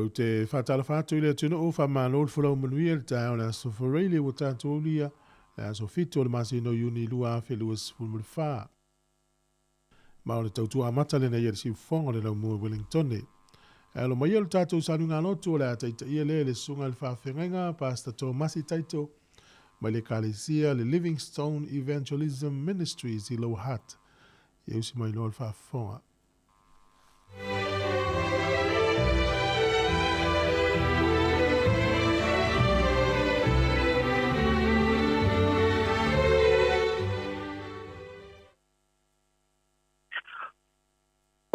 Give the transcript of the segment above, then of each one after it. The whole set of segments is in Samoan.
Ou te faatalofa atu i le atunuu, faamalo le folau manuia i le taeao o le Aso Faraile ua tatou aulia, le aso 7 o le masina o Iuni 2024. Ma o le tautua amata lenei a le siufofoga o le laumua i Wellingtone. E alo mai ia lo tatou saluga-lotu o le a taitaia lea e le Susuga i le Faafeagaiga, Pastor Tomasi Taito, mai le Ekalesia le Livingstone Evangelism Ministries i Lower Hutt. Ia usi mai loa le faafofoga.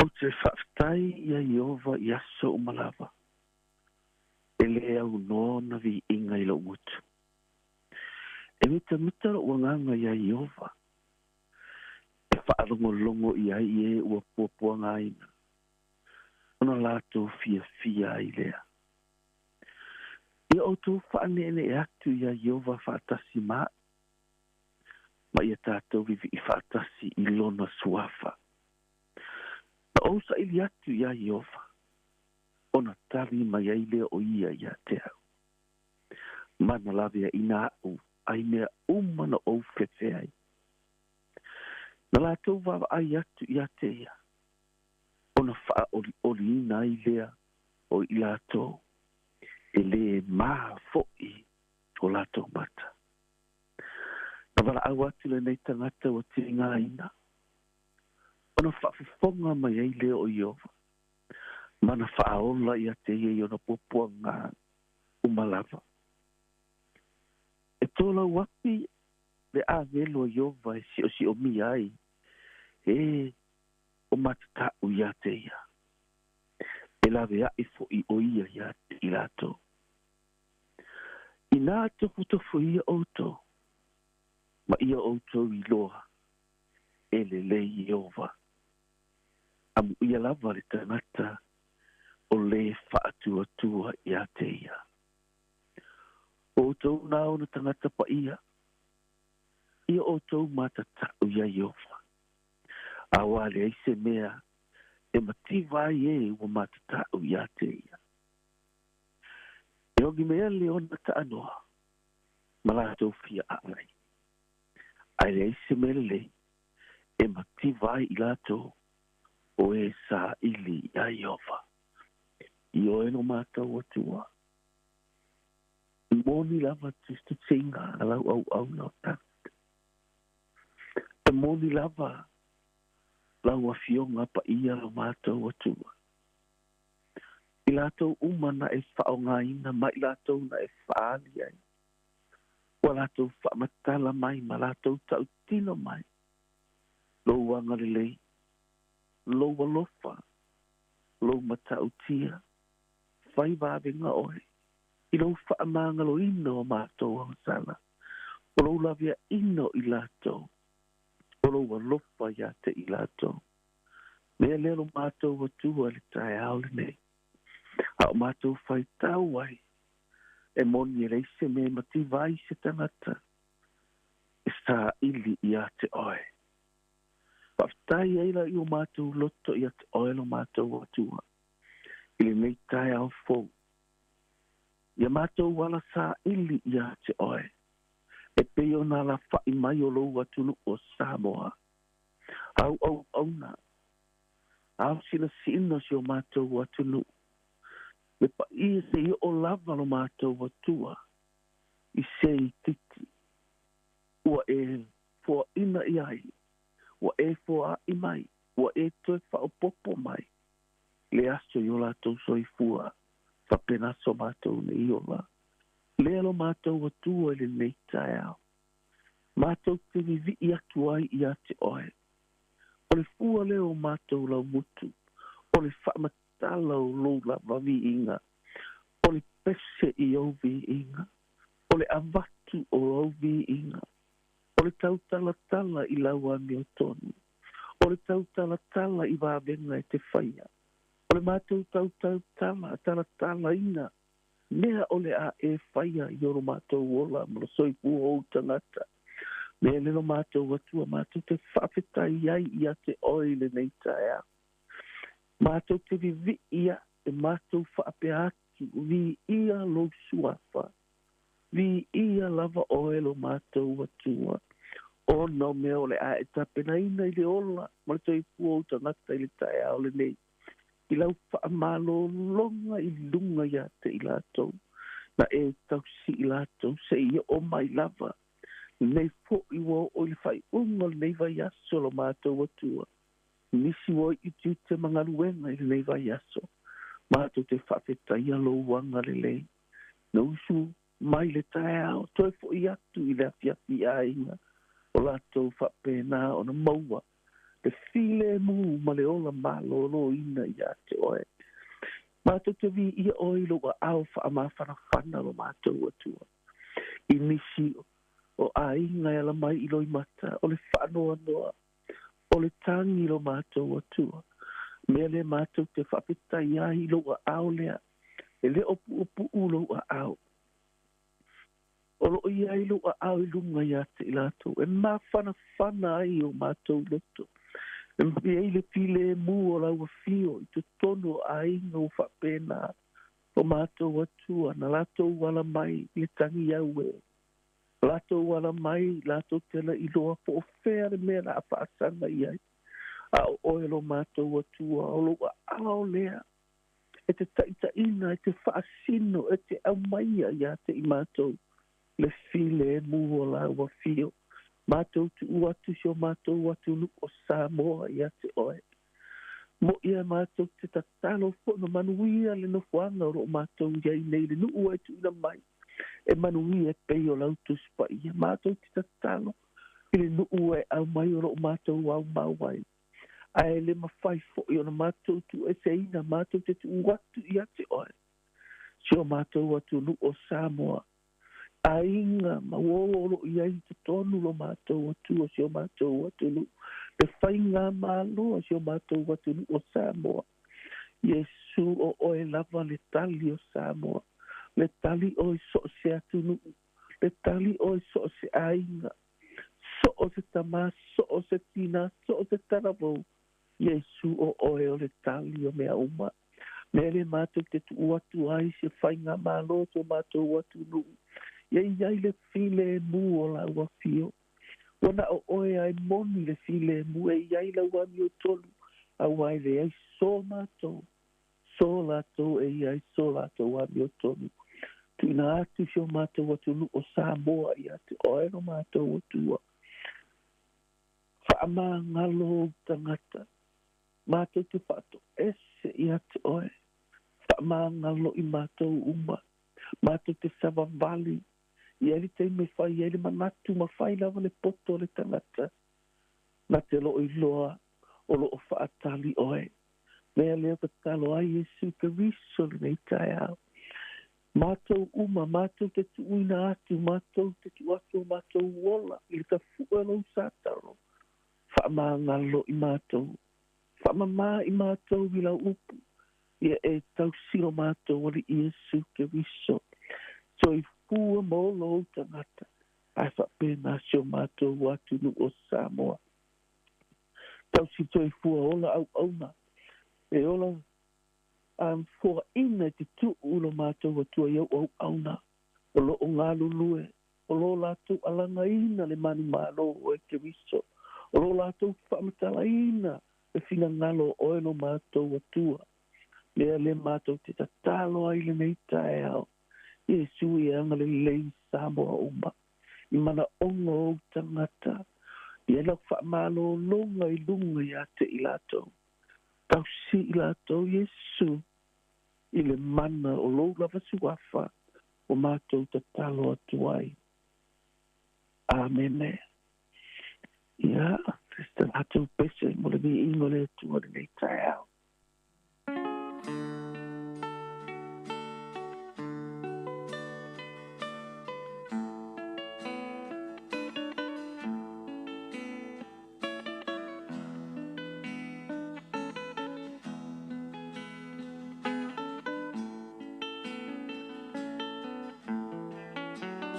Ou te faafetai iā Ieova i aso uma lava, e lē aunoa ona viiga i lou gutu. E mitamita loʻu agaga iā Ieova, e faalogologo i ai e ua puapuagaina, ona latou fiafia ai lea. Ia outou faaneenee atu iā Ieova faatasi ma aʻu, ma ia tatou vivii faatasi i lona suafa. Na ou saili atu iā Ieova, ona tali mai ai lea o ia iā te au. Ma na laveaʻina aʻu ai mea uma na ou fefe ai. Na latou vaavaai atu iā te ia, ona faaʻoliʻoliina ai lea o i latou, e lē mā foʻi ko latou mata. Na valaau atu lenei tagata ua tigaina, ona faafofoga mai ai lea o Ieova, ma na faaola ia te ia i ona puapuaga uma lava. E tōlau api le agelo a Ieova e siosiomia ai e o matataʻu iā te ia, e laveaʻi foʻi ʻo ia iā te i latou. Inā tofutofu ia ʻoutou, ma ia ʻoutou iloa e lelei Ieova, amuia lava le tagata o lē faatuatua iā te ia. O ʻoutou nā ona tagata paia, ia ʻoutou matataʻu iā Ieova, a ua leai se mea e mativa ai e ua matataʻu iā te ia. E ogi mea le ona taanoa ma latou fia aai, ae leai se mea lelei e mativa ai i latou o e saili iā Ieova. I oe no matou Atua. E moni lava tusitusiga a lau auauna o Davida. E moni lava lau Afioga paia lo matou Atua. I latou uma na e faaaogaina ma i latou na e faaali ai, ua latou faamatala mai ma latou tautino mai lou agalelei, lou alofa, lou matautia, fai vavega oe i lou faamagaloina o matou agasala, o lou laveaina o i latou, o lou alofa ia te i latou. Mea lea lo matou Atua i le taeao lenei, a o matou faitau ai, e moni e leai se mea e mativa ai se tagata e saili ia te oe. Faafetai ai la i o matou loto ia te oe lo matou Atua i lenei taeao fou. Ia matou ala saili ia te oe, e pei ona alafaʻi mai o lou atunuu o Samoa. Au auauna, ao silasina o si o matou atunuu, le paia se i oo lava lo matou Atua i se itiiti ua e foaina i ai, ua e foaaʻi mai, ua e toe faaopoopo mai le aso i o latou soifua, faapena so matou nei ola. Lea lo matou Atua i lenei taeao, matou te vivii atu ai ia te oe. O le fua lea o matou laumutu, o le faamatala o lou lava viiga, o le pese i ou viiga, o le avatu o ou viiga, o le tautalatala i lau amiotonu, o le tautalatala i vavega e te faia, o le matou tautautala talatalaina mea o le a e faia i o lo matou ola ma lo soifua o ou tagata. Mea le lo matou Atua matou te faafetai ai ia te oe i lenei taeao. Matou te vivii aʻe matou faapea atu. Iesu, viia lou Suafa, viia lava oe lo matou Atua, ona o mea o le a e tapenaina i le ola ma le soifua o ou tagata i le taeao lenei, i lau faamalologa i luga ia te i latou, na e tausi i latou seia oo mai lava lenei foi ua oo i le faaiuga o lenei vaiaso lo matou Atua. Nisi ua i tiute ma galuega i lenei vaiaso, matou te faafetaia lou agalelei. Na usu mai le taeao, toe foi atu i le afiafi i aiga o latou faapena ona maua le filemu ma le ola malōlōina ia te oe. Matou te viia oe i lou aao faamafanafana lo matou Atua. I nisi o aiga e ala mai i loimata, o le faanoanoa, o le tagi lo matou Atua. Mea lea matou te faafetai ai i lou aao lea, e le o puupuu lou aao. O loo i ai lou aao i luga ia te i latou, e mafanafana ai o matou loto. E i ai le filemu o lau afio i totonu o aiga ua faapena o matou Atua, na latou ala mai i le tagi au e. Latou ala mai, latou te le iloa po o fea le mea o le a faasaga i ai. A o oe lo matou Atua, o lou aao lea e te taitaiina, e te faasino, e te aumaia ia te i matou le filemu o lau afio. Matou tuu atu si o matou atunuu o Samoa ia te oe. Mo'i e matou te tatalo foi ma manuia le nofoaga o loo matou i ai nei, le nuu e tuuina mai e manuia e pei o lau Tusi Paia. Matou te tatalo i le nuu e aumai o loo matou aumau ai, ae le mafai foi ona matou tuueseina, matou te tuu atu ia te oe si o matou atunuu o Samoa, aiga ma uo o loo i ai i totonu lo matou Atua, si o matou atunuu, le faigamalo a si o matou atunuu o Samoa. Iesu, o oe lava le tali o Samoa, le tali oe so o se atunuu, le tali oe so o se aiga, so o se tama, so o se tina, so o se talavou. Iesu, o oe o le tali o mea uma. Mea lea matou te tuu atu ai se faigamalo si o matou atunuu, ia i ai le filemu o lau afio. Ua na o oe lava e moni le filemu, e i ai lau amiotonu, aua e leai so matou, so latou e i ai so latou amiotonu. Tuuina atu si o matou atunuu o Samoa ia te oe lo matou Atua. Faamagalo ou tagata, matou te faatoese ia te oe. Faamagalo i matou uma, matou te savavali i ai le taimi e fai ai le manatu ma fai lava le poto o le tagata, na te loo iloa o loo faatali oe. Mea lea tatalo ai Iesu Keriso lenei taeao. Matou uma, matou te tuuina atu, matou te tuu atu o matou ola i le tafue o lou satalo. Faamagalo i matou, faamama i matou i lau upu, ia e tausi lo matou Alii Iesu Keriso. Soifua ma ola ou tagata, ae faapena si o matou atunuu o Samoa. Tausi soifua ola auauna, e ola foaina e te tuu lo matou Atua i au auauna o loo galulue, o lo latou alagaina le manumalo o oe Keriso, o lo latou faamatalaina le finagalo o oe lo matou Atua. Mea lea matou te tatalo ai lenei taeao, Iesu e agalelei Samoa uma i manaoga o ou tagata, i ai lau faamalologa i luga ia te i latou. Tausi i latou Iesu i le mana o lou lava suafa o matou tatalo atu ai. Amene. Ia, se tatou pese mo le viiga o le Atua lenei taeao.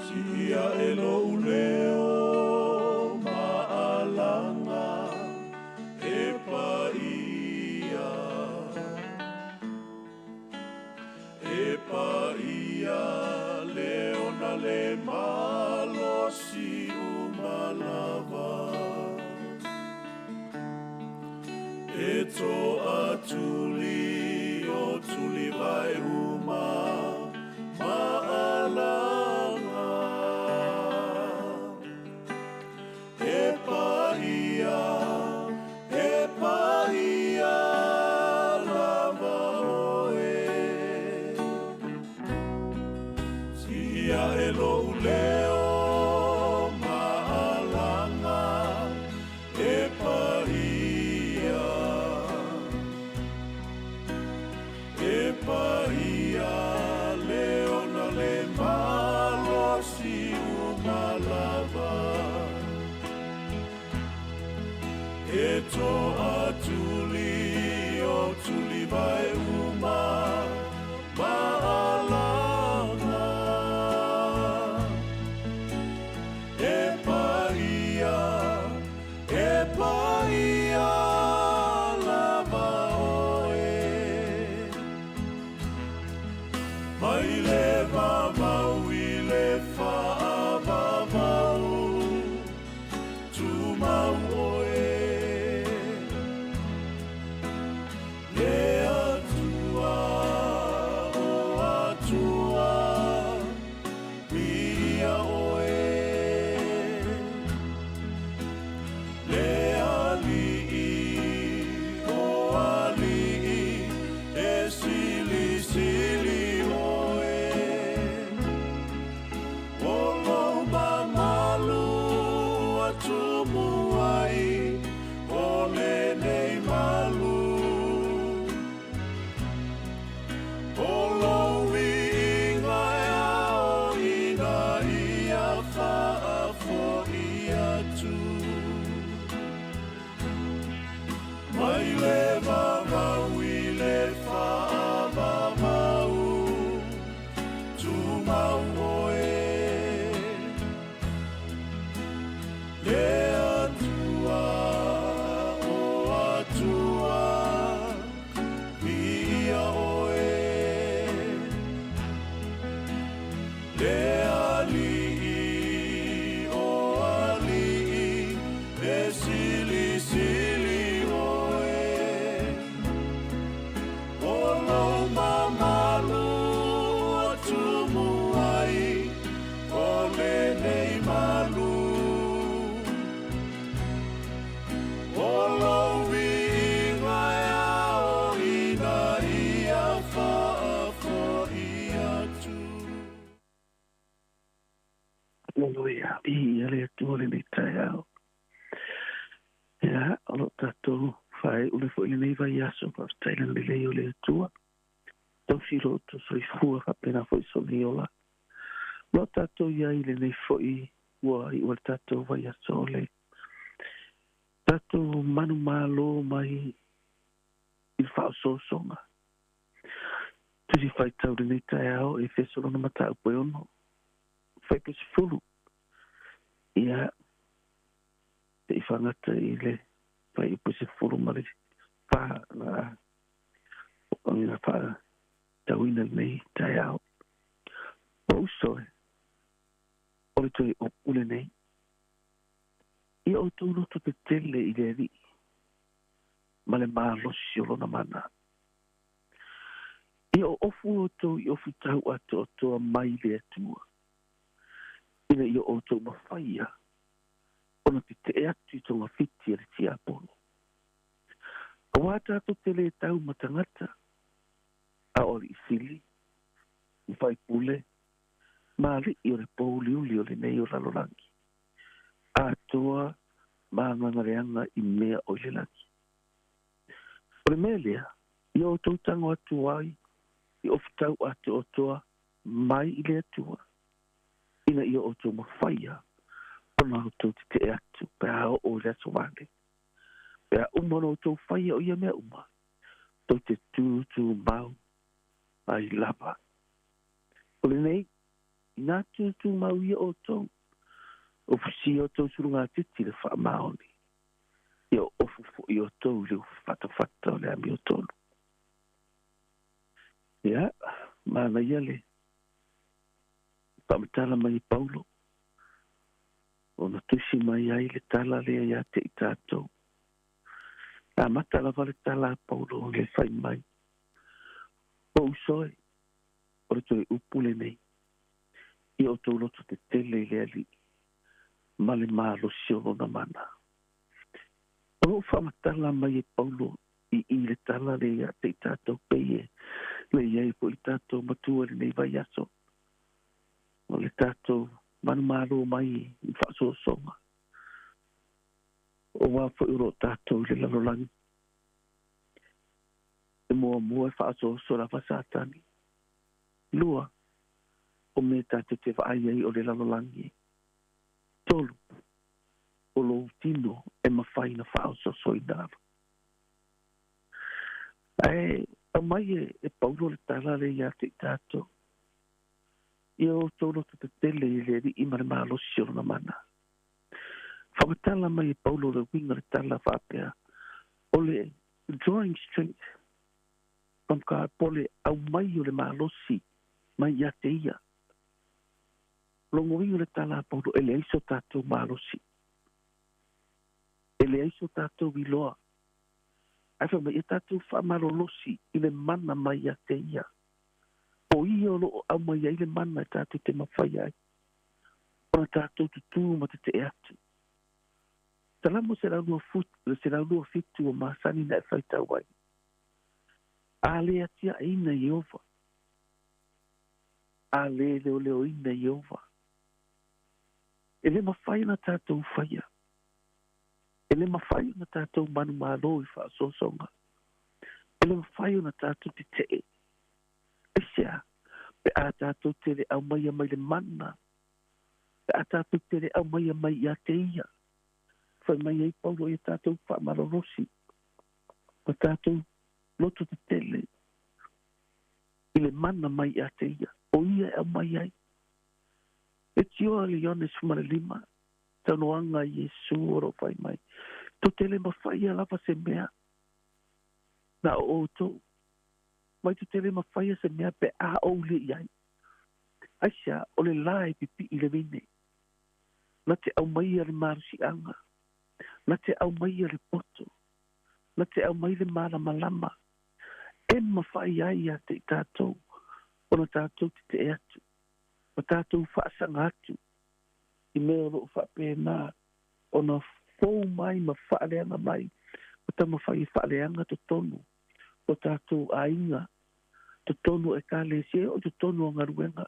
Siia e lou leo maalaga e paia, e paia. le malosi uma lava. E to'a tuli o tuli vai uma ma'alaga. E paia, e paia lava oe. Sia e lou leo ma'alaga e paia. E paia leo na le malosi uma lava. E to'a tuli o tuli vai uma ma'alaga. E paia, e paia lava oe. Mai le vavau i le fa'avavau, tumau oe. Le Atua, o Atua, viia oe. Le Alii, o Alii, e silisili oe. O lou mamalu ua tumu ai, o lenei malu. O lou viiga e ao ina ia faafo'i atu. Mai le vavau i le fa'avavau, tumau oe. Le Atua, o Atua, viia oe. Le Alii, o Alii, e silisili oe. O lou mamalu ua tumu ai, o lenei malu. O lou viiga e ao ina ia faafo'i atu. Aleluia. I le Atua lenei taeao. Ia, o lo tatou faai'u le fo'i lenei vaiaso, faafetai le lelei o le Atua. Tausi lo outou soifua faapena fo'i so nei ola. O lo tatou iai lenei fo'i ua i'u le tatou vaiaso o le tatou manumalo mai i le fa'aosoosoga. Tusi Faitau lenei taeao Efeso lona mataupu e 6, fuaiupu 10. Ia, te i fagata i le fuaiupu 14 na o ina fa'atauina lenei taeao. O uso e, o le toe opu lenei. Ia outou loto tetele i le Alii ma le malosi o lona mana. Ia o ofu outou i ofu tau atoatoa mai le Atua. Ina ia outou mafaia ona tete'e atu i togafiti a le tiapolo. Auā tatou te lē tau ma tagata, a o alii sili, ma faipule, ma ali'i o le pouliuli o lenei o lalolagi, atoa ma agaga leaga i mea o i le lagi. O le mea lea, ia outou tago atu ai i ofu tau atoatoa mai i le Atua, ina ia outou mafaia ona outou tete'e atu pe a oo i le aso vale. Pe a uma ona outou faia o ia mea uma, tou te tūtūmau ai lava. O lenei, inā tūtūmau ia outou, ofusia outou sulugatiti le faamaoni, ia ofu fo'i outou i le ufatafata o le amiotonu. Ia, manaia le Faamatala mai e Paulo ona tusi mai ai le tala lea iā te i tatou. Amata lava le tala a Paulo i le fai mai, O uso e, o le toe upu lenei, ia outou loto tetele i le Alii ma le malosi o lona mana. O lo o faamatala mai e Paulo i i le tala lea ia te i tatou pei e le i ai foi le tatou matua i lenei vaiaso, o le tatou manumalo mai i faasoasoga, aua foi o lo o tatou i le lalolagi. E muamua e faasoaso lava Satani. Lua, o mea tatou te vaai ai o le lalolagi. Tolu, o lou tino e mafai ona faaososoina lava. Ae aumai e Paulo le tala lea ia te i tatou, Ia outou loto tetele i le Alii ma le malosi o lona mana. Faamatala mai e Paulo le uiga o le tala faapea, o le drawing strength from God, po o le aumai o le malosi mai ia te ia. Logoina le tala a Paulo, e leai so tatou malosi, e leai so tatou iloa, ae fai mai ia tatou faamalolosi i le mana mai ia te ia. O ia o lo o aumai ai le mana e tatou te mafai ai ona tatou tutū ma tetee atu. Salamo 127 ua masani ona e faitau ai, A le atiaeina Ieova, a le leoleoina Ieova, e le mafai ona tatou faia, e le mafai ona tatou manumalo i faasoasoga, e le mafai ona tatou tetee. Aisea? Pe a tatou te le aumaia mai le mana, pe a tatou te le aumaia mai ia te ia. Fai mai ai Paulo ia tatou faamalolosi ma tatou loto tetele i le mana mai ia te ia, o ia e aumai ai. E tioa le Ioane 15, saunoaga a Iesu o lo o fai mai, Tou te le mafaia lava se mea na o outou, mai tou te le mafaia se mea pe a ou le i ai. Aisea? O le la e pipii i le veine, na te aumaia le malosiaga, na te aumaia le poto, na te aumai le malamalama e mafai ai ia te i tatou ona tatou tetee atu ma tatou faasaga atu i mea o lo o faapena ona fou mai ma faaleaga mai ma taumafai e faaleaga totonu o tatou aiga, totonu o Ekalesia, e oo i totonu o galuega.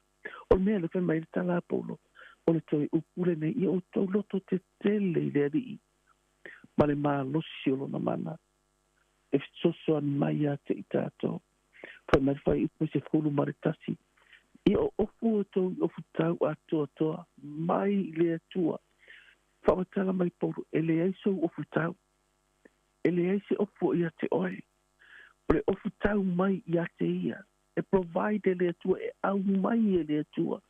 O le mea lea fai mai ai le tala a Paulo, o le toe upu lenei, ia outou loto tetele i le Alii ma le malosi o lona mana e fesoasoani mai ia te i tatou. Fai mai le fuaiupu 11, Ia oofu outou i ofutau atoatoa mai i le Atua. Faamatala mai Paulo, e leai sou ofutau, e leai se ofu o ia te oe. O le ofutau mai ia te ia, e provide e le Atua, e aumai e le Atua.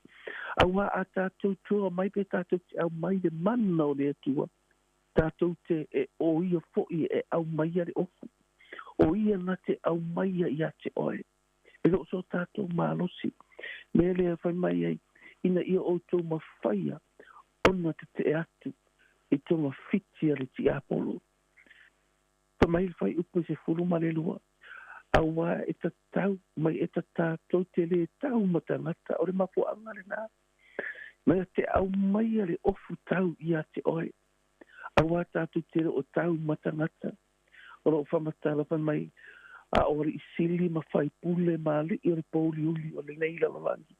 Auā a tātou toa mai pe tātou te aumai le mana o le Atua, tātou te e o ia foʻi e aumaia le ofu, o ia na te aumaia ia te oe. E le o so tātou malosi. Mea lea e fai mai ai, ina ia outou mafaia ona tetee atu i togafiti a le tiapolo. Fai mai le fuaiupu e 12, Auā e tatau mai e ta tātou te lē tau ma tangata, o le mafuaaga lenā, mea te aumaia le ofu tau ia te oe. Auā tātou te le o tau ma tangata, o lo o faamatala fai mai, a o alii sili ma faipule ma alii o le pōuliuli o lenei lalolagi,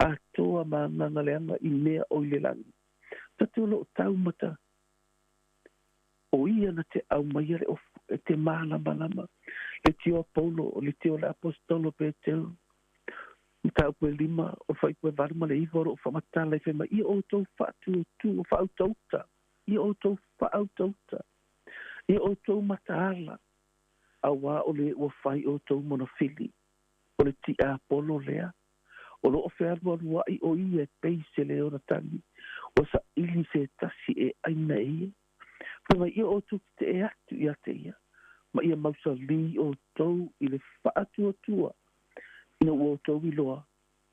atoa ma agaga leaga i mea o i le lagi. Tatu o lo o tau ma ta O ia na te aumaia le ofu e te mālamalama, le tio a Paulo, o le tio a le Aposetolo Peteru. Mataupu e lima, o le fuaiupu e valu ma le iva o lo o faamatala i fai mai, Ia outou faatuatua, faautauta, ia outou faautauta, ia outou mataala, auā o le ua fai outou monofili, o le tiapolo lea, o lo o fealualuaʻi o ia e pei se leona tagi, ua saili se tasi e ʻaina e ia. Fai mai ia outou tetee atu ia te ia, ma ia mausalī outou i le faatuatua ina ua outou iloa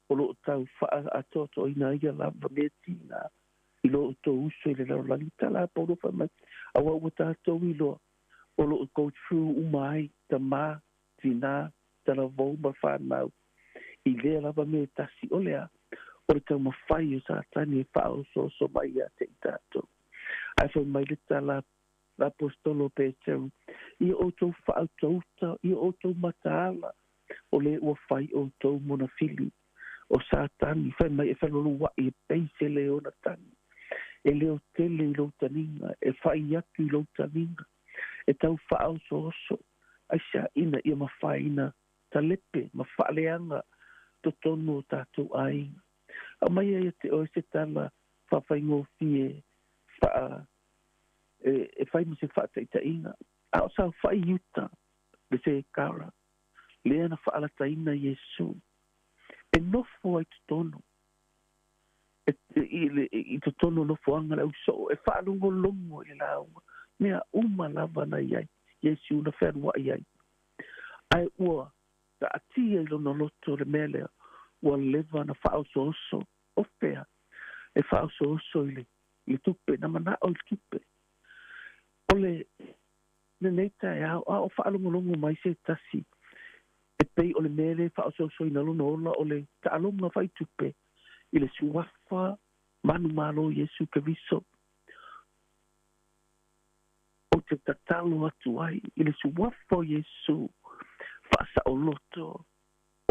O loo tau faaatoatoaina ia lava mea tigā i lo outou uso i le lalolagi. Tala a Paulo fai mai, auā ua tatou iloa o loo go through uma ai tamā, tinā, talavou ma fanau i lea lava mea e tasi, o le a? O le taumafai o Satani e faaosooso mai ia te i tatou. Ae fai mai le tala a Aposetolo Peteru, Ia outou faautauta, ia outou mataala, o lē ua fai outou monafili o Satani, fai mai e feloluaʻi e pei se lē ona tagi, e leo tele i lou taliga, e fai atu i lou taliga, e tau faaosooso, aisea ina ia mafai na talepe ma faaleaga totonu o tatou aiga. Aumaia ia te oe se tala faafaigofie faa e, e fai ma se faataitaiga, a o saofai Iuta le Sekara, lea na faalataina Iesu, e nofo ai totonu e, i, i totonu o nofoaga le ausoo, e faalogologo i le lauga, mea uma lava na i ai Iesu na fealuai ai, ae ua taatia i lona loto le mea lea ua leva na faaosooso. O fea e faaosooso i le, i le tupe, na manao i le tupe o le lenei taeao, a o faalogologo mai se tasi e pei o le mea lea e faaosoosoina lona ola o le taaloga faitupe i le suafa manumalo Iesu Keriso. Ou te tatalo atu ai i le suafa o Iesu faasaoloto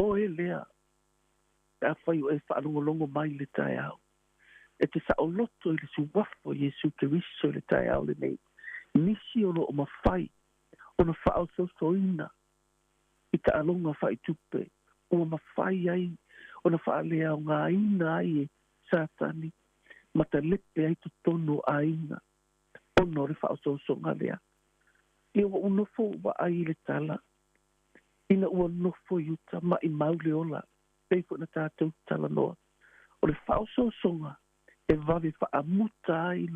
oe lea, pe afai o e faalogologo mai i le taeao, e te saoloto i le suafa o Iesu Keriso i le taeao lenei. Nisi o loo mafai ona faaosoosoina i taaloga faitupe ua mafai ai ona faaleaogaina ai e Satani ma talepe ai totonu o aiga ona o le faaosoosoga lea. Ia ua ou nofo ou vaai i le tala ina ua nofo i uta maimau le ola, pei foi ona tatou talanoa, o le faaosoosoga e vave faamuta ai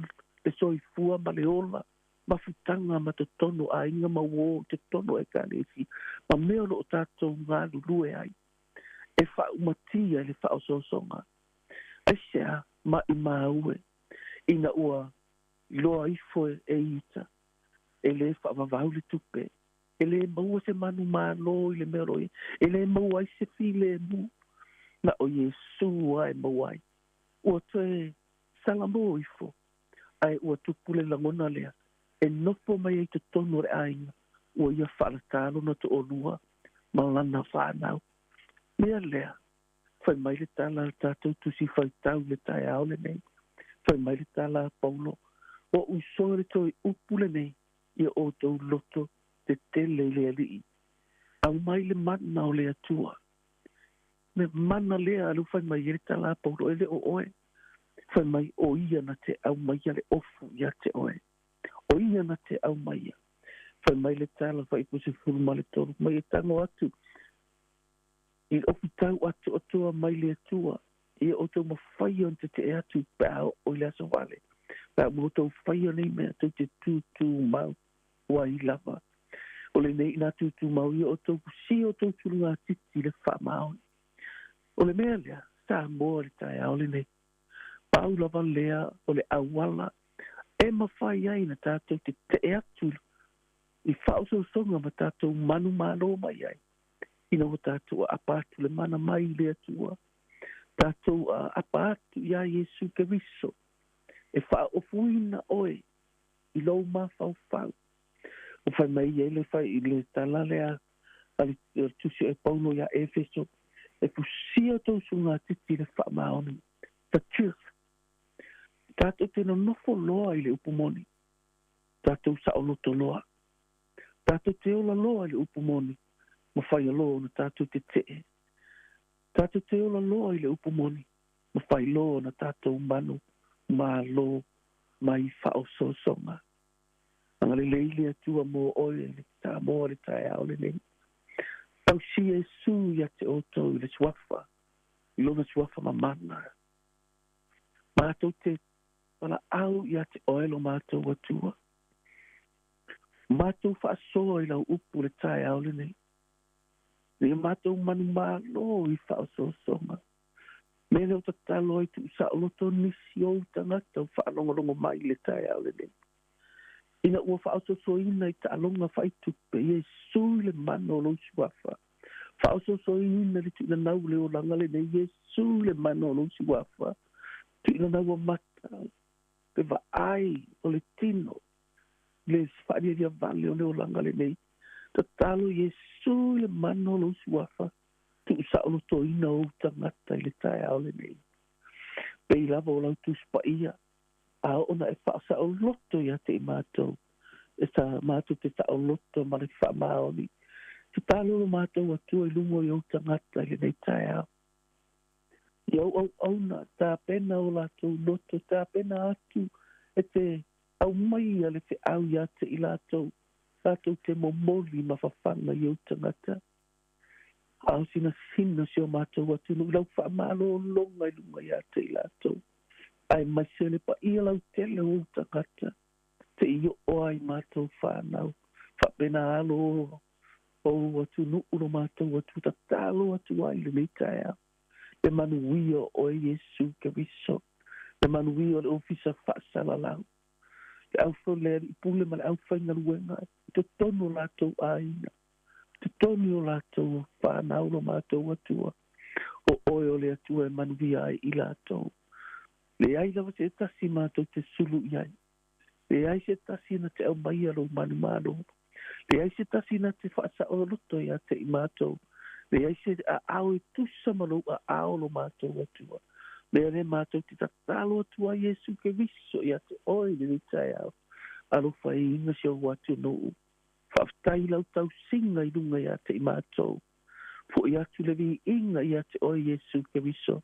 le soifua ma le ola mafutaga ma totonu o aiga ma uō i totonu o Ekalesia ma mea o lo o tatou galulue ai, e faaumatia i le faaosoosoga. Aisea maimau e ina ua iloa ifo e Iuta e lē faavavau le tupe, e lē maua se manumalo i le mea o lo o i ai, e lē maua ai se filemu, na o Iesu lava e maua ai. Ua toe salamo ifo, ae ua tupu le lagona lea e nofo mai ai totonu o le aiga, ua ia faalatā lona toalua ma lana fanau. Mea lea, fai mai le tala a le tatou Tusi Faitau i le taeao lenei, fai mai le tala a Paulo, Ua usoa le toe upu lenei ia outou loto tetele i le Alii, aumai le mana o le Atua. Me mana lea alu fai mai ai le tala a Paulo, e le o oe. Fai mai o ia na te aumaia le ofu ia te oe. O ia na te aumaia. Fai mai le tala fuaiupu 13, mai e tago atu i le ofu tau atoatoa mai le Atua, ia outou mafai ona tetee atu pe a oo i le aso vale. Pe a ua outou faia nei mea, tou te tūtūmau ai lava. O lenei ina tūtūmau ia outou, fusia outou tulugatiti i le faamaoni. O le mea lea, Samoa i le taeao lenei, pau lava lea o le auala e mafai ai na tatou tetee atu i faaosoosoga ma tatou manumalo mai ai, ina ua tatou aapa atu le mana mai i le Atua, tatou aapa atu iā Iesu Keriso e faaofuina oe i lou mafaufau. Ua fai mai ai le fai i le tala lea a le Tusi o Paulo iā Efeso, e fusia outou sugatiti i le faamaoni, the truth. Tatou te nonofo loa i le upu moni, tatou saoloto loa. Tatou te ola loa i le upu moni, ma fai loa ona tatou tetee. Tatou te ola loa i le upu moni, ma fai loa ona tatou manu malo mai faaosoosoga. Agalelei le Atua mo oe le Samoa i le taeao lenei. Tausi Iesu ia te outou i le suafa, i lona suafa mamana. Matou te valaau ia te oe lo matou Atua. Matou faasoa i lau upu i le taeao lenei. Ina ia matou manumalo i faaosoosoga. Me leo tatalo ai tuusaʻoloto nisi ou tagata o faalogologo mai le taeao lenei. Ina ua faaososoina i taaloga faaitupe Iesu i le mana o lou suafa. Faaososoina le tuuinanau le olaga lenei Iesu i le mana o lou suafa. Tuuinanau amata le vaai o le tino le faalialia vale o le olaga lenei. Tatalo Iesu i le mana o lou suafa tuusaʻolotoina ou tagata i le taeao lenei. Pei lava o lau tusipaia a oo na e faasaʻoloto ia te i matou e sa matou te saʻoloto ma le faamaoni. Tatalo lo matou Atua i luga i ou tagata i lenei taeao. I au auauna tapena o latou loto tapena atu e te aumaia le feau ia te i latou latou te momoli ma fafaga i ou tagata. A o sinasina si o matou atunuu i lau faamalōloga i luga ia te i latou. Ae maise le paia lautele o ou tagata te i oo ai matou whānau. Faapena alo o ou atunuu lo matou atu tatalo atu ai lenei taeao. Le manuia o oe Iesu Keriso. Le manuia o le ofisa faasalalau. Le au le alii pule ma le aufaigaluega i totonu o latou aiga. Totonu o latou whānau lo matou Atua. O oe o le Atua e manuia ai i latou. Leai lava se tasi matou te sulu i ai. Leai se tasi na te aumaia lou manumalo. Leai se tasi na te faasaʻoloto ia te i matou. Leai se aao e tusa ma lou aao lo matou Atua. Mea le matou te tatalo atu ai Iesu Keriso ia te oe lenei taeao. Alofaiina si ou atunuu. Faafetai lau tausiga i luga ia te i matou. Foʻi atu le viiga ia te oe Iesu Keriso.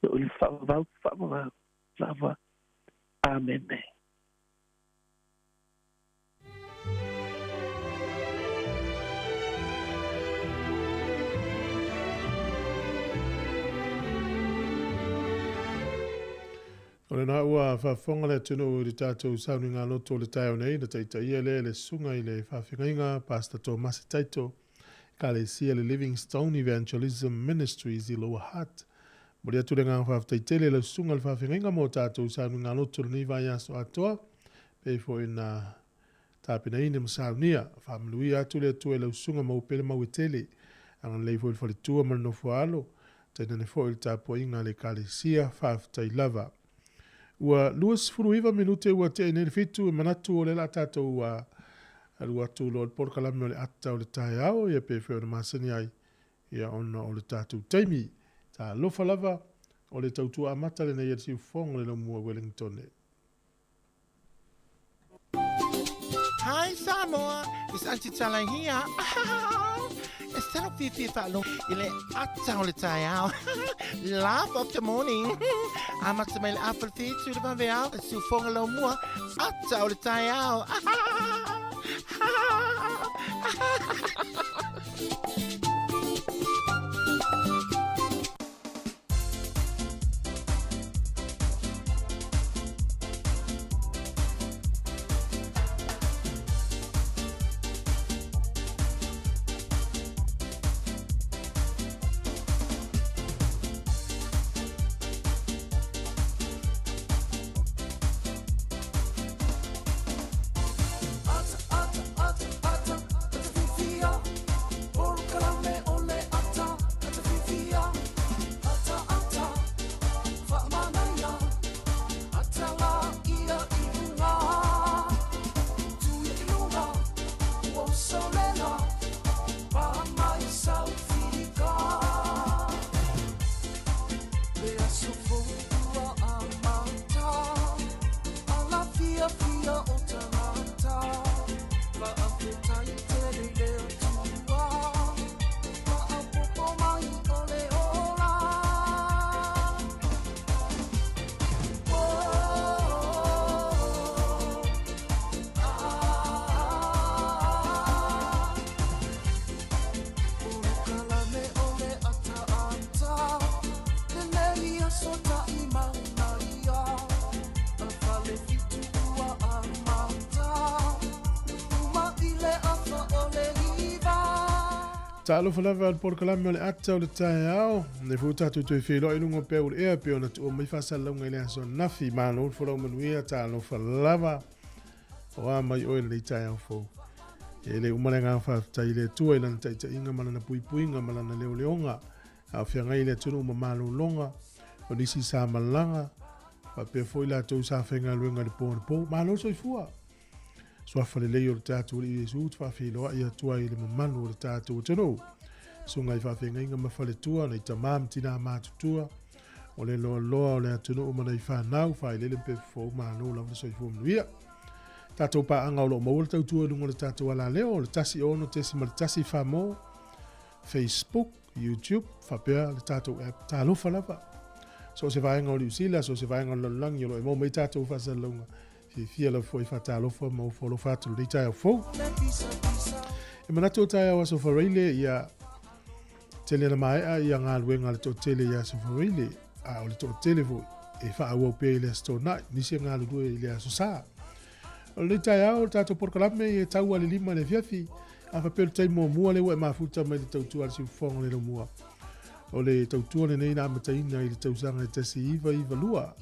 E o le faavavau faavavau lava. Amene. O lena ua faafofoga le atunuu i le tatou sauniga loto o le taeao nei na taitaia lea le susuga i le faafegaiga Pastor Tomasi Taito Ekalesia le Livingstone Evangelism Ministries i Lower Hutt. Momoli atu le agaga faafetai tele i lau susuga i le faafegaiga mo tatou sauniga loto lenei vaiaso atoa pei foi na tapenaina ma saunia. Faamanuia atu le Atua i lau susuga ma upele mau e tele. Agalelei foi i le faletua ma le nofo a alo. Tainane foi i le tapuaiga a le Ekalesia. Faafetai lava. Ua 29 minute ua tea nei le 7 e manatu o le la tatou ua alu atu loa le polokalame o le ata o le taeao ia pe foi ona masani ai ia ona o le tatou taimi. Talofa lava o le tautua amata lenei a le siufofoga o le laumua Wellington. Hi Samoa, it's Auntie Tala here. E talo fiafia faalogo i le ata o le taeao. Laugh of the morning. Amata mai le afa le 7 i le vaveao, e siufofoga laumua, ata o le taeao. So ta i mauna ia, a fale fitu ua a. Talofa lava i le polokalame o le ata o le taeao. Nei foi ua tatou toe feiloai i luga o peu o le ea pei ona tuua mai faasalalauga i le aso ananafi. Malo le folau manuia, talofa lava. O a mai oe i lenei taeao fou. E le uma le agaga faafetai i le Atua i lana taitaiga ma lana puipuiga ma lana leoleoga. A o feagai i le atunuu ma malologa, o nisi sa malaga, faapea foi latou sa faigaluega i le po anapo. Malo le soifua! Suafa lelei o le tatou Alii Iesu ou te faafeiloai atu ai i le mamalu o le tatou atunuu. Susuga i faafeagaiga ma faletua, nai tama ma tina matutua, o le loaloa o le atunuu ma nai fanau, failele ma pepe fou, malo lava le soifua manuia. Tatou paaga o lo o maua le tautua i luga o le tatou alaleo, o le 16.1 Famo, Facebook, YouTube, faapea le tatou app. Talofa lava. So o se vaega o Niu Sila, so o se vaega o le lalolagi o lo o e maua mai tatou faasalalauga. Fiafia lava foi e faatalofa ma ofo alofa atu i lenei taeao fou. E manatu o taeao Aso Faraile, ia tele na maea ia galuega a le toatele i Aso Faraile, a o le toatele foi e faaauau pea i le Aso Toonai, nisi e galulue i le Aso Sa. O lenei taeao o le tatou polokalame e tau a le 5 i le afiafi, a faapea o le taimi muamua lea ua e mafuta mai le tautua a le siufofoga o le Laumua. O le tautua lenei na amataina i le tausaga e 1992,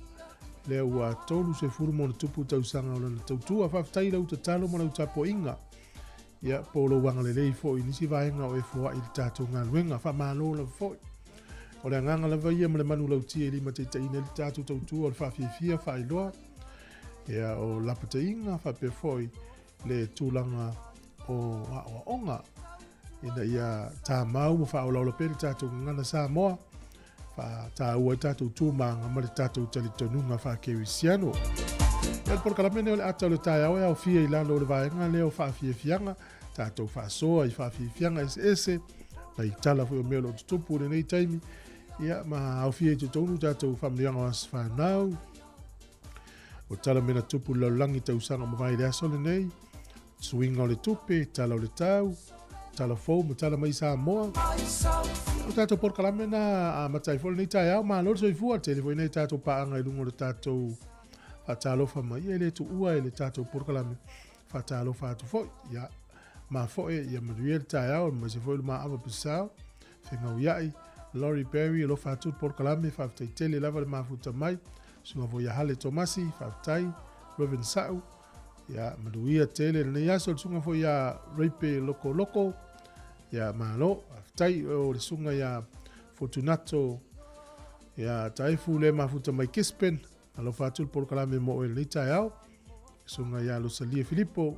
lea ua 30 ma ona tupu tausaga o lana tautua. Faafetai i lau tatalo ma lau tapuaiga, ia po o lou agalelei foi i nisi vaega o e foai i le tatou galuega. Faamalo lava foi. O le agaga lava ia ma le manulauti e limataitaiina ai le tatou tautua o le faafiafia faailoa, ia o lapataiga faapea foi le tulaga o aoaoga ina ia tamau ma faaolaola pea le tatou gagana Samoa, faataua ai tatou tumaga ma le tatou talitonuga faakerisiano. Ia, le polokalame lenei o le ata o le taeao e aofia i lalo o le vaega lea o faafiafiaga, tatou faasoa i faafiafiaga eseese, nai tala foi o mea o lo o tutupu i lenei taimi, ia ma aofia i totonu tatou faamanuiaga o aso fanau, o tala mea na tupu i le lalolagi tausaga ua mavae i le aso lenei, suiga o le tupe, tala o le tau, tala fou ma tala mai Samoa. O tatou polokalame na amata ai foi lenei taeao, malo le soifua, tele foi nei tatou paaga i luga o le tatou faatalofa mai, e le tuua e le tatou polokalame faatalofa atu foi. Ia, mafoe, ia manuia le taeao, aemaise foi le maava pisao, fegauiai, Laurie Berry, alofa atu le polokalame, faafetai tele lava le mafuta mai, susuga foi ia Hale Tomasi, faafetai, Reverend Sa'u, ia manuia tele lenei aso, le susuga foi ia Reipe Loko Loko, ia malo, faafetai, o le susuga ia Fortunato, ia Taefu le mafuta mai Gisborne, alofa atu le polokalame mo oe lenei taeao, susuga ia Losalia Filipo,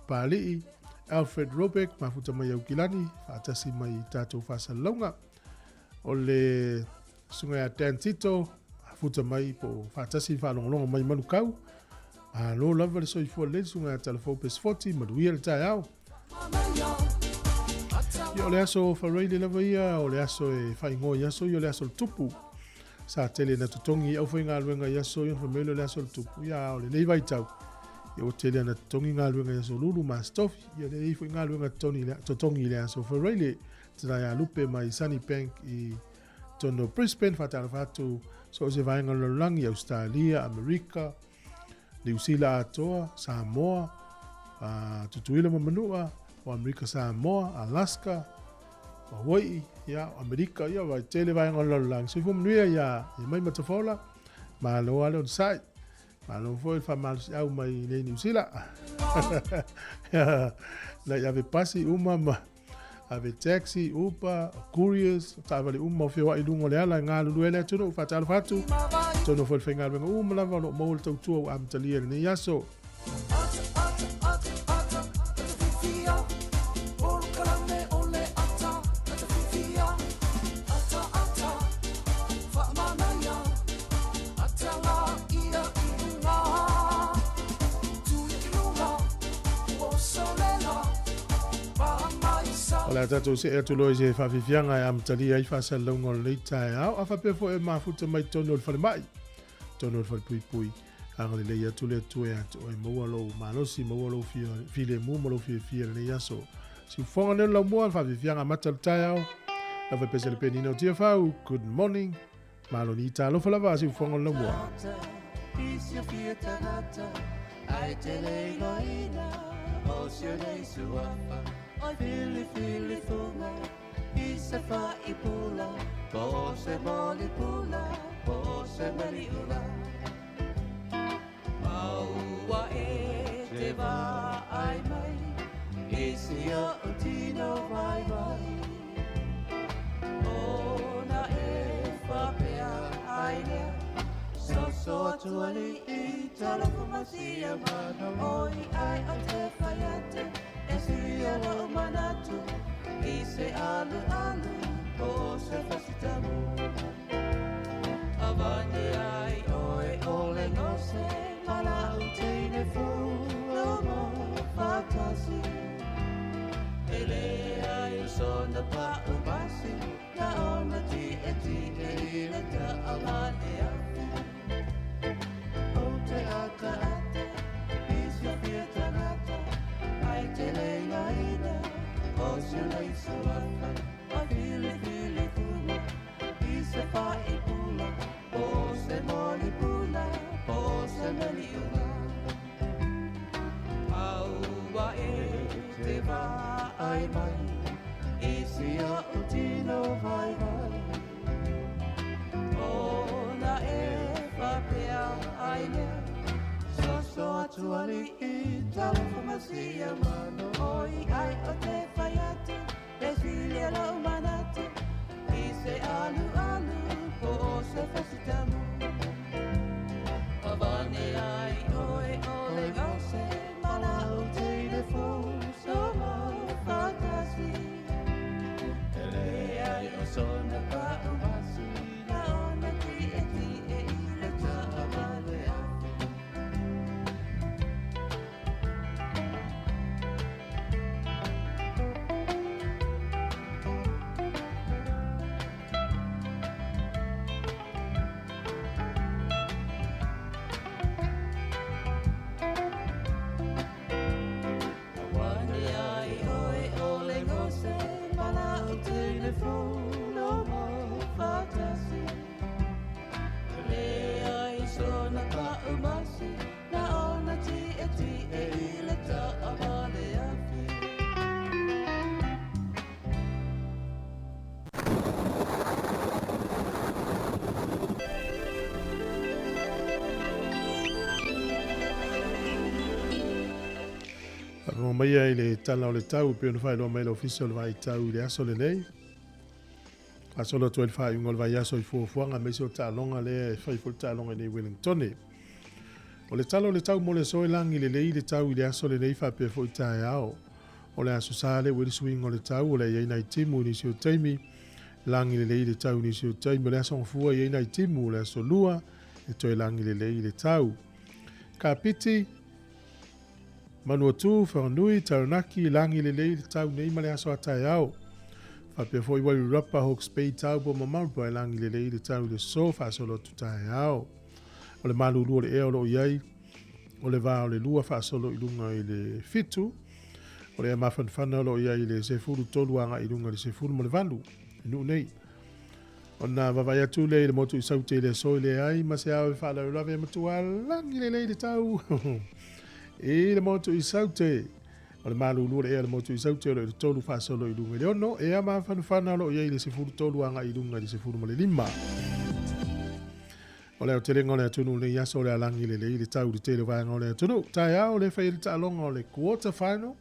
Pali'i, Alfred Robeck, mafuta mai Aukilani, faatasi mai tatou faasalalauga. O le susuga ia Dan Tito, mafuta mai po faatasi faalogologo mai Manukau. Malo lava le soifua lelei le susuga ia Talafou Pesefoti, manuia le taeao. Ia, o le aso Faraile lava ia, o le aso e faaigoa i aso ia o le aso o le tupu. Sa tele na totogi i aufaigaluega i aso ia, fai mai o le aso o le tupu. Ia, o lenei vaitau, ia ua tele na totogi galuega i aso Lulu ma Aso Tofi. Ia, lea e i ai foi galuega totogi i le aso Faraile. Tina ia Lupe mai Sunnybank i totonu o Brisbane, faatalofa atu so o se vaega o le lalolagi, Ausetalia, Amerika, Niu Sila atoa, Samoa, Tutuila ma Manua, o Amerika Samoa, Alaska, o Hawaii, ia, o Amerika, ia, vai tele vaega o le lalolagi. Soifua manuia ia, ia mai Matafola, malo lava le onosai. Malo foi le faamalosiau mai nei Niu Sila. Na i ave pasi uma ma ave taxi, Uber, couriers, taavale uma o feoai i luga o le ala e galulue ai le atunuu. Faatalofa atu, totonu foi le faigaluega uma lava o lo o maua le tautua ua amatalia i lenei aso. O le a tatou see atu loa i se faafiafiaga e amatalia ai faasalalauga o lenei taeao, a faapea foi e mafuta mai totonu o le falemai, totonu o le falepuipui, agalelei atu le Atua ia te oe, maua lou malosi, maua lou filemu ma lou fiafia i lenei aso. Siufofoga nei o le laumua, le faafiafiaga amata o le taeao, lau faipese le penina o Tiafau, good morning. Malo ni talofa lava siufofoga o le laumua. I se faipula po o se moli pula po o se meliula. Aua e te vaai mai i si oʻu tino vaivai. Ona e faapea ai lea, soso atu alii talofa ma sia mano. Oi ai o te fai atu e suia loʻu manatu i se alualu po o se fasitamu. Avane ai oe o le gose ma la'u teine fou logo fa'atasi. E leai o sona pa'u masi na ona ti'eti'e i le ta'avale afi. O te ataata i silafia tagata ai te leilaina o si lei suafa o filifili fua i se faipula po o se moli pula po o se meliula. Aua e te vaai mai i si oʻu tino vaivai. Ona e faapea ai lea, soso atu alii talofa ma sia mano. Oi ai o te fai atu e silia loʻu manatu i se alualu po o se fasitamu. Avane ai oe o le gose ma la'u teine fou somo fa'atasi. E leai o sona pa'u masi na ona ti'eti'e i le ta'avale afi. Avane ai oe o le gose ma la'u teine fou logo fa'atasi. E leai sona pa'u masi na ona ti'eti'e i le ta'avale afi. Faafofoga maia i le tala o le tau e pei ona faailoa mai le Ofisa o le Vaitau i le aso lenei. Faasolo atu ai le faaiuga o le vaiaso i fuafuaga aemaise o taaloga lea e fai foi le taaloga i nei Wellingtone. O le tala o le tau mo le aso e lagi lelei le tau i le aso lenei faapea foi taeao. O le aso sa lea ua i le suiga o le tau o le a i ai nai timu i nisi o taimi. Lagi lelei le tau i nisi o taimi. O le aso Gafua e i ai nai timu, o le aso Lua e toe lagi lelei le tau. Kapiti, Manuatū, Whanganui, Taranaki, lagi lelei le tau nei ma le aso a taeao. Faapea foi Wairarapa, Hawke's Bay, Taupo ma Marlborough e lagi lelei le tau i le aso faasolo atu taeao. O le malulu o le ea o lo o i ai, o le va o le 2 faasolo i luga i le 7. O le ea mafanafana o lo o i ai i le 13 agai i luga i le 18 i nuu nei. Ona vaavaai atu lea i le motu i Saute i le aso e leai ma se ao e faalavelave e matua lagi lelei le tau i le motu i Saute. O le malulu o le ea le motu i Saute o lo o i le 3 faasolo i luga i le 6, ea mafanafana o lo o i ai i le 13 agai i luga i le 15. O le aotelega o le atunuu i lenei aso o le a lagi lelei le tau i le tele o vaega o le atunuu. Taeao le fai ai le taaloga o le quarter final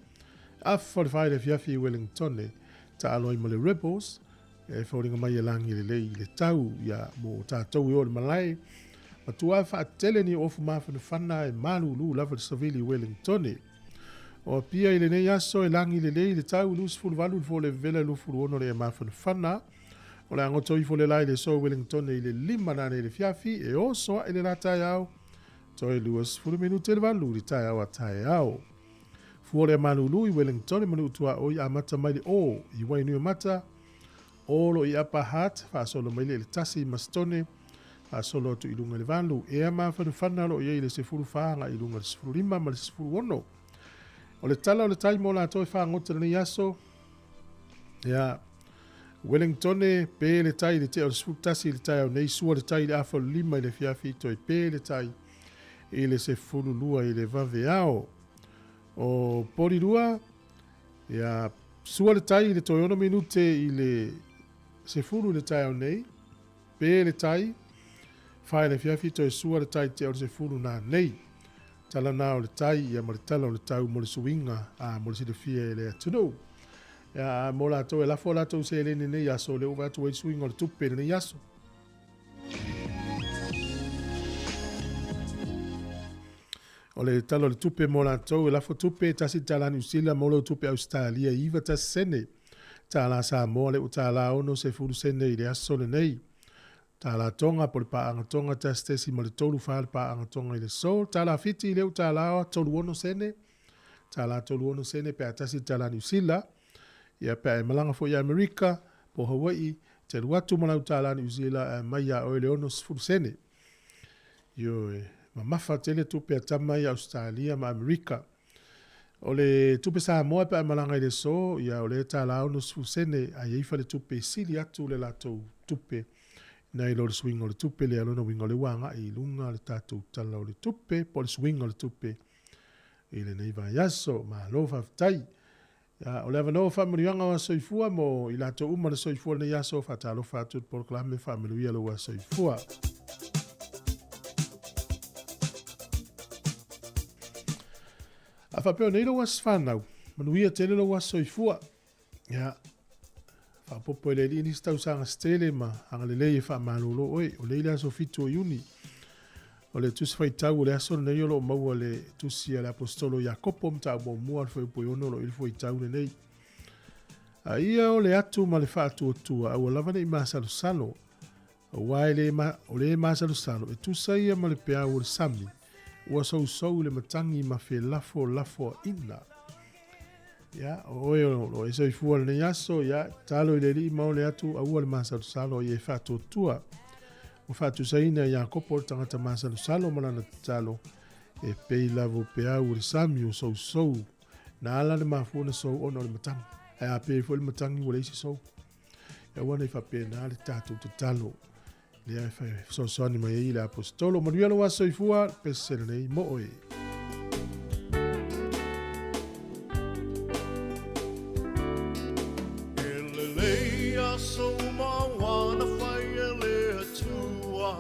afa o le 4 i le afiafi i Wellingtone. Taalo ai ma le Rebels E foliga mai e lagi lelei i le tau ia mo tatou e o i le malae. Matua faatele ni ofu mafanafana e malulu lava le savili i Wellingtone. O Apia i lenei aso e lagi lelei i le tau 28 le fua le vevela 26 le e mafanafana. O le a goto ifo le la i le so Wellingtone i le 5 nanei le fiafi e oso ae le la taeao toe 20 minute le valu i le taeao a taeao. Fua le malulu i Wellingtone ma Nuutuaoi amata mai le o i Wainuiomata, o lo i Upper Hutt, faasolo mai le i le 1 i Mastone, faasolo atu i luga i le 8. Ea mafanafana o lo o i ai i le 14 agai i luga i le 15 ma le 16. O le tala o le tai mo latou e fagota i lenei aso, ia, Wellingtone, pe le tai i le tea o le 11 i le taeao nei, sua le tai i le afa o le 5 i le afiafi, toe pe le tai i le 12 i le vaveao. O Porirua, ia, Sua le tai i le toe 6 minute i le 10 i le taeao nei, pe le tai, 4 i le afiafi toe sua le tai tea o le 10 nanei. Tala na o le tai ia ma le tala o le tau mo le suiga a mo le silafia e le atunuu. Ia, mo latou e lafo latou seleni nei aso, lea ua vaai atu ai le suiga o le tupe i lenei aso. O le tala o le tupe mo latou e lafo tupe, $1 Niu Sila mo lau tupe Ausetalia 91 sene. Tala Samoa le ua tala 60 sene i le aso lenei. Tala Tonga po le paaga Tonga 1.34 le paaga Tonga i le aso. Tala Fiti le ua tala 36 sene. Tala 36 sene pe a $1 Niu Sila. Ia pe a e malaga foi i Amerika po Hawaii, te alu atu ma lau tala Niu Sila e aumai ia oe le 60 sene. Ioe, mamafa tele tupe a tama i Ausetalia ma Amerika. O le tupe Samoa pe a malaga i le aso, ia o lea tala 60 sene, a i ai faletupe e sili atu le latou tupe nai lo le suiga o le tupe lea. Lona uiga o lea ua agai i luga le tatou tala o le tupe po o le suiga o le tupe i lenei vaiaso. Malo faafetai. O le avanoa o faamanuiaga o aso soifua mo i latou uma na soifua lenei aso, faatalofa atu i le polokalame faamanuia lou aso soifua. A faapea nei lou aso fanau, manuia tele lou aso soifua. Ia, faaopoopo e le Alii nisi tausaga se tele ma agalelei e faamalolo oe. O nei le aso 7 o Iuni. O le tusi faitau o le aso lenei o lo o maua le tusi a le Aposetolo Iakopo mataupu muamua le fuaiupu e 6 o lo o i le fuaitau lenei. A ia o le atu ma le faatuatua aua lava ne i masalosalo, aua e le ma, o le masalosalo e tusa ia ma le peau o le sami, ua sousou i le matagi ma felafolafoaina. Ia, o oe o lo e soifua lenei aso, ia, tatalo i le Alii ma ole atu, aua le masalosalo ia e faatuatua. Ua faatusaina e Iakopo le tagata masalosalo ma lana tatalo, e pei lava o peau o le sami o sousou. Na ala le mafua ona sou ona o le matagi. Ae a pe foi le matagi ua leai se sou. Ia aua ne i faapena le tatou tatalo. Lea e fesoasoani mai ai le Aposetolo. Manuia lou aso soifua, pese lenei mo oe. E lelei aso uma ua na fai e le Atua,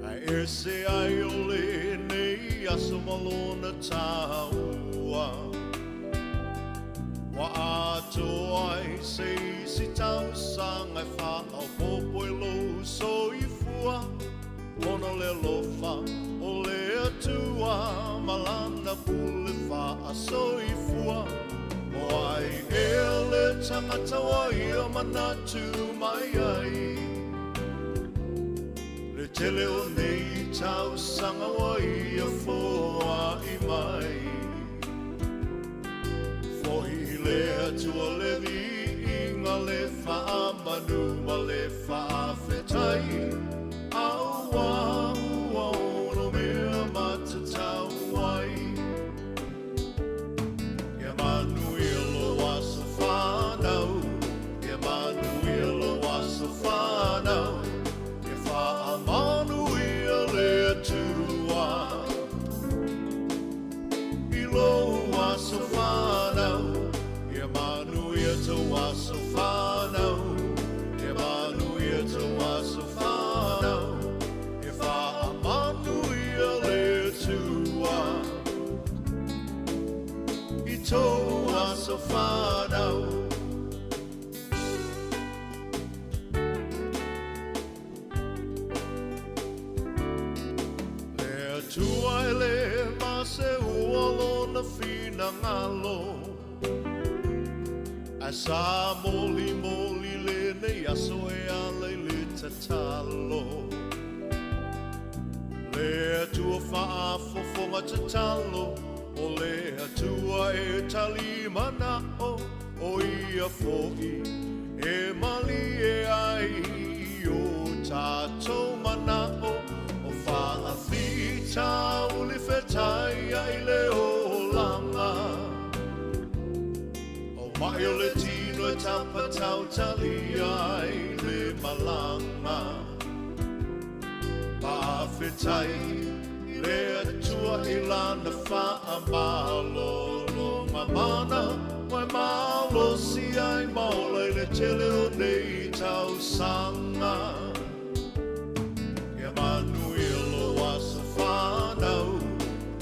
Ae ese ai o lenei aso ma lona taua. Ua atoa ai se isi tausaga e faaopoopo i lou soifua, Ona o le alofa o le Atua ma lana pule faasoifua. O ai ea le tagata ua ia manatu mai ai, Le tele o nei tausaga ua ia foai mai. Fo'i i le Atua le viiga, le faamanu ma le faafetai, Auā ua ono mea matatau ai. Ia manuia lou aso fanau, Ia manuia lou aso fanau, Ia faamanuia le Atua i lou aso fanau, Ia manuia tou aso fanau, Ia manuia tou aso fanau, Ia faamanuia le Atua i tou aso fanau. Le Atua e le maseua lona finagalo, Ae sa molimoli lenei aso e ala i le tatalo. Le Atua faafofoga tatalo, O le Atua e tali manao, O ia foi e malie ai i o tatou manao, O faafitauli fetaia i le olaga. O mai o le tino e tapatautalia ai le malaga. Faafetai le Atua i lana faamalologa mana, ua malosi ai ma ola i le tele o nei tausaga. Ia manuia lou aso fanau,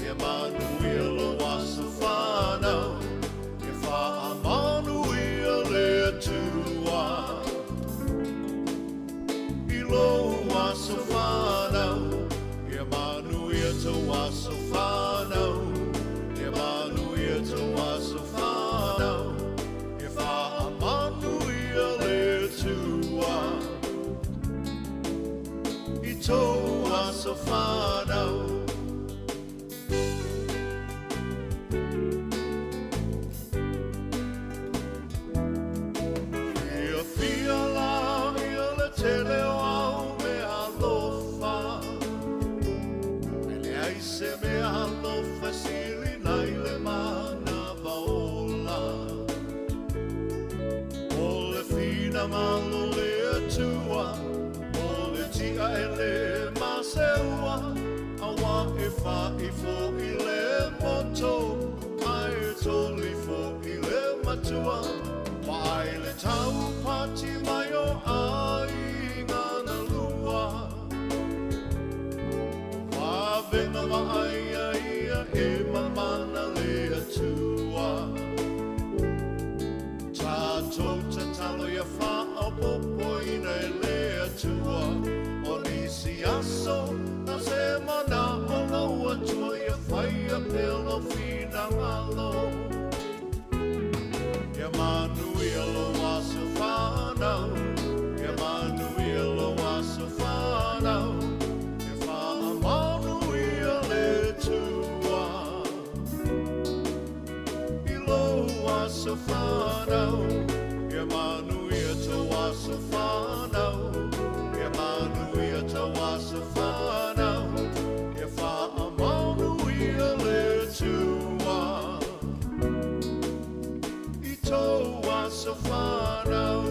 ia manuia lou aso fanau, ia faamanuia le Atua i lou aso fanau, ia manuia tou aso fanau, ia manuia tou aso fanau, ia faamanuia le Atua i tou aso fanau. Fiafia la ia le tele o au mea alofa, Ae leai se mea alofa e sili nai le manava ola. O le finagalo o le Atua, o le tia e le maseua, Aua e fa'i fo'i le moto, ae toli fo'i le matua. Vaai le taupati mai o aiga na lua, Vavega vaaia ia e mamana le Atua. Tatou tatalo ia faaopoopoina e le Atua, O nisi aso na se manao lou Atua ia faia pea lou finagalo. Ia manuia lou aso fanau, ia manuia lou aso fanau, ia faamanuia le Atua i lou aso fanau, ia manuia tou aso fanau, ia manuia tou aso fanau, ia faamanuia le Atua i tou aso fanau.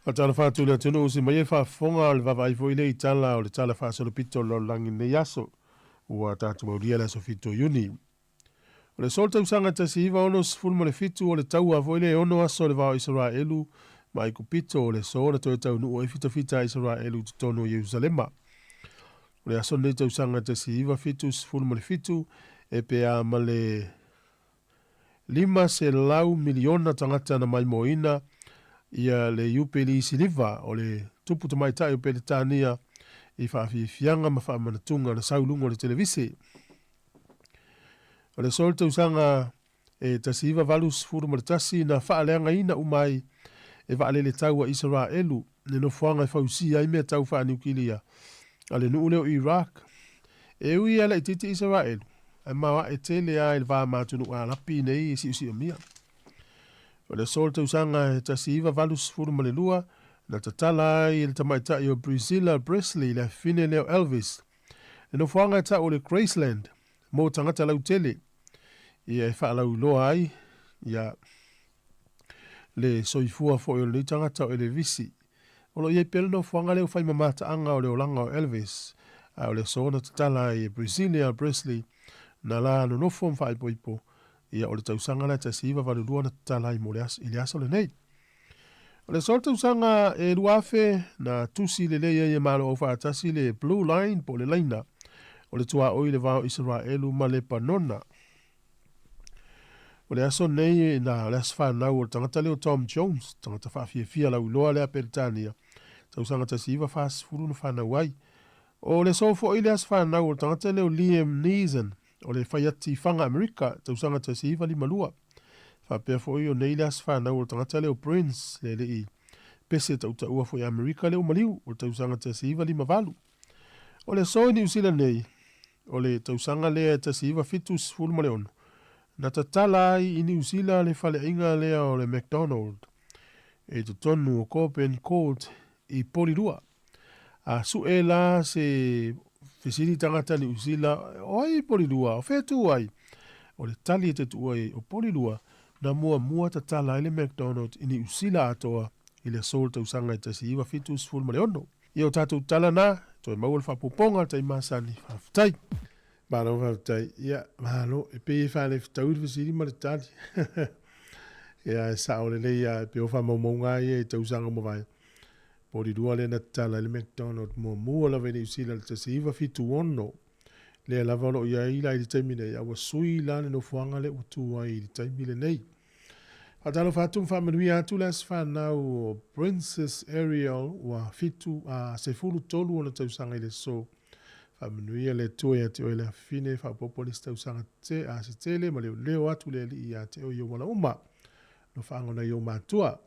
Faatalofa atu i le atunuu se mai e faafofoga o le vaavaai foi lea i tala o le Tala Faasolopito o le Lalolagi i lenei aso ua tatou aulia le aso 7 o Iuni. O le solo tausaga 1967 o le taua foi lea e ono aso o le va o Isaraelu ma Aikupito o le aso na toe taunuu ai fitafita a Isaraelu i totonu o Ierusalema. O le aso lenei tausaga 1977 e pe a ma le 500 miliona tagata na maimoaina ia le Iupeli Siliva o le tupu tamaitai o Peretania i faafiafiaga ma faamanatuga na sau i luga o le televise. O le aso o le tausaga e 1981 na faaleagaina uma ai e vaalele tau a Isaraelu le nofoaga e fausia ai mea tau faaniukilia a le nuu lea o Iraq. E ui lava laitiiti Isaraelu, ae maoae tele lava i le va ma atunuu Arapi nei e siosiomia. O le aso o le tausaga e 1982 na tatala ai e le tamaitai o Priscilla Presley le afifine lea o Elvis le nofoaga e tau o le Graceland mo tagata lautele ia e faalauiloa ai ia le soifua foi o lenei tagata o Elevisi. O lo o i ai pea le nofoaga lea ua fai ma mataaga o le olaga o Elvis, a o le aso na tatala ai e Priscilla Presley na la nonofo ma faaipoipo ia o le tausaga lea 1982 na tatala ai mo le aso, i le aso lenei. O le aso o le tausaga e 2000 na tusi lelei ai e Malo Aufaatasi le Blue Line po o le laina o le tuaoi i le va o Isaraelu ma Lepanona. O le aso nei na o le aso fanau o le tagata lea o Tom Jones, tagata faafiafia lauiloa lea Peretania, tausaga 1940 na fanau ai. O le aso foi le aso fanau o le tagata lea o Liam Neeson, o le faiati faga Amerika, tausaga 1952. Faapea foi o nei le aso fanau o le tagata lea o Prince, le alii pese tautaua foi Amerika lea ua maliu, o le tausaga 1958. O le aso i Niu Sila nei, o le tausaga lea e 1976, na tatala ai i Niu Sila le faleaiga lea o le McDonald i totonu o Coben Court i Porirua. A sue la se fesili tagata Niu Sila, o ai Porirua, o fea e tu ai? O le tali e te tuua i ai, o Porirua, na muamua tatala ai le McDonald i Niu Sila atoa i le aso o le tausaga e 1976. Ia o tatou tala na, toe maua le faaopoopoga a le tai masani. Faafetai. Malo faafetai. Ia, malo, e pei e faalefetaui le fesili ma le tali. Ia, e sao lelei lava, e pei o faamaumauga lava ia i tausaga ua mavae. Po o le lua lea na tatala ai le McDonald muamua lava i Niu Sila i le 1976. Lea lava o lo o i ai la i le taimi nei, a ua sui la le nofoaga lea ua tu ai i le taimi lenei. Faatalofa atu ma faamanuia atu le aso fanau o Princess Ariel ua 7 a 13 ona tausaga i le aso. Faamanuia le Atua ia te oe le afafine, faaopoopo nisi tausaga te a se tele ma leoleo atu le Alii ia te oe i ou ala uma. Alofaaga nai ou matua.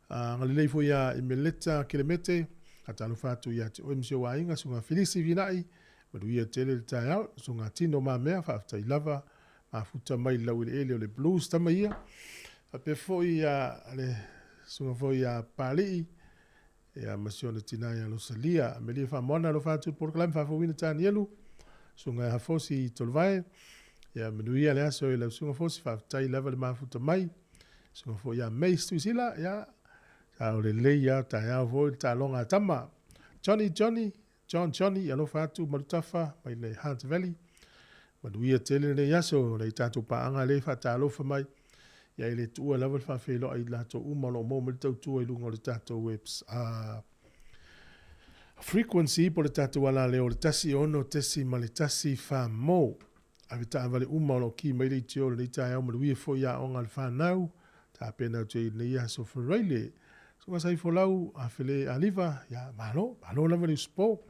Agalelei foi ia Imeleta Kelemete, faatalofa atu ia te oe ma si ou aiga, Susuga Filisi Vinai, manuia tele le taeao, Susuga Tino Mamea, faafetai lava, mafuta mai le laueleele o le Blues tama ia. Faapea foi ia le Susuga foi ia Papalii, ia ma si ona tina ia Losalia. Amelia Faamoana, alofa atu i le polokalame faafouina Tanielu, Susuga ia Hafosi Tolovae, ia manuia le aso i lau Susuga Fosi, faafetai lava le mafuta mai. Susuga foi ia Mace Tuisila, ia, sa o lelei lava, taeao foi le taaloga a tama. Johnny, Johnny, John Johnny, alofa atu Malutafa mai le Hunt Valley. Manuia tele lenei aso, nai tatou paaga lea e faatalofa mai. Ia e le tuua lava le faafeiloai i latou uma o lo o maua mai le tautua i luga o le tatou webs, frequency po o le tatou alaleo o le 106.1 mo. Avetaavale uma o lo o ki mai leitio i lenei taeao manuia foi aoga a le fanau tapena atu ai i lenei aso Faraile. Susuga Saifolau Afele Aliva, ia malo, malo lava le usupo.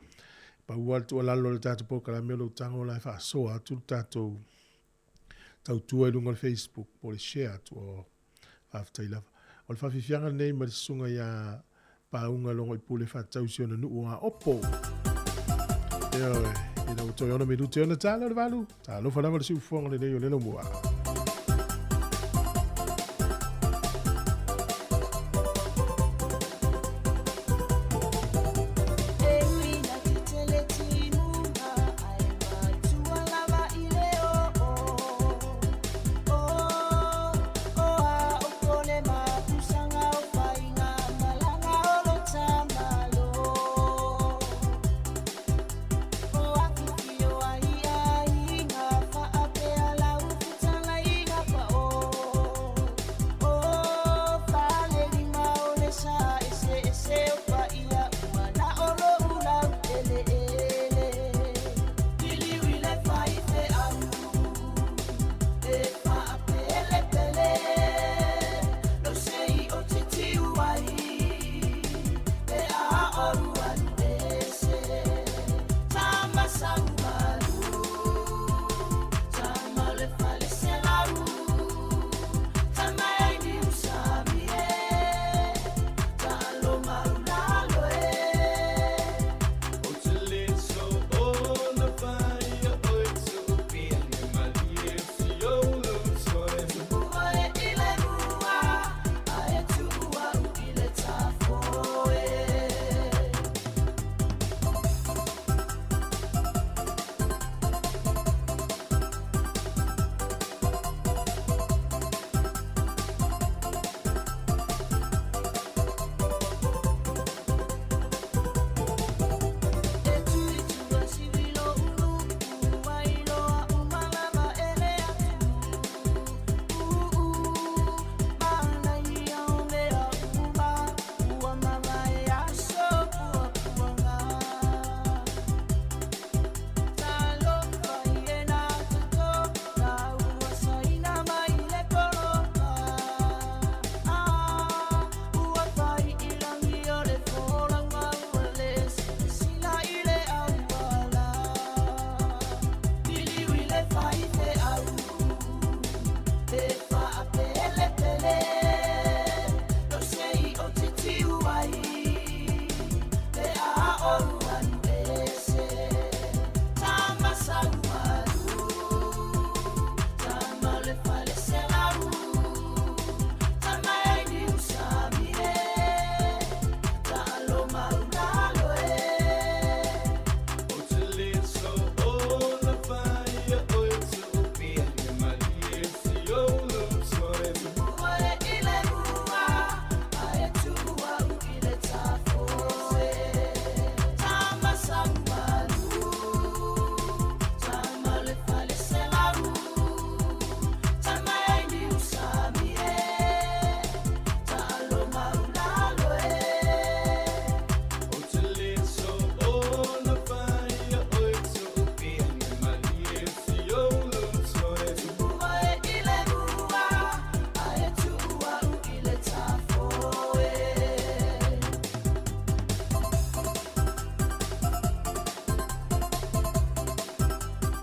Pau lava le tuualalo a le tatou polokalame o lou tago la e faasoa atu le tatou tautua i luga o le Facebook po o le share atu o faafetai lava. O le faafiafiaga lenei ma le susuga ia Pauga Logoipule faatatau i si ona nuu o Aopo. Ioe, ina ua toe 6 minute ona tala o le 8, talofa lava le siufofoga lenei o le Laumua.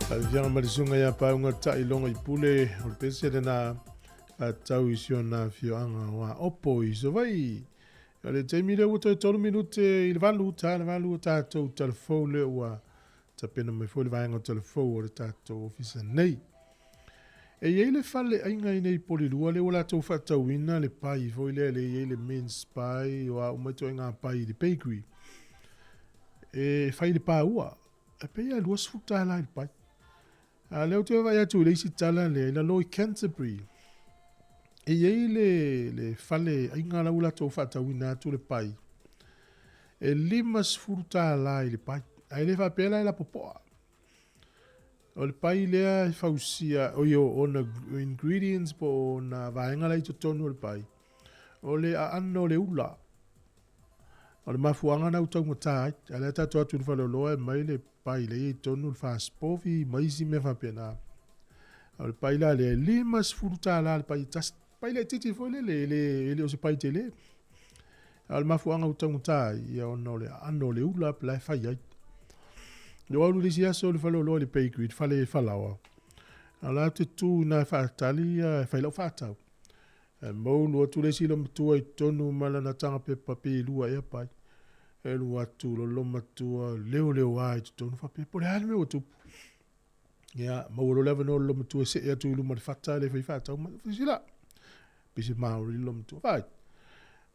Faafiafiaga ma le susuga ia Pauga Taʻiloga i Pule o le pese lena faatau i si ona afioaga o Aopo i Savaii. O le taimi lea ua toe 3 minute i le 8, ta le 8 o tatou talafou lea ua tapena mai foi le vaega o talafou o le tatou ofisa nei. E i ai le fale aiga i nei Polilua lea ua latou faatauina le pai foi lea le i ai le mince pie o a uma ituaiga pai i le bakery. E fai i le paua. E pei lava e $20 i le pai. A lea ou te vaavaai atu i le isi tala lea i lalo i Canterbury. E i ai le, le fale aiga la ua latou faatauina atu le pai. E $50 i le pai. Ae le faapea la e lapopoa. O le pai lea e fausia, oi o ona ingredients po o ona vaega la i totonu o le pai, o le aano o le ula. O le mafuaaga na ua taugata ai. A lea tatou atu i le faleoloa e mai le pai lea i totonu le fasipovi ma isi mea faapena. O le pai la lea e $50 le pai e tasi. Pai laitiiti foi lele, e le o se pai tele. A o le mafuaaga ua taugata ai, ia ona o le aano o le ula la e fai ai. Ua alu le isi aso i le faleoloa i le bakery, le fale falaoa. A o la te tu ina e faatali e fai lau faatau. Ae moulu atu le isi loomatua i totonu ma lana taga pepa pe lua ea pai. E alu atu lo loomatua leoleoa i totonu faapea, po o le a le mea ua tupu. Ia, maua loa le avanoa o le loomatua e see atu i luma o le fata le fai faatau mai. Silasila, pei se Maori le loomatua. Vaai,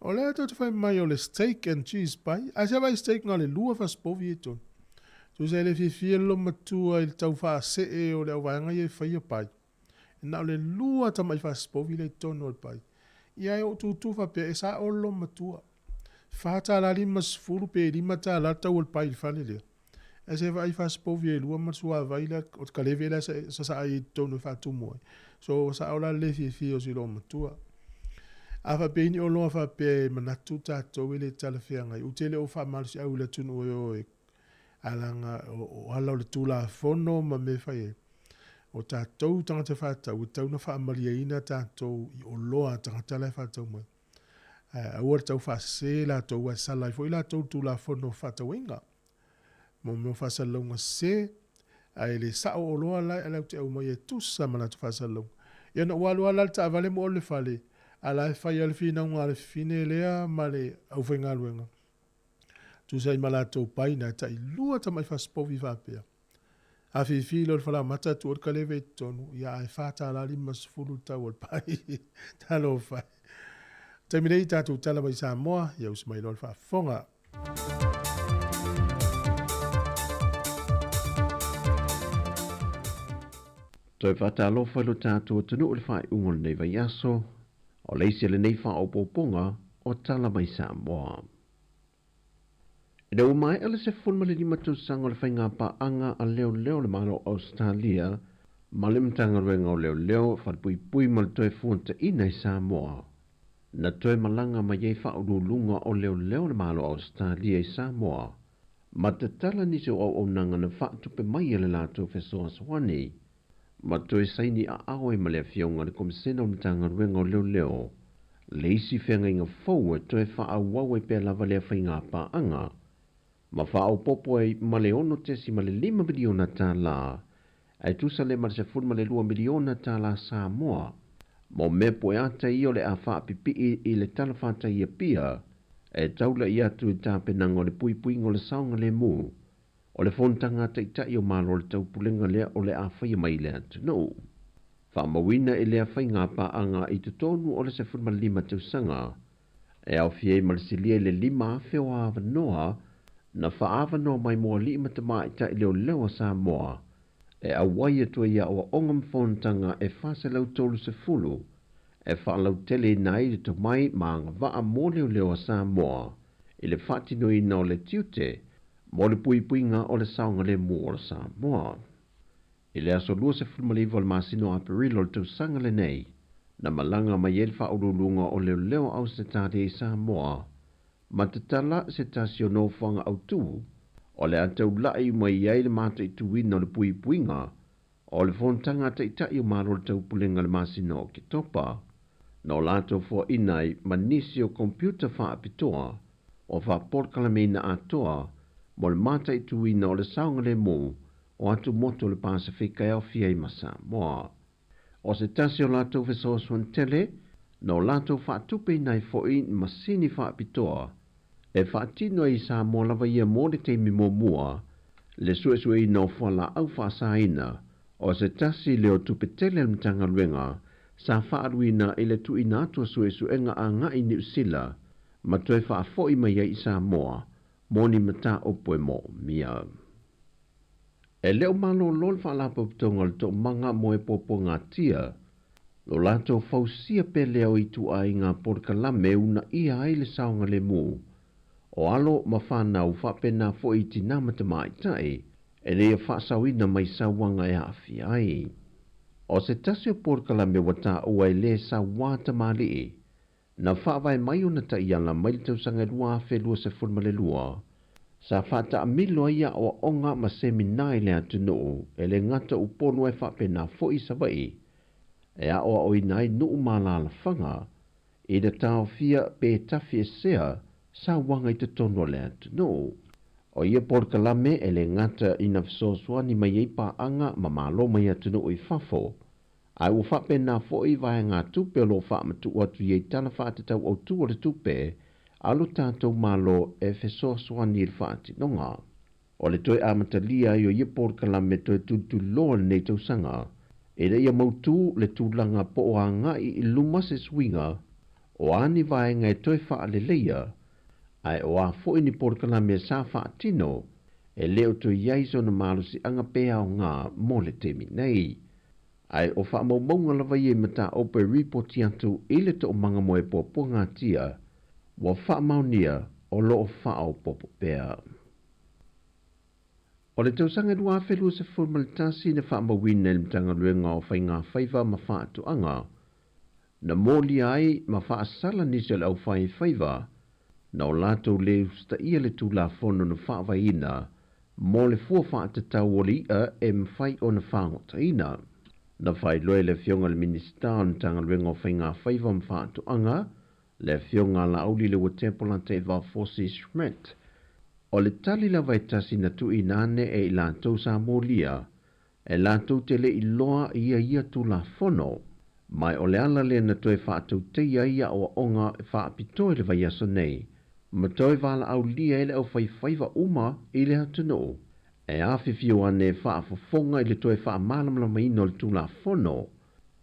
o lea tou te fai mai o le steak and cheese pie. Ae se vaai steak na o le lua fasipovi i totonu. Tusa e le fiafia le loomatua i le tau faasee o le auvaega ia e faia pai. Na o le lua tamai fasipovi lea i totonu o le pai. Ia e ou tutu faapea e sa'o le loomatua. $4.50 pe $5 le tau o le pai i le fale lea. Ae se vaai fasipovi e lua ma le suavai lea o le kaleve lea sasaa i totonu e faatumu ai. So sa'o la le le fiafia o si loomatua. A faapea ni oloa faapea e manatu tatou e le talafeagai, ou te le o faamalosiau i le atunuu e o e alaga o ala o le Tulafono ma mea e fai ai. O tatou tagata faatau e tatau ona faamalieina tatou i oloa a tagata la e faatau mai. Ae aua le tau faasese latou ae sala ai foi latou i le Tulafono o Fefaatauaiga. Mo mea o faasalalauga sese, ae le sao oloa la e latou te aumaia e tusa ma latou faasalalauga. Ia na ua alu lava la le taavale ma olo i le fale, a la e fai lava le finauga a le fafine lea ma le aufaigaluega. Tusa ai ma latou pai na e tailua tamai fasipovi faapea. Afifi loa le falaoamata tuu ai le kaleve i totonu, ia ae $4.50 le tau o le pai. Talofa e. Taimi nei tatou tala mai Samoa, ia usi mai loa le faafofoga. Toe faatalofa i lo tatou atunuu i le faaiuga o lenei vaiaso, o le isi o lenei faaopoopoga o Tala Mai Samoa. Ina ua maea le 15 tausaga o le faigapaaga a leoleo le Malo o Ausetalia ma le Matagaluega o Leoleo, Falepuipui ma le Toe Fuataina i Samoa, na toe malaga mai ai faauluuluga o leoleo le Malo o Ausetalia i Samoa ma tatala nisi o auaunaga na faatupe mai e le latou fesoasoani ma toe saini aao ai ma le Afioga i le Komisena o le Matagaluega o Leoleo le isi feagaiga fou e toe faaauau ai pea lava lea faigapaaga ma faaopoopo ai ma le $6.5 miliona tala ae tusa lea ma le $12 miliona tala Samoa mo mea poeata ia o le a faapipii i le Tala Fātai Apia e taula'i atu i le tapenaga o le puipuiga o le saogalemu o le fonotaga a Taitai o Malo o le Taupulega lea o le a faia mai i le atunuu. Faamauina i lea faigapaaga i totonu o le 15 tausaga e aofia ai ma le silia i le 5,000 o avanoa na faaavanoa mai mo alii ma tamaitai leoleo a Samoa e auai atu ai i aoaoga ma fonotaga e 430 e faalauteleina ai le tomai ma agavaa mo leoleo a Samoa i le faatinoina o le tiute mo le puipuiga o le saogalemu o Samoa. I le aso 29 o le masina o Aperila o le tausaga lenei, na malaga mai ai le faauluuluga o leoleo Ausetalia i Samoa ma tatala se tasi o nofoaga autū o le a taula'i mai ai le mataituina o le puipuiga o le fonotaga a Taitai o Malo o le Taupulega i le masina o Oketopa, na o latou foaina ai ma nisi o computer faapitoa ua faapolokalameina atoa mo le mataituina o le saogalemu o atumotu o le Pasefika e aofia ai ma Samoa. O se tasi o latou fesoasoani tele, na o latou faatupeina ai foi masini faapitoa e faatino ai i Samoa lava ia mo le taimi muamua le suesueina o fualaau faasaina. O se tasi lea o tupe tele a le Matagaluega sa faaluina i le tuuina atu o suesuega agai i Niu Sila ma toe faafoi mai ai i Samoa mo ni mataupu e moomia. E le o malolo le Faalapotopotoga o le Toomaga mo e Puapuagatia lo latou fausia pea lea o ituaiga polokalame e uunaia ai le saogalemu o alo ma fanau faapena foi i tinā ma tamaitai ina ia faasaoina mai sauaga e aafia ai. O se tasi o polokalame ua taua e le sauā tamalii na faavae mai ona taiala mai le tausaga e 2022, sa faataamilo ai aoaoga ma semina i le atunuu e le gata Upolu ae faapena foi i Savaii e aoaoina ai nuu ma alaalafaga i le taofia pe tafiesea sauaga i totonu o le atunuu. O ia polokalame e le gata ina fesoasoani mai ai paaga ma malo mai atunuu i fafo, ae ua faapena foi vaegatupe o lo o faamatuu atu i ai Tala Faatatau Autu o le Tupe a lo tatou Malo e fesoasoani i le faatinoga. O le toe amatalia ai o ia polokalame toe tulituliloa i lenei tausaga, ina ia mautu le tulaga po o agai i luma se suiga o a ni vaega e toe faaleleia, ae o a foi ni polokalame sa faatino e le o toe i ai sona malosiaga pe aoga mo le taimi nei. Ae o faamaumauga lava ia i mataupu e ripoti atu i le toomaga mo e puapuagatia ua faamaonia o lo o faaopoopo pea. O le tausaga 2021 na faamauina e le Matagaluega o Faiga Faiva ma Faatoaga, na molia ai ma faasala nisi o le aufaifaiva na o latou le usitaia le Tulafono na faavaeina mo le fua faatatau o le i'a e mafai ona fagotaina. Na faailoa e le Afioga i le Minisita o le Matagaluega o Faiga Faiva ma Faatoaga, le Afioga a Laauli Leuatepo Lataiva Fosi Schmidt, o le tali lava e tasi na tuuina ane e i latou sa molia, e latou te le i loa ia ia Tulafono, ma o le ala lea na toe faatauteia ai aoaoga faapitoa i le vaiaso nei, ma toe valaaulia ai le aufaifaiva uma i le atunuu, e afifio ane e faafofoga i le toe faamalamalamaina o le Tulafono,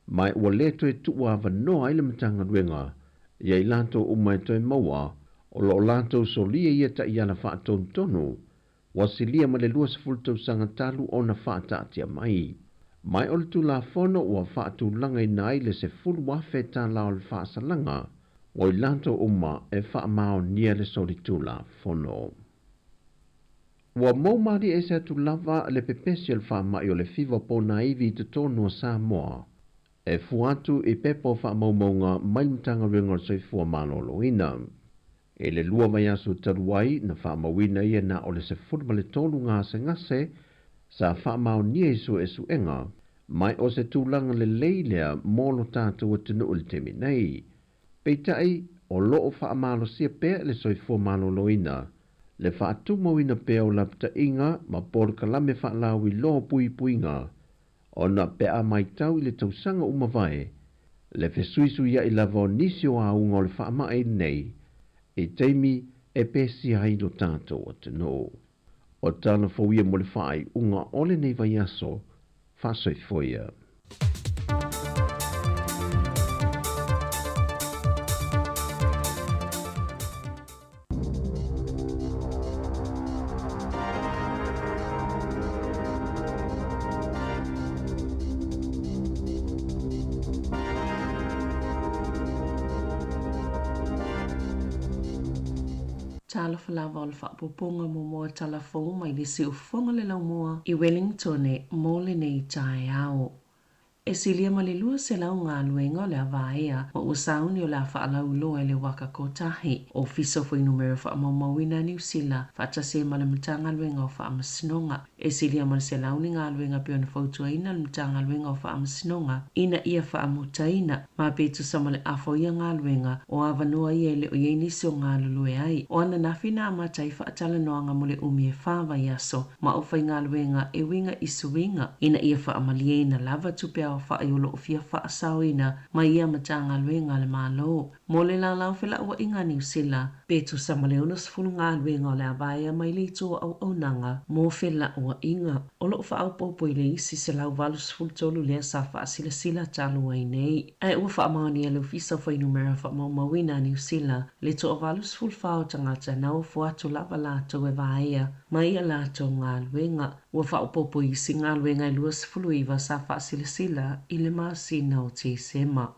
ma ua le toe tuuavanoa ai le Matagaluega ia i latou uma e toe maua o lo o latou solia ia taiala faatonutonu ua silia ma le 20 tausaga talu ona faataatia mai. Mai o le Tulafono ua faatulagaina ai le $10,000 tala o le faasalaga mo i latou uma e faamaonia le solitulafono. Ua mau malie ese atu lava le pepesi o le faamai o le fiva ponaivi i totonu o Samoa, e fua atu i pepa o faamaumauga mai le Matagaluega o le Soifua Maloloina. I le 2 vaiaso talu ai na faamauina ia na o le 13 gasegase sa faamaonia i suesuega, mai o se tulaga lelei lea mo lo tatou atunuu i le taimi nei. Peitai, o lo o faamalosia pea le Soifua Maloloina, le faatumauina pea o lapataiga ma polokalame faalauiloa puipuiga, ona pe a matau i le tausaga ua mavae, le fesuisuiai lava o nisi o auga o le faamai lenei, i taimi e pesia ai lo tatou atunuu. O tala fou ia mo le faaiuga o lenei vaiaso, faasoifoia. Talofa lava o le faaopoopoga muamua tala fou mai le siufofoga le laumua i Wellington mo lenei taeao. E silia ma le 200 galuega o le a vaea ma ua sauni o le a faalauiloa i le Waka Kotahi, Ofisa o Fuainumera Faamaumauina a Niu Sila faatasi ai ma le Matagaluega o Faamasinoga. E silia ma le 100 ni galuega pei ona fautuaina le Matagaluega o Faamasinoga ina ia faamutaina, ma pe tusa ma le afa o ia galuega o avanoa ia e le o i ai nisi o galulue ai. O ananafi na amata ai faatalanoaga mo le umi e 4 vaiaso ma aufaigaluega e uiga i suiga ina ia faamalieina lava tupe aofa'i o lo'o fia faasaoina mai ia Matagaluega a le Malo. Mo le laolao fela'ua'iga a Niu Sila, pe tusa ma le 60 galuega o le a vaea mai le itu o auaunaga mo fela'ua'iga o lo'o faaopoopo i le isi 183 lea sa faasilasila talu ai nei. Ae ua faamaonia e le Ofisa o Fuainumera Faamaumauina a Niu Sila le 84 o tagata na ofo atu lava latou e vaea mai a latou galuega. Ua faaopoopo i isi galuega e 29 sa faasilasila i le masina o Tesema.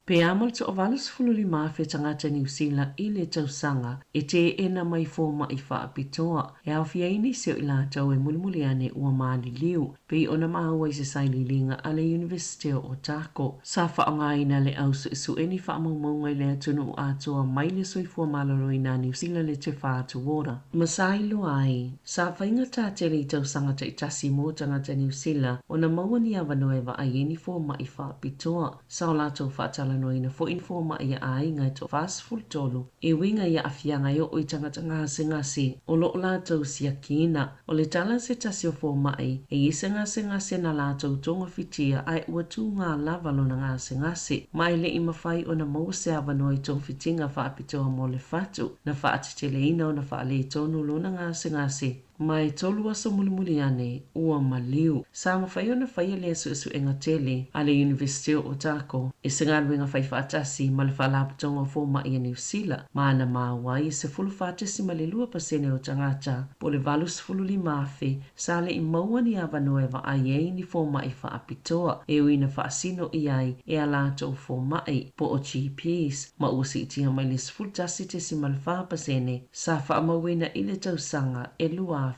Pe a ma le 185,000 tagata Niu Sila i le tausaga e teena mai foma'i faapitoa, e aofia ai nisi o i latou e mulimuli ane ua maliliu, pei ona maua i se sailiiliga a le Iunivesite o Otago. Sa faaaogaina le au su'esu'e ni faamaumauga i le atunuu atoa mai le soifua maloloina a Niu Sila le Te Whatu Ora. Ma sa iloa ai, sa faigata tele i tausaga taitasi mo tagata Niu Sila ona maua ni avanoa e vaai ai ni foma'i faapitoa. Sa o latou faatalanoaina foi ni foma'i a aiga e toa-43 e uiga i aafiaga e oo i tagata gasegase o loo latou siakiina. O le tala a se tasi o foma'i, e i ai se gasegase na latou togafitia ae ua tugā lava lona gasegase, ma e le'i mafai ona maua se avanoa i togafitiga faapitoa mo le fatu, na faateteleina ona faaletonu lona gasegase. Ma e 3 aso mulimuli ane, ua maliu. Sa mafai ona faia lea su'esu'ega tele a le Iunivesite o Otago e se galuega faifaatasi ma le Faalapotopotoga o Foma'i a Niu Sila, ma na maua ai e 14.2% o tagata, po o le 85,000, sa le'i maua ni avanoa e vaai ai ni foma'i faapitoa e ui na faasino i ai e a latou foma'i, po o GPs, ma ua si'itia mai le 11.4% sa faamauina i le tausaga e 2018.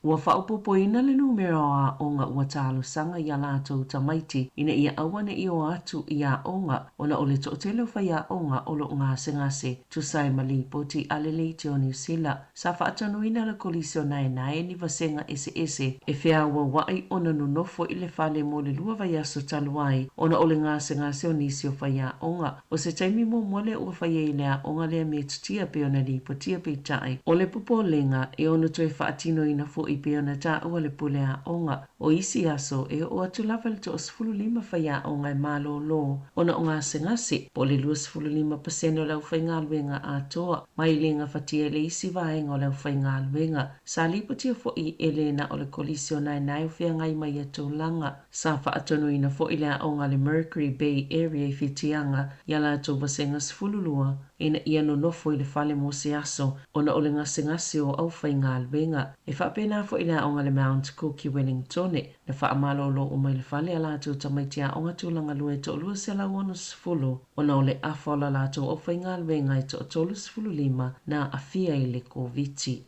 Ua faaopoopoina le numera o aoga ua talosaga iā latou tamaiti ina ia aua ne'i o atu i aoga ona o le to'atele o faiaoga o lo'o gasegase, tusa ai ma lipoti a le Leitio Niu Sila. Sa faatonuina le Kolisi o Naenae ni vasega eseese e feaauaua'i ona nonofo i le fale mo le 2 vaiaso talu ai ona o le gasegase o nisi o faiaoga. O se taimi muamua lea ua faia i le aoga lea metotia pei ona lipotia peitai o le popolega e ono toe faatinoina fo'i pei ona taua le pule aoga. O isi aso e oo atu lava i le 15 faiaoga e malōlō ona o gasegase, po o le 25% o le aufaigaluega atoa, ma e le gafatia e le isi vaega o le aufaigaluega. Sa lipotia fo'i e le na o le Kolisi o Naenae o feagai ma ia tulaga. Sa faatonuina fo'i le aoga a le Mercury Bay Area i Whitianga i a latou vasega 12 ina ia nonofo i le fale mo se aso ona o le gasegase o aufaigaluega. E faapena fo'i le aoga a le Mount Cook i Wellingtone, na faamalōlō uma i le fale a latou tamaiti aoga tulaga lua e 260 ona o le afa o la latou aufaigaluega e toa-35 na aafia i le Koviti.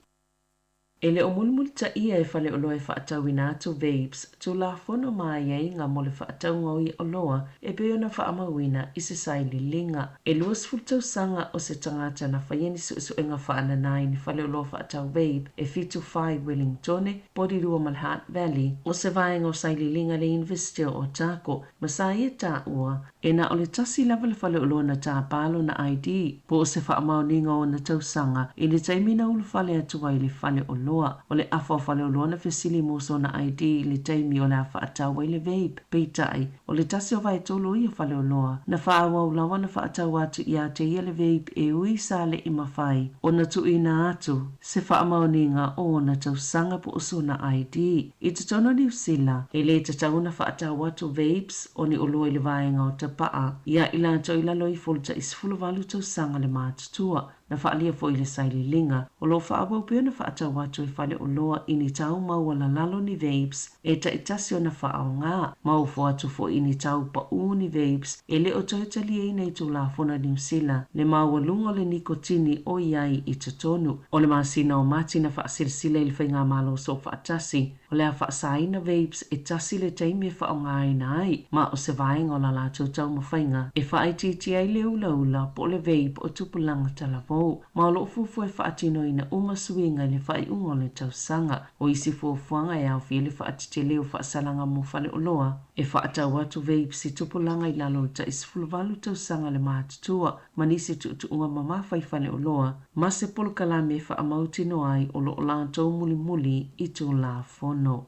E le o mulimulitaia e faleoloa e faatauina atu vapes, tulafono ma aiaiga mo le faatauga o ia oloa e pei ona faamauina i se sailiiliga. E 20 tausaga o se tagata na faia ni su'esu'ega faananā i ni faleoloa faatau vape e 7 i Wellingtone, Porirua ma le Hutt Valley, o se vaega o sailiiliga a le Iunivesite o Otago, ma sa ia taua e na o le tasi lava le faleoloa na tāpā lona ID, po o se faamaoniga o ona tausaga i le taimi na ulufale atu ai i le faleoloa. O le afa o faleoloa na fesili mo sona ID i le taimi o le a faatau ai le vape, peitai, o le tasi o vaetolu o ia faleoloa na faaauau lava ona faatau atu iā te ia le vape e ui sa le'i mafai ona tuuina atu se faamaoniga o ona tausaga po o sona ID. I totonu o Niu Sila, e lē tatau ona faatau atu vapes o ni oloa i le vaega o tapa'a iā i latou i lalo ifo o le ta'i 18 tausaga le matutua. Na faaalia foi i le sailiiliga, o lo o faaauau pea ona faatau atu e faleoloa i ni tau maualalalo ni vapes e taitasi ona faaaogā, ma ofo atu foi i ni tau paū ni vapes e le o toe taliaina i Tulafono a Niu Sila le maualuga o le nikotini o i ai i totonu. O le masina o Mati na faasilasila i le Faigamalo Soofaatasi o le a faasaina vapes e tasi le taimi e faaaogaina ai, ma o se vaega o la latou taumafaiga e faaitiitia ai le ulaula po o le vape o tupulaga talavou. fou, ma o lo o fuafua e faatinoina uma suiga i le faaiuga o le tausaga. O isi fuafuaga e aofia ai le faatetele o faasalaga mo faleoloa e faatau atu vapes i tupulaga i lalo o le tai 18 tausaga le matutua, ma nisi tuutuuga mamafa i faleoloa ma se polokalame e faamautinoa ai o lo o latou mulimuli i Tulafono.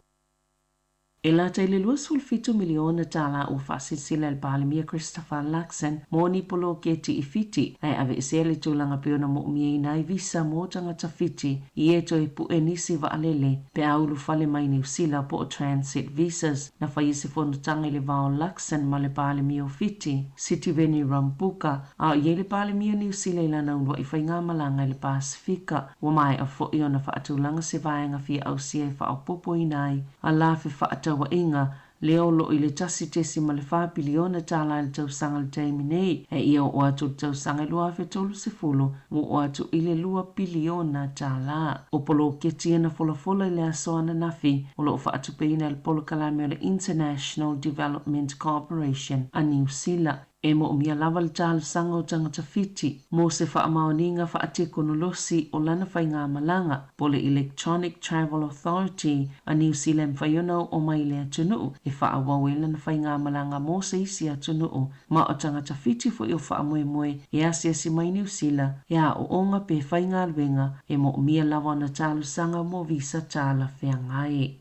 E lata i le $27 miliona tālā ua faasilasila e le Palemia Christopher Luxon mo ni poloketi i Fiti, ae aveesea le tulaga pei ona mo'omiaina ai visa mo tagata Fiti i e toe pu'e nisi vaalele pe a ulufale mai Niu Sila po o transit visas. Na faia se fonotaga i le va o Luxon ma le Palemia o Fiti, Sitiveni Rambuka, a o i ai le Palemia o Niu Sila i lana ulua'i faigamalaga i le Pasefika. Ua maea foi ona faatulaga se vaega fia ausia e faaopoopoina ai ala fefaatauaiga lea o lo o i le $1.4 piliona i le tausaga i le taimi nei, ae ia oo atu i le tausaga e 2030 ua oo atu i le $2 piliona. O poloketi ia na folafola i le aso ananafi o lo o faatupeina e le polokalame o le International Development Corporation a Niu Sila. E moomia lava le talosaga o tagata Fiti mo se faamaoniga faatekonolosi o lana faigamalaga po o le Electronic Travel Authority a Niu Sila e mafai ona oo mai i le atunuu e faaauau ai lana faigamalaga mo se isi atunuu ma o tagata Fiti foi o faamoemoe e asiasi mai Niu Sila e aooga pe faigaluega e moomia lava ona talosaga mo visa talafeagai.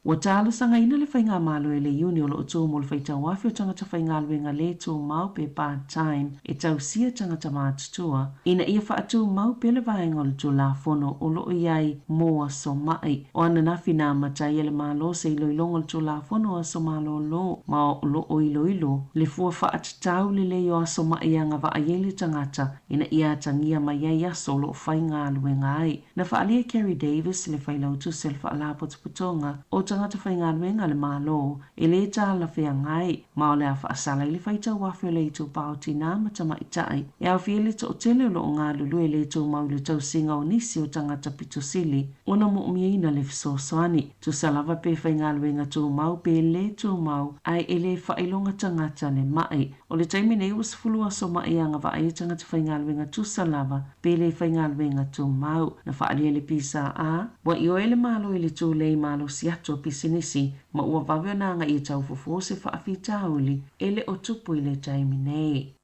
Ua talosagaina le Faigamalo e le Iuni o lo o tu mo le faitau afe o tagata faigaluega lē tumau pe part-time e tausia tagata matutua ina ia faatumau pea le vaega o le Tulafono o lo o i ai mo aso ma'i. O ananafi na amata ai e le Malo se iloiloga o le Tulafono o Aso Malōlō ma o lo o iloilo le fua faatatau lelei o aso ma'i e agavaa i ai le tagata ina ia atagia mai ai aso o lo o faigaluega ai. Na faaalia e Kerry Davis, le Failautusi o le Faalapotopotoga o Tagata Faigaluega a le Malo, e lē talafeagai, ma o le a faasala ai le faitau afe o le itupa o tinā ma tamaitai, e aofia ai le toatele o lo o galulue lē tumau i le tausiga o nisi o tagata pito sili ona mo'omiaina le fesoasoani, tusa lava pe faigaluega tumau pe lē tumau, ae e lē faailoga tagata le ma'i. O le taimi nei ua 10 aso ma'i e agavaa ai tagata faigaluega tusa lava pe lē faigaluega tumau. Na faaalia e le PSA, ua ioe le Malo i le tulei malosi atu o pisinisi ma ua vave ona agaia taufofo se faafitauli e le o tupu i le taimi nei.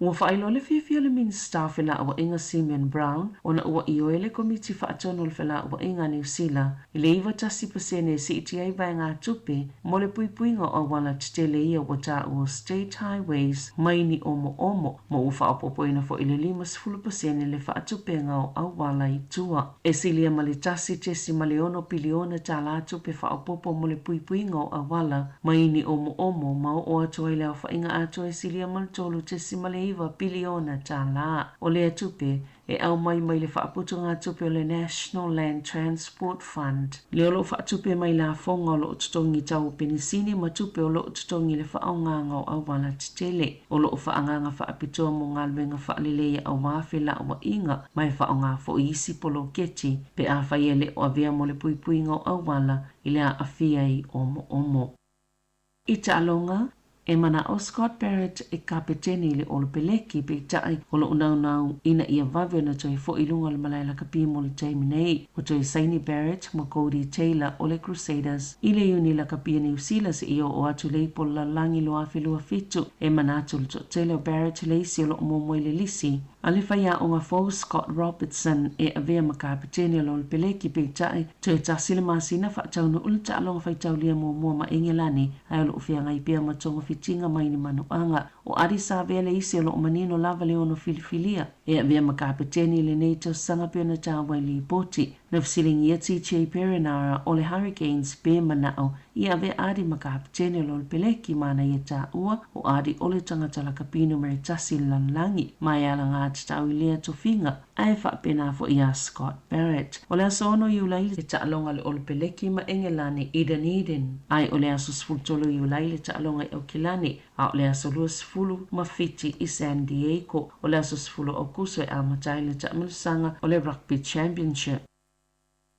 Ua faailoa le fiafia o le Minisita o Felauaiga Simeon Brown ona ua ioe le Komiti Faatonu o le Felauaiga a Niu Sila i le 91% e siitia ai vaegatupe mo le puipuiga o auala tetele ia ua taua o State Highways mai ni omoomo, ma ua faaopoopoina foi le 50% le faatupega o auala i tua. E silia ma le $1.6 piliona tupe faaopoopo mo le puipuiga o auala mai ni omoomo ma oo atu ai le aofaiga atoa e silia ma le $3.9 piliona. O lea tupe e aumai mai le faaputugatupe o le National Land Transport Fund, lea o lo o faatupe mai lafoga o lo o totogi tau o penisini ma tupe o lo o totogi i le faaaogaga o auala tetele. O lo o faaagaaga faapitoa mo galuega faaleleia auā felauaiga ma e faaaoga foi i isi poloketi pe afai e le o avea mo le puipuiga o auala i le aafia i omoomo. I taaloga, e mana'o Scott Barrett e kapeteni i le Olopeleki, peitai o lo o naunau ina ia vave ona toe fo'i i luga o le malae lakapi mo le taimi nei. Ua toe saini Barrett ma Codie Taylor o le Crusaders i le Iuni Lakapi a Niu Sila seia oo atu i le Ipu o le Lalolagi 2027. E manatu le toatele o Barrett le isi o lo o muamua i le lisi a le faiaoga fou Scott Robertson e avea ma kapeteni o le Olopeleki, peitai toe tasi le masina faataunuu le taaloga faitaulia muamua ma Engelani, ae o lo o feagai pea ma togafitiga mai ni manuaga. O Ardie Savea le isi o lo o manino lava le ono filifilia e avea ma kapeteni i lenei tausaga pei ona taua i lipoti. Na fesiligia TJ Perenara o le Hurricanes pe mana'o ia avea Ardie ma kapeteni o le Olopeleki, ma na ia taua o Ardie o le tagata lakapi numera tasi i le lalolagi ma e alagatatau i lea tofiga, ae faapena foi iā Scott Barrett. O le aso 6 Iulai le taaloga a le Olopeleki ma Engelani i Dunedin, ae o le aso 13 Iulai le taaloga i Aukilani, a o le aso 27 i San Diego. O le aso 10 Aukuso e amata ai le taamilosaga o le Rugby Championship.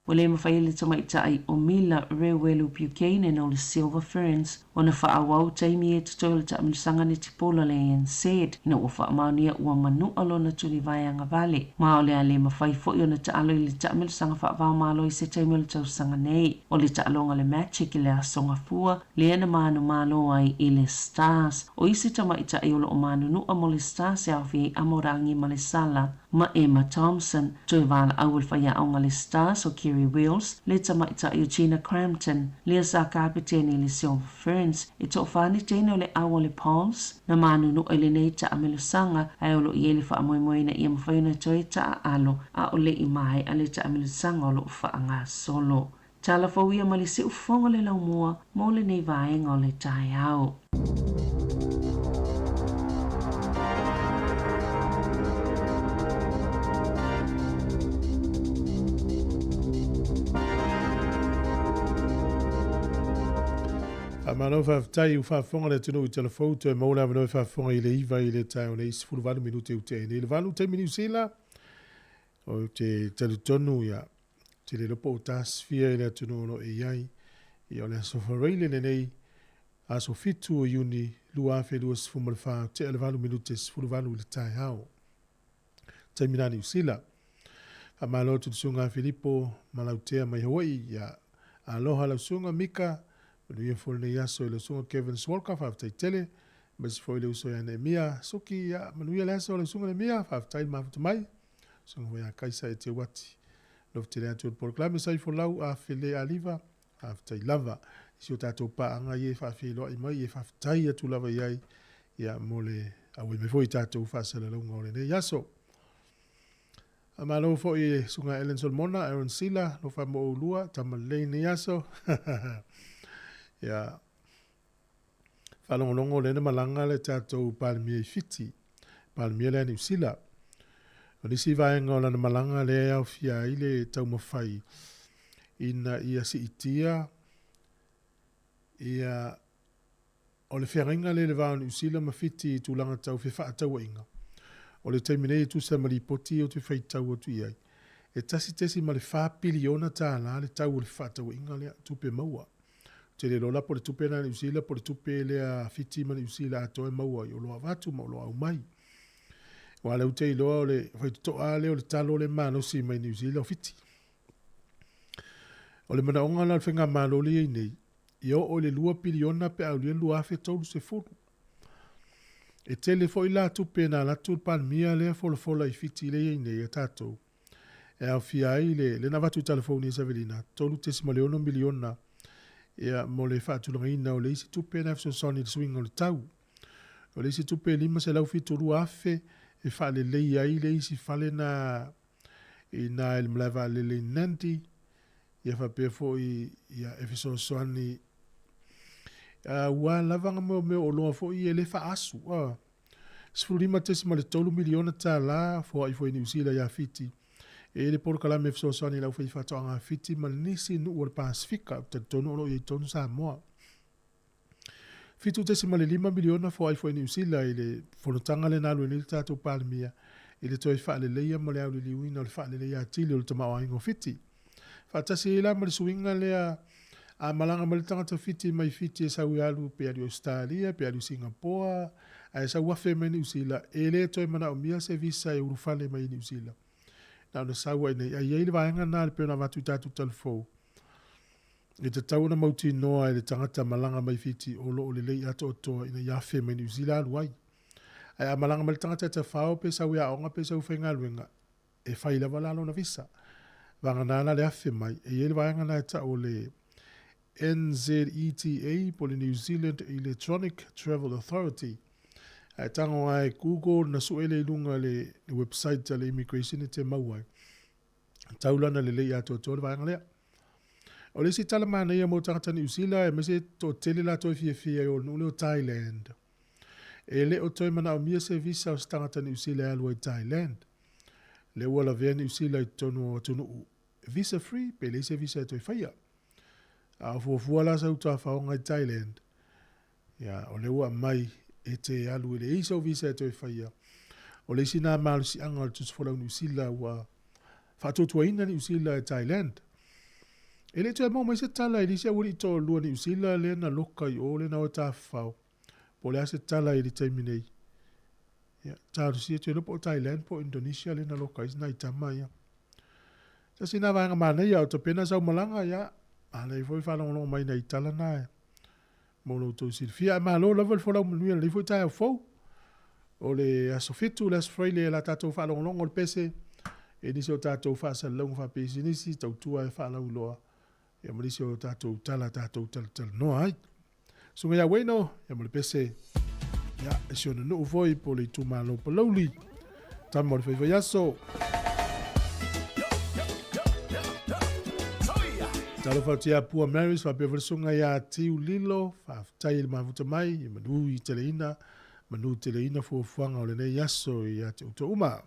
Ua le mafai e le tamaitai o Mila Reuelu Buchanan o le Silver Ferns ona faaauau taimi e totoe o le taamilosaga netipola a le ANZ ina ua faamaonia ua manua lona tulivae agavale ma o le a le mafai foi ona taalo i le taamilosaga faava-o-Malo i se taimi o le tausaga nei. O le taaloga o le Magic i le Aso Gafua lea na manumalo ai i le Stars. O isi tamaitai o lo o manunua mo le Stars e aofia ai Amorangi Malesala ma Emma Thompson. Toe valaau e le faiaoga le Stars o Kerry Wills, le tamaitai o Gina Crampton, lea sa kapeteni i le Silver Ferns, e toafa ni teine o le au o le Pulse, na manunua i lenei taamilosaga, ae o lo o i ai le faamoemoe ina ia mafai ona toe taaalo a o le i maea le taamilosaga o lo o faagasolo. Tala fou ia ma le siufofoga o le laumua mo lenei vaega o le taeao. Faamalo faafetai ua faafofoga le atunuu i tala fou toe maua le avanoa e faafofoga i le 9 i le taeao nei 18 minute ua tea nei le 8 taimi Niu Sila. Ou te talitonu ia te le iloa po o tasifia i le atunuu o lo o e i ai. Ia o le aso Faraile lenei, aso 7 o Iuni 2024, tea le 8 minute 18 i le taeao. Taimi la Niu Sila. Faamalo atu i le susuga a Filipo Malautea mai Hawaii. Ia aloha lau susuga Mika, manuia foi lenei aso i lau susuga Kevin Swalka, faafetai tele. Aemaise foi le uso ia Neemia Suki, ia manuia le aso lau susuga Neemia, faafetai le mafuta mai. Susuga foi ia Kaisa e Teuati. Alofa tele atu i le polokalame sa ifolau a Fele Aliva, faafetai lava i si o tatou paaga ia e faafeiloai mai, e faafetai atu lava i ai ia mo le auai mai foi i tatou faasalalauga o lenei aso. Faamalo foi i le Susuga Ellen Solomona, Aaron Sila, alofa mo oulua, tama lelei lenei aso. Ia, faalogologo lea na malaga le tatou Palemia i Fiti, Palemia lea Niu Sila. O nisi vaega o lana malaga lea e aofia ai le taumafai ina ia siitia ia o le feagaiga lea i le va o Niu Sila ma Fiti i tulaga tau fefaatauaiga. O le taimi nei e tusa ma lipoti ou te faitau atu i ai, e $1.4 piliona le tau o le fefaatauaiga lea, tupe maua. Ou te le iloa la po o le tupe lena a Niu Sila po o le tupe lea a Fiti ma Niu Sila atoa e maua i oloa avatu ma oloa aumai. Aua o lea ou te iloa o le faitotoa lava lea o le talo lea e malosi mai Niu Sila o Fiti. O le manaoga la o le faigamalo lea e i ai nei, ia oo i le 2 piliona pe a aulia le 2030. E tele foi la tupe na alu atu le Palemia lea folafola i Fiti lea e i ai nei a tatou. E aofia ai le, lea na avatu i talafou nei Savelina, $3.6 miliona ia, mo le faatulagaina o le isi tupe na fesoasoani i le suiga o le tau. O le isi tupe $572,000 e faaleleia ai le isi fale na i na i le malae vaalele i Nandi, ia faapea foi ia, e fesoasoani ua lava nga mea o oloa foi e le faaasu. $15.3 miliona foai foi i Niu Sila ia Fiti e le polokalame fesoasoani i le aufaifaatoaga a Fiti ma nisi nuu o le Pasefika, ou te talitonu o lo o i ai tonu Samoa. $7.5 miliona foai foi i Niu Sila i le fonotaga lea na alu ai nei le tatou Palemia i le toe faaleleia ma le auliliuina o le faaleleia atili o le tamaoaiga o Fiti. Faatasi ai la ma le suiga lea a malaga mai le tagata Fiti mai Fiti e sau e alu pe alu i Ausetalia pe alu i Singapoa ae sau afe mai Niu Sila, e le toe manaomia se visa e ulufale mai i Niu Sila. Na ona sau ai nei. Ae i ai le vaega lena pei ona avatu i tatou talafou, e tatau ona mautinoa e le tagata malaga mai Fiti o lo o lelei atoatoa ina ia afe mai Niu Sila alu ai. Ae a malaga mai le tagata e tafao pe sau e aoga pe sau e faigaluega, e fai lava la lona visa. Vagana la le afe mai, e i ai le vaega lena e tau o le NZETA po o le New Zealand Electronic Travel Authority. Ae tago lava e Google na sue lea i luga le website a le immigration e te maua ai. Tau la na lelei atoatoa le vaega lea. O le isi tala manaia mo tagata Niu Sila, aemaise toatele latou e fiafia i o le nuu lea o Thailand. E le o toe manaomia se visa o se tagata Niu Sila e alu ai i Thailand. Lea ua lavea Niu Sila i totonu o atunuu visa free pe leai se visa e toe faia. A o fuafua la sau tafaoga i Thailand, ia, o lea ua aumai e te alu e leai sau visa e toe faia. O le isi nā malosiaga o le Tusi Folau Niu Sila ua faatuatuaina Niu Sila e Thailand. E le toe maua mai se tala i le isi aualii toalua Niu Sila lea na loka i o lea na o e tafafao. Po o le a se tala i le taimi nei. Ia, talosia ou te iloa po o Thailand po o Indonesia lea na loka ai nai tama ia. Tasi lena vaega manaia o tapena sau malaga, ia, manaia foi le faalogologo mai i nai tala na e mo lo outou silafia. Ae malo lava le folau manuia i lenei foi taeao fou. O le aso 7, le aso Faraile, la tatou faalogologo le pese i nisi o tatou faasalalauga faapisinisi, tautua e faalauiloa, ia ma nisi o tatou tala tatou talatalanoa ai. Susuga ia Wayno, ia ma le pese, ia, e si ona nuu foi po o le itumalo o Palauli, tama o le faifaiaso. Talofa atu ia Pua Marys, faapea foi le susuga ia Tiu Lilo, faafetai i le mafuta mai, ia manu i teleina, manu teleina fuafuaga o lenei aso ia te outou uma.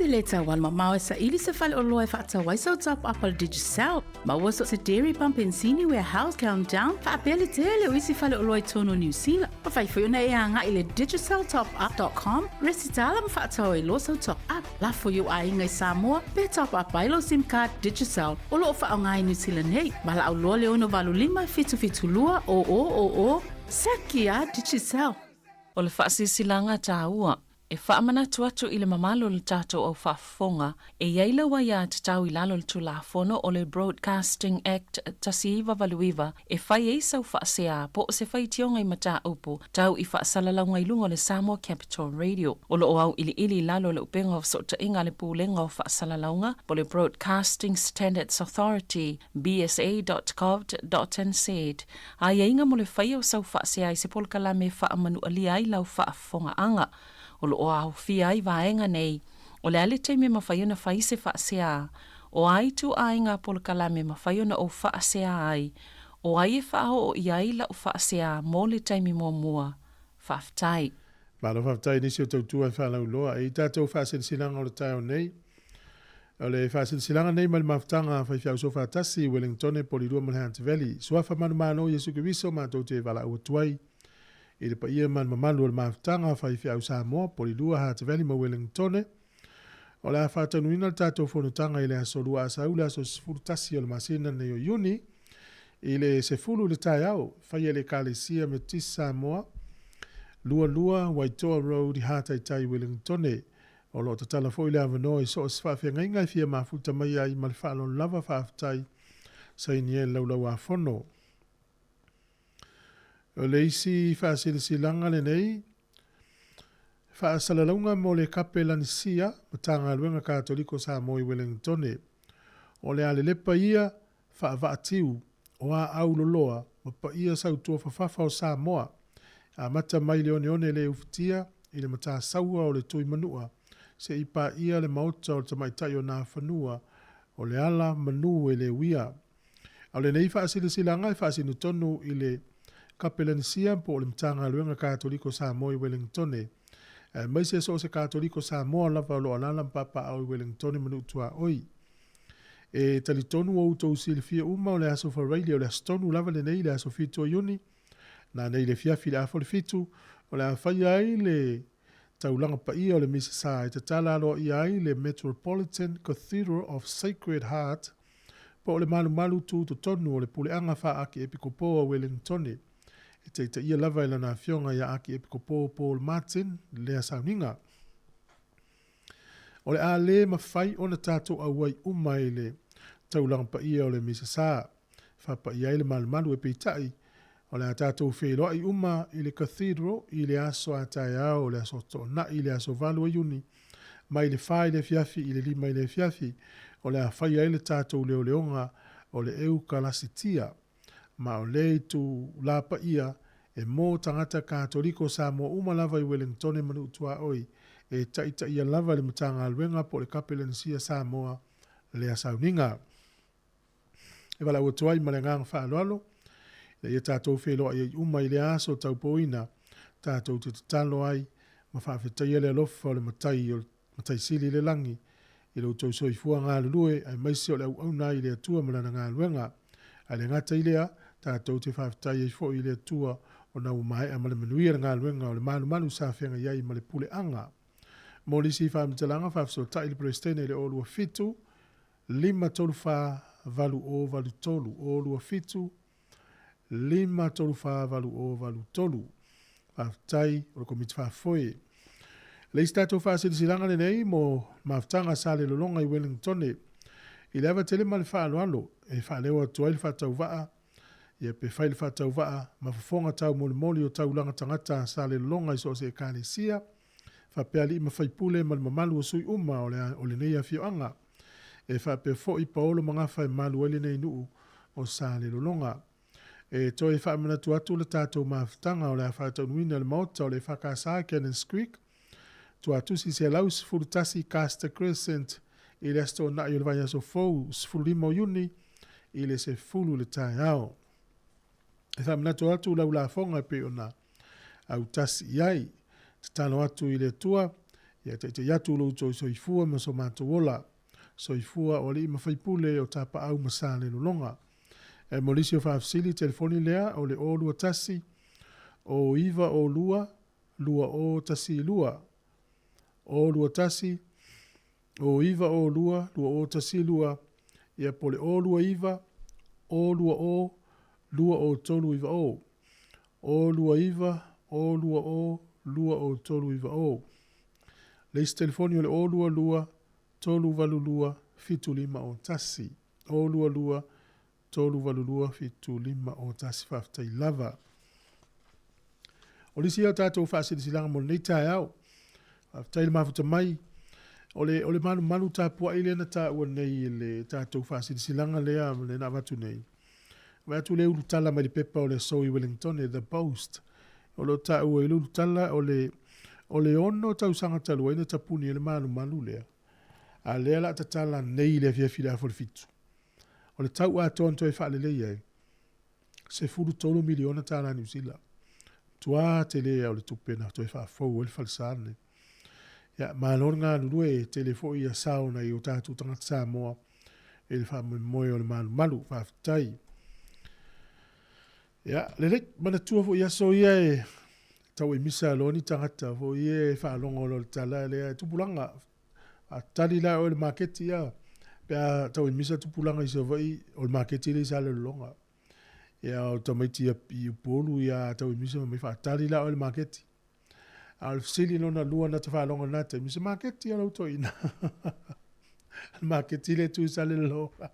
le tau alumamao e saili se faleoloa e faatau ai sau top up a le Digicel. Maua so o se dairy, pampensini, warehouse, countdown, faapea le tele o isi faleoloa i totonu o Niu Sila. Mafai foi ona e agai i le digiceltopup.com, resitala ma faatau ai loa sau top up. Lafo i ou aiga i Samoa pe top up ai lau sim card Digicel o lo o faaaoga i Niu Sila nei. Valaau loa le 685 772 0000, Seki a Digicel! O le faasilasilaga taua E faamanatu atu i le mamalu o le tatou au faafofoga, e i ai lau aiatatau i lalo o le Tulafono o le Broadcasting Act 1989 e fai ai sau faasea po o se faitioga i mataupu tau i faasalalauga i luga o le Samoa Capital Radio. O lo o auiliili i lalo o le upega o fesootaiga a le Pulega o Faasalalauga po o le Broadcasting Standards Authority, bsa.govt.nz, aiaiga mo le faia o sau faasea i se polokalame e faamanualia ai lau faafofogaaga. O lo o aofia ai vaega nei, o le a le taimi e mafai ona fai se faasea, o a ituaiga polokalame e mafai ona ou faasea ai, o ai e faaoo i ai lau faasea mo le taimi muamua. Faafetai. Malo faafetai i nisi o tautua e faalauiloa i tatou faasilasilaga o le taeao nei. O le faasilasilaga nei mai le mafutaga a faifeau Soofaatasi i Wellingtone, Polilua ma le Hunt Valley. Suafa manumalo Iesu Keriso matou te valaau atu ai i le paia ma le mamalu o le mafutaga a faifeau Samoa, Polilua, Hunt Valley ma Wellingtone. O le a faataunuina le tatou fonotaga i le aso Lua Asau le aso 11 o le masina nei o Iuni i le 10 i le taeao, faia e le Ekalesia Metotisi Samoa, 22 Waitoa Road i Hataitai, Wellingtone. O lo o tatala foi le avanoa i so o se faafeagaiga e fia mafuta mai ai ma le faaaloalo lava faafetai saini ai le Laulau-a-Fono. O le isi faasilasilaga lenei, Faasalalauga mo le Kapelanisia, Matagaluega Katoliko Samoa i Welengitone. O le a lelepa ia faavaatiu o aau loloa ma paia sautua fafafa o Samoa, amata mai le oneone le ufitia i le matasaua o le Tui Manua se i paia le maota o le tamaitai o Nafanua o le ala manu e le uia. A o lenei faasilasilaga e faasino tonu i le Kapelanisia po o le Matagaluega Katoliko Samoa i Welengitone, aemaise so o se Katoliko Samoa lava o lo o alaala ma papaaao i Welengitone ma Nuu-tuaoi. E talitonu ua outou silafia uma o le aso Faraile o le aso tonu lava lenei, le aso 7 o Iuni, nanei le afiafi i le afa o le 7, o le a faia ai le taulaga paia o le Misa Sa e tatala aloaia ai le Metropolitan Cathedral of Sacred Heart po o le malumalu tu totonu o le Puleaga Faa-Akiepikopo a Welengitone, e taitaia lava e lana afioga ia Akiepikopo Paul Martin lea sauniga. O le a le mafai ona tatou auai uma i le taulaga paia o le Misa Sa, faapaia ai le malumalu e peitai, o le a tatou feiloai uma i le Cathedral i le aso a taeao o le aso Toonai i le aso 8 o Iuni, mai le 4 i le afiafi i le 5 i le afiafi, o le a faia ai le tatou leoleoga o le Eukalasitia. Ma o lea itulā paia e mō tagata Katoliko Samoa uma lava i Welengtone ma Nuu-tuaoi, e taitaia lava e le Matagaluega po o le Kapelanisia Samoa lea sauniga. E valaau atu ai ma le agaga faaaloalo, ina ia tatou feiloai ai uma i lea aso taupouina, tatou te tatalo ai ma faafetaia le alofa o le Matai o le Matai Sili i le Lagi, i lo outou soifua galulue aemaise o le auauna ai i le Atua ma Lana galuega. Ae le gata i lea, tatou te faafetai ai foi i le Atua ona ua maea ma le manuia le galuega o le malumalu sa feagai ai ma le puleaga. Mo nisi faamatalaga, faafesootai i le Peresetene i le 027 534 8083, 027 534 8083. Faafetai o le Komiti Faafoe. Le isi tatou faasilasilaga lenei mo mafutaga sa le lologa i Wellingtone. I le ava tele ma le faaaloalo e faaleo atu ai le faatauvaa, ia pe fai le faatauvaa ma fofoga taumolimoli o taulaga tagata sa le lologa i so o se ekalesia, faapea alii ma faipule ma le mamalu o sui uma o, le, o lenei afioaga. E faapea foi paolo ma gafa e malu ai lenei nuu o Salelologa. E toe faamanatu atu le tatou mafutaga o le a faataunuina i le Maota o le EFKS i Cannons Creek, Tuatusi 111 Caster Crescent i le Aso Toonai o le vaiaso fou 15 o Iuni i le 10 i le taeao. E faamanatu atu lau lafoga e pei ona autasi i ai. Tatalo atu i le Atua Ia taitai atu lo outou soifua ma so matou ola. Soifua o alii ma faipule o Tapaau ma Salelologa. E mo nisi o faafesili, telefoni lea o le 021 0902 2012. 021 0902 2012, ia po o le 029 020 2039. 029 020 2039. Le isi telefoni o le 022 382 7501. 022 382 7501. Faafetai lava. O le isi ia o tatou faasilasilaga mo lenei taeao. Faafetai le mafuta mai. O le, o le malumalu tapuai lea na taua nei i le tatou faasilasilaga lea lea na avatu nei. Vaai atu le ulutala mai le pepa o le aso i Wellington, The Post. O lo o taua i le ulutala o le, o le 6 tausaga talu ai na tapuni ai le malumalu lea. A lea la tatala nei i le afiafi le afa o le 7. O le tau atoa na toe faalelei ai, $13 miliona tala Niu Sila. Matua tele o le tupe na toe faafou ai le falesa lenei. Ia, malo le galulue, e tele foi ia sao nai o tatou tagata Samoa i le faamoemoe o le malumalu. Faafetai. Ia, lelei, manatua foi aso ia e tau e misa loa ni tagata foi e faalogo loa le tala lea e tupulaga. A tali la oe le maketi ia, pe a tau e misa tupulaga i Savaii, o le maketi le i Salelologa. Ia o tamaiti i Upolu ia tau e misa mai faatali la oe le maketi. A o le fesili lona lua na te faalogo na taimi, se maketi a lau toeaina. Le maketi le tu i Salelologa.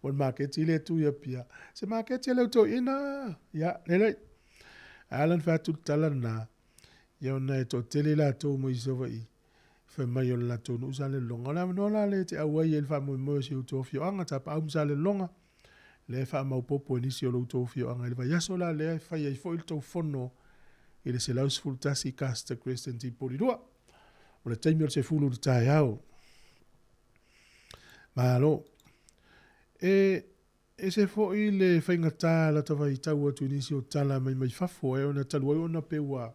O le maketi le tu i Apia. Se maketi a lau toeaina. Ia, lelei. A ala na fai atu le tala lena, ia ona e toatele latou mai Savaii, fai mai o le latou nuu Salelologa. O le avanoa la lea e te auai ai i le faamoemoe o si outou afioaga, Tapaau ma Salelologa, lea e faamaopoopo e nisi o lo outou afioaga i le vaiaso la lea e fai ai foi le tou fono i le 111 Custer Crescent i Porirua. O le taimi o le 10 i le taeao. Malo. E ese foi le faigata lata vaitau atu i nisi o tala mai mai fafo e ona talu ai ona pe ua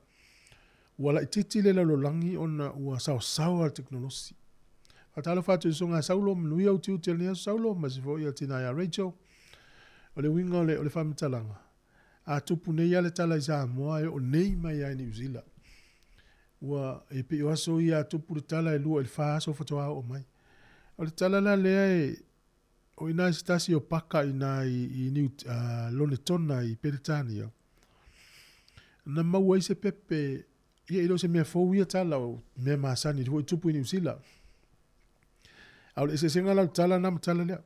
ua laitiiti le lalolagi ona ua saosaoa le tekonolosi. Faatalofa atu i Susuga Saulo, manuia utiuti o lenei aso Saulo, ma se foi a tina ia Rachel. O le uiga o le, o le faamatalaga, a tupu nei lava le tala i Samoa e oo nei mai lava i Niu Sila. Ua, e pei o aso ia a tupu le tala e 2 i le 4 aso faatoa oo mai. O le tala la lea e, o i ina i se tasi o paka i ina i, i New, Lonetona i Peretania, na maua ai se pepe, ia e le o se mea fou ia tala, o mea masani foi tupu i Niu Sila. A o le eseesega la o le tala na ma tala lea.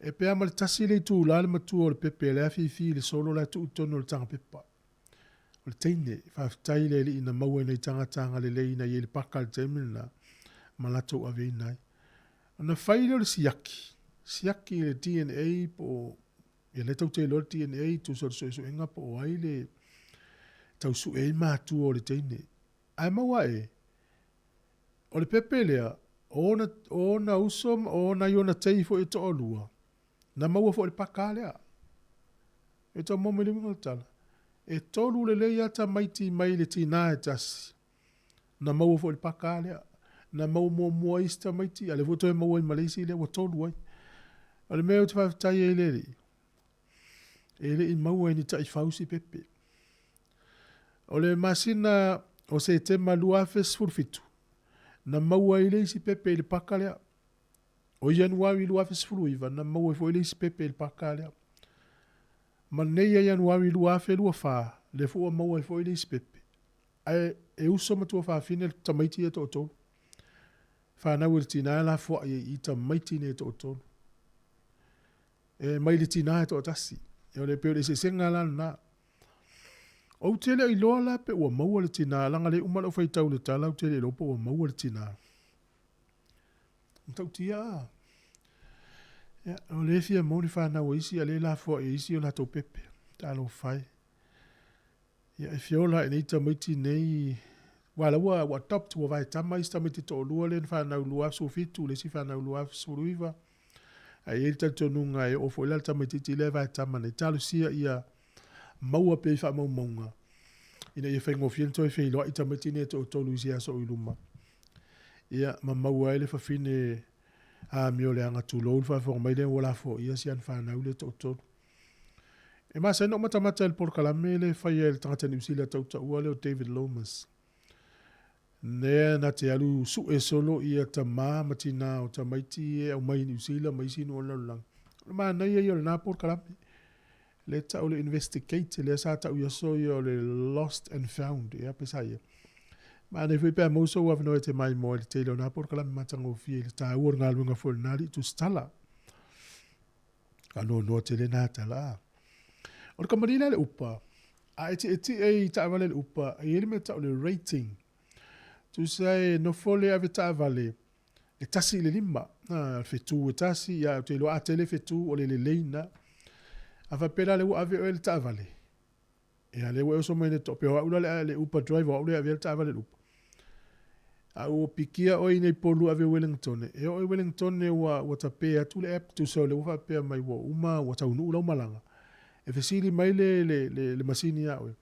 E pe a ma le tasi le itula le matua o le pepe le afifi i le solo la tuu i totonu o le taga pepa. O le teine, faafetai i le Alii na maua i nai tagata agalelei ina ia i le paka i le taimi lena, ma latou aveina ai. Ona fai lea o le siaki, siaki i le DNA po o, ia lea tatou te iloa le DNA, tusa o le suesuega po o ai le tau sue ai matua o le teine. Ae maua e, o le pepe lea, o ona, o ona uso ma o nai ona tei foi e toalua, na maua foi i le paka lea. E tau maua mai le uiga o le tala. E tolu lelei lava tamaiti mai le tinā e tasi, na maua foi i le paka lea. Na maua muamua isi tamaiti, a o lea foi ua toe maua ai ma le isi lea ua tolu ai. O le mea ou te faafetai ai i le Alii, e le i maua e ni taifau si pepe. O le masina o Setema 2017, na maua ai le isi pepe i le paka lea. O Ianuari 2019, na maua ai foi le isi pepe i le paka lea. Ma nei ia Ianuari 2024, lea foi ua maua ai foi le isi pepe. Ae e uso ma tuafafine le tamaiti ia toatolu. Fanau e le tinā e lafoai ai i tamaiti nei e toatolu. E mai le tinā e toatasi. E o le pei o le eseesega la lena. Ou te le o iloa la pe ua maua le tinā, leaga le uma lau faitau i le tala ou te le iloa pe ua maua le tinā. Matautia a. Ia, o lea e fia maua ni fanau a isi, a o lea e lafoai e isi o latou pepe. Talofa e. Ia, e fia ola ae nei tamaiti nei, aua la ua, ua adopt, ua vaetama isi tamaiti toalua lea na fanau 2017, le isi fanau 2019. Ae i ai le talitonuga e oo foi la le tamaitiiti lea e vaetama nei, talosia ia maua pea i faamaumauga. Ina ia faigofie ona toe feiloai tamaiti nei e toatolu i se aso o i luma. Ia, ma maua ai le fafine amioleaga tulou le faafofoga mai lea ua lafoaia si ana fanau lea e toatolu. E masani ona ou matamata i le polokalame lea e faia e le tagata Niu Sila tautaua lea o David Lomas. Lea na te alu sue solo ia tama ma tina o tamaiti e aumai i Niu Sila ma isi nuu o le lalolagi. O le manaia ia o lena polokalame. Lea e tau o le Investigate, lea sa tau i aso ia o le Lost and Found, ea pe sa ia. Manaia foi pe a maua sou avanoa e te maimoa i le tele o na polokalame matagofie i le taua o le galuega foi o lena alii tusitala. Ka noanoa tele na tala a. O le kamupani lea le Upa, a e tietie i taavale le Upa, e i ai le mea tau le rating. Tusa e nofo le ave taavale, e 1 i le 5. A, fetu e 1, ia ou te iloa a tele fetu o le lelei na. A faapea la lea ua ave oe le taavale, Ia, lea ua e oso mai le tope o au la le Uber driver, o au lea e avea le taavale i le Uber. A ua pikia oe i nei polu ave Wellington, e oo i Wellington ua, ua tape atu le app, tusa o lea ua faapea mai ua uma, ua taunuu lau malaga. E fesili mai le, le, le, le masini ia oe,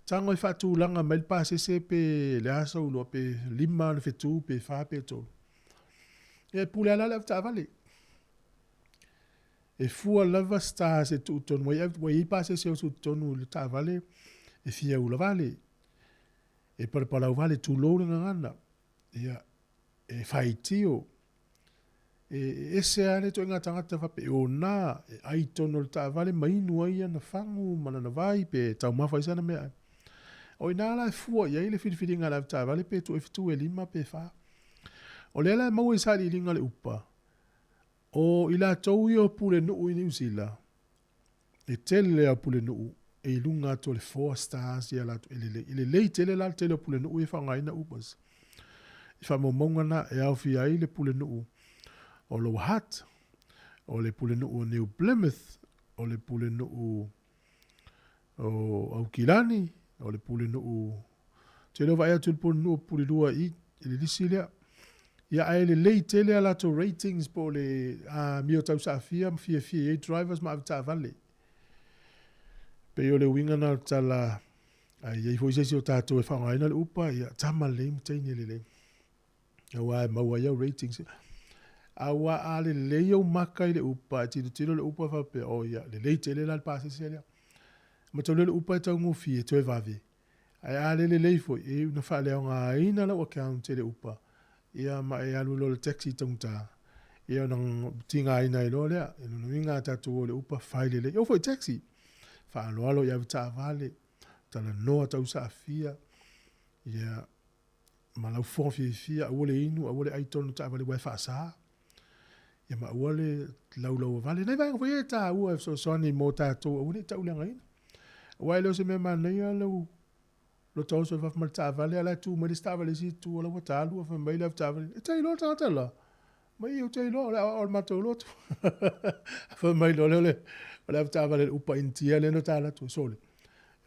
tago e faatulaga mai le pasese pe le a sou iloa, pe 5 ona fetu, pe 4 pe 3. Ia, e pule lava la le avetaavale. E fua lava stars e tuu tonu ai, ua i ai pasese o tuu tonu i le taavale e fia ula vale, e palapalau vale, tulou le gagana, ia, e faitio, e ese lava le ituaiga tagata faapea, e ona, e ai tonu o le taavale ma inu ai ana fagu ma lana vai pe taumafa ai sana meaai. O i ina la e fua i ai le filifiliga a le avetaavale pe tuu ai fetu e 5 pe 4. O lea la e maua i sailiiliga a le upa, O i latou ia o pulenuu i Niu Sila, e tele lava o pulenuu e i luga atu o le four stars ia latou, e lelei. E lelei tele la le tele o pulenuu ia e faaaogaina Ubers. I faamaumauga na e aofia ai le pulenuu o Lower Hutt, o le pulenuu o New Plymouth, o le pulenuu o Aukilani, o le pulenuu Ou te le o vaai atu i le pulenuu o Pulilua i i le lisi lea. Ia ae lelei tele a latou ratings po o le amio tausaafia ma fiafia i ai drivers ma avetaavale. Pei o le uiga na o le tala, a i ai foi se isi o tatou e faaaogaina le Uber, ia tama lelei ma teine lelei. Aua e maua ai au ratings. Aua a lelei ou maka i le Uber, e tilotilo le Uber faapea, oh ia, lelei tele la le pasese lea. Ma tau lea le Uber e taugofie, toe vave. Ae a le lelei foi, e iu ina faaleaogaina lau account e le Uber, ia ma e alu loa i le taxi taugata, ia ona tigaina ai loa lea. O lona uiga a tatou o i le Uber, fai lelei. E oo foi i taxi, faaaloalo i avetaavale, talanoa tausaafia, ia ma lau fofoga fiafia, aua le inu, aua le ai tonu taavale aua e faasa. Ia ma aua le laulauavale. Nai vaega foi ia e taua e fesoasoani mo tatou aua ne i tauleagaina. Aua e le o se mea manaia lou lo taoso i fafo ma le taavale, a o la e tu mai le isi taavale i le isi itu, o la ua ta alu, fai mai le avetaavale, e te iloa le tagata la? Mai ou te iloa, o le aoao o le matou lotu. Fai mai loa lea o le, o le avetaavale le Upa Initia lea na ta alu atu, sole.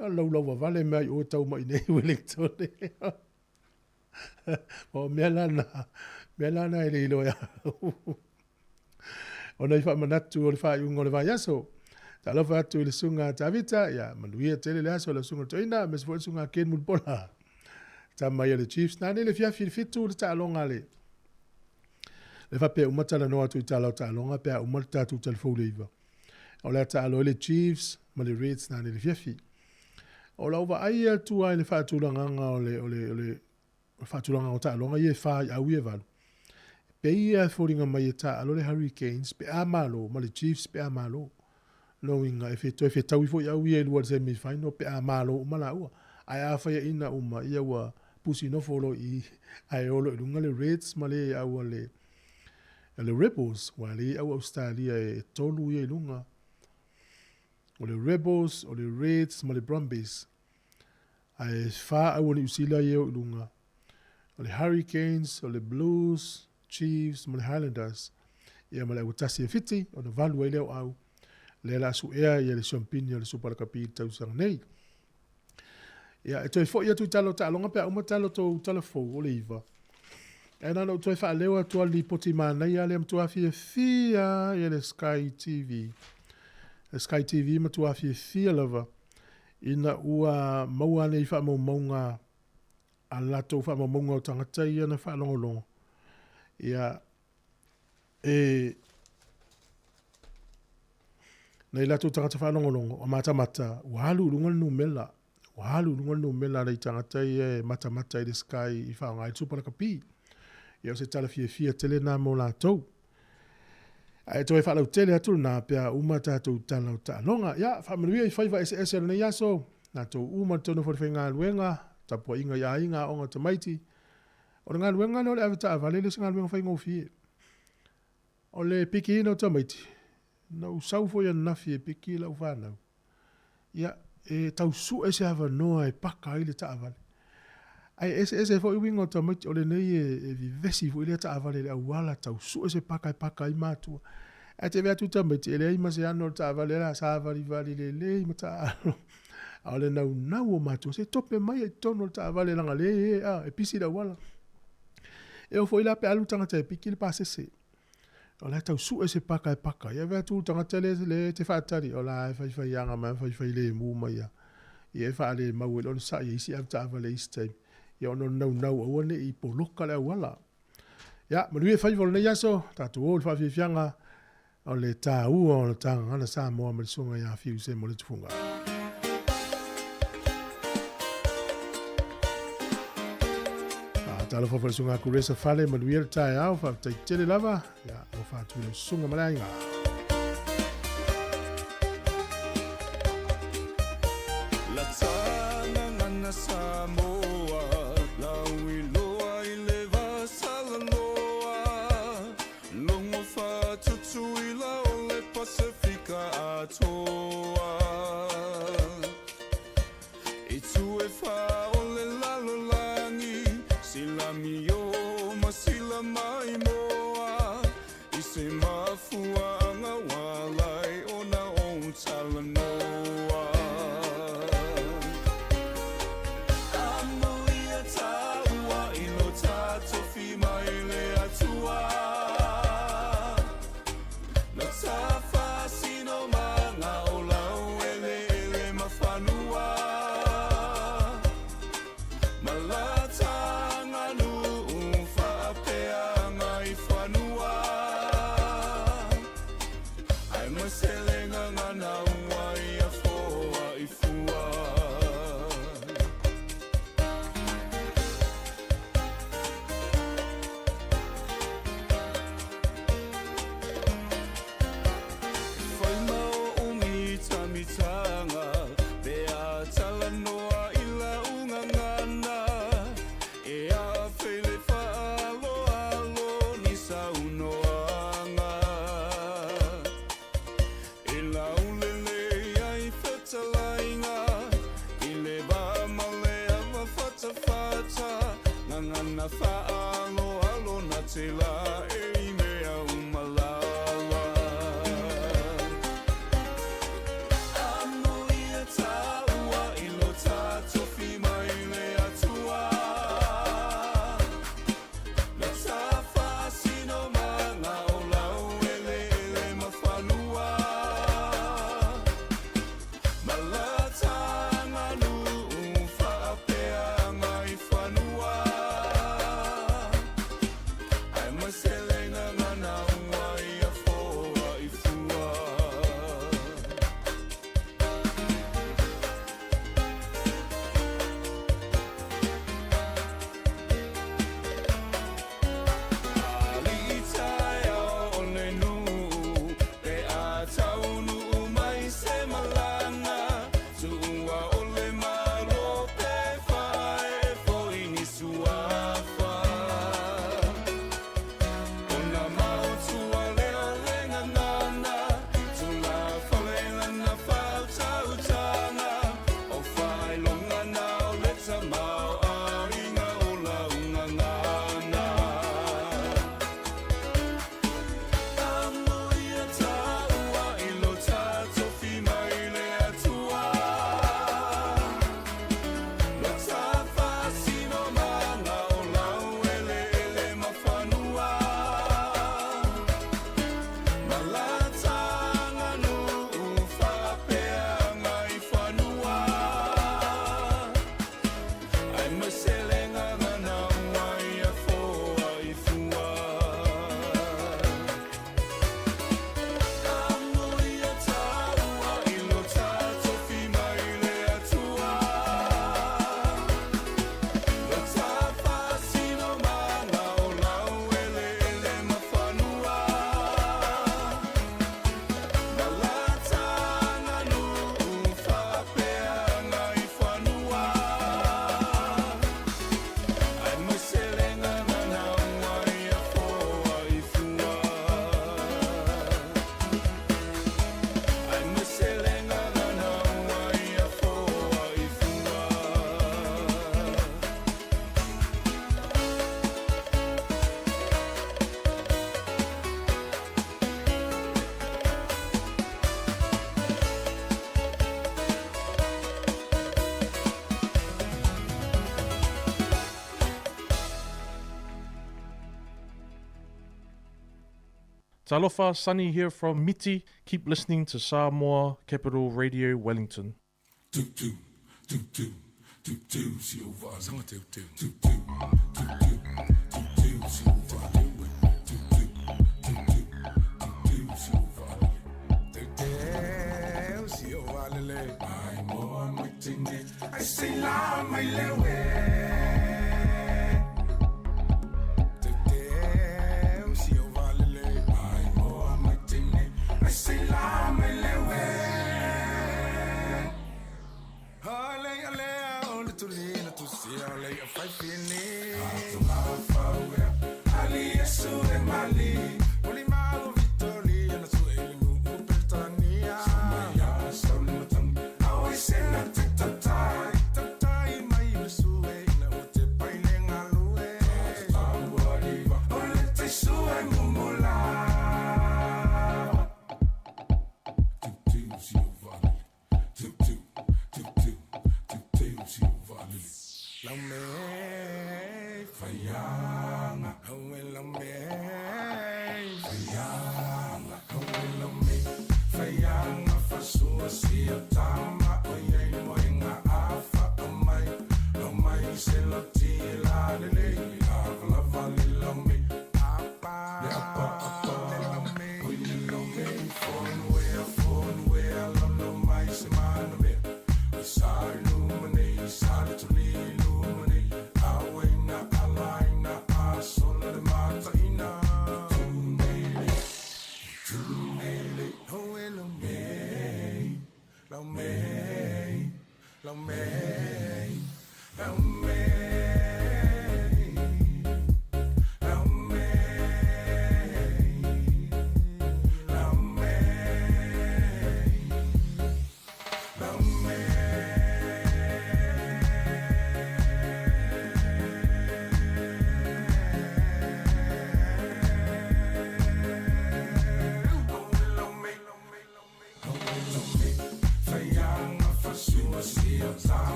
Ia laulauavale mea i o e tau mai i nei Wellington. O mea la na, mea la na e le iloa e au. Ona i faamanatu o le faaiuga o le vaiaso. Talofa atu i le susuga a Tavita, ia manuia tele le aso le susuga Toeaina, aemaise foi le susuga a Ken Mulipola. Tama ia le Chiefs. Nanei le fiafi i le 7 le taaloga a le le faapea uma talanoa atu i tala o taaloga pe a uma le tatou talafou le 9. O le a taalo ai le Chiefs ma le Reds nanei le fiafi. O lau vaai atu lava i le faatulagaga o le, o le, o le, o le faatulagaga o taaloga ia e fa i au ia e valu, e pei lava e foliga mai e taaalo le Hurricanes pe a malo ma le Chiefs pe a malo. Lona uiga, e toe fetaui foi au ia e lua i le semi final pe a malo uma laua. Ae a faiaina uma, ia ua pusi nofo loa i i, ae o loa i luga le Reds ma le au a le, a le Rebels, aua o lea e i ai au Ausetalia e tolu ia i luga. O le Rebels, o le Reds ma le Brumbies. Ae fa au o Niu Sila ia e o i luga. O le Hurricanes, o le Blues, Chiefs ma le Highlanders. Ia ma le auatasi e Fiti, ona valu ai lea o au. Lea la suea ia le siampini o le Super Rugby i le tausaga nei. Ia, e toe foi atu i tala o taaloga pe a uma tala o tou tala fou o le 9. Ae na ona ou toe faaleo atu lava le lipoti manaia lea matua fiafia ia le Sky TV. Le Sky TV matua fiafia lava. Ina ua maua ane i faamaumauga a latou faamaumauga o tagata ia na faalogologo, ia, e nai latou tagata faalogologo o matamata ua alu i luga le numera, ua alu i luga le numera a nai tagata ia e matamata i le Sky i faaaoga ai le Supa Lakapi. Ia o se tala fiafia tele lena mo latou. Ae toe faalautele atu lena pe a uma tatou tala o taaloga. Ia, faamanuia i faiva eseese o lenei aso, latou uma i totonu o le falefaigaluega, tapuaiga i aiga, aoga o tamaiti. O le galuega lea o le ave taavale e le o se galuega faigofie. O le pikiina o tamaiti, na ou sau foi ananafi e piki lau fanau. Ia, e tau sue se avanoa e paka ai le taavale. Ae eseese foi uiga o tamaiti, o lenei e vevesi foi lea taavale i le auala, tau sue se paka e paka ai matua. Ae te vaai atu tamaiti, e leai ma se ano o le taavale, o la e savalivali lelei ma taaalo. A o le naunau o matua, se tope mai i totonu o le taavale leaga lea e, a, e pisi le auala. E oo foi la pe a alu le tagata e piki le pasese. O la e tau sue se paka e paka ai. Ia vaai atu le tagata lea lea e te faatali, o la e faifaiaga mai ma faifailemu mai lava. Ia e faalemau ai loa le sai e isi avetaavale i isi taimi, ia ona o le naunau aua ne i poloka le auala. Ia, manuia faiva o lenei aso, tatou o i le faafiafiaga o le taua o le Gagana Samoa ma le Susuga ia Fiu Semo Letufuga. Talofa foi le susuga Kuresa Fale, manuia le taeao, faafetai tele lava, ia, alofa atu i lau susuga ma le aiga. La Samoa, lauiloa i le vasalaloa, logo fa'atutuila o le Pasefika atoa. I tu e wha o le lalolagi, silami o ma sila mai moa, i se mafuaga ua ala ai ona ou talanoa. Amuia tāua i lo tātofi mai le Atua. Lo tafasino manga o lau ele ele mafanua. Malatanga nuu whaapeanga i whanua. Ai maselenga ngana ua i a foa i fua. Whai mao umi tamitanga, pe a talanoa i la ungangana. E a feile whaaloalo ni saunoanga. Talofa, Sunny here from Miti. Keep listening to Samoa Capital Radio Wellington.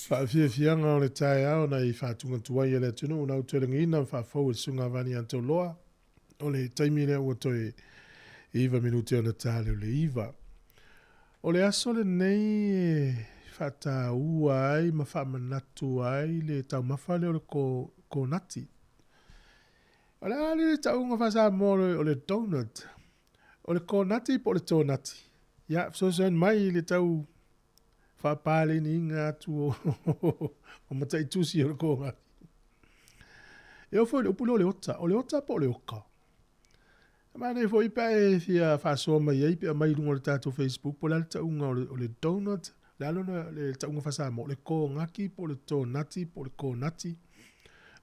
Faafiafiaga o le taeao na i faatugatuai e le atunuu na utuelegaina ma faafou e le susuga Vani Antoloa. O le taimi lea ua toe iva minute ona ta lea o le iva. O le aso lenei e faataua ai ma faamanatu ai le taumafa lea o le konati. O le a le tauga faa-Samoa o le donut? O le konati po o le tonati? Ia, fesoasoani mai i le tau faapaleniina atu o, o mataitusi o le konati. E oo foi i le upu lea o le ota. O le ota po o le oka? E manaia foi pe a e fia faasoa mai ai pe aumai i luga o le tatou Facebook po o le a le tauga o le, o le donut, le a lona le tauga faa-Samoa, o le kogaki po o le tonati po o le konati.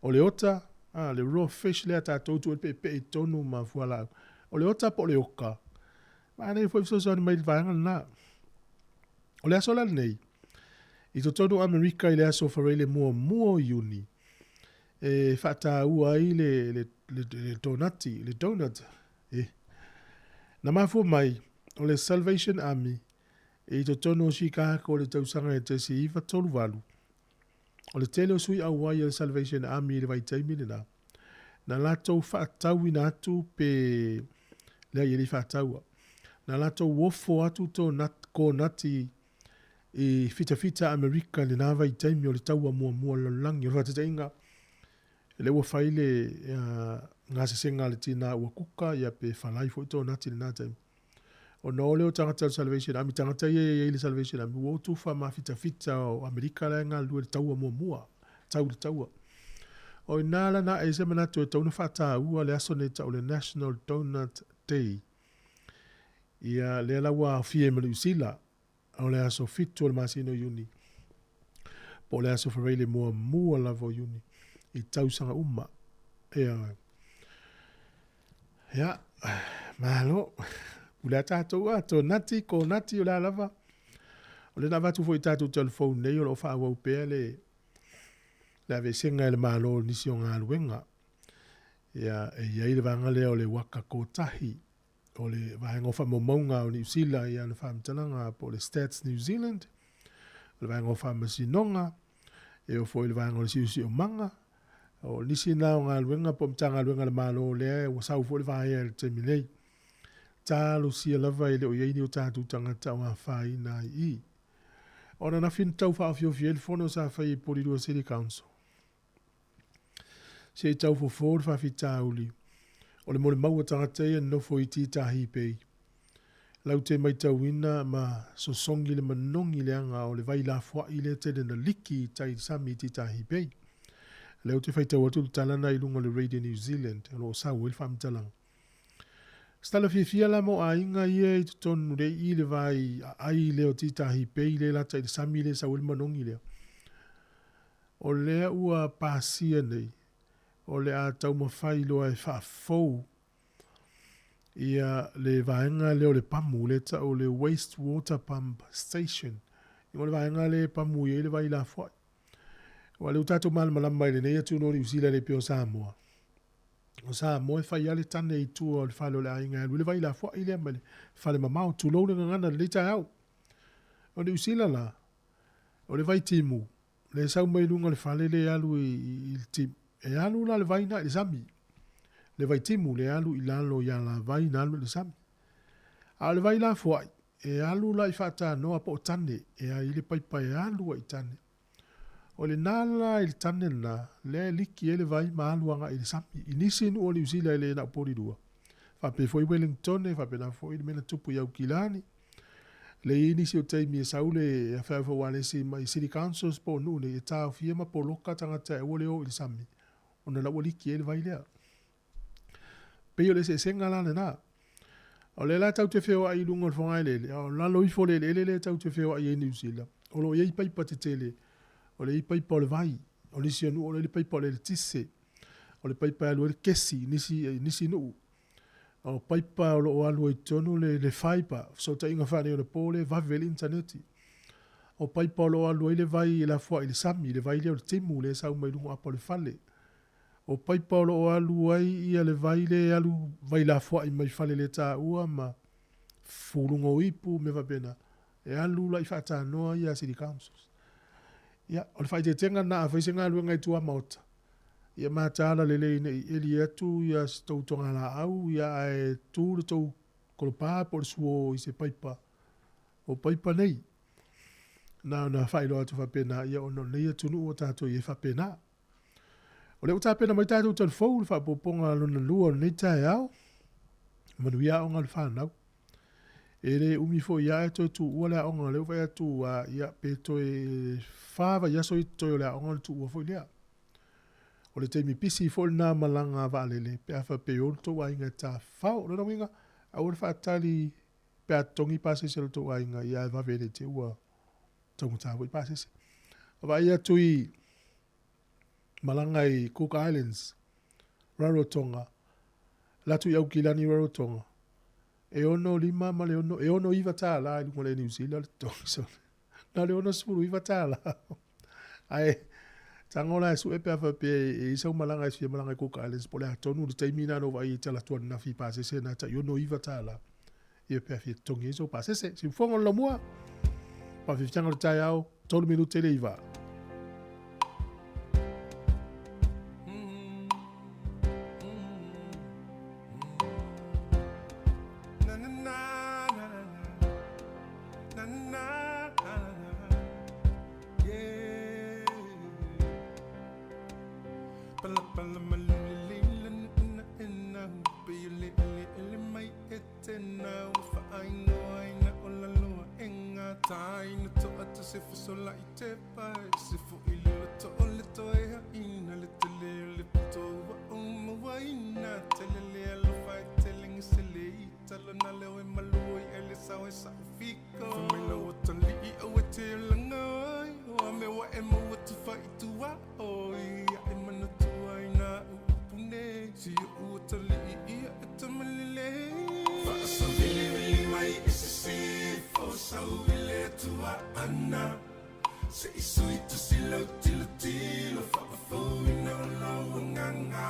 O le ota, a, le raw fish lea tatou tuu ai le peepee i totonu ma fualaau. O le ota po o le oka? Manaia foi fesoasoani mai i le vaega lena. O le aso la lenei, i totonu o Amerika i le aso Faraile muamua o Iuni, e faataua ai le, le, le, le tonati, le donut, e. Na mafua mai, o le Salvation Army, i totonu o Chicago i le tausaga e 1938. O le tele o sui auai a le Salvation Army i le vaitaimi lena, na latou faatauina atu pe leai e le i faataua. Na latou ofo atu tō kōnati i fitafita Amerika i lena vaitaimi o le taua muamua o le lalolagi. O le faataitaiga, lea ua fai le gasesega a le tina ua kuka ia pe falai foi tōnati i lena taimi. Ona o lea o tagata o le Salvation Army, tagata ia e i ai i le Salvation Army, ua o tufa mafitafita o Amerika la e galulue i le taua muamua, tau i le taua. O i ina la na ae ai se manatu e tatau ona faataua le aso nei tau o le National Donut Day. Ia, lea la ua aofia ai ma Niu Sila, o le aso 7 o le masina o Iuni, po o le aso Faraile muamua lava o Iuni, i tausaga uma. Ia, ia, malo. Pule a tātou a, tō nati, kō nati, o le a lava. O lea na avatu foi i tatou telefone nei o lo o faaauau pea le le aveesega e le Malo o nisi o galuega. Ia, e i ai le vaega lea o le Waka Kotahi, o le vaega o faamaumauga o Niu Sila i ana faamatalaga po o le Stats New Zealand, o le vaega o faamasinoga, e oo foi i le vaega o le siosiomaga. O nisi na o galuega po o Matagaluega a le Malo lea ua sau foi le vaea i le taimi nei. Talosia lava e le o i ai ni o tatou tagata o afaina ai i i. O ananafi na tau faaofiofi ai le fono sa fai e Porirua City Council. Se i tau fofo le faafitauli o le molimau a tagata ia nofo i Titahi Bay. Lau te maitauina ma sosogi le manogi leaga o le vai lafoai lea tele na liki i tai sami i Titahi Bay. Lea ou te faitau atu le tala na i luga o le Radio New Zealand o lo o sau ai le faamatalaga. Se tala fiafia la mo aiga ia i totonu le i le vai aai lea o Titahi Bay lea e lata i le sami lea e sau ai le manogi lea. O lea ua pasia nei, o le a taumafai loa e faafou ia le vaega lea o le pamu, lea e tau o le Waste Water Pump Station. O le vaega lea e pamu i ai le vai lafoai. Aua o lea ua tatou malamalama i lenei atunuu o Niu Sila e le pei o Samoa. O Samoa e fai lava le tane i tua o le fale o le aiga e alu ai le vai lafoai lea mai le fale mamao, tulou le gagana i lenei taeao. O Niu Sila la, o le vaitimu, lea e sau mai luga o le fale lea e alu i le timu, e alu la le vai na i le sami. Le vaitimu lea e alu i lalo i alavai na alu i le sami. A o le vai lafoai, e alu la i faatanoa po o tane, e ai le paipa e alu ai i tane. O lena la i le tane lena, lea e liki ai le vai ma alu agai i le sami. I nisi nuu o Niu Sila e le na o Porirua, faapea foi Wellingtone, faapena foi le mea na tupu i Aukilani. Lea e i ai nisi o taimi e sau le afeafe ualesi mai City Councils po o nuu nei e taofia ma poloka tagata e aua le o i le sami ona la ua liki ai le vai lea. Pei o le eseesega la lena. O lea la tatou te feoai i luga o le fogaeleele, a o lalo ifo o le eleele lea tatou te feoai ai i Niu Sila, o lo o i ai paipa tetele, o le i ai paipa o le vai, o nisi o nuu o lo o i ai le paipa o le eletise, o le paipa e alu ai le kesi i nisi, i nisi nuu. O paipa o lo o alu ai i totonu le, le fibre, fesootaiga faaneionapo lea e vave ai le initaneti. O paipa o lo o alu ai le vai e lafoai i le sami, le vai lea o le timu lea e sau mai luga o apa o le fale. O paipa o lo o alu ai ia le vai lea e alu vai lafoai mai faleletaua ma fuluga o ipu mea faapena, e alu la i faatanoa ia a City Councils. Ia, o le faaeteetega lena a fai se galuega i tuamaota, ia mataala lelei ne i eli atu ia se tou togalaau ia ae tu le tou kolopa po o le suo i se paipa o paipa nei. Na ona faailoa atu faapena ia ona o lenei atunuu ua tatou i ai faapena. O lea ua tapena mai tatou talifou i le faaopoopoga lona lua o lenei taeao. Manuia aoga a le fanau. E le umi foi ae toe tuua le aoga, lea ua vaai atu a, ia, pe toe fa vaiaso i totoe o le aoga ona tuua foi lea. O le taimi pisi foi lena malaga vaalele pe a faapea e o lo outou aiga e tafafao. O lona uiga, aua le faatali pe a totogi pasese a lo outou aiga, ia ae vave ne i te i ua taugata foi pasese. Vaai atu i malaga i Cook Islands, Rarotonga, alu atu i Aukilani Rarotonga, e 65 ma le ono, e 69 tālā i luga o le Air New Zealand le totogi sole. Na o le 69 tālā. Ae tago la e sue pe a faapea e i ai sau malaga e fia malaga i Cook Islands po o le a tonu le taimi lena na ou vaai ai i te alu atu ananafi i pasese na tai 69 tālā. Ia pe a fia totogi ai sou pasese. Siufogo le laumua. Faafiafiaga o le taeao, 3 minute i le 9. Se i sui tusi lau tilo tilo Whaafafoina o lau anganga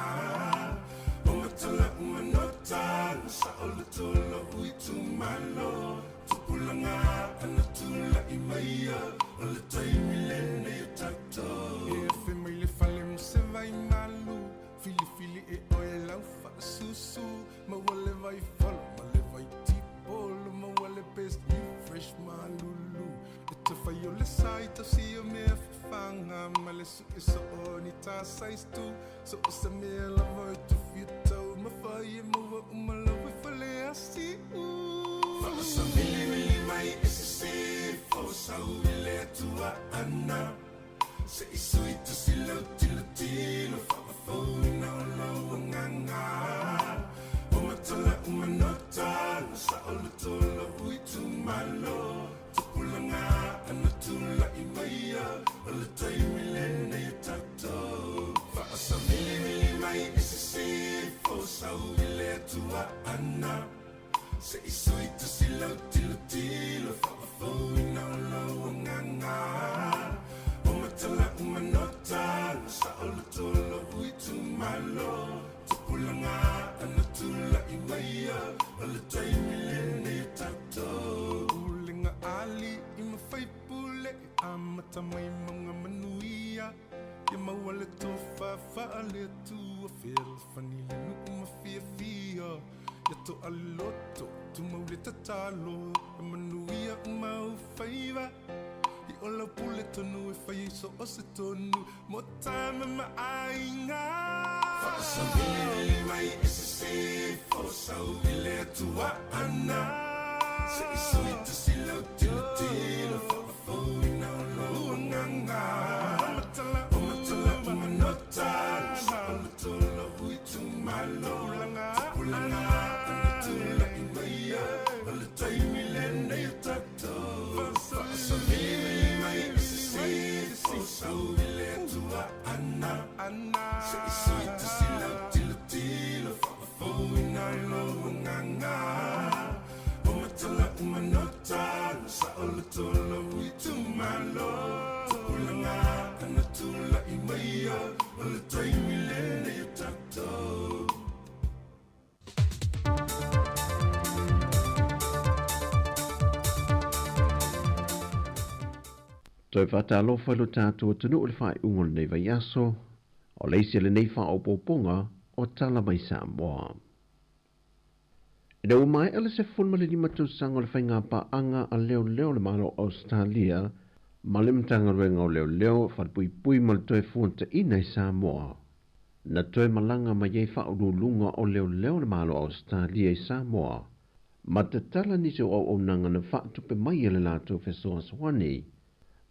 O matala umanota Sa o le tolo ui tumalo Tupulanga ana tula i maia O le taimi lenei o tatou E afe mai le fale mo se vai malu Filifili e oe lau faasusu Maua le vai folo ma le vai tipolo Maua le best new fresh malulu E te whai o le sai tausi o mea fafanga Ma le su e so o ni tā size tu So o se mea lava e tu fia tau Ma whai e maua uma lau e fale asi u Whaasamili mili mai e se se Fo sau i le atua ana Se i sui tusi lau tilo tilo Whaafafoina o lau anganga O matala umanota Sa o le tolo ui tumalo Tupulanga ana tula i maia O le taimi lenei o tatou Whaasamili mili mai e se se Fo sau i le atua ana Se i sui tusi lau tilo tilo Whaafafoina o lau anganga O matala umanota Sa o le tolo ui tumalo Tupulanga ana tula i maia O le taimi lenei o tatou Ulenga ali i mawhai pule E amata mai maunga manuia Ia maua le tofa whaale atua Whiala fani le nuu ma fia fia Ia to aloto tu mau le tatalo E manuia umau whaiva I o lau pule tonu e whai so o se tonu Mo tama ma ainga Whaasamili mai e se se Fo sau i le atua ana Se i sui tusi lau tilo tilo Whaafafoina o lau anganga O matala umanota Sa o le tolo ui tumalo Tupulanga ana tula i maia O le taimi lenei o tatou Whaasamili mai e se se Fo sau i le atua ana Se i sui tusi lau tilo tilo Whaafafoina o lau anganga O matala umanota Sa o le tolo ui tumalo Tupulanga ana tula i maia O le taimi lenei o tatou Toe whātālofa lo tātou tunu o le whai ungo le nei vai aso, o leisi le nei wha o pōponga o tala mai Samoa. Ina ua mai ele se fun ma le lima tausaga o le faiga paaga a leoleo le Malo o Australia ma le Matagaluega o Leoleo Falepuipui ma le toe fuataʻina i Samoa. Na toe malaga mai ai faauluuluga o leoleo le Malo o Australia i Samoa. Ma tatala nisi o auaunaga na faatupe mai e le latou fesoasoani.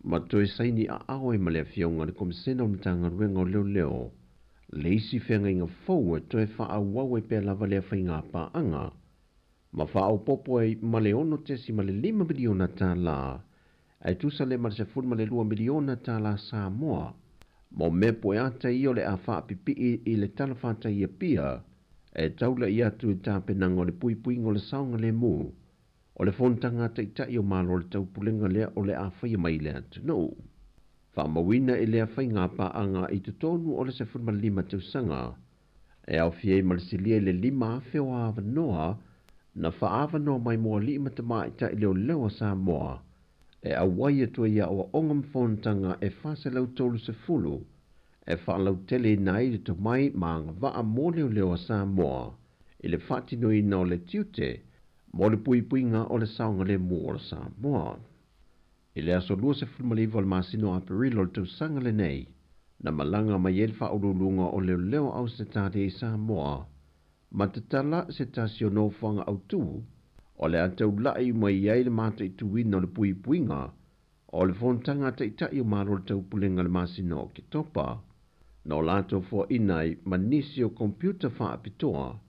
Ma toe saini aao ai ma le afioga le Komisena o le Matagaluega o Leoleo. Le isi feagaiga fou e toe faaauau ai pea lava lea faiga paaga. Ma faaopopo ai ma le 6.5 miliona tālā. Ae tusa le ma le 12 miliona tālā Samoa. Mo mea po e ata i o le a faapipii i le tala whātai pia. E taula i atu i tāpenanga o le puipuiga o le saoga lemu. O le fonotaga taʻitaʻi o Malo le taupulega lea o le a faia mai le atunuu. Faamauina i lea faiga paaga i totonu o le 15 tausaga. E aofia ai ma le silia i le 5,000 o avanoa na faaavanoa mai mo alii ma tamaʻitaʻi leoleo a Samoa. E auai atu ai aoaoga ma fonotaga e 430 e faalautele ina ai le tomai ma agavaa mo leoleo a Samoa i le faatinoina o le tiute mo le puipuiga o le saoga lemu o le Samoa. I le aso 29 o le masina o Aperila o le tausaga lenei, na malaga mai ai le faauluuluga o leoleo Ausetalia i Samoa, ma tatala se tasi o nofoaga autū o le a taulaʻi mai ai le mataituina o le puipuiga o le fonotaga taʻitaʻi o Malo le taupulega le masina o Oketopa. Na o latou foaʻina ai ma nisi o computer faapitoa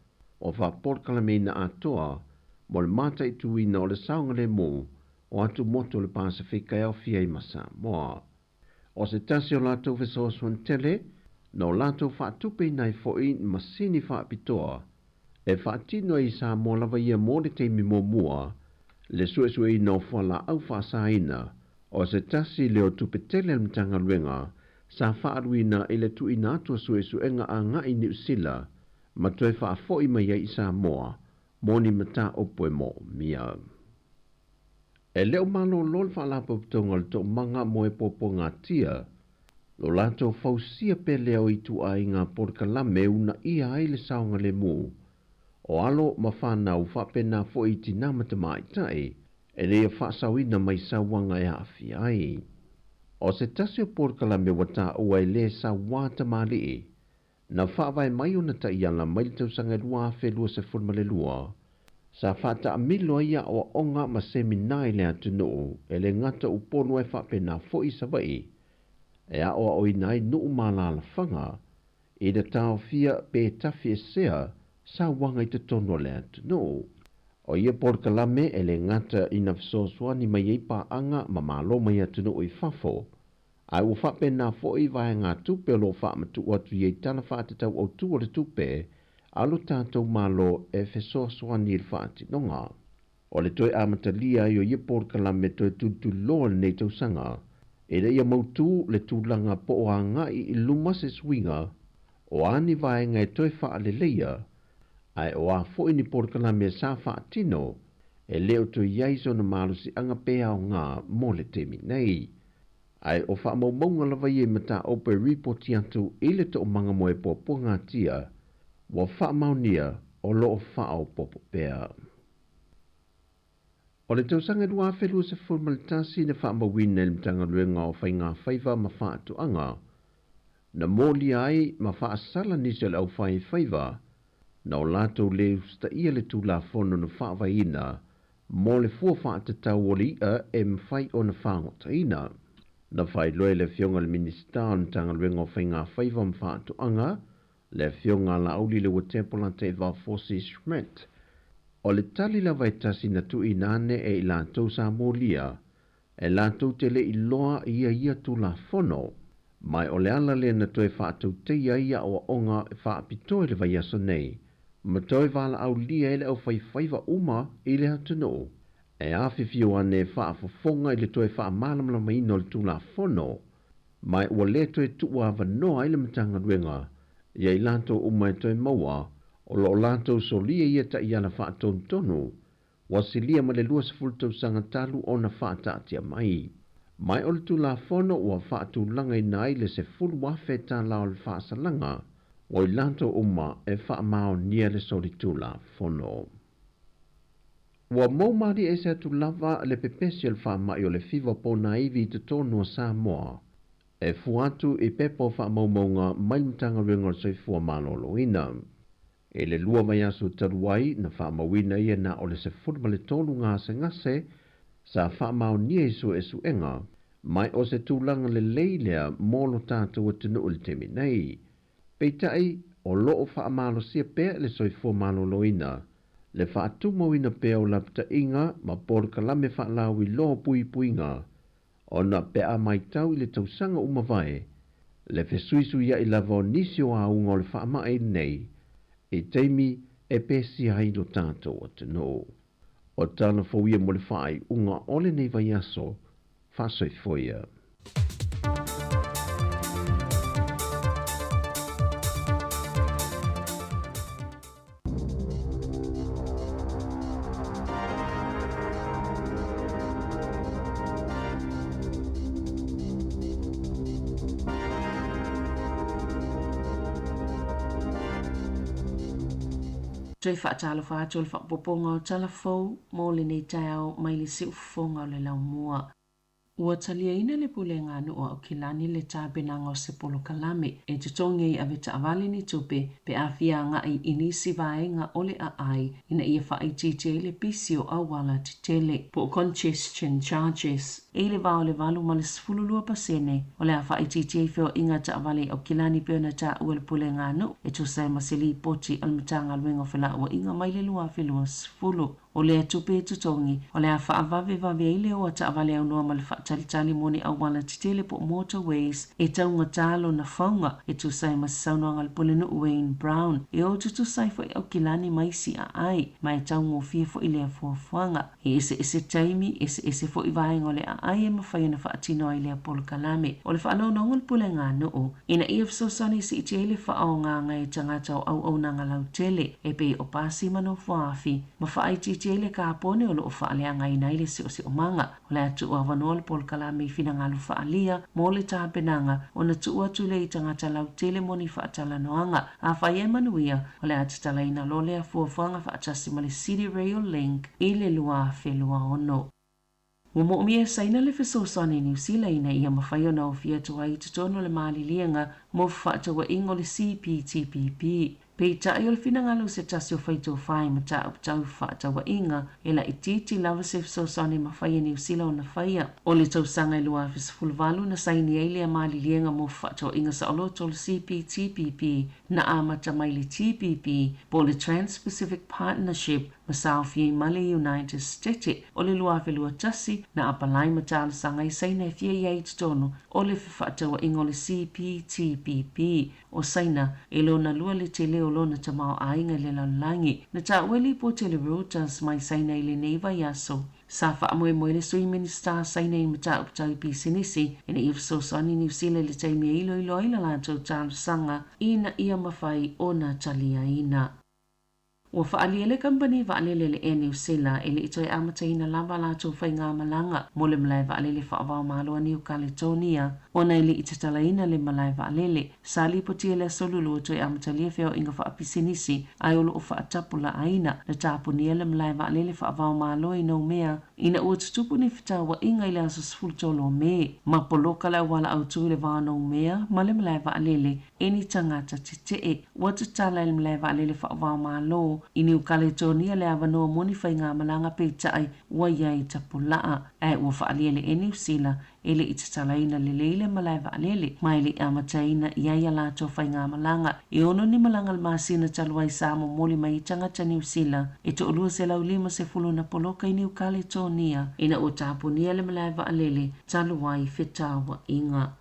o faapolokalameina atoa mo le mataituina o le saoga lemu o atu motu o le Pasifika e aofia ai ma Samoa. O se tasi o latou fesoasoani tele na o latou faatupeina ai foʻi masini faapitoa e faatino ai i Samoa lava ia mo le taimi muamua le suesueina o fualaau faasaina O se tasi lea o tupe tele a le Matagaluega sa faaluina i le tuuina atu o suesuega agai i Niu Sila ma toe faafoi mai ai i Samoa mo ni mataupu e moomia. E le o malolo le Faalapotopotoga o le Toomaga mo e Puapuagatia lo latou fausia pea lea o ituaiga polokalame e uunaia ai le saogalemu o alo ma fanau faapena foi i tinā ma tamaitai ina ia faasaoina mai sauaga e aafia ai. O se tasi o polokalame ua taua e le sauā tamalii na faavae mai ona taiala mai le tausaga e 2022, sa faataamilo ai aoaoga ma semina i le atunuu e le gata Upolu ae faapena foi i Savaii e aoaoina ai nuu ma alaalafaga ina taofia pe tafiesea sauaga i totonu o le atunuu. O ia polokalame e le gata ina fesoasoani mai ai paaga ma malo mai atunuu i fafo, ae ua faapena foi vaegatupe o lo o faamatuu atu i ai Tala Faatatau Autu o le Tupe a lo tatou Malo e fesoasoani i le faatinoga. O le toe amatalia ai o ia polokalame toe tulituliloa i lenei tausaga, ina ia mautū le tulaga po o agai i luma se suiga o a ni vaega e toe faaleleia, ae o a foi ni polokalame sa faatino e le o toe i ai sona malosiaga pe aoga mo le taimi nei. Ae o faamaumauga lava ia i mataupu e ripoti atu i le toomaga mo e puapuagatia ua faamaonia o lo o faaopoopo pea. O le tausaga 2021 na faamauina e le Matagaluega o Faiga Faiva ma Faatoaga, na molia ai ma faasala nisi o le aufaifaiva na o latou le usitaia le Tulafono na faavaeina mo le fua faatatau o le i'a e mafai ona fagotaina. Na faailoa e le Afioga i le Minisita o le Matagaluega o Faiga Faiva ma Faatoaga, le Afioga a Laauli Leuatepo Lataiva Fosi Schmidt, o le tali lava e tasi na tuuina ane e i latou sa molia, e latou te le i iloa ia ia Tulafono, ma o le ala lea na toe faatauteia ai aoaoga faapitoa i le vaiaso nei, ma toe valaaulia ai le aufaifaiva uma i le atunuu, e afifio ane e faafofoga i le toe faamalamalamaina o le Tulafono, ma ua le toe tuuavanoa ai le Matagaluega ia i latou uma e toe maua o lo o latou solia ia taiala faatonutonu ua silia ma le 20 tausaga talu ona faataatia mai. Mai o le Tulafono ua faatulagaina ai le $10,000 tala o le faasalaga o i latou uma e faamaonia le solitulafono. Ua mou malie ese atu lava le pepesi o le faamai o le fiva ponaivi i totonu o Samoa, e fua atu i pepa o faamaumauga mai le Matagaluega o le Soifua Maloloina. I le 2 vaiaso talu ai na faamauina ia na o le 13 gasegase sa faamaonia i suesuega, mai o se tulaga lelei lea mo lo tatou atunuu i le taimi nei. Peitai, o lo o faamalosia pea le Soifua Maloloina, le faatumauina pea o lapataiga ma polokalame faalauiloa puipuiga, ona pe a matau i le tausaga ua mavae, le fesuisuiai lava o nisi o auga o le faamai nei, i taimi e pesia ai lo tatou atunuu. O tala fou ia mo le faaiuga o lenei vaiaso, faasoifoia. Toe faatalofa atu o le faaopoopoga o tala fou mo lenei taeao mai le siufofoga o le laumua. Ua taliaina le pulega a nuu a Aukilani le tapenaga o se polokalame e totogi ai avetaavale ni tupe pe a fia agai i nisi vaega o le aai ina ia faaitiitia ai le pisi o auala tetele po o congestion charges. E i le va o le 8 ma le 12% o le a faaitiitia ai feoaiga taavale i Aukilani pei ona taua e le pulega a nuu e tusa ai ma se lipoti a le Matagaluega o Felauaiga mai le 2020. O lea tupe e totogi, o le a faavavevave ai le o a taavale aunoa ma le faatalitali mo ni auala tetele po o motorways e taugata lona fauga, e tusa ai ma se saunoaga a le Pulenuu Wayne Brown, e o tutusa ai foi Aukilani ma isi aai, ma e taugofie foi lea fuafuaga. E eseese taimi, eseese foi vaega o le aai e mafai ona faatino ai lea polokalame. O le faanoanoga o le puleganuu, ina ia fesoasoani e siitia ai le faaaogaga e tagata o auaunaga lautele, e pei o pasi ma nofoafi, ma faaitiitia ai le kapone o lo o faaleagaina ai le siosiomaga. O le a tuu avanoa le polokalame i finagalo faaalia mo le tapenaga ona tuu atu lea i tagata lautele mo ni faatalanoaga. Afai e manuia, o le a tatalaina loa lea fuafuaga faatasi ma le City Rail Link i le 2026. Ua moomia e Saina le fesoasoani i Niu Sila ina ia mafai ona ofi atu ai i totonu o le maliliega mo fefaatauaiga o le CPTPP. Peitai o le finagalo o se tasi o faitofa i mataupu tau fefaatauaiga, e laitiiti lava se fesoasoani e mafai e Niu Sila ona faia. O le tausaga e 2018 na saini ai lea maliliega mo fefaatauaiga saoloto o le CPTPP na amata mai le TPP po o le Trans-Pacific Partnership ma saofia ai ma le United Stete o le 2021 na apalai ma talosaga i Saina e fia i ai i totonu o le fefaatauaiga o le CPTPP. O Saina, e lona lua le tele o lona tamaoaiga i le lalolagi. Na taua e lipoti a le Reuters mai Saina i lenei vaiaso. Sa faamoemoe le Sui Minisita a Saina i mataupu tau pisinisi ina ia fesoasoani Niu Sila i le taimi e iloilo ai la latou talosaga ina ia mafai ona taliaina. Ua faaalia le kamupani vaalele le Air New Sila e le i toe amataina lava a latou faigamalaga mo le malae vaalele faavaomalo a Niu Kaletonia ona e le i tatalaina le malae vaalele. Sa lipotia i le Aso Lulu ua toe amatalia feoaiga faapisinisi ae o lo o faatapulaaina. Na tapunia le malae vaalele faavaomalo i Noumea ina ua tutupu ni fetauaiga i le aso 13 o Me, ma poloka le auala autū i le va o Noumea ma le malae vaalele e ni tagata tetee. Ua tatala e le malae vaalele faavaomalo i Niu Kaletonia le avanoa mo ni faigamalaga peitai ua i ai tapulaa, ae ua faaalia le Air New Sila e le i tatalaina lelei le malae vaalele, ma e le i amataina i ai a latou faigamalaga. E ono ni malaga le masina talu ai sa momoli mai i tagata Niu Sila e toa-250 na poloka i Niu Kaletonia ina ua tapunia le malae vaalele talu ai fetauaiga.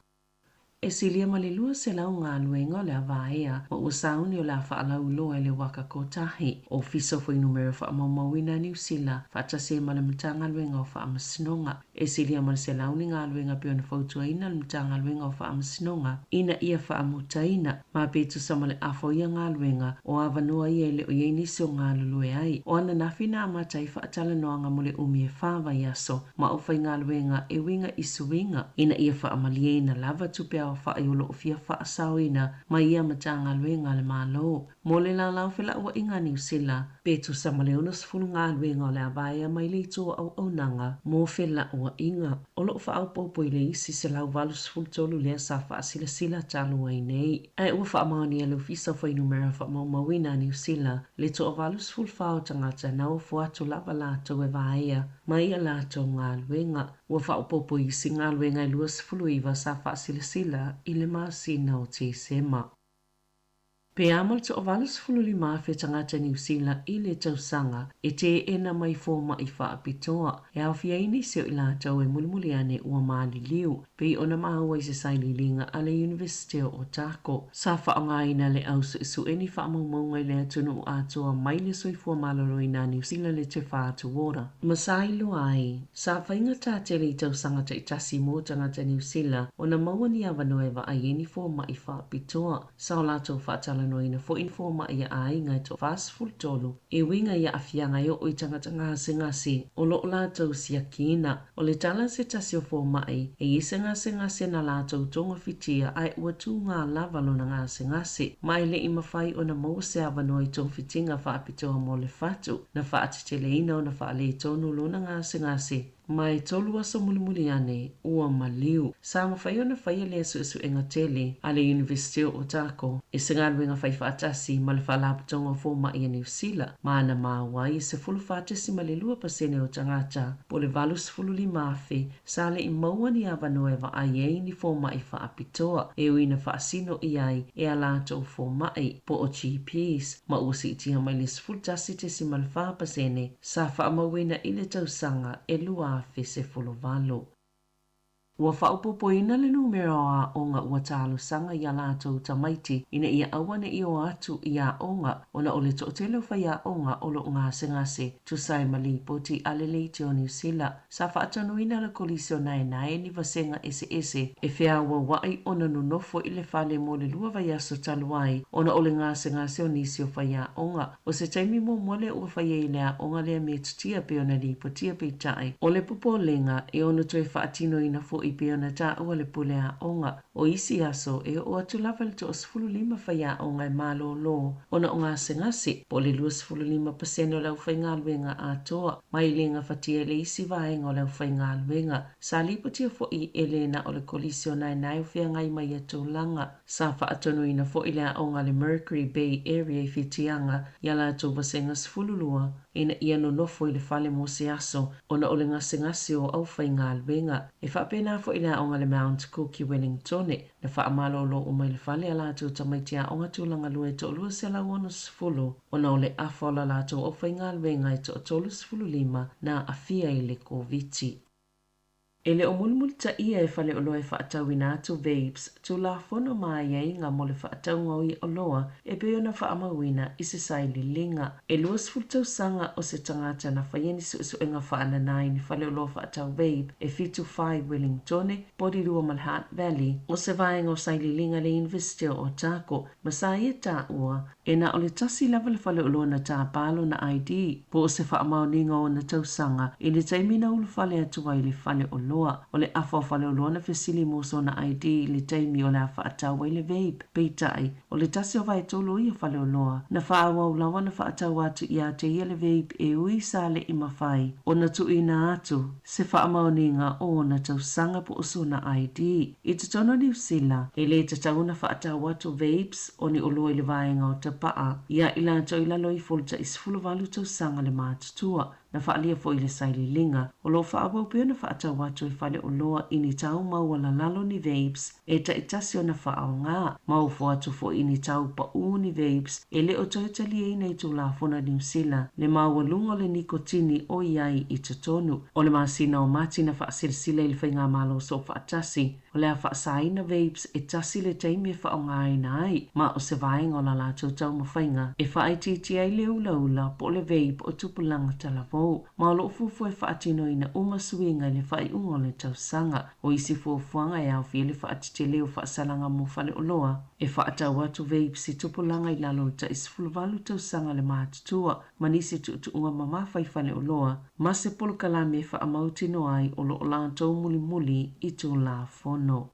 E silia ma le 200 galuega o le a vaea ma ua sauni o le a faalauiloa e le Waka Kotahi, Ofisa o Fuainumera Faamaumauina a Niu Sila, faatasi ai ma le Matagaluega o Faamasinoga. E silia ma le 100 ni galuega pei ona fautuaina le Matagaluega o Faamasinoga ina ia faamutaina, ma pe tusa ma le afa o ia galuega, o avanoa ia e le o i ai nisi o galulue ai. O ananafi na amata ai faatalanoaga mo le umi e fa vaiaso ma aufaigaluega e uiga i suiga ina ia faamalieina lava tupe aofa'i o lo o fia faasaoina mai ia Matagaluega a le Malo. Mo le lalau felauaiga a Niu Sila, pe tusa ma le 60 galuega o le a vaea mai le itu o auaunaga mo felauaiga. O lo o faaopoopo i le isi 183 lea sa faasilasila talu ai nei. Ae ua faamaonia e le Ofisa o Fuainumera Faamaumauina a Niu Sila le toa-84 o tagata na ofo atu lava latou e vaea mai a latou galuega. Ua faaopoopo i isi galuega e 29 sa faasilasila i le masina o Tesema. Pe a ma le toa-85,000 tagata Niu Sila i le tausaga e teena mai fomaʻi faapitoa, e aofia ai nisi o i latou e mulimuli ane ua maliliu, pei ona maua i se sailiiliga a le Iunivesite o Otago. Sa faaaogaina le au suesue ni faamaumauga i le atunuu atoa mai le soifua maloloina a Niu Sila le Te Whatu Ora. Ma sa iloa ai, sa faigata tele i tausaga taitasi mo tagata Niu Sila ona maua ni avanoa e vaai ai ni fomaʻi faapitoa. Sa o latou faatalanoaina foi fomaʻi a aiga e toa-43 e uiga i aafiaga e oo i tagata gasegase o lo o latou siakiina. O le tala a se tasi o fomaʻi, e i ai se gasegase na latou togafitia ae ua tugā lava lona gasegase, ma e le i mafai ona maua se avanoa i togafitiga faapitoa mo le fatu, na faateteleina ona faaletonu lona gasegase. Ma e tolu aso mulimuli ane, ua maliu. Sa mafai ona faia lea suesuega tele a le Iunivesite o Otago i se galuega faifaatasi ma le Faalapotopotoga o Fomai a Niu Sila, ma na maua ai e 14.2% o tagata, po o le 85,000, sa le i maua ni avanoa e vaai ai ni fomai faapitoa e ui ina faasino i ai e a latou fomai, po o GPs, ma ua siitia mai le 11.4% sa faamauina i le tausaga e 2018. Ua faaopoopoina le numera o aoga ua talosaga i a latou tamaiti ina ia aua ne i o atu i aoga ona o le toatele o faiaoga o lo o gasegase, tusa ai ma lipoti a le Leitio Niu Sila. Sa faatonuina le Kolisi o Naenae ni vasega eseese e feaoaua'i ona nonofo i le fale mo le lua vaiaso talu ai ona o le gasegase o nisi o faiaoga. O se taimi muamua lea ua faia i le aoga lea metotia pei ona lipotia peitai o le popolega e ono toe faatinoina fo'i pei ona taua le pule aoga. O isi aso e oo atu lava i le toa-15 faiaoga e malōlō ona o gasegase, po o le 25% o le aufaigaluega atoa, ma e le gafatia e le isi vaega o le aufaigaluega. Sa lipotia fo'i e le na o le Kolisi o Naenae o feagai ma ia tulaga. Sa faatonuina fo'i le aoga a le Mercury Bay Area i Whitianga i a latou vasega 12 ina ia nonofo i le fale mo se aso ona o le gasegase o aufaigaluega. E faapena fo'i le aoga a le Mount Cook i Wellingtone, na faamalōlō uma i le fale a latou tamaiti aoga tulaga lua e toa-260 ona o le afa o la latou aufaigaluega e toa-35 na aafia i le Koviti. E le o mulimulitaia e faleoloa e faatauina atu vapes tulafono ma aiaiga mo le faatauga o ia oloa e pei ona faamauina i se sailiiliga. E 20 tausaga o se tagata na faia ni suesuega faanana i ni faleoloa faatau vape e fitu fa i Wellingtone, Porirua ma le Hutt Valley. O se vaega o sailiiliga a le Iunivesite o Otago ma sa ia taua E na o le tasi lava le faleoloa na tāpā lona ID, po o se faamaoniga o ona tausaga, i le taimi na ulufale atu ai i le faleoloa. O le afa o faleoloa na fesili mo sona ID i le taimi o le a faatau ai le vape. Peitai, o le tasi o vaetolu o ia faleoloa, na faaauau lava na faatau atu ia te ia le vape e ui sa le i mafai ona tuuina atu se faamaoniga o ona tausaga po o sona ID. I totonu o Niu Sila, e le tatau ona faatau atu vapes o ni oloa i le vaega o tapaa ia i latou i lalo ifo o le tai 18 tausaga le matutua. Na faaalia foi i le sailiiliga, o lo o faaauau pea ona faatau atu e faleoloa i ni tau maualalalo ni vapes e taitasi ona faaaoga, ma ofo atu foi i ni tau paū ni vapes e le o toe taliaina i Tulafono a Niu Sila le maualuga o le nikotini o i ai i totonu. O le masina o Mati na faasilasila i le Faigamalo Soofaatasi o le a faasaina vapes e tasi le taimi e faaaogaina ai, ma o se vaega o la latou taumafaiga e faaitiitia ai le ulaula po o le vape o tupulaga talavou, ma o lo o fuafua e faatinoina uma suiga i le faaiuga o le tausaga. O isi fuafuaga e aofia le faatetele o faasalaga mo faleoloa e faatau atu vapes i tupulaga i lalo o le tai 18 tausaga le matutua, ma nisi tuutuuga mamafa i faleoloa, ma se polokalame e faamautinoa ai o lo o latou mulimuli i Tulafono.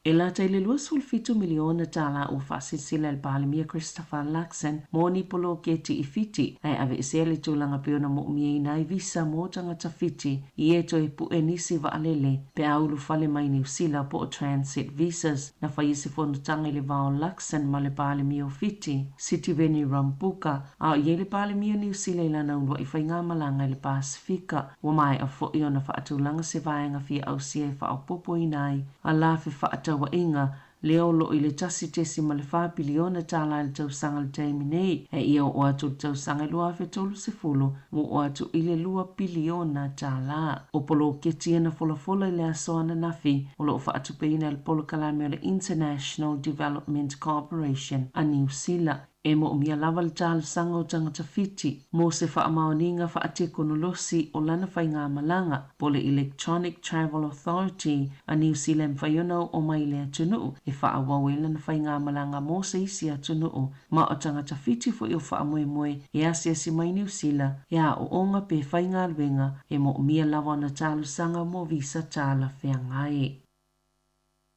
E lata i le 27 miliona tala ua faasilasila e le Palemia Christopher Luxon mo ni poloketi i Fiti ae aveesea le tulaga pei ona mo'omiaina ai visa mo tagata Fiti i e toe pu'e nisi vaalele pe a ulufale mai Niu Sila po o transit visas. Na faia se fonotaga i le va o Luxon ma le Palemia o Fiti, Sitiveni Rabuka, a o i ai le Palemia o Niu Sila i lana ulua'i faigamalaga i le Pasefika. Ua maea fo'i ona faatulaga se vaega fia ausia e faaopoopoina ai a la fefaatauaiga lea o lo o i le $1.4 piliona i le tausaga i le taimi nei, ae ia oo atu i le tausaga e 2030 ua oo atu i le $2 piliona. O poloketi ia na folafola i le aso ananafi o lo o faatupeina e le polokalame o le International Development Corporation a Niu Sila. E moomia lava le talosaga o tagata Fiti mo se faamaoniga faatekonolosi o lana faigamalaga po o le Electronic Travel Authority a Niu Sila e mafai ona oo mai i le atunuu e faaauau ai lana faigamalaga mo se isi atunuu ma o tagata Fiti foi o faamoemoe e asiasi mai Niu Sila e aooga pe faigaluega e moomia lava ona talosaga mo visa talafeagai.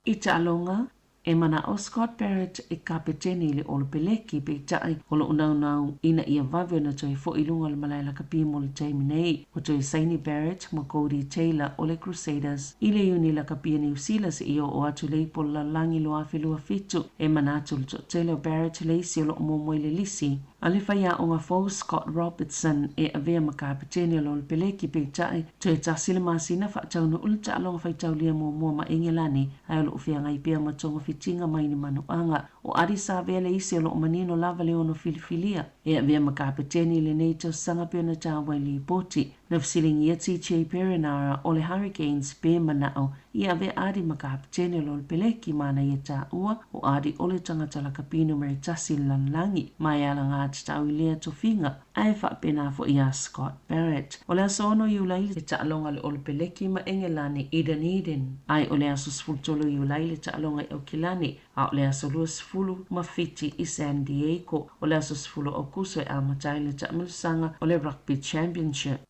I taaloga. E mana'o Scott Barrett e kapeteni i le Olopeleki, peitai o lo'o naunau ina ia vave ona toe fo'i i luga o le malae lakapi mo le taimi nei. Ua toe saini Barrett ma Codie Taylor o le Crusaders i le Iuni Lakapi a Niu Sila seia oo atu i le Ipu o le Lalolagi 2027. E manatu le toatele o Barrett le isi o lo'o muamua i le lisi a le faiaoga fou Scott Robertson e avea ma kapeteni o le Olopeleki, peitai toe tasi le masina faataunuu le taaloga faitaulia muamua ma Engelani ae o lo'o feagai pea ma togafitiga mai ni manuaga. O Ardie Savea le isi o lo'o manino lava le ono filifilia e avea ma kapeteni i lenei tausaga pei ona taua i lipoti. Na fesiligia TJ Perenara o le Hurricanes pe mana'o ia avea Ardie ma kapeteni o le Olopeleki ma ana ia taua o Ardie o le tagata lakapi numera tasi i le lalolagi ma e alagatatau i lea tofiga ae faapena foi iā Scott Barrett. O le aso 6 Iulai le taaloga a le Olopeleki ma Engelani i Dunedin, ae o le aso 13 Iulai le taaloga i Aukilani, a o le aso 27 i San Diego. O le aso 10 Aokuso e amata ai le taamilosaga o le Rugby Championship.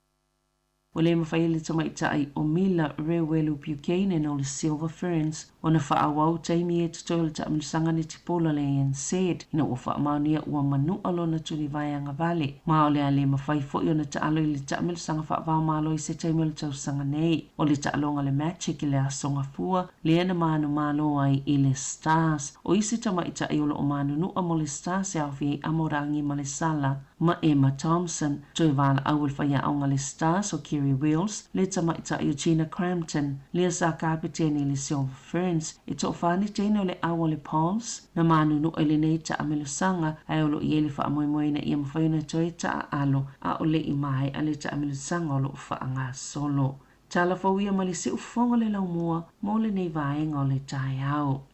Ua le mafai e le tamaitai o Mila Reuelu Buchanan o le Silver Ferns ona faaauau taimi e totoe o le taamilosaga netipola le ANZ ina ua faamaonia ua manu'a lona tulivae agavale. Ma o le a le mafai foi ona taalo i le taamilosaga faava-o-Malo i se taimi o le tausaga nei. O le taaloga le Magic i le Aso Gafua lea na manumalo ai i le Stars. O isi tamaitai o lo'o manunu'a mo le Stars e aofia ai Amorangi Malesala ma Emma Thompson. Toe valaau e le faiaoga le Stars o Kerry Wills, le tamaitai o Gina Crampton, lea sa kapeteni i le Silver Ferns, e toafa ni teine o le au a le Pulse, na manunu'a i lenei taamilosaga, ae o lo'o i ai le faamoemoe ina ia mafai ona toe taaalo a o le'i mae'a le taamilosaga o lo'o faagasolo. Tala fou ia mai le siufofoga o le laumua mo lenei vaega o le taeao.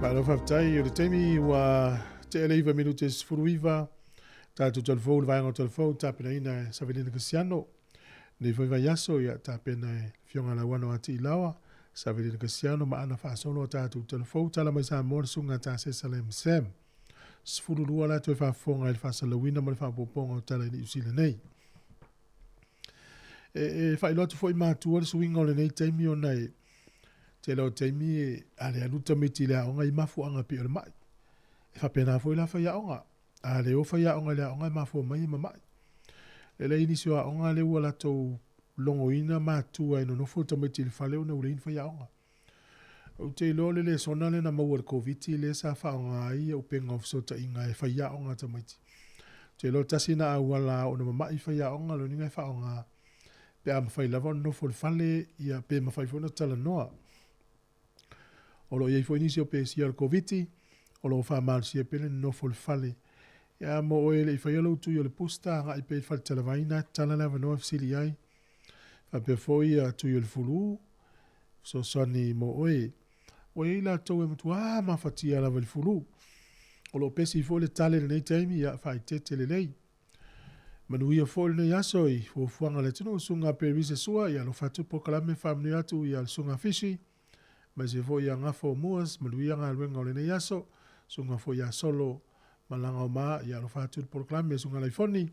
Malo faafetai o le taimi ua tea le 9 minute 19 tatou talafou le vaega o talafou tapenaina e Savelina Kasiano. Nei foi vaiaso ia tapena e Fioga Lauano a Tiilaoa, Savelina Kasiano ma ana faasolo a tatou talafou tala mai Samoa le susuga ta Sesalem Sam. 12 la toe faafofoga i le faasalalauina ma le faaopoopoga o tala i Niu Sila nei. E, e faailoa atu foi matua le suiga o lenei taimi ona e tele o taimi e a le alu tamaiti i le aoga i mafuaaga pei o le ma'i. E faapena foi la faiaoga. A le o faiaoga i le aoga e mafua mai e mama'i. Lele i nisi o aoga lea ua latou logoina matua e nonofo tamaiti i le fale ona ua leai ni faiaoga. Ou te iloa o le lesona lea na maua i le Koviti lea sa faaaoga ai upega o fesootaiga e faiaoga a tamaiti. Ou te iloa tasi lena auala ona mama'i faiaoga, lona uiga e faaaoga pe a mafai lava ona nofo i le fale, ia pe mafai foi ona talanoa. O lo o i ai foi nisi o pesia o le Koviti, o lo o faamalosia pea le nonofo i le fale. Ia mo oe e le i faia lou tui o le booster, agai pea i le fale talavaina, tatala le avanoa e fesili ai. Faapea foi ia tui o le fulu, fesoasoani mo oe. Ua i ai latou e matuā mafatia lava i le fulu. O lo o pesi foi le tale i lenei taimi, ia faaeteete lelei. Manuia foi lenei aso i fuafuaga a le atunuu, Susuga Perise Sua, ia alofa atu polokalame faamanuia atu ia le Susuga Fishi, aemaise foi ia Gafo Moores, manuia galuega o lenei aso, Susuga foi ia Solo Malaga o Ma, ia alofa atu le polokalame, Susuga Laifoni,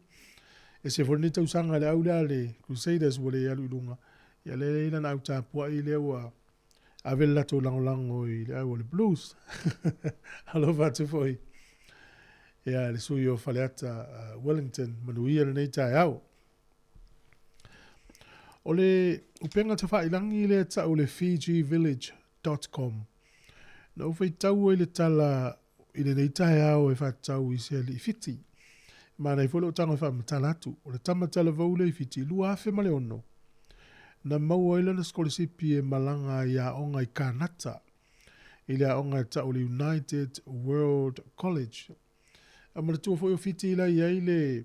ese foi lenei tausaga i le au lea le Crusaders ua le alu i luga, ia lea e i ai lana au tapuai lea ua ave le latou lagolago i le au o le Blues. Alofa atu foi ia le sui o Faleata Wellington, manuia lenei taeao. O le upega tafailangi lea tau le fijivillage.com. Na ou faitau ai le tala i lenei taeao e faatatau i se alii Fiti. Manaia foi lou tago e faamatala atu. O le tama talavou lea i Fiti, 2006, na maua ai lana sikolasipi e malaga ai i aoga i Kanata, i le aoga e tau o le United World College. A manatua foi o Fiti la i ai le,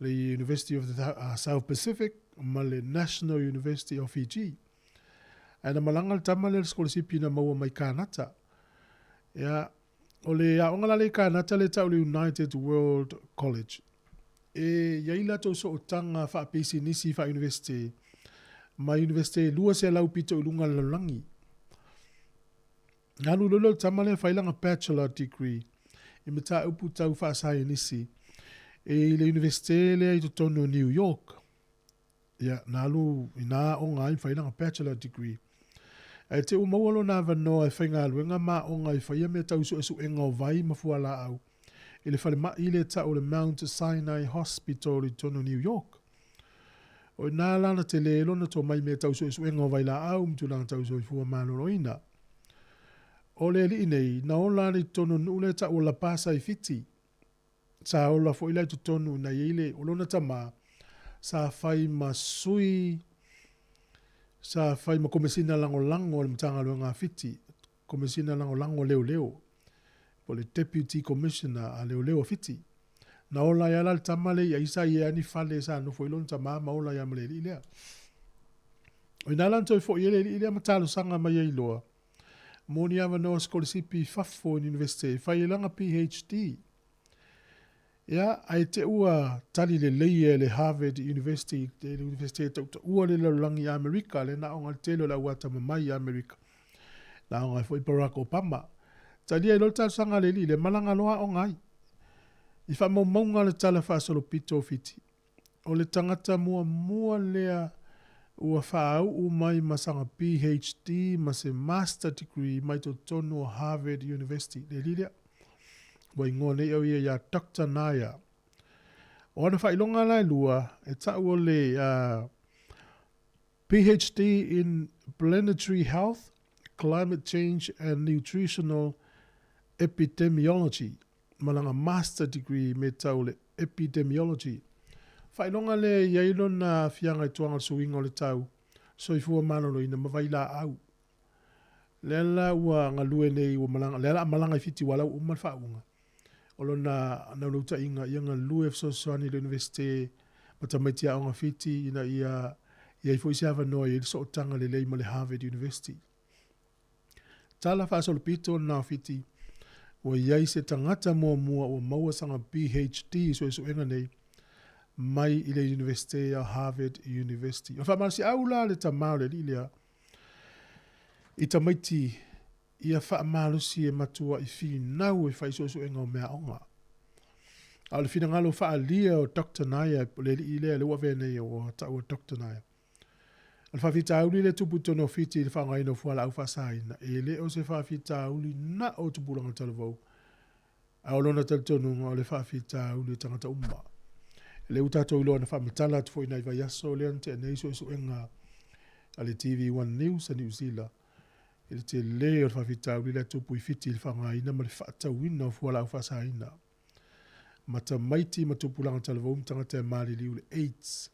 le University of the South Pacific ma le National University of Fiji. Ae na malaga le tama lea i le sikolasipi na maua mai Kanata. Ia, o le aoga la lea i Kanata lea e tau o le United World College. E i ai latou sootaga faapisinisi faa-universite ma universite e 200 pito i luga o le lalolagi. Na alu loa le tama lea fai lana bachelor degree. I mataupu tau faasaienisi i le Iunivesite lea i totonu o New York. Ia, na alu i na aoga ai ma fai lana Bachelor degree. Ae te ua maua lona avanoa e faigaluega ma aoga e faia mea tau suesuega o vai ma fualaau i le falemai lea tau o le Mount Sinai Hospital i totonu o New York. O i ina la na tele ai lona tomai i mea tau suesuega o vailaau ma tulaga tau soifua maloloina. O le alii nei, na ola ana i totonu o le nuu lea e tau o Lapasa i Fiti. Sa ola foi la i totonu ina i ai le, o lona tama, sa fai ma sui, sa fai ma Komesina Lagolago a le Matagaluega a Fiti, Komesina Lagolago a Leoleo, po o le Deputy Commissioner a Leoleo a Fiti. Na ola ai lava la le tama lea i ai sa i ai lava ni fale sa nofo ai lona tama ma ola ai lava ma le alii lea. O i ina la na toe foi ai le alii lea ma talosaga mai ai loa mo ni avanoa sikolasipi i fafo i le Universite e fai ai lana PhD. Ia, ae te ua tali lelei e le Harvard University, le Universite e tautaua le lalolagi i Amerika, lea na aoga le tele o le au atamamai i Amerika. Na aoga ai foi Barack Obama. Talia ai loa le talosaga a le alii lea, malaga loa aoga ai. I faamaumauga le tala faasolopito o Fiti, o le tagata muamua lea ua faauu mai ma sana PhD ma se Master Degree mai totonu o Harvard University, le alii lea. Ua igoa nei au ia ia Doctor Nair. O ana faailoga la e lua, e tau o le uh, PhD in Planetary Health, Climate Change and Nutritional Epidemiology ma lana Master Degree me tau o le Epidemiology. Faailoga lea e i ai lona aafiaga i tuaga o le suiga o le tau, soifua maloloina ma vailaau. Lea la ua galue nei ua malaga, lea la a malaga i Fiti ua lau uma le faauuga. O lona naulautaiga ia galue e fesoasoani i le Iunivesite ma tamaiti aoga Fiti ina ia i ai foi se avanoa e i ai le sootaga lelei ma le Harvard University. Tala faasolopito lena o Fiti, ua i ai se tagata muamua ua maua sana PhD i suesuega nei mai i le Iunivesite a Harvard University. O le faamalosiau la a le tama o le alii lea i tamaiti ia faamalosi e matuai finau e fai suesuega o meaaoga. A o le finagalo faaalia o Doctor Nair, le alii lea lea ua avea nei ua taua Doctor Nair, O le faafitauli lea e tupu i totonu o Fiti i le faaaogaina o fualaau faasaina, e le o se faafitauli na o tupulaga talavou, a o lona talitonuga o le faafitauli o tagata uma. Lea ua tatou iloa na faamatala atu foi nai vaiaso lea na tea nei suesuega a le TV One News a Niu Sila i le tele o le faafitauli lea e tupu i Fiti i le faaaogaina ma le faatauina o fualaau faasaina ma tamaiti ma tupulaga talavou ma tagata e maliliu i le AIDS.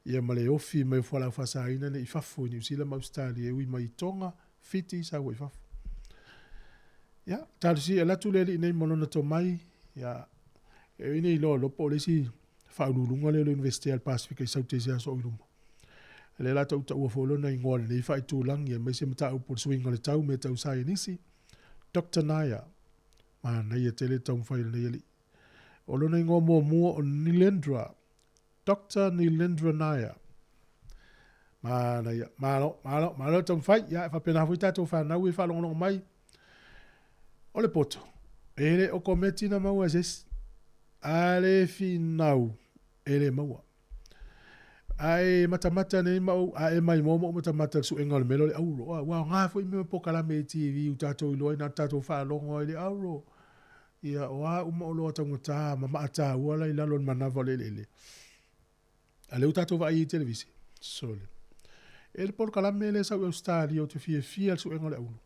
Ia ma le ofi mai o fualaau faasaina nei i fafo i Niu Sila ma Ausetalia e ui mai i Tonga, Fiti, sau ai i fafo. Ia, talosia e alu atu le alii nei ma lona tomai, ia, e ui nei iloa lopo o le isi faauluuluga lea o le Iunivesite a le Pasefika i Saute i se aso o i luma. Lea la tautaua foi lona igoa lenei faaitulagi aemaise mataupu o le suiga o le tau mea tau saienisi, Doctor Nair. Manaia tele le taumafai o lenei alii. O lona igoa muamua o Nilendra Doctor Nilendra Nair. Manaia. Malo, malo, malo le taumafai. Ia, e faapena foi tatou fanau e faalogologo mai. O le poto, e le o kometi na maua e se isi. A le finau, e le maua. A e matamata nei ma ou, a e maimoa ma ou matamata i le suega o le mea lea o le auro. Ua aoga foi mea o polokalame i TV ua tatou iloa ai na o tatou faalogo ai i le auro. Ia, o a uma oloa taugata ma maataua la i lalo o le manava o le eleele, a lea ua tatou vaai ai i televise, sole. E le polokalame lea e sau i Ausetalia ou te fiafia i le suega o le auro.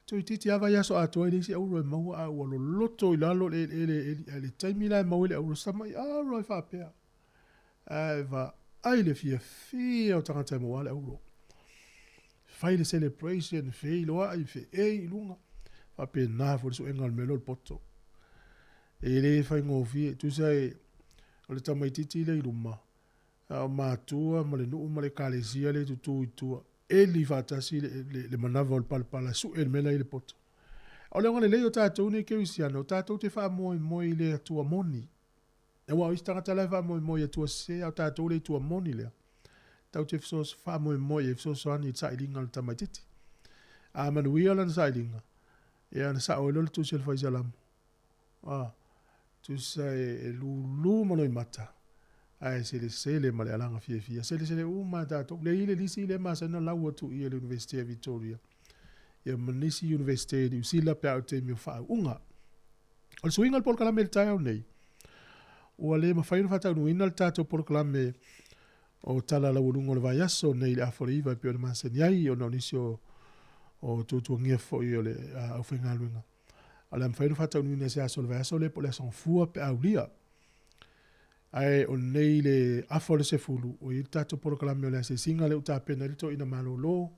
Toeitiiti lava vaiaso atoa e leai se auro e maua a ua loloto i lalo le eleele e eli, ae le taimi la e maua ai le auro, sama i auro ai faapea. Ae vaai le fiafia o tagata e maua le auro. Fai le celebration, feiloai, feei i luga. Faapena foi le suega o le mea lea o le poto. E le faigofie, tusa e, o le tamaitiiti lea i luma, a o matua ma le nuu ma le ekalesia lea e tutu i tua, eli faatasi le, le, le manava o le palapala, sue le mea la i le poto. O le agalelei o tatou nei kerisiano, o tatou te faamoemoe i le Atua moni. Aua o isi tagata la e faamoemoe i Atua sese, a o tatou le Atua moni lea. Tatou te faamoemoe i ai fesoasoani i le sailiga o le tamaitiiti. A manuia lana sailiga, ia ona sao ai loa le tusi a le Fai Salamo. A, tusa e, e lūlū ma loimata, ae selesele ma le alaga fiafia. Selesele uma a tatou. Le i le lisi le masani ona lau atu i e le Universite a Victoria. Ia ma nisi Universite i Niu Sila pe a o le taimi o faauuga. O le suiga o le polokalame i le taeao nei, ua le mafai ona faataunuuina le tatou polokalame o tala laualuga o le vaiaso nei i le afa o le 9 e pei ona masani ai ona o nisi o o tuatuagia foi o le aufaigaluega. A o le a mafai ona faataunuuina i se aso o le vaiaso lea po o le aso Gafua pe a aulia. Ae o lenei le afa o le 10, ua i ai le tatou polokalame o le asiasiga lea ua tapena ai le toeaina malolo,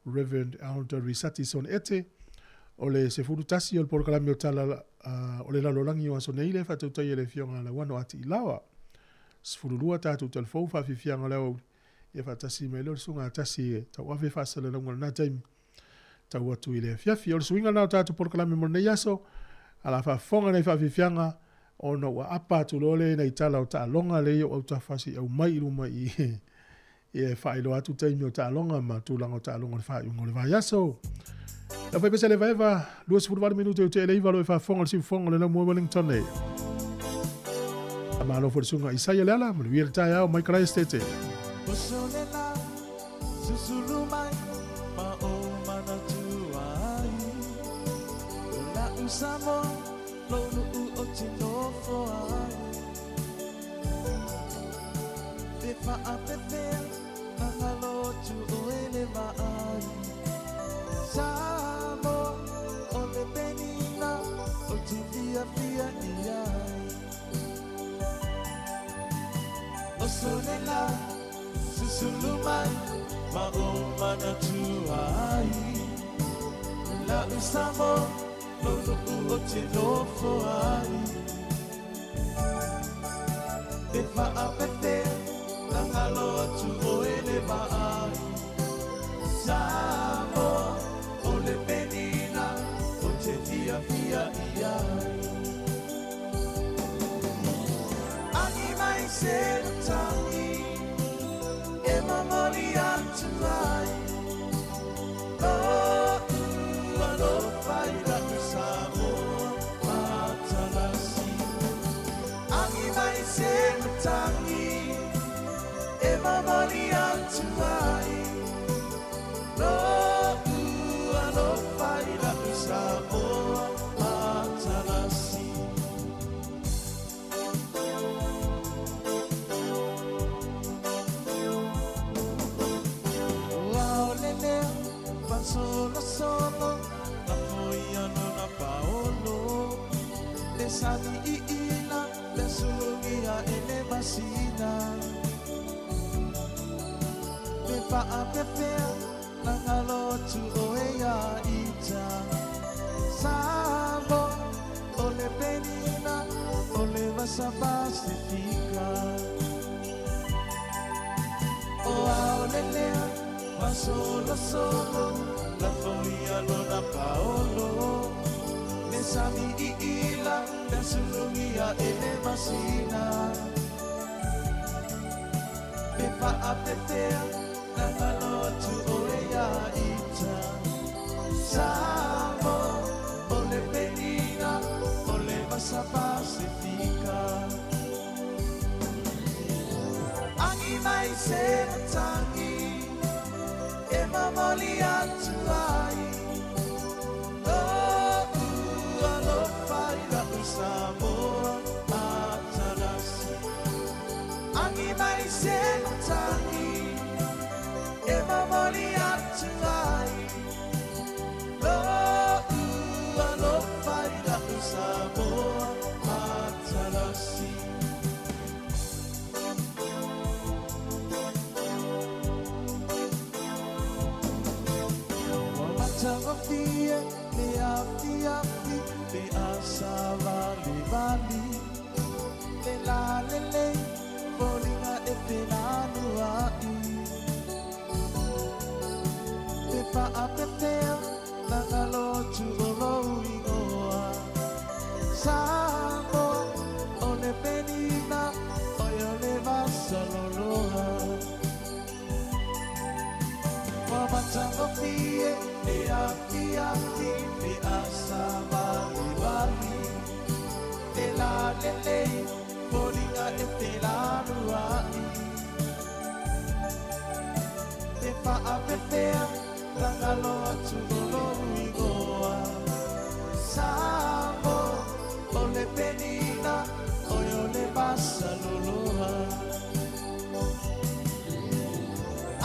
Rev. Elder Risati Son Ete. O le 11 o le polokalame o Tala o le Lalolagi o aso nei lea e faatautaia e le Afioga a Lauano Atiilawa. 12 tatou talafou faafiafiaga o le aoauli, ia faatasi mai lea o le susuga a Tasi e tauave faasalalauga i lena taimi tau atu i le afiafi. O le suiga lena o tatou polokalame mo lenei aso, a la faafofoga nei faafiafiaga ona ua apa atu loa lea i nai tala o taaloga lea i ou autafa se i aumai i luma i i e faailoa atu taimi o taaloga ma tulaga o taaloga o le faaiuga o le vaiaso. Le aufaipeisa le vaeva, 28 minute o te le iva lo e faafofoga le siufofoga o le Laumua Wellington nei. Malo foi le susuga Isaia Leala, manuia le taeao mai Karaestete. Usolela, susulu mai, ma o manatu ai. O la'u Samoa, lou nu'u o te nofo ai. Pe faapefea, na ngalo atu oe le vaai. Samoa, o le penina, o te fiafia i ai. Osolela, susulu mai, ma o manatu ai. La'u Samoa, lou nu'u o te nofo ai. Pe faapefea, na ngalo atu oe le vaai. Samoa, o le penina, o te fiafia i ai. Agi mai se matangi, e momoli atu ai. Lo'u alofa i la'u Samoa matalasi. Agi mai se matangi, e momoli atu ai. Lo'u alofa i la'u Samoa matalasi. Ua ole lea, fasolosolo, na foia lona paolo. Le sami iila, le sulugia e le masina. Pe faapefea, na ngalo atu oe ia ita. Samoa, o le penina, o le vasa Pasifika. O aole lea, fasolosolo, la foia lona paolo. Le sami iila, le sulugia e le masina. Pe faapefea, na ngalo atu oe ia ita. Samoa, o le penina, o le vasa Pasifika. Agi mai se matangi, e momoli atu ai. Lo'u alofa i la'u Samoa matalasi. Agi mai se matangi, e momoli atu ai. Lo'u alofa i la'u Samoa matalasi. Ua matagofie le afiafi pe a savalivali. Le lalelei foliga e felanua'i. Pe faapefea, na ngalo atu o lou igoa. Samoa, o le penina, oe o le vasaloloa. Ua matagofie le afiafi pe a savalivali. Faapefea tagalo atu o lou igoa Samoa o le penina oe o le masaloloa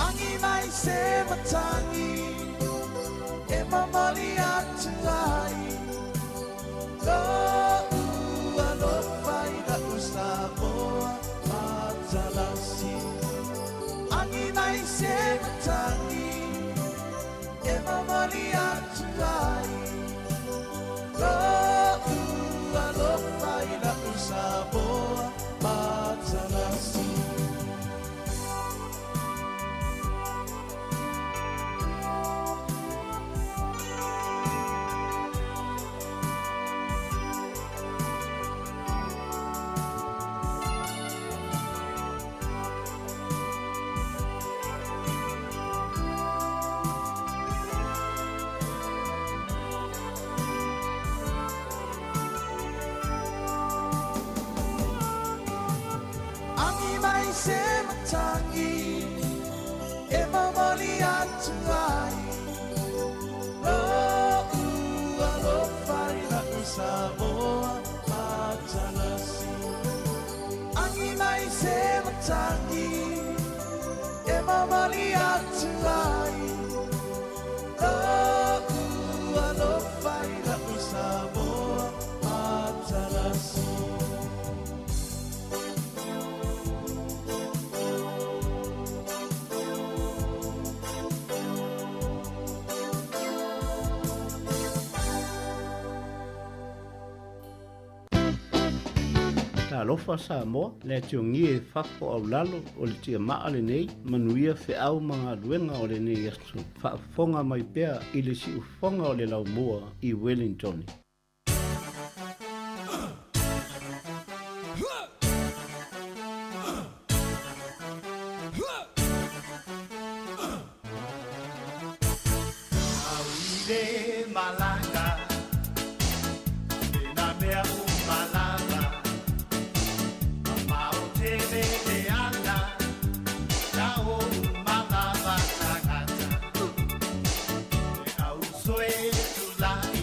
Agi mai se matagi e mamali atu ai Lo'u alofa i la'u Samoa matalasi Agi mai se matagi e mamali atu ai Lo'u alofa i la'u Samoa matalasi Agi mai se matagi e mamali atu ai Lo'u alofa i la'u Samoa matalasi Agi mai se matagi e mamali atu ai Lo'u alofa i la'u Samoa matalasi Talofa Samoa, le atiogia e fafo au lalo o le tiamaa lenei, manuia feau ma galuega o lenei aso. Faafofoga mai pea i le siufoga o le laumua i Wellington. Auile malaga e na mea umalava Mao tele le ala ta o umalava tagata E au soe tulai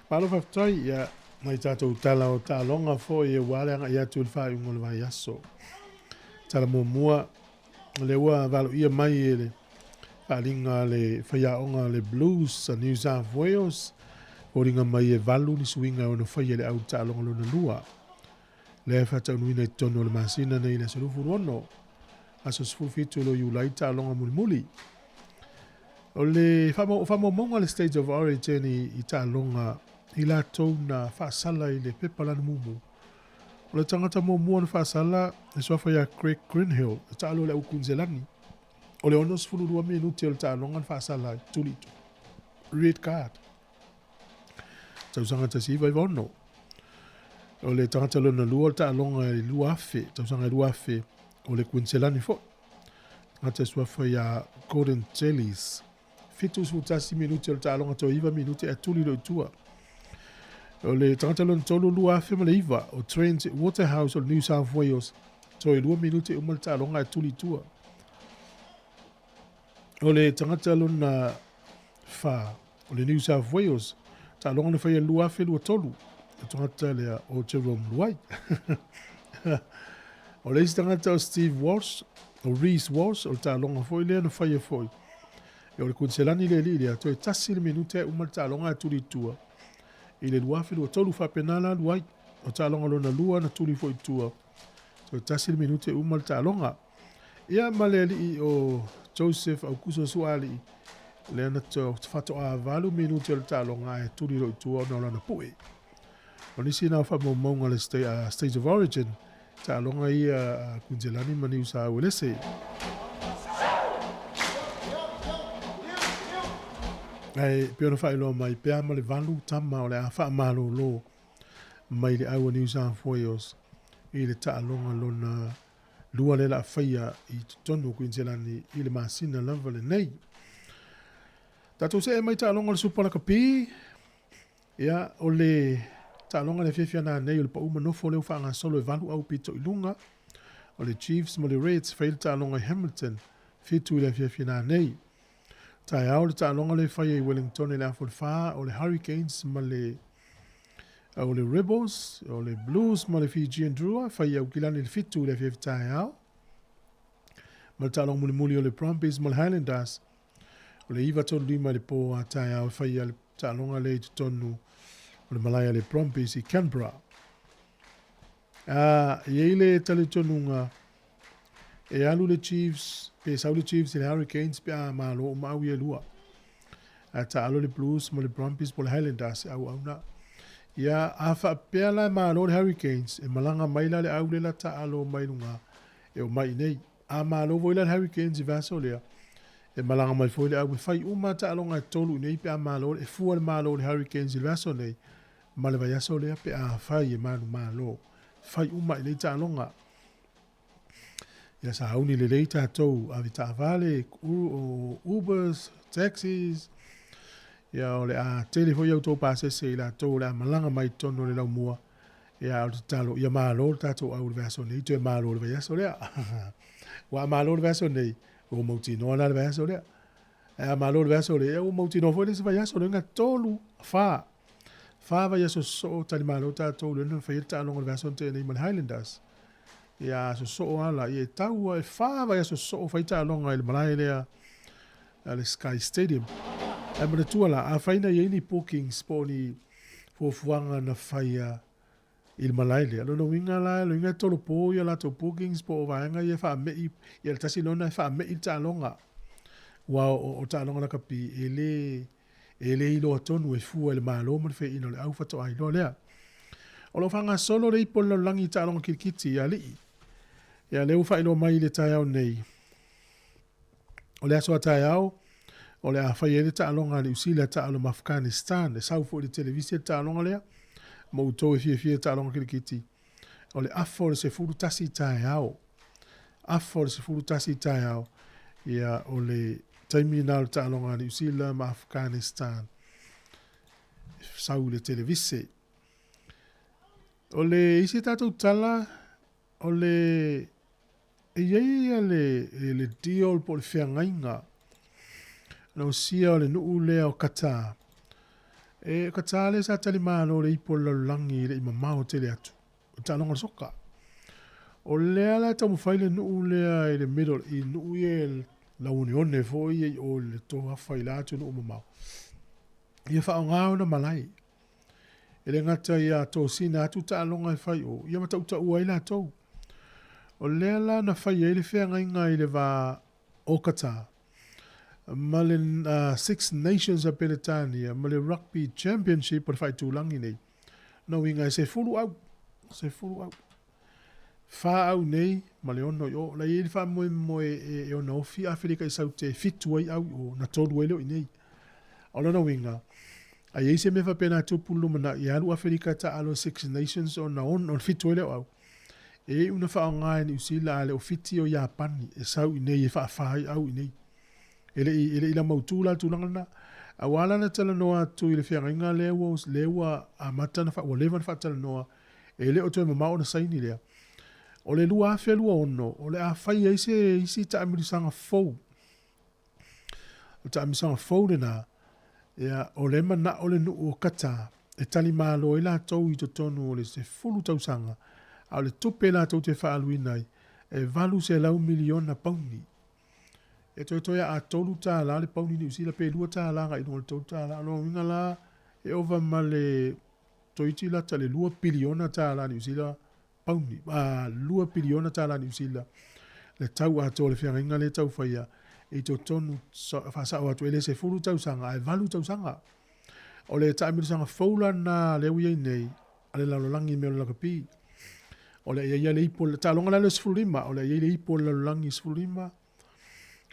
Malo faafetai, ia, nai tatou tala o taaloga foi aua le agai atu i le faaiuga o le vaiaso. Tala muamua, o lea ua valoia mai e le faaaliga a le faiaoga a le Blues a New South Wales, foliga mai e valu ni suiga e ono faia i le au taaloga lona lua. Lea e faataunuuina i totonu o le masina nei i le aso 26, aso 17 o Iulai taaloga mulimuli. O le faamaumauga a le State of Origin i taaloga i latou na faasala i le pepa lana mumu. O le tagata muamua na faasala e suafa ia Craig Greenhill, e taalo i le au Kuiniselani. O le 62 minute o le taaloga na faasala ai, tuli i tua. Red card. Tausaga 1996. O le tagata lona lua o le taaloga i 2000, tausaga 2000, o le Kuiniselani foi. Tagata e suafa ia Gordon Jellies. 71 minute o le taaloga toe 9 minute ae tuli loa i tua. O le tagata lona tolu 2009 o Trent Waterhouse o le New South Wales toe 2 minute uma le taaloga ae tuli i tua. O le tagata lona fa o le New South Wales taaloga na faia 2023 le tagata lea o Jerome Luai. O le isi tagata o Steve Walsh, o Reece Walsh, o le taaloga foi lea na faia foi. E o le Kuniselani le alii lea, toe tasi le minute ae uma le taaloga ae tuli i tua. I le 2023 faapena la Luai, o taaloga lona lua na tuli foi i tua. Toe tasi le minute uma le taaloga. Ia ma le alii o Joseph Aukuso Suaalii, lea na faatoa 8 minute o le taaloga ae tuli loa i tua ona o lana pue. O nisi na o faamaumauga le State of Origin, taaloga ia a Kuiniselani ma Niu Sa Uelese. Ae pei ona faailoa mai, pe a ma le valu tama o le a faamalolo mai le au a New South Wales i le taaloga lona lua lea la a faia i totonu o Kuiniselani i le masina lava lenei. Tatou see mai taaloga o le Supa Lakapi. Ia, o le taaloga le afiafi a nanei o le pau manofo lea ua faagasolo e valu au pito i luga. O le Chiefs ma le Reds fai le taaloga i Hamilton, 7 i le afiafi a nanei. Taeao le taaloga lea e faia i Wellington i le afa o le 4, o le Hurricanes ma le o le Rebels, o le Blues ma le Fijian Drua, fai i Aukilani i le 7 i le afiafi taeao. Ma le taaloga mulimuli o le Brumbies ma le Highlanders, o le 9:35 i le pō a taeao e faia le taaloga lea i totonu o le malae a le Brumbies i Canberra. A, e i ai le talitonuga e alu le Chiefs, pe sau le Chiefs i le Hurricanes pe a malo uma au ia e lua. A taalo le Blues ma le Brumbies po le Highlanders e auauna. Ia, a faapea la e malo le Hurricanes, e malaga mai la le au lea la taalo mai luga e o mai i nei. A malo foi la le Hurricanes i vaiaso lea, e malaga mai foi le au e fai uma taaloga e tolu i nei pe a malo, e fua le malo o le Hurricanes i le vaiaso nei ma le vaiaso lea pe a fai e manumalo. Fai uma i nei taaloga. Ia sauni lelei tatou ave taavale, o Ubers, taxis, ia o le a tele foi a outou pasese i latou o le a malaga mai totonu o le laumua. Ia o le tatalo, ia malo le tatou au i le vaiaso nei, toe malo i le vaiaso lea. Ua a malo le vaiaso nei, ua mautinoa la le vaiaso lea. Ae a malo le vaiaso lea, ua mautinoa foi le isi vaiaso, lona tolu, fa. Fa vaiaso sosoo talimalo tatou lea na faia le taaloga o le vaiaso na tea nei ma le Highlanders. Ia a sosoo lava la, ia e tau lava e fa vaiaso sosoo fai taaloga i le malae lea a le Sky Stadium. Ae manatua la, afai na i ai ni bookings po o ni fuafuaga na faia i le malae lea, lona uiga la, lona uiga e tolopo ia latou bookings po o vaega ia e faame'i, ia le tasi lona e faame'i le taaloga. Aua o taaloga lakapi e le e le iloa tonu e fua e le Malo ma le feina o le au faatoa iloa lea. O lo o faagasolo le ipu o le lalolagi i taaloga kirikiti i alii. Ia lea ua faailoa mai i le taeao nei. O le aso a taeao, o le a fai ai le taaloga a Niu Sila taalo ma Afghanistan. E sau foi i le televise le taaloga lea, mo outou e fiafia i taaloga kirikiti. O le afa o le 11 taeao. Afa o le 11 taeao, ia o le taimi lena o le taaloga a Niu Sila ma Afghanistan. Sau i le televise. O le isi tatou tala, o le e i ai ia le, le deal po o le feagaiga na osia o le nuu lea o Qatar. E ka tā le sa tali malo le ipo le lalolagi e le i mamao tele atu. O taaloga o le soka. O lea la e taumafai le nuu lea i le Middle i nuu ia e lauoneone foi ia i o i le toafa i la atunuu mamao. Ia faaaoga ona malae. E le gata ia tosina atu taaloga e fai o, ia ma tautaua ai latou. O lea la na fai ai le feagaiga i le va o Qatar ma le Six Nations a Peretania ma le Rugby Championship o le faaitulagi nei. Na uiga e 10 au, 10 au. Fa au nei ma le ono i o. La i ai le faamoemoe e ona ofi Afelika i Saute e fitu ai au i o, na tolu ai lea o i nei. O lona uiga, a i ai se mea faapena e tupu i le lumanai, e alu Afelika e taaalo i Six Nations ona ono, ona fitu ai lea o au. E iu na faaaoga e Niu Sila a le o Fiti o Iapani e sau i nei e faafa ai au i nei. E le i, e le i lamautu la le tulaga lena. Aua la na talanoa atu i le feagaiga lea ua, lea ua amata na, ua leva na faatalanoa, e le o toe mamao ona saini lea. O le 2026, o le a fai ai se isi taamilisaga fou. O le taamilosaga fou lena, ia, o lea e manao le nuu o Qatar e talimalo ai latou i totonu o le 10 tausaga, a o le tupe latou te faaaluina ai, e $800 miliona pauni. E toetoe a $3 le pauni Niu Sila pe $2 agai i luga o le $3. O lona uiga la, e ova ma le toeitiiti lata i le $2 piliona Niu Sila pauni, a, $2 piliona Niu Sila le tau atoa o le feagaiga lea e tau faia i totonu, faasao atu, e le 10 tausaga ae 8 tausaga. O le taamilosaga fou la lena lea ua i ai nei a le lalolagi i mea o le lakapi. O le a i ai le ipu o le taaloga la lea 15, o le a i ai le ipu o le lalolagi 15,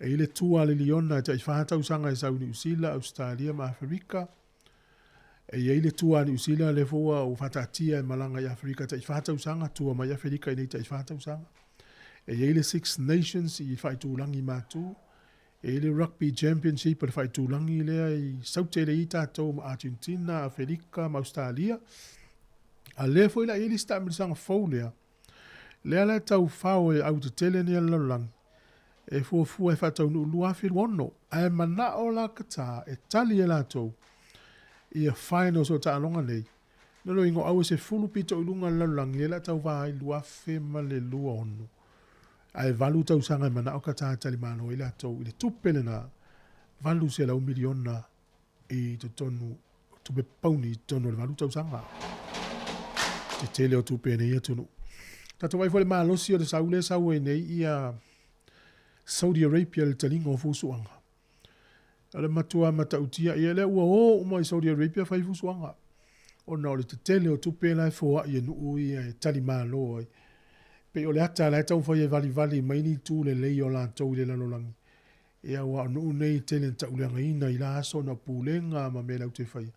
e i ai le tua a le liona e tai 4 tausaga e sau i Niu Sila, Ausetalia ma Aferika. E i ai le tua a Niu Sila lea foi ua faataatia e malaga i Aferika tai 4 tausaga, tua mai Aferika i nei tai 4 tausaga. E i ai le Six Nations i faaitulagi matu. E i ai le Rugby Championship o le faaitulagi lea i Saute lea i ai tatou ma Argentina, Aferika ma Ausetalia. A lea foi la e i ai le isi taamilosaga fou lea, lea la e tau fao e au tetele nei a le lalolagi, e fuafua e faataunuu 2026. Ae manao la Qatar e tali e latou ia finals o taaloga nei, no le uiga o au e 10 pito i luga o le lalolagi lea la tauva ai 2026. Ae 8 tausaga e manao Qatar e talimalo ai latou i le tupe lena $800 miliona i totonu tupe pauni i totonu o le 8 tausaga. Te tele o tupe nei atunuu. Tatou vaai foi le malosi o le sau lea e sau ai nei ia Saudi Arabia i le taliga o fusuaga. O le matua matautia, ia lea ua o uma i Saudi Arabia fai fusuaga. Ona o le tetele o tupe la e foai e nuu ia e talimalo ai. Pei o le ata la e taumafai e valivali mai ni itu lelei o latou i le lalolagi. Ia aua o nuu nei e tele ina tauleagaina i la aso ona o pulega ma mea latou te faia.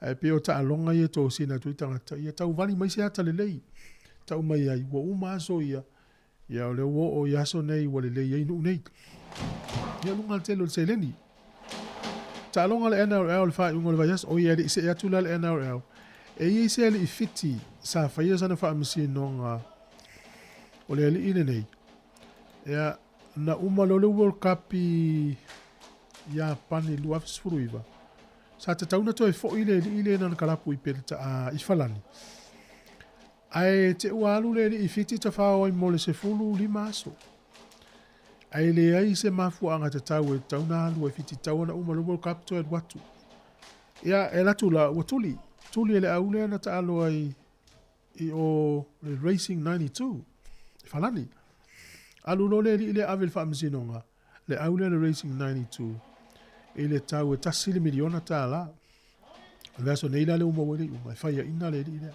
Ae pei o taaloga ia e tosina atu ai tagata, ia tau vali mai se ata lelei. Tau mai ai, ua uma aso ia, ia o lea ua oo i aso nei ua lelei ai nuu nei. Ia luga le tele o le seleni. Taaloga le NRL i le faaiuga o le vaiaso, oi e le i see atu la le NRL. E i ai se alii Fiti sa faia sana faamasinoga o le alii lenei. Ia, na uma loa le World Cup i Iapani 2019, sa tatau ona toe foi le alii lea na kalapu i Peleta, i Falani. Ae te ua alu le alii Fiti tafao ai mo le 15 aso. Ae leai se mafuaaga tatau e tatau ona alu ai Fiti tatau ona uma le World Cup toe alu atu. Ia, e alu atu la, ua tuli. Tuli e le au lea na taalo ai i o le Racing 92 i Falani. Alu loa le alii lea ave i le faamasinoga, le au lea le Racing 92 i le tau e $1 miliona. O le vaiaso nei la lea ua maua ai le iuga, e faiaina le alii lea.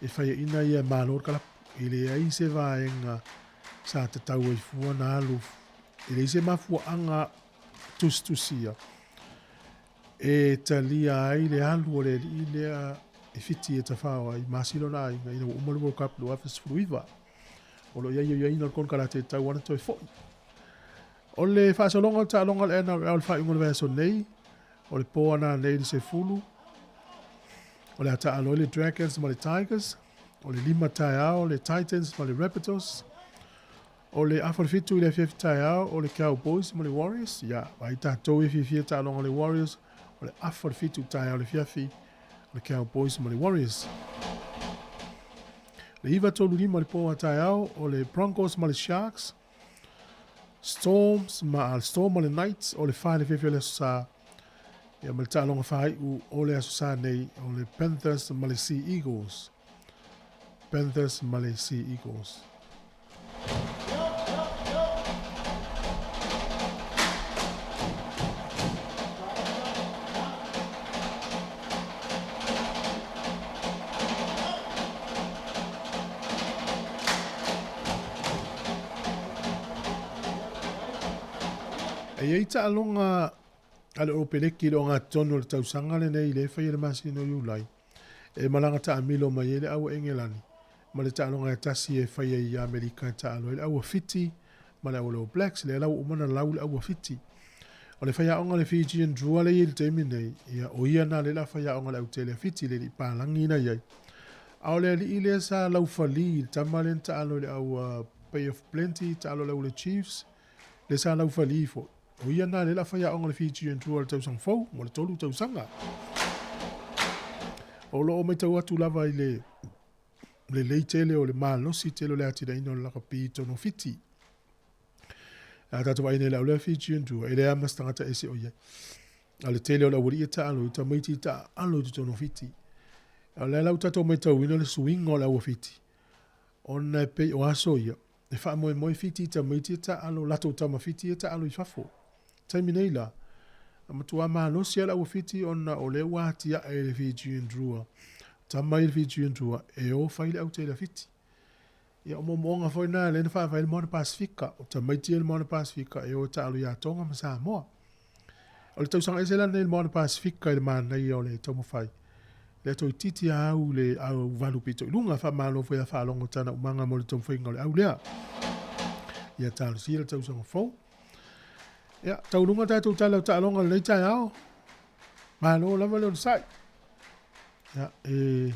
E faiaina ia e malo le kalapu. E leai se vaega sa tatau ai fua na alu, e leai se mafuaaga tusitusia e talia ai le alu o le alii lea i Fiti e tafao ai ma asi lona aiga ina ua uma le World Cup 2019. O lo o i ai ioiaiga o le konekarate e tatau ona toe foi. O le faasologa o le taaloga o le NRL i le faaiuga o le vaiaso nei, o le po ana nei i le 10, o le a taalo ai le Dragons ma le Tigers, o le 5 taeao le Titans ma le Rabbitohs, o le afa o le 7 i le afiafi taeao o le Cowboys ma le Warriors. Ia, ai tatou e fiafia taaloga le Warriors, O le afa o le 7 taeao le fiafi, o le Cowboys ma le Warriors. Le 9:35 le pō a taeao, o le Broncos ma le Sharks. Storms ma le Storm ma le Knights, o le 4 le fiafia o le Aso Sa. Ia ma le taaloga faaiu o le Aso Sa nei, o le Panthers ma le Sea Eagles. Panthers ma le Sea Eagles. E i ai taaloga a le Oropeleki i le ogatotonu o le tausaga lenei i le faia i le masina o Iulai, e malaga taamilo mai ai le au a Engelani ma le taaloga e tasi e faia i Amerika e taalo ai le au a Fiti ma le au a le All Blacks, lea la ua uma ona lau le au a Fiti. O le faiaoga a le Fijian Drua lea e i ai i le taimi nei, ia, o ia na lea la faiaoga a le autele a Fiti, le alii palagi na i ai. A o le alii lea sa laufali i le tama lea na taalo i le au a Bay of Plenty, taalo i le au a le Chiefs, lea sa laufali foi. O ia na lea la faiaoga a le Fijian Drua i le tausaga fou, mo le 3 tausaga. O lo o matau atu lava i le lelei tele o le malosi tele o le atinaeina o le lakapi i totonu o Fiti. A tatou vaai nei i le au lea Fijian Drua, e leai lava ma se tagata ese o i ai. A o le tele o le aualii e taalo i tamaiti i taaalo i totonu o Fiti. A o lea la ua tatou matauina le suiga o le au a Fiti, ona e pei o aso ia, e faamoemoe Fiti i tamaiti e taaalo, latou tama Fiti e taaalo i fafo. Taimi nei la, na matua malosi lava le au a Fiti ona o lea ua atiae le Fijian Drua, tama ia le Fijian Drua e o fai le autele a Fiti. Ia, o moomooga foi na lea na faavae ai le Moana Pasefika. O tamaiti ia le Moana Pasefika e o e taalo ia Tonga ma Samoa. O le tausaga ese la lenei i le Moana Pasefika i le manaia o le taumafai. Lea toeitiiti a au le au valu pito i luga, faamalo foi a faalogo tana umaga mo le taumafaiga o le au lea. Ia talosia le tausaga fou. Ia, tauluga tatou tala o taaloga lenei taeao. Malo lava le onosai. Ia, e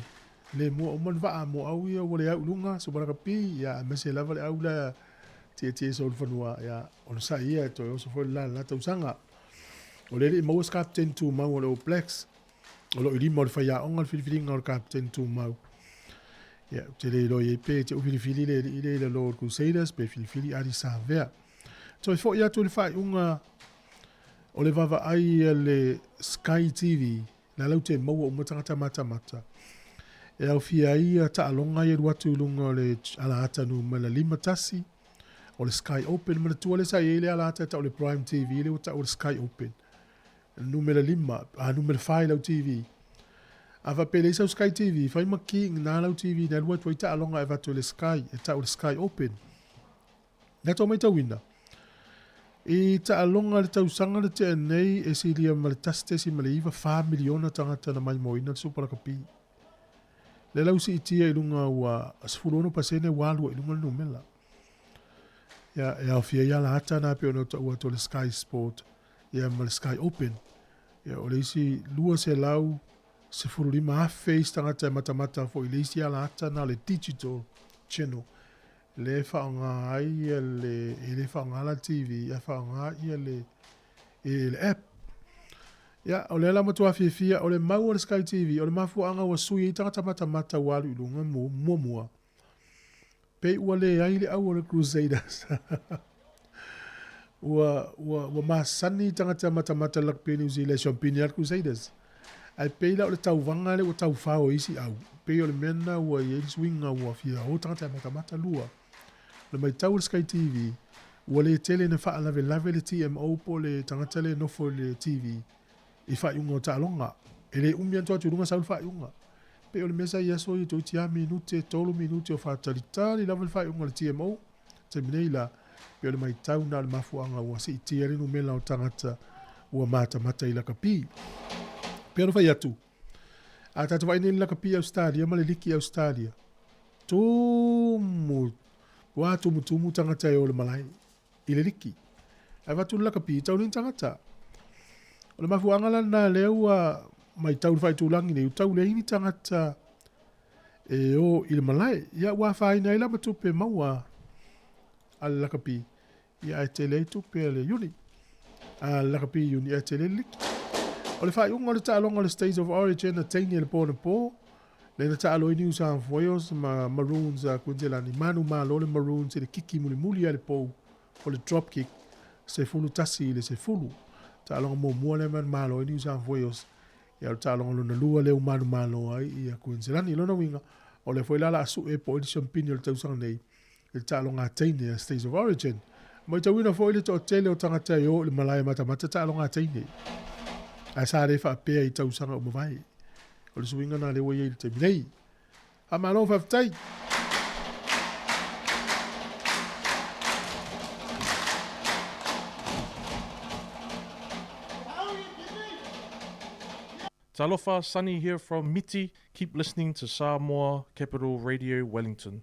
le mua uma ni vaa mo au ia ua le au i luga, so malakapi, ia, aemaise lava le au la tietie i fanua, ia, onosai ia e toe oso foi le la la tausaga. O le le i maua se kapeteni tumau o le All Blacks, o lo o i lima o le faiaoga le filifiliga o le kapeteni tumau. Ia, ou te le iloa i ai pe te u filifili le alii lea i lalo o le Crusaders, pe filifili Ardie Savea. Toe foi atu i le faaiuga o le vaavaai a le Sky TV, la lau te maua uma tagata matamata. E aofia ai ia taaloga ia alu atu i luga o le alaata numera 51, o le Sky Open. Manatua lea sa i ai le alaata e tau o le Prime TV, lea ua tau o le Sky Open. Numera 5, a numera 4 i lau TV. A faapea e leai sau Sky TV, fai ma ki i gina lau TV na alu atu ai taaloga e avatu e le Sky, e tau o le Sky Open. Na tou matauina, i taaloga le tausaga na tea nei e silia ma le 1.94 miliona tagata na maimoaina le Supa Lakapi. Lea la ua siitia i luga ua 16% ua alu ai i luga le numera. Ia, e aofia ai ala ata na pei ona taua atu o le Sky Sport ia ma le Sky Open. Ia, o le isi 215,000 isi tagata e matamata foi i le isi ala ata na o le Digital Channel le faaaoga ai le, e le faaaoga la TV, ae faaaoga ia le, e le app. Ia, o lea la matua fiafia, o le mau o le Sky TV, o le mafuaaga ua sui ai tagata matamata ua alu i luga muamua. Pei ua leai le au o le Crusaders. Ua, ua, ua masani tagata matamata rugby New Zealand, siampini lava le Crusaders. Ae pei la o le tauvaga lea ua taufao e isi au, pei o le mea lena ua i ai le suiga ua fia o tagata e matamata lua. O le matau a le Sky TV, ua le tele ina faalavelave le TMO po o le tagata lea e nofo i le TV i faaiuga o taaloga. E le umi atu atu i luga sau le faaiuga. Pei o le mea sa i aso ia toeitiiti lava minute, 3 minute o faatalitali lava le faaiuga a le TMO. Taimi nei la, pei o le matau na o le mafuaaga ua siitia ai le numera o tagata ua matamata i lakapi. Pei ona fai atu, a tatou vaai nei i le lakapi Ausetalia ma le liki Ausetalia, tumu, ua tumutumu tagata e o le malae i le liki. Ae avatu le lakapi, tau nei tagata. O le mafuaaga la lena lea ua matau i le faaitulagi nei, ua tau leai ni tagata e o i le malae. Ia ua afaina ai la ma tupe maua a le lakapi, ia ae tele ai tupe a le uni. A le lakapi uni ae tele le liki. O le faaiuga o le taaloga o le State of Origin a teine i le po anapo, lea na taalo ai New South Wales ma Maroons a Kuiniselani, manumalo le Maroons i le kiki mulimuli a le pou o le drop kick 11-10. Taaloga muamua lea manumalo ai New South Wales, ia o le taaloga lona lua lea ua manumalo ai ia Kuiniselani. I lona uiga, o lea foi la o le a sue po o ai le siamupini o le tausaga nei i le taaloga a teine a States of Origin. Matauina foi le toatele o tagata e o i le malae matamata taaloga a teine. Ae sa le faapea i tausaga ua mavae. O le suiga na lea ua i ai i le taimi nei. Faamalo faafetai. Talofa, Sunny here from Miti. Keep listening to Samoa Capital Radio Wellington.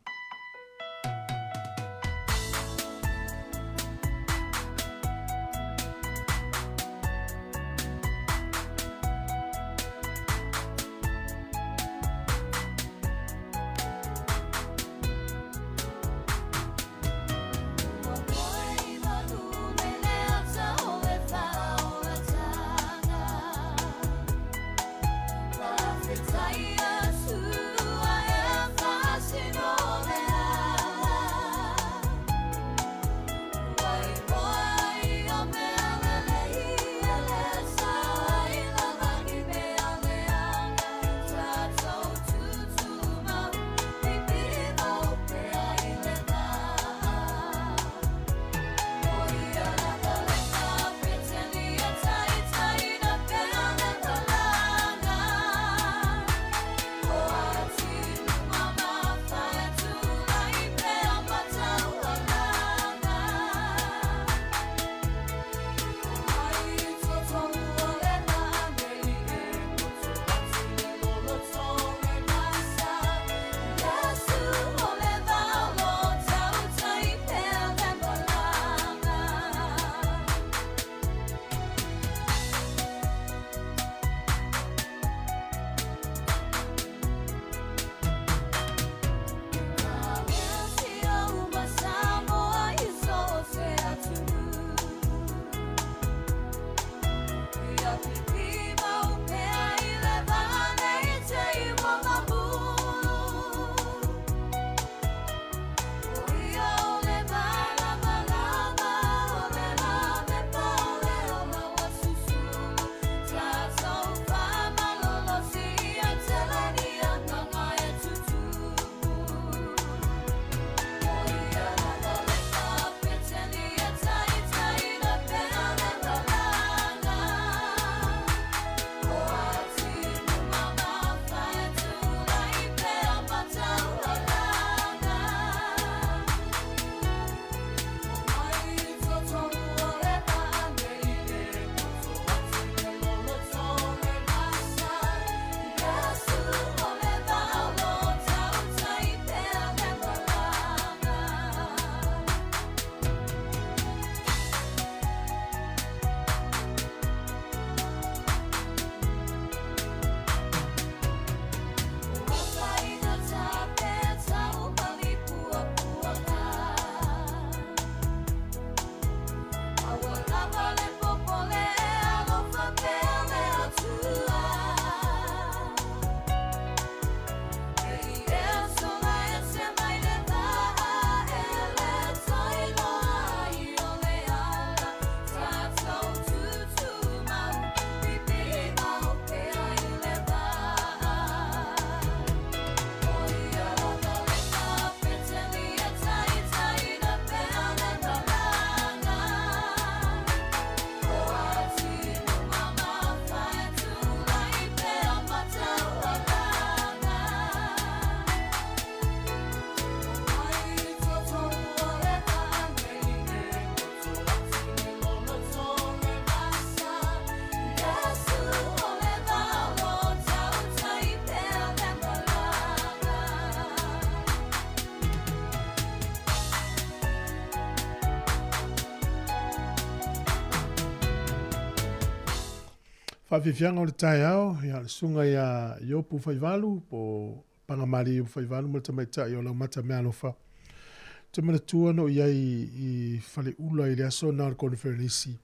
Faafiafiaga o le taeao, ia le susuga ia Iopu Faivalu po o Pagamalie Iopu Faivalu ma le tamaitai o Laumata Mealofa. Ou te manatua na ou i ai i Faleula i le aso lena o le koneferenisi.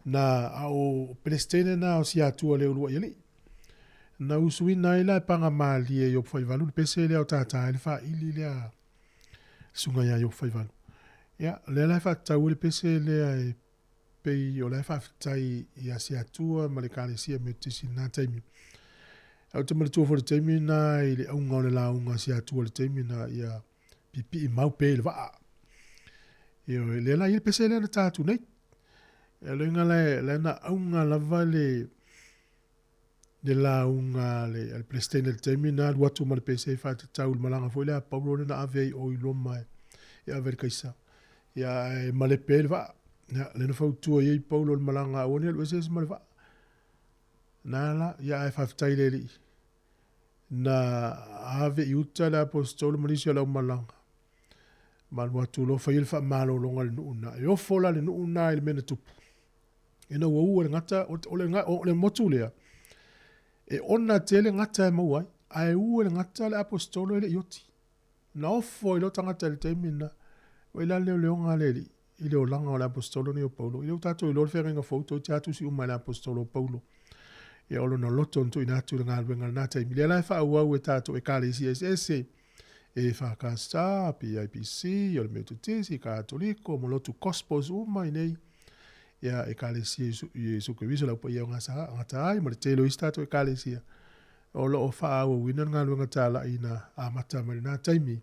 Na a o Pelestene na o si atua le uluaʻi alii. Na usuina ai la e paga malie e Iopu faivalu le pese lea o tātā ai le faaili lea a susuga ia Iopu faivalu. Ia, o lea la e faatatau ai le pese lea e pei o la e faafetai ia Siatua ma le Ekalesia Metotisi i lena taimi. Ae ou te manatua foi le taimi na i le auga o le lauga a Siatua i le taimi na ia pipii mau pea i le vaa. Ioe, lea la i ai le pese lea na ta atu nei. E le uiga la, la na auga lava le le lauga a le, a le Peresetene i le taimi na alu atu ma le pese e faatatau i le malaga foi lea a Paulo lea na ave ai i o i Roma e, e ave i le Kaisa. Ia, ae malepe ai le vaa. Ia, lea na fautua i ai Paulo i le malaga aua ne i alu ese ese ma le vaa. Na la, ia ae faafetai i le Alii. Na ave i uta le Aposetolo ma nisi o le aumalaga. Ma alu atu loa fai le faamalologa i le nuu na. E ofo la le nuu na i le mea na tupu. Ina ua ua le gata, o le, o le motu lea, e ona tele gata e maua ai, ae ua le gata le Aposetolo e le i oti. Na ofo ai loa tagata i le taimi lena. Ua i la le leoleoga a le Alii i le olaga o le Aposetolo nei o Paulo. I lea ua tatou iloa le feagaiga fou, toeitiiti lava tusi uma e le Aposetolo o Paulo. Ia o lona loto na tuuina atu i le galuega i lena taimi. Lea la e faaauau e tatou Ekalesia eseese, EFKS, PIPC, o le Metotisi, Katoliko, ma lotu Gospels uma i nei ia Ekalesia Iesu Keriso le Au Paia o Gata ai ma le tele o isi tatou Ekalesia o lo o faaauauina le galuega talai na amata mai lena taimi.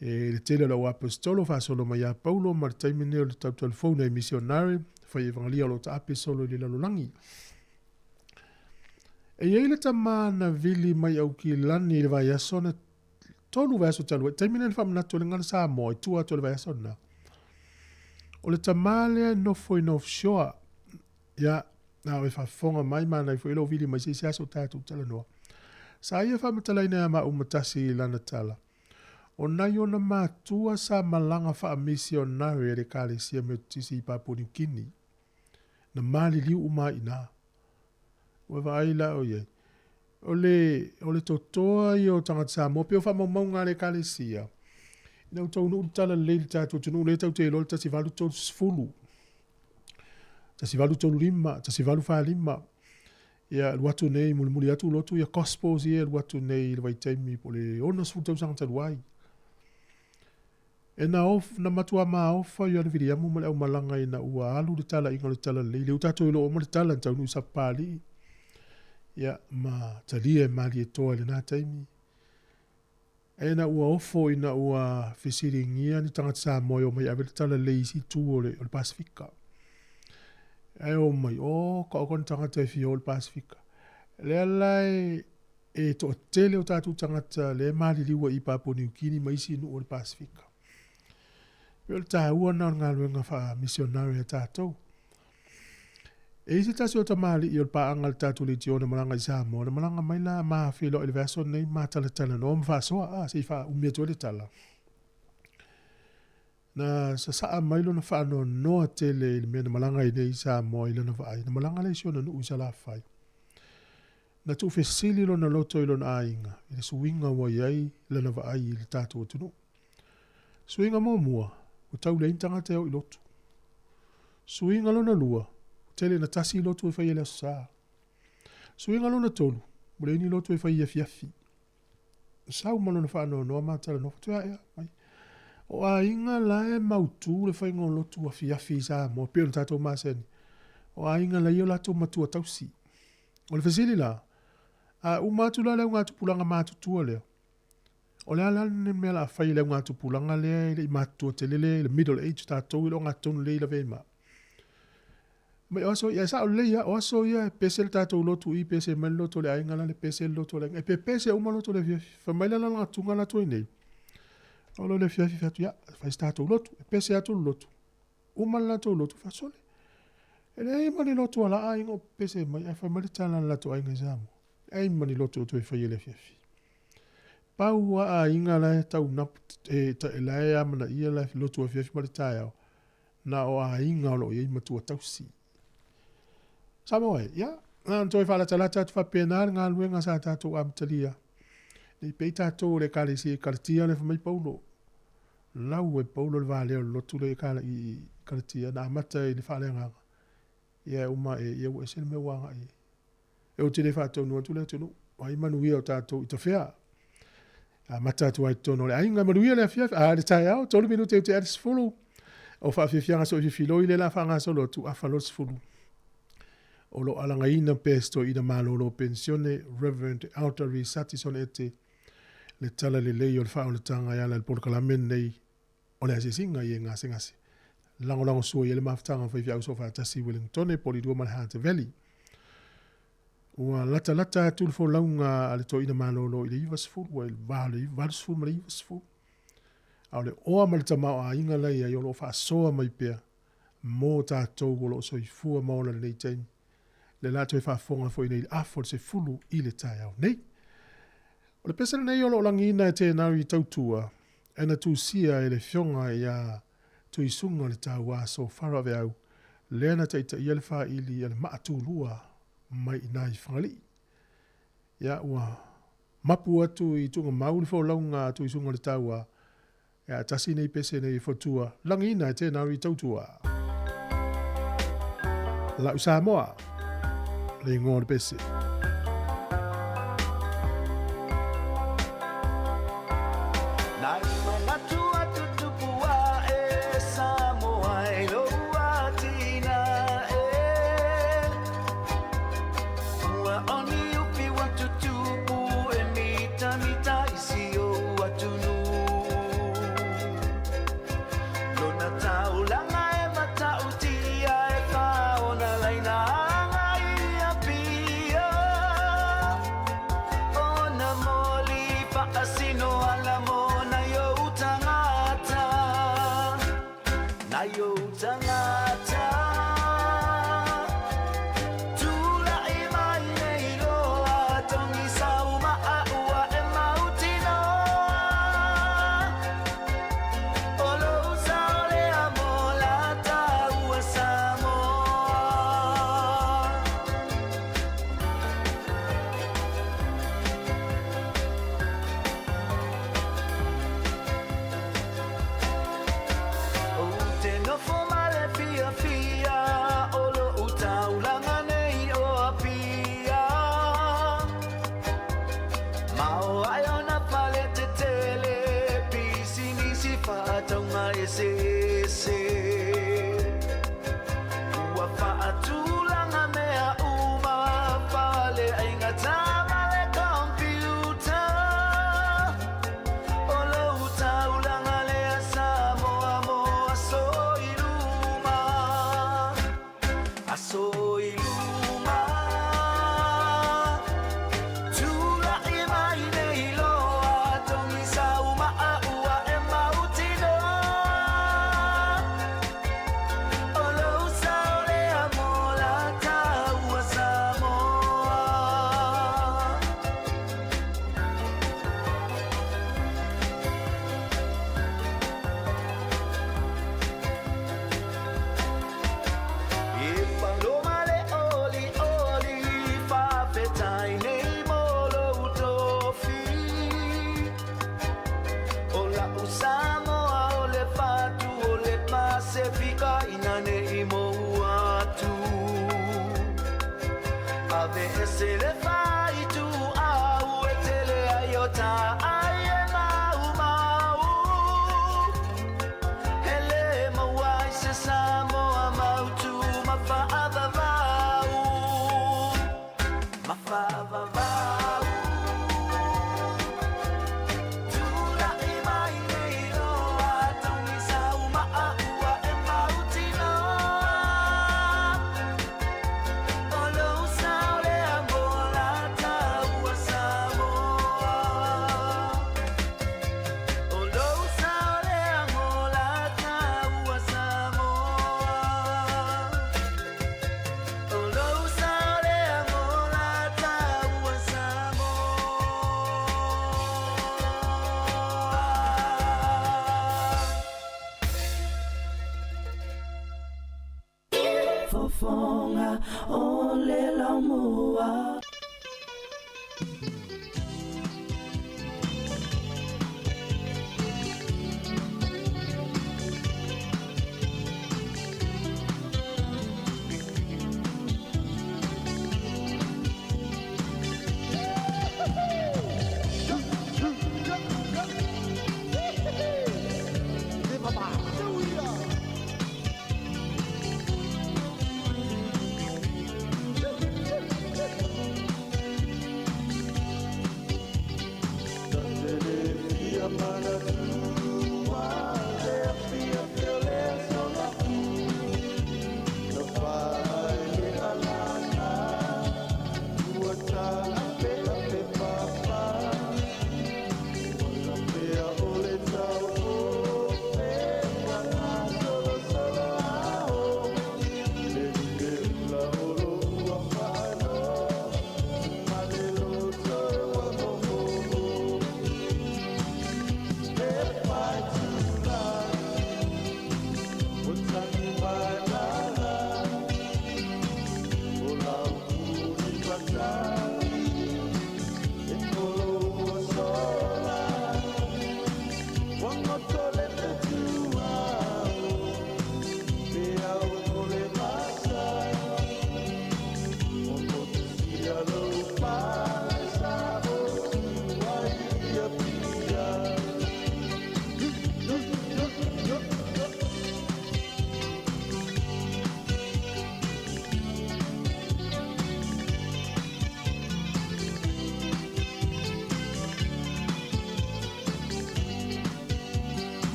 E le tele o le au aposetolo faasolo mai ia Paulo ma le taimi lenei o le talutalufou nai misionare fai evangelia o lo o taape solo i le lalolagi. E i ai le tama na vili mai Aukilani i le vaiaso na tolu vaiaso talu ai, taimi lea na faamanatu ai le gagana Samoa i tua atu o le vaiaso lena. O le tama lea e nofo i North Shore, ia, a o e faafofoga mai, manaia foi lou vili mai se isi aso tatou talanoa. Sa ia faamatalaina ia maua ma tasi i lana tala, o nai ona matua sa malaga faamisionare a le Ekalesia Metotisi i Papua Niu Kini, na maliliu uma ai i ina. Ua vaai la o i ai. O le, o le totoa ia o tagata Samoa, pei o faamaumauga a le Ekalesia, ina ua taunuu le talalelei i le tatou atunuu lea tatou te iloa le 1830, 1835, 1845, ia alu atu nei, mulimuli atu lotu ia Gospels ia alu atu nei i le vaitaimi po o le 60 tausaga talu ai. E na, of, na matua maofa Ioane Viliamu ma le aumalaga ina ua alu le talaiga o le talalelei. Lea ua tatou iloa uma le tala na taunuu i Sapapalii, ia, ma talia e Malietoa i lena taimi. Ena ua ofo ina ua fesiligia ni tagata Samoa e omai e ave le talalelei i isi itu o le, o le Pasefika. Ae omai, o, ka oka ni tagata e fia o i le Pasefika. Lea la e, e toatele o tatou tagata lea e maliliu ai i Papua Niu Kini ma isi nuu o le Pasefika. Pei o le taua lena o le galuega faa-misionare a tatou. E i ai se tasi o tamalii o le paaga a le tatou Leitiona malaga i Samoa, na malaga mai la ma feiloai i le vaiaso lenei ma talatalanoa ma faasoa, a, se i faaumi atu ai le tala. Na sasaa mai lona faanoanoa tele i le mea na malaga ai nei i Samoa i lana vaai, na malaga lea i si ona nuu i Salafai. Na tuufesili lona loto i lona aiga i le suiga ua i ai lana vaai i le tatou atunuu. Suiga muamua, ua tau leai ni tagata e o i lotu. Suiga lona lua, ua tele ina tasi lotu e faia i le Aso Sa. Suiga lona tolu, ua leai ni lotu e fai i afiafi. Na sau ma lona faanoanoa ma talanoa, faatoa ea mai. O aiga la e mautu le faiga o lotu afiafi i Samoa, pei ona tatou masani. O aiga la ia o latou matua tausi. O le fesili la, a uma atu la le augatupulaga matutua lea, O le a la le mea o le a fai e le augatupulaga lea e le i matutua tele lea i le middle age tatou e le o gatonu lelei lavea i ma. Mai o aso ia, e sao lelei lava, o aso ia e pese le tatou lotu i, pese mai le lotu o le aiga lale, pese le lotu o le aiga, e pepese uma lotu o le afiafi. Fai mai la le alagatuga la atu ai nei, o lo le afiafi fai atu, ia, fai se tatou lotu, e pese atu le lotu, uma le latou lotu, fai atu, sole, e leai ma ni lotu a la aiga o pese mai, ae fai mai le tala a le latou aiga i Samoa, leai ma ni lotu o toe faia i le afiafi. Pau a aiga la e tau napu, e, la e amanaia le lotu afiafi ma le taeao, na o aiga o lo o i ai matua tausi. Samoa e, ia, na ona toe faalatalata atu faapena le galuega sa tatou amatalia. Ne i pei tatou o le Ekalesia i Kalatia le fai mai Paulo. Lau e Paulo le valea o le lotu lea i Kalatia na amata i le faaleagaga. Ia e uma e ia ua ese le mea ua agai ai. E ou te le faatonu atu le atunuu, o ai manuia o tatou i tafea. Amata atu ai i totonu o le aiga, manuia le afiafi, a le taeao, 3 minute i te ea le 10. O faafiafiaga soififiloi lea o le a faagasolo atu, afa loa le 10. O lo o alagaina pea e si toeaina malolo penisione, Reverend Elder Risati Sonete, le tala lelei o le faaolataga e ala i le polokalame lenei o le asiasiga i e gasegase. Lagolago sua i ai le mafutaga o faifeau soofaatasi i Wellingtone, Polidua ma le Hunter Valley. Ua latalata atu le folauga a le toeaina malolo i le 90, ua i le va o le 80 ma le 90. A o le oa ma le tamaoaiga la e i ai o lo o faasoa mai pea mo tatou o lo o soifua ma ola i lenei taimi. Le la toe faafofoga foi nei i le afa o le 10 i le taeao nei. O le pese lenei o lo o lagiina e Tēnari Tautua e na tusia e le Afioga ia Tuisuga le Tauā Sofara Veau lea na taitaia le faili a le maa tulua mai i ina i Fagalii. Ia ua mapu atu i Tuugamau le folauga a Tuisuga le Tauā e a tasi nei pese nei e fotua lagiina e Tēnari Tautua. Lau Samoa, le ingoa o le pese.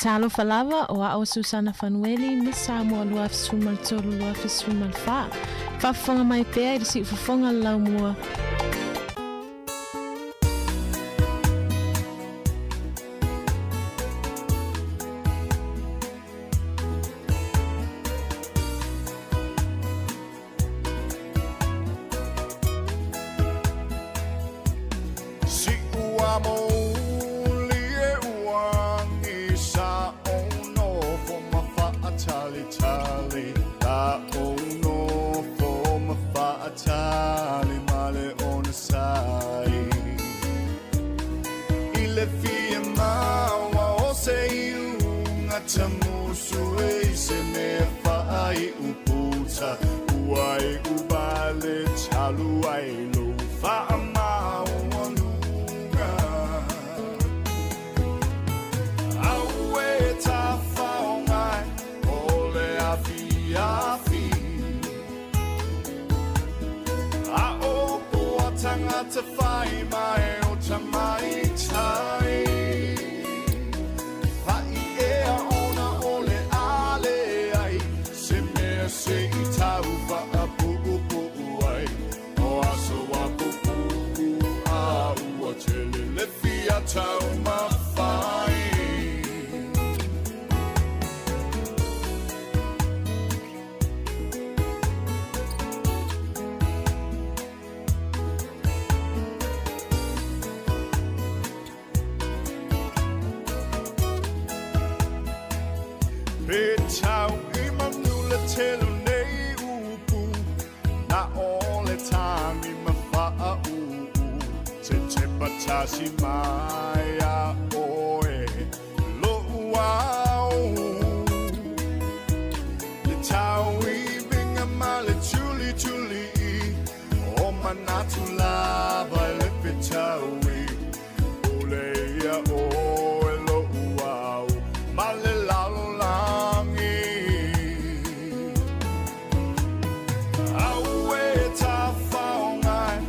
Talofa lava, o a'o Susana Fanueli, Miss Samoa 2013 2014. Faafofoga mai pea i le siufofoga o le laumua. Siʻu a mouli e uagi sa ou nofo ma faatalitali la ou nofo ma faatali ma le onosai i le fia maua o se iuga tamusu e i se mea faaiu puta ua iu vale talu ai lou faamaualuga. Aue tafaogai o le afiafi a o poa tagata fai mai o tamaitai Paʻi ea ona o le a leai se mea se i tau faapuupuu ai o aso a pupuu a ua tele le fia taumafai. Pe tau i manu le tele o nei upu, na o le tagi ma faauu, tetepa tasi mai ia oe lou ao. Le tauiviga ma le tulitulii o manatu lava i le fetaui, pule ia oe lou ao ma le lalolagi. Aue tafaogai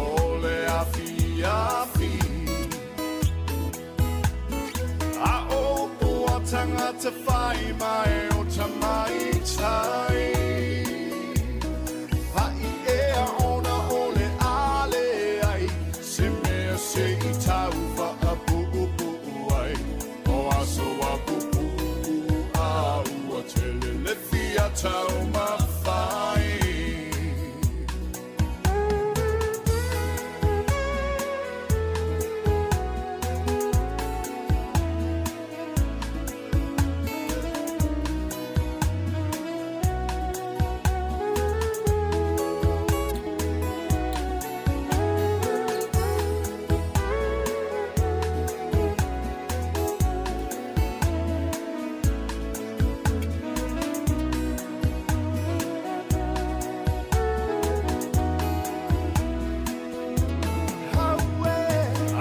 o le afiafi a o poa tagata fai mai o tamaitai Paʻi ea ona o le a leai se mea se i tau faapuupuu ai o aso a pupuu a ua tele le fia taumafai.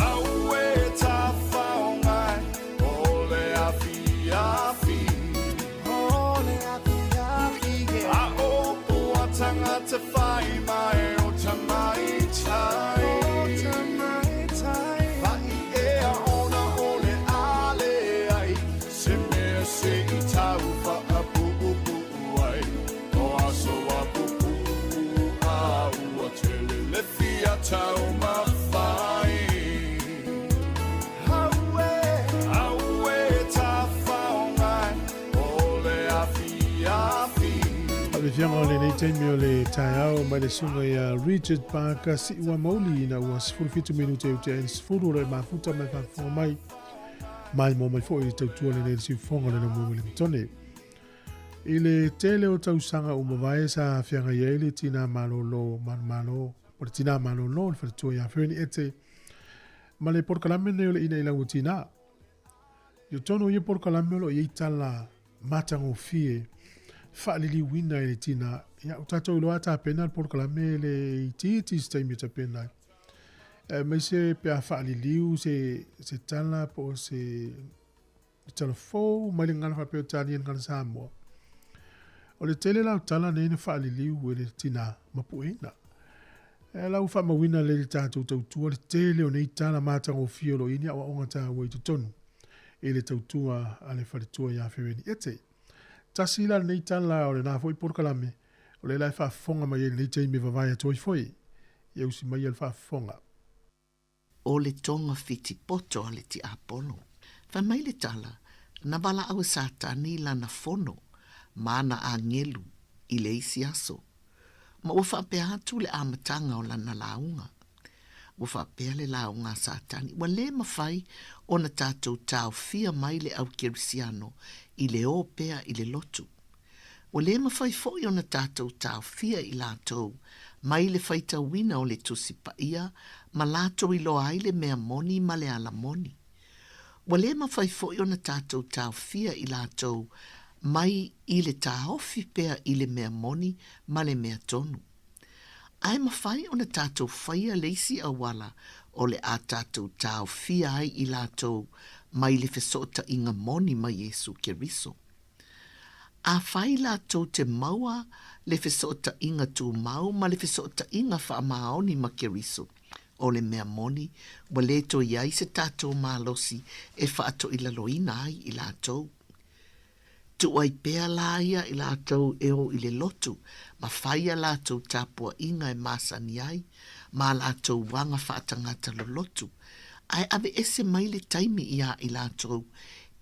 Aue tafaogai o le afiafi a o poa tagata fai mai o tamaitai Paʻi ea ona o le a leai se mea se i tau faapuupuu ai o aso a pupuu a ua tele le fia taumafai. Aue tafaogai o le afiafi. Faafiafiaga o lenei taimi o le taeao mai le susuga ia Richard Parker Siuamauli ina ua 17 minute e utea ai le 10 o lo o e mafuta ma e faafofoga mai maimoa mai foi i le tautua lenei i le siufofoga o le Laumua Wellingtone. I le tele o tausaga ua mavae sa feagai ai le tinā malōlō manumalo po le tinā malōlō le faletua ia Fernie Ete ma le polokalame lenei o le Ina i Lau Tinā. I totonu o ia polokalame o lo o i ai tala matagofie faaliliuina e le tinā. Ia, o tatou iloa a tapena le polokalame e le itiiti se taimi e tapena ai. Aemaise pe a faaliliu se, se tala po o se tala fou mai le gagana faa-Peretania i le gagana Samoa. O le tele la o tala nei na faaliliu e le tinā mapueina. E la ua faamauina lelei i le tatou tautua le tele o nei tala matagofie o lo o i ai ni aoaoga taua i totonu. i le tautua a le faletua ia Fereni Ete. Tasi la lenei tala o lenā foi polokalame, o lea la e faafofoga mai ai i lenei taimi e vavae atu ai foi. Ia usi maia le faafofoga. O le toga fitipoto a le tiapolo. Fai mai le tala, na valaau e Satani lana fono ma ana agelu i le isi aso, ma ua faapea atu le amataga o lana lauga. Ua faapea le lauga a Satani, ua le mafai ona tatou taofia mai le au kerisiano i le o pea i le lotu. Ua le mafai foi ona tatou taofia i latou mai le faitauina o le Tusi Paia ma latou iloa ai le mea moni ma le ala moni. Ua le mafai foi ona tatou taofia i latou mai i le taofi pea i le mea moni ma le mea tonu. Ae mafai ona tatou faia le isi auala o le a tatou taofia ai i latou mai le fesootaiga moni ma Iesu Keriso. Afai latou te maua le fesootaiga tumau ma le fesootaiga faamaoni ma Keriso, o le mea moni, ua le toe i ai se tatou malosi e faatoilaloina ai i latou. Tuu ai pea la ia i latou e o i le lotu ma fai a latou tapuaiga e masani ai ma a latou aga faatagata lolotu, ae aveese mai le taimi iā i latou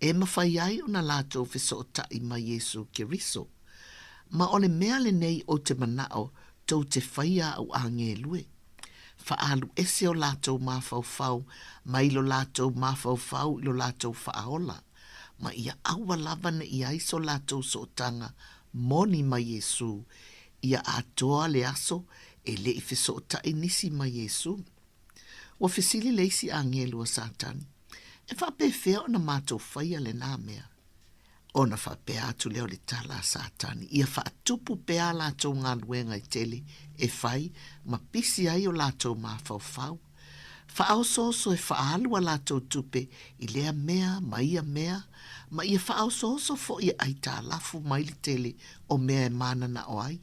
e mafai ai ona latou fesootaʻi ma Iesu Keriso. Ma o le mea lenei ou te manao tou te faia aʻu agelue. Faaalu ese o latou mafaufau mai lo latou mafaufau i lo latou faaola, ma ia aua lava ne i ai so latou sootaga moni ma Iesū, ia atoa le aso e le i fesootaʻi nisi ma Iesū. Ua fesili le isi agelu a Satani, E faapefea ona matou faia lenā mea? Ona faapea atu lea o le tala a Satani, ia faatupu pea a latou galuega e tele e fai ma pisi ai o latou mafaufau. Faaosooso e faaalu a latou tupe i lea mea ma ia mea, ma ia faaosooso foi e aitalafu mai le tele o mea e mananao ai.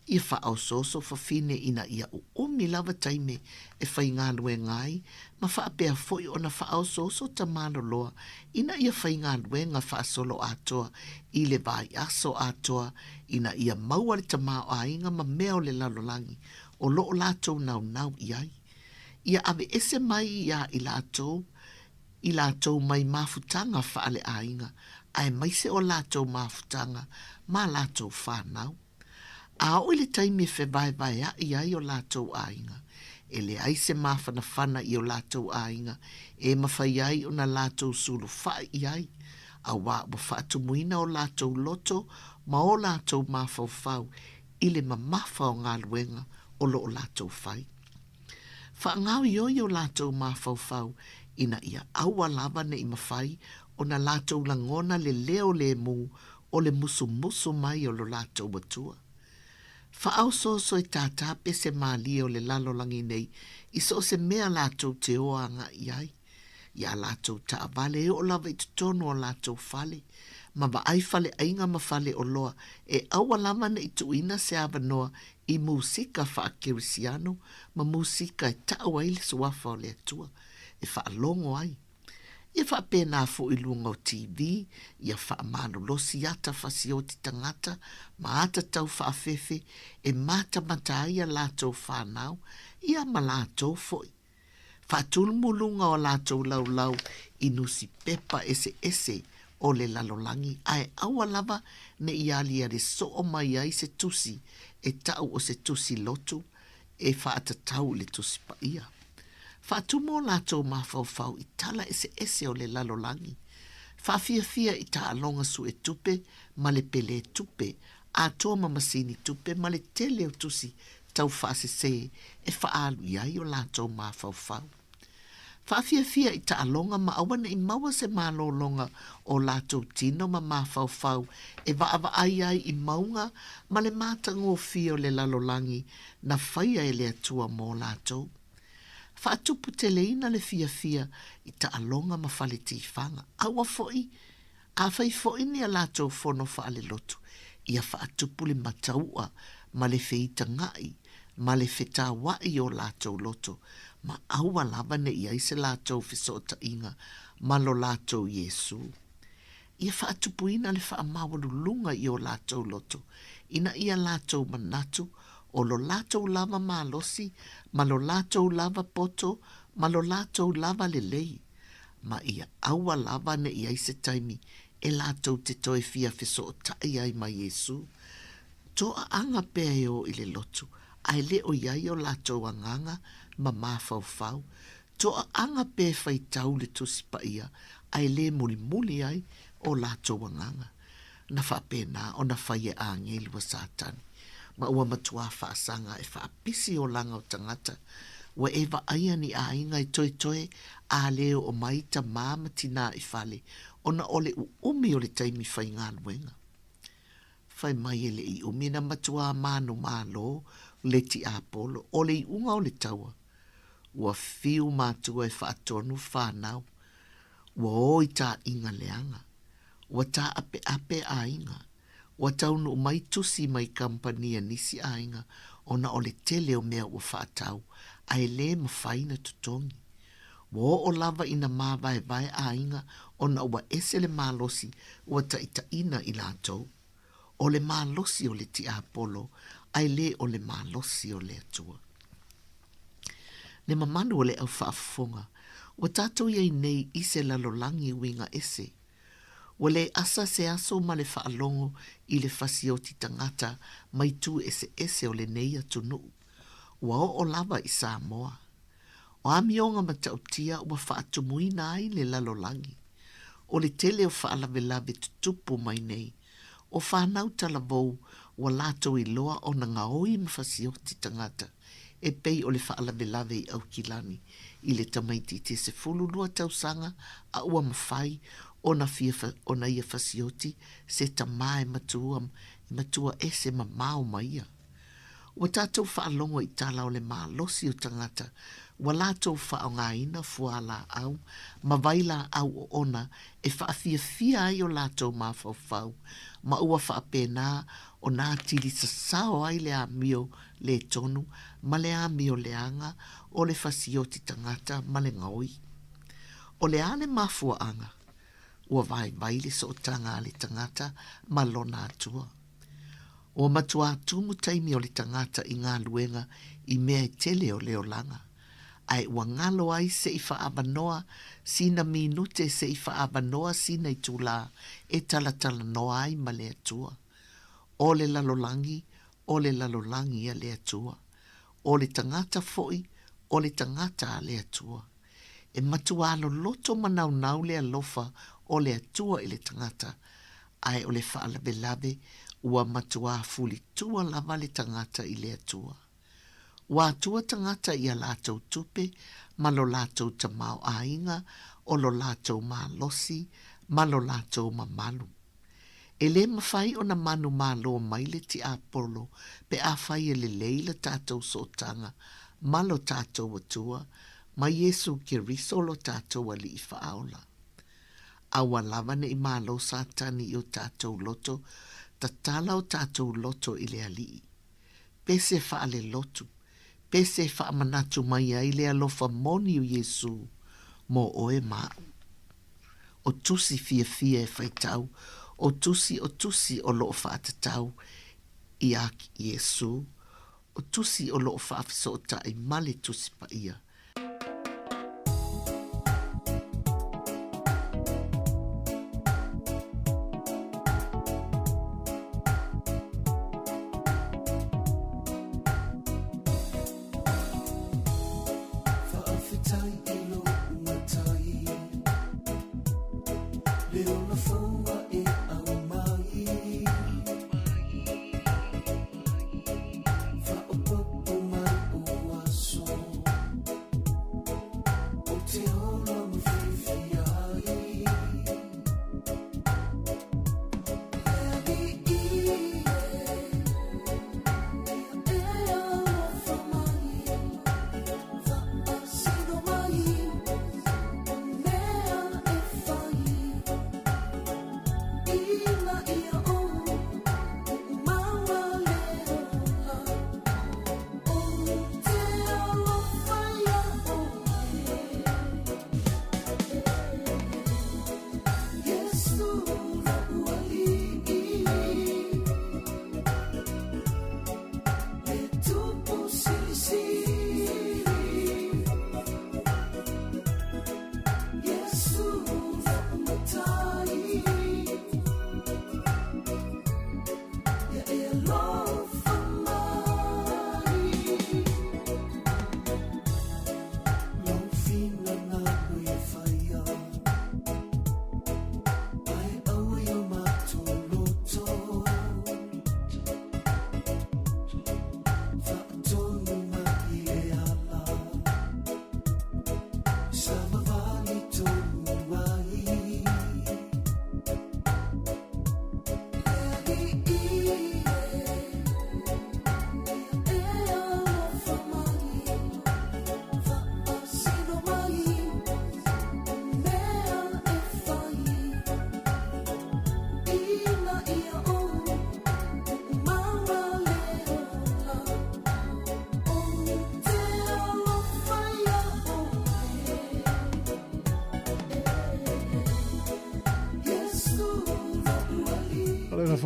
Ia faaosooso fafine ina ia umi lava taimi e faigaluega ai ma faapea foi ona faaosooso tamaloloa ina ia faigaluega faasoloatoa i le vaiaso atoa ina ia maua le tamaoaiga ma mea o le lalolagi o lo o latou naunau i ai. Ia aveese mai iā i latou i latou mai mafutaga faaleaiga aemaise o latou mafutaga ma latou fanau. A oo i le taimi e fevaevaeaʻi ai o latou aiga, e leai se mafanafana i o latou aiga e mafai ai ona latou sulufaʻi i ai, auā ua faatumuina o latou loto ma o latou mafaufau i le mamafa o galuega o lo o latou fai. Faagaoioi o latou mafaufau ina ia aua lava ne i mafai ona latou lagona le leo lemu o le musumusu mai o lo latou Atua. Faaosooso e tātā pese mālie o le lalolagi nei i so o se mea latou te o agai ai, i a latou taavale e oo lava i totonu o latou fale, ma vaai faleaiga ma faleoloa e aua lava ne i tuuina se avanoa i musika faakerisiano ma musika e tau ai le suafa o le Atua e faalogo ai. Ia faapena foi i luga o TV, ia faamalolosi ata fasioti tagata ma ata tau faafefe e matamata ai a latou fanau, ia ma latou foi. Faatulumuluga o latou laulau i nusipepa eseese o le lalolagi ae aua lava ne i aliali soo mai ai se tusi e tau o se tusi lotu e faatatau i le Tusi Paia. Faatumu o latou mafaufau i tala eseese o le lalolagi. Faafiafia i taaloga suetupe ma le pelē tupe atoa ma masini tupe ma le tele o tusi tau faasesē e faaalu i ai o latou mafaufau. Faafiafia i taaloga ma aua ne i maua se malologa o latou tino ma mafaufau e vaavaai ai i mauga ma le matagofie o le lalolagi na faia e le Atua mō latou. Faatuputeleina le fiafia i taaloga ma fale tifaga. Aua foi Afai foi ni a latou fono faalelotu, ia faatupu le matauʻa ma le feitagaʻi ma le fetauaʻi o latou loto, Ma aua lava ne i ai se latou fesootaiga ma lo latou Iesū. Ia faatupuina le faamaualuluga i o latou loto, ina ia latou manatu o lo latou lava malosi ma lo latou lava poto ma lo latou lava lelei, ma ia aua lava ne i ai se taimi e latou te toe fia fesootai ai ma Iesū. Toaaga pea e o i le lotu, ae le o i ai o latou agaga ma mafaufau. Toaaga pea e faitau le Tusi Paia, ae le mulimuli ai o latou agaga. Na faapena ona fai e agelu a Satani, ma ua matuā faasaga e faapisi olaga o tagata. Ua e vaaia ni aiga e toetoe a le oo mai tamā ma tinā i fale ona o le ʻuʻumi o le taimi faigaluega. Fai mai e le i umi na matuā manumalo le tiapolo o le iuga o le taua. Ua fiu matua e faatonu fanau. Ua o i taʻiga leaga. Ua tāʻapeʻape aiga. Ua taunuu mai tusi mai kamupani a nisi aiga ona o le tele o mea ua faatau ae lē mafai na totogi. Ua oo lava ina māvaevae aiga ona ua ese le malosi ua taʻitaʻina i latou. O le malosi o le tiapolo ae lē o le malosi o le Atua. Le mamalu o le au faafofoga, ua tatou i ai nei i se lalolagi uiga ese. Ua le asa se aso ma le faalogo i le fasioti tagata mai itu eseese o lenei atunuu. Ua oo lava i Samoa. O amioga matautia ua faatumuina ai le lalolagi. O le tele o faalavelave tutupu mai nei, o fanau talavou ua latou iloa ona gaoi ma fasioti tagata e pei o le faalavelave i Aukilani i le tamaitiiti e 12 tausaga a ua mafai ona fia ona ia fasioti se tamā e matua e matua ese mamao ma ia. Ua tatou faalogo i tala o le malosi o tagata ua latou faaaogaina fualaau ma vailaau oona e faafiafia ai o latou mafaufau, ma ua faapena ona atili sasao ai le amio lē tonu ma le amio leaga o le fasioti tagata ma le gaoi. O le a le mafuaaga? Ua vaivai le sootaga a le tagata ma lona Atua. Ua matuā tumu taimi o le tagata i galuega i mea e tele o le olaga, ae ua galo ai se i faaavanoa sina minute se i faaavanoa sina itulā e talatalanoa ai ma le Atua. O le lalolagi, o le lalolagi a le Atua. O le tagata foi, o le tagata a le Atua. E matuā loloto ma naunau le alofa o le Atua i le tagata, ae o le faalavelave ua matuā fulitua lava le tagata i le Atua. Ua atua tagata i a latou tupe ma lo latou tamaoaiga o lo latou malosi ma lo latou mamalu. E lē mafai ona manumalo mai le tiapolo pe afai e lelei la tatou sootaga ma lo tatou Atua ma Iesu Keriso lo tatou Alii Faaola. Aua lava ne i malo Satani i o tatou loto, tatala o tatou loto i le Alii. Pese faalelotu, pese e faamanatu mai ai le alofa moni o Iesu mo oe ma aʻu. O tusi fiafia e faitau, o tusi o tusi o loo faatatau iā Iesu, o tusi o loo faafesootai ma le Tusi Paia. Faafetai i lou matai Le ola fou a e aumai Faaopoopo mai ou aso.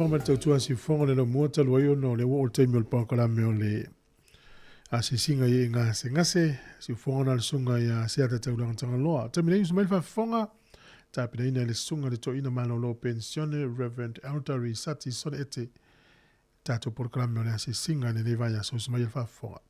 Faafofoga mai le tautua a Siufofoga le laumua talu ai ona o lea ua oo le taimi o le polokalame o le asiasiga i gasegase. Siufofoga na le susuga ia Seata Taulaga Tagaloa. Taimi nei usu mai le faafofoga tapenaina e le susuga le toeaina malolo penisione Reverend Elder Risati Sone Ete tatou polokalame o le asiasiga i lenei vaiaso. Usu mai le faafofoga.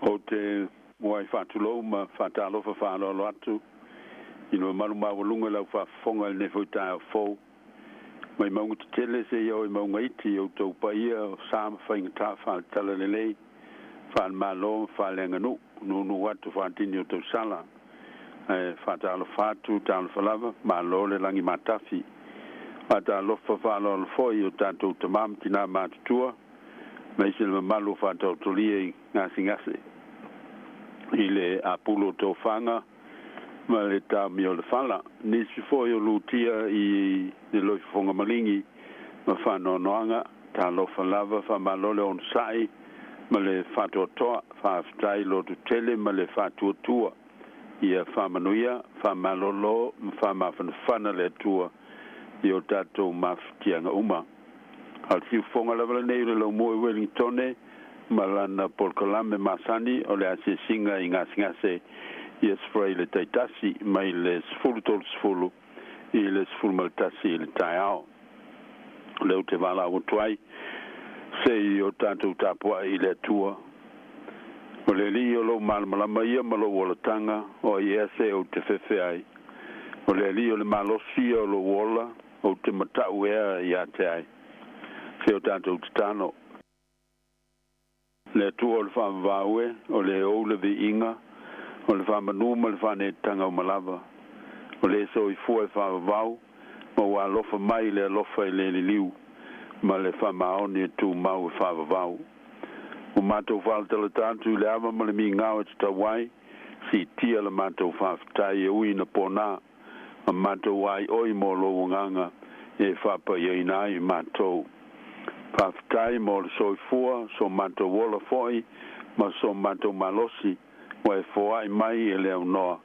Ou te muai faatulou ma faatalofa faaaloalo atu i le mamalu maualuga i lau faafofoga i lenei foi taeao fou. Mai mauga tetele seia oo i mauga iti i outou paia o sa ma faigata faale-talalelei, faale-Malo ma faaleaganuu, nuunuu atu faatini o tausala. Ae faatalofa atu, talofa lava, malo le lagi matafi. Faatalofa faaaloalo foi i o tatou tama ma tina matutua, aemaise le mamalu o faataotolia i gasegase i le apulu o tofaga ma le taomia o le fala. Nisi foi o lutia i le loifofoga maligi ma faanoanoaga, talofa lava, faamalo le onosai ma le faatoatoa, faafetai lototele ma le faatuatua. Ia faamanuia, faamalolo ma faamafanafana le Atua i o tatou mafatiaga uma. A o le siufofoga lava lenei o le laumua i Wellingtone ma lana polokalame masani o le asiasiga i gasegase i Aso Faraile taitasi mai le 10:30 i le 11 i le taeao. O lea ou te valaau atu ai se i o tatou tapuai i le Atua. O le Alii o lou malamalama ia ma lou olataga, o ai ea se ou te fefe ai? O le Alii o le malosi ia o lou ola, ou te matau ea ia te ai? Se o tatou tatalo. Le Atua o le faavavau e, o le ou le viiga, o le faamanu ma le faaneetaga uma lava. O le soifua e faavavau, ma ua alofa mai i le alofa e le liliu, ma le faamaoni e tumau e faavavau. Ua matou faalatalata atu i le ava ma le migao e tatau ai, siitia la matou faafetai e ui ina pona, ma matou aioi mo lou agaga e faapaiaina ai i matou. Faafetai mo le soifua, so matou ola foi, ma so matou malosi, ua e foai mai e le aunoa,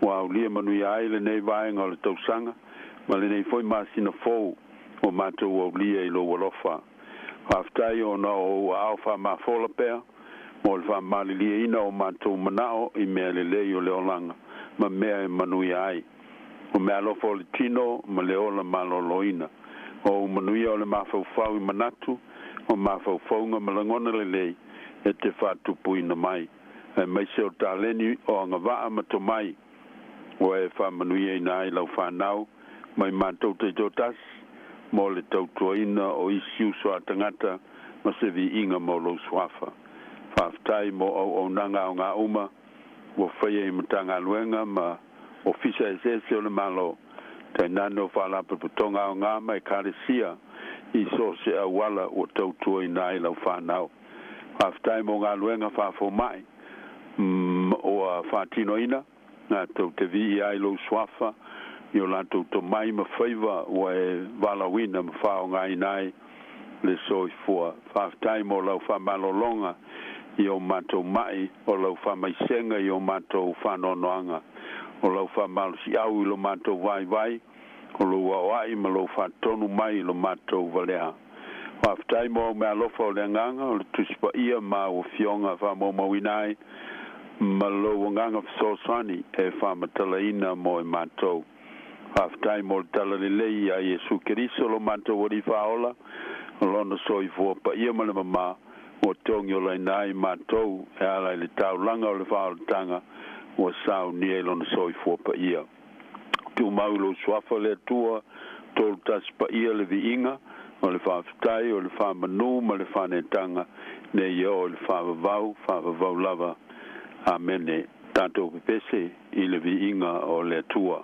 ua aulia manuia ai lenei vaega o le tausaga, ma lenei foi masina fou ua matou aulia i lou alofa. Faafetai ona o ou aao faamafola pea mo le faamaliliaina o matou manao i mea lelei o le olaga ma mea e manuia ai. O meaalofa o le tino ma le ola maloloina. O ou manuia o le mafaufau i manatu, o mafaufauga ma lagona lelei e te faatupuina mai, aemaise o taleni o agavaa ma tomai ua e faamanuiaina ai lau fanau mai matou taitoatasi mo le tautuaina o isi uso a tagata ma se viiga mo lou suafa. Faafetai mo auaunaga aoga uma ua faia i Matagaluega ma Ofisa eseese o le Malo, tainane o Faalapotopotoga aoga ma Ekalesia i so o se auala ua tautuaina ai lau fanau. Faafetai mo galuega faafomai ua faatinoina, latou te viia ai lou suafa i o latou tomai ma faiva ua e valaauina ma faaaogaina ai le soifua. Faafetai mo lau faamalologa i o matou mai, o lau faamaisega i o matou faanoanoaga, O lau faamalosiau i lo matou vaivai, o lou aoai ma lou faatonu mai i lo matou valea. Faafetai mo au meaalofa o le agaga o le Tusi Paia ma au afioga faamaumauina ai ma lou agaga fesoasoani e faamatalaina mo e matou. Faafetai mo le talalelei ia Iesu Keriso lo matou Alii Faaola, o lona soifua paia ma le mamā ua togi olaina ai matou e ala i le taulaga o le faaolataga ua saunia i lona soifua paia. Tumau i lou suafa le Atua, tolu tasi paia le viiga, o le faafetai, o le faamanu ma le faaneetaga, nei ia oo i le faavavau, faavavau lava. Amene. Tatou pepese i le viiga o le Atua.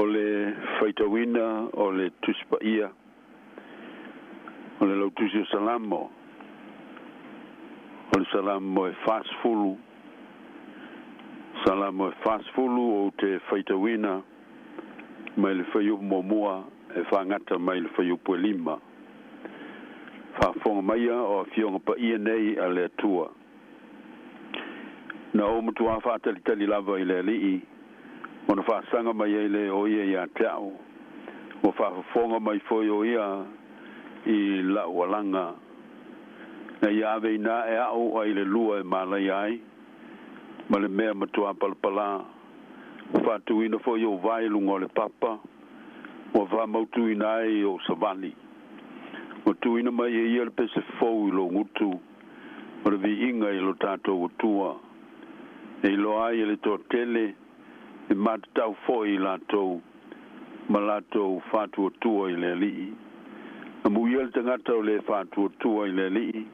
O le faitauina o le Tusi Paia, o le Lautusi o Salamo, o le Salamo e 40, Salamo e 40 ou te faitauina mai le fuaiupu muamua e faagata mai le fuaiupu e 5. Faafofoga maia o afioga paia nei a le Atua. Na ou matuā faatalitali lava i le Alii, ona faasaga mai ai lea o ia ia te au, ua faafofoga mai foi o ia i la'u alaga. Na ia ave ina e a'u ai le lua e malaia ai, ma le mea matuā palapalā, ua faatuina foi ou vae i luga o le papa, Ua faamautuina ai ou savali. Ua tuuina mai e ia le pese fou i lou gutu, o le viiga i lo tatou Atua, e iloa ai e le toatele, e matatau foi i latou ma latou faatuatua i le Alii. Amuia le tagata o le faatuatua i le Alii,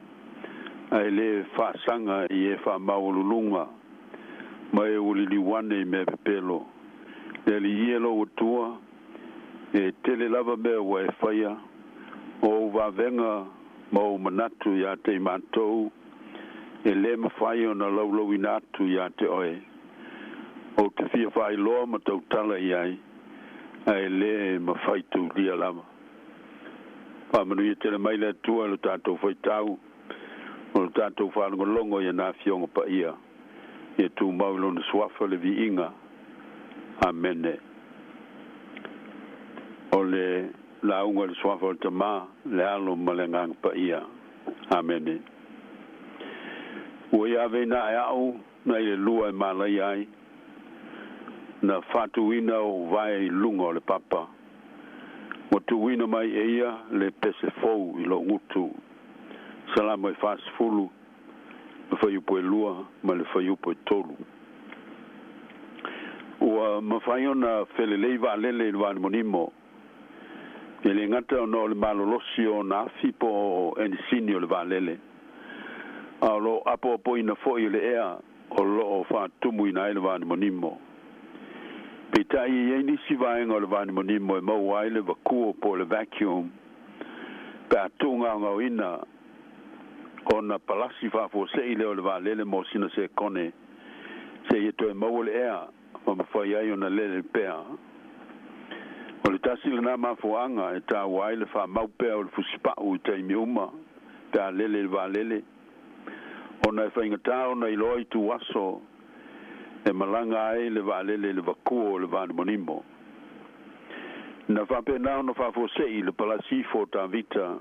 ae le faasaga i e faamaualuluga ma e ua liliu ane i mea pepelo. Le Alii e lou Atua, e tele lava mea ua e faia, o ou vavega ma ou manatu iā te i matou, e lē mafai ona laulauina atu iā te oe. Ou te fia faailoa ma tautala i ai, ae lē mafai tulia lava. Faamanuia tele mai le Atua i lo tatou faitau, o lo tatou faalogologo i ana Afioga Paia, ia tumau i Lona Suafa le viiga. Amene. O le lauga i le Suafa o le Tamā, le Alo ma le Agaga Paia. Amene. Ua ia aveina ae a'u nai le lua e malaia ai, na faatuina ou vae i luga o le papa. Ua tuuina mai e ia le pese fou i lou gutu. Salamo e 40, le fuaiupu e 2 ma le fuaiupu e 3. Ua mafai ona felelei vaalele i le vaanimonimo, e le gata ona o le malolosi o ona afi po o enisini o le vaalele, a o loo apoapoina foi e le ea o loo faatumuina ai le vaanimonimo. Peitai e i ai nisi vaega o le vaanimonimo e maua ai le vakuo po o le vacuum pe a tuugaogaoina ona palasi faafuasei lea o le vaalele mo sina sekone seia toe maua le ea ma mafai ai ona lele pea. O le tasi lenā mafuaaga e taua ai le faamau pea o le fusipau i taimi uma pe a lele i le vaalele, ona e faigatā ona iloa ituaso e malaga ai le vaalele i le vakuo o le vaanimonimo. Na faapena ona faafuasei le palasi ifo o Tavita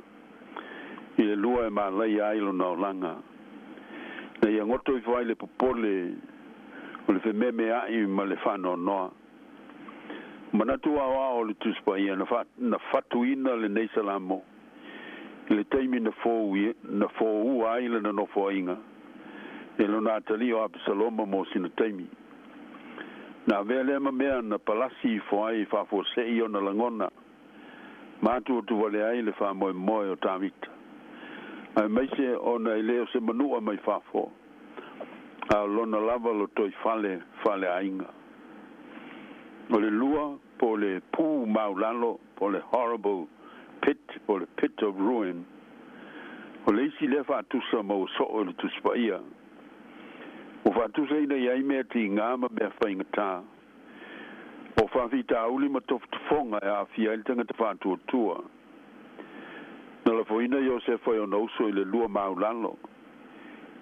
i le lua e malaia ai lona olaga, na ia goto ifo ai le popole o le fememea'i ma le faanoanoa. Manatu aoao o le Tusi Paia na, fa, na fatuina lenei Salamo i le taimi na foua na foua ai lana nofoaiga e lona atalii o Apesaloma mo sina taimi. Na avea lea ma mea na palasi ifo ai faafuasei ona lagona ma atuatuvale ai le faamoemoe o Tavita, aemaise ona e le o se manua mai fafo, a o lona lava lotoifale faaleaiga. O le lua po o le pu maulalo po o le horrible pit po o le pit of ruin, o le isi lea faatusa ma ua soo i le Tusi Paia. Ua faatusaina i ai mea tigā ma mea faigatā, o faafitauli ma tofotofoga e aafia ai le tagata faatuatua. Na lafoina Iosefa e ona uso i le lua maulalo,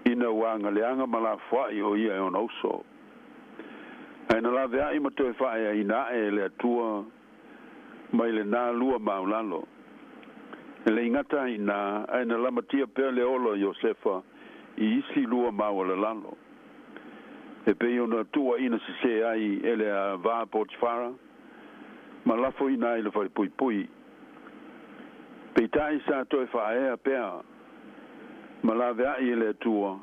ina ua agaleaga ma lafoa'i o ia e ona uso. Ae na lavea'i ma toe faaeaina ae e le Atua mai lenā lua maulalo. E le i gata ai iinā, ae na lamatia pea le ola o Iosefa i isi lua maualalalo, e pei ona tuuaʻina sesē ai e le avā Potifara ma lafoina ai i le falepuipui. Peitai sa toe faaea pea ma laveaʻi e le Atua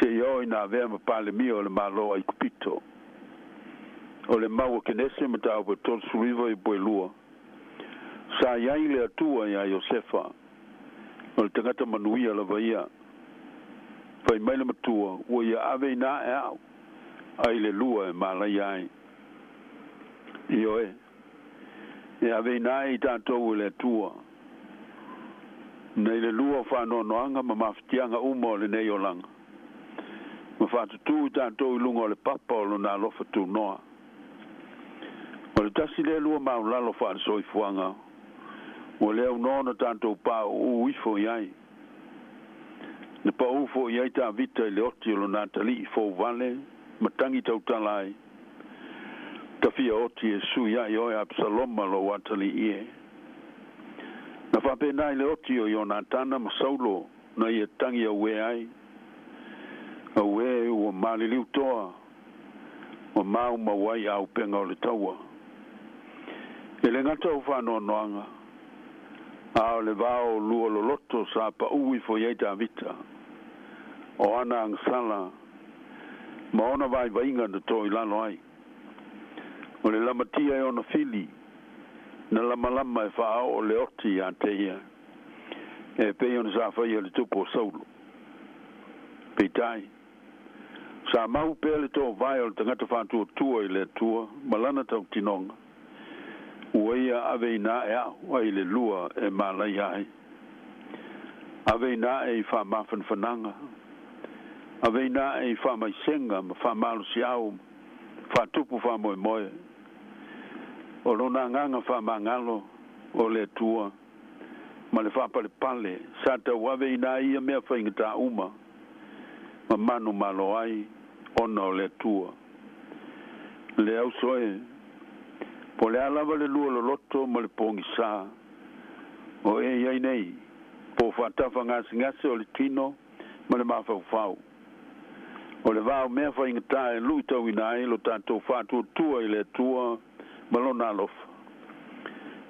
seia oo ina avea ma Palemia o le Malo o Aikupito. O le mau a Kenese mataupu e 39 iupu e 2, sa i ai le Atua iā Iosefa, o le tagata manuia lava ia. Fai mai le matua, ua ia aveina ae a'u ai le lua e malaia ai. Ioe, e aveina ae i tatou e le Atua, nei le lua o faanoanoaga ma mafatiaga uma o lenei olaga, ma faatutū i tatou i luga o le papa o lona alofa tunoa. O le tasi lea lua maulalo faale-soifuaga ua le aunoa ona tatou paʻuʻū ifo i ai. Na paʻū foi i ai Tavita i le oti o lona atalii fouvale ma tagi tautala ai, Tafia oti e sui a'i oe Apesaloma lou atalii e. Na faapena i le oti o Ionatana ma Saulo na ia tagi auē ai, Auē ua maliliu toa, ua maumau ai auupega o le taua. E E le gata o faanoanoaga, a o le vao lua loloto sa paʻu ifo i ai Tavita, o ana agasala ma ona vaivaiga na to i lalo ai. O le lamatia e ona fili, na lamalama e faaoo le oti iā te ia, e pei ona sa faia le tupu o Saulo. Peitai, sa mau pea le toovae o le tagata faatuatua i le Atua ma lana tautinoga, ua ia ave ina e a'u ai le lua e malaia ai. Ave ina e i faamafanafanaga, ave ina e i faamaisega ma faamalosiau faatupu faamoemoe. O lona agaga faamagalo o le Atua ma le faapalepale sa tauave ina ia mea faigatā uma ma manumalo ai ona o le Atua. Le auso e, po le a lava le lua loloto ma le pogisā o e i ai nei, po o faatafagasegase o le tino ma le mafaufau. O le va o mea faigata e luitauina ai lo tatou faatuatua i le Atua ma lona alofa.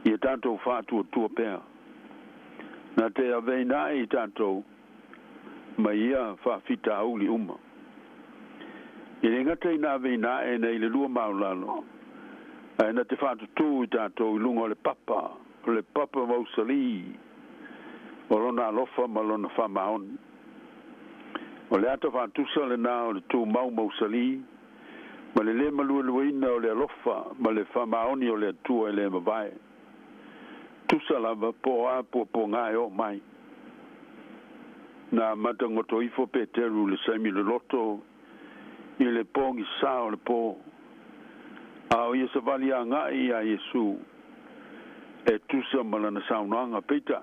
Ia tatou faatuatua pea. Na te aveina ae i tatou ma ia faafitauli uma. E le gata ina aveina ae nei le lua maulalo, ae na te faatutū i tatou i luga o le papa, o le papa mausalī o lona alofa ma lona faamaoni. O le ata faatusa lenā o le tumau mausalī ma le lē maluelueina o le alofa ma le faamaoni o le Atua e lē mavae. Tusa lava po o a puapuagā e oo mai. Na amata goto ifo Peteru i le saimi loloto i le pogisā o le pō, a o ia savali agai iā Iesu e tusa ma lana saunoaga. Peitai,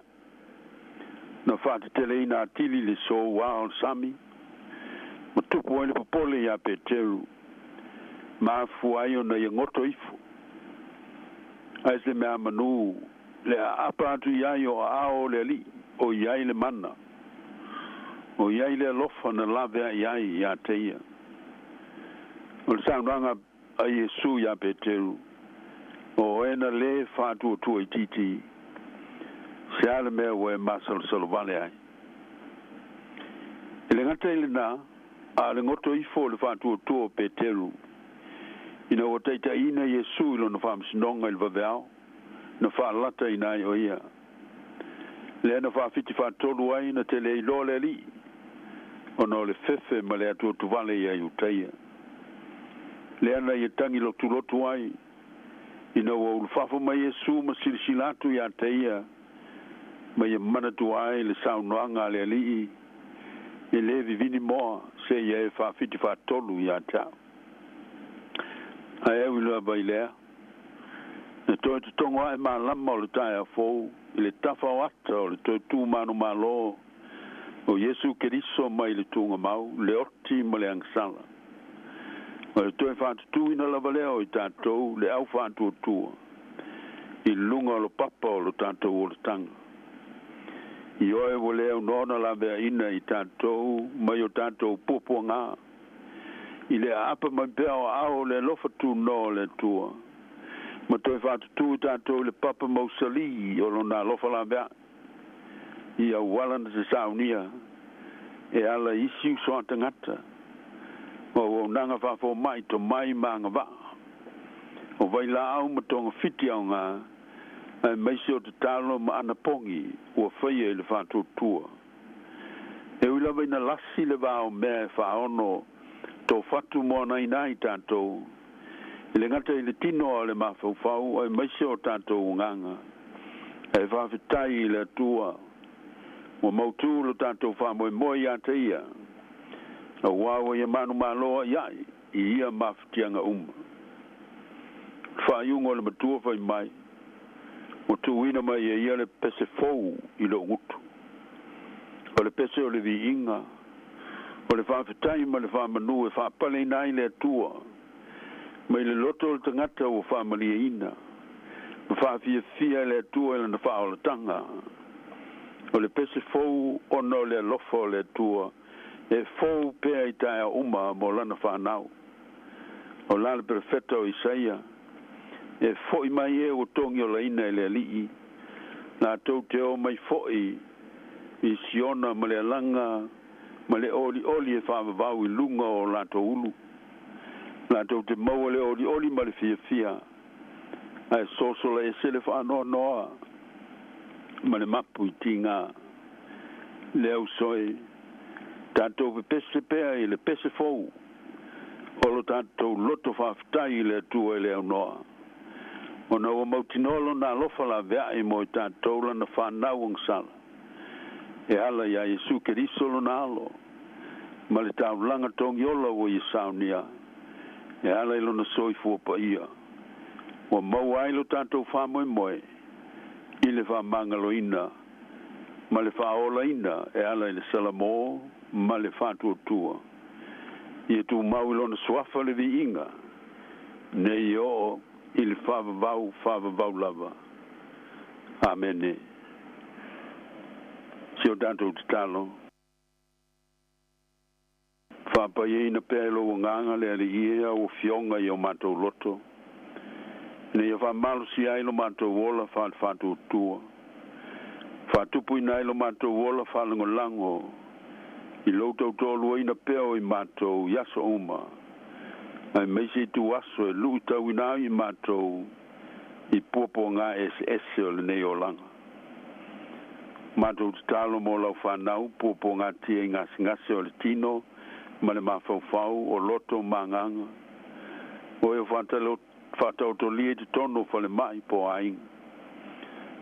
na faateteleina atili le souā o le sami, ma tupu ai le popole iā Peteru, ma afua ai ona ia goto ifo. Ae se mea manū le aapa atu i ai o aao o le Alii, o i ai le mana, o i ai le alofa na laveai ai iā te ia. O le saunoaga a Iesu iā Peteru, O oe na lē faatuatua itiiti, se a le mea ua e masalosalo vale ai? E le gata i lenā, a o le goto ifo o le faatuatua o Peteru, ina ua taitaiina Iesu i lona faamasinoga i le vaveao, na faalataina ai o ia. Lea na faafiti faatolu ai na te le iloa le Alii, ona o le fefe ma le atuatuvale iā Iutaia. Lea na ia tagi lotulotu ai, ina ua ulufafo mai Iesu ma silasila atu iā te ia, ma ia manatua ai le saunoaga a le Alii, E lē vivini moa seia e faafiti faatolu iā te au. Ae ui lava i lea, na toe totogo ae malama o le taeao fou i le tafa o ata o le toe tu manumalo o Iesu Keriso mai le tugamau, le oti ma le agasala. O le toe faatutuina lava lea o i tatou le au faatuatua i luga o lo papa o lo tatou olataga. Ioe ua le aunoa ona laveaina i tatou mai o tatou puapuagā i le aapa mai pea o aao o le alofa tunoa o le Atua, ma toe faatutū i tatou i le papa mausalī o Lona alofa laveai, i auala na te saunia e ala i isi uso a tagata, o auaunaga faafomaʻi tomai ma agavaa, o vailaau ma togafiti aogā, aemaise o tatalo ma anapogi ua faia i le faatuatua. E ui lava ina lasi le va o mea e faaono tofatu moanaina ai tatou, e le gata i le tino a o le mafaufau aemaise o tatou agaga, ae faafetai i le Atua ua mautū lo tatou faamoemoe iā te Ia, auā ua ia manumalo aʻiaʻi i ia mafatiaga uma. O le faaiuga o le matua fai mai, Ua tuuina mai e ia le pese fou i lou gutu. O le pese o le viiga, o le faafetai ma le faamanu e faapaleina ai le Atua mai le loto o le tagata ua faamalieina ma faafiafia e le Atua i lana faaolataga. O le pese fou ona o le alofa o le Atua e fou pea i taeao uma mo lana fanau. O la le perofeta o Isaia, E fo'i mai e ua togi olaina e le Ali'i, latou te o mai fo'i i Siona ma le alaga ma le olioli e faavavau i luga o latou ulu. Latou te maua le olioli ma le fiafia, ae sosola ese le faanoanoa ma le mapu i tigā. Le uso e, tatou pepese pea i le pese fou, o lo tatou loto faafetai i le Atua i le aunoa. Ona ua mautinoa lona alofa laveai mo i tatou lana fanau agasala. E ala iā Iesu Keriso lona alo, ma le taulaga togiola ua ia saunia, e ala i lona soifua paia. Ua maua ai lo tatou faamoemoe i le faamagaloina ma le faaolaina e ala i le salamo ma le faatuatua. Ia tumau i lona suafa le viiga, nei oo i le faavavau faavavau lava. Amene. Si o tatou tatalo. Faapaiaina pea e lou agaga le Alii e au afioga i o matou loto, ina ia faamalosia ai lo matou ola faale-faatuatua, faatupuina ai lo matou ola faalagolago i lou tautoaluaina pea o i matou i aso uma, aemaise ituaso e luitauina ai i matou i puapuaga eseese o lenei olaga. Matou tatalo mo lau fanau puapuagatia i gasegase o le tino ma le mafaufau o loto ma agaga, o e faataotolia i totonu o falemai po o aiga.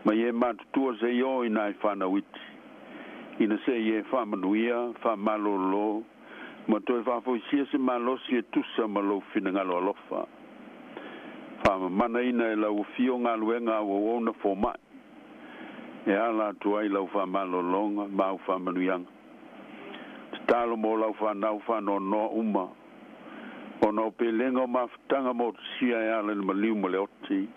Mai e matutua se i o i nai fanau iti, ina se i e faamanuia, faamalōlō, ma toe faafoisia se malosi e tusa ma lou finagalo alofa. Faamamanaina e lau afio galuega a auauna foma'i, e ala atu ai lau faamalōlōga ma au faamanuiaga. Tatalo mo lau fanau faanoanoa uma, ona o pelega o mafutaga motusia e ala i le maliu ma le oti,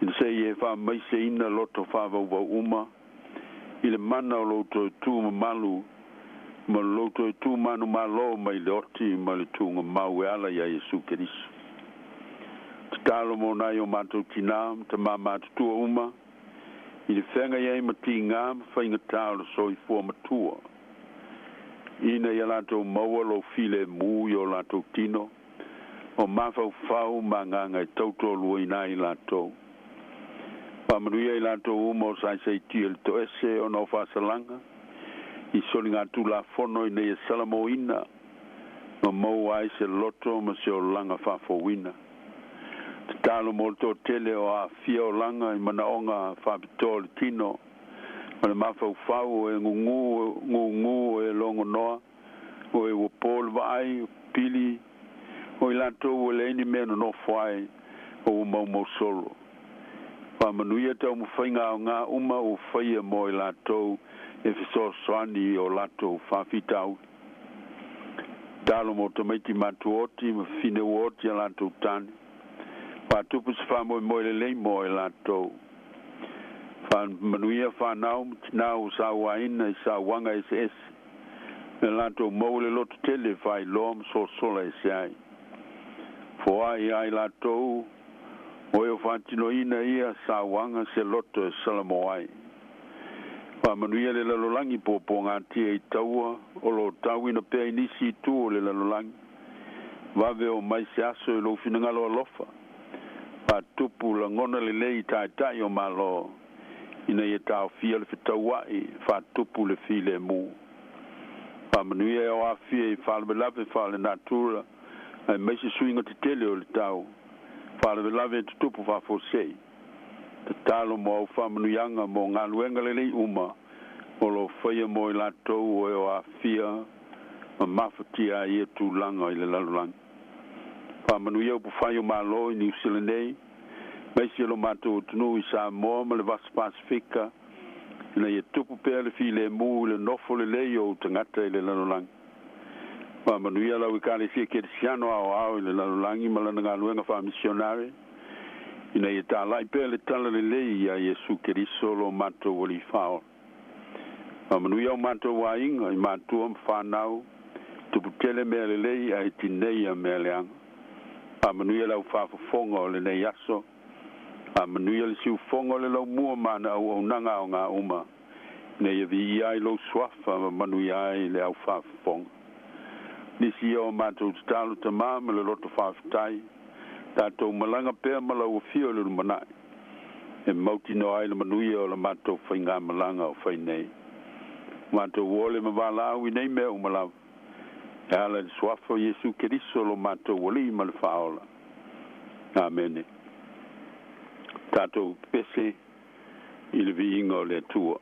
ina se i e faamaiseina loto faavauvau uma, i le mana o lou toe tu mamalu ma lou toe tu manumalo mai le oti ma le tugamau e ala iā Iesu Keriso. Tatalo mo nai o matou tinā ma tamā matutua uma, i le feagai ai ma tigā ma faigatā o le soifua matua, ina ia latou maua lou filemu i o latou tino, o mafaufau ma agaga e tautoaluaina ai latou. Faamanuia i latou uma o saisaitia i le toese ona o faasalaga i soligatulafono ina ia salamoina ma maua ai se loto ma se olaga faafouina. Tatalo mo le toatele o aafia olaga i manaoga faapitoa o le tino ma le mafaufau, o e gugū gugū, o e logonoa, o e ua po le vaai, pili, o i latou ua leai ni mea nonofo ai o ua maumau solo. Faamanuia taumafaiga aoga uma ua faia mo i latou e fesoasoani i o latou faafitauli. Tatalo mo tamaiti matuoti ma fafine ua oti a latou tane. Faatupu se faamoemoe lelei mo i latou. Faamanuia fanau ma tinā ua sauaina i sauaga eseese, ina latou maua le lototele e faailoa ma sosola ese ai. Foai iā i latou o e o faatinoina ia sauaga se loto e salamo ai. Faamanuia le lalolagi puapuagatia i taua o lo o tauina pea i nisi itu o le lalolagi. Vave oo mai se aso i lou finagalo alofa. Faatupu lagona lelei i taitai o Malo ina ia taofia le fetaua'i, faatupu le filemu. Faamanuia e o aafia i faalavelave faalenatura aemaise suiga tetele o le tau, faalavelave e tutupu faafuasei. Tatalo mo au faamanuiaga mo galuega lelei uma o lo o faia mo i latou o e o aafia ma mafatia ai ia tulaga i le lalolagi. Faamanuia upufai o Malo i Niu Sila nei, aemaise lo matou atunuu i Samoa ma le Vasa Pasefika, ina ia tupu pea le filemu i le nofo lelei o ou tagata i le lalolagi. Faamanuia lau Ekalesia Kerisiano aoao i le lalolagi ma lana galuega faamisionare, ina ia tala'i pea le tala lelei iā Iesu Keriso lo matou Alii Faaola. Faamanuia o matou aiga i matua ma fanau, tuputele mea lelei ae tineia mea leaga. Faamanuia le aufāfofoga o lenei aso. Faamanuia le siufoga o le laumua ma ana auaunaga aoga uma, ina ia viia ai lou suafa ma manuia ai le aufāfofoga. Nisi ia o matou tatalo Tamā ma le loto faafetai, tatou malaga pea ma lau afio i le lumanai, e mautinoa ai le manuia o la matou faigamalaga o fai nei. Matou ole ma valaau i nei mea uma lava, e ala i le suafa o Iesu Keriso lo matou Alii ma le Faaola. Amene. Tatou pese i le viiga o le Atua.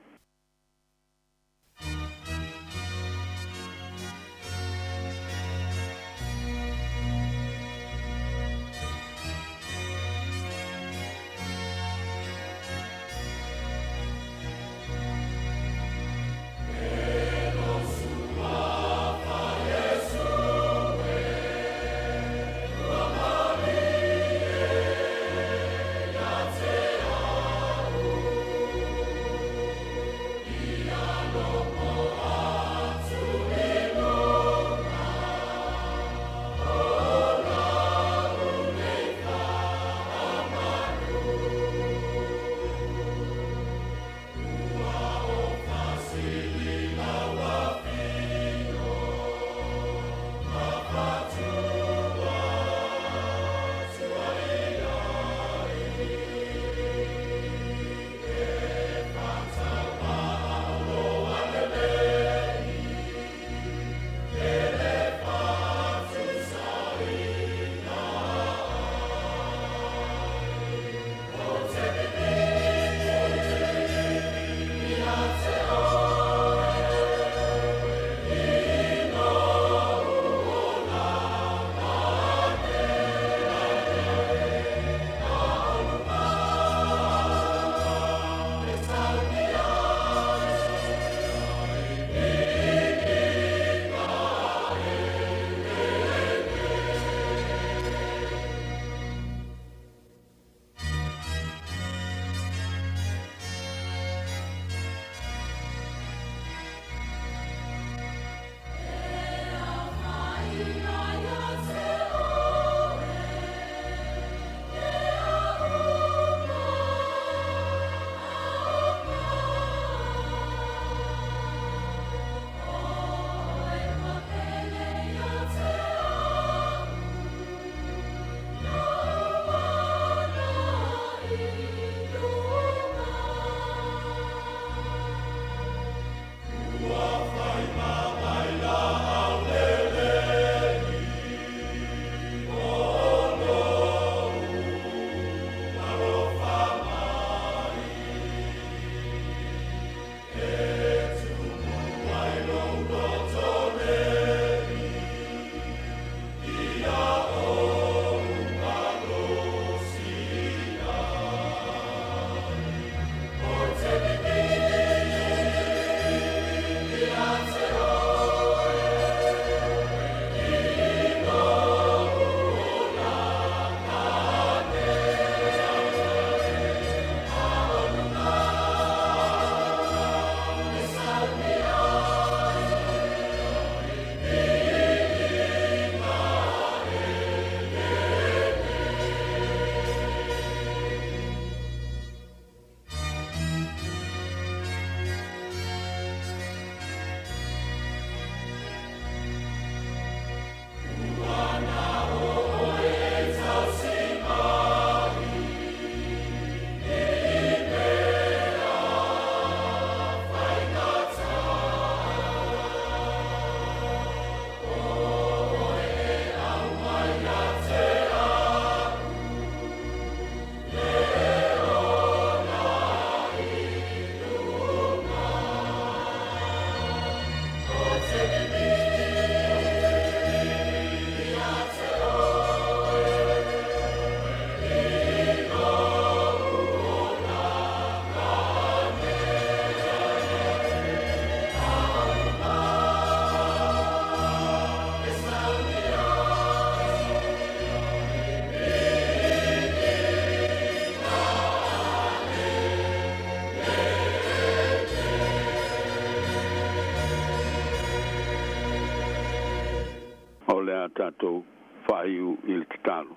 O le a tatou faaiu i le tatalo.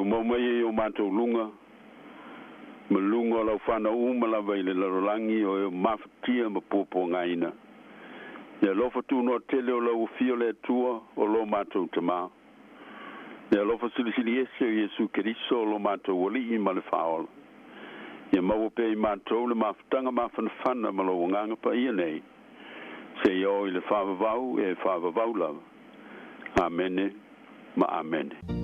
Tumau mai e i o matou luga ma luga o lau fanau uma lava i le lalolagi o e o mafatia ma puapuagaina. Ia alofa tunoa tele o lau Afio le Atua o lo matou Tamā. Le alofa silisili ese o Iesu Keriso o lo matou Alii ma le Faaola. Ia maua pea i matou le mafutaga mafanafana ma lou Agaga Paia nei, seia oo i le faavavau e faavavau lava. Amene ma Amene.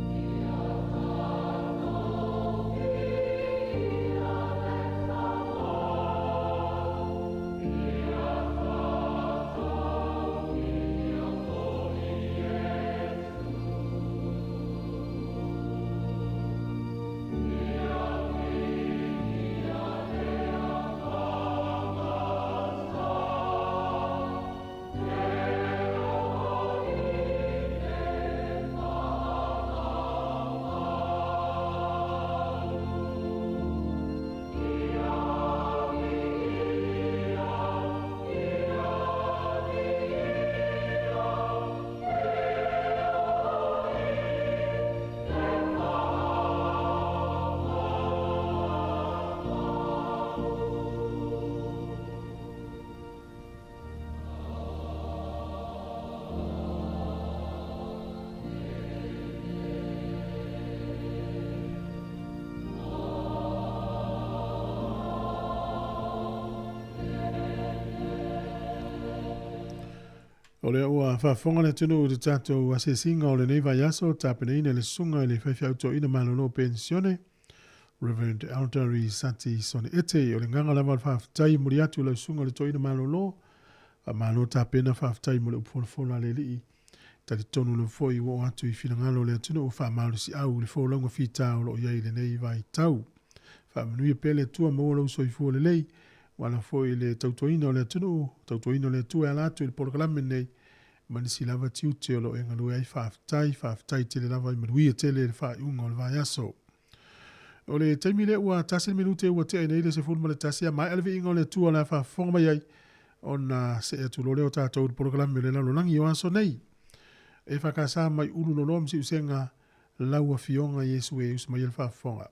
O lea ua faafofoga le atunuu i le tatou asiasiga o lenei vaiaso, tapenaina e le Susuga i le Faifeau Toeaina Malolo Penisione, Reverend Elder Risati Sone Ete. O le agaga lava o le faafetai e momoli atu i lau Susuga i le Toeaina Malolo, faamalo tapena, faafetai mo le upu folafola a le Alii. Talitonu lava foi ua oo atu i finagalo o le atunuu faamalosiau i le folauga fita o lo o i ai i lenei vaitau. Faamanuia pea le Atua maua lou soifua lelei, ua ala foi i le tautuaina o le atunuu, tautuaina o le Atua e ala atu i le polokalame lenei, ma nisi lava tiute o lo o e galue ai. Faafetai, faafetai tele lava i manuia tele le faaiuga o le vaiaso. O le taimi lea ua tasi le minute ua tea nei le 11 a maea le viiga o le Atua o le a faafofoga mai ai ona see atu loa lea o tatou i le polokalame o le lalolagi o aso nei. E whakasa mai ulu loloa ma siusega lau afioga Iesu e usu mai ai le faafofoga.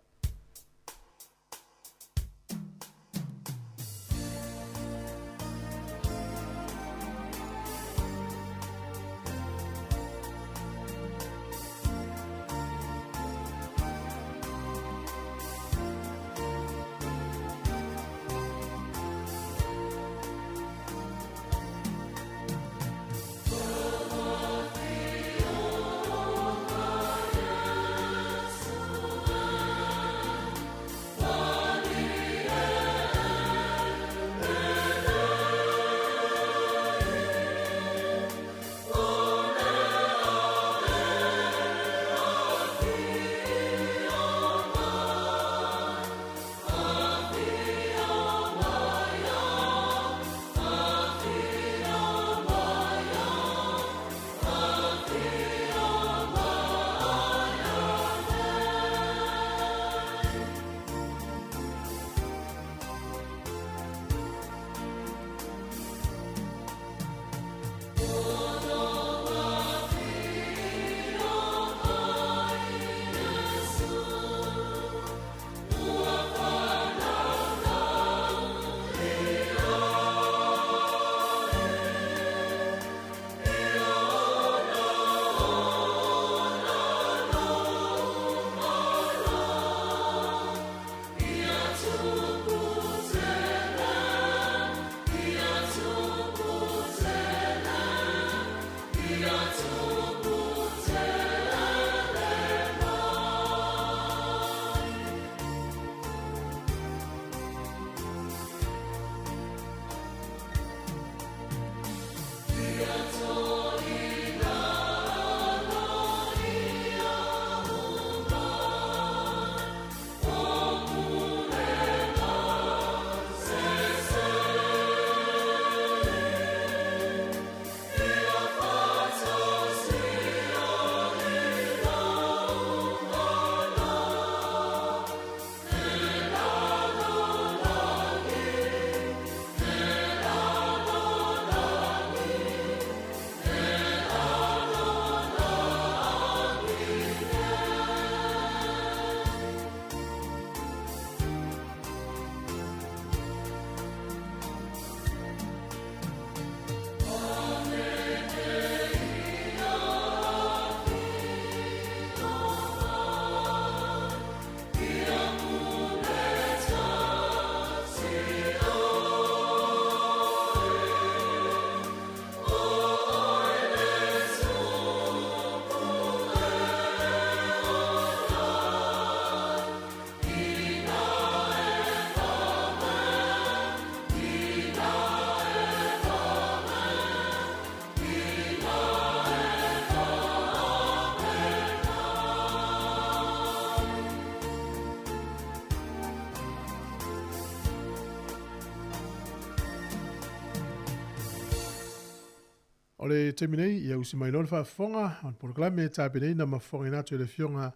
O le taimi nei, ia usi mai loa le faafofoga o le polokalame e tapenaina ma fofogaina atu e le Afioga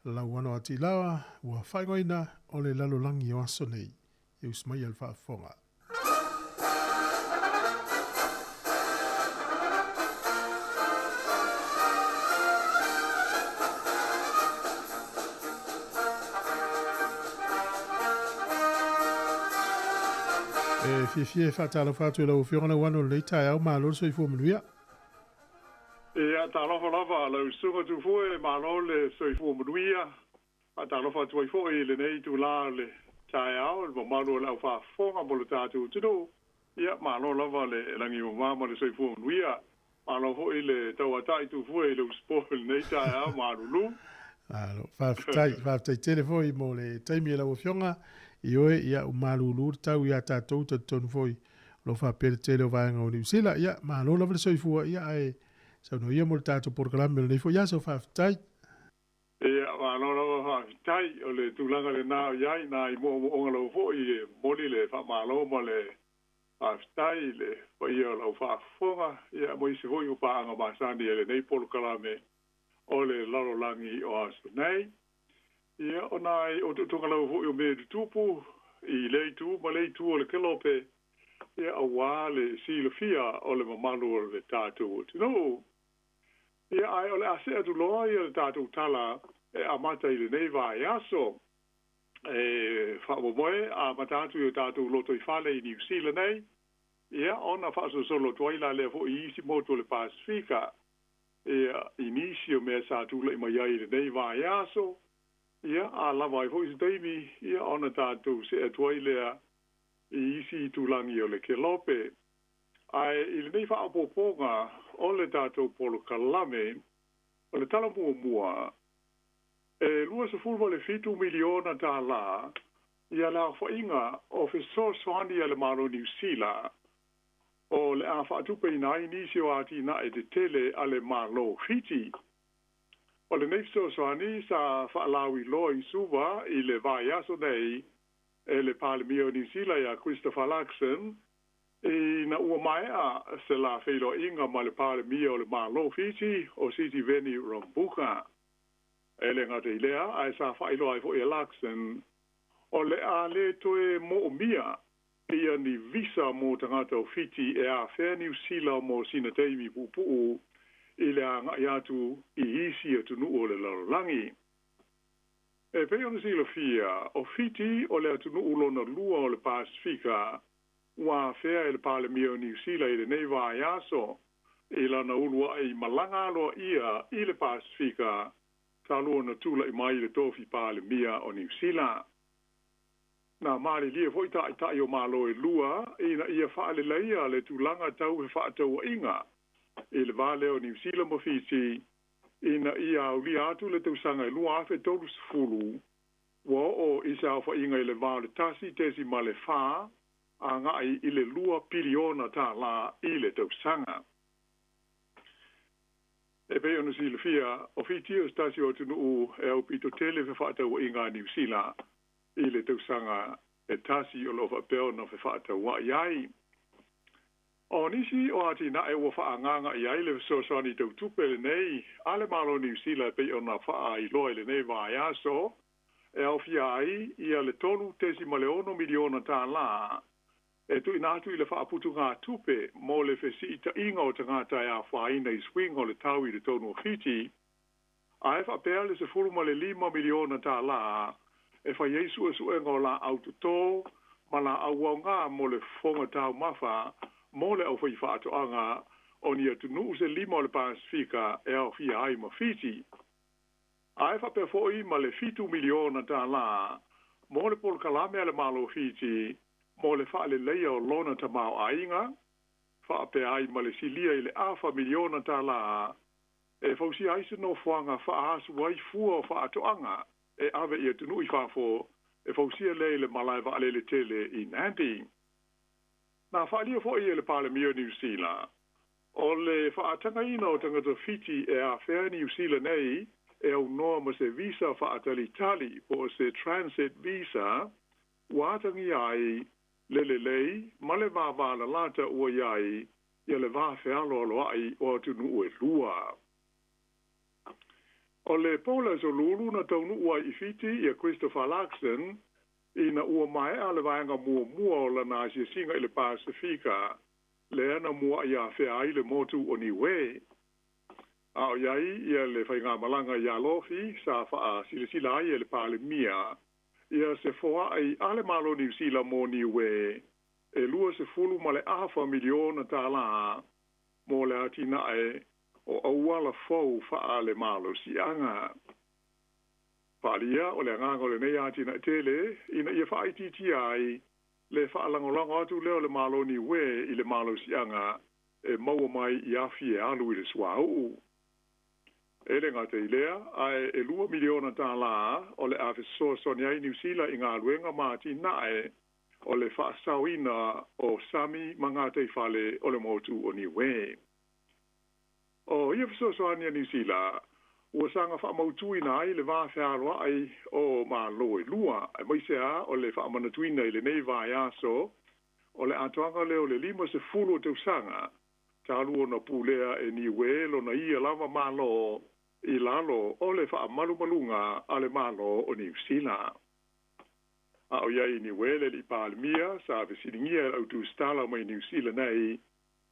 Lauano a Tilaoa, ua faaigoaina o le lalolagi o aso nei. Ia usi mai le faafofoga. E fiafia e faatalofa atu i lau Afioga Lauano i lenei taeao, malo le soifua manuia. Ia, talofa lava lau susuga Tufue, malo le soifua manuia. Faatalofa atu ai foi i lenei itulā o le taeao i le mamalu o le aufaafofoga mo le tatou atunuu. Ia, malo lava le lagi e mama ma le soifua manuia. Malo foi le tauatai Tufue i le usupo i lenei taeao malulu. Malo, faafetai, faafetai tele foi mo le taimi e lau Afioga. Ioe, ia, ua malulu le tau iā tatou, talitonu foi o lo o faapea le tele o vaega o Niu Sila. Ia, malo lava le soifua, ia, ae saunoa ia mo le tatou polokalame o lenei foi aso. Faafetai. Ia, malo lava faafetai. O le tulaga lena o i ai nai moomooga lava foi e momoli le faamalo ma le faafetai i le paia o lau faafofoga, ia, aemaise foi o paaga masani a lenei polokalame o le lalolagi o aso nei. Ia, o nai otootoga lava foi o mea e tutupu i lea itu ma le itu o le kelope, ia, aua le silafia o le mamalu o le tatou atunuu. Ia, ae o le a see atu loa ia le tatou tala e amata i lenei vaiaso. E faamoemoe a amata atu i o tatou lotoifale i Niu Sila nei, ia, ona faasolosolo atu ai la lea foi i isi motu o le Pasefika. Ia, i nisi o mea sa tulai mai ai i lenei vaiaso, ia, a lava ai foi se taimi, ia, ona tatou see atu ai lea i isi itulagi o le kelope. Ae i lenei faaopoopoga o le tatou polokalame, o le tala muamua, e $27 miliona tālā ia le aofaiga o fesoasoani a le Malo o Niu Sila o le a faatupeina ai nisi o atinae tetele a le Malo o Fiti. O lenei fesoasoani sa faalauiloa i Suva i le vaiaso nei e le Palemia o Niu Sila ia Christopher Luxon, ina ua maea se la feiloaiga ma le Palemia o le Malo o Fiti o Sitiveni Rabuka. E le gata i lea, ae sa faailoa ai foi e Luxon, o le a le toe moomia ia ni visa mo tagata o Fiti e afea Niu Sila mo sina taimi puupuu i le agai atu i isi atunuu o le lalolagi. E pei ona silafia, o Fiti o le atunuu lona lua o le Pasefika ua afea e le Palemia o Niu Sila i lenei vaiaso i lana uluai malaga aloaia i le Pasefika talu ona tulai mai i le tofi Palemia o Niu Sila. Na malilie foi taitai o Malo e lua ina ia faaleleia le tulaga tau fefaatauaiga i le va lea o Niu Sila ma Fiti ina ia aulia atu le tausaga e 2030 ua oo i se aofaiga i le va o le 1.4 agai i le 2 piliona tālā i le tausaga. E pei ona silafia, o Fiti o se tasi o atunuu e aupito tele fefaatauaiga a Niu Sila i le tausaga e tasi o lo o faapea ona fefaatauai ai. O nisi o atinae ua faaagaaga i ai le fesoasoani tau tupe lenei a le Malo o Niu Sila e pei ona faailoa i lenei vaiaso, e aofia ai ia le $3.6 miliona tālā e tuuina atu i le faaputugatupe mo le fesiitaiga o tagata e afaina i suiga o le tau i totonu o Fiti, ae faapea le $15 miliona tālā e fai ai suesuega o laau totō ma laau aoga mo le fofoga taumafa mo le aufaifaatoaga o ni atunuu se lima o le Pasefika e aofia ai ma Fiti. Ae faapea foi ma le $7 miliona tālā mo le polokalame a le Malo o Fiti mo le faaleleia o lona tamaoaiga, faapea ai ma le silia i le afa miliona tālā e fausia ai se nofoaga faaasu ai fua o faatoaga e ave i atunuu i fafo, e fausia lea i le malae vaalele tele i Nadi. Na faaalia foi e le Palemia o Niu Sila, o le faatagaina o tagata Fiti e afea Niu Sila nei e aunoa ma se visa faatalitali po o se transit visa ua atagia ai le lelei ma le vavalalata ua i ai ia le vafealoaloa'i o atunuu e lua. O le po le Aso Lulu na taunu'u ai i Fiti ia Christopher Luxon ina ua mae'a le vaega muamua o lana asiasiga i le Pasefika lea na mua'i afea ai le motu o Niue. A o iai ia le faigamalaga iā Lofi sa fa'asilasila ai e le Palemia ia se foa'i a le Malo Niusila mo Niue e 25 miliona tālā mo le atina'e o auala fou fa'alemalosi'aga. Fa'alia o le agaga o lenei atinae tele ina ia fa'aitiitia ai le fa'alagolago atu lea o le Malo Niue i le malosi'aga e maua mai i afi e alu i le suauu. E le gata i lea, ae e 2 miliona tālā o le a fesoasoani ai Niusila i galuega ma atina'e o le fa'asaoina o sami ma gataifale o le motu o Niue. O ia fesoasoani a Niusila ua saga fa'amautuina ai le vafealoa'i o Malo e lua, aemaise a o le fa'amanatuina i lenei vaiaso o le atoaga lea o le 50 o tausaga talu ona pulea e Niue lona ia lava Malo i lalo o le fa'amalumaluga a le Malo o Niusila. A o iai i Niue le ali'i Palemia sa fesiligia e le autusitala mai Niusila nei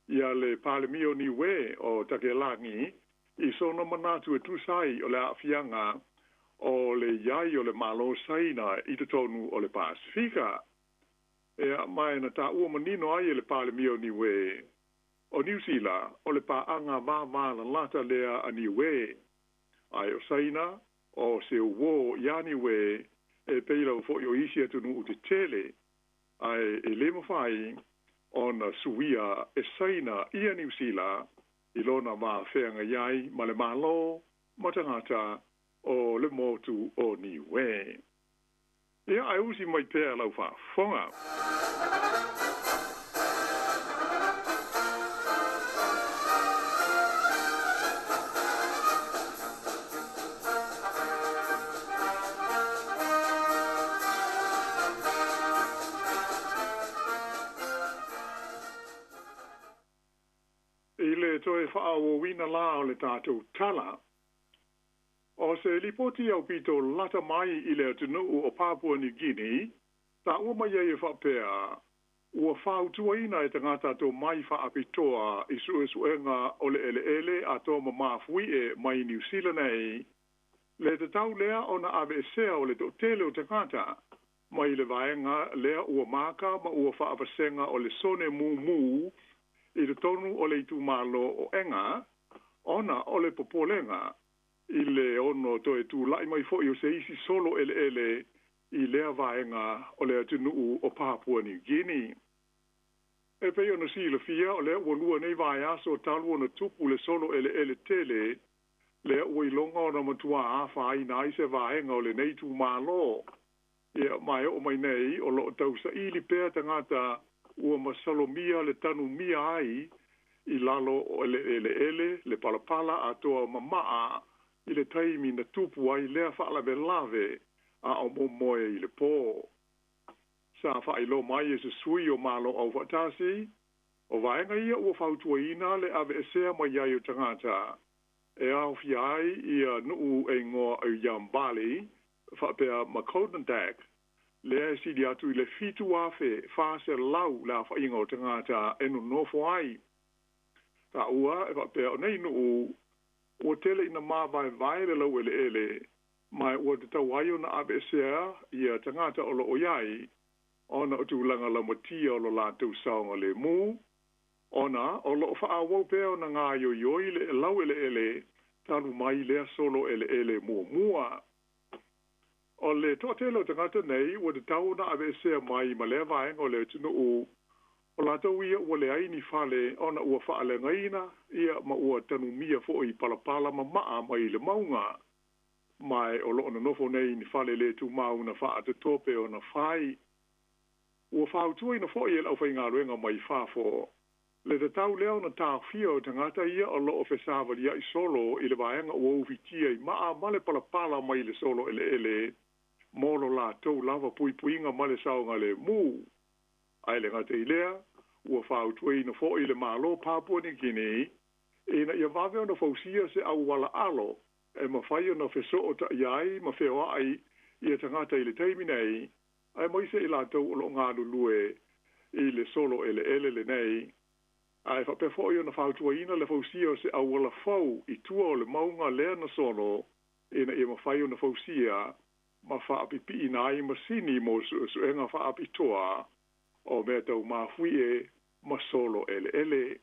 ia le Palemia o Niue o Takelagi i sona manatu e tusa ai o le a'afiaga o le iai o le Malo Saina i totonu o le Pasefika. Ea mae na tāua manino ai e le Palemia o Niue o Niu Sila o le paaga vāvālalata lea a Niue, ae o Saina o se uō iā Niue e pei lava fo'i o isi atunuu tetele, ae e lē mafai ona suia e Saina ia Niu Sila i lona vafeagai ai ma le Malo ma tagata o le motu o Niue. Ia ae usi mai pea lau faafofoga. I le toe fa'aauauina lā o le tatou tala, o se lipoti aupito lata mai i le atunuu o Papua New Guinea, ta'ua mai ai e fa'apea, ua fautuaina e tagata tomai fa'apitoa i su'esu'ega o le 'ele'ele atoa ma mafui'e mai Niu Sila nei, le tatau lea ona ave'esea o le to'atele o tagata mai le vaega lea ua maka ma ua fa'avasega o le sone mumū i totonu o le itumalo o Enga, ona o le popolega i le ono toe tula'i mai fo'i o se isi solo 'ele'ele i lea vaega o le atunuu o Papua New Guinea. E pei ona silafia o lea ua lua nei vaiaso talu ona tupu le solo 'ele'ele tele lea ua iloga ona matuā afaina ai se vaega o lenei itumalo. Ia, ma e oo mai nei o lo'o tausaili pea tagata ua masalomia le tanumia ai i lalo o le 'ele'ele le palapala atoa mama'a i le taimi na tupu ai lea fa'alavelave a o momoe i le pō. Sa fa'ailoa mai e se sui o Malo Aufaatasi, o vaega ia ua fautuaina le ave'esea mai ai o tagata e aofia ai ia nu'u e igoa o Yambali fa'apea ma Kodandag, lea e sili atu i le 7,400 le afa'iga o tagata e nonofo ai. Ta'ua e fa'apea o nei nu'u ua tele ina mavaevae le lau'ele'ele ma ua tatau ai ona ave'esea ia tagata o lo'o iai ona o tulaga laumatia o lo latou saogalēmū, ona o lo'o fa'aauau pea ona gaioioi le lau'ele'ele talu mai lea solo 'ele'ele muamua. O le to'atele o tagata nei ua tatau ona ave'esea mai ma lea vaega o le atunuu, o latou ia ua leai ni fale ona ua fa'aleagaina ia ma ua tanumia fo'i palapala mama'a mai le mauga, ma o lo'o nonofo nei i ni fale lē tumau na fa'atotope ona fai. Ua fautuaina fo'i e le aufaigaluega mai fafo le tatau lea ona taofia o tagata ia o lo'o fesavalia'i solo i le vaega ua ufitia i ma'a ma le palapala mai le solo 'ele'ele mo lo latou lava puipuiga ma le saogalēmū. Ae le gata i lea, Ua fautuaina foʻi le Malo o Papua Nikini ina ia vave ona fausia se auala alo e mafai ona fesootaʻi ai ma feoaʻi ia tagata i le taimi nei, aemaise i latou o loo galulue i le solo eleele lenei. Ae faapea foʻi ona fautuaina le fausia o se auala fou i tua o le mauga lea na solo ina ia mafai ona fausia ma faapipiina ai masini mo suesuega faapitoa o mea tau mafuie ma solo eleele.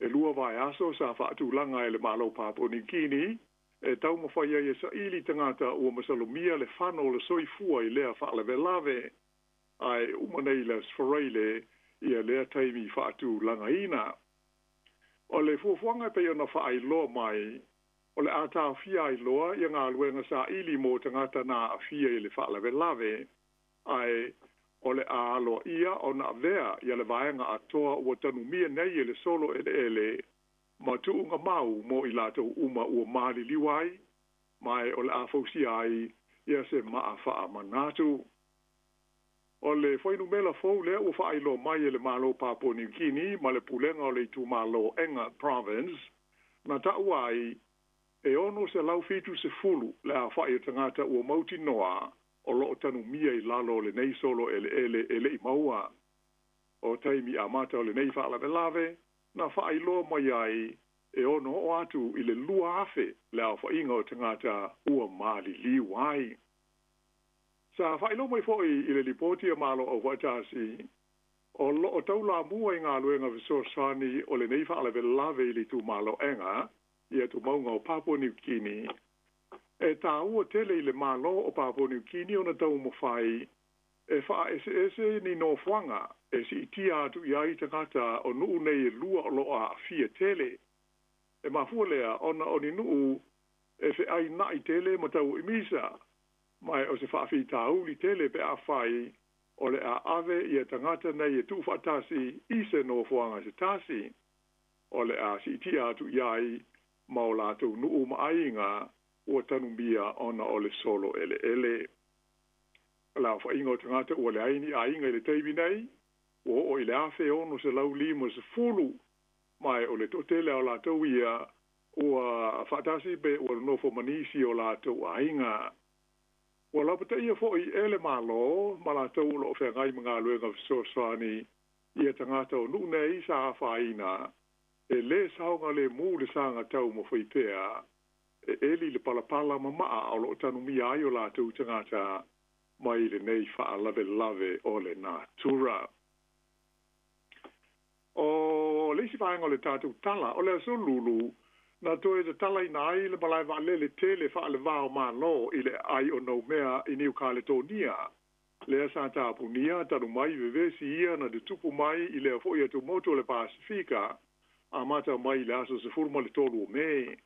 E 2 vaiaso sa faatulaga e le Malo Papua Niukini e taumafai ai e saili tagata ua masalomia le fano o le soifua i lea faalavelave, ae uma nei le Aso Faraile ia lea taimi faatulagaina. O le fuafuaga e pei ona faailoa mai, o le a taofia ai loa ia galuega saili mo tagata na aafia i le faalavelave, ae o le a aloaia ona avea ia le vaega atoa ua tanumia nei e le solo eleele ma tuuga mau mo i latou uma ua maliliu ai, ma o le a fausia ai ia se maa faamanatu. O le fuainumera fou lea ua faailoa mai e le Malo Papua Niukini ma le Pulega o le Itumalo Enga Province, na taua ai e 670 le aofaʻi o tagata ua mautinoa o loo tanumia i lalo o lenei solo eleele e leʻi maua. O taimi amata o lenei faalavelave na faailoa mai ai e ono oo atu i le 2,000 le aofaʻiga o tagata ua maliliu ai. Sa faailoa mai foʻi i le lipoti a Malo Aufaatasi o loo taulamua i galuega fesoasoani o lenei faalavelave i le itumalo Enga i atumauga o Papua Niukini. E tāua tele i le Malo o Papua Niukini ona taumafai e faaeseese ni nofoaga e siitia atu i ai tagata o nuu nei e 2 o loo aafia tele. E mafua lea ona o ni nuu e feainaʻi tele ma tauimisa, ma o se faafitauli tele pe afai o le a ave ia tagata nei e tuufaatasi i se nofoaga se tasi. O le a siitia atu i ai ma o latou nuu ma aiga ua tanumia ona o le solo eleele. O le aofaʻiga o tagata ua leai ni aiga i le taimi nei ua oo i le 1,650, ma o le toatele o latou ia ua faatasi pe ua nonofo ma nisi o latou aiga. Ua lapataia foʻi e le Malo ma latou o loo feagai ma galuega fesoasoani ia tagata o nuu nei sa afaina e lē saoga lemu le saga taumafai pea e eli le palapala ma maa o loo tanumia ai o latou tagata mai lenei faalavelave o le natura. O le isi vaega o le tatou tala, o le aso Lulu na toe tatalaina ai le malae vaalele tele faalevā o Malo i le aai o Noumea i Niu Kaletonia, lea sa tapunia talu mai vevesi ia na tutupu mai i lea foʻi atumotu o le Pasifika amata mai i le aso 13 o Me.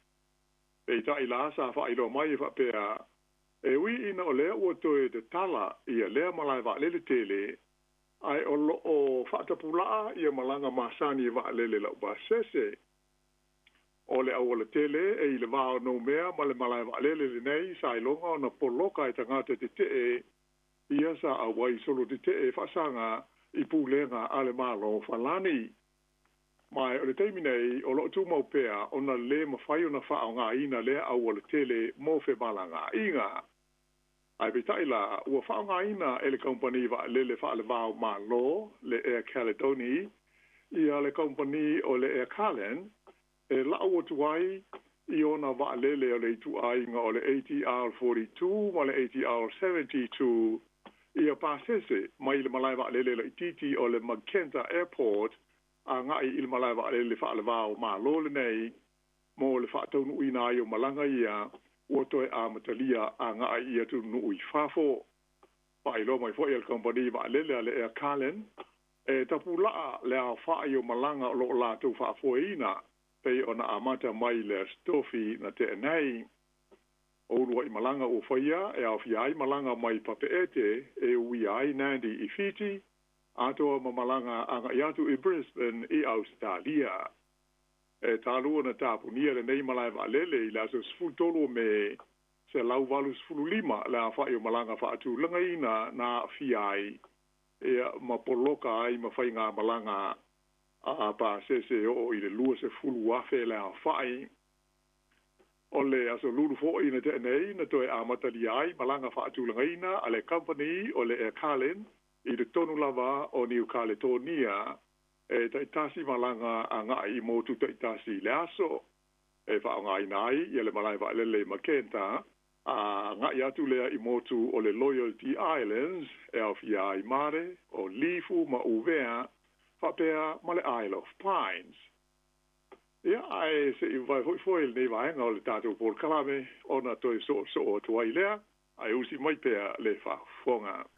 Peitaʻi la sa faailoa mai e faapea e ui ina o lea ua toe tatala ia lea malae vaalele tele, ae o loo faatapulaa ia malaga masani e vaalele laupasese. O le auala tele e i le va o Noumea ma le malae vaalele lenei sa iloga ona poloka e tagata tetee ia sa auai solo tetee faasaga i pulega a le Malo Falani. Ma o le taimi nei o loo tumau pea ona lē mafai ona faaaogāina lea auala tele mo femalagaaiga. Ae peitaʻi la ua faaaogāina e le kaumpani vaalele faalevā o Malo le Air Caledonia ia le kaumpani o le Air Carlin e laʻau atu ai i ona vaalele o le ituaiga o le ATR 42 ma le ATR 72 ia pasese mai le malae vaalele laititi o le McKenna Airport agaʻi i le malae vaalele faalevā o Malo lenei mo le faataunuuina ai o malaga ia ua toe amatalia agaʻi i atunuu i fafo. Faailoa mai foʻi a le kaumpani vaalele a le Air Carlin e tapulaa le aofaʻi o malaga o loo latou faafoeina pei ona amata mai le Aso Tofi na tea nei. O uluaʻi malaga ua faia e aofia ai malaga mai Papeete e uia ai Nandi i Fiti, atoa ma malaga agaʻi atu i Brisbane i Ausetalia. E talu ona tapunia lenei malae vaalele i le aso 13 o Me, 185 le aofaʻi o malaga faatulagaina na aafia ai ia ma poloka ai ma faigamalaga a pasese e oo i le 20,000 le aofa'i. O le aso Lulu fo'i na te'a nei na toe amatalia ai malaga fa'atulagaina a le kamupani o le Air Carlin i totonu lava o Niu Kaletonia e ta'itasi malaga aga'i i motu ta'itasi i le aso e fa'aaogāina ai ia le malae va'alele i Makenta a aga'i atu lea i motu o le Loyalty Islands e aofia ai Mare o Lifu ma Uvea fa'apea ma le Isle of Pines. Ia ae se'i vae fo'i foi lenei vaega o le tatou polokalame ona toe so'oso'o atu ai lea ae usi mai pea le faafofoga.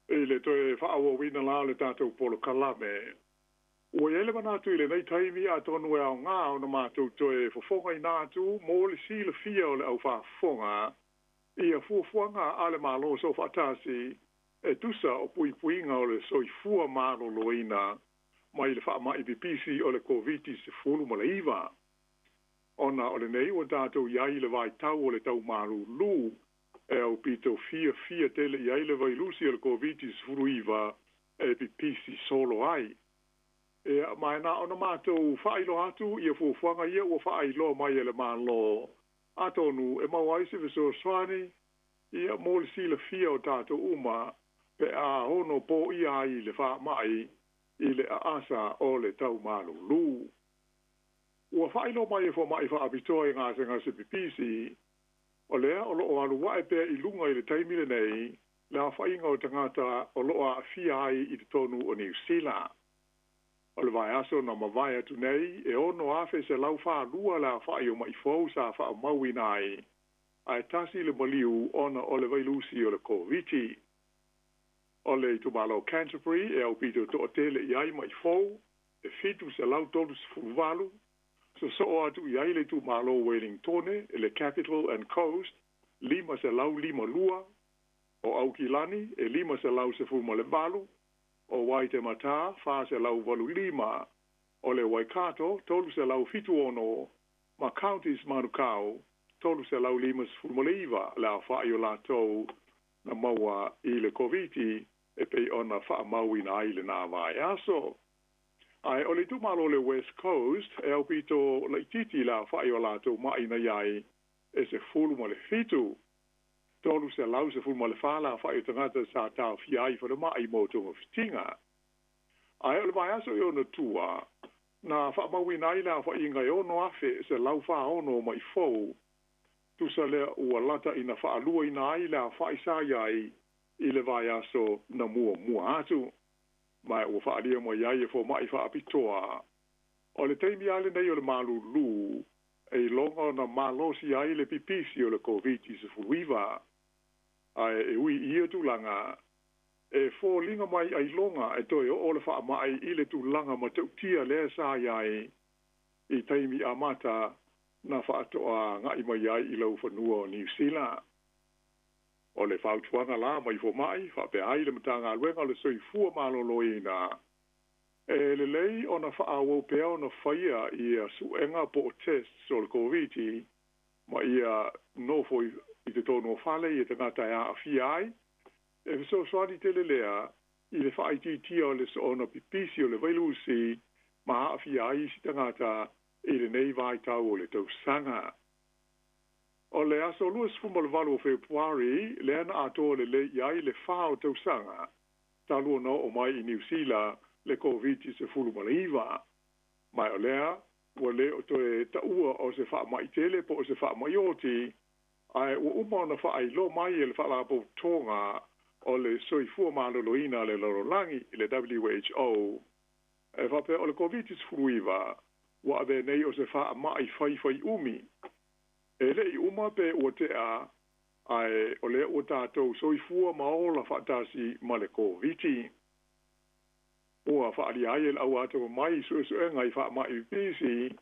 I le toe fa'aauauina la o le tatou polokalame, ua iai le manatu i lenei taimi atonu e aogā ona matou toe fofogaina atu mo le silafia o le aufāfofoga ia fuafuaga a le Mālō Soofaatasi e tusa o puipuiga o le soifua malōlōina mai le fa'ama'i pipisi o le Koviti-19. Ona o lenei ua tatou iai i le vaitau o le taumalūlū e aupito fiafia tele i ai le vailusi o le Koviti-19 e pipisi solo ai. Ia ma e na ona matou fa'ailoa atu ia fuafuaga ia ua fa'ailoa mai e le Mālō atonu e maua ai se fesoasoani ia mo le silafia o tatou uma pe a ono po'ia ai le fa'ama'i i le a'asa o le taumalūlū. Ua fa'ailoa mai e foma'i fa'apitoa i gasegase pipisi o lea o lo'o alu a'e pea i luga i le taimi lenei le aofa'iga o tagata o lo'o a'afia ai i totonu o Niusila. O le vaiaso na mavae atu nei e 6,142 le aofa'i o ma'i fou sa fa'amauina ai ae tasi le maliu ona o le vailusi o le Koviti. O le itumālō Canterbury e aupito to'atele i ai ma'i fou e 738, soso'o atu i ai le itumālō Wellingtone e le Capital and Coast 552, o Aukilani e 518, o Waitematā 485, o le Waikato 376, ma Counties Manukau 359 le aofa'i o latou na maua i le Koviti e pei ona fa'amauina ai lenā vaiaso. Ae o le itumālō le West Coast e aupito la'itiiti le aofa'i o latou ma'i na iai e 17, 314 le aofa'i o tagata sa taofia ai falema'i mo togafitiga. Ae o le vaiaso i ona tua na fa'amauina ai le aofa'iga e 6,146 o ma'i fou, tusa lea ua lata ina fa'aluaina ai le aofa'i sa iai i le vaiaso na muamua atu. Ma ua fa'alia mai ai e foma'i fa'apitoa o le taimi a lenei o le malūlū e iloga ona malosi ai le pipisi o le Koviti-19. Ae e ui i ia tulaga e foliga mai ailoga e toe oo le fa'ama'i i le tulaga matautia lea sa iai i taimi amata na fa'ato'a ga'i mai ai i laufanua o Niusila. O le fautuaga la mai foma'i fa'apea ai le Matagaluega o le Soifua Malōlōina e lelei ona fa'aauau pea ona faia ia su'ega po o tests o le Koviti ma ia nofo i totonu o fale ia tagata e a'afia ai e fesoasoani tele lea i le fa'aitiitia o le soona pipisi o le vailusi ma a'afia ai isi tagata i lenei vaitau o le tausaga. O le aso 28 o Fepuari lea na atoa lelei i ai le 4 o tausaga talu ona oo mai i Niusila le Koviti-19. Ma o lea ua lē o toe ta'ua o se fa'ama'i tele po o se fa'ama'i oti, ae ua uma ona fa'ailoa mai e le Fa'alapotopotoga o le Soifua Malōlōina a le Lalolagi i le WHO e fa'apea o le Koviti-19 ua avea nei o se fa'ama'i faifai umi e le'i uma pe ua te'a, Ae o lea ua tatou soifua ma ola faatasi ma le Koviti. Ua faaalia ai e le au atamamai i suesuega i faamai pipisi,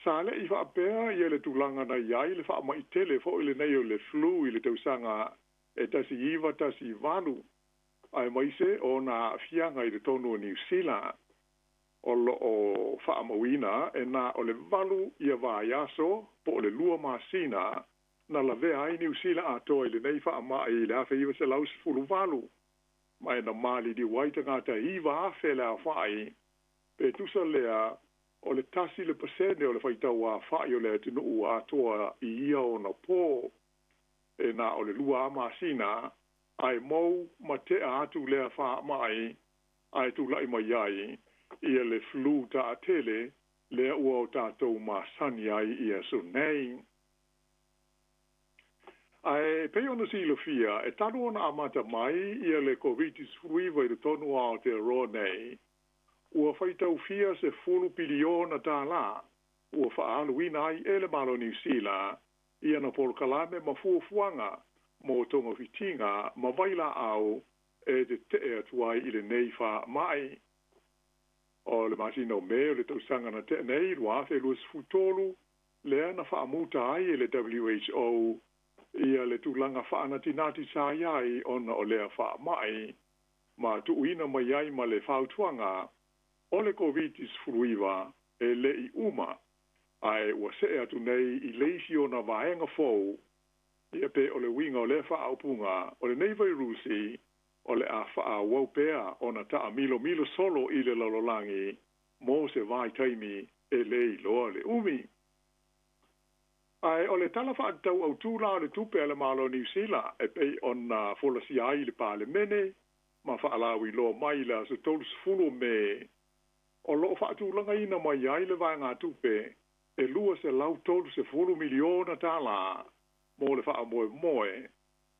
sa le'i faapea ia le tulaga na i ai le faama'i tele fo'i lenei o le flu i le tausaga e 1918, aemaise ona aafiaga i totonu o Niu Sila. O loo faamauina e na o le 8 ia vaiaso po o le 2 masina na lavea ai Niu Sila atoa i lenei faama'i i le 1918, ma e na maliliu ai tagata e 9,000 le aofa'i, pe tusa lea o le 1% o le faitau afa'i o le atunuu atoa i ia ona pō. E na o le 2 masina ae mou ma tea atu lea faama'i, ae tula'i mai ai ia le flu taatele lea ua o tatou masani ai i aso nei. Ae pei ona silafia, e talu ona amata mai ia le Koviti-19 i totonu o Aotearoa nei, ua faitaufia $10 piliona ua faaaluina ai e le Malo Niu Sila ia na polokalame ma fuafuaga mo togafitiga ma vailaau e tetee atu ai i lenei faama'i. O le masina o Me o le tausaga na tea nei 2023 lea na faamuta ai e le WHO ia le tulaga faanatinati sa i ai ona o lea faama'i, ma tuuina mai ai ma le fautuaga o le Koviti-19 e le'i uma, ae ua see atu nei i le isi ona vaega fou. Ia pe o le uiga o lea faaupuga, o lenei vairusi o le a faaauau pea ona taamilomilo solo i le lalolagi mo se vaitaimi e lē iloa le umi. Ae o le Tala Faatatau Autū la o le Tupe a le Malo o Niu Sila e pei ona folasia ai i le Palemene ma faalauiloa mai i le aso 30 o Me, o loo faatulagaina mai ai le vaegatupe e $230 miliona mo le faamoemoe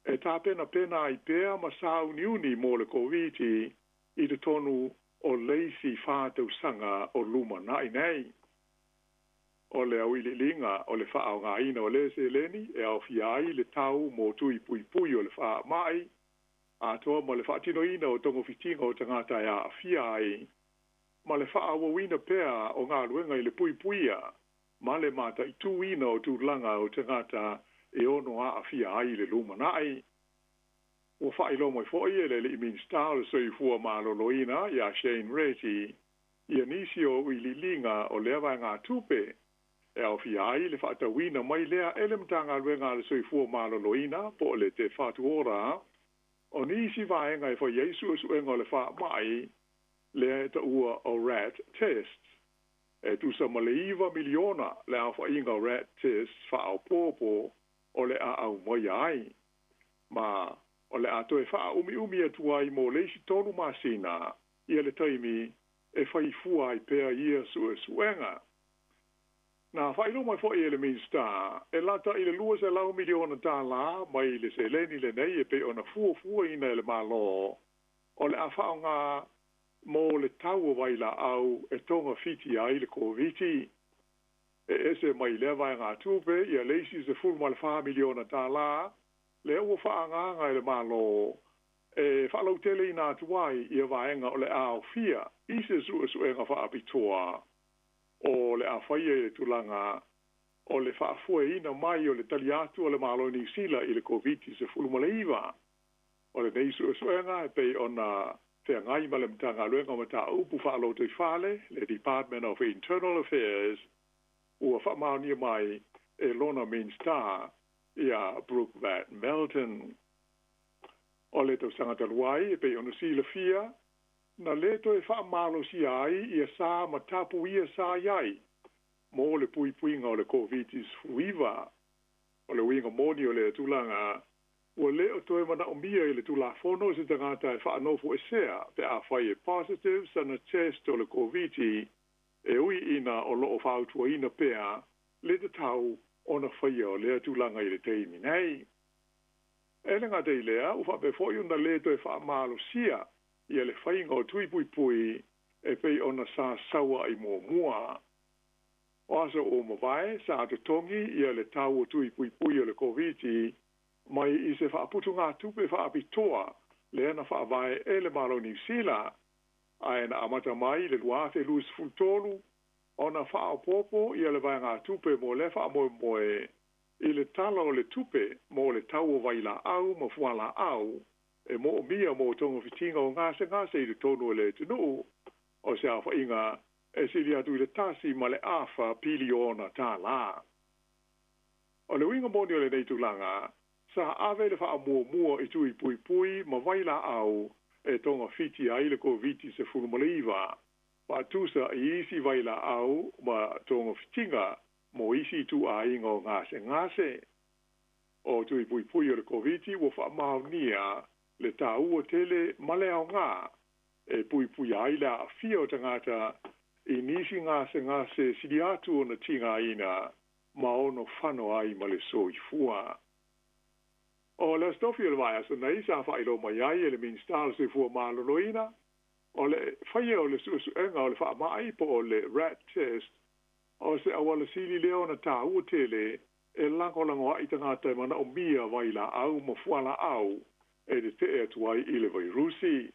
e tapenapena ai pea ma sauniuni mo le Koviti i totonu o le isi 4 tausaga o lumana'i nei. O le auiliiliga o le faaaogaina o lea seleni e aofia ai le tau mo tui puipui o le faama'i atoa ma le faatinoina o togafitiga o tagata e aafia ai, ma le faaauauina pea o galuega i le puipuia ma le mataituina o tulaga o tagata e ono aafia ai i le lumana'i. Ua faailoa mai fo'i e le alii Minisita o le Soifua Maloloina ia Shane Reti ia nisi o auiliiliga o lea vaegatupe e aofia ai le faatauina mai lea e le Matagaluega a le Soifua Maloloina po o le Te Whatu Ora o nisi vaega e fai ai suesuega o le faama'i lea e taua o RAT tests. E tusa ma le 9 miliona le aofaiga o RAT tests faaopoopo o le a aumaia ai, ma o le a toe faaumiumi atu ai mo le isi 3 masina ia le taimi e faifua ai pea ia suesuega. Na faailoa mai fo'i e le Minisita e lata i le $200 miliona mai le seleni lenei e pei ona fuafuaina e le Malo o le a faaaoga mo le tau o vailaau e togafiti ai le Koviti. E ese mai lea vaegatupe ia le isi $14 miliona lea ua faaagaaga e le Malo e faalauteleina atu ai ia vaega o le a aofia i se suesuega faapitoa o le a faia i le tulaga o le faafoeina mai o le tali atu o le Malo o Niu Sila i le Koviti-19. O lenei suesuega e pei ona feagai ma le Matagaluega o Mataupu Faalotoifale, le Department of Internal Affairs, ua faamaonia mai e lona Minisita ia Brooke Van Melton. O le tausaga talu ai e pei ona silafia, na lē toe faamalosia ai ia sa ma tapuia sa i ai mo le puipuiga o le Koviti-19. O le uiga moni o lea tulaga, ua lē o toe manaomia i le tulafono se tagata e faanofoesea pe afai e positive sana test o le Koviti, e ui ina o loo fautuaina pea le tatau ona faia o lea tulaga i le taimi nei. E le gata i lea, ua faapea fo'i ona lē toe faamalosia ia le faiga o tui puipui e pei ona sa saua'i muamua. O aso ua mavae sa totogi ia le tau o tui puipui o le Koviti mai i se faaputugatupe faapitoa lea na faavae e le Malo Niu Sila, ae na amata mai i le 2023 ona faaopoopo ia le vaegatupe mo lea faamoemoe i le Tala o le Tupe mo le tau o vailaau ma fualaau e moomia mo togafitiga o gasegase i totonu o le atunuu, o se aofaiga e sili atu i le 1.5 piliona tālā. O le uiga moni o lenei tulaga, sa ave le faamuamua i tui puipui ma vailaau e togafiti ai le Koviti-19, faatusa i isi vailaau ma togafitiga mo isi ituaiga o gasegase. O tui puipui o le Koviti ua faamaonia le tāua tele ma le aogā e puipuia ai le aafia o tagata i nisi gasegase sili atu ona tigaina ma ono fano ai ma le soifua. O le Aso Tofi o le vaiaso nei sa faailoa mai ai e le Minisita o le Soifua Maloloina o le faia o le suesuega o le faamai po o le rat test o se auala sili lea ona tāua tele e lagolago ai tagata e manaomia vailaau ma fualaau e tetee atu ai i le vairusi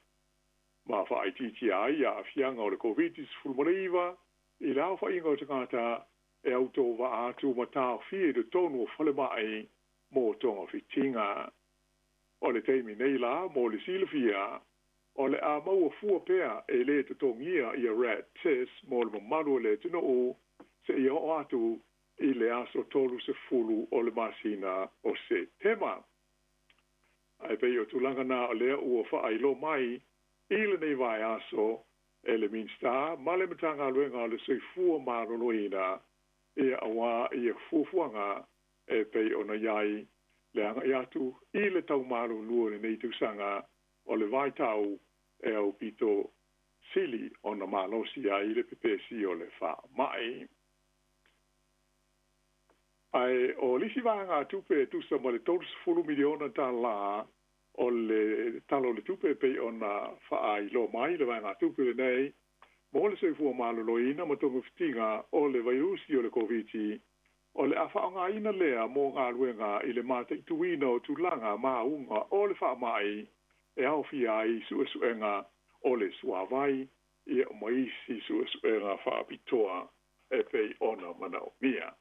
ma faaitiitia ai aafiaga o le Koviti-19 i le aofaiga o tagata e autovaa atu ma taofia i totonu o falemai mo togafitiga. O le taimi nei la mo le silafia, o le a maua fua pea e lē totogia ia rat test mo le mamalu o le atunuu seia oo atu i le aso 30 o le masina o Setema. Ae pei o tulaga na o lea ua faailoa mai i lenei vaiaso e le Minisita ma le Matagaluega o le Soifua Maloloina ia auā ia fuafuaga e pei ona i ai le agai atu i le taumalulua o lenei tausaga o le vaitau e aupito sili ona malosi ai le pepesi o le faamai. Ae o le isi vaegatupe e tusa ma le 30 miliona tālā o le Tala o le Tupe e pei ona faailoa mai le vaegatupe lenei mo le soifua maloloina ma togafitiga o le vairusi o le Koviti, o le a faaaogaina lea mo galuega i le mataituina o tulaga mauga o le faamai e aofia ai suesuega o le suavai ia ma isi suesuega faapitoa e pei ona manaomia.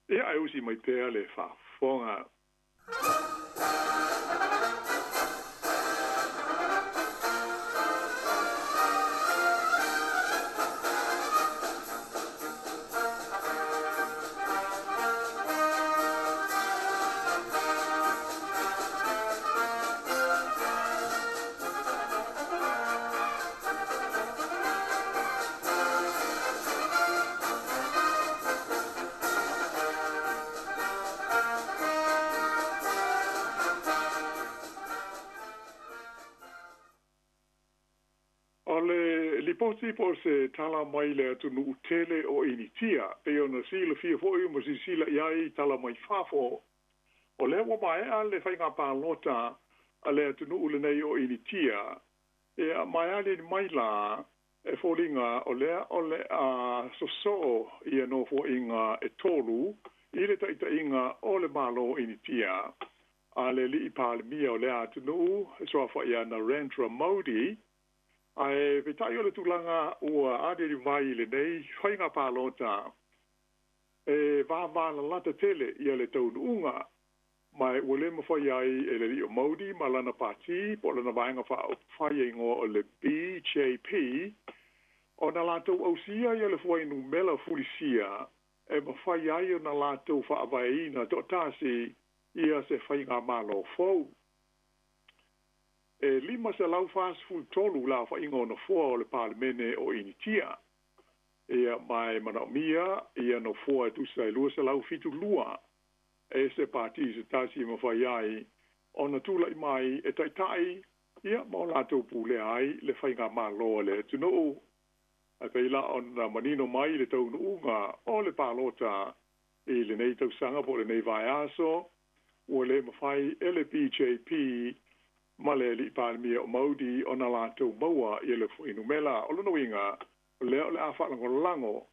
Ia e usi mai pea le faafofoga. O le lipoti po o se tala mai le atunuu tele o Initia, pei ona silafia foi ma silasila i ai tala mai fafo, o lea ua maea le faiga palota a le atunuu lenei o Initia, ia ma e aliali mai la e foliga o lea o le a sosoo ia nofoaiga e tolu i le taitaiga o le Malo o Initia a le alii Palemia o lea atunuu e suafa ia Narendra Modi. Ae peitai o le tulaga ua aliali mai i lenei faiga palota e vavalalata tele ia le taunuuga, ma ua le mafai ai e le alii o Modi ma lana pati po o lana vaega faaupufai e igoa o le BJP ona latou ausia ia le fuainumela fulisia e mafai ai ona latou faavaeina toatasi ia se faigamalo fou. E 543 le aofaiga o nofoa o le Palemene o Initia, ia ma e manaomia ia nofoa e tusa e 272 e se pati se tasi e mafai ai ona tulai mai e taitai ia ma o latou pulea ai le faigamalo a le atunuu. Ae pei la ona manino mai le taunuuga o le palota i lenei tausaga po o lenei vaiaso, ua le mafai e le BJP ma le alii Palemia o Modi ona latou maua ia le fuainumera. O lona uiga, o lea o le a faalagolago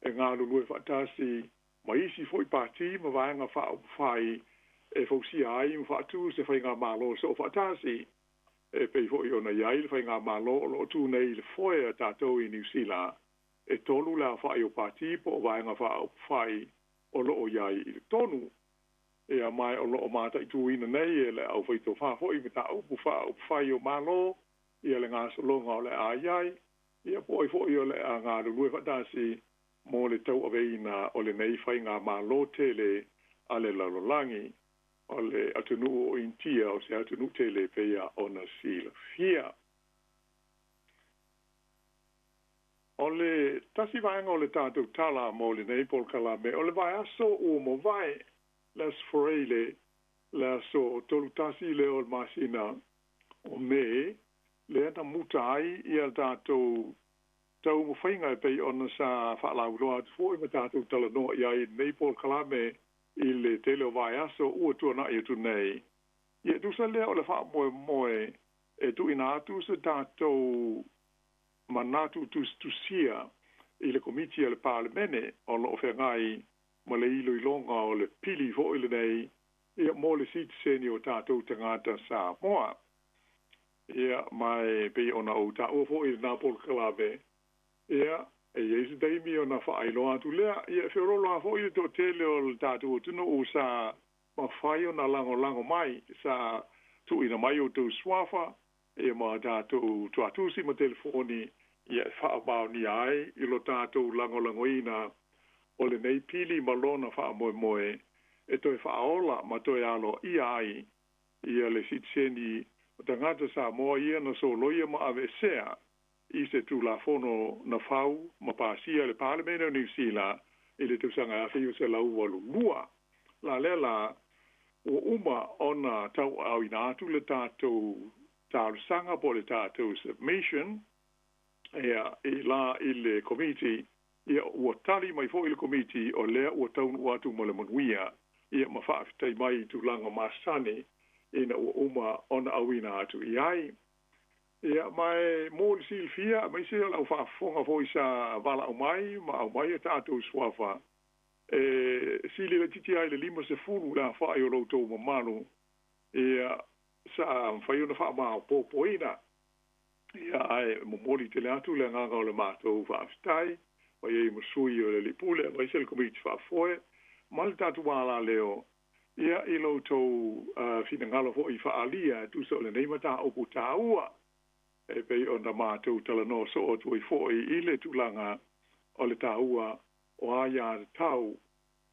e galulue faatasi ma isi foi pati ma vaega faaupufai e fausia ai ma faatu se faigamalo soofaatasi e pei foʻi ona iai le faigamalo o loo tu nei i le foe a tatou i Niusila e tolu le aofaʻi o pati po o vaega faaupufai o loo iai i le tonu. Ia mae o loo mataituina nei e le aufaitofā foʻi mataupu faaupufai o malo ia le gasologa o le a iai ia po o ai foʻi o le a galulue faatasi mo le tauaveina o lenei faigamalo tele a le lalolagi. O le atunuu o Initia o se atunuu tele pei ona silafia. O le tasi vaega o le tatou tala mo lenei polokalame o le vaiaso ua mavae le Aso Faraile le aso 31 lea o le masina o Me lea na muta ai ia le tatou taumafaiga e pei ona sa faalauiloa atu foʻi ma tatou talanoa i ai i lenei polokalame i le tele o vaiaso ua tuanaʻi atu nei. Ia e tusa lea o le faamoemoe e tuuina atu se tatou manatu tusitusia i le Komiti a le Palemene o loo feagai ma le iloiloga o le pili foʻi lenei ia mo le sitiseni o tatou tagata Samoa. Ia ma e pei ona ou taua foʻi i lenā polokalame ia e iai se taimi ona faailoa atu lea. Ia e feoloolo lava foʻi le toatele o le tatou atunuu sa mafai ona lagolago mai sa tuuina mai outou suafa ia ma tatou tuatusi ma telefoni ia e faamaonia ai i lo tatou lagolagoina o lenei pili ma lona faamoemoe e toe faaola ma toe aloaia ai ia le sitiseni o tagata Samoa ia na soloia ma aveesea i se Tulafono na fau ma pasia e le Palemene o Niu Sila i le tausaga 1982. La lea la ua uma ona tauaaoina atu le tatou talosaga po o le tatou submission ia i la i le Komiti ia ua tali mai foʻi le Komiti o lea ua taunuu atu ma le manuia ia ma faafetai mai i tulaga masani ina ua uma ona auina atu i ai. Ia ma e mo le silafia aemaise o le aufaafofoga foʻi sa valaau mai ma aumai a tatou suafa e sili laitiiti ai le 50 le afaʻi o lo outou mamalu ia sa mafai ona faamaopoopoina. Ia ae momoli tele atu le agaga o le matou faafetai mai ai ma sui o le alii pule aemaise le Komiti Faafoe ma le tatou alaleo ia i lo outou finagalo foʻi faaalia e tusa o lenei mataupu taua e pei ona matou talanoa soo atu ai foʻi i le tulaga o le taua o aiā tatau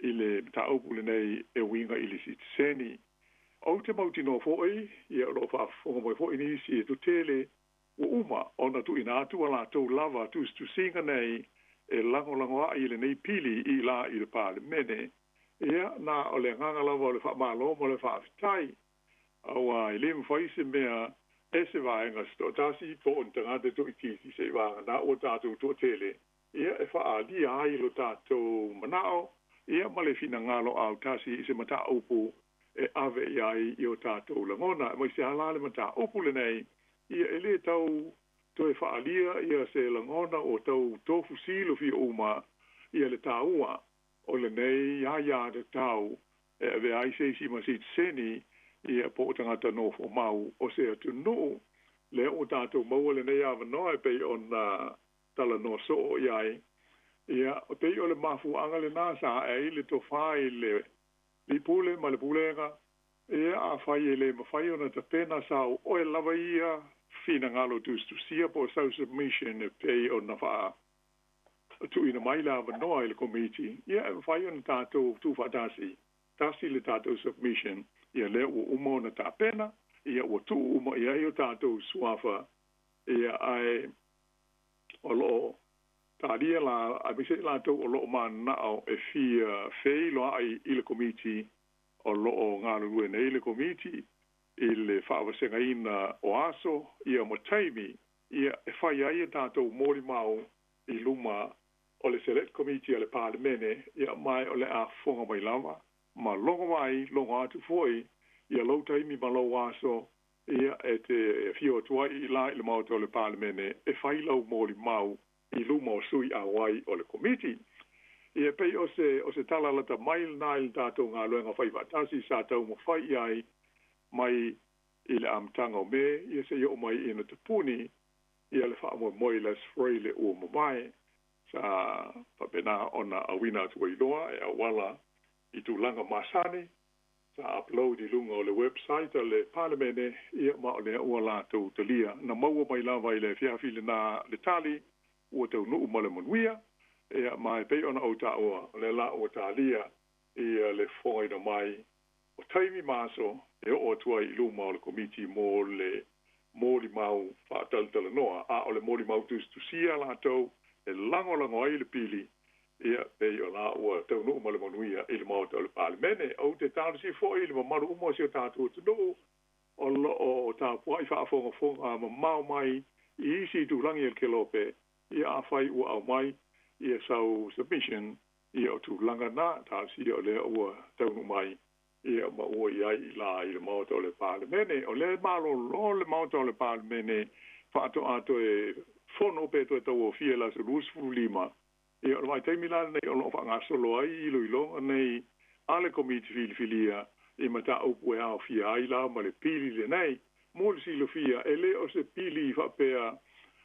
i le mataupu lenei e uiga i le sitiseni. Ou te mautinoa foʻi ia o loo faafofoga mai foʻi nisi e totele ua uma ona tuuina atu a latou lava tusitusiga nei e lagolago ai i lenei pili i la i le Palemene. Ia na o le agaga lava o le faamalo ma le faafetai auā e lē mafai se mea e se vaega se toatasi po o ni tagata toʻitiiti seʻi vaganā ua tatou toatele ia e faaalia ai lo tatou manao ia ma le finagalo autasi i se mataupu e ave i ai i o tatou lagona aemaise lava la le mataupu lenei ia e lē tau toe faaalia ia se lagona ua tau tofusilofia uma ia le taua o lenei aiā tatau e avea ai se isi ma sitiseni ia po o tagata nofomau o se atunuu. Lea ua tatou maua lenei avanoa e pei ona talanoa soo i ai. Ia pei o le mafuaaga lenā sa ae ai le tofā i le lipule ma le pulega ia afai e lē mafai ona tapena sau oe lava ia finagalo tusitusia po o sau submission e pei ona faa tuuina mai le avanoa i le Komiti ia e mafai ona tatou tuufaatasi tasi le tatou submission ia lea ua uma ona tapena ia ua tuu uma i ai o tatou suafa ia ae o loo talia la aemaise i latou o loo mananao e fia feiloai i le Komiti o loo galulue nei le Komiti i le faavasegaina o aso ia ma taimi ia e fai ai a tatou molimau i luma o le Select Committee a le Palemene ia ma o le a fofoga mai lava ma logo mai logo atu foʻi ia lou taimi ma lou aso ia e te afio atu ai i la i le Maota o le Palemene e fai lau molimau i luma o sui auai o le Komiti. Ia pei o se tala lata mai lenā i le tatou galuega faifaatasi sa taumafai i ai mai i le amataga o Me ia seia oo mai ina tapuni ia le faamoemoe i le Aso Faraile ua mavae sa faapena ona auina atu ai loa e auala i tulaga masani sa upload i luga o le website a le Palemene ia ma o lea ua latou talia. Na maua mai lava i le afiafi lenā le tali ua taunuu ma le manuia ia ma e pei ona ou taua o lea la ua talia ia le fofogaina mai o taimi ma aso e oo atu ai i luma o le Komiti mo le molimau faatalatalanoa a o le molimau tusitusia latou e lagolago ai le pili ia pei o la ua taunuu ma le manuia i le Maota o le Palemene. Ou te talosia foi i le mamalu uma o si o tatou atunuu o loo tapuai faafogafoga mamao mai i isi itulagi o le kelope ia afai ua aumai ia sau submission ia o tulaga na talosia o lea ua taunuu mai ia ma ua i ai i la i le Maota o le Palemene. O lea e malolo le Maota o le Palemene faatoa toe fono pe toe tauofia i le aso 25. Ia o le vaitaimi la lenei o loo faagasolo ai iloiloga nei a le Komiti Filifilia i mataupu e aofia ai la ma le pili lenei. Mo le silafia, e lē o se pili faapea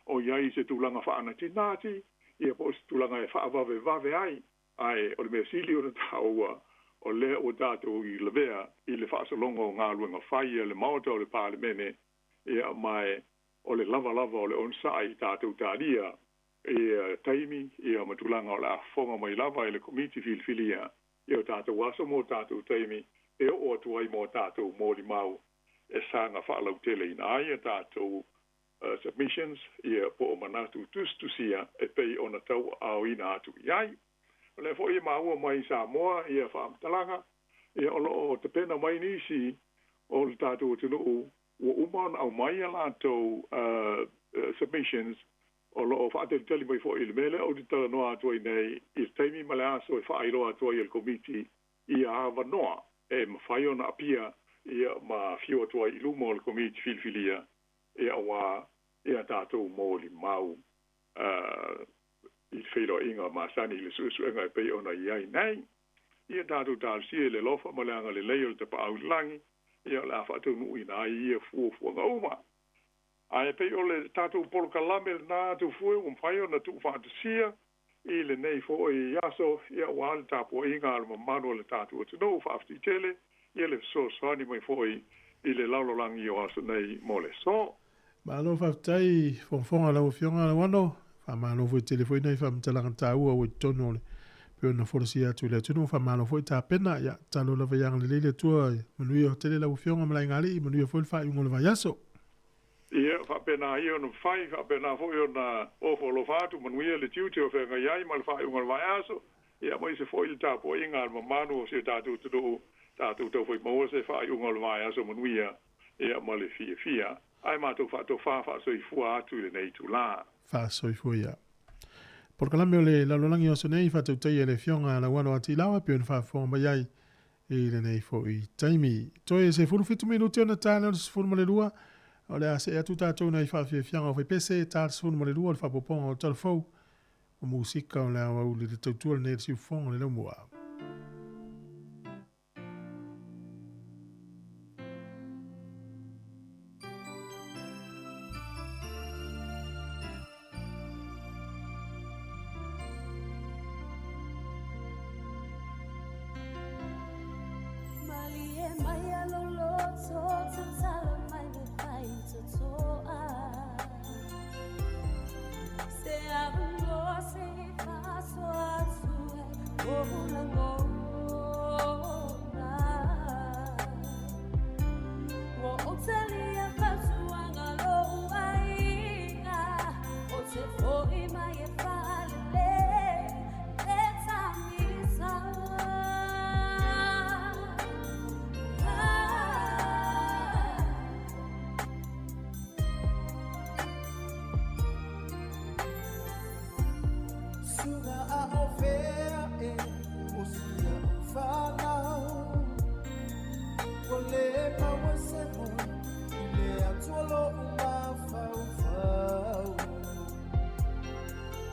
o i ai se tulaga faanatinati ia po o se tulaga e faavavevave ai, ae o le mea sili ona taua o lea ua tatou i lavea i le faasologa o galuega fai a le Maota o le Palemene ia ma e o le lavalava o le onosai i tatou talia ia taimi ia ma tulaga o le a fofoga mai lava e le Komiti Filifilia ia o tatou aso ma o tatou taimi e oo atu ai ma o tatou molimau e saga faalauteleina ai a tatou submissions ia po o manatu tusitusia e pei ona tauaaoina atu i ai. O lea foi e maua mai i Samoa ia faamatalaga ia o loo tapena mai nisi o le tatou atunuu ua uma ona aumai a latou submissions o loo faatalitali mai foi i le mea lea ou te talanoa atu ai nei i le taimi ma le aso e faailoa atu ai e le Komiti ia avanoa e mafai ona apia ia ma afio atu ai i luma o le Komiti Filifilia ia auā ia tatou molimau i le feiloaiga masani i le suesuega e pei ona i ai nei. Ia tatou talosia i le alofa ma le agalelei o le Tapaau i le Lagi, ia o le a faataunuuina ai ia fuafuaga uma. Ae pei o le tatou polokalame lenā Tufue ua mafai ona tuufaatasia i lenei foi aso, ia auā le tapuaiga a le mamalu o le tatou atunuu. Faafetai tele ia le fesoasoani mai foi i le lalolagi o aso nei mo le aso. Malo faafetai fogafoga lau Afioga Lauano, faamalo foi tele foi nai faamatalaga taua ua i totonu o le pei ona folasia atu i le atunuu, faamalo foi tapena, ia tatalo lava ia agalelei le Atua, manuia tele lau Afioga ma le aiga-alii, manuia foi le faaiuga o le vaiaso. Ia faapena ia ona fai, faapena foi ona ofo alofa atu, manuia le tiute o feagai ai ma le faaiuga o le vaiaso, ia aemaise foi le tapuaiga a le mamalu o si o tatou atunuu, tatou tau fai maua se faaiuga o le vaiaso manuia, ia ma le fiafia. Ae matou faatofā faasoifua atu i lenei itulā. Faasoifua ia. Polokalame o le lalolagi o aso nei, faatautaia e le Afioga a Lauano Atilawa e pei ona faafofoga mai ai i lenei foi taimi. Toe 17 minute ona ta lea o le 12, o le a see atu tatou nai faafiafiaga o faipese, ta le 12 o le faaopoopoga o le talafou o musika o le aoauli le tautua lenei a le siufofoga o le laumua.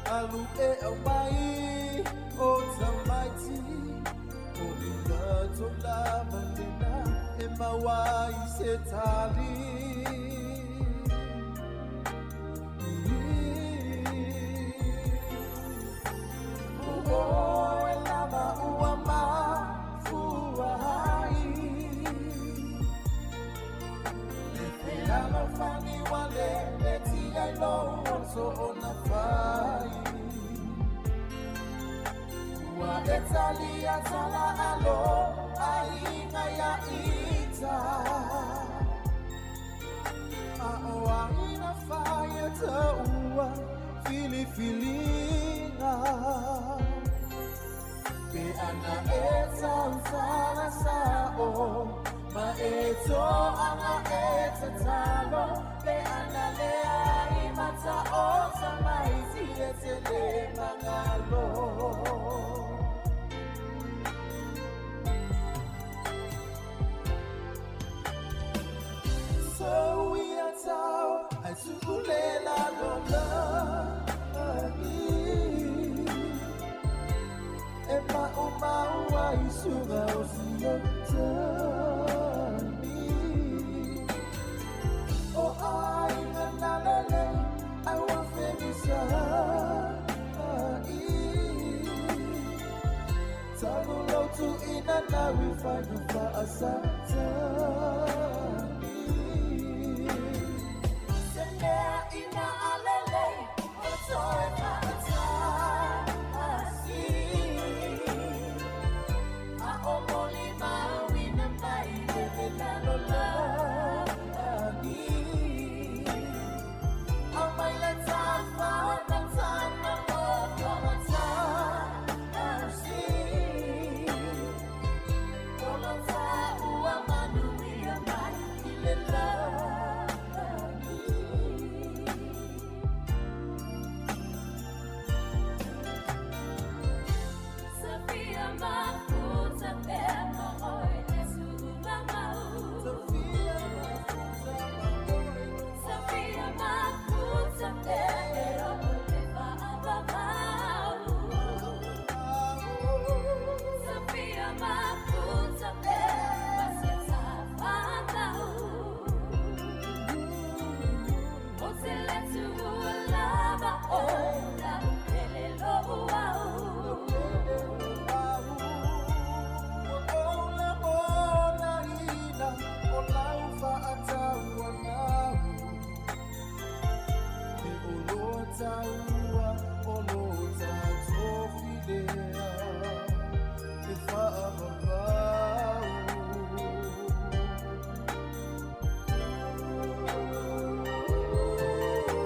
Alu e au mai. o tamaiti o ina tola malena e maua i se tali. O e lava ua mafua ai le fealofani wale le tia i lou oso ona fai. Ua e talia tala alo aiga ia ita. A o aina fai e taua filifiliga. Pe ana e tausala sa'o ma e to'aga e tatalo. Pe ana leai mata'ota mai si e tele magalo. So we are tau ai tukulela lona e ma'umau ai suga o siotani. O aiga na lelei ai ua femisa'i. Talu lau tu'ina nau i faiga fa'asatani. Se mea ina alelei o toe fa'atasi. A o moli mauina mai le lalolagi. Au mai le tafa na tana mo fa'atasi. O lo tāua manuia mai i le lagi. Sofia mafuta pema oi le sumamau. Sofia mafuta Sofia mafuta pema le fa'avavau. Sofia mafuta pema se tafanau. O te le tua lava o la pele lo au. O la ona ina o lau fa'ataua nau. E o lo taua o lo tatofilea e fa'avavau.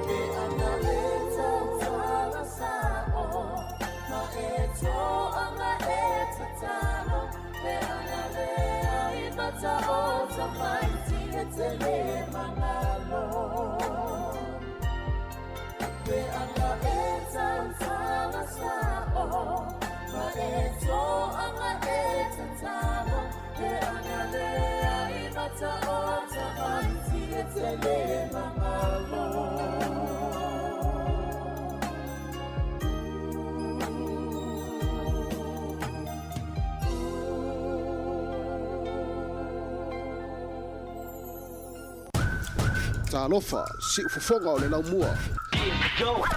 Pe ana e tautala sa'o ma e to'aga e tatalo. Pe ana leai mata'ota mai e tele magalo. Pe ana e tautala sa'o ma e to'aga e tatalo. Pe ana leai mata'ota mai e tele magalo. Talofa, si'ufofoga o le laumua. Ua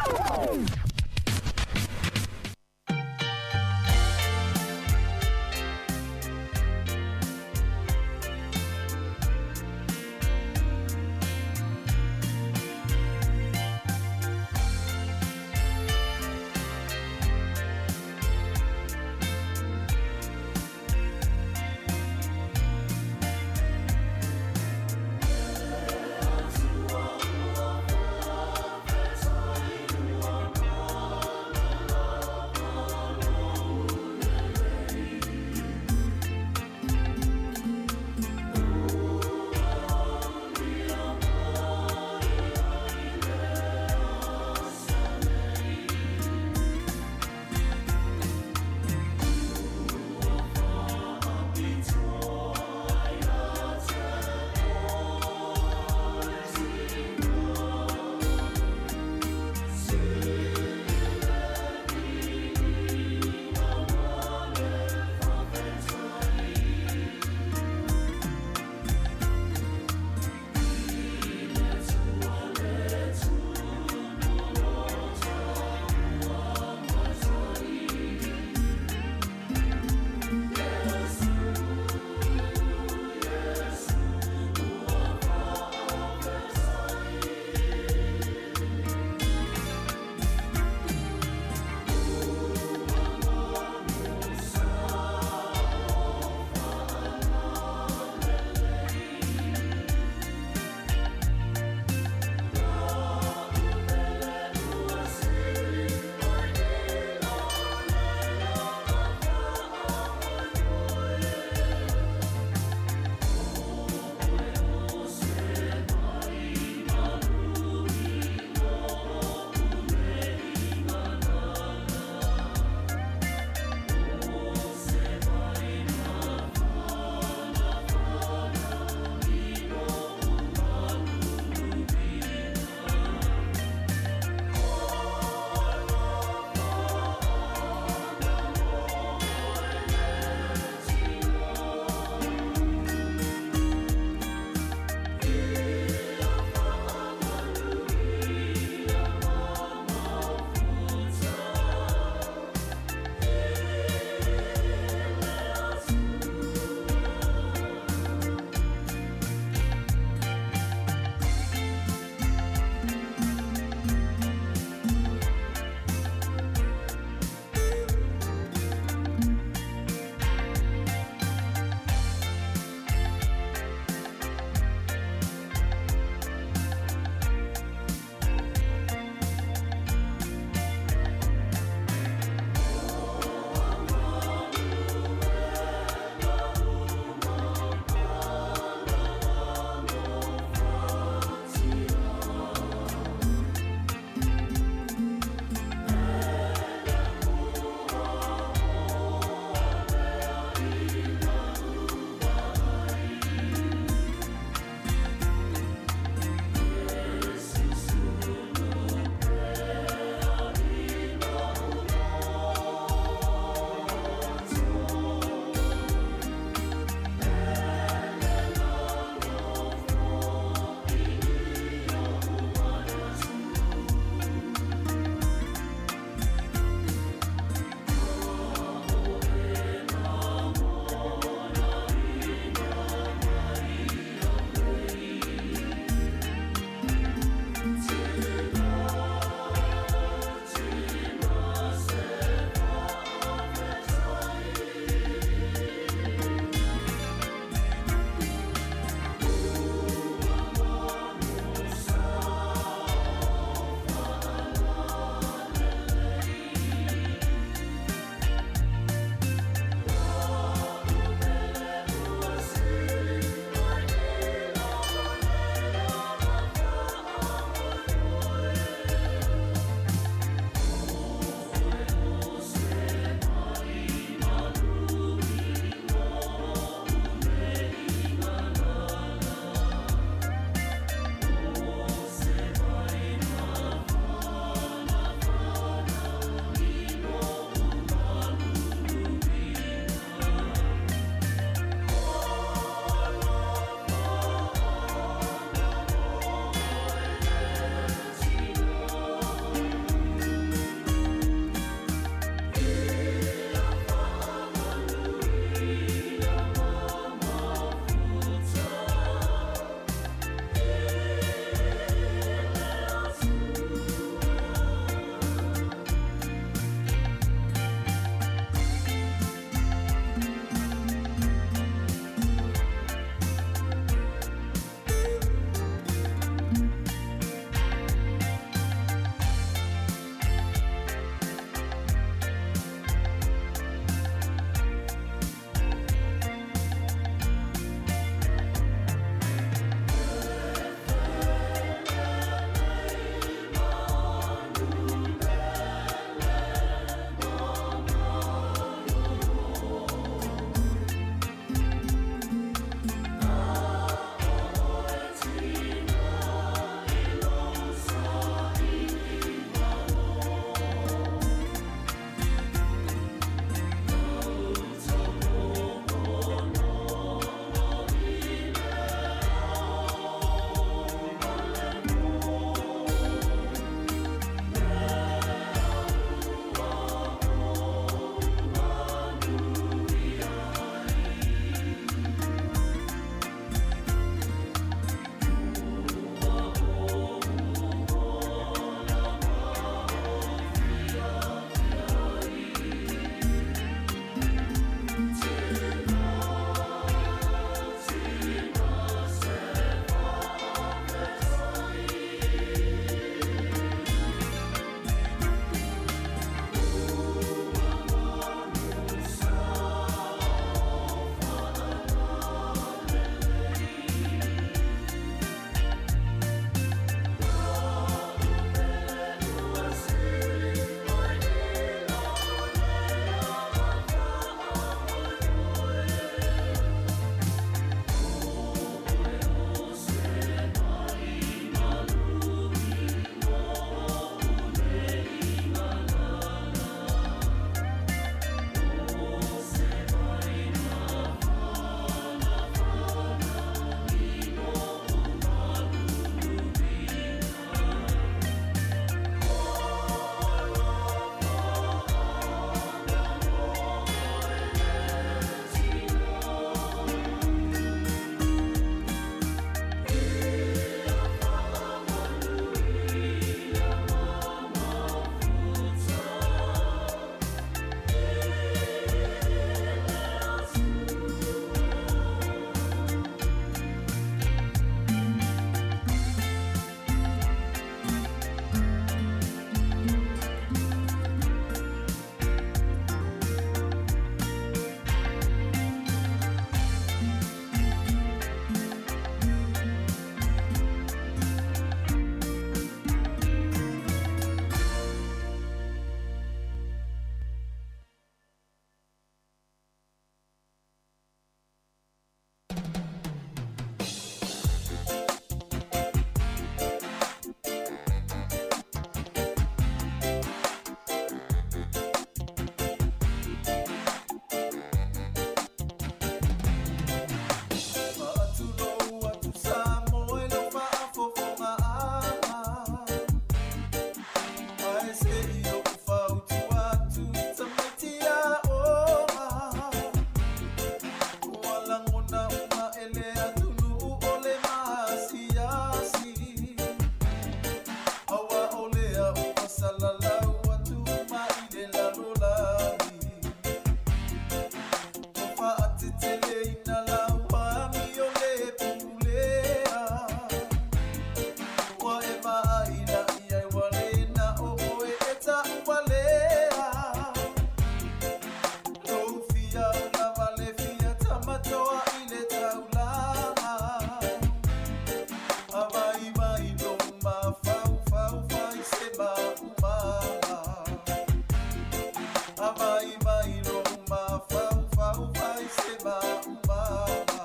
Havai vai lo ma fau fau vai se ma umama.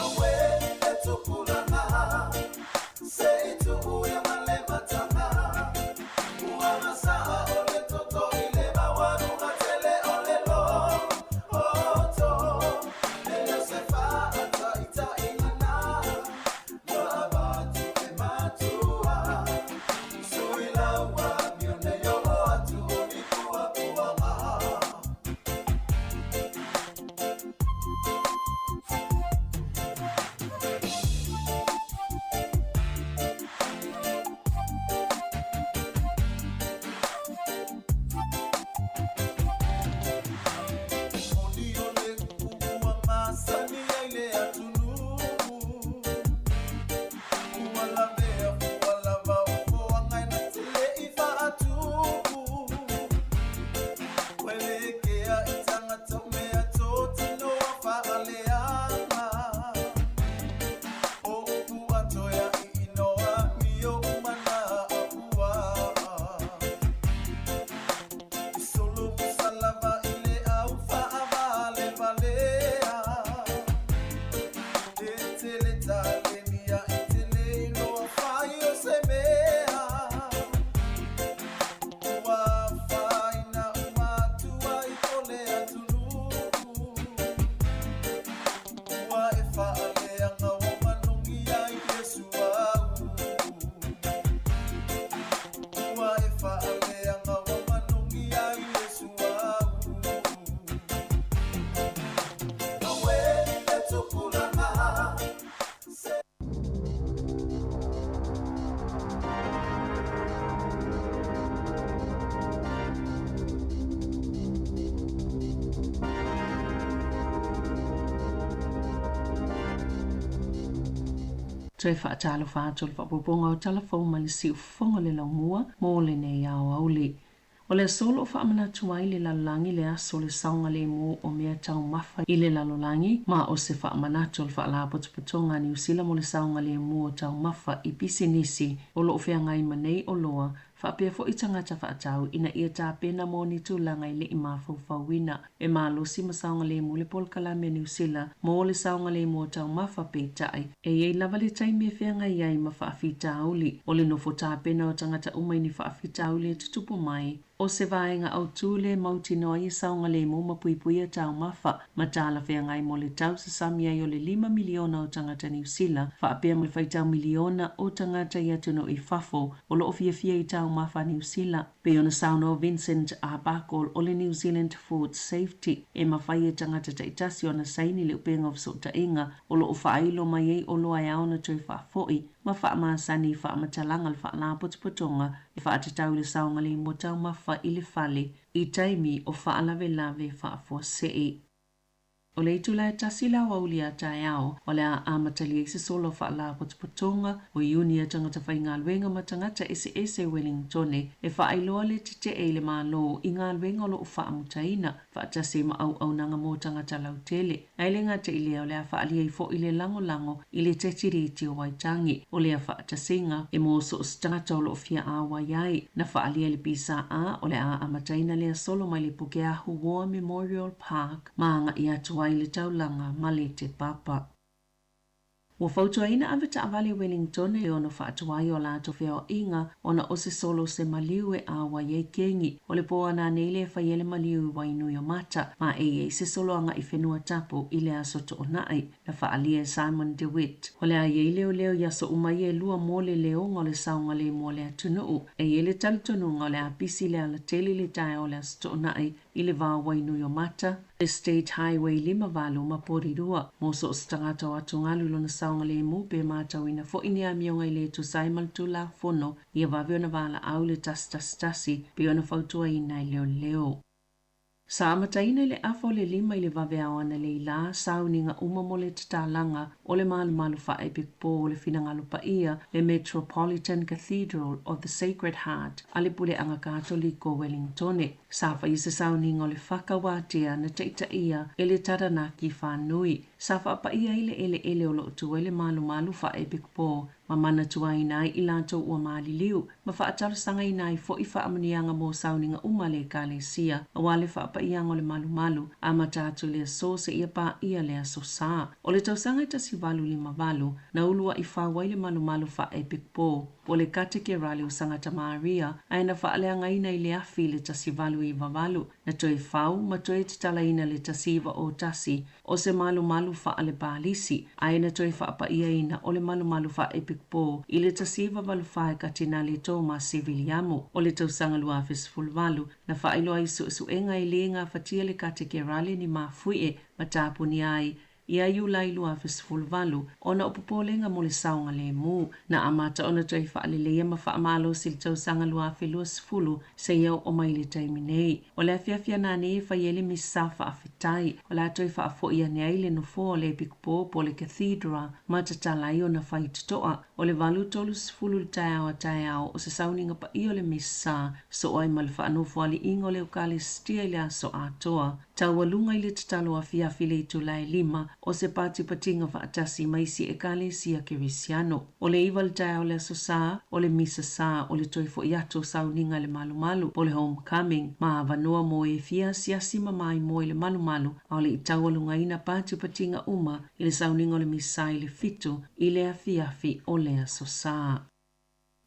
Awe e tupulanga, se itu uya male matanga. Ua masaa ole toto ile mawanu matele ole lo oto. Ele se fa ata ita ingana, no abatu e matua. Suila wa mione yo atu oni kua kua ma. Oni ole kuku wa masani ya ile atunu. Kuala mea kuala maufo angai na tele ifa atuku. Welekea itanga taumea toti no wafaaleanga. O upu atoya inoa mio umana apua. Solo musalava ile au faavale valea. Etele talenia etele inoa fai o se mea. Ua faina umatua i tole atunu. Ua e faaleanga o manongi ai Yesu au. Ua e faaleanga o manongi ai Yesu au. Awe e tupulanga. Toe whaatalo whaatolo whaapoponga o talafou ma le siufofoga le laumua mo lenei aoauli. O le aso o loo faamanatu ai le lalolagi le aso le saogalemu o mea taumafa i le lalolagi ma o se faamanatu o le faalapotopotoga a Niusila mo le saogalemu o taumafa i pisinisi o loo feagai ma nei oloa faapea foʻi tagata faatau ina ia tapena mo ni tulaga i leʻi mafaufauina e malosi ma saogalemu le polokalame a Niusila mo le saogalemu o taumafa peitai e iai lava le taimi e feagai ai ma faafitauli o le nofo tapena o tagata uma i ni faafitauli e tutupu mai o se vaega autū le mautinoa ai e saogalemu ma puipuia taumafa ma talafeagai mo le tausasami ai o le 5 miliona o tagata Niusila faapea ma le faitau miliona o tagata i atunuu i fafo o loo fiafia i taumafa Niusila. Pei ona saunoa Vincent Arbuckle o le New Zealand Food Safety e mafai e tagata taitasi ona saini le upega o fesootaiga o loo faailo mai ai oloa e ao ona toe faafoʻi ma faamasani i faamatalaga le faalapotopotoga e faatatau i le saogalemu o taumafa i le fale i taimi o faalavelave faafuasei. O le itula e tasi la aoauli a taeao o le a amatalia i se solo faalapotopotoga o iuni a tagata faigaluega ma tagata eseese Wellingtone e faailoa le tetee i le Malo i galuega o loo faamutaina faatasi ma auaunaga mo tagata lautele. Ae le gata i lea o le a faalia ai foʻi le lagolago i le tetiriti o Waitangi o lea faatasiga e mo so o se tagata o loo fia auai ai na faalia i le PSA o le a amataina lea solo mai le Pukeahu War Memorial Park ma agaʻi atu ai le taulaga ma le Te Papa. Ua fautuaina ave taavale Wellington e ono faatuai o latou feaoaiga ona o se solo se maliu e auai ai kegi o le po ana nei le fai ai le maliu i Wainui o Mata ma e iai se solo agaʻi whenua tapu i le aso toʻonaʻi na faalia e Simon DeWitt. O le a iai leoleo i aso uma ia e lua mo le leoga o le saogalemu o le atunuu e iai le talitonuga o le apisi le alatele le taeao o le aso toʻonaʻi i le vao Wainui o Mata le State Highway 58 ma Porirua mo so o se tagata o atugalu lona saogalemu pe matauina foʻi ni amioga i le tusa ai ma le tulafono ia vave ona valaau le 111 pe ona fautuaina e leoleo. Sa amataina i le afa o le 5 i le vaveao analeila sauniga uma mo le tatalaga o le malumalu faaepikopo o le finagalo paia le Metropolitan Cathedral of the Sacred Heart a le puleaga Katoliko Wellingtone. Sa faia se sauniga o le faka uatea na taʻitaʻia e le Taranaki whānui. Sa faapaia ai le eleele o loo tu ai le malumalu faaepikopo ma manatuaina ai i latou ua maliliu, ma faatalosagaina ai foi faamanuiaga mo sauniga uma a le Ekalesia aua le faapaiaga o le malumalu, amata atu i le aso seia paia le aso Sa. O le tausaga e 1858, na ulua'i fau ai le malumalu faa-epikopo po o le Katekerale o Sagata Maria, ae na faaleagaina i le afi i le 1898, na toe fau ma toe tatalaina i le 1901 o se malumalu faalepalisi, ae na toe faapaiaina o le malumalu faaepikopo i le 1984 e Katinale Tomasi Viliamu. O le tausaga 2018, na faailoa ai i suesuega e le gafatia le Katekerale ni mafuie ma tapunia ai ia Iulai 2018 ona o popolega mo le saogalemu. Na amata ona toe faaleleia ma faamalosi i le tausaga 2020 seia oo mai i le taimi nei. O le afiafi anane e fai ai le Misa faafetai, o le a toe faafoi ane ai le nofoa o le Epikopo po o le Cathedra ma tatala ai ona faitotoa. O le 8:30 i le taeao a taeao o se sauniga paia o le Misa, soo ai ma le faanofoaliiga o le Eukalisitia i le aso atoa. Taualuga i le tatalo afiafi i le itula e 5 o se patipatiga faatasi ma isi Ekalesia Kerisiano. O le 9 i le taeao o le Aso Sa, o le Misa Sa, o le toe fo'i atu o sauniga i le malumalu, po o le Homecoming, ma avanoa mo e fia asiasi ma maimoa i le malumalu, a o le i taualugaina patipatiga uma i le sauniga o le Misa i le 7 i le afiafi o le Aso Sa.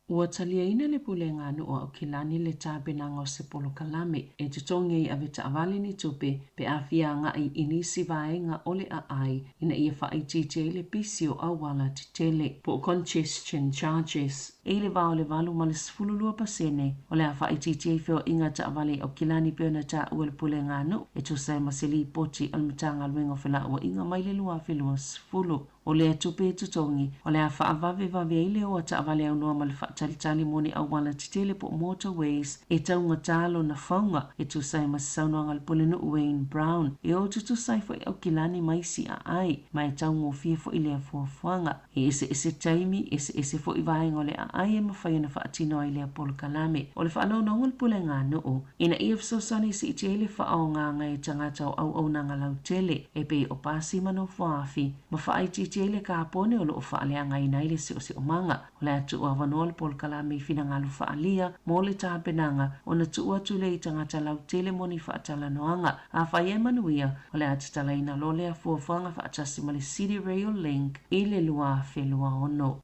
Ua taliaina le Pulega a Nuu o Aukilani le tapenaga o se polokalame e totogi ai avetaavale ni tupe pe a fia agai i nisi vaega o le aai ina ia faaitiitia ai le pisi o auala tetele, po o congestion charges. E i le va o le 8 ma le 12% o le a faaitiitia ai feoaiga a taavale i Aukilani pei ona taua e le Pulega a Nuu e tusa ai ma se lipoti a le Matagaluega o Felauaiga mai le 2020. O lea tupe e totogi, o le a faavavevave ai le o a taavale aunoa ma le faatalitali mo ni auala tetele po o motorways e taugata lona fauga, e tusa ai ma se saunoaga a le Pulenuu Wayne Brown. E o tutusa ai foi Aukilani ma isi aai, ma e taugofie foi lea fuafuaga. E eseese taimi, eseese foi vaega o le aai e mafai ona faatino ai lea polokalame. O le faanoanoga o le Pulega a Nuu, ina ia fesoasoani e siitia ai le faaaogaga e tagata o auaunaga lautele, e pei o pasi ma nofoaafi, ma faaitiitia ai le kapone o lo o faaleagaina ai le siosiomaga. O le a tuu avanoa le polokalame i finagalo faaalia mo le tapenaga ona tuu atu lea i tagata lautele mo ni faatalanoaga. Afai e manuia, o le a tatalaina loa lea fuafuaga faatasi ma le City Rail Link i le 2026.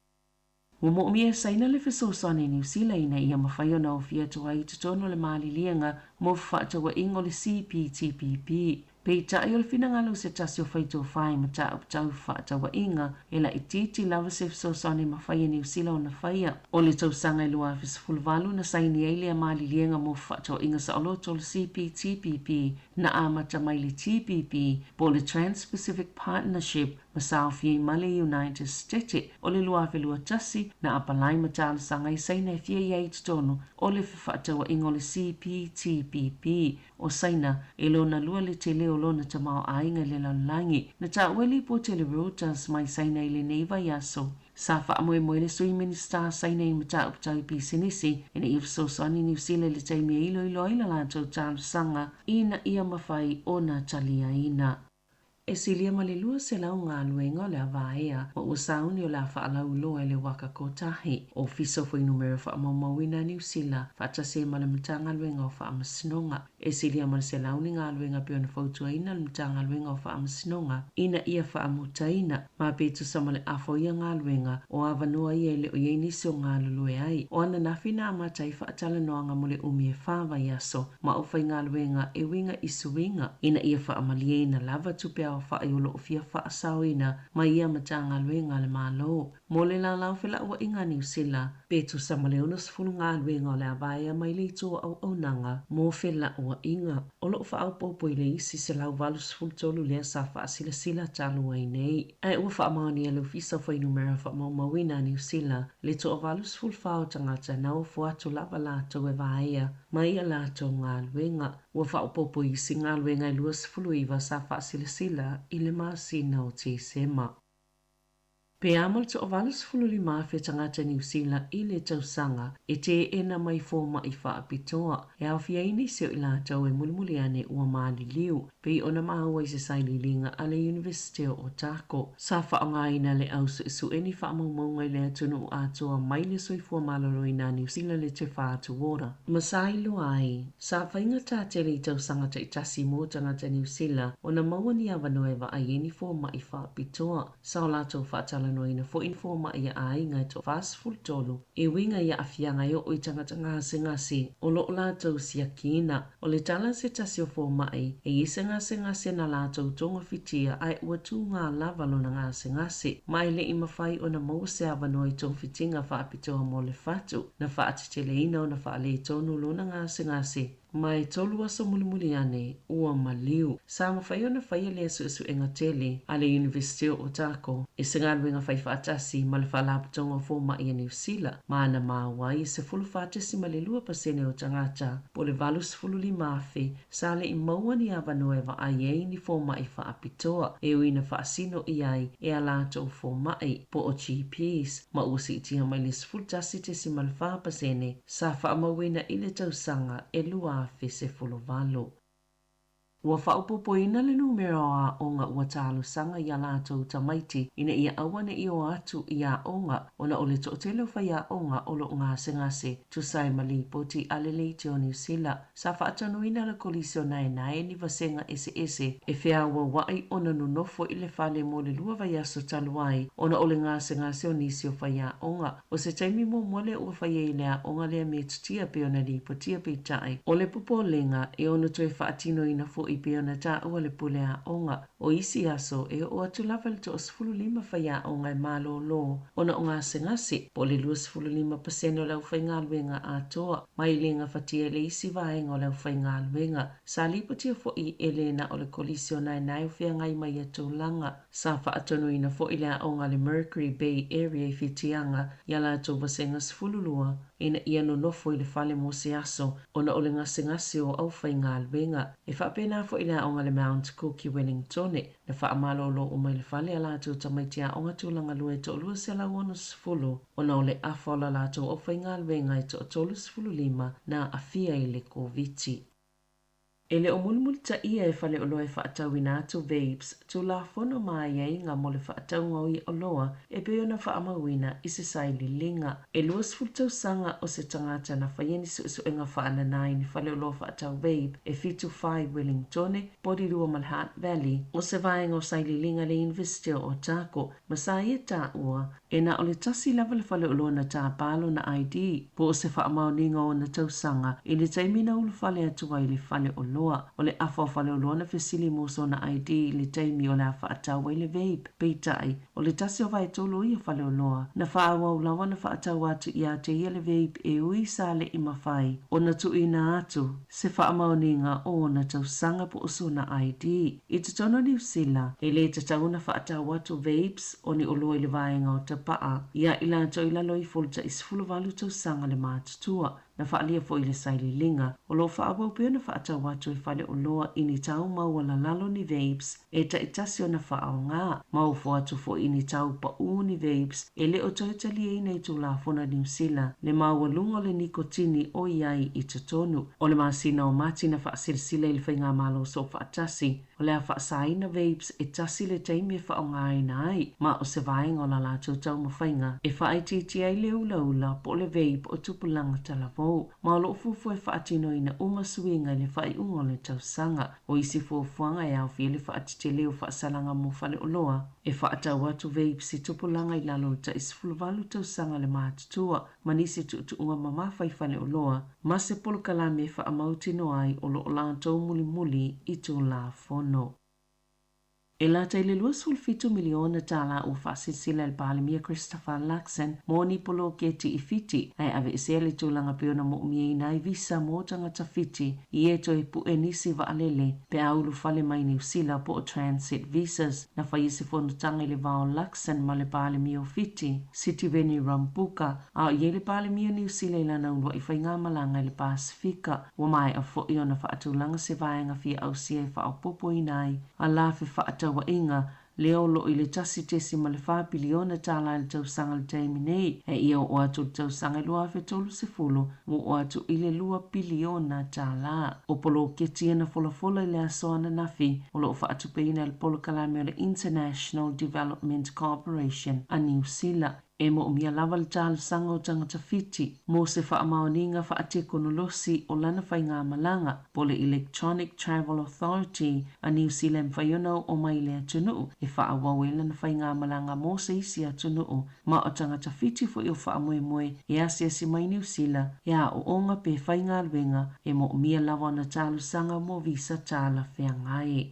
Ua moomia e Saina le fesoasoani a Niu Sila ina ia mafai ona ofi atu ai i totonu o le maliliega mo fefaatauaiga o le CPTPP. Peitai o le finagalo o se tasi o faitofa i mataupu tau fefaatauaiga, e laitiiti lava se fesoasoani e mafai e Niu Sila ona faia. O le tausaga e 2018 na saini ai lea maliliega mo fefaatauaiga saoloto o le CPTPP na amata mai le TPP po o le Trans-Pacific Partnership ma sa aofia ai ma le United Stete o le 2021 na apalai ma talosaga ai Saina e fia i ai i totonu o le fefaatauaiga o le CPTPP. O Saina, e lona lua le tele o lona tamaoaiga i le lalolagi. Na taua e lipoti a le Reuters mai Saina i lenei vaiaso. Sa faamoemoe le Sui Minisita Saina i mataupu tau i pisinisi ina ia fesoasoani Niu Sila i le taimi e iloilo ai la latou talosaga ina ia mafai ona taliaina. E silia ma le 200 galuega o le a vaea ma ua sauni o le a faalauiloa e le Waka Kotahi, Ofisa o Fuainumera Faamaumauina a Niu Sila, faatasi ai ma le Matagaluega o Faamasinoga. E silia ma le 100 ni galuega pei ona fautuaina e le Matagaluega o Faamasinoga ina ia faamutaina, ma pe tusa ma le afa o ia galuega, o avanoa ia e le o i ai nisi o galulue ai. O ananafi na amata ai faatalanoaga mo le umi e fa vaiaso ma aufaigaluega e uiga i suiga ina ia faamalieina lava tupe aofa'i o lo o fia faasaoina mai ia Matagaluega a le Malo. Mo le lalau felauaiga a Niu Sila, pe tusa ma le 60 galuega o le a vaea mai le itu o auaunaga mo felauaiga o lo o faaopoopo i le isi 183 lea sa faasilasila talu ai nei. Ae ua faamaonia e le Ofisa o Fuainumera Faamaumauina a Niu Sila le 184 o tagata na ofo atu lava latou e vaea mai a latou galuega. Ua faaopoopo i isi galuega e 29 sa faasilasila i le masina o Tesema. Pe a ma le 185,000 tagata Niu Sila i le tausaga e teena mai fomaʻi faapitoa, e aofia ai nisi o i latou e mulimuli ane ua maliliu, pei ona maua i se sailiiliga a le Iunivesite o Otago. Sa faaaogaina le au suesue ni faamaumauga i le atunuu atoa mai le Soifua Maloloina a Niu Sila le Te Whatu Ora ma sa iloa ai, sa faigata tele i tausaga taitasi mo tagata Niu Sila ona maua ni avanoa e vaai ai ni fomaʻi faapitoa. Sa o latou faatalanoaina foi ni fomaʻi a aiga e toa-43 e uiga i aafiaga e oo i tagata gasegase o loo latou siakiina. O le tala a se tasi o fomaʻi, e i ai se gasegase na latou togafitia ae ua tugā lava lona gasegase, ma e leʻi mafai ona maua se avanoa i togafitiga faapitoa mo le fatu, na faateteleina ona faaletonu lona gasegase. Ma e tolu aso mulimuli ane, ua maliu. Sa mafai ona faia lea suesuega tele a le Iunivesite o Otago i se galuega faifaatasi ma le Faalapotopotoga o Fomaʻi a Niu Sila, ma na maua ai e 14.2% o tagata, po o le 85,000, sa leʻi maua ni avanoa e vaai ai ni fomaʻi faapitoa e ui na faasino i ai e a latou fomaʻi, po o GPs, ma ua siitia mai le 11.4% sa faamauina i le tausaga e 2018. Ua faaopoopoina le numera o aoga ua talosaga iā latou tamaiti ina ia aua neʻi o atu i aoga ona o le toatele o faiaoga o loo gasegase tusa ai ma lipoti a le Leitio Niu Sila. Sa faatonuina le Kolisi o Naenae ni vasega eseese e feaauauaʻi ona nonofo i le fale mo le lua vaiaso talu ai ona o le gasegase o nisi o faiaoga. O se taimi muamua lea ua faia i le aoga lea metotia pei ona lipotia peitai o le popolega e ono toe faatinoina foʻi pei ona taua le pule aoga. O isi aso e oo atu lava i le toa-15 faiaoga e malōlō ona o gasegase, po o le 25% o le aufaigaluega atoa, ma e le gafatia e le isi vaega o le aufaigaluega. Sa lipotia foʻi e le na o le Kolisi o Naenae o feagai ma ia tulaga. Sa faatonuina foʻi le aoga a le Mercury Bay Area i Whitianga i a latou vasega 12 ina ia nonofo i le fale mo se aso ona o le gasegase o aufaigaluega. E faapena foʻi le aoga a le Mount Cook i Wellingtone, na faamalōlō uma i le fale a latou tamaiti aoga tulaga lua e toa-260 ona o le afa o la latou aufaigaluega e toa-35 na aafia i le Koviti. E le o mulimulitaia e faleoloa e faatauina atu vapes tulafono ma aiaiga mo le faatauga o ia oloa e pei ona faamauina i se sailiiliga. E 20 tausaga o se tagata na faia ni suesuega faananā i ni faleoloa faatau vape e fitu fa i Wellingtone, Porirua ma le Hutt Valley. O se vaega o sailiiliga le Iunivesite o Otago ma sa ia taua E na o le tasi lava le faleoloa na tāpā lona ID, po o se faamaoniga o ona tausaga, i le taimi na ulufale atu ai i le faleoloa. O le afa o faleoloa na fesili mo sona ID i le taimi o le a faatau ai le vape. Peitai, o le tasi o vaetolu o ia faleoloa, na faaauau lava ona faatau atu iā te ia le vape e ui sa leʻi mafai ona tuuina atu se faamaoniga o ona tausaga po o sona ID. I totonu o Niu Sila, e lē tatau ona faatau atu vapes o ni oloa i le vaega o tapaa iā i latou i lalo ifo o le tai 18 tausaga le matutua. Na faaalia foi i le sailiiliga, o lo o faaauau pea ona faatau atu e faleoloa i ni tau maualalalo ni vapes e taitasi ona faaaoga, ma ofo atu foi i ni tau paū ni vapes e le o toe taliaina i Tulafono a Niu Sila le maualuga o le nikotini o i ai i totonu. O le masina o Mati na faasilasila i le Faigamalo Soofaatasi o le a faasaina vapes e tasi le taimi e faaaogaina ai, ma o se vaega o la latou taumafaiga e faaitiitia ai le ulaula po o le vape o tupulaga talavou, ma o lo o fuafua e faatinoina uma suiga i le faaiuga o le tausaga. O isi fuafuaga e aofia le faatetele o faasalaga mo faleoloa e faatau atu vapes i tupulaga i lalo o le tai 18 tausaga le matutua, ma nisi tuutuuga mamafa i faleoloa, ma se polokalame e faamautinoa ai o lo o latou mulimuli i Tulafono. E lata i le $27 miliona tālā ua faasilasila e le Palemia Christopher Luxon mo ni poloketi i Fiti, ae aveesea le tulaga pei ona mo'omiaina ai visa mo tagata Fiti i e toe pu'e nisi vaalele pe a ulufale mai Niu Sila po o transit visas. Na faia se fonotaga i le va o Luxon ma le Palemia o Fiti, Sitiveni Rabuka, a o i ai le Palemia o Niu Sila i lana uluaʻi faigamalaga i le Pasefika. Ua maea foʻi ona faatulaga se vaega fia ausia e faaopoopoina ai a la fefaatauaiga lea o loo i le $1.4 piliona i le tausaga i le taimi nei, e ia oo atu i le tausaga 2030 ua oo atu i le $2 piliona. O poloketi ia na folafola i le aso ananafi o loo faatupeina e le polokalame o le International Development Corporation a Niu Sila. E moomia lava le talosaga o tagata Fiti mo se faamaoniga faatekonolosi o lana faigamalaga po o le Electronic Travel Authority a Niu Sila e mafai ona oo mai i le atunuu e faaauau ai lana faigamalaga mo se isi atunuu, ma o tagata Fiti foi o faamoemoe e asiasi mai Niu Sila e aooga pe faigaluega e moomia lava ona talosaga mo visa talafeagai.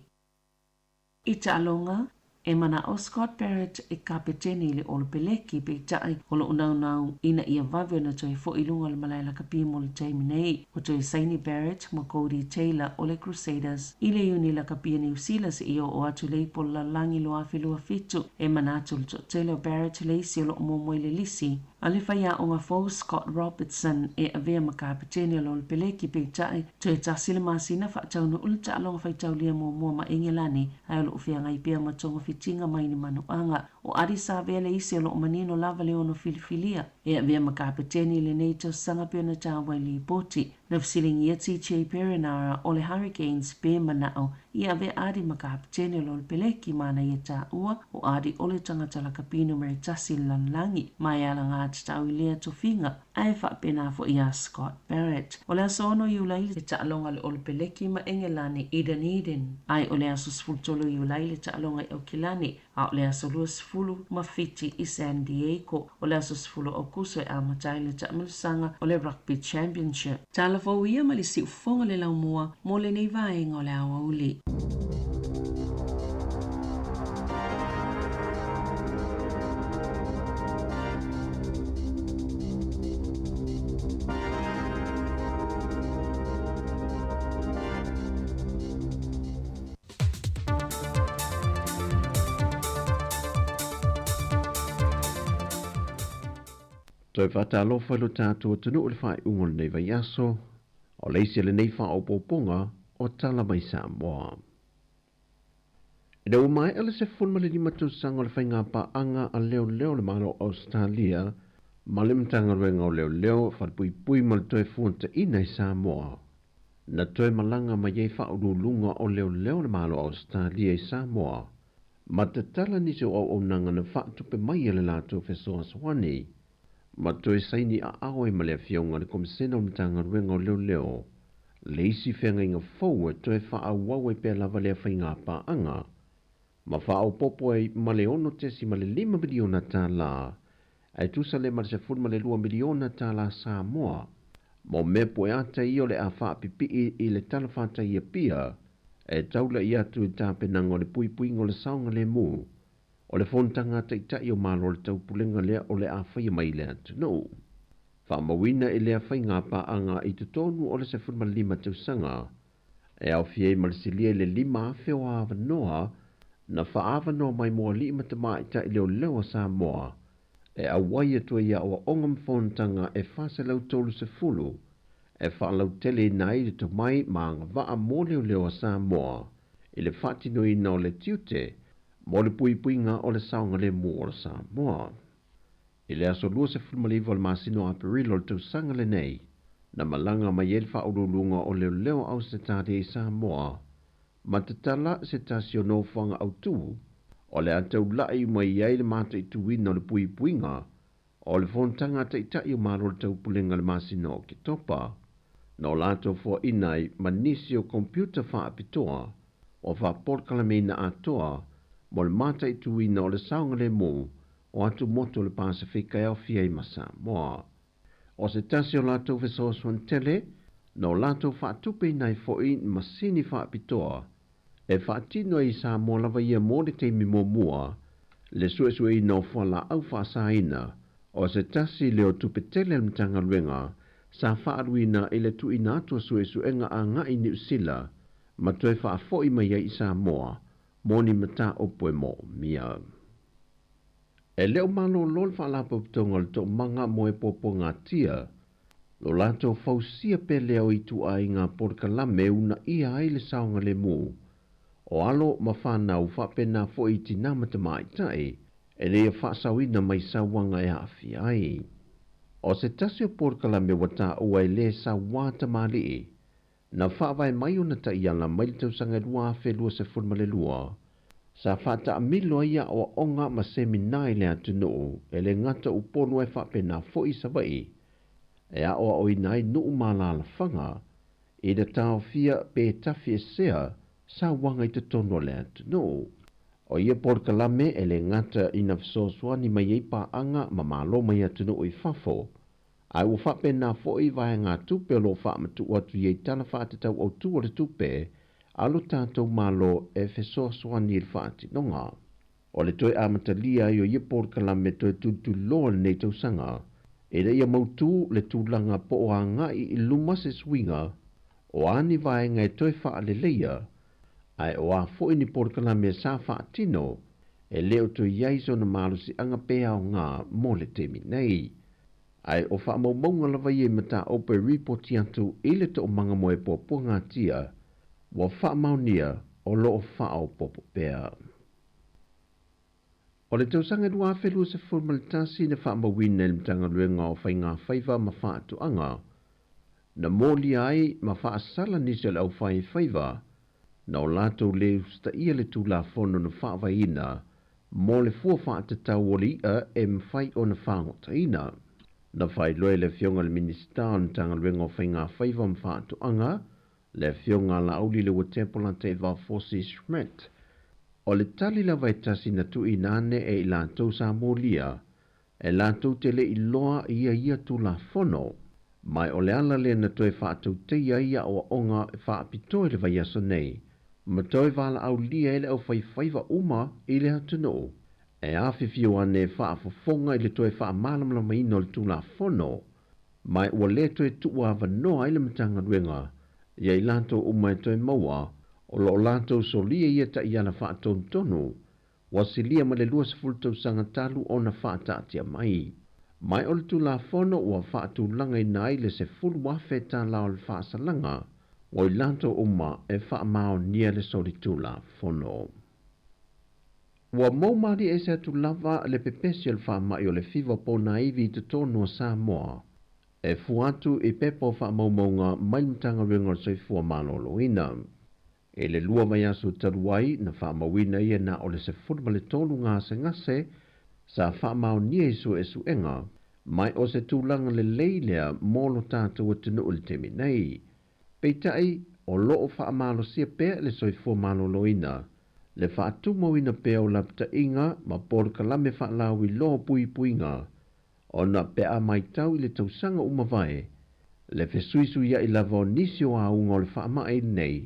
I taaloga, e manao Scott Barrett e kapetene i le Olopeleki, peitai o loo naunau ina ia vave ona toe foi i luga o le malae lakapi mo le taimi nei. Ua toe saini Barrett ma Codie Taylor o le Crusaders i le Iuni Lakapi a Niu Sila seia oo atu i le ipu o le lalolagi 2027. E manatu le toatele o Barrett le isi o loo muamua i le lisi a le faiaoga fou Scott Robertson e avea ma kapetene o le Olopeleki, peitai toe 1 le masina faataunuu le taaloga faitaulia muamua ma Engelani, ae o loo feagai pea ma togafitiga mai ni manuaga. O Ardie Savea le isi o loo manino lava le ono filifilia e avea ma kapetene i lenei tausaga pei ona taua i lipoti. Na fesiligia TJ Perenara o le Hurricanes pe manao ia avea Ardie ma kapetene o le Olopeleki, ma na ia taua o Ardie o le tagata lakapi numera 1 i le lalolagi, ma e alagatatau i lea tofiga, ae faapena foi ia Scott Barrett. O le aso 6 Iulai le taaloga a le Olopeleki ma Engelani i Dunedin, ae o le aso 13 Iulai le taaloga i Aukilani, a o le aso 27 i San Diego. O le aso 10 Aukuso e amata ai le taamilosaga o le Rugby Championship. Tala fou ia ma le siufofoga le laumua mo lenei vaega o le aoauli. Toe faatalofa i lo tatou atunuu i le faaiuga o lenei vaiaso, o le isi o lenei faaopoopoga o Tala Mai Samoa. Ina ua maea le 15 tausaga o le faigapaaga a leoleo le Malo o Ausetalia ma le Matagaluega o Leoleo, Falepuipui ma le Toe Fuataina i Samoa, na toe malaga mai ai faauluuluga o leoleo le Malo o Ausetalia i Samoa ma tatala nisi o auaunaga na faatupe mai e le latou fesoasoani ma toe saini aao ai ma le Afioga i le Komisena o le Matagaluega o Leoleo le isi feagaiga fou e toe faaauau ai pea lava lea faigapaaga ma faaopoopo ai ma le $6.5 miliona tala ae tusa lea ma le $12 miliona tala Samoa mo mea pueata ia o le a faapipii i le tala fatai Apia e taula'i atu i tapenaga o le puipuiga o le saogalemu o le fonotaga a Taitai o Malo o le Taupulega lea o le a faia mai i le atunuu. Faamauina i lea faigapaaga i totonu o le 15 tausaga e aofia ai ma le silia i le 5,000 o avanoa na faaavanoa mai mo alii ma tamaitai leoleo a Samoa e auai atu ai i aoaoga ma fonotaga e 430 e faalauteleina ai le tomai ma agavaa mo leoleo a Samoa i le faatinoina o le tiute mo le puipuiga o le saogalemu o le Samoa. I le aso 29 o le masina o Aperila o le tausaga lenei, na malaga mai ai le faauluuluga o leoleo Ausetalia i Samoa ma tatala se tasi o nofoaga autū o le a taula'i mai ai le mataituina o le puipuiga o le fonotaga a Taitai o Malo o le Taupulega i le masina o Oketopa, na o latou foaina ai ma nisi o kompiuta faapitoa o faapolokalameina atoa mo le mataituina o le saogalemu o atumotu o le Pasefika e aofia ai ma Samoa. O se tasi o latou fesoasoani tele na o latou faatupeina ai foi masini faapitoa e faatino ai i Samoa lava ia mo le taimi muamua le suesueina o fualaau faasaina o se tasi lea o tupe tele a le Matagaluega sa faaluina i le tuuina atu o suesuega agai i Niu Sila ma toe faafo'i mai ai i Samoa mo ni mataupu e moomia. E le o malōlō le Faalapotopotoga o le Toomaga mo e Puapuagatia lo latou fausia pea lea o ituaiga polokalame e uunaia ai le saogalemu O alo ma whānau whapena fo i tina ma tamaitai, e lea whaasauina mai sauanga e aafia ai. O se tasi o polokalame ua taua e lē sauā tamalii, na faavae mai ona taʻiala mai le tausaga e 2022, sa faataamilo ai aʻoaʻoga ma semina i le atunuu e lē gata Upolu ai faapena foʻi Savaʻi, e aʻoaʻoina ai nuu ma alalafaga i le taofia pe tafi esea sauaga i totonu o le atunuu. O ia polokalame e lē gata ina fesoasoani mai ai paʻaga ma malo mai atunuu i fafo, ae ua faapena foʻi vaegatupe o loo faamatuʻu atu i ai tala faatatau autū o le tupe a lo tatou Malo e fesoasoani i le faatinoga. O le toe amatalia ai o ia polokalame toe tulituliloa lenei tausaga, ina ia mautū le tulaga po o agaʻi i luma se suiga o a ni vaega e toe faaleleia, ae o a foʻi ni polokalame sa faatino e lē o toe i ai sona malosiaga pe aogā mo le taimi nei. Ae o faamaumauga lava ia i mataupu e ripoti atu i le toomaga mo e puapuagatia ua faamaonia o loo faaopopo pea. O le tausaga 2021 na faamauina i le Matagaluega o Faigafaiva ma Faatoaga, na molia ai ma faasala nisi o le aufaifaiva na o latou lē usitaia le Tulafono na faavaeina mo le fua faatatau o le iʻa e mafai ona fagotaina. Na faailoa e le Afioga i le Minisita o le Matagaluega o Faigafaiva ma Faatoaga, le Afioga a Laauli Leuatea Polataivao Fosi Schmidt, o le tali lava e tasi na tuuina ane e i latou sa molia, e latou te leʻi loa ia ia Tulafono, ma o le ala lea na toe faatauteia ai aʻoaʻoga e faapitoa i le vaiaso nei, ma toe valaaulia ai le aufaifaiva uma i le atunuu e afifio ane e faafofoga i le toe faamalamalamaina o le Tulafono, ma ua lē toe tuuavanoa ai le Matagaluega ia i latou uma e toe maua o loo latou solia ia taʻiala faatonutonu ua silia ma le 20 tausaga talu ona faataatia mai. Ma o le Tulafono ua faatulagaina ai le $10,000 tālā o le faasalaga ua i latou uma e faamaonia le solitulafono. Ua mau maliʻi ese atu lava le pepesi o le faamaʻi o le fiva ponaivi i totonu o Samoa, e fua atu i pepa o faamaumauga mai le Matagaluega o le Soifua Maloloina. E le 2 vaiaso talu ai na faamauina ia na o le 13 gasegase sa faamaonia i suesuega, mai o se tulaga lelei lea mo lo tatou atunuu i le taimi nei. Peitai o loo faamalosia pea le Soifua Maloloina le faatumauina pea o lapataʻiga ma polokalame faalauiloa puipuiga, ona pe a maitau i le tausaga uma vae le fesuisuiaʻi lava o nisi o auga o le faamaʻi lenei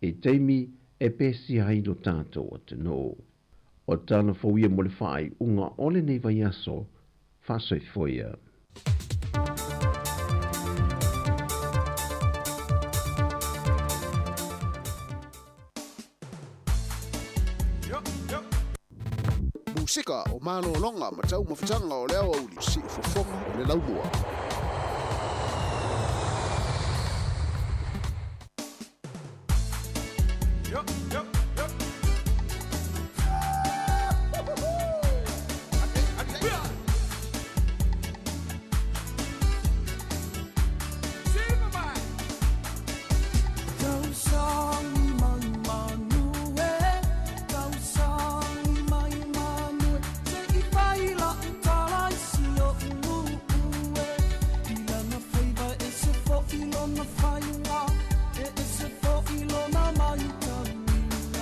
i taimi e pesia ai lo tatou atunuu. O tala fou ia mo le faaiuga o lenei vaiaso. Faasoifoia. Musika o malologa ma taumafataga o le aoauli, siufofoga o le laumua. Faiga, e ese foʻi lona maitauina.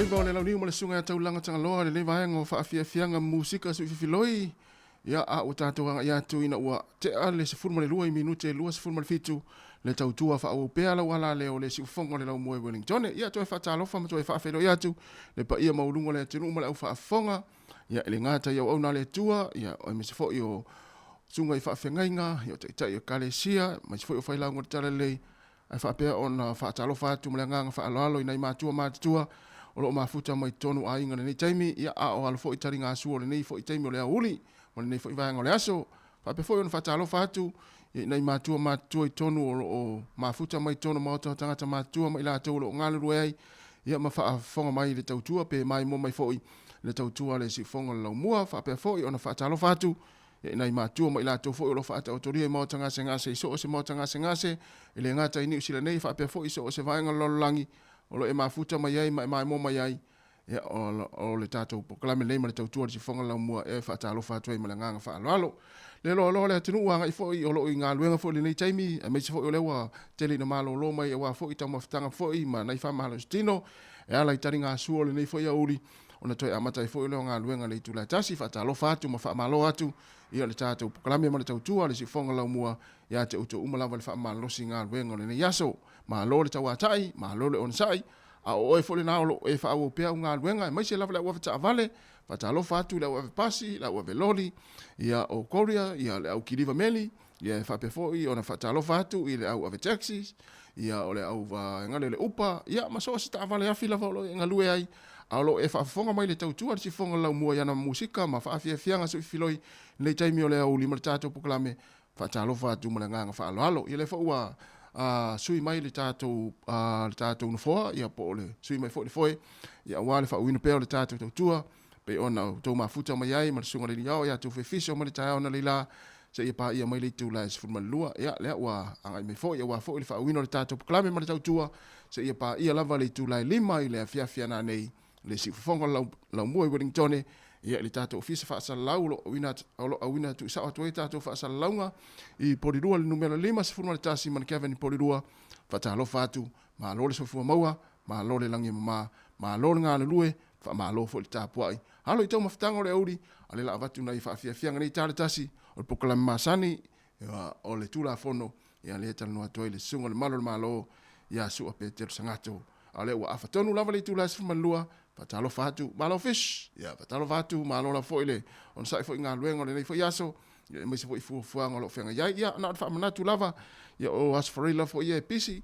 Faiva o le launiu ma le susuga ia Taulaga Tagaloa lenei vaega o faafiafiaga musika suififiloi. Ia, a ua tatou agai atu ina ua tea le 12 i minute 27 le tautua faaauau pea lau ala lea o le siufofoga o le laumua i Wellingtone. Ia, toe faatalofa ma toe faafeiloai atu le paia maualuga o le atunuu ma le aufaafofoga. Ia, e le gata i auauna a le Atua, ia, aemaise foi o susuga i faafeagaiga, ia, o taitai o ekalesia, aemaise foi o failauga o le Talalelei, ae faapea ona faatalofa atu ma le agaga faaaloalo i nai matua matutua o lo o mafuta mai totonu o aiga i lenei taimi, ia, a o alo foi taligasua o lenei foi taimi o le aoauli ma lenei foi vaega o le aso. Faapea foi ona faatalofa atu i nai matua matutua i totonu o lo o mafuta mai totonu o maota o tagata matutua ma i latou o lo o galulue ai, ia, ma faafofoga mai i le tautua pe maimoa mai foi le tautua a le Siufofoga o le Laumua. Faapea foi ona faatalofa atu i nai matua ma i latou foi o lo o faataotolia i maota gasegase i so o se maota gasegase, e le gata i Niu Sila nei, faapea foi i so o se vaega o le lalolagi o lo o e mafuta mai ai ma e maimoa mai ai. Ia, o le tatou polokalame lenei ma le tautua a le Siufofoga Laumua e faatalofa atu ai ma le agaga faaaloalo. Le loaloa le atunuu agai foi o lo o i galuega foi i lenei taimi, aemaise foi o lea ua tele ina malolo mai aua foi taumafataga foi ma nai faamalositino e ala i taligasua o lenei foi aoauli ona toe amata ai foi lea o galuega i le itula e tasi. Faatalofa atu ma faamalo atu i le tatou polokalame ma le tautua a le Siufofoga Laumua ia te outou uma lava le faamalosi i galuega o lenei aso. Malo le tauatai, malo le onosai, a o oe foi lena o lo o e faaauau pea au galuega, aemaise lava le au ave taavale. Faatalofa atu i le au ave pasi, le au ave loli, ia o courier, ia le au kiliva meli, ia e faapea foi ona faatalofa atu i le au ave taxis, ia o le au vaega lea o le upa, ia ma so o se taavale afi lava o lo o e galue ai, a o lo o e faafofoga mai i le tautua a le siufofoga laumua i ana musika ma faafiafiaga suifiloi i lenei taimi o le aoauli ma le tatou polokalame. Faatalofa atu ma le agaga faaaloalo. Ia lea foi ua sui mai le tatou le tatou nofoa, ia po o le sui mai foi le foe, ia aua le faauuina pea o le tatou tautua, pei ona outou mafuta mai ai ma le Susuga i le Alii Ao ia outou Fefiso mai le taeao analeila seia paia mai le itula e 12. Ia lea ua agai mai foi aua foi le faauuina o le tatou polokalame ma le tautua seia paia lava le itula e 5 i le afiafi a nanei le siufofoga o le laumua i Wellingtone, ia i le tatou ofisa faasalalau o lo o auina tuusao atu ai tatou faasalalauga i Polilua i le numera 51 Manukevin i Polilua. Faatalofa atu, malo le soifua maua, malo le lagi e mama, malo le galulue, faamalo foi le tapuai. Alo i taumafataga o le aoauli, a o lea la avatu nai faafiafiaga nei tala tasi o le polokalame masani o le Tulafono, ia lea e talanoa atu ai le Susuga i le Malu o le Malo ia Su'a Petero Sagato. A o lea ua afa tonu lava le itula e 12, faatalofa atu, malo fish! Ia, faatalofa atu, malo lava foi le onosai foi i galuega o lenei foi aso, ia, aemaise foi fuafuaga o lo o feagai ai. Ia, na o le faamanatu lava, ia, o Aso Faraile lava foi ia e pisi,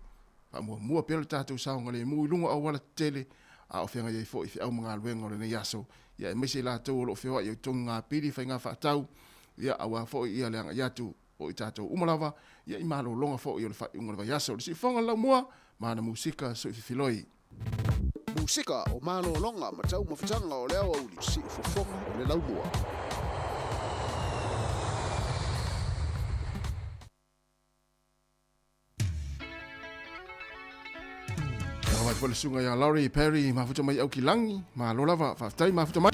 faamuamua pea le tatou saogalemu i luga o auala tetele, a o feagai ai foi feau ma galuega o lenei aso, ia, aemaise i latou o lo o feoai i togigapili, faiga faatau, ia, aua foi ia le agai atu o i tatou uma lava, ia i malologa foi o le faaiuga o le vaiaso. Le siufofoga o le laumua ma ana musika suififiloi. Musika o malologa ma taumafataga o le aoauli, siufofoga o le laumua. Atu foi le susuga ia Laurie Perry mafuta mai Aukilagi, malo lava, faafetai mafuta mai.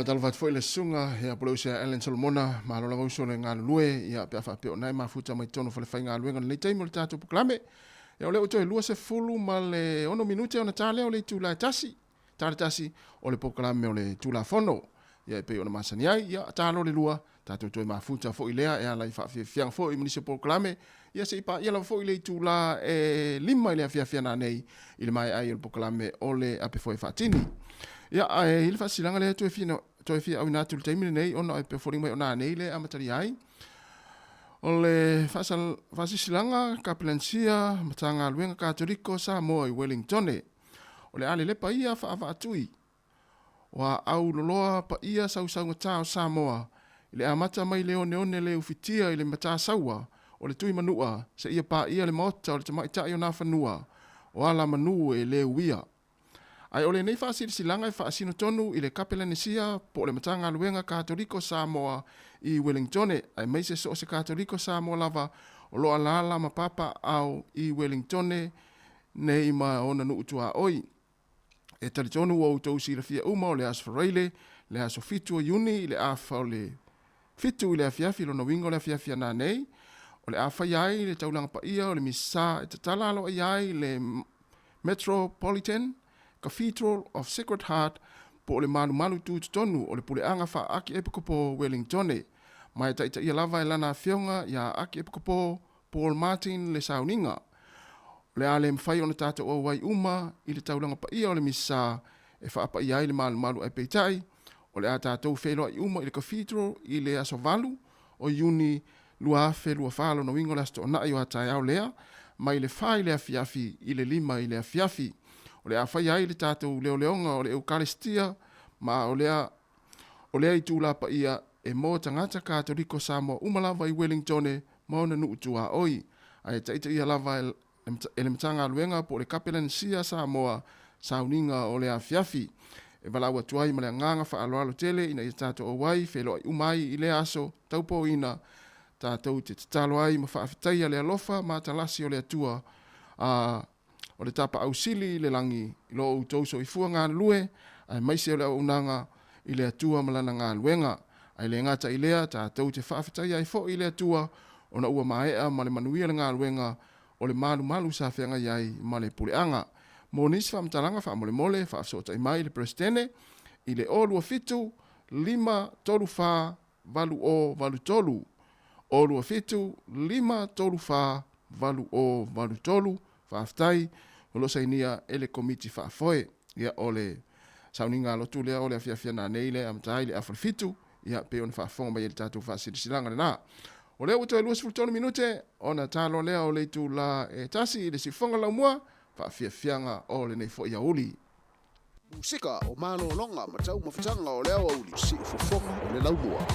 Faatalofa atu foi le susuga ia Poleusa ia Allan Solomona, malo lava uso le galulue ia pe a faapea o na e mafuta mai totonu o falefaigaluega i lenei taimi o le tatou polokalame. Ia o lea ua toe 26 minute ona ta lea o le itula e tasi, ta le tasi o le polokalame o le Tulafono. Ia e pei ona masani ai, ia ta loa le lua, tatou toe mafuta foi lea e ala i faafiafiaga foi ma nisi o polokalame, ia se i paia lava foi le itula e 5 i le afiafi ana nei i le maea ai o le polokalame o le ape foi e faatini. Ia, ae i le faasilaga lea toe fia, toe fia auina atu i le taimi lenei ona e foliga mai o nanei le amatalia ai. O le faasisilaga Kapelansia Matagaluega Katoliko Samoa i Wellingtone. O le a lelepa ia faavaatui Ua auloloa paia sausaugata o Samoa i le amata mai le oneone le ufitia i le matasaua o le Tuimanua seia paia le maota o le tamaitai o Nafanua o Alamanu e le uia. Ae o lenei faasilasilaga e faasino tonu i le Kapelanesia po o le Matagaluega Katoliko Samoa i Wellingtone aemaise so o se Katoliko Samoa lava o lo o alaala ma papaaao i Wellingtone nei ma ona nuu tuaoi. E talitonu ua outou silafia uma o le Aso Faraile, le aso 7 o Iuni i le afa o le 7 i le afiafi, lona uiga o le afiafi a nanei, o le a faia ai le taulaga paia o le Misa e tatala aloaia ai le Metropolitan Cathedral of Sacred Heart po o le malumalu tutotonu o le Puleaga Faa-Akiepikopo Wellingtone, ma e taitaia lava e lana afioga iā Akiepikopo Paul Martin le sauniga. O le a le mafai ona tatou auai uma i le taulaga paia o le Misa e faapaia ai le malumalu ae peitai o le a tatou feiloai uma i le Cathedral i le aso 8 o Iuni 2024 lona uiga o le aso Toonai o a taeao lea mai le 4 i le afiafi i le 5 i le afiafi. O le a faia ai le tatou leoleoga o le Eukaristia ma o lea o lea itulā paia e mo tagata Katoliko Samoa uma lava i Wellingtone ma ona nuu tuaoi ae taitaia lava e le Matagaluega po o le Kapelanisia a Samoa sauniga o le afiafi. E valaau atu ai ma le agaga faaaloalo tele ina ia tatou auai feiloai uma ai i lea aso taupōina tatou te tatalo ai ma faafetaia le alofa ma atalasi o le Atua a o le tapaau sili i le lagi i lo outou soifua galulue aemaise o le auaunaga i le Atua ma Lana galuega. Ae le gata i lea, tatou te faafetaia ai foi i le Atua ona ua maea ma le manuia le galuega o le malumalu sa feagai ai ma le puleaga. Mo nisi faamatalaga faamolemole, faafesootai mai le Peresetene i le 027 534 8083, 027 534 8083. Faafetai, o lo o sainia e le Komiti Faafoe. Ia, o le sauniga alotu lea o le afiafi nanei le amata ai le afa le fitu, ia, pei ona faafofoga mai ai le tatou faasilasilaga lena. O lea ua toe 23 minute ona talo lea o le itulā e tasi i le siufofoga laumua, faafiafiaga o lenei foi aoauli. Musika o malologa ma taumafataga o le aoauli, siufofoga o le laumua.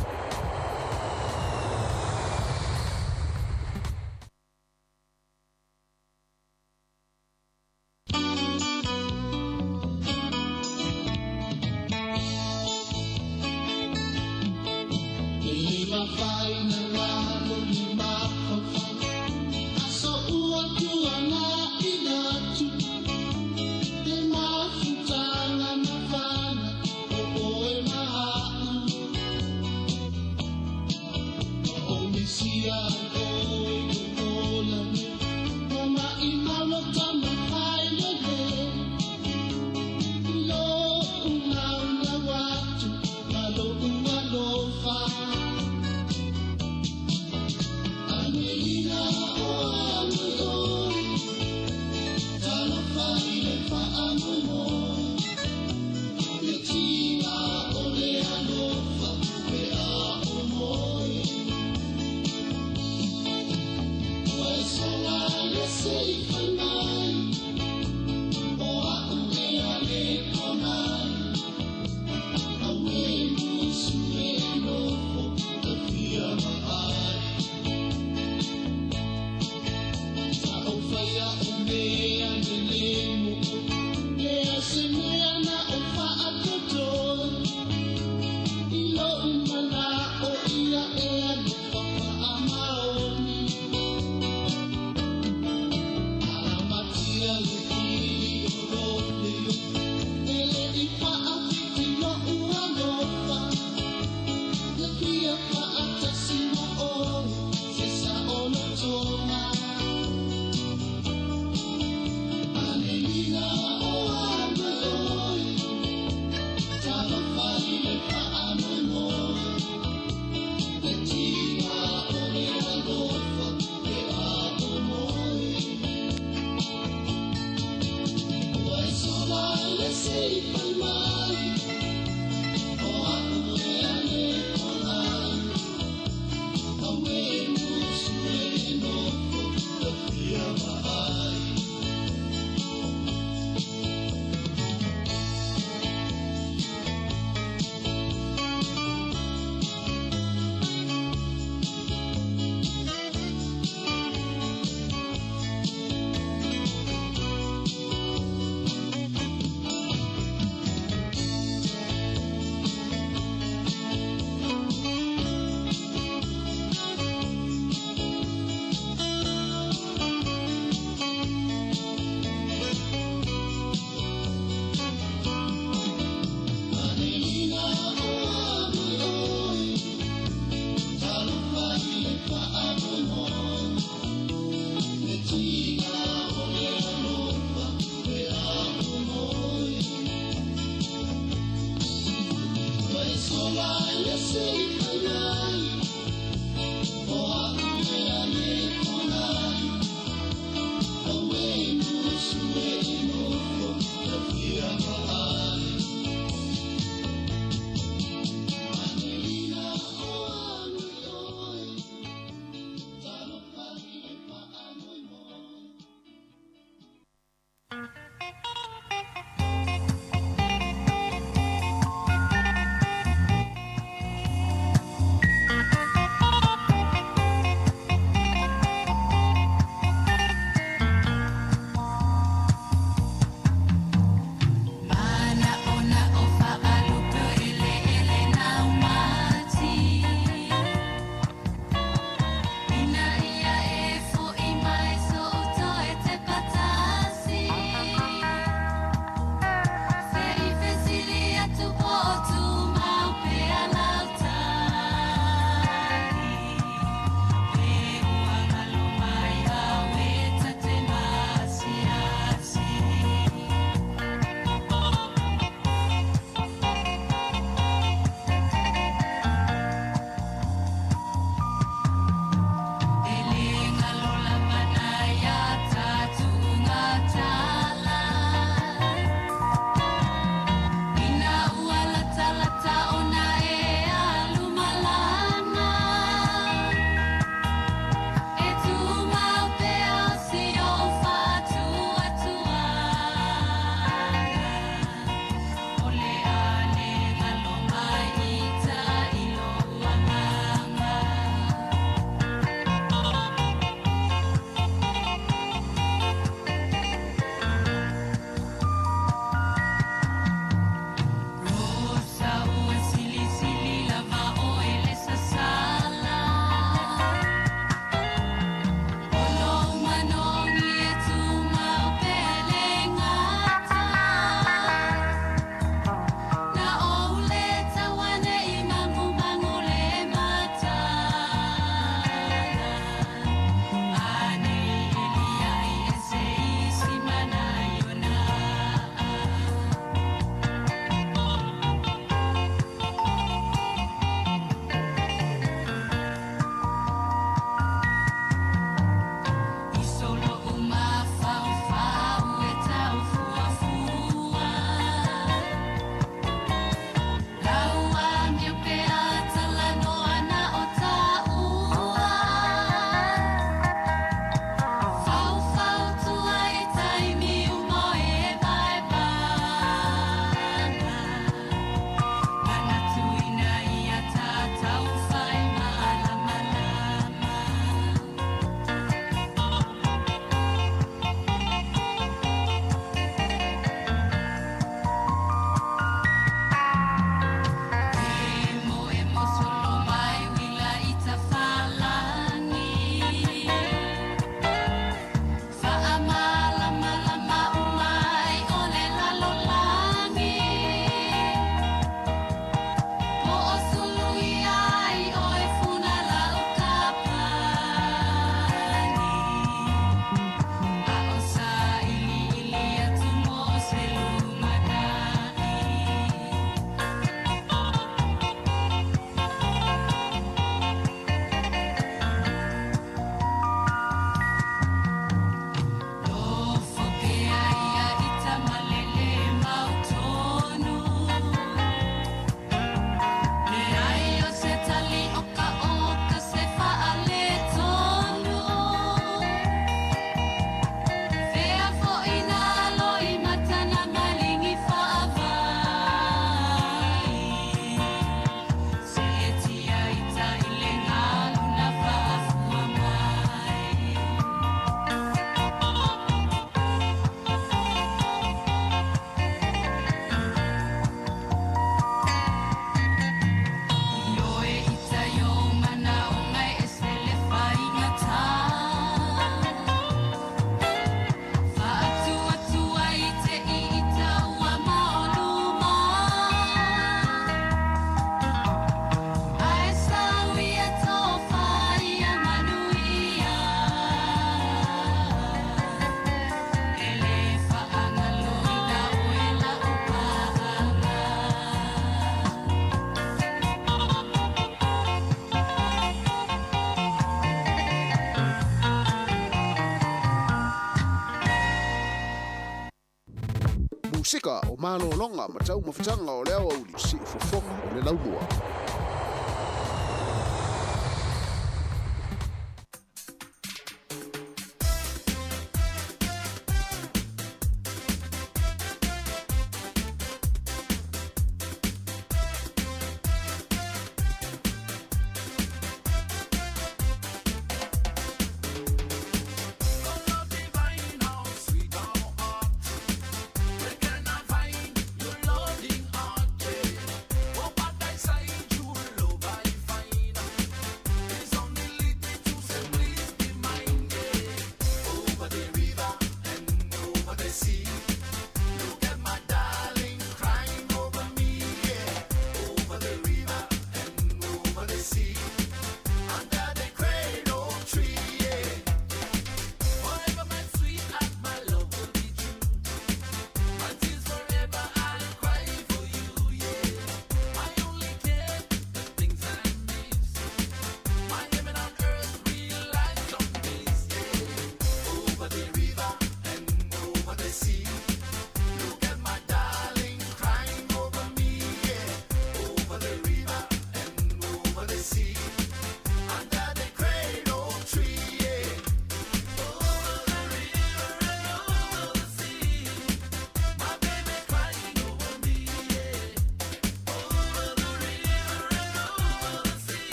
Musika o malologa ma taumafataga o le aoauli siufofoga o le laumua.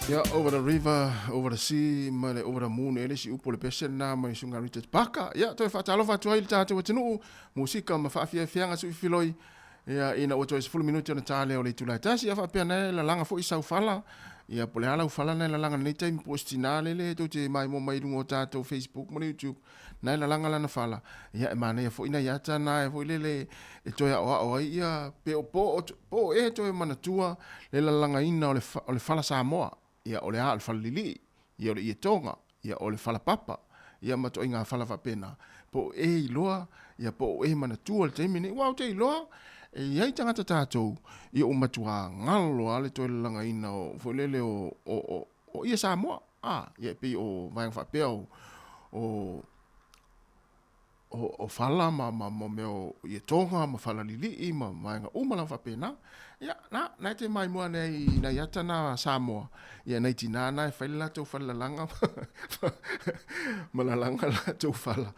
Ia, over the river, over the sea, ma le over the moon, e le isi upu o le pese lena mai suga Richard Parker. Ia, toe faatalofa atu ai le tatou atunuu, musika ma faafiafiaga suifiloi, ia, ina ua toe 10 minute ona ta lea o le itula e tasi, ia faapea nei lalaga foi saufala, Ia, po o le a lau fala na e lalaga i lenei taimi, po o se tinā lele tou te maimoa mai i luga o tatou Facebook ma le YouTube, na e lalaga lana fala, ia e manaia foi nai ata na e foi lele e toe aoao ai ia pe o po o po o e toe manatua le lalagaina o le o le fala Samoa. Ia o le a o le fala lilii, ia o le ietoga, ia o le fala papa, ia ma toaiga fala faapena. Po o e iloa, ia po o e manatua le taimi nei. Ua ou te iloa, e i ai tagata tatou, ia ua matua galo lava le toe lalagaina o foi lele o o o o ie Samoa. A, ia e pei o vaega faapea o o o, o fala ma, ma, ma mea o ietoga ma fala lilii ma vaega uma lava faapena. Ia, na, na e te maimoa nei nai ata na Samoa, ia nai tinā na e fai le latou fala lalaga ma lalaga latou fala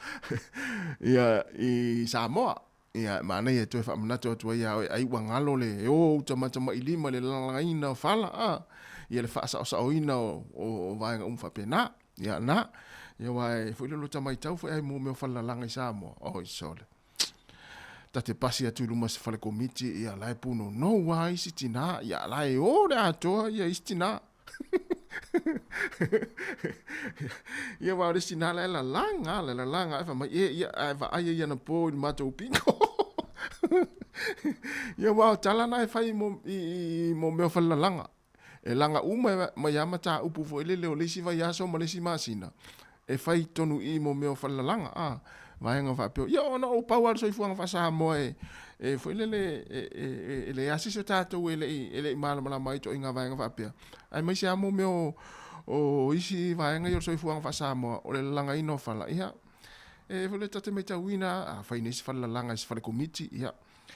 ia i Samoa. Ia, e manaia e toe faamanatu atu ai iā oe, ai ua galo le e o uta matamailima le lalagaina o fala, a, ia le faasaosaoina o, o, o vaega uma faapena. Ia, na, ia aua e foi le lota maitau foi ai mo mea o falelalaga i Samoa. Oi sole. Ta te pasi atu i luma se fale komiti, ia la e punonou a isi tinā, ia la e o le atoa ia isi tinā. Ia aua o le isi tinā la e lalaga, la e lalaga, ae fai mai, e, ia, ae vaai ai anapo i le matou piko. Ia aua o tala na e fai mo, i, i, mo mea o falelalaga. E laga uma mai a mataupu foi lele o le isi vaiaso ma le isi masina, e fai tonu i i mo mea o falelalaga, a, vaega faapea, ia ona o pau lava le soifuaga faa-Samoa e, e foi lele, e, e, e, e leai lava se isi o tatou e le i, e le i malamalama ai i ituaiga vaega faapea. Aemaise lava mo mea o, o isi vaega ia o le soifuaga faa-Samoa, o le lalagaina o fala, ia, e foi lele ta te maitauina, afai nei se falelalaga i se fale komiti, ia,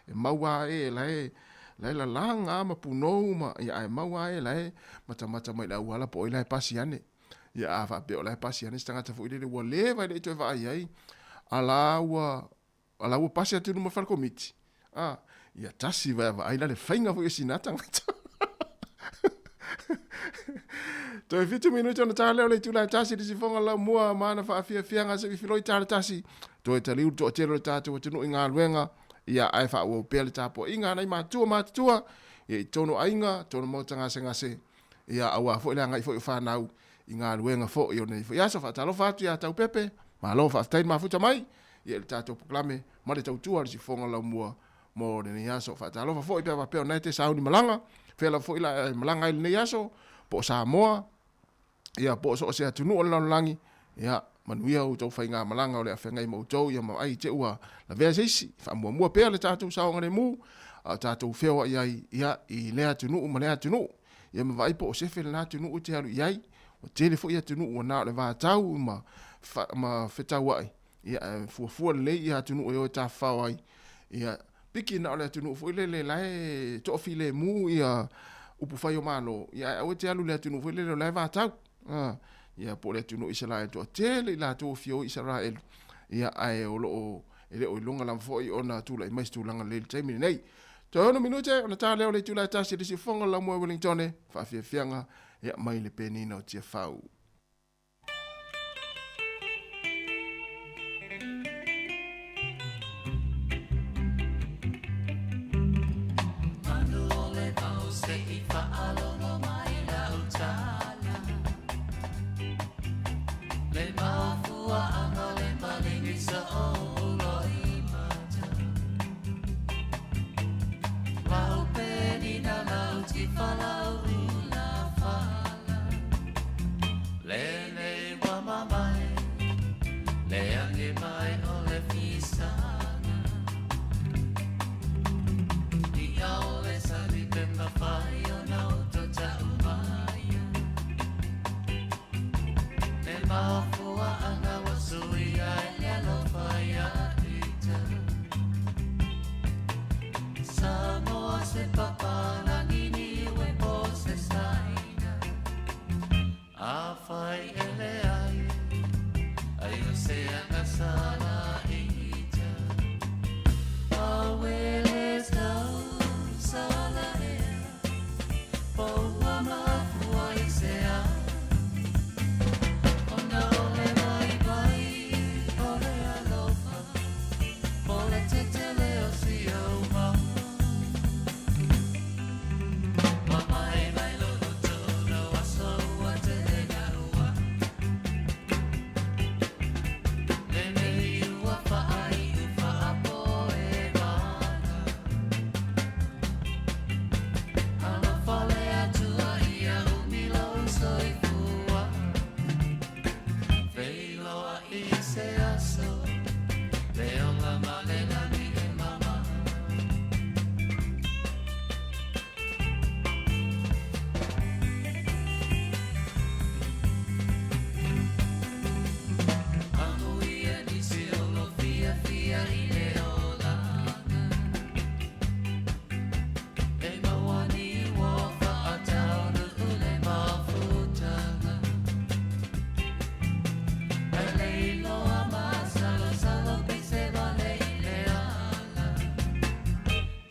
E mau a e la e la e lalaga ma punou ma ia ae mau a e la e matamata mai le auala po o ai la e pasi ane. Ia a faapea o la e pasi ane se tagata foi lele ua leva e le i toe vaai ai, a la ua a la ua pasi atu i luma o le fale komiti. A, ia tasi vaea vaai la le faiga foi o sina tagata. Toe 7 minute ona ta lea o le itula e tasi le sifoga laumua ma ana faafiafiaga se i filoi ta le tasi. Toe taliu le toatele o le tatou atunuu i galuega, ia ae faaauau pea le tapuaiga a nai matua matutua, ia i totonu o aiga, totonu o maota gasegase, ia aua foi le agai foi o fanau i galuega foi o lenei foi aso. Faatalofa atu ia Taupepe, malo faafetai le mafuta mai, ia i le tatou polokalame ma le tautua a le sifofoga laumua mo lenei aso. Faatalofa foi pe a faapea o lena e te sauni malaga, fea lava foi la e malaga ai i lenei aso, po o Samoa, ia po o so o se atunuu o le lalolagi, ia manuia outou faigamalaga o le a feagai ma outou, ia ma vaai te ua lavea se isi, faamuamua pea le tatou saogalemu, a o tatou feoai ai ia i lea atunuu ma lea atunuu, ia ma vaai po o sefe lena atunuu e te alu i ai, ua tele foi atunuu ua na o le vatau ma, ma fetauai, ia ae fuafua lelei ia atunuu e o e tafafao ai, ia piki na o le atunuu foi lele la e toafilemu ia upufai o Malo, ia ae aua e te alu i le atunuu foi lele o la e vatau. A, ia po o le atunuu o Isaraelu, toatele i latou o fia o i Isaraelu, ia ae o lo o e le o iloga lava foi ona tulai mai se tulaga lelei i le taimi lenei. Toe 6 minute ona ta lea o le itula e tasi i le siufofoga o le laumua i Wellingtone, faafiafiaga ia mai le penina o Tiafau.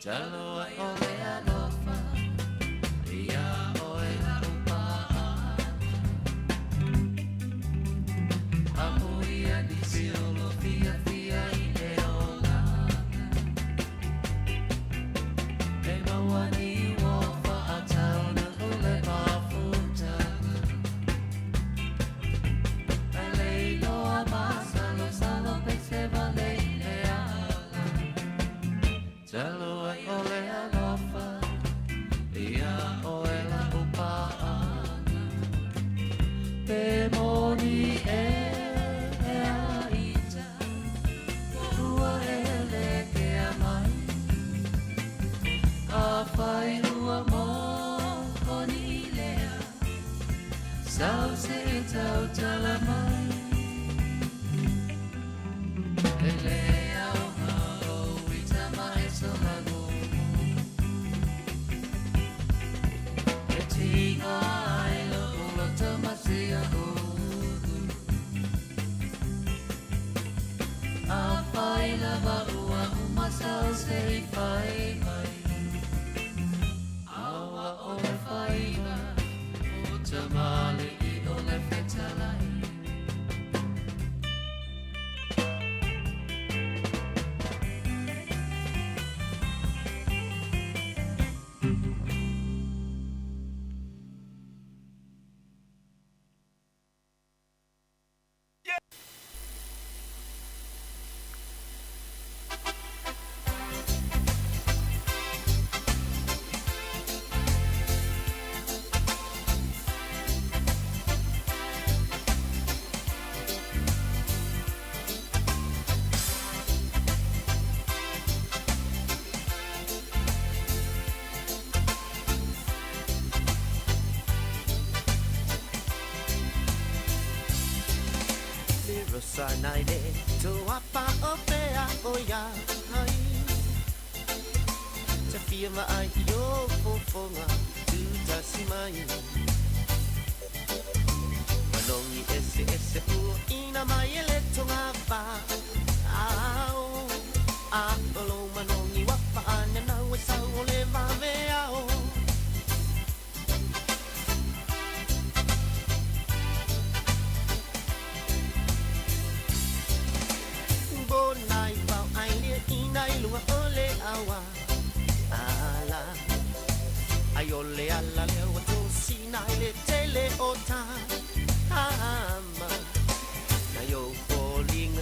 Talo ai o le alofa ia oe la upaa. Amuia nisi o lo fia fia i le olanga. E maua ni ua whaatau na ule mafutanga. E leiloa masalo salo pe se vale i le ala. Talo ai o le alofa ia oe la upaanga. Pe moni e a ita ua ele ke a mai. A whai ua mō koni lea sau se e tau tala mai. E le au ngā o i tama e sola ngumu. E tinga ai lo ulo tamasia ulu. A whai lava ua umasau se i whai mai. Awa o le whaiva o tamale i o le whetalai. Rosa nai le to apa o pea o ia ai. Te fia ma ai o fofonga tu tasi mai. Manongi ese ese u ina mai ele tonga fa. Ao, a olo manongi wapa ana nau e sau o le vave ao. Bonai pau ai le ina i lunga o le awa. Ala, ai o le ala le ua tō sina i le tele o ta. Ama, na yo fōlinga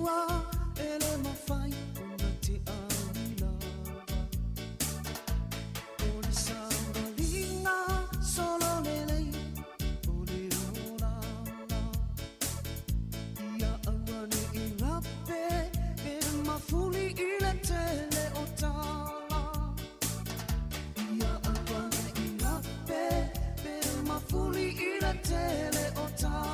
ua e le mafai ona teʻai lava. O le sauvaliga solo lelei o le olaga. Ia aua neʻi lape e mafuli i le tele o tala. Ia aua neʻi lape e mafuli i le tele o tala.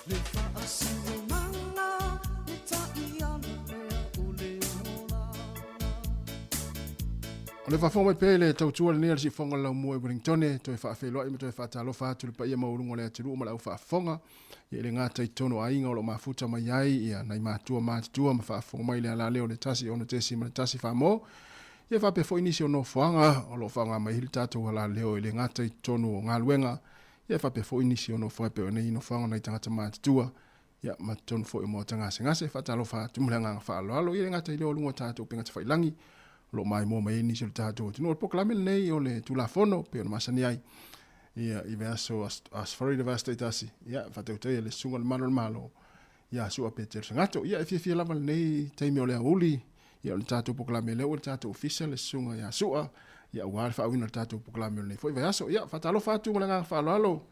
Le faasiomaga le taiala lea o le olaga. O le faafofoga mai pea i le tautua lenei a le Siufofoga o le Laumua i Wellingtone, toe faafeiloai ma toe faatalofa atu i le paia maualuga o le atunuu ma le au faafofoga, ia i le gata i totonu o aiga o lo o mafuta mai ai ia nai matua matutua ma faafofoga mai i le alaleo o le 1 6.1 Samoa, ia faapea foi nisi o nofoaga o lo o faaaoga mai ai le tatou alaleo i le gata i totonu o galuega, ia faapea foi nisi o nofoaga e pei ona i nofoaga o nai tagata matutua, ia ma totonu foi o maota gasegase. Faatalofa atu ma le agaga faaaloalo, ia le gata i lea o luga o tatou upega tafailagi o lo o maimoa mai ai nisi o le tatou atunuu. O le polokalame lenei o le Tulafono pei ona masani ai ia i vaiaso Aso Faraile vaiaso taitasi, ia faatautaia le susuga i le Malu o le Malo ia Sua Petelo Sagato. Ia e fiafia lava lenei taimi o le aoauli, ia o le tatou polokalame lea ua i le tatou ofisa le susuga ia Sua, ia aua le faauiina o le tatou polokalame o lenei foi vaiaso. Ia faatalofa atu ma le agaga faaaloalo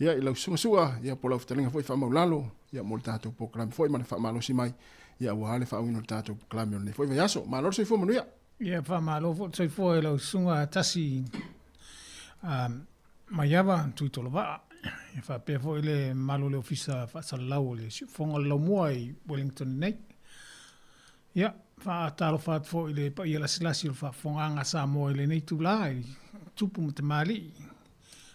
ia i lau susuga Sua, ia po o lau fetalaiga foi Faamaulalo, ia mo le tatou polokalame foi ma le faamalosi mai, ia aua le faauiina o le tatou polokalame o lenei foi vaiaso. Malo le soifua manuia. Ia faamalo foi le soifua i lau susuga Tasi Maiava Tuitolovaa, ia faapea foi le mamalu o le Ofisa Faasalalau o le Siufofoga o le Laumua i Wellington nei. Ia, faatalofa atu foi i le paia lasilasi o le faafofogaaga a Samoa i lenei itulā i tupu ma tamalii,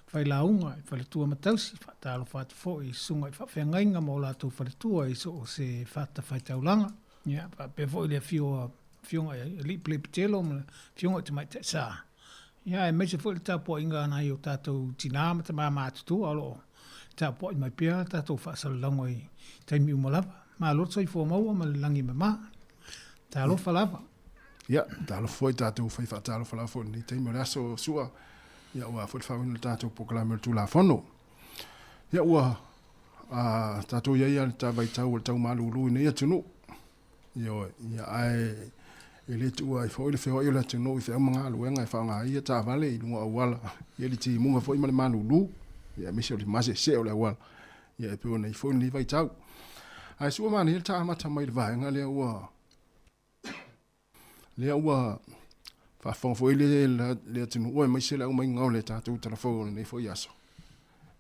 failauga i faletua ma tausi, faatalofa atu foi i susuga i faafeagaiga ma o latou faletua i so o se fatafaitaulaga. Ia, faapea foi le afio o Afioga i Alii Pelepitelo ma Afioga i Tamaitai Sa. Ia, aemaise foi le tapuaiga a nai o tatou tinā ma tamā matutua o lo o tapuai mai pea tatou faasalalauga i taimi uma lava. Malo le soifua maua ma le lagi e mama. Talofa lava. Ia, talofa foi tatou fai faatalofa lava foi i lenei taimi o le aso Sua, ia aua foi le faaauauina o le tatou polokalame o le Tulafono. Ia ua a tatou i ai lava i le vaitau o le tau malulu i nei atunuu. Ioe, ia ae e le tuua ai foi le feoai o le atunuu i feau ma galuega e faaaoga ai taavale i luga o auala, ia le timuga foi ma le malulu, ia aemaise o le maseesee o le auala, ia e pei ona i ai foi lenei vaitau. Ae sua manaia le ta amata mai i le vaega lea ua lea ua faafofoga foi le le atunuu aemaise le aumaiga o le tatou talafou o lenei foi aso.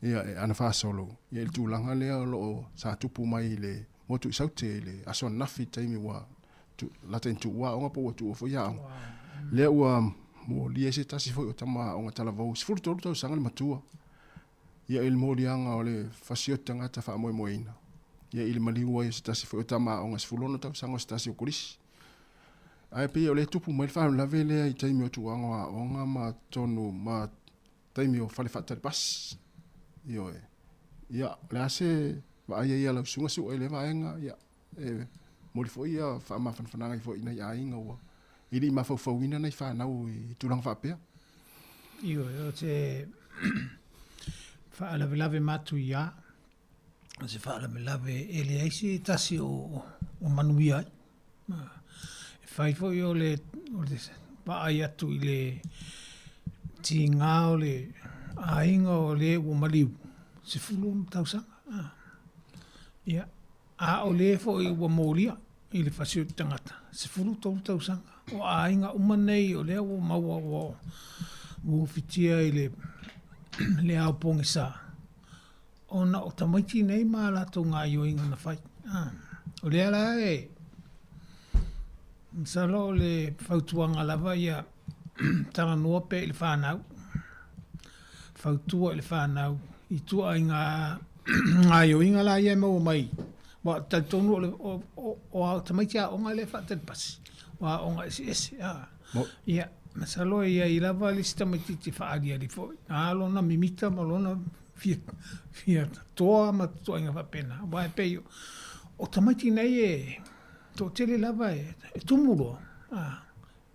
Ia e ana faasolo ia i le tulaga lea o lo o sa tupu mai i le motu i Saute i le aso ananafi i le taimi ua lata ina tuua aoga po ua tuua foi aoga. Lea ua molia ai se tasi foi o tama aoga talavou 13 tausaga le matua ia i le moliaga o le fasioti tagata faamoemoeina ia i le maliu ai o se tasi foi o tama aoga 16 tausaga o se tasi o kolisi. Ae pei o lea e tupu mai le faalavelave lea i taimi o tuuaga o aoga ma totonu ma taimi o fale faatali pasi. Ioe. Ia, o le a se vaai ai a lau susuga Su'a i lea vaega, ia, e momoli foi ia faamafanafanaga ai foi i nai aiga ua e le i mafaufauina nai fanau i tulaga faapea. Ioe, o se faalavelave matuia, o se faalavelave e leai se tasi o manuia ai. E fai foi o le vaai atu i le tiga o le aiga o le ua maliu, 16 tausaga. Ia, a o le foi ua molia i le fasioti tagata, 13 tausaga. O aiga uma nei o lea ua maua ua ufitia i le ao pogisa, ona o tamaiti nei ma a latou gaoioiga na fai. O lea la e masalo o le fautuaga lava ia talanoa pea i le fanau, fautua i le fanau i ituaiga gaoioiga la ia e maua mai, aua ou te talitonu o tamaiti aoga lea e faatali pasi, o aoga eseese. Ia, masalo e i ai lava le isi tamaitiiti e faaaliali foi, a lona mimita ma lona. fia, fia toa ma ituaiga faapena. Aua e pei o tamaiti nei e toatele lava e, e tumu loa, a,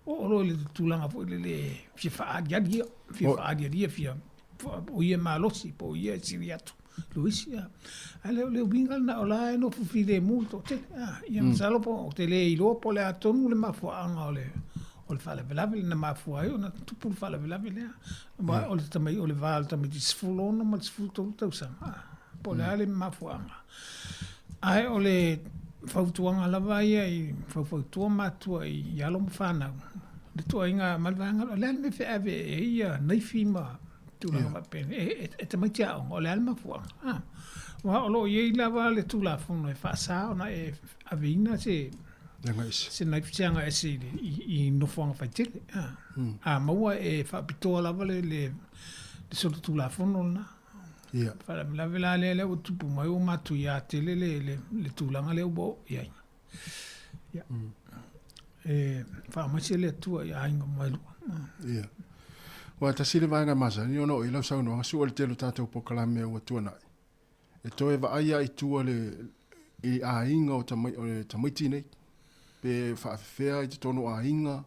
oo loa i le tulaga foi lele e fia faaaliali ia, fia faaaliali ia, fia, o ia e malosi po o ia e sili atu i lo isi. A, ae le o le uiga lena o la e nofo filemu le toatele. A, ia masalo po ou te le iloa po o le a tonu le mafuaaga o le o le faalavelave lea na mafua ai ona tupu le faalavelave lea. Aua o le tamai o le va o le tamaiti 16 ma le 13 tausaga, a, po o le a le mafuaaga. Ae o le fautuaga lava ia i faufautua matua i alo ma fanau, le ituaiga ma le vaega lea, o le a le mea e feave ai ia naifi ma tulaga faapena, e tamaiti aoga, o le a le mafuaaga? A, aua o lo o i ai lava le Tulafono e faasa ona e aveina se se naifi se agaese i, i, i nofoaga faitele. A, a maua e faapitoa lava le, le, le solitulafono lena. Ia. Faalavelave la lea lea ua tupu mai ua matuia tele le, le, le tulaga lea ua oo i ai. Ia. E faamaise le Atua i aiga uma e lua. Ia. Ua tasi le vaega masani ona o i lau saunoaga sua le tele o tatou polokalame ua tuanai. E toe vaai lava i tua le, i aiga o, tamai, o le tamaiti nei. Pe faafefea i totonu o aiga,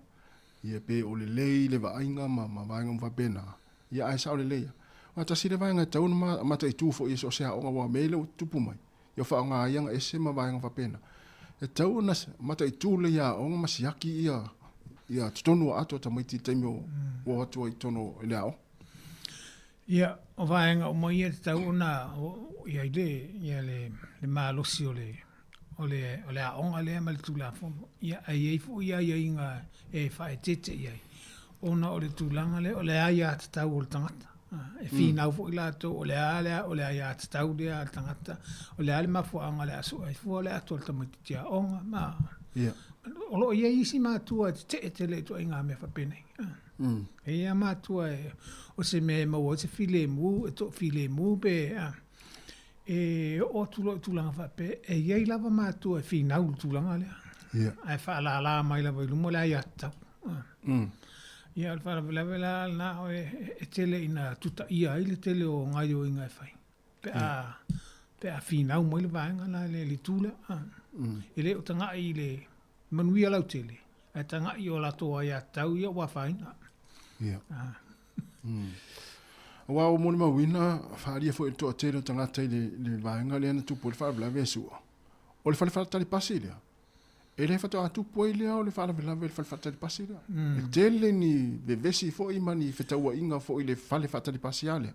ia pe o lelei le vaaiga ma, ma vaega uma faapena. Ia ae sao lelei lava. Aua tasi le vaega e tatau ona mataitu foi e so o se aoga aua o mea ia lea ua tutupu mai, ia faaaoga ai aga ese ma vaega faapena. E tatau ona mataitu lelei e aoga ma siaki ia ia totonu o ato a tamaiti i le taimi o ua o atu ai i totonu i le aoga. Ia, o vaega uma ia e tatau ona i ai le, ia le, le malosi o le, o le, o le aoga lea ma le Tulafono. Ia, ae i ai foi aiaiga e faaeteete i ai, ona o le tulaga lea o le aiatatau o le tagata. E finau foi latou o le a le, o le aiatatau lea a le tagata, o le a le mafuaaga o le a sue ai fua le ato a le tamaitiiti aoga, ma o lo o i ai isi matua e tetee tele i ituaiga mea faapenei. E i ai lava matua e, o se mea e maua ai se filemu, e toafilemu pe, e oo atu loa i tulaga faapea, e i ai lava matua e finau i le tulaga lea. Yeah. Ae faalala mai lava i luma le aiatatau. Ia, o le faalavelave la lena e tele ina tutaia ai le tele o gaoioiga e fai pe a, pe a finau mai le vaega la le, le itu lea. E le o tagai i le manuia lautele, ae tagai i o latou aiatatau ia ua afaina. Yeah. Aua ua molimauina, faaalia foi i le toatele o tagata i le, le vaega lea na tupu ai le faalavelave e sua. O le fale faatali pasi lea, e le faatoa tupu ai lea o le faalavelave i le fale faatali pasi lea. E tele ni vevesi foi ma ni fetauaiga foi i le fale faatali pasi a lea.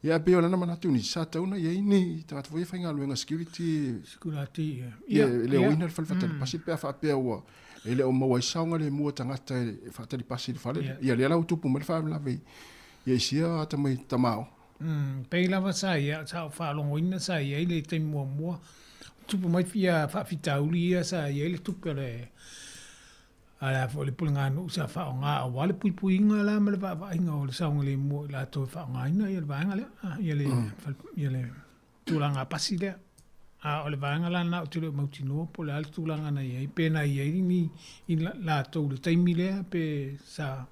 Ia, e pei o lana manatu nisi, sa tatau ona i ai ni tagata foi ia faigaluega security, Security, ia. ia, e le oina le fale faatali pasi pe a faapea ua e le o maua ai saogalemu o tagata e faatali pasi i le fale lea. Ia lea la ua tupu mai le faalavelave i ia i sia atamai tamao. Pei lava sa ia, sa ou faalogoina sa i ai le taimi muamua, tupu mai ia faafitauli ia sa i ai le tupe a le a le a foi le puleganuu sa faaaoga aua le puipuiga la ma le vaavaaiga o le saogalemu o i latou e faaaogaina ia le vaega lea, ia le, ia le tulaga pasi lea. A o le vaega la lena ou te le o mautinoa po o le a le tulaga na i ai, pe na i ai ni i latou i le taimi lea pe sa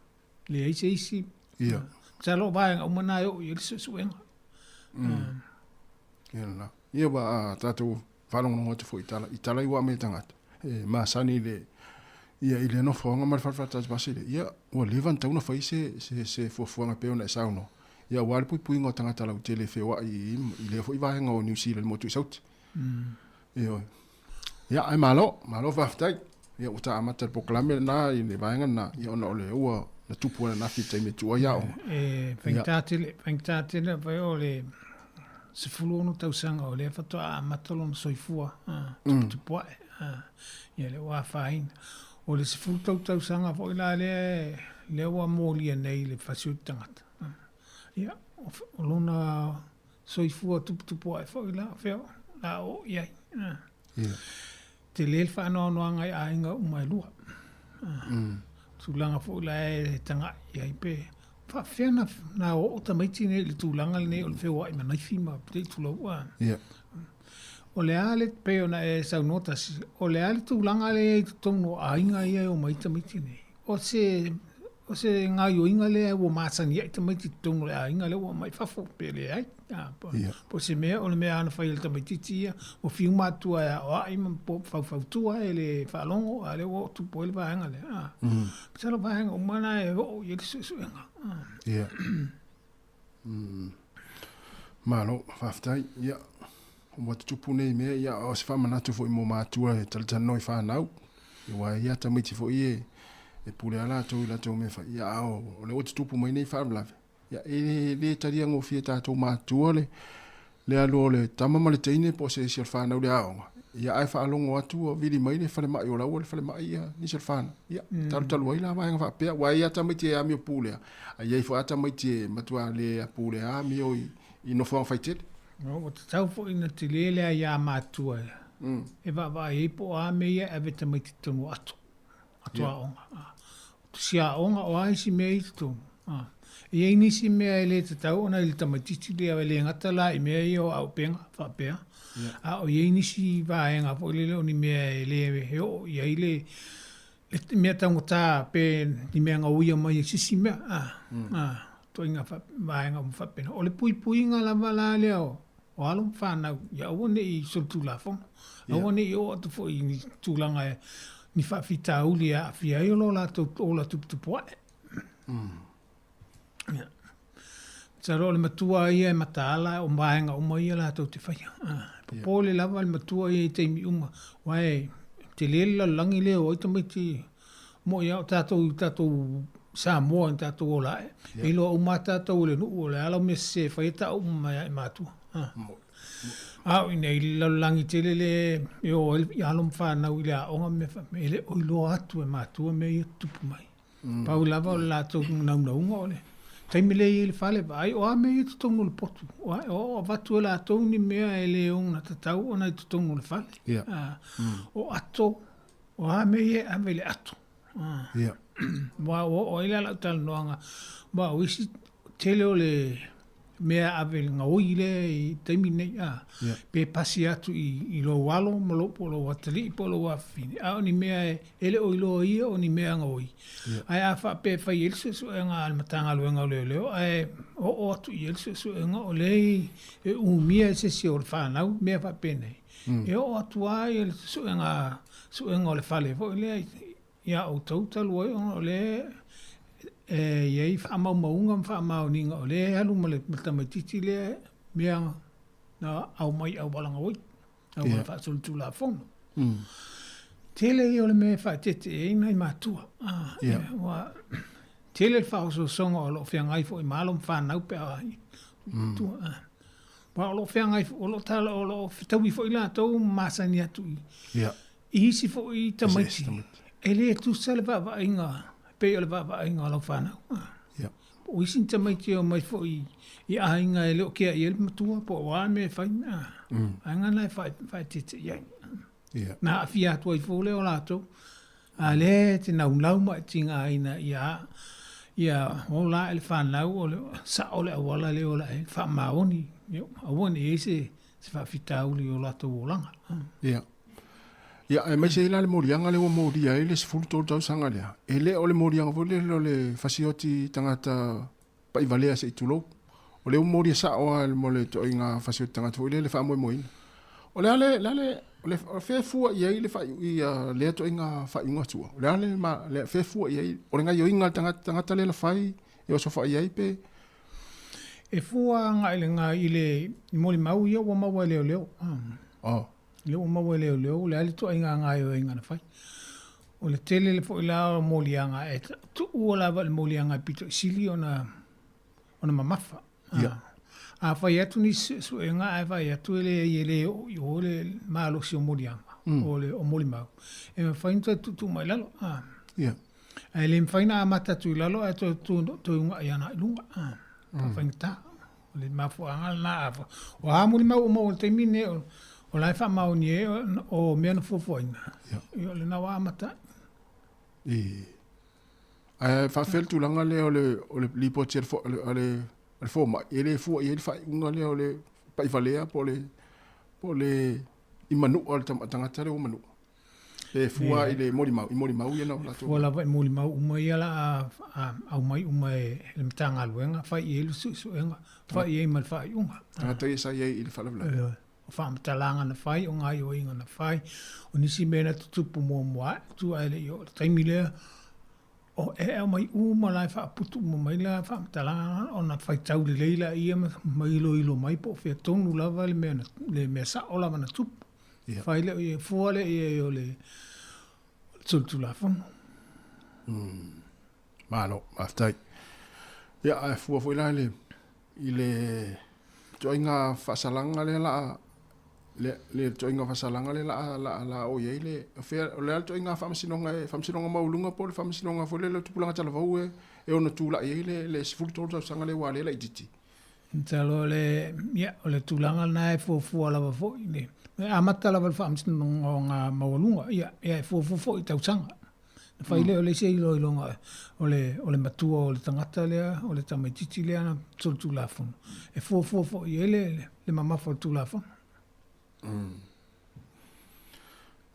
leai se isi. Ia. Masalo o vaega uma na e oo i ai le suesuega. Ia lena. Ia ua a tatou faalogologo atu foi i tala, i tala i ua aumai e tagata, e masani i le, ia i le nofoaga ma le fale faatasi pasi lea, ia ua leva ona tatau ona fai se, se, se fuafuaga e pei ona e saunoa, ia aua le puipuiga o tagata lautele e feoai i, i lea foi vaega o Niu Sila i le motu i Sauti. Ioe. Ia, ae malo, malo faafetai. Ia ua ta amata le polokalame lena i le vaega lena, ia ona o le ua na tupu ananafi i le taimi e tuu ai aoga. E faigata tele, faigata tele fai o le 16 tausaga o lea faatoa amata lona soifua, tuputupu ae, ia lea ua afaina. O le 13 tausaga foi la lea, lea ua molia nei i le fasi o le tagata. Ia, o lona soifua tuputupu ae foi la, fea o le a oo i ai. Ia. Tele le faanoanoaga i aiga uma e lua. Tulaga foi la e taga'i i ai pe faapefea na, na oo tamaiti nei i le tulaga lenei o le feoai ma naifi ma te i tulou. Ia. O le a le, pei ona e saunoa tasi, o le a le tulaga lea i totonu o aiga ia e omai tamaiti nei? O se o se gaoioiga lea ua masani ai tamaiti i totonu o le aiga lea ua aumai i fafo pe leai. Po o se mea o le mea lava na fai e le tamaitiiti ia, ua fiu matua e aoai ma faufautua e le faalogo, a o lea ua oo tupu ai le vaega lea. Masalo o vaega uma na e oo i ai le suesuega. Ia. Malo, faafetai. Ia, ua tutupu nei mea, ia, o se faamanatu foi mo matua e talatalanoa i fanau. Ia, aua e i ai lava tamaiti foi e, e pule lava latou i latou mea e fai. Ia, a o lea ua tutupu mai nei faalavelave, ia, e le talia gofie e tatou matua le, le alu o le tama ma le teine po o se isi o le fanau i le aoga, ia ae faalogo atu ua vili mai le falemai o la ua i le falemai ia nisi o le fanau. Ia, talutalu ai la vaega faapea, aua e i ai lava tamaiti e amio pulea, ae i ai foi lava tamaiti e matua le pulea amio i nofoaga faitele. Ua tatau foi ona tele le aia matua e vaavaai ai po o a mea ia e ave tamaiti i totonu o ato, ato aoga. O si aoga o a isi mea i totonu. E i ai nisi mea e le tatau ona i le tamaitiiti lea, e le gata la i mea ia o auupega faapea, a o i ai nisi vaega foi lele o ni mea e le e oo i ai le mea taugata pe ni mea gauia mai e se isi mea, ituaiga vaega uma faapena. O le puipuiga lava la lea o alo ma fanau ia aua ne i solitulafono, aua ne i oo atu foi i ni tulaga ni faafitauli e aafia ai o lo latou ola tuputupuae. Ia. Masalo o le matua ia e mataala o vaega uma ia latou te faia. Popole lava le matua ia i taimi uma, aua e tele le lalolagi lea e o ai tamaiti mo'i lava o tatou i tatou Samoa i tatou ola ae, e iloa uma lava tatou e le nuu o le a lau mea sese e fai e tau uma mai lava i matua. A o i inei i le lalolagi tele lea e o ai alo ma fanau i le aoga ma mea faapena, e le o iloa atu e matua mea ia e tutupu mai. Pau lava o le latou naunauga o le taimi lea e i ai i le fale, vaai o a mea ia i totonu o le potu, o avatu e latou ni mea e le ogatatau ona i totonu o le fale. O ato, o a mea ia e ave i le ato. Aua ua oo ai la lau talanoaga, aua o isi tele o le mea e ave i le gaoi lea i taimi nei, a, pe pasi atu i lou alo ma lou, po o lou atalii po o lou afafine, a o ni mea e le o iloa ia o ni mea gaoi. Ae a faapea e fai ai le suesuega a le Matagaluega o Leoleo ae oo atu i ai le suesuega o lea e umia e se isi o le fanau mea faapenei, e oo atu lava le suega, suega o le fale foi lea iā outou talu ai ona o lea e i ai faamaumauga ma faamaoniga o lea e alu ma le tamaitiiti lea mea na aumai i auala gaoi, auala faasolitulafono. Tele ia o le mea e faaeteete i ai nai matua. Ua tele le faaosoosoga o lo o feagai foi ma alo ma fanau pe a tua. Aua o lo o feagai, o lo o tala, o lo o fetaui foi latou ma masani atu i I isi foi tamaiti, e le tusa le vaavaaiga pei o le vaavaaiga o lau fanau. Po o isi tamaiti e omai foi i aiga e le o kea i ai le matua po o a mea e fai, vaega na e faaeteete i ai. Na aafia atu ai foi lea o latou, a lea e te naunau ma e tigaina ia ia ola ae le fanau o le sao le auala lea e ola ai, faamaoni, aua ne i i ai se faafitauli i o latou olaga. Ia. Ia, aemaise ai la le moliaga lea ua molia ai le 13 tausaga lea, e le o le moliaga foi lele o le fasioti tagata paivalea se i tulou. O lea ua molia sao lava mo le ituaiga fasioti tagata foi lele faamoemoeina. O le a le, le a le, o le, o fea e fua i ai le faaiu, ia lea ituaiga faaiuga tua? O le a le, le, fea e fua i ai, o le gaioiga a le tagata, tagata lea na fai e osofai ai pe? E fua agai i le, i le molimau ia ua maua e leoleo. Oh. Lea ua maua e leoleo, o le a le ituaiga gaoioiga na fai. O le tele foi la o moliaga e tuua lava i le moliaga e pito i sili ona ona mamafa. Ia. A fai atu nisi suesuega ae vaai atu e leai e le oo i o le malosi o moliaga, o le o molimau, e mafai ona toe tuutuu mai i lalo. Ia. Ae le mafai ona amata atu i lalo ae toe toe uunai agai i luga. Faafaigata. O le mafuaaga lena a o a molimau o maua i le taimi lenei o la e faamaoni ai o mea na fuafuaina, ia o lena ua amata ai. I. Ae faafefea le tulaga lea o le o le lipoti a le a le a le fomai, e le fua i ai le faaiuga lea o le paivalea po o le po o le i manua o le tagata lea ua manua? Pe fua i le molimau, i molimau ia na latou. Fua lava i molimau uma ia la a aumai uma e le Matagaluega, fai i ai le suesuega, fai i ai ma le faaiuga. Tagata ia sa i ai i le faalavelave. Ioe. O faamatalaga na fai, o gaoioiga na fai, o nisi mea na tutupu muamua ae, tua e le i oo i le taimi lea, o e aumai uma la e faaputu uma mai la faamatalaga ona faitau lelei laia ma iloilo mai po o fea tonu lava le mea le mea sao lava na tupu. Ia. Fai lea i fua lea i ai o le solitulafono. Malo, faafetai. Ia, ae fua foi la i le ituaiga faasalaga lea la a le ituaiga faasalaga lea la a oo i ai le, o fea, o le a le ituaiga faamasinoga e, faamasinoga maualuga po o le faamasinoga foi lea o le tupulaga talavou e ono tulai ai le 13 tausaga lea aua o lea e laitiiti. Masalo o le, ia, o le tulaga lena e fuafua lava foi i le, e amata lava i le faamasinoga maualuga, ia, ia e fuafua foi i tausaga. Na fai lea o le isi iloiloga o le, o le matua o le tagata lea, o le tamaitiiti lea na solitulafono, e fuafua foi i ai le, le mamafa o le Tulafono.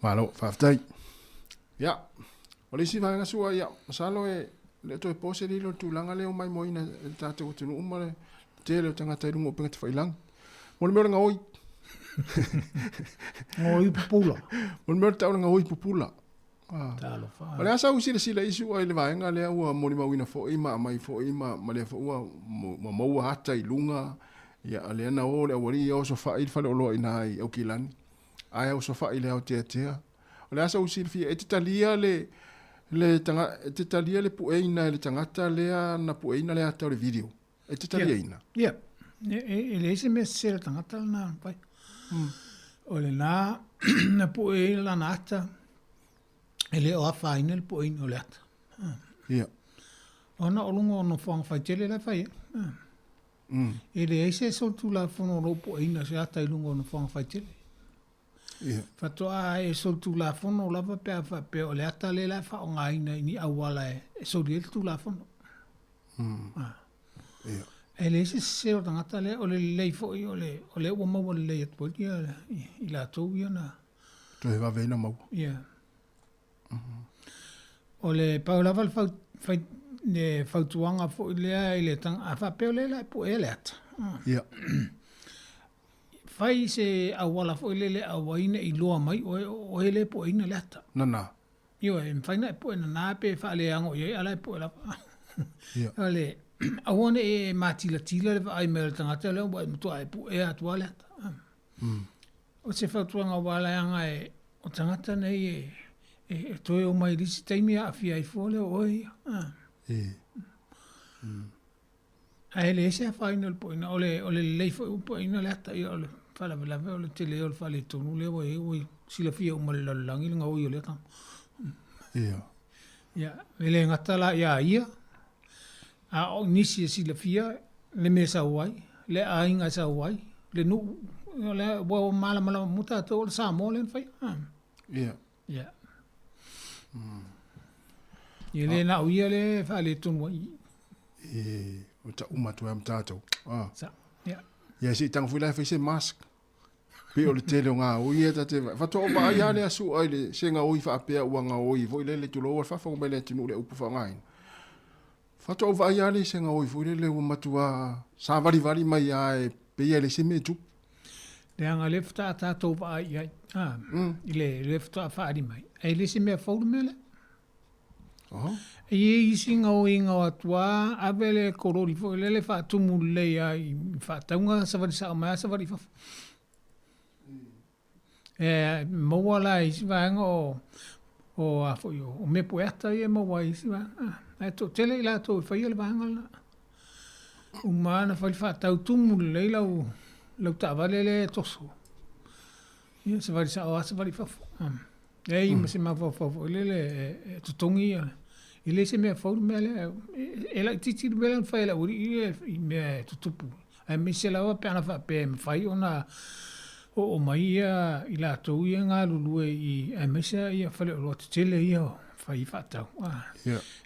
Malo, faafetai. Ia, o le isi vaega sua, ia, masalo e le o toe po se lilo i le tulaga lea ua maimoaina e le tatou atunuu ma le tele o tagata i luga o upega tafailagi. Mo le mea o le gaoi. Gaoi pupula. Mo le mea o le tau o le gaoi pupula. Ah. Talofa. O le a sau silasila i sua i le vaega lea ua molimauina foi ma aumai foi ma lea foi ua maua ata i luga. Ia, o lea na o le aualii ia osofai le faleoloa i ina i Aukilani. Ae osofai i le aoteatea. O le a sau silafia, e te talia le, le taga, e te talia le pueina e le tagata lea na pueina le ata o le video. E te taliaina? Ia, e leai se mea sese i le tagata lena na fai. O lena na pue ai lana ata, e le o afaina le pueina o le ata. Ia. Ona o luga o nofoaga faitele la e fai ai. E leai se solitulafono o lo o pueina se ata i luga o nofoaga faitele. Ia. Faatoa e solitulafono lava pe a faapea o le ata lea la e faaaogaina i ni auala e soli ai le Tulafono. Ia. E leai se sese o le tagata lea, o le lelei foi o le, o lea ua maua lelei atu ai ia i latou ia na. Toe vave ai na maua. Ia. O le pau lava le fau, fai, le fautuaga foi lea i le tanga, a faapea o lea la e puea le ata. Ia. Fai se auala foi lele aua ai ne i loa mai oe o oe lea e pueina le ata. Nana. Ioe, e mafai ona e pue nana pe faaleago i ai, a la e pue lava. Ia. O le, aua ne i e matilatila le vaai mai o le tagata lea ua e matuai e puea atu lava le ata. O se fautuaga aua leaga e, o tagata nei e, e, e toe omai i le isi taimi aafia ai fua lea o oe ia. E. Ae leai se afaina o le poina, o le, o le lelei foi ua poina le ata, ia o le faalavelave o le tele o le faaletonu lea ua i ai, ua silafia uma e le lalolagi le gaoi o lea tama. Ia. Ia, e le gata la iā ia, a o nisi e silafia le mea e sau ai, le aiga e sau ai, le nuu, o lea ua malamalama uma tatou o le Samoa lea na faia. Ia. Ia. Ia le na o ia le faaletonu ai. E, o ta uma atu ai ma tatou. Ah. Sa, ia. Ia, se i tago foi la e fai se mask. Pei o le tele o gaoi ia ta te faatoa ou vaai lava lea sua i le se gaoi faapea ua gaoi foi lele tulou a le faafofoga mai le atunuu le upu faaaogaina. Faatoa ou vaai lava lea i se gaoi foi lele ua matua savalivali mai lava e pei e leai se mea e tupu. Leaga lea faatoa tatou vaai i ai, i le lea faatoa faaali mai, ae le se mea fou le mea lea. E i ai isi gaoiga o atu lava, ave le kololi foi lele faatumu lelei lava i faatauga, savali sao mai lava savali i fafo. E maua la i isi vaega o a foi o mea pueata ia e maua ai i isi vaega. Ae toatele i latou e faia le vaega lena. Uma lava ona fai le faatau tumu lelei lau taavale lea e toso. Ia savali sao lava savali i fafo. Leai ma se mafaufau foi lele e totogi ia. E le se mea fou le mea lea. E laitiiti le mea lea na fai e le aualii ia i mea e tutupu. Aemaise lava pe ana faapea e mafai ona oo mai ia i latou ia e galulue i aemaise ia faleoloa tetele ia fai faatau.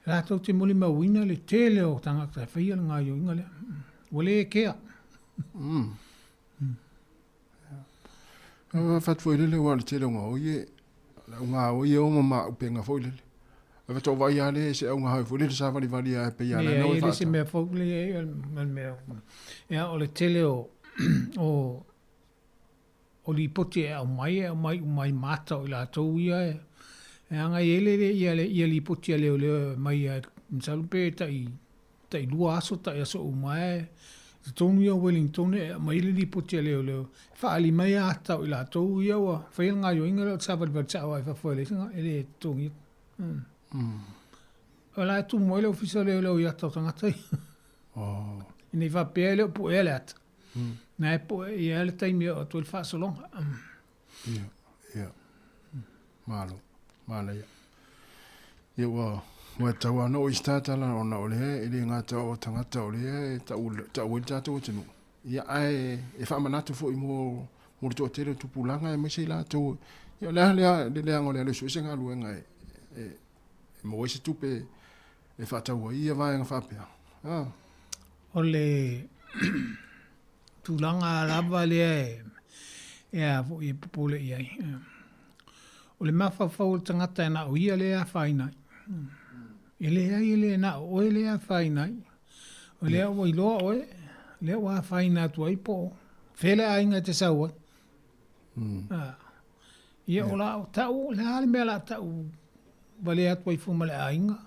Latou te molimauina le tele o tagata e faia le gaoioiga lea. Ua le kea. Fatu foi lele aua o le tele o gaoi e le auga o ia o ma maaupenga foi lele. Ae faatoa ou vaai lava lea i se auga hou foi lele savalivali lava e pei lava lena ua e faatau. Se mea fou lea o le mea ia o le tele o o o lipoti e aumai e aumai uma ai ma ata o i latou ia e e agai ai le ia le ia lipoti a leoleo e aumai a masalo pe tai tai lua aso tai aso uma e totonu ia o Wellington e aumai le lipoti a leoleo e faaali mai ata o i latou ia ua faia le gaoioiga lea o le savalivali sao lava i fafo e leai se e le totogia. O la e tumu ai le ofisa o leoleo i ata o tagata ia. Oh. Ina i faapea e le o puea le ata. Na e pue ia le taimi e oo atu ai le faasologa. Ia, ia. Malo, manaia. Ia ua, ua tau ana o i tala ona o lea e le gata o tagata o lea e tau, tau ai le tatou atunuu. Ia ae e faamanatu foi mo, mo le toatele o tupulaga aemaise i latou. Ia o le a lea, le leaga o le alu e sue se galuega e, e, e maua ai se tupe e faatau ai ia vaega faapea. Ah. O le tulaga lava lea e, e a foi e popole i ai. O le mafaufau o le tagata e na o ia lea e afaina ai. E leai e le na o oe lea e afaina ai. O lea ua iloa oe, lea ua afaina atu ai po o fea le aiga e te sau ai. Ah. Ia o la o tau, o le a le mea o le a tau valea atu ai fua ma le aiga.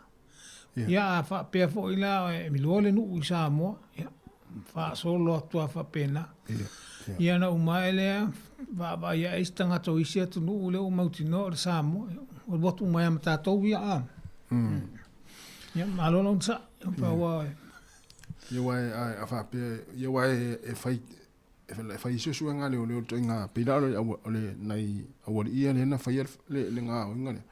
Ia a faapea foi la e iloa le nuu i Samoa, ia faasolo atu lava faapena. Ia ona uma ae lea, vaavaai ae isi tagata o isi atunuu lea ua mautinoa o le Samoa, ia ua alu atu uma ai lava ma tatou ia a. Ia malo le onosai, pau lava. Ia aua a faapea, ia aua e fai e fai suesuega a leoleo le ituaiga pei la o le nai aualii ia lea na faia le gaoiga lea.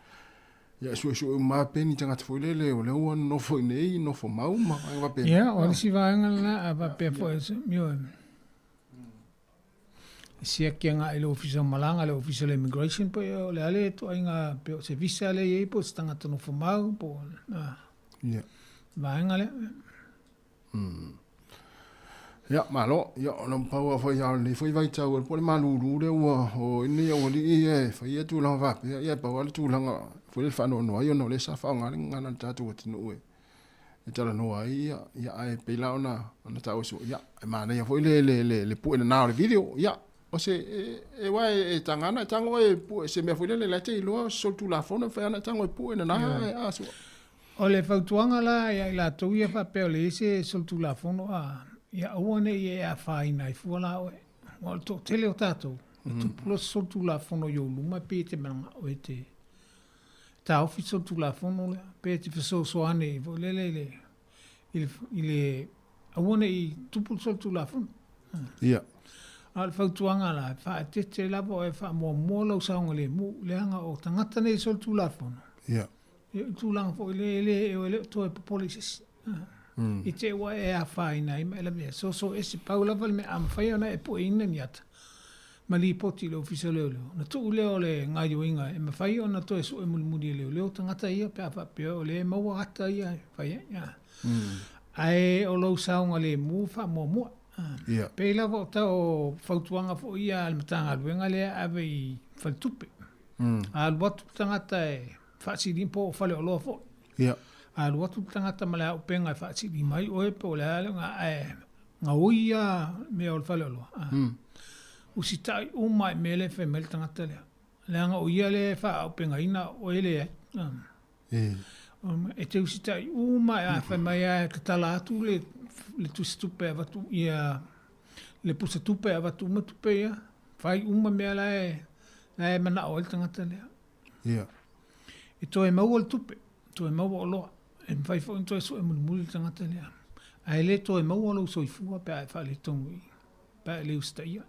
Ia e suesue uma lava pe ni tagata foi lele o lea ua nofo i inei, nofo mau ma vaega faapena. Ia, o le isi vaega lena, a faapea foi, ioe, e siaki agai i le Ofisa o Malaga, le Ofisa o le Immigration, po o le a le ituaiga, pe o se visa lea e i ai, po o se tagata nofo mau, po o le vaega lea. Ia, malo. Ia, ona pau lava foi o lenei foi vaitau, po o le malulu lea ua o ai lenei aualii ia e faia tulaga faapea. Ia, e pau lava le tulaga foi lea e faanoanoa ai ona o lea sa faaaoga le gagana a le tatou atunuu e talanoa ai, ia, ia ae pei la ona, ona taua sua, ia, e manaia foi le, le, le, le pue nana o le video. Ia, o se, e, e, aua e, e taga ana e tago e pue se mea foi lele la e te iloa o se solitulafono e mafai ona e tago e pue nana, a sua. O le fautuaga la ia i latou ia faapea o le i ai se solitulafono a, ia aua ne i e afaina ai fua la oe. Aua o le toatele o tatou, e tupu loa se solitulafono i ou luma e pei e te manao e te taofi le solitulafono lea, pe e te fesoasoani foi lele i le, i le, i le aua ne i tupu le solitulafono. Ia. A o le fautuaga la, e faaeteete lava oe e faamuamua lou saogalemu, leaga o tagata nei solitulafono. Ia. Ia, o le tulaga foi lea, e le, e le o toe popole i se isi. I te i ua e afaina ai ma e lavea, soso ese, pau lava le mea, a mafai ona e pueina ni ata ma lipoti i le Ofisa o Leoleo, ona tuu lea o le gaoioiga e mafai ona toe sue mulimuli e leoleo tagata ia pe a faapea o lea e maua ata ia e fai ai. Ae o lou saogalemu faamuamua. Pei lava o tau o fautuaga foi ia a le Matagaluega lea e ave i faletupe. A alu atu le tagata e faasili po o faleoloa foi. Ia. A alu atu le tagata ma le auupega e faasili mai oe po o le a le ae gaoi ia mea o le faleoloa. Usitai uma i mea lea e fai mai le tagata lea. Leaga o ia lea e faaaupegaina oe leai. E te usitai uma a fai mai lava e tatala atu le le tusitupe e avatu ia le pusa tupe e avatu uma tupe ia, fai uma mea la e la e manao ai le tagata lea. Ia. E toe maua le tupe, toe maua oloa. E mafai foi ona toe sue mulimuli le tagata lea. Ae le toe maua lou soifua pe a e faaletonu i, pe a e le usitaia.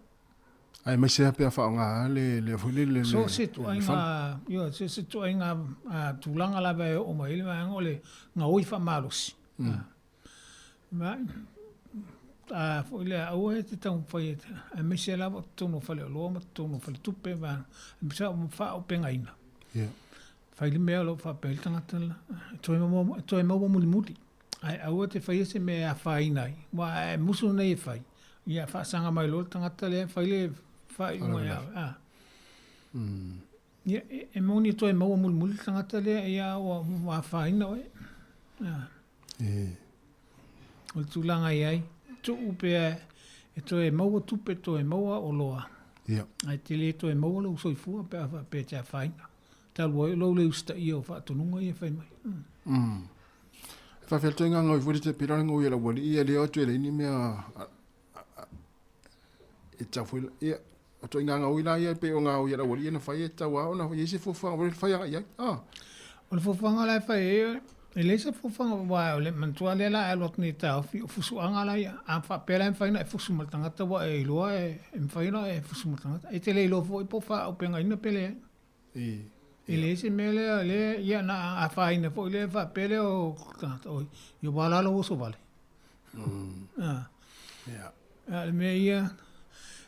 Aemaise lava pe a faaaoga le le foi lele le So se ituaiga, ioe, so se ituaiga tulaga lava e oo mai ai le vaega o le gaoi faamalosi. Ma, a foi lea, aua e te taumafai e, aemaise lava o totonu o faleoloa ma totonu o faletupe ma aemaise o faaaupegaina. Ia. Fai le mea o lo o faapea ai le tagata la, e toe maua, e toe maua mulimuli. Ae aua te faia se mea e afaina ai, aua a e musu nei e fai, ia faasaga mai loa le tagata lea e fai le faaiuga ia oe. Ia, e moni e toe maua mulimuli le tagata lea, ia ua afaina oe. E. O le tulaga e i ai, tuu pea e toe maua tupe, toe maua oloa. Ia. Ae te le toe maua lou soifua pe a faapea e te afaina. Talu ai o lou le usitaia o faatonuga ia e fai mai. E faafealutoiga gaoi foi le te pei la o le gaoi a le aualii ia lea o atu e leai ni mea e tatau foi ia o ituaiga gaoi la ia pei o gaoi a le aualii ia na fai e tatau lava ona i ai se fuafuaga foi lea e fai agai i ai. O le fuafuaga la e fai ai, e leai se fuafuaga aua o le manatua lea la a e alu atu nei e taofi, o fusuaga la ia. A faapea la e mafai ona e fusu ma le tagata ua e iloa e mafai ona e fusu ma le tagata. E te le iloa foi po o faaaupegaina pe leai. E leai se mea lea, lea, ia na afaina foi lea faapea lea o tagata, oi, ia ua ala lou oso vale. A o le mea ia,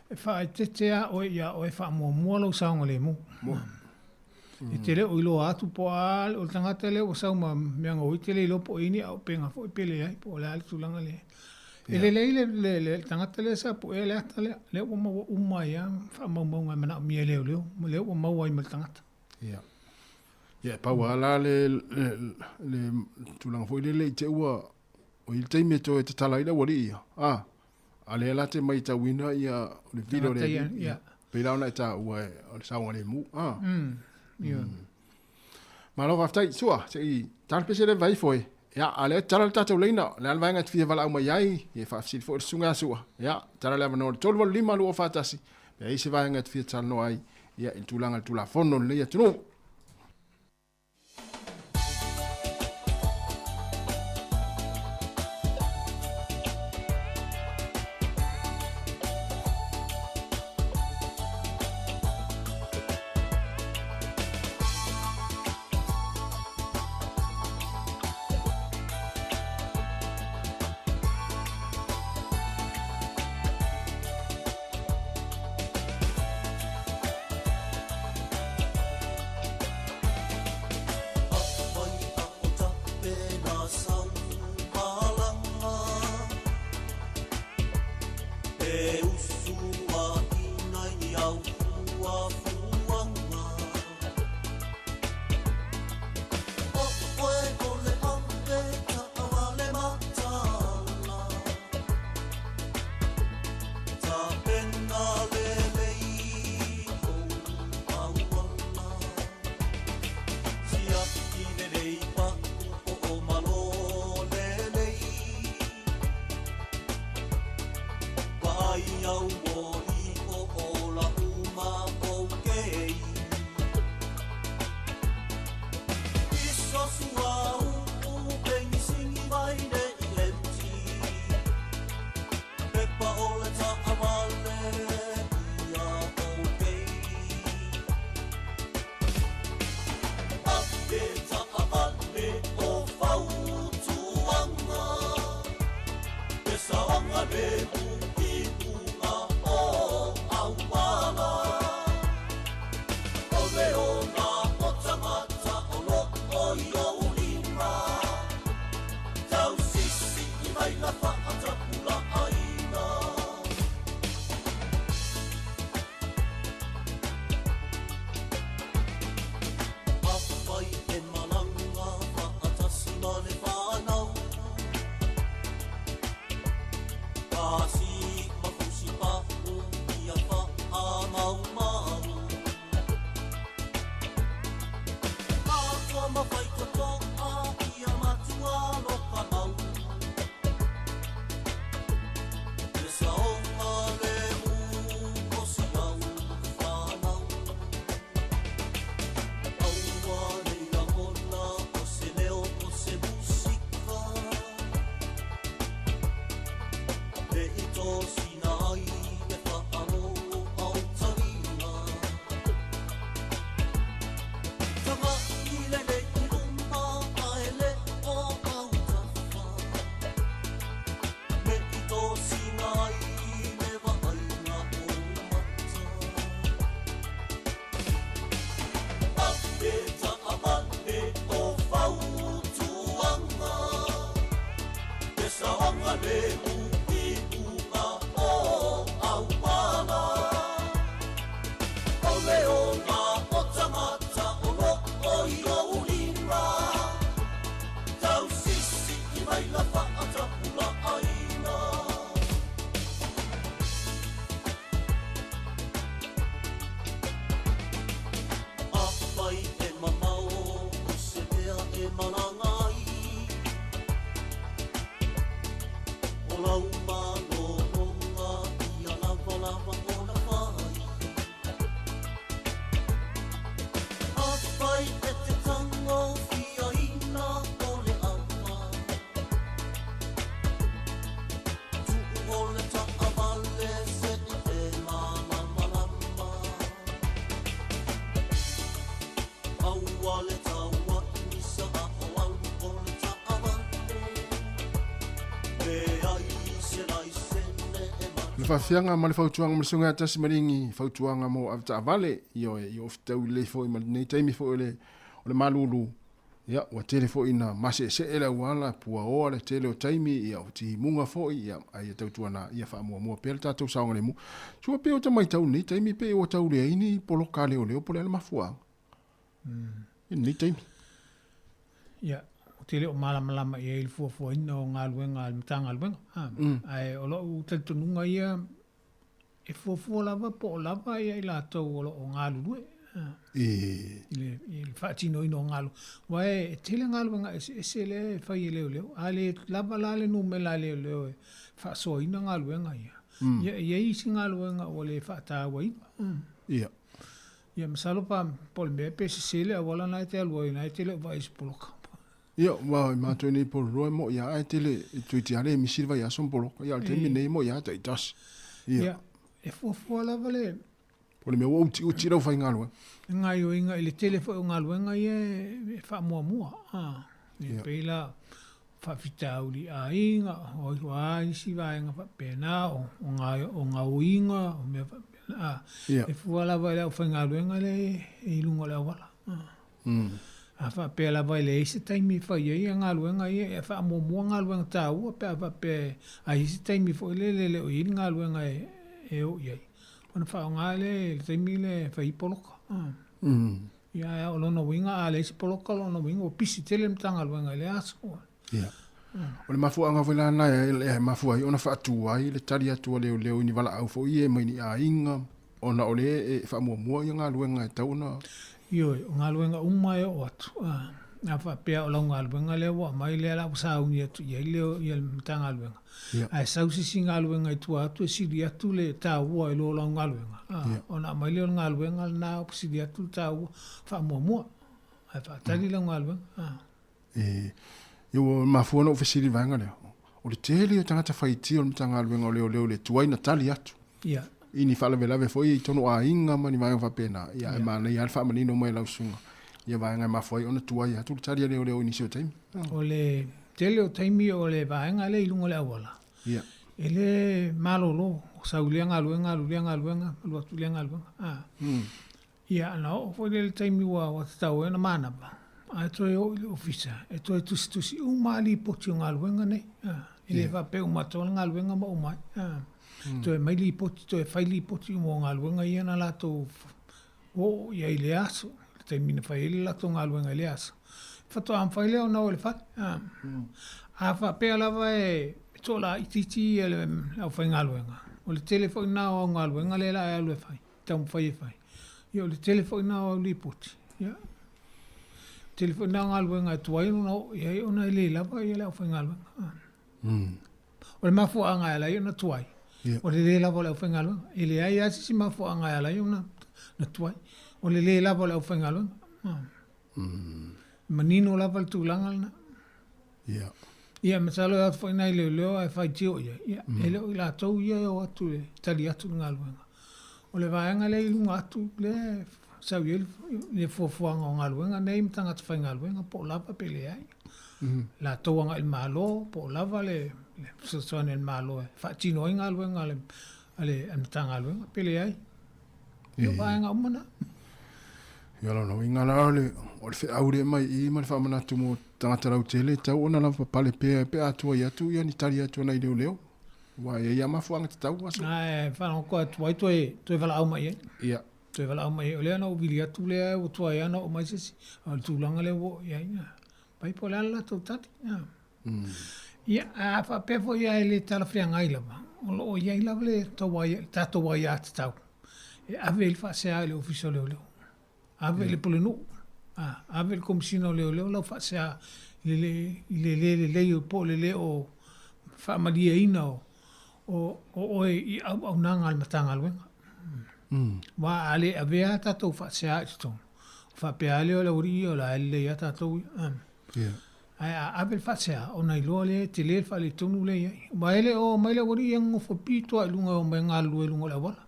e faaeteete lava oe ia oe faamuamua lou saogalemu. E te le o iloa atu po o a, o le tagata lea ua sau ma mea gaoi, e te le iloa po o i ai ni auupega foi pe leai, po o le a le tulaga lea. E lelei le, le, le tagata lea sa puea le ata lea, lea ua maua uma ai lava faamaumauga e manaomia e leoleo, ma lea ua maua ai ma le tagata. Ia. Ia, e pau lava la le, le, le tulaga foi lele i te ua o i le taimi e toe tatala ai le aualii ia, a, a lea la te matauina ia o le vilo le alii, ia, pei la ona e taua e, o le saogalemu, a. Ia. Malo faafetai, Sua, se i tala pese le vai ifo e. Ia, a lea tala le tatou laina, o le a le vaega e te fia valaau mai ai, ia e faafesili foi le susuga ia Sua. Ia, tala le avanoa i le 385 241, pe a i ai se vaega e te fia talanoa ai, ia, i le tulaga i le Tulafono o lenei atunuu. Aua le taua i sa a o au o le taavale. Leai se laisene e Le faafiaga ma le fautuaga ma le susuga ia Tasimaligi, fautuaga mo avetaavale, ioe, i oo fetaui lelei foi ma lenei taimi foi o le, o le malulu, ia, ua tele foi ina maseesee le auala, puaoa le tele o taimi, ia, o timuga foi, ia, a ia tautuana, ia faamuamua pea le tatou saogalemu. Sua pei o ta matau i lenei taimi, pei ua tau leai ni poloka a leoleo po o le a le mafuaaga i lenei taimi. Ia, ou te le o malamalama i ai i le fuafuaina o galuega a le Matagaluega, ae o lou talitonuga ia, e fuafua lava po o lava i latou o lo o galulue i le faatinoina o galuega. Aua e tele galuega eseese lea e fai e leoleo. A le lava la le numera a leoleo e faasoaina galuega ia, ia e i ai isi galuega ua le faatauaina. Ia. Ia masalo pa po o le mea pe sese le auala lena e te alu ai, lena e te le o vaai i se poloka. Ia, ua i matou nei i Porirua e moʻi lava ae tele toeitiiti lava le misi le vaiaso ma poloka. Ia, o le taimi lenei e moʻi lava taitasi. Ia. Ia, e fuafua lava le. Po o le mea ua utiuti le aufaigaluega. Gaoioiga i le tele foi o galuega ia e faamuamua. E pei la faafitauli i aiga, o a isi vaega faapena, o gaoiga, o mea faapena. E fua lava i le aufaigaluega lea e i luga o le auala. A faapea lava e leai se taimi e fai ai galuega ia, e faamuamua galuega taua pe a faapea a i ai se taimi foi lele e le o i ai ni galuega e o i ai, ona faaaoga lea i le taimi lea e fai ai poloka. Ia, ae o lona uiga a leai se poloka, o lona uiga ua pisi tele le Matagaluega i lea aso. Ia. O le mafuaaga foi la lena e mafua ai ona faatu ai le tali atu a leoleo i ni valaau foi ia mai ni aiga ona o lea e faamuamua ia galuega e tatau ona. Ioe, o galuega uma e oo atu, a faapea o lau galuega lea ua aumai lea la ua sauni atu i ai le Matagaluega, ae sau se isi galuega i tua atu e sili atu le taua i lo lau galuega, ona aumai lea o le galuega lena ua sili atu le taua faamuamua, ae faatali lau galuega. E, ua mafua ona ou fesili i le vaega lea, o le tele o tagata faitio o le Matagaluega o Leoleo i le tuai na tali atu. I ni faalavelave foi i totonu o aiga ma ni vaega faapena. Ia, ae manaia lava le faamanino mai e lau susuga ia vaega e mafua ai ona tuai atu le tali a leoleo i nisi o taimi. O le tele o taimi o le vaega lea i luga o le auala, e le malolo, sau i lea galuega, alu i lea galuega, alu atu i lea galuega. Ia, na oo foi lea i le taimi ua tatau ai ona manava, ae toe oo i le ofisa e toe tusitusi uma lava lipoti o galuega nei. E le faapea uma atoa le galuega ma uma ai. Toe aumai lipoti, toe fai lipoti uma o galuega ia na latou oo i ai i lea aso, i le taimi na fai ai le latou galuega i lea aso. Faatoa mafai lea ona o i le fale. A faapea lava e toalaitiiti le aufaigaluega, o le tele foi lena o au galuega lea o le a e alu e fai. taumafai e fai. Ia o le tele foi lena o au lipoti, ia, tele foi lena o galuega e tuai ona oo i ai ona e le lava le aufaigaluega. O le mafuaaga e ala ai ona tuai, o le le lava o le aufaigaluega. E leai lava se isi mafuaaga e ala ai ona tuai, o le le lava o le aufaigaluega. E manino lava le tulaga lena. Ia. Ia, masalo e o atu foi nai leoleo ae faitio i ai, ia, e le o i latou ia e o atu e tali atu i le galuega. O le vaega lea i luga atu lea e sau i ai le fuafuaga o galuega nei ma tagata faigaluega po o lava pe leai. Latou agai i le Malo po o lava le fesoasoani a le Malo e faatino ai galuega a le Matagaluega pe leai. Ia, o vaega uma na. Ia, o lona uiga la o le, o le feau lea e aumai i i ma le faamanatu mo tagata lautele, e tatau ona lavapapale pea pe a tuai atu ia ni tali atu a nai leoleo. Aua e i ai lava mafuaaga tatau aso. Ae faalogo atu ai toe, toe valaau mai i ai. Ia. Toe valaau mai i ai. O lea na ou vili atu lea ua tuai lava ona oo mai se isi. A o le tulaga lea ua oo i ai. Pai po o le a le latou tali. Ia, a faapea foi a e le talafeagai lava, o lo o i ai lava le tatou aiatatau e ave ai le faasea i le Ofisa o Leoleo, ave i le Pulenuu, ave i le Komesina o Leoleo lau faasea i le le lelei po o le le o faamalieina o oe i auaunaga a le Matagaluega. Aua a le avea a tatou faasea i totonu, faapea lava lea o le aualii ia o le a lelei lava tatou ia. Ae a ave le faasea, ona iloa lea e tele le faaletonu lea e i ai. Aua e le o omai le aualii ia nonofo pito lava i luga e omai e galulue i luga o le auala.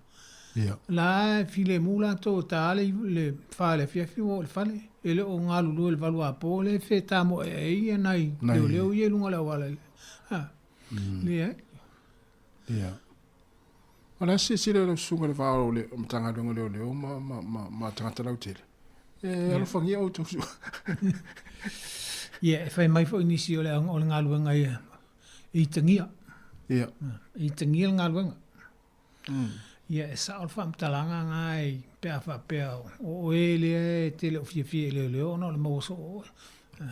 Ia. La e filemu latou e ta le le fa le afiafi ua oo i le fale. E le o galulue i le valu apo lea e fetamoe ai ia nai leoleo ia i luga o le auala i le a. Leai. Ia. O le a silasila lau susuga i le va o le Matagaluega o Leoleo ma, ma, ma, ma tagata lautele. E alofagia outou su. Ia, e fai mai foi nisi o le, o le galuega ia e itagia. Ia. E itagia le galuega. Ia, e sao le faamatalaga na e pe a faapea o oe lea e te le o fiafia i leoleo ona o le maua soo o oe.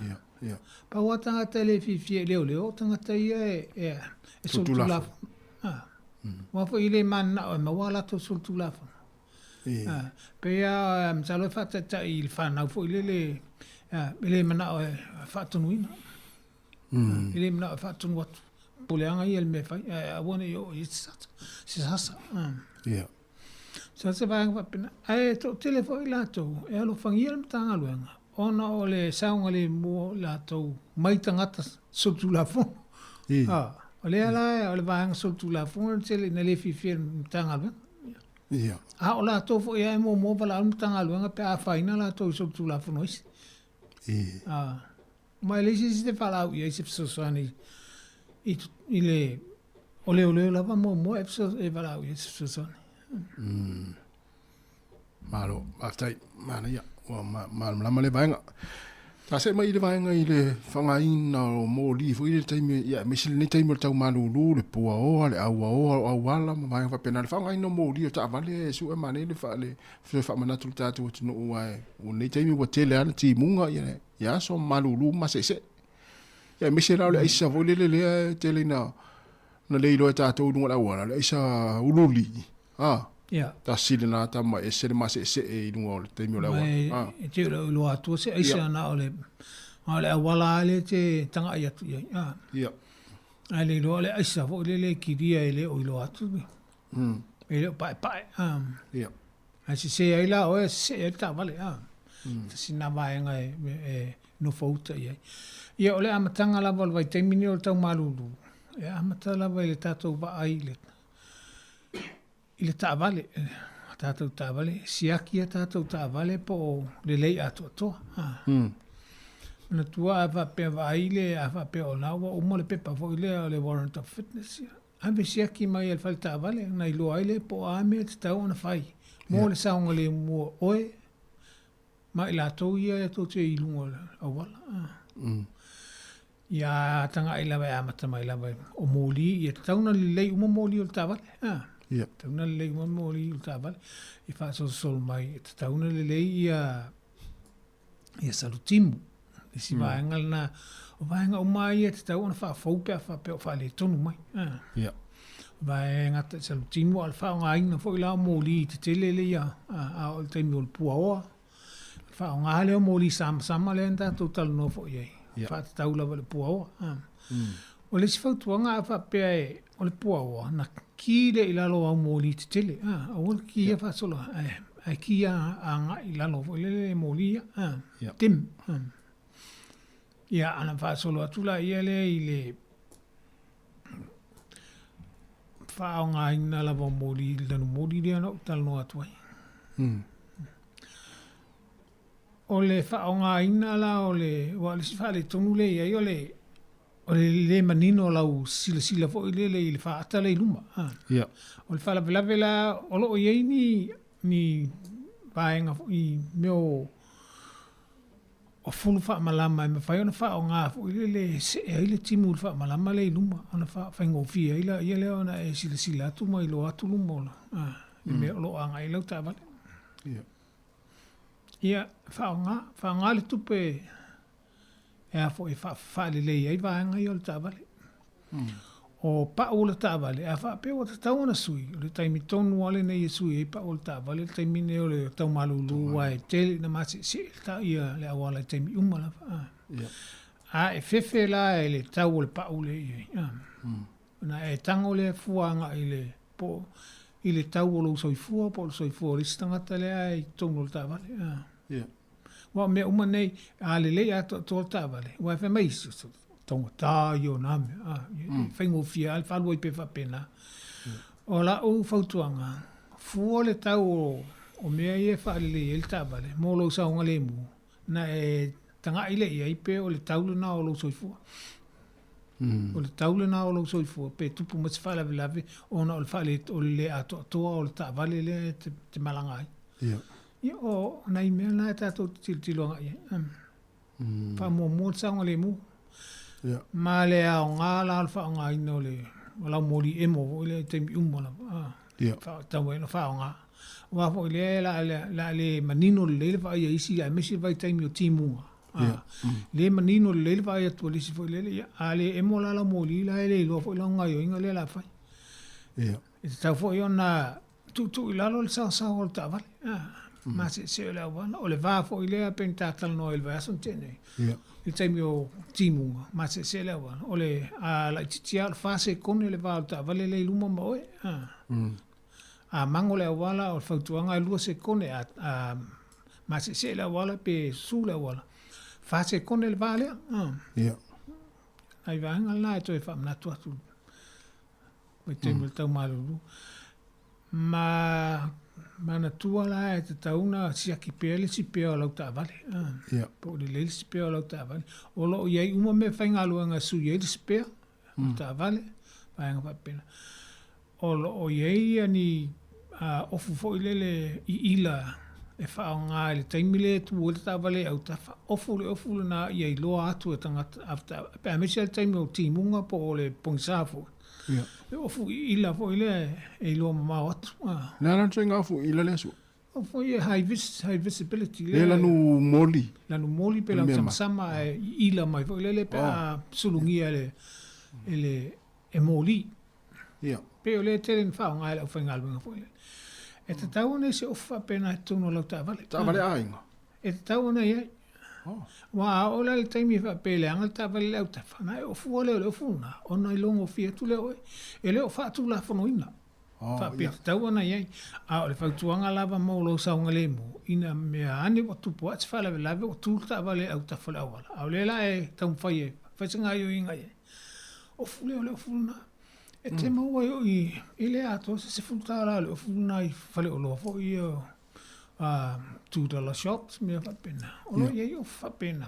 Ia, ia. Pau lava tagata e le fiafia i leoleo o tagata ia e, e, e solitulafono. Ah. Aua foi e le mananao e maua a latou solitulafono. Ah, pei lava masalo e faataitai i le fanau foi lele e le manao e faatonuina. E le manao e faatonu atu. Puleaga ia i le mea e fai, ae aua ne i oo i ai se sasa. Se sasa. Ia. So se vaega faapena. Ae toatele foi latou e alofagia le Matagaluega ona o le saogalemu o latou mai tagata solitulafono. Ah, o lea la o le vaega solitulafono le tele ina le fiafia i le Matagaluega. Ia. A o latou foi lava e muamua valaau le Matagaluega pe a afaina latou i solitulafono isi. Ah, ma e leai se isi te valaau i ai se fesoasoani i, i le o leoleo lava muamua e, e valaau i ai se fesoasoani. Malo, faafetai, manaia, ua malamalama le vaega. Ta see mai i le vaega i le faaaogaina o moli foi le taimi, ia aemaise lenei taimi o le tau malulu, le puaoa, le auaoa o auala ma vaega faapena. Le faaaogaina o moli o taavale e sue manaia le le toe faamanatu i le tatou atunuu aua o lenei taimi ua tele lava le timuga ia i aso malulu ma maseesee. Ia aemaise la o le aisa foi lele lea e tele ina na le iloa e tatou i luga o le auala, le aisa ululi, a, Ia. tasi lena tama e ese le maseesee i luga o le taimi o le Ma auala. e, A. e te le o iloa atua se aisa Ia. na o le, na o le auala lava lea e te taga'i atu i ai. A. Ia. Ae le iloa o le aisa foi lele e kilia e le o iloa atu. E le o paepae. A. Ia. Ae sese ai la oe, sesee ai le taavale. A. Tasi lena vaega e, e nofouta i ai. Ia, o le amataga lava o le vaitaimi lenei o le tau malulu, e amata lava i le tatou vaai i le, i le taavale, a tatou taavale, siaki a tatou taavale po o lelei atoatoa. A. Manatua a faapea vaai le, a faapea o la ua uma le pepa foi lea o le warrant of fitness, ia, Ave siaki mai e le fale taavale ona iloa ai lea po o a mea e tatau ona fai mo le saogalemu o oe ma i latou ia e tou te i luga o le auala. Ia taga'i lava e amata mai lava o moli, ia tatau ona lelei uma moli o le taavale. Tatau ona lelei uma moli o le taavale i faasolosolo mai, e tatau ona lelei ia ia salutimu. Isi vaega lena, o vaega uma lava ia e tatau ona faafou pe a faapea o faaletonu mai. Ia. Vaega ta salutimu a o le faaaogaina foi la o moli tetele lea a oo i le taimi o le puaoa, o le faaaoga lea o moli samasama lea na tatou talanoa foi i ai, faatatau lava i le puaoa. O le isi fautuaga a faapea e o le puaoa, na ki lea i lalo o au moli tetele, aua le ki faasolo ae ki agai i lalo foi lele e moli ia, dim. Ia, ana faasolo atu laia lea i le faaaogaina lava o moli i le lanumoli lea na ou talanoa atu ai. O le faaaogaina la o le, aua o le isi faaletonu lea e i ai o le O le le manino o lau silasila foi lele i le faata lea i luma. Ia. O le faalavelave la, o lo o i ai ni, ni vaega foi, mea o, o fulu faamalama e mafai ona faaaoga foi lele e see ai le timu i le faamalama lea i luma, ona faafaigofie ai laia lea ona e silasila atu ma iloa atu luma o le mea o lo o agai ai lau taavale. Ia. Ia, faaaoga, faaaoga le tupe e a foi e faalelei ai vaega ia o le taavale. O pau o le taavale, a faapea ua tatau ona sui, o le taimi tonu lava lenei e sui ai pau o le taavale, le taimi lenei o le tau malulu aua e tele ina maseesee le auala i taimi uma lava. A e fefe la i le tau o le pau lea e i ai, ona e tago lea fua agai i le po i le tau o lou soifua po o le soifua o le isi tagata lea e i totonu o le taavale. Aua o mea uma nei, a lelei atoatoa le taavale, aua e fai mai isi, o taugata ia o na mea, a, e faigofie lava le faaluai pea faapena. O lau fautuaga, Fua le tau o, o mea ia e faalelei ai le taavale mo lou saogalemu, na e taga'i lea i ai pe o le tau lena o lou soifua. O le tau lena o lou soifua pe tupu mai se faalavelave ona o le faale, o le le atoatoa o le taavale lea e te, te malaga ai. Ia. Ia, o nai mea na e tatou te tilotilo agai i ai. Faamuamua le saogalemu. Ia. Ma le aoga la o le faaaogaina o le o lau moli emo foi lea i taimi uma lava. Ah. Ia. Tatau ai ona faaaoga. Aua foi lea la la le manino lelei le vaai a isi aemaise le vaitaimi o timuga. Ah. Ia. Le manino lelei le vaai atu a le isi foi lele, ia, a le emo la lau moli la e le iloa foi lau gaoioiga lea o le a fai. Ia. E tatau foi ona tuutuu i lalo le saosaoa o le taavale, maseesee o le auala. O le va foi lea pei ona ta talanoa ai i le vaiaso na tea nei, i le taimi o timuga, maseesee le auala. O le a laitiiti lava o le fa sekone le va o le taavale lea i luma ma oe. A mago le auala, o le fautuaga e lua sekone, a maseesee le auala pe su le auala, fa sekone le va lea. Nai vaega lena e toe faamanatu atu vaitaimi o le tau malulu. Ma manatua la e tatau ona siaki pea le sipea o lau taavale. Ia. Po o lelei le sipea o lau taavale. O lo o i ai uma mea faigaluega e sui ai le sipea o le taavale, vaega faapena. O lo o i ai ia ni ofu foi lele iila e faaaoga i le taimi lea e tu ai le taavale i autafa. Ofu le ofu lena ia iloa atu e tagata, aemaise lava le taimi o timuga po o le pogisa foi. Ia. E ofu iila foi lea e iloa mamao atu. Le a la le ituaiga ofu iila lea sua? Ofu ia high, vis, high visibility lea. Le lanu moli. Lanu moli pe lanu samasama ae iila mai foi lele pe a sulugia e le, e le, e moli. Ia. Pei o lea e tele ina faaaoga e le aufaigaluega foi lele. E tatau ona i se ofu faapena i totonu o lau taavale. Taavale aiga. E tatau ona i ai. Aua a oo la i le taimi e faapea e leaga le taavale i le autafa, ona e ofua lea o le ofu lena, ona iloa gofie atu lea o oe. E le o faatulafonoina, faapea e tatau ona i ai. A o le fautuaga lava mo lou saogalemu, ina mea ane ua tupu ae se faalavelave ua tu le taavale i autafa o le auala, a o lea la e taumafai e fai se gaoioiga i ai, ofu lea o le ofu lena. E te maua ai o i, e le atoa se $10 o le ofu lena i faleoloa foi ia $2 shops, mea faapena. O lo o i ai ofu faapena.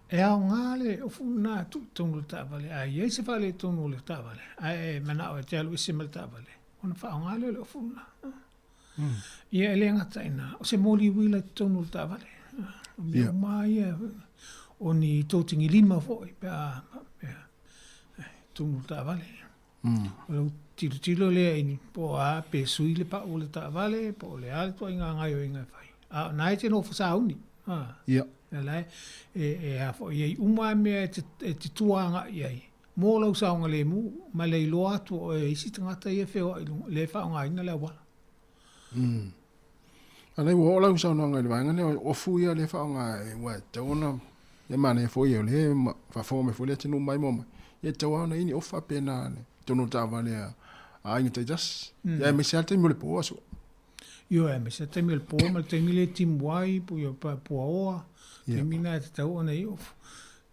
E aoga le ofu lena e tuu i totonu o le taavale, a i ai se faaletonu o le taavale, ae e manao e te alu ese ma le taavale, ona faaaoga lea o le ofu lena. Ia e le gata i ina, o se moli uila i totonu o le taavale. O mea uma lava ia, o ni totigilima foi pe a faapea i totonu o le taavale. O lou tilotilo lea i po o a pe sui le pau o le taavale po o le a le ituaiga gaoioiga e fai. A o lena e te nofo sauni. Ia. O la e a foi e i ai uma lava mea e te tua agai i ai mo lou saogalemu ma le iloa atu o oe e isi tagata ia e feoai i luga, lea e faaaogaina le auala. A lea ua oo lau saunoaga i le vaega lea o ofu ia lea e faaaoga aua e tatau ona ia manaia foi o lea e faafofoga mai foi le atunuu maimoa mai. Ia e tatau lava ona i ai ni ofu faapena i totonu o taavale a aiga taitasi. Ia aemaise lava le taimi o le po aso. Ioe, aemaise le taimi o le po ma le taimi lea e timu ai, puaoa, taimi lena e tatau ona i ai ofu.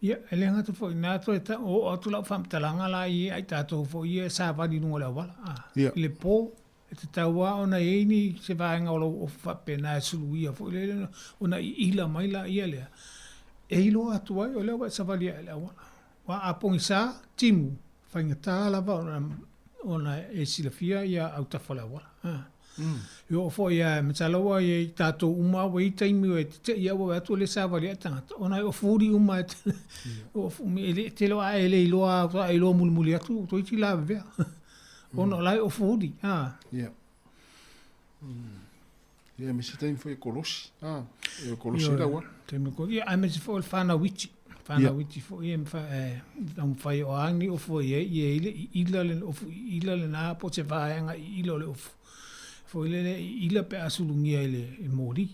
Ia, e le gata foi i ina, toe oo atu lau faamatalaga la ia i tatou foi ia e savali i luga o le auala. I le po, E tatau lava ona i ai ni se vaega o lou ofu faapena e suluia foi lele ona iila mai laia lea e iloa atu ai o lea ua e savali ae i le auala. Aua a pogisa, timu, faigata lava ona e silafia ia autafa o le auala. E oo foi lava, masalo ua i ai tatou uma lava ua i ai taimi e tetei lava ua vaai atu ua le savali ae tagata ona e ofuli uma e le tele o ae e le iloa faatoa e iloa mulimuli atu toeitiiti lavevea. Ona o la e ofuli, a. Ia. Ia, aemaise taimi foi e kolosi, a. E kolosi ai le auala. Taimi e ia, aemaise foi o le fanau iti. Fanau iti foi e taumafai o a ni ofu e i ai, ia i ai le iila le ofu iila lena po o se vaega iila o le ofu. Foi lele e iila pe a sulugia i le moli,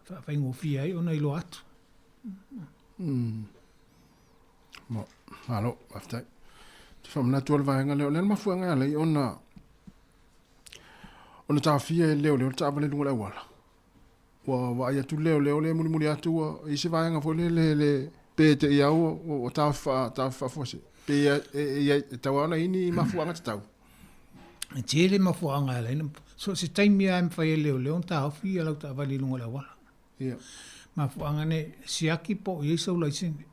faafaigofie ai ona iloa atu. Malo, faafetai. Te faamanatu o le vaega lea, o le a le mafuaaga e ala ai ona ona taofia e leoleo le taavale i luga o le auala. Ua vaai atu le leoleo lea e mulimuli atu ua i ai se vaega foi lele le pe te i au ua taofi faafuasei. Pe e tatau lava ona i ai ni mafuaaga tatau. E tele mafuaaga e ala ai ona, so o se taimi lava e mafai ai e leoleo ona taofi ia lau taavale i luga o le auala. Ia. Mafuaaga nei, siaki po o i ai sou laisene.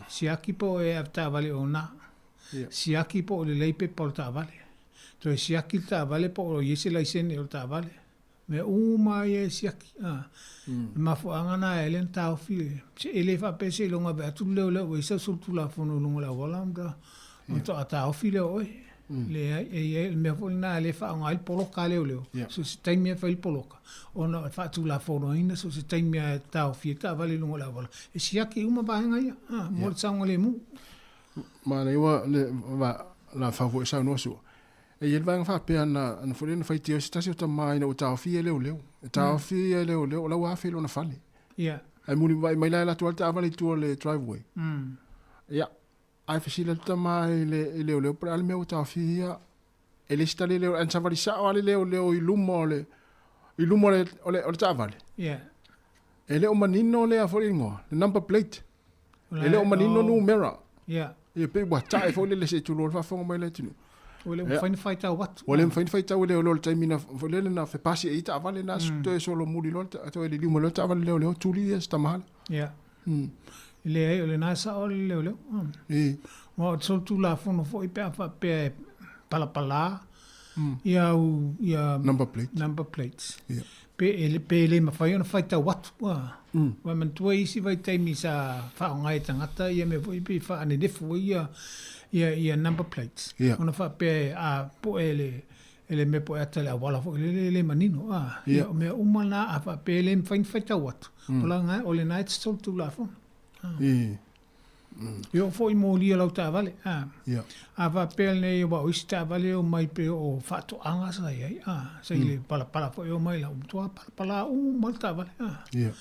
Siaki po o e avetaavale ona. Ia. Siaki po o lelei pepa o le taavale. Toe siaki le taavale po o i ai se laisene o le taavale. Mea uma lava ia e siaki. A. Le mafuaaga lena e ala ai ona taofi le, e le faapea seiloga vae atu le leoleo ua i ai sau solitulafono i luga o le auala ona faatoa taofi lea o oe. Leai, e i ai, o le mea foi lena e le faaaoga ai le poloka a leoleo, so o se taimi lava e fai ai le poloka, ona o le faatulafonoina so o se taimi lava e taofi ai taavale i luga o le auala, e siaki uma vaega ia, mo le saogalemu. Manaia ua le la fau foi e saunoa sua. E i ai le vaega faapea na na foi lea na faitio ai se tasi o tama ina ua taofia e leoleo. E taofi e leoleo o la ua afe i lona fale. Ia. Ae mulivaai mai la e alu atu lava le taavale i tua o le driveway. Ia, ae fesili atu tama i le i leoleo po o le a le mea ua taofia ia. E le isi tali leoleo, ae na savali sao lava le leoleo i luma o le i luma o le o le o le taavale. Ia. E le o manino lea foi igoa, le number plate. E le o manino numera. Ia. Ia pei ua tae foi lele se i tulou le faafofoga mai le atunuu. Ua le mafai ona faitau atu. Ua le mafai ona faitau e leoleo i le taimi na foi lele na fepasi ai taavale na toe solomuli loa toe liliu mai loa le taavale leoleo tuli ia se tama lea. Ia. E leai o lena e sao le leoleo. Aua o le solitulafono foi pe a faapea e palapala ia au ia number plate. Number plates. Ia. Pe e, pe le mafai ona faitau atu. Ua manatua isi vaitaimi sa faaaoga e tagata ia mea foi pe faanenefu ai ia ia ia number plates. Ia. Ona faapea a poe le e le mea poe ata le auala foi lele e le manino. A, Ia. ia, o mea uma na a faapea e le mafai ona faitau atu. O la na, o lena e te solitulafono. I. E oo foi i moli o lau taavale, a. Ia. A faapea lenei aua o isi taavale e omai pei o faatoaga sa i ai, a. Sa i le palapala foi e omai la, ua matua palapala uma le taavale, a. Ia.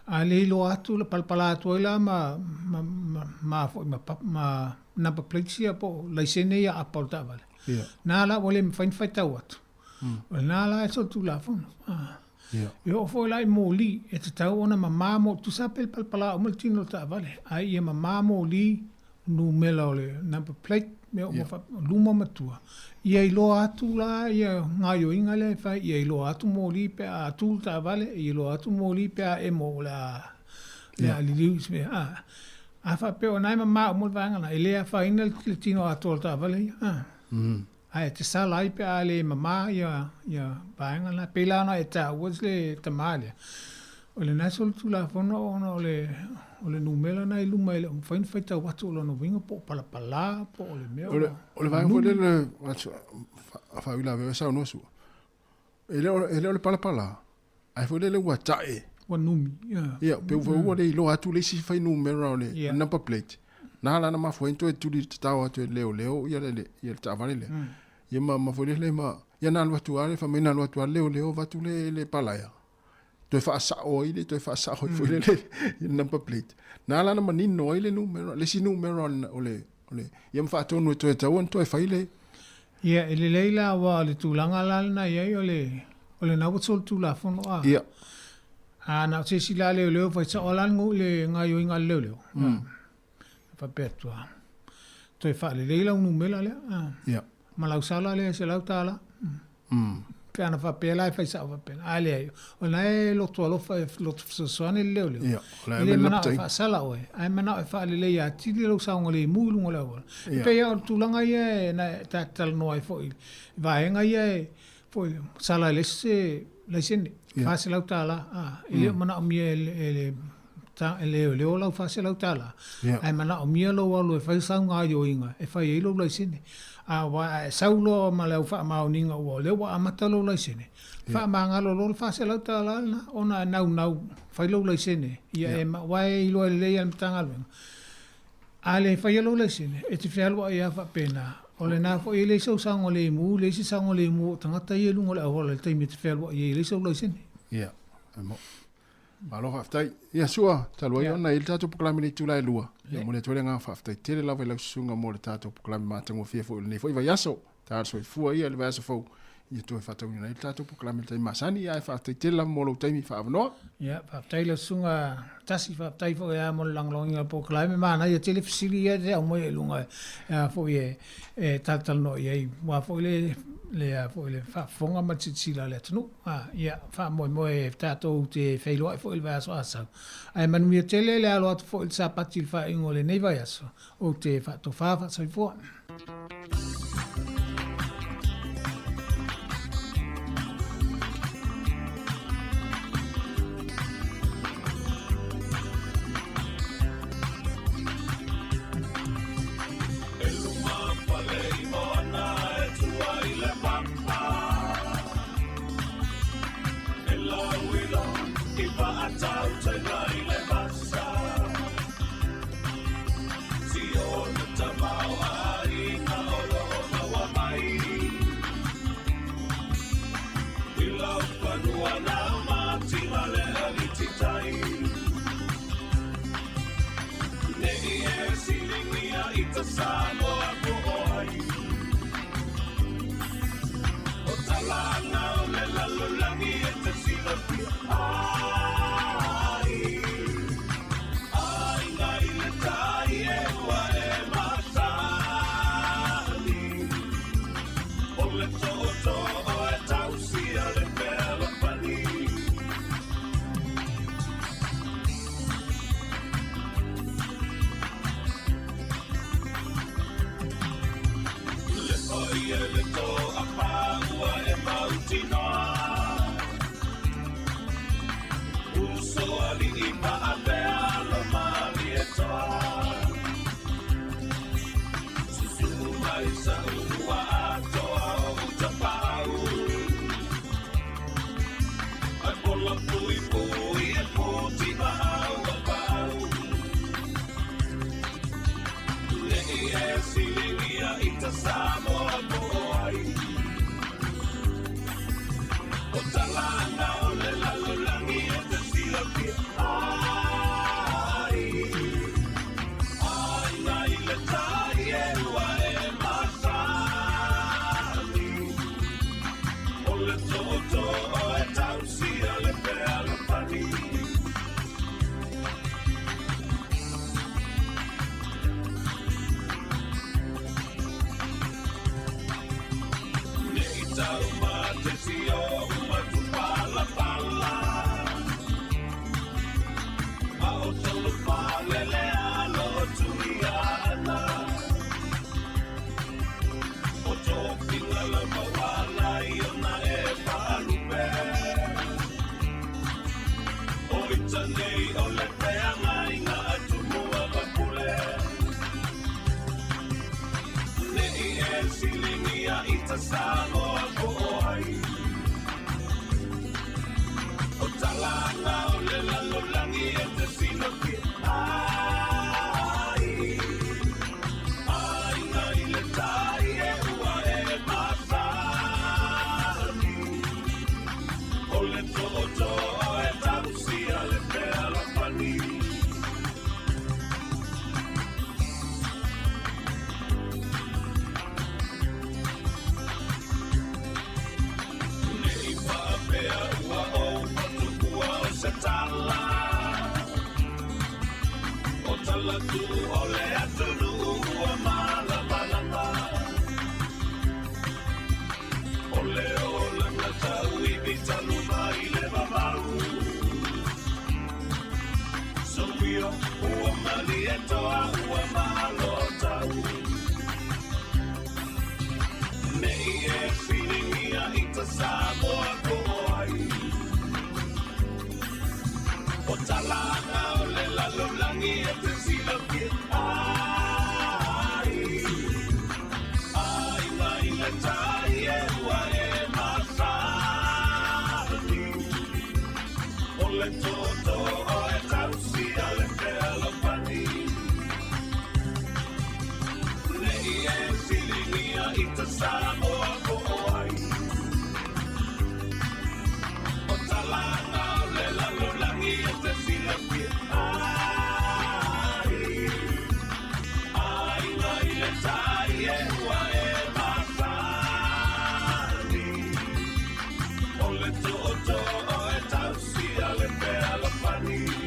A le iloa atu, palapala atu ai la ma, ma, ma, ma foi ma, ma number plates ia po o laisene ia apa o le taavale. Ia. Na la ua le mafai ona faitau atu. O lena la e solitulafono, a. Ia. E oo foi la i moli, e tatau ona mamā mo, tusa pe le palapala uma le tino o le taavale, ae ia mamā moli numera o le number plate, mea uma fa, luma ma tua. Ia iloa atu la ia gaoioiga lea e fai, ia iloa atu moli pe a tu le taavale, ia iloa atu moli pe a emo o le a, le a liliu i se mea. A, a faapea o lena e mamā uma le vaega lena, e le afaina le tino atoa o le taavale ia. A. Ae te sala ai pe a le mamā ia, ia vaega na. Pei la ona e taua le tama lea, o lena solitulafono ona o le, o le numera na i luma e le o mafai ona faitau atu o lona uiga po o palapala po o le mea O le, o le vaega foi lele faauilavea e saunoa sua, e le o, e le o le palapala, ae foi lele ua tae. Ua numi, ia. Ia, pe ua ua le iloa atu le isi fuainumera o le number plate. Na ala na mafua ai ona toe tuli tatao atu e leoleo ia le, ia le taavale lea. Ia ma, ma foi lele ma, ia na alu atu lava le, fai mai na alu atu lava le leoleo vaeatu le, le palaea. Toe faasao ai le, toe faasao ai foi lele le number plate. Na ala na manino ai le numera, le isi numera o le, o le, ia ma faatonu e toe tatau ona toe fai le. Ia, e lelei la aua o le tulaga la lena i ai o le, o lena ua solitulafono a. Ia. A na o se isi la leoleo fai sao la le le gaoioiga a le leoleo. Faapea atu a, toe faalelei lau numera lea. A. Ia. Ma lau sala lea e $100. Pe ana faapea la e fai sao faapena. Ae leai, o lena e loto alofa e loto fesoasoani le leoleo. Ia, o le E le manao e faasala oe, ae manao e faalelei atili lou saogalemu i luga o le auala. E pei lava o le tulaga ia e na ta te talanoa ai foi i vaega ia e foi sala e le isi se laisene, $400, a, e le o manaomia e le e leoleo lau $400, ae manaomia lou alu e fai sau gaoioiga e fai ai lou laisene. A ua a e sau loa ma le au faamaoniga ua o lea ua amata lou laisene, faamagalo loa le $400 lena ona e naunau fai lou laisene, ia e aua e iloa lelei e le Matagaluega. A le faia lou laisene, e te fealuai lava faapena. O lena foi e leai sou saogalemu, leai se saogalemu o tagata ia i luga o le auala i le taimi e te fealuai ai e leai sou laisene. Ia, e mo. Malo faafetai. Ia Sua, talu ai ona i le tatou polokalame i le itula e 2. Ia momoli atu ai le agaga faafetai tele lava i lau susuga mo le tatou polokalame matagofie foi o lenei foi vaiaso. Ta soifua ia i le vaiaso fou ia toe faatauina ai le tatou polokalame i le taimi masani. Ia ae faafetai tele lava mo lou taimi faaavanoa. Ia, faafetai lau susuga Tasi, faafetai foi lava mo le lagolagoina o le polokalame. Manaia tele fesili ia e te aumaia i luga e a foi e talatalanoa i ai. Aua foi le le foi le faafofoga ma le silasila a le atunuu. Ia, faamoemoe tatou te feiloai foi i le vaiaso a sau. Ae manuia tele le alo atu foi i le Sapati i le faaiuga o lenei vaiaso. Ou te faatofā faasoifua. Le tausi ale pe ala pani.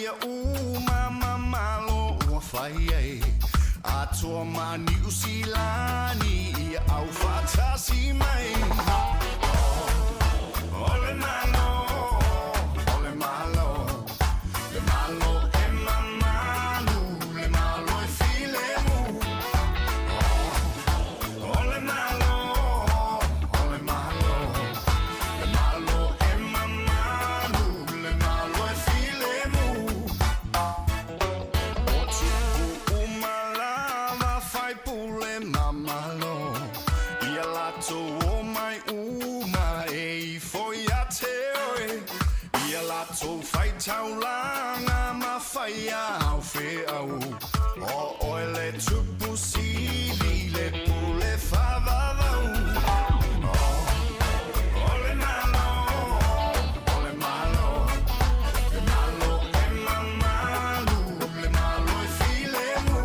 faia uma ma malo ua fai ai. Atoa ma Niu Silani ia au faatasi mai. O le Malo, o le Malo, le Malo e mamalu, le Malo e filemu. O le Malo, o le Malo, le Malo e mamalu, le Malo e filemu. O tupu uma lava faipule ma malo, ia latou omai uma e ifo ia te oe. Ia latou faitaulaga ma faia au feau. O oe le tupu sili le pule faavavau. O le Malo, o le Malo, le Malo e mamalu, le Malo e filemu.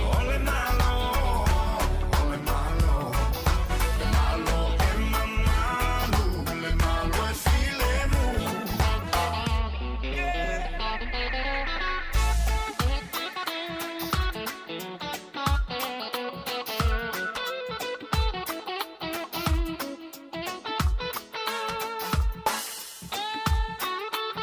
O le Malo, o le Malo, le Malo e mamalu, le Malo e filemu. O le Malo,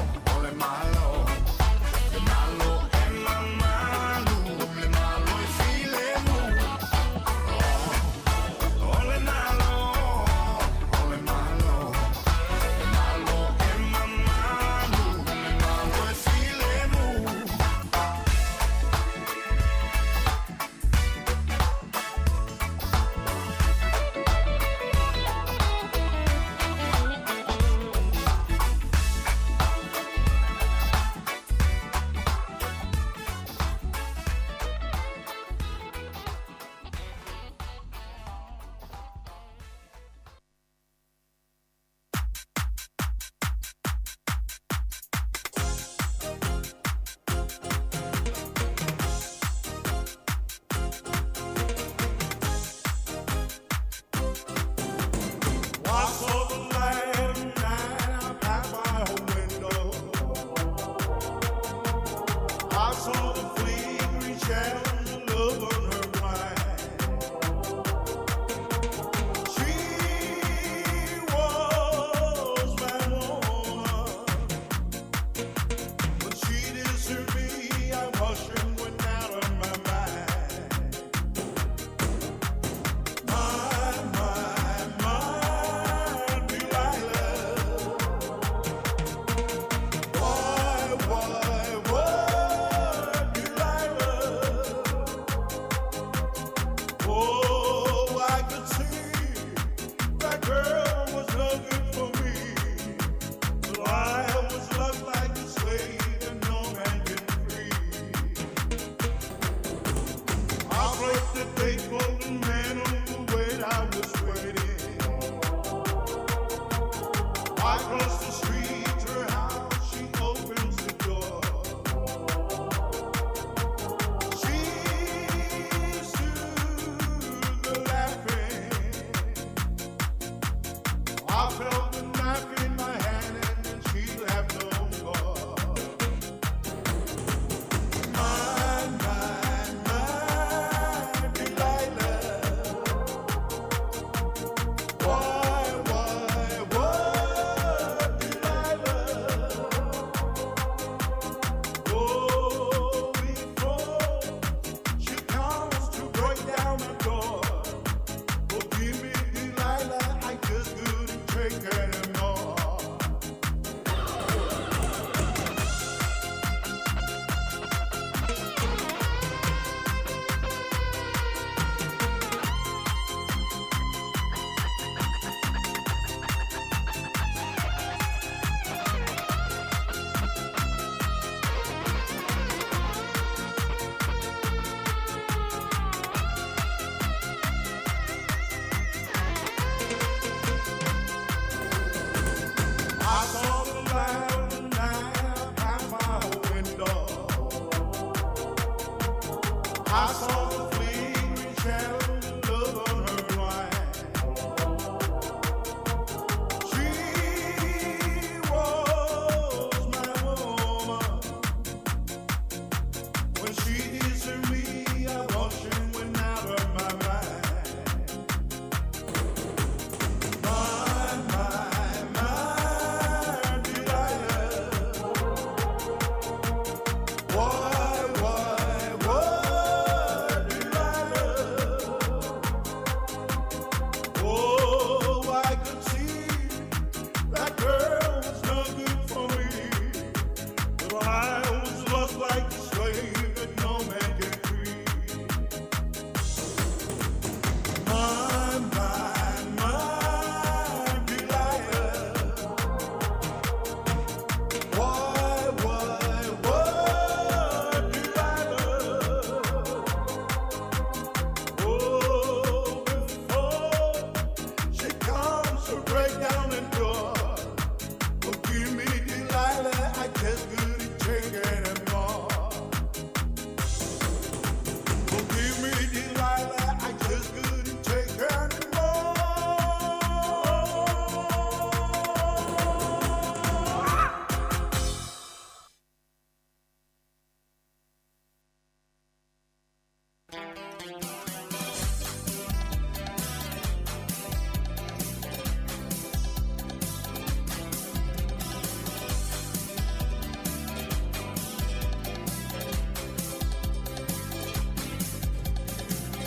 o le Malo, le Malo e mamalu, le Malo e filemu. O le Malo, o le Malo, le Malo e mamalu, le Malo e filemu. I saw the light of night out by my window. I saw the flickering shadows of love on her blind. She was my woman, but she deserted me. I washed and went out of my mind. My, my, my Delilah. Why, why, Delilah? I saw the fleeting shadow of love on her blind. She was my woman. When she deserted me, I watched and went out of my mind. My, Delilah. Why, Delilah? Oh, I could see that girl was no good for me. But I was lost like a slave that no man can free. My, Delilah. Why, Delilah? Oh, before she comes to break down the door. Oh, give me Delilah, I just couldn't take anymore. Oh, give me Delilah, I just couldn't take anymore.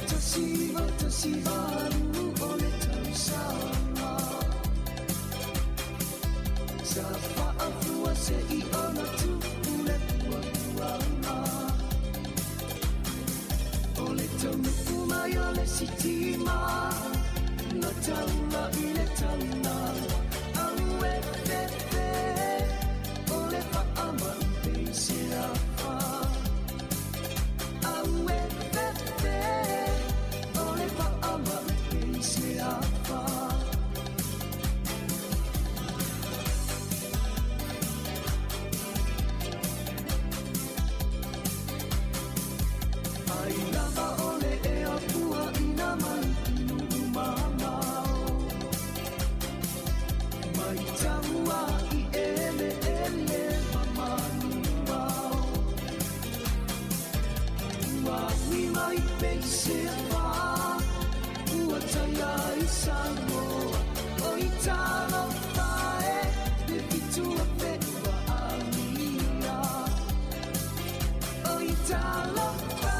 Tasiva, tasiva, o le tausaga. Sa faafua se i ona tupu le puapuaga. O le taunuu mai o le sitima, na taula i le taulaga. Au e fefe, o le faamai se afa. Au e fefe, o le faamai se afa. Ai lava o le ea pua ina mai i nuu mamao. Mai taua i ele ele mamanuao. Ua ui mai peise wā, ua taia i Samoa. O i talofa e, le fitu a fe ua amia. O i talofa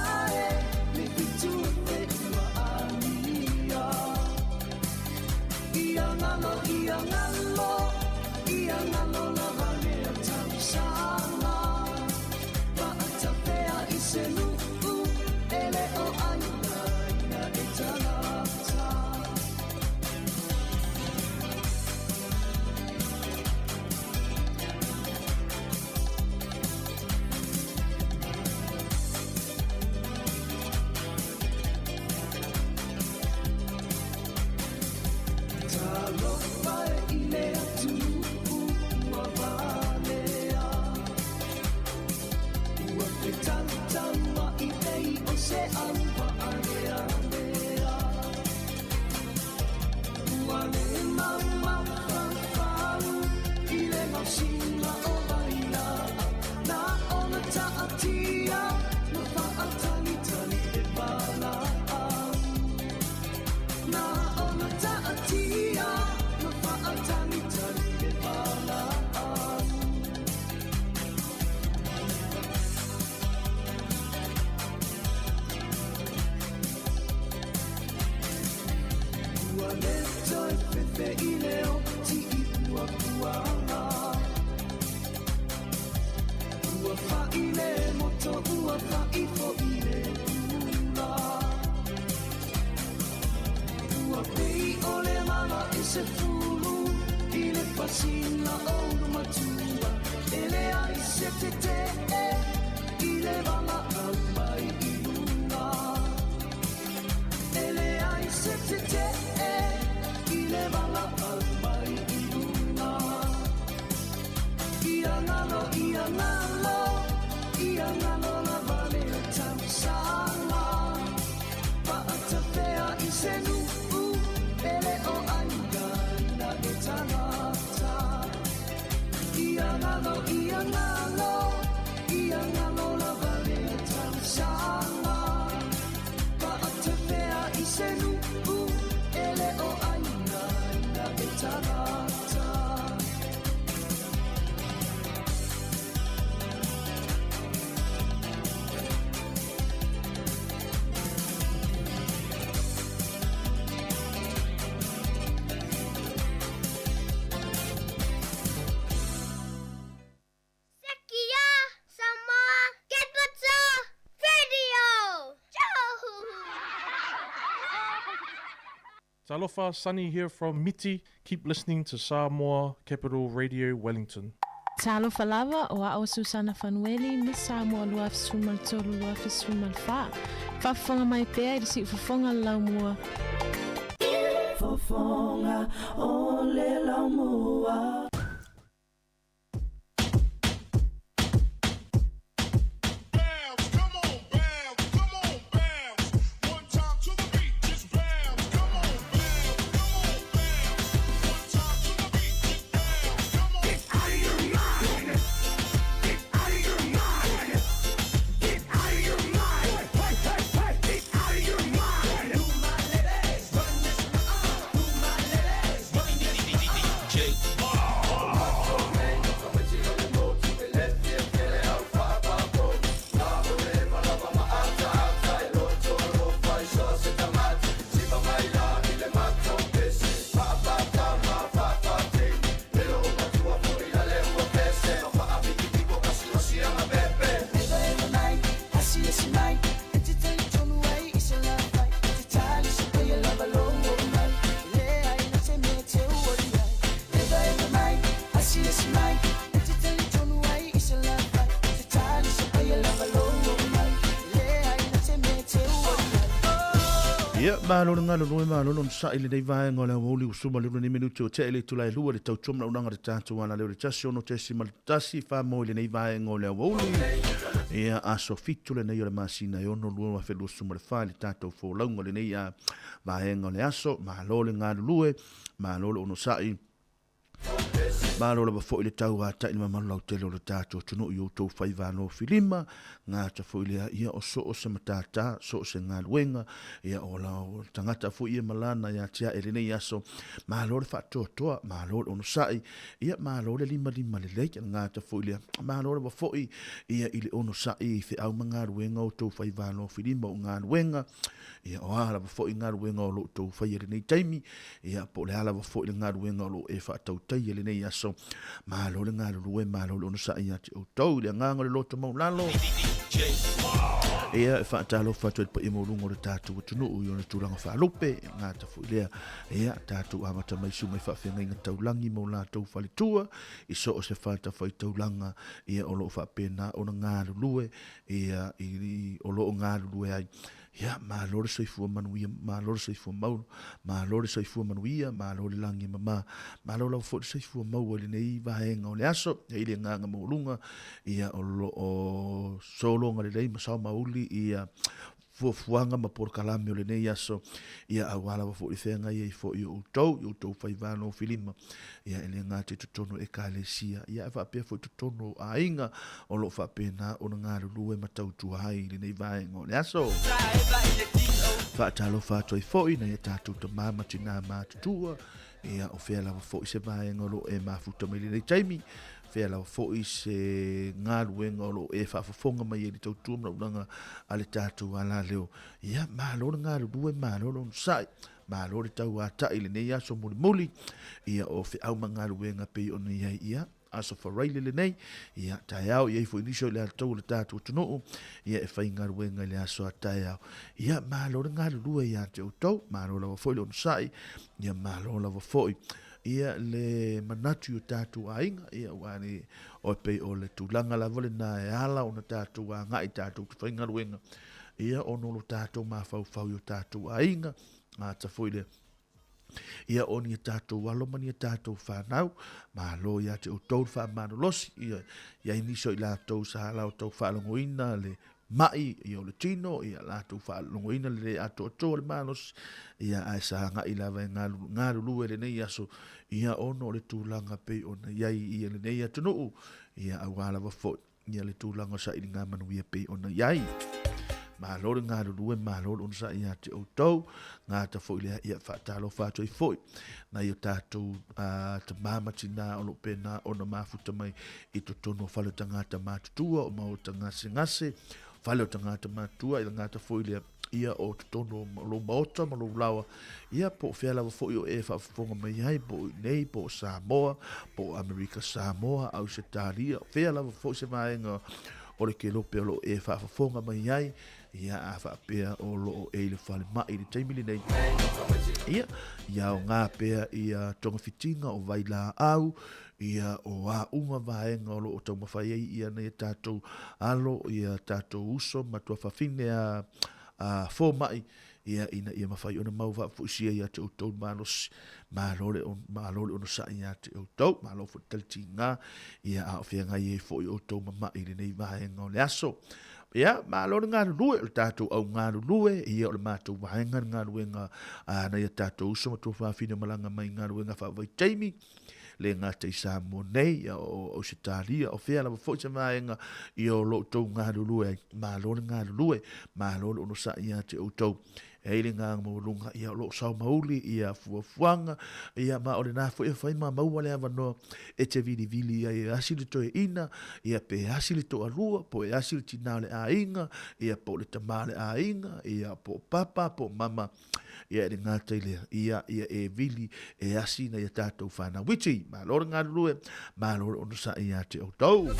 e, le fitu a fe ua amia. Ia ngalo, ia ngalo, ia ngalo lava lea tausaga. Paatafea i se nuu, e le o aina ina e tagata. Talofa, Sunny here from Miti. Keep listening to Samoa Capital Radio Wellington. Talofa lava, o a'o Susana Fanueli, Miss Samoa 2013 2014. Faafofoga mai pea i le siufofoga o le laumua. Fofoga o le laumua. Ia, malo le galulue, malo le onosai i lenei vaega o le aoauli ua suma le lua nei minute ua tea i le itula e lua i le tautua manaonaga a le tatou alaleo i le 16.14 mo i lenei vaega o le aoauli. Ia, aso 7 lenei o le masina e 6 2024 i le tatou folauga o lenei vaega o le aso. Malo le galulue, malo le onosai. Malo lava foi le tauata'i le mamalu lautele o le tatou atunuu i outou faiva alofilima, gata foi lea ia o so o se matata, so o se galuega, ia o la o tagata foi ia ma lana ia te a'e lenei aso. Malo le faatoatoa, malo le onosa'i, ia malo le limalima lelei, gata foi lea, malo lava foi ia i le onosa'i i feau ma galuega o outou faiva alofilima o galuega, Ia, o a lava foi galuega o lo o outou faia i lenei taimi, ia, po o le a lava foi le galuega o lo o e faatautaia i lenei aso, malo le galulue, malo le onosai ia te outou i le agaga o le loto maualalo. Ia, e faatalofa atu ai le paia maualuga o le tatou atunuu i ona tulaga faalupe, e gata foi lea, ia, tatou amata mai susuga i faafeagaiga taulagi ma o latou faletua, i so o se fatafaitaulaga, ia, o lo o faapena ona galulue, ia, i, o lo o galulue ai. Ia, malo le soifua manuia, malo le soifua mau, malo le soifua manuia, malo le lagi e mama, malo lava foi le soifua maua i lenei vaega o le aso, e i ai le agaga maualuga, ia, o lo o sologa lelei ma sao mauli ia fuafuaga ma polokalame o lenei aso, ia, aua lava foi le feagai ai foi o outou, i outou faiva alofilima, ia, e le gata i totonu o Ekalesia, ia, ae faapea foi i totonu o aiga, o lo o faapena ona galulue ma tautua ai i lenei vaega o le aso. Faatalofa atu ai foi nai a tatou tama ma tinā matutua, ia o fea lava foi se vaega o lo o e mafuta mai lenei taimi, fea lava foi se galuega o lo o e faafofoga mai ai i le tautua ma laulaga a le tatou alaleo. Ia, malo le galulue, malo le onosai. Malo le tauata'i i lenei aso mulimuli, ia o feau ma galuega pei ona i ai ia Aso Faraile lenei, ia taeao i ai foi nisi o le atou o le tatou atunuu, ia e faigaluega i le aso a taeao. Ia malo le galulue ia te outou, malo lava foi le onosai, ia malo lava foi ia le manatu i o tatou aiga, ia ua le o pei o le tulaga lava lena e ala ona tatou agai tatou te faigaluega, ia ona o lo tatou mafaufau i o tatou aiga, ata foi le Ia o ni a tatou alo ma ni a tatou fanau, malo ia te outou le faamalolosi, ia i ai nisi o i latou sa latou faalogoina le ma'i ia o le tino, ia latou faalogoina le le atoatoa o le malosi, ia ae sa agai lava e galulue lenei aso, ia ona o le tulaga pei ona i ai ia lenei atunuu, ia aua lava foi ia le tulaga o sailiga manuia pei ona i ai. Malo le galulue, malo le onosai ia te outou, gata foi lea ia faatalofa atu ai foi nai o tatou tama ma tinā o lo o pena ona mafuta mai i totonu o fale o tagata matutua, o maota gasegase, fale o tagata matutua, i le gata foi lea ia o totonu o lou maota ma lou laoa, ia po o fea lava foi o e faafofoga mai ai, po o i inei, po o Samoa, po o Amerika Samoa, Ausetalia, o fea lava foi se vaega o le kelope o lo o e faafofoga mai ai, ia a faapea o lo o e i le falemai i le taimi lenei. Ia, ia aoga pea ia togafitiga o vailaau, ia o a uma vaega o lo o taumafai ai ia nai a tatou alo, ia tatou uso ma tuafafine a, a fomai, ia ina ia mafai ona mau faafoisia ia te outou le malosi. Malo le, malo le onosai ia te outou, malo foi le talitiga, ia a o feagai ai foi outou ma mai i lenei vaega o le aso. Ia, malo le galulue, o le tatou au galulue, ia o le matou vaega le galuega a nai a tatou uso ma tuafafine malaga mai galuega faavaitaimi, le gata i Samoa nei, ia o Ausetalia, o fea lava foi se vaega, ia o lo outou galulue ai, malo le galulue, malo le onosai ia te outou. E ai le agaga maualuga, ia o lo o sao mauli ia fuafuaga, ia ma o lena foi e fai ma maua le avanoa e te vilivili ai e asi le toeaina, ia pe asi le toalua, po e asi le tinā o le aiga, ia po o le tamā o le aiga, ia po o papa, po o mama, ia e le gata i lea, ia, ia e vili e asi nai a tatou whanau iti. Malo le galulue, malo le onosai ia te outou.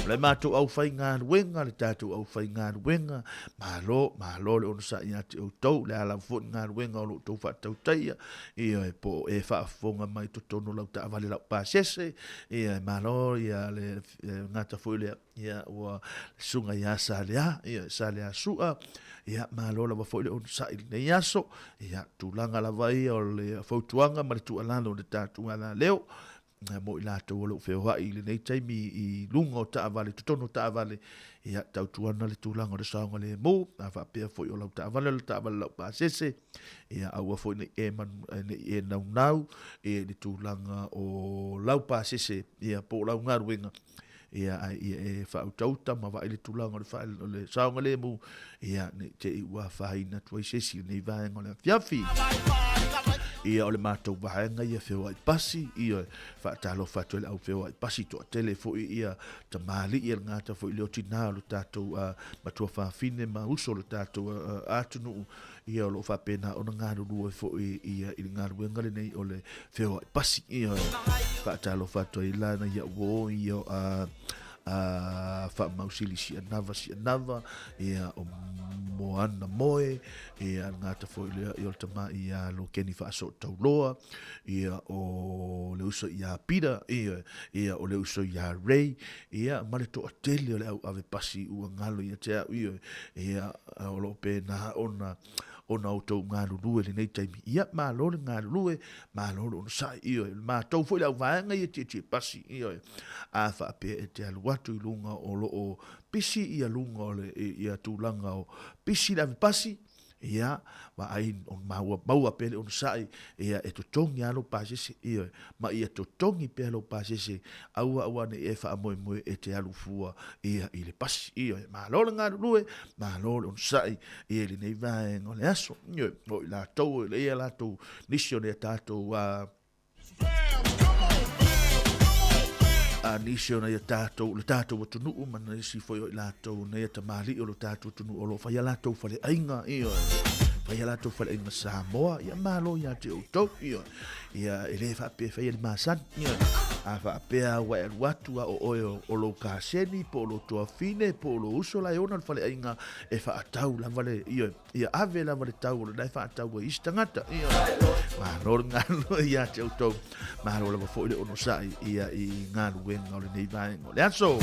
O le matou au faigaluega, le tatou au faigaluega, malo, malo le onosai ia te outou, le ala foi le galuega o lo outou faatautaia, ia e po o e faafofoga mai totonu lau taavale lau pasese, ia e malo ia le gata foi lea, ia ua susuga ia Salea, ia Salea Sua, ia malo lava foi le onosai i lenei aso, ia tulaga lava ia o le fautuaga ma le tuualalo o le tatou alaleo, mo i latou o lo o feoai i lenei taimi i luga o taavale, totonu o taavale, ia tautuana le tulaga o le saogalemu, a faapea foi o lau taavale o le taavale laupasese, ia aua foi nei e manu, nei e naunau i le tulaga o lau pasese, ia po o lau galuega, ia ae ia e faautauta ma vaai le tulaga o le, fa, o le saogalemu, ia nei te i ua afaina atu ai se isi i lenei vaega o le afiafi. Ia o le matou vaega ia feoai pasi, ia faatalofa atu ai le au feoai pasi toatele foi ia tamalii le gata foi leo tinā o le tatou matua fafine ma uso o le tatou atunuu, ia o lo o faapena ona galulue foi ia i le galuega lenei o le feoai pasi. Ia faatalofa atu ai la na ia uo ia a faamausili sianava sianava ia o Moana Moe ia le gata foi lea ia o le tama ia lo Keni Faasootauloa ia o le uso ia Peter ia ia o le uso ia Ray ia ma le toatele o le au ave pasi ua galo ia te au ia ia o lo o pena ona ona outou galulue lenei taimi. Ia, malo le galulue, malo le onosai, ioe. Matou foi le au vaega ia tietie pasi, ioe. A faapea e te alu atu i luga o lo o pisi ia luga o le, ia tulaga o pisi le ave pasi, ia, vaai o maua, maua pea le onosai, ia, e totogi lava lou pasese, ioe. Ma ia totogi pea lou pasese, aua aua ne i e faamoemoe e te alu fua, ia, i le pasi, ioe. Malo le galulue, malo le onosai, ia i lenei vaega o le aso. Ioe, o i latou, o ia latou nisi o nea tatou a a nisi o nai tatou, le tatou atunuu ma nisi foi o i latou nei a tamalii o le tatou atunuu o lo o fai a latou faleaiga, ioe, fai a latou faleaiga Samoa, ia malo ia te outou, ioe, ia e le faapea e faia le masani, ioe, a faapea ua e alu atu a o oe o lou kaseni po o lou tuafine po o lou uso la e ona le faleaiga e faatau lava le, ioe, ia ave lava le tau o lena e faatau ai isi tagata. Ioe. Malo le galulue ia te outou. Malo lava foi le onosai ia i galuega o lenei vaega o le aso.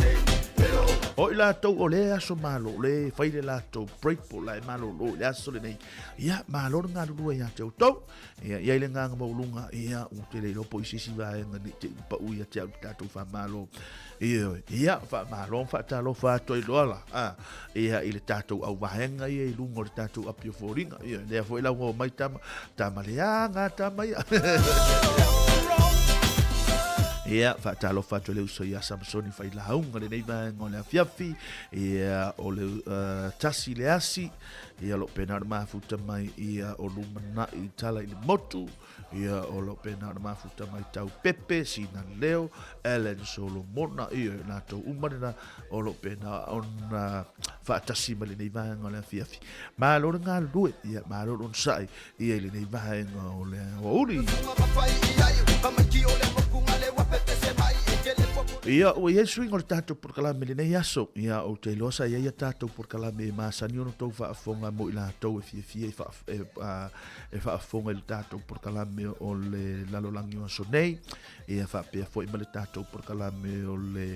O i latou o le aso malo, le fai le latou break po la e malolo i le aso lenei. Ia, malo le galulue ia te outou. Ia, i ai le agaga maualuga, ia, ua te le iloa po i se isi vaega nei te i pau ia te au le tatou faamalo. Ioe, ia, faamalo ma faatalofa atu ai loa la, a, ia, i le tatou auvaega ia i luga o le tatou api o foliga. Ia, lea foi la ua omai tama, tama leaga tama ia. Ia, faatalofa atu i le uso ia Samsoni Failauga lenei vaega o le afiafi, ia, o le tasi le asi, Ia o lo o pena ona mafuta mai ia o lumanai i tala i le motu. Ia o lo o pena ona mafuta mai tau Pepe, Sina Leo, Ellen Solomona, ia i latou uma lena o lo o pena ona faatasi mai lenei vaega o le afiafi. Malo le galulue, ia malo le onosai ia i lenei vaega o le aoauli. Ia, ua i ai suiga o le tatou polokalame i lenei aso. Ia, ou te iloa sa i ai a tatou polokalame e masani ona outou faafofoga mo i latou e fiafia i faa, e, a, e faafofoga i le tatou polokalame o le lalolagi o aso nei. Ia, faapea foi ma le tatou polokalame o le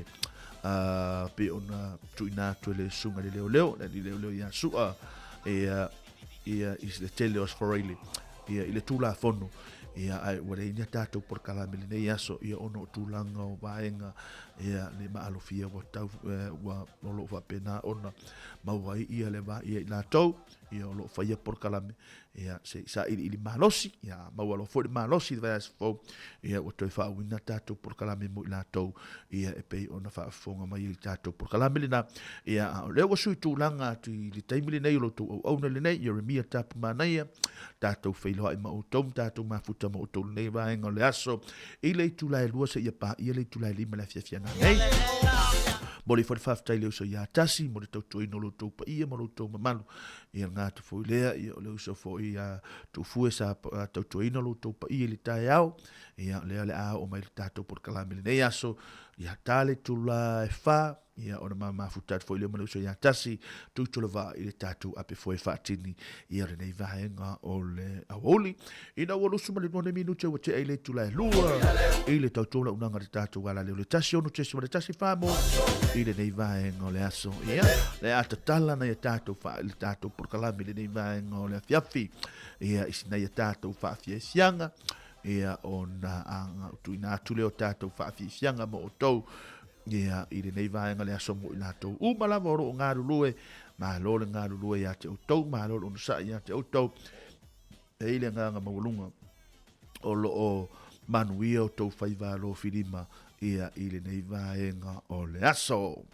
a, pei ona tuuina atu e le susuga i le leoleo, le alii leoleo ia Su'a, ia, ia, i le tele o Aso Faraile, ia, i le Tulafono. Ia, ae ua leai ni a tatou polokalame i lenei aso, ia, ona o tulaga o vaega, ia, le maalofia ua tau, ua, o lo o faapena ona maua ai ia le va ia i latou, ia, o lo o faia polokalame, ia, se i sailiili malosi, ia, maua loa foi le malosi i le vaiaso fou, ia, ua toe faauiina tatou polokalame mo i latou, ia, e pei ona faafofoga mai ai i le tatou polokalame lena, ia, a o lea ua sui tulaga atu i le taimi lenei o lo outou auauna lenei, Ieremia Tapu Manaia, tatou feiloai ma outou ma tatou mafuta ma outou lenei vaega o le aso i le itula e 2 seia paia le itula e 5 le afiafi a nanei. Momoli foi le faafetai i le uso ia Tasi mo le tautuaina o lo outou paia ma lo outou mamalu. Ia le gata foi lea, ia o le uso foi ia Tuufue sa tautuaina lo outou paia i le taeao. Ia lea o le a oo mai le tatou polokalame i lenei aso, ia ta le itula e 4, Ia, ona ma mafuta atu foi lea ma le uso ia Tasi, tuitula i le tatou ape foe faatini ia lenei vaega o le aoauli. Ina ua lusu ma le 2 minute ua tea i le itula e 2 i le tautua launaga le tatou ala leo le 1 6.1 famo i lenei vaega o le aso. Ia, le a tatala na ia tatou fa, le tatou polokalame i lenei vaega o le afiafi. Ia, i sina ia tatou faafiafiaga. Ia, ona anga tuuina atu lea o tatou faafiafiaga mo outou Ia, i lenei vaega le aso mo i latou uma lava o lo o galulue, malo le galulue ia te outou, malo le onosai ia te outou. E i le agaga maualuga o lo o manuia outou faiva alofilima ia i lenei vaega o le aso.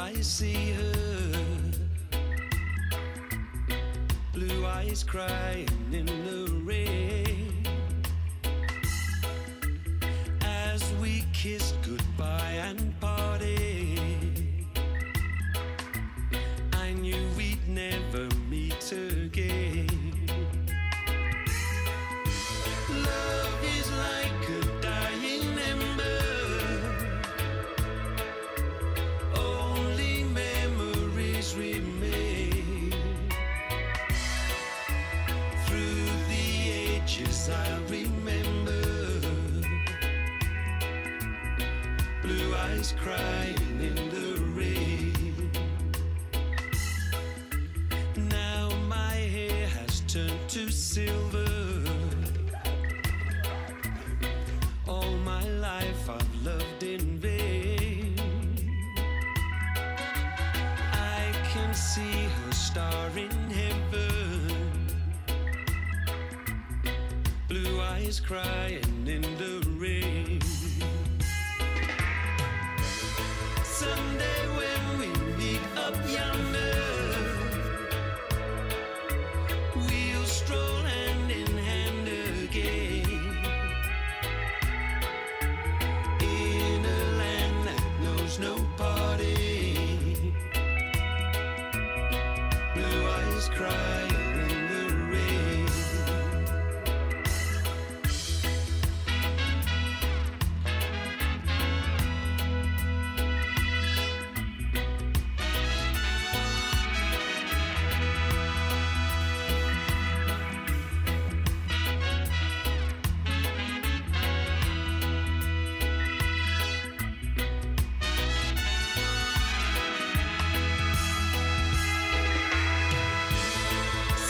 I see her. Blue eyes crying in the rain. As we kissed goodbye and parted, I knew we'd never meet again. Love is like a dying ember. Only memories remain. Through the ages, I'll remember. Blue eyes crying in the rain. Now my hair has turned to silver. All my life I've loved in vain. I can see her star in heaven. Blue eyes crying in the rain. Someday when we meet up yonder, we'll stroll hand in hand again. In a land that knows no parting. Blue eyes crying in the rain.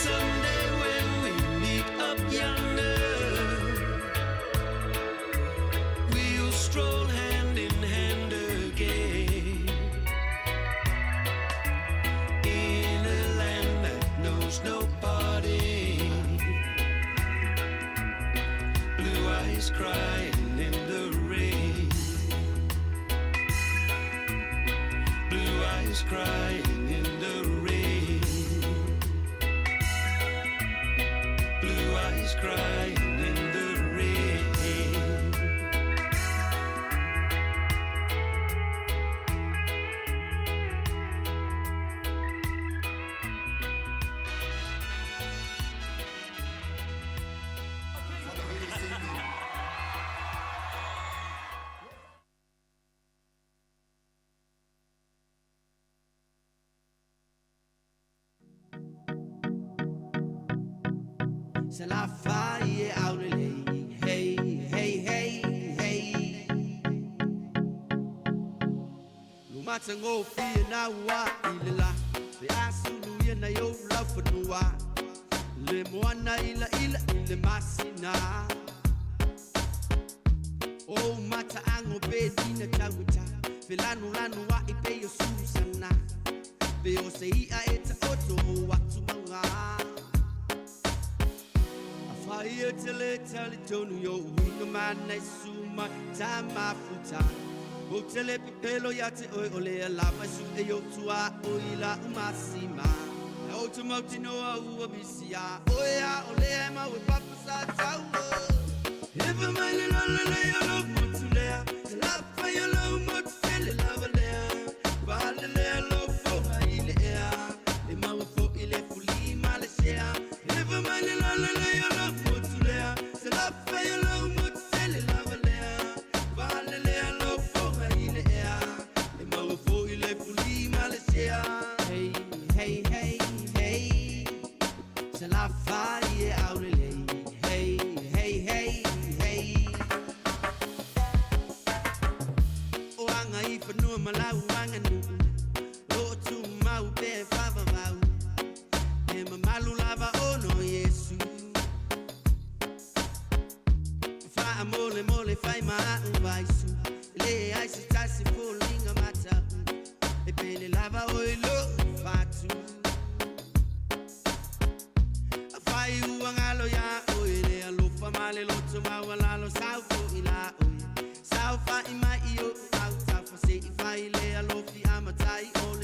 Someday when we meet up yonder, we'll stroll hand in hand again. In a land that knows no parting. Blue eyes crying in the rain. Blue eyes crying in the rain. Blue eyes crying in the rain. Se la fai e aulelei, hey, hey, hey, hey. Lumatango fia na ua i le la, le asulu ia na yo lau fanua. Le moana ila ila i le masina. O mata ango pe dina tauta, felanu lanu wa i pe o Susana. Pe o se ia e ta oto o atu maunga. Fire tele tele tonu yo winga mana suma tama futa. O tele pepelo ya te oi ole a lava su e yo tua o ila umasima. O te mauti noa ua misia. O ea ole e mau e papa sa tau. Eva mai le la la le yo lo motu lea. Te la fa yo lo motu tele lava lea. Va le lea lo fo ha ile ea. E mau fo ile fuli ma le shea. Eva mai le la la le yo lo motu lea. Te la fa yo lo motu tele lava lea. Va le lea lo fo ha ile ea. E mau fo ile fuli ma le shea. Hey, hey, hey, hey. Se la fa ye aulelei. Hey, hey, hey, hey. O anga i whanua malau anga nuu. O tu mau pe whawawau. E mamalu lava ono Yesu. Wha mole mole whai maa vaisu. Le ai se tasi fulinga mata. E pele lava o i lo fatu. Whai uangalo ya o i le alofa male loto mawalalo sau fo i la o. Sau fa i mai i o au tau fa se i whai le alofi amatai o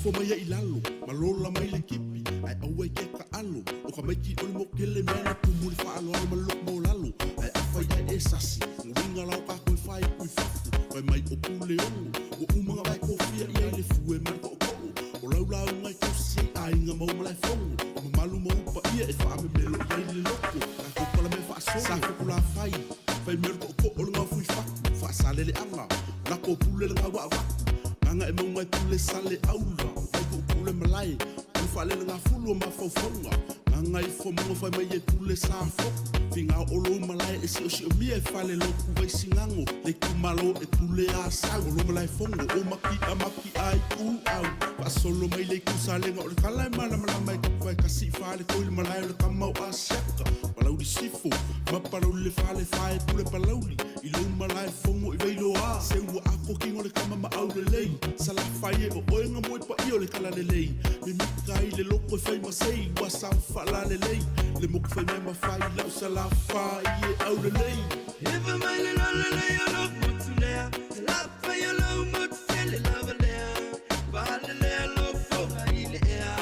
Ifo mai ai i lalo, ma lola mai le kipi, ae aua i ke taalo. O ka maiki o le mokele mea na tumu le faaaloalo ma le loko maualalo. Ae afai ae e sasi, uiga la o kākou e fai ku i fafo. Fai mai o Puleono, ua uma ona vae kofia i ai le fue ma le tootoo. O lau lauga e tausi ai aiga ma ou malaefono. O mamalu ma ou paia e faamemelo i ai le loko. Tatou palamea faasolo, sa Fokulafai, fai mai o le tootoo o le gaofo i fatu, faasaleleaga, lako pule le gaua avatu. Gaga e mauga e pule sale aula, vai tuutuu le malae, o le faalelegafulu o mafaufauga. Gaga ifo mauga fai mai e pule sa foku, figao o lou malae e siosiomia e fale lotu vai sigago, le itumalo e pule a sau. O lo malaefono o maki'a maki'a i ku au, faasolo mai le itu salega o le kala e malamalama e tapuai kasi i fale toi le malae o le kama o Asiata. Palauli sifo ma Palauli le fale fae pule Palauli i lou malaefono i Vailoa. Se ua ako kino le kama ma aulelei, salafai e o oe nga moe paia o le kala lelei. Mimita ai le loko e fai ma sei, ua sao faalalelei le moku fai mea ma fai lau salafai e aulelei. Efa mai le lalelei o lou motu lea, se lafai o lou motu tele lava lea. Faalelea lou foga i le ea,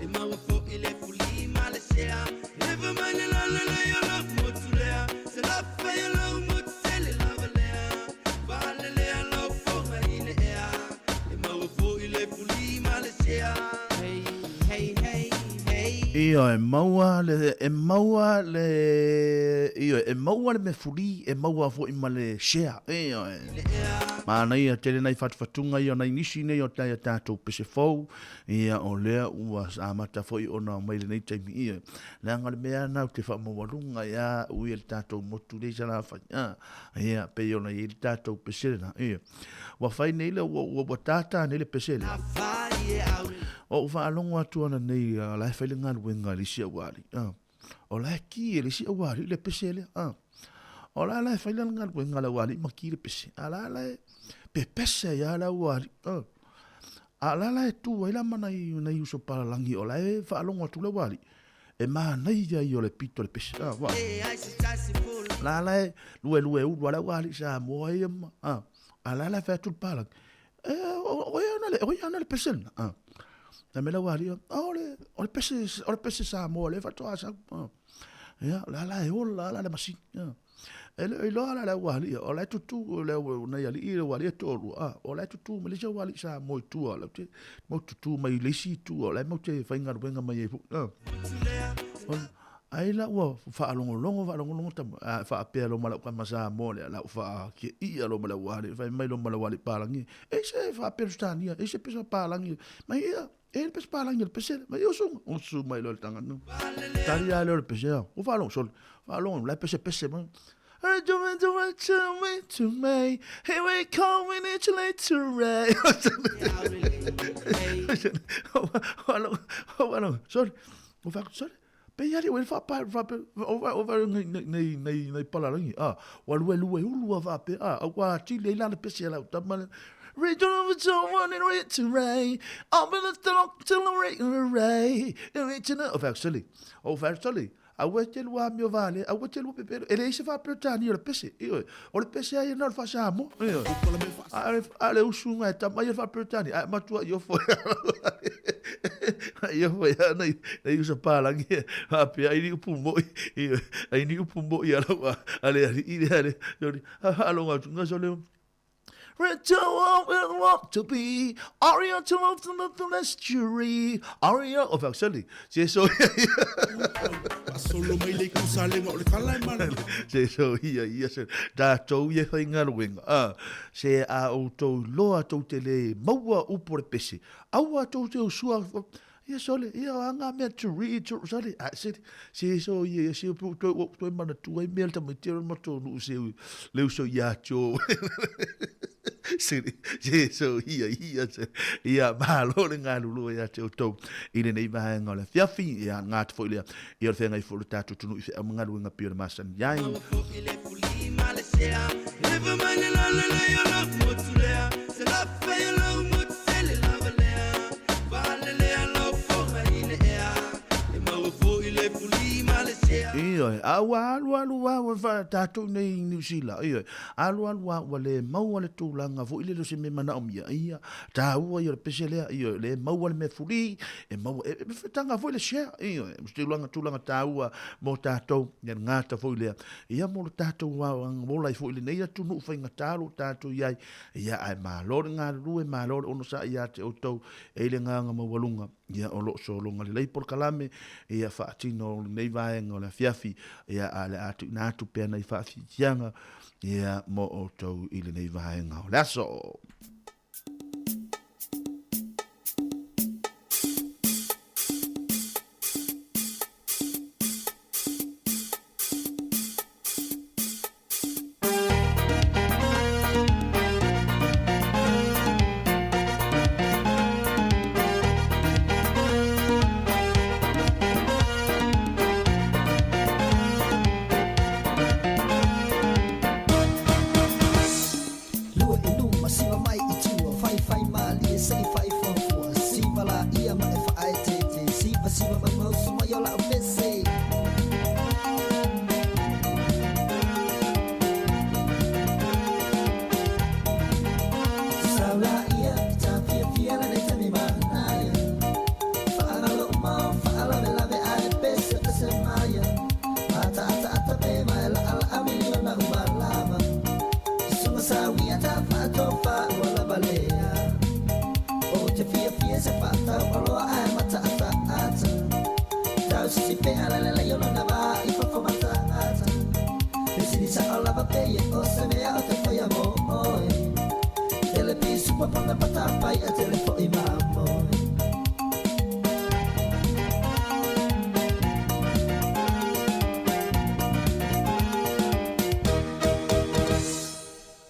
e maua foi le fuli ma le sea. Efa mai le lalelei o lou motu lea, se lafai o lou motu tele lava lea. Faalelea lou foga i le ea, e maua foi le fuli ma le sea. Hey, hey, hey, hey. Ioe, maua le, e maua le, ioe, e maua le mea fuli, e maua foi ma le sea, ioe. Manaia tele nai fatufatuga ia o nai nisi nei o tai a tātou pese fou, ia o lea ua amata foi ona mai lenei taimi, ioe. Leaga o le mea lena ou te faamaualuga ia au ia le tātou motu lea i Salafai, a, ia, pei ona i ai le tātou pese lena, ioe. Ua fai nei le, ua, ua, ua tātā nei le pese lea. O ou faalogo atu ana nei, o la e fai le galuega i le isi auali, a. O la e ki e le isi auali le pese lea, a. O la la e fai le galuega a le auali ma ki le pese, a la la e pepese ai lava le auali, a. A o la la e tu ai la ma nai, nai uso palalagi, o la e faalogo atu le auali, e manaia ia o le pito o le pese, a, wa. La la e luelue ulu a le auali Samoa ia ma, a. A la la e fai atu le palagi, e, o, o ia ana le, o ia ana le pese lena, a. Na me lau ali, a o le, o le pese, o le pese Samoa lea faatoa sau, a. Ia, la la e ola la le masini, a. E le o iloa la le au alii, o la e tutū, le au, nai alii, le au alii e toalua, a, o la e tutū mai le isi au alii Samoa i tua, lau te mau tutū mai le isi itu, o la e mau te faigaluega mai ai foi, a. O, ai la ua faalogologo, faalogologo tama, a, faapea lo ma lau kama Samoa lea, lau faakiaia lo ma le au alii, fai mai lo ma lau alii Palangi, e se faapea Lusitania, e se pesa Palangi, mai ia, e le pesa Palangi o le pese, mai ia usu, usu mai lo le tangata. Tali a lea o le pese, a, ua faalogo sole, faalogo, la e pese pese mai. Here we come, we need to late to ray. Faalogo, sole, ua faalogo, sole, Pei ali ua faapa faapa o va o va nei nei nei nei palalangi a ua lue lue ulu a faapea a au ua atili ai la le pese a lau tama lea Reach over to one and reach to ray Open the door to the ray ray Reach to the O faasoli o faasoli aua e te lua amio vale aua e te lua pepelo e leai se faaperetania o le pese ioe o le pese lava ia na o le faasamoa ioe a o le usuga e tama ia le faaperetania ae matua i ofo ai ofo ia nai nai uso palagi e faapea ai ni upu mo'i ioe ai ni upu mo'i a lau a le alii lea le faalogo atu ga sole To be Aria to love to love the estuary Aria o faasoli se so Faasolo mai le itu salega o le kala e mala. Se so ia ia se tatou ia e faigaluega a se a outou iloa tou te le maua upu o le pese aua tou te usua ia sole ia o anga mea to read to sole a se se so ia ia se pu toe ua toe manatua ai mea le tamaiti o le matou nuu se le uso ia tio se se so ia ia se ia malo le galulue ia te outou i lenei vaega o le afiafi ia gata foi lea ia o le feagai foi o le tatou atunuu i feau ma galuega pei o le masani ai. Ioe, A ua alualu lava ua fa tatou nei i Niu Sila, ioe, alualu lava ua le maua le tulaga foi lele o se mea manaomia, ia, taua ia o le pese lea, ioe, le maua le mea fuli, e maua, e, e taga foi le share, ioe, o se tulaga, tulaga taua mo tatou, ia le gata foi lea, ia mo le tatou ola ai foi i lenei atunuu faigata o lo o tatou i ai, ia, ae malo le galulue, malo le onosai ia te outou, e i le agaga maualuga. Ia o lo o sologa lelei polokalame ia faatino o lenei vaega o le afiafi, ia a o le a tuuina atu pea nai faafiafiaga ia mo outou i lenei vaega o le aso. Lua i luma, siva mai i tua, Whai whai mālie, sei whai fuafua, Siva la ia ma e whaaeteete, Siva siva mai mausu mai o lau pese.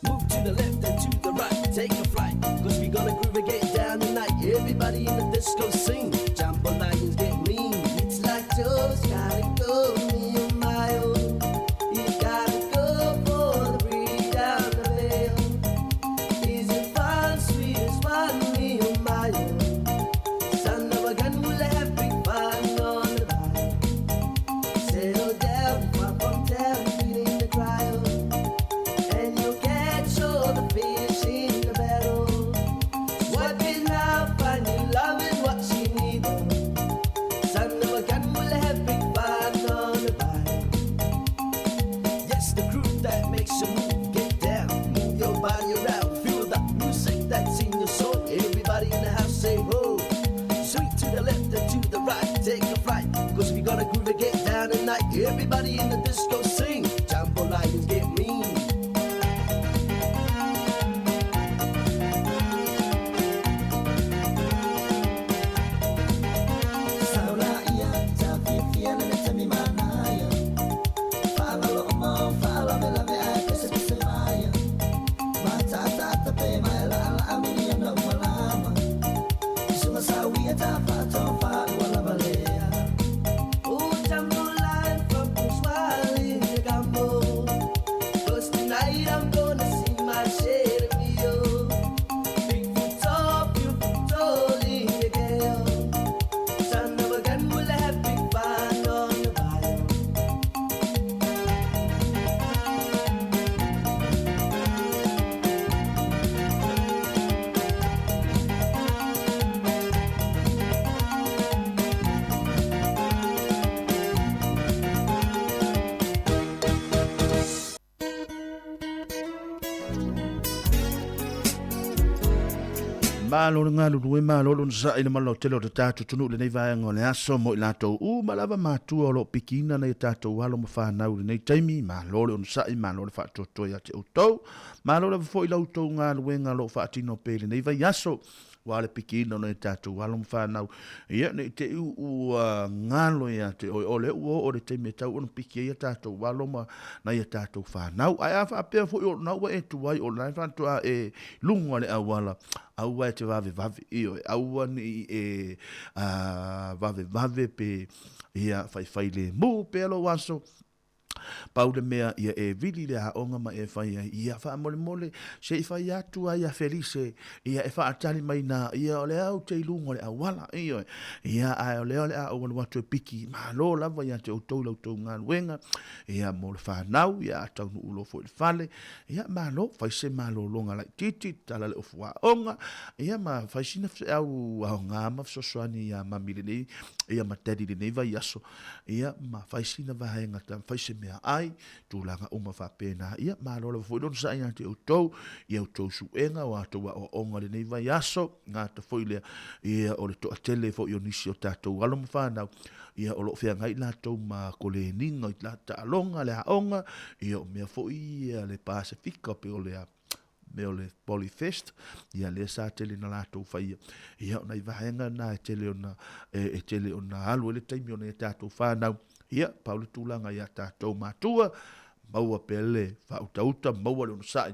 Move to the left and to the right, take a flight. Cause we gonna groove and get down tonight. Everybody in the disco sing. Jambalayas get mean. It's like Joe's gotta go, me and my own. You gotta go for the breathe down the veil. Is it fun, sweet as one, me and my own? Son of a gun, we'll have big fun on the bayou. Settle down, far from town, feeling the crowd. And you'll catch all the fish in the barrel. Swipe it now, find you loving what she need. Son of a gun, we'll have big fun on the bayou. Yes, the groove that makes you move, get down, move your body around, feel the music that's in your soul. Everybody in the house say ho. Sweet to the left and to the right, take a flight, cause we gonna groove and get down tonight. Everybody in the disco sing, jambalayas get mean. Oh, jambalaya from Swahili, Gambo. Cause tonight I'm gonna see my share of you. Big foot tall, beautiful tall, girl. Son of a gun, we'll have big fun on the bayou. Malo le galulue, malo le onosai i le malautele o le tatou atunuu i lenei vaega o le aso mo i latou uma lava matua o lo o pikiina nai a tatou alo ma fanau i lenei taimi. Malo le onosai, malo le faatoatoa ia te outou. Malo lava foi i la outou galuega o lo o faatino pea i lenei vaiaso aua le pikiina o nai a tatou alo ma fanau. Ia, ne i te i ua galo ia te oe, o lea ua oo le taimi e tau ona piki ai a tatou alo ma nai a tatou fanau. Ae a faapea foi o lena ua e tuai, o lena e faatoa e luga o le auala, aua e te vavevave, ioe, aua ne i e vavevave pe ia faifai lemu pea lou aso. Pau le mea ia e vili le aoga ma e fai ai, ia faamolemole se i fai atu ai a Felise, ia e faatali mai na, ia o lea ou te i luga o le auala, ioe, ia ae o lea o le a ou alu atu e piki, malo lava ia te outou i la outou galuega, ia mo le fanau, ia a taunuu loa foi i le fale, ia malo, fai se malologa laitiiti, tatala le ofu aoga, ia ma fai sina feau aoga ma fesoasoani ia mami lenei, ia ma daddy lenei vaiaso, ia ma fai sina vaega ta fai se mea ai, tulaga uma faapena. Ia, malo lava foi le onosai ia te outou, i a outou suega o a outou aoaoga i lenei vaiaso, gata foi lea, ia, o le toatele foi o nisi o tatou alo ma fanau, ia, o lo o feagai latou ma koleniga i la taaloga, le aoga, ia, o mea foi ia le Pasefika, pe o le a, mea o le Polyfest, ia lea sa tele na latou faia. Ia o nai vaega na e tele ona, e, e tele ona alu ai le taimi o nai a tatou whānau. Ia, pau le tulaga ia tatou matua, maua pea le faautauta, maua le onosai,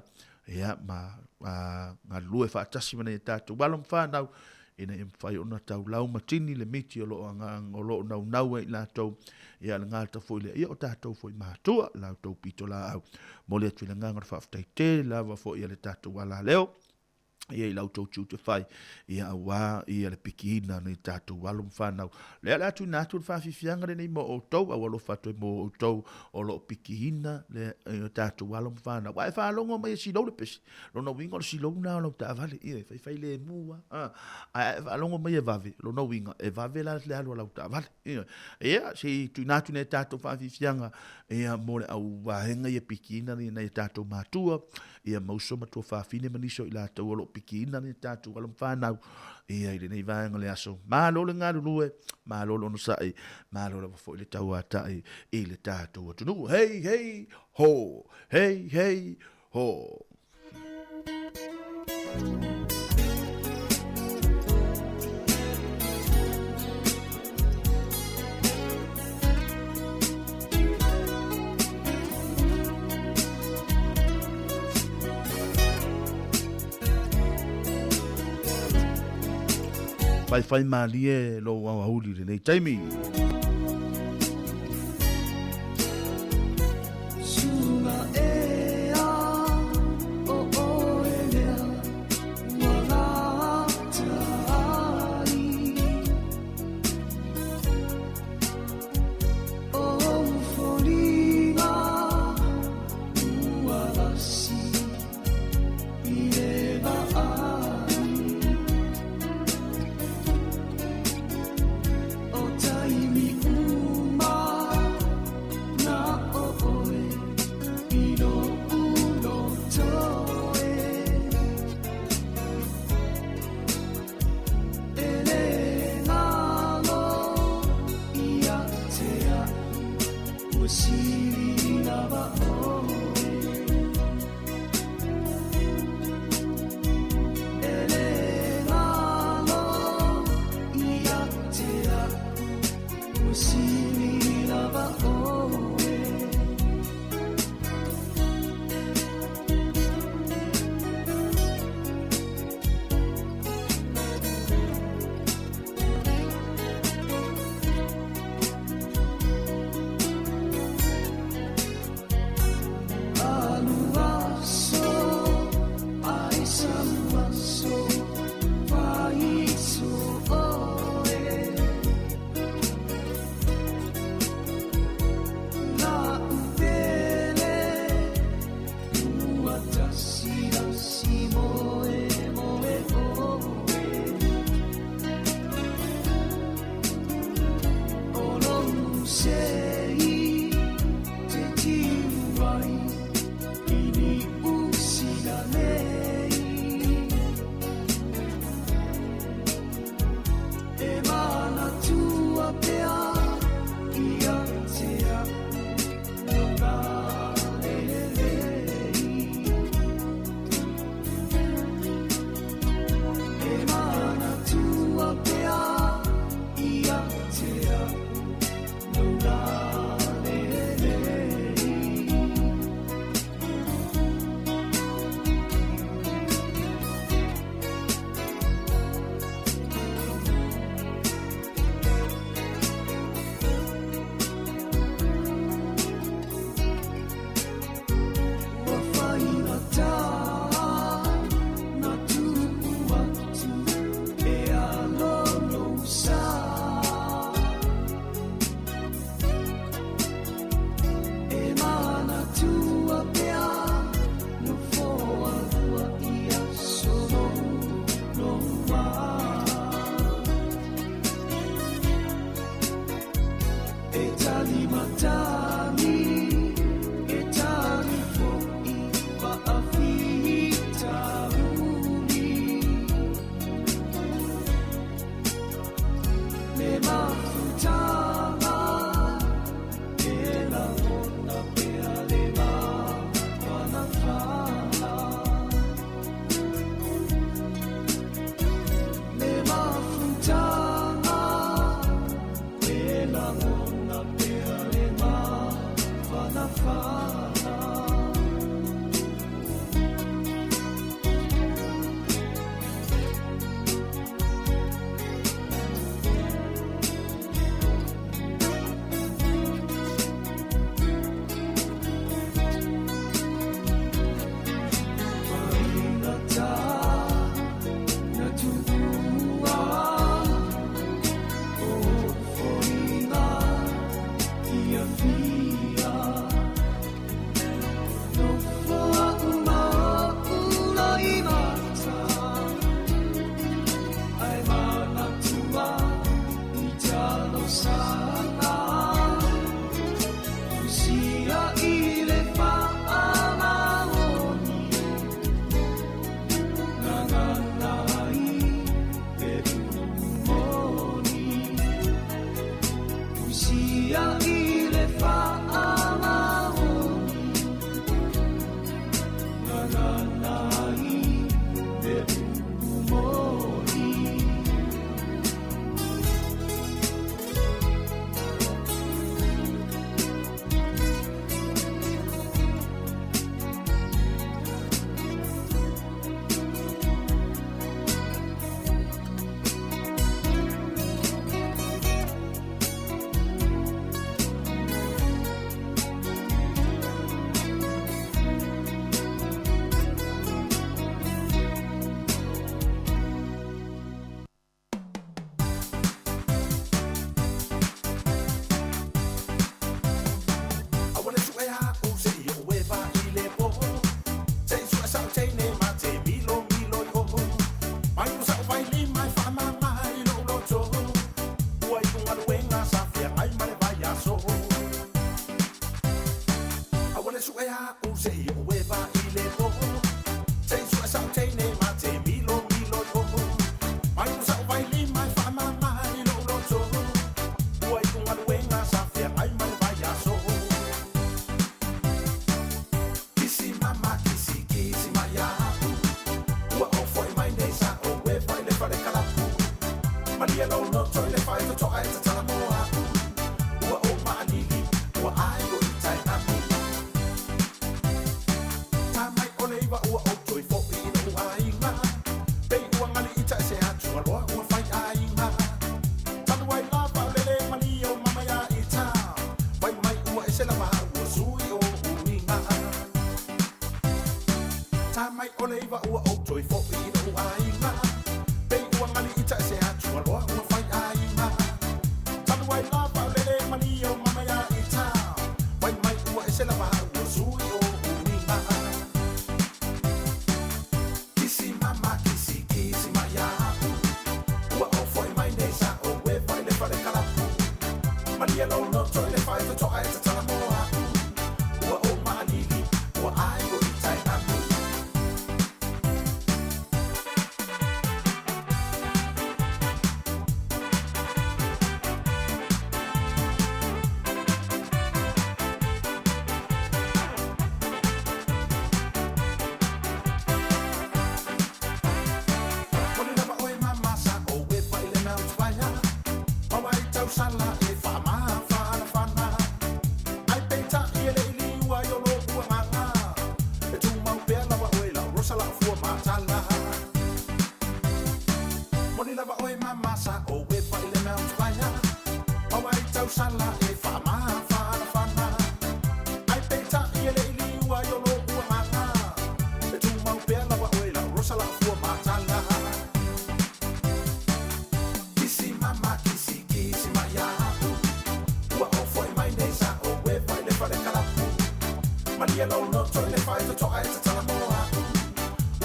ia, ma a, galulue faatasi ma nai a tatou alo ma whānau, ina ia mafai ona taulau matini le miti o lo o o lo o naunau ai i latou, ia le gata foi lea, ia o tatou foi matua, la outou pitolaau. Momoli atu i le agaga o le faafetai tele lava foi a le tatou alaleo, ia i la outou tiute fai, ia auā ia le pikiina o nei tatou alo ma fanau. Lea o le a tuuina atu le faafiafiaga lenei mo outou, a ua alofa atu ai mo outou o lo o pikiina le tatou alo ma fanau. Aua e faalogo mai e silou le pesi, lona uiga o le silou lena o lau taavale, ia e faifai lemu lava. Ae a e faalogo mai e vave, lona uiga e vave la le alu a lau taavale. Ia, ia se i tuuina atu nei tatou faafiafiaga ia mo le au vaega ia pikiina ni nai tatou matua, ia ma uso ma tuafafine ma nisi o i latou o lo o pikiina ni tatou alo ma fanau ia i lenei vaega o le aso. Malo le galulue, malo le onosai, malo lava foi le tauatai i le tatou atunuu. Hei, hei, ho! Hei, hei, ho! Faifai mālie lou aoauli i lenei taimi.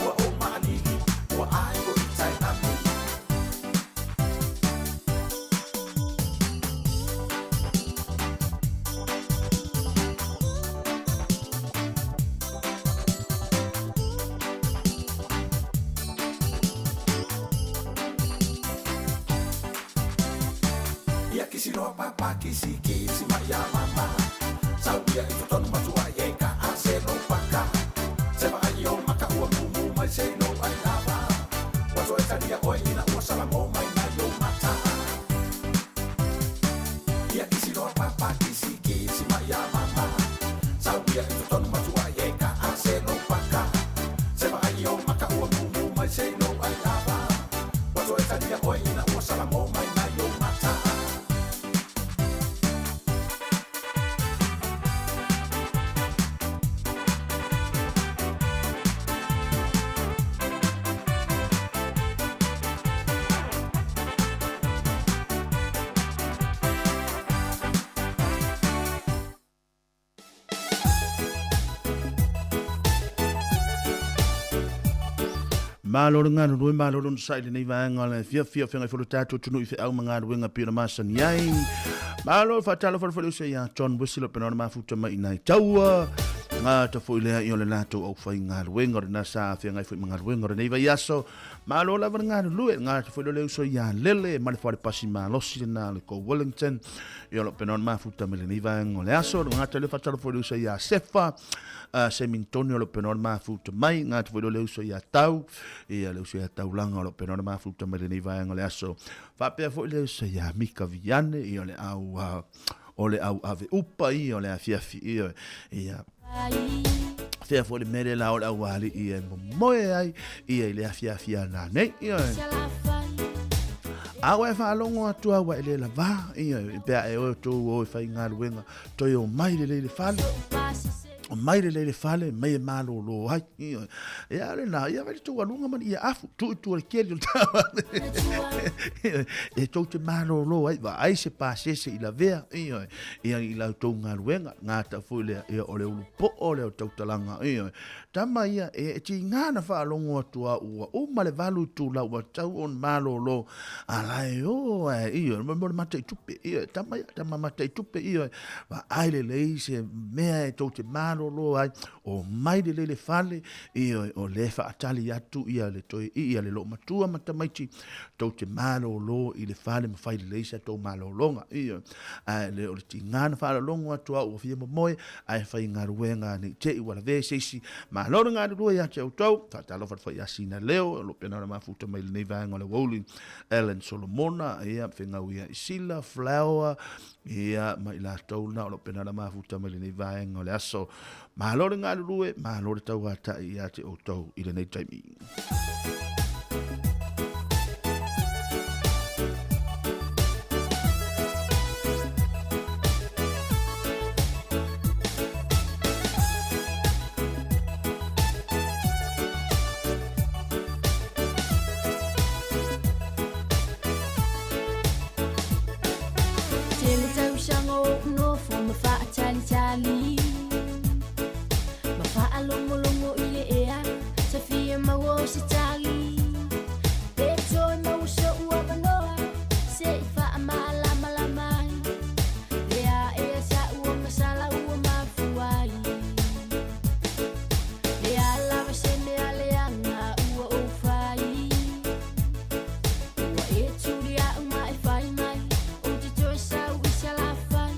Ua o maalili, ua ai o i tai apu. Ia kisi loa papa kisi kisi mai ia mama. Sau ia i totonu matua i e ka a se no paka. Se vaai o maka ua mumu mai se no ai lava. Ua toe talia oe ina ua salamo mai nai o mata. Ia kisi loa papa kisi kisi mai ia mama. Sau ia i totonu matua i e ka a se no paka. Se vaai o maka ua mumu mai se no ai lava. Ua toe talia oe ina ua salamo mai nai o mata. Malo le galulue, malo le onosai i lenei vaega o le fiafia o feagai foi lo tatou atunuu i feau ma galuega e pei ona masani ai. Malo le faatalofa atu foi i le uso ia John Whistle o pena ona mafuta mai i nai taua. Gata foi lea i o le latou aufaigaluega o lena sa feagai foi ma galuega o lenei vaiaso. Malo lava le galulue, gata foi lea o le uso ia Lele ma le fale pasi malosi lena o le Go Wellington. I o lo pena ona mafuta mai lenei vaega o le aso. Gata le faatalofa foi i le uso ia Sefa Semintoni o lo pena ona mafuta mai. Gata foi lea o le uso ia Tau, ia le uso ia Taulaga o lo pena ona mafuta mai lenei vaega o le aso. Faapea foi le uso ia Mika Viane, ia o le au o le au ave upa ia o le afiafi ia ia fea foi le mele la o le aualii e momoe ai ia i le afiafi ana nei ia. A ua e faalogo atu au e le lavā ia pe a e oe tou o e faigaluega toe o mai lelei le fale o mai lelei le fale mai e malōlō ai ia. Ia le na ia vai le tou aluga ma le ia afu tuu i tua le keli o le taavale e tou te malōlō ai vaai se pasese i lavea ia ia i la outou galuega gata foi lea ia o le ulu po'o lea o tautalaga ia tama ia e tiga na faalogo atu a ua uma le 8 itula ua tau ona malōlō a la e o ae ia mo le mataitupe ia tama ia tama mataitupe ia vaai lelei se mea e tou te malōlō ai o mai lelei le fale ia o le faatali atu ia le toe ia le loomatua ma tamaiti tou te malōlō i le fale ma fai lelei sa tou malōlōga ia ae le o le tiga na faalologo atu au ua fia momoe ae faigaluega nei te i ua lavea i se isi. Malo le galulue ia te outou. Faatalofa atu foi ia Sina Leo o lo o pena ona mafuta mai lenei vaega o le aoauli. Ellen Solomona, ia, Fegau ia Isila, Flower, ia, ma i latou na o lo o pena ona mafuta mai lenei vaega o le aso. Malo le galulue, malo le tauatai ia te outou i lenei taimi. Tele tausaga o ou nofo ma faatalitali Ma faalogologo i le ea sa fia maua o se tali Pe toe maua so'u avanoa se i faamalamalama ai Lea ea sa'u o masala ua mafua ai Lea lava se mea leaga ua ou fai Ua e tulia'u ma e fai mai Ou te toe sau i Salafai.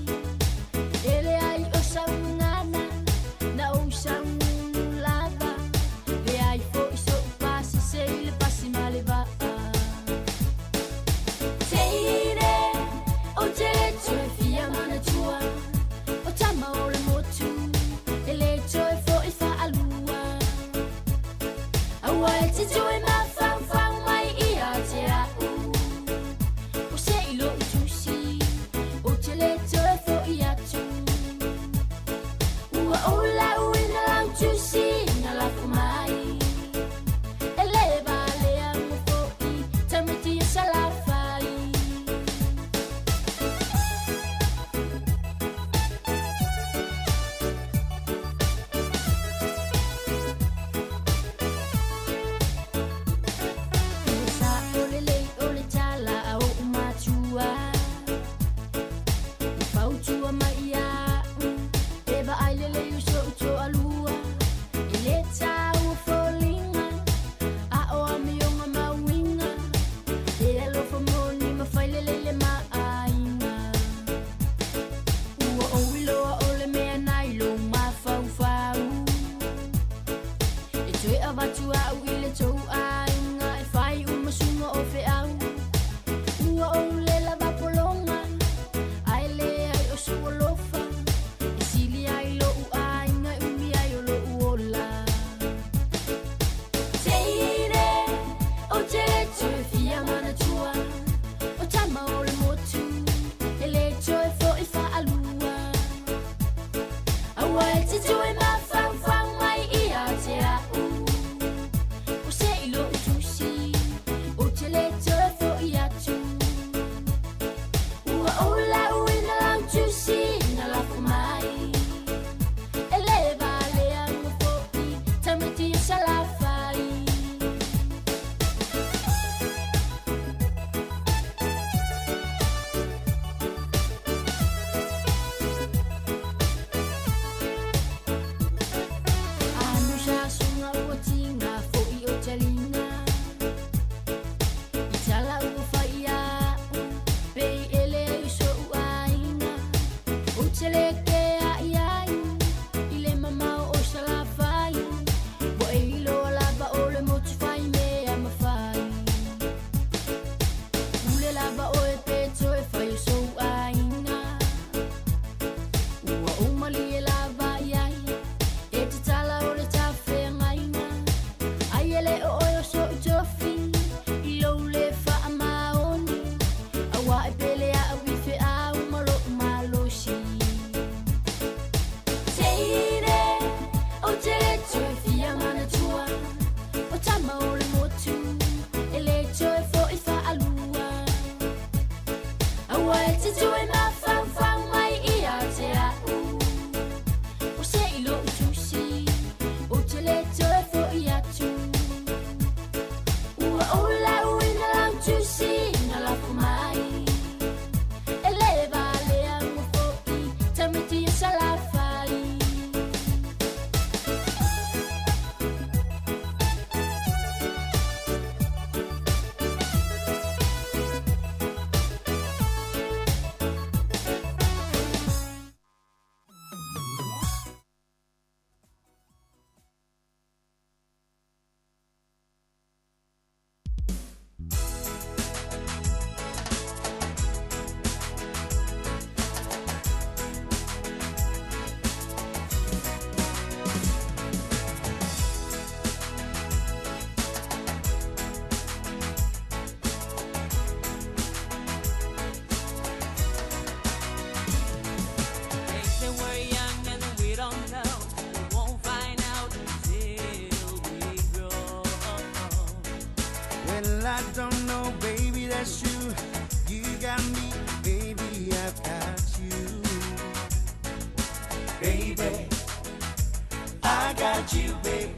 you, babe.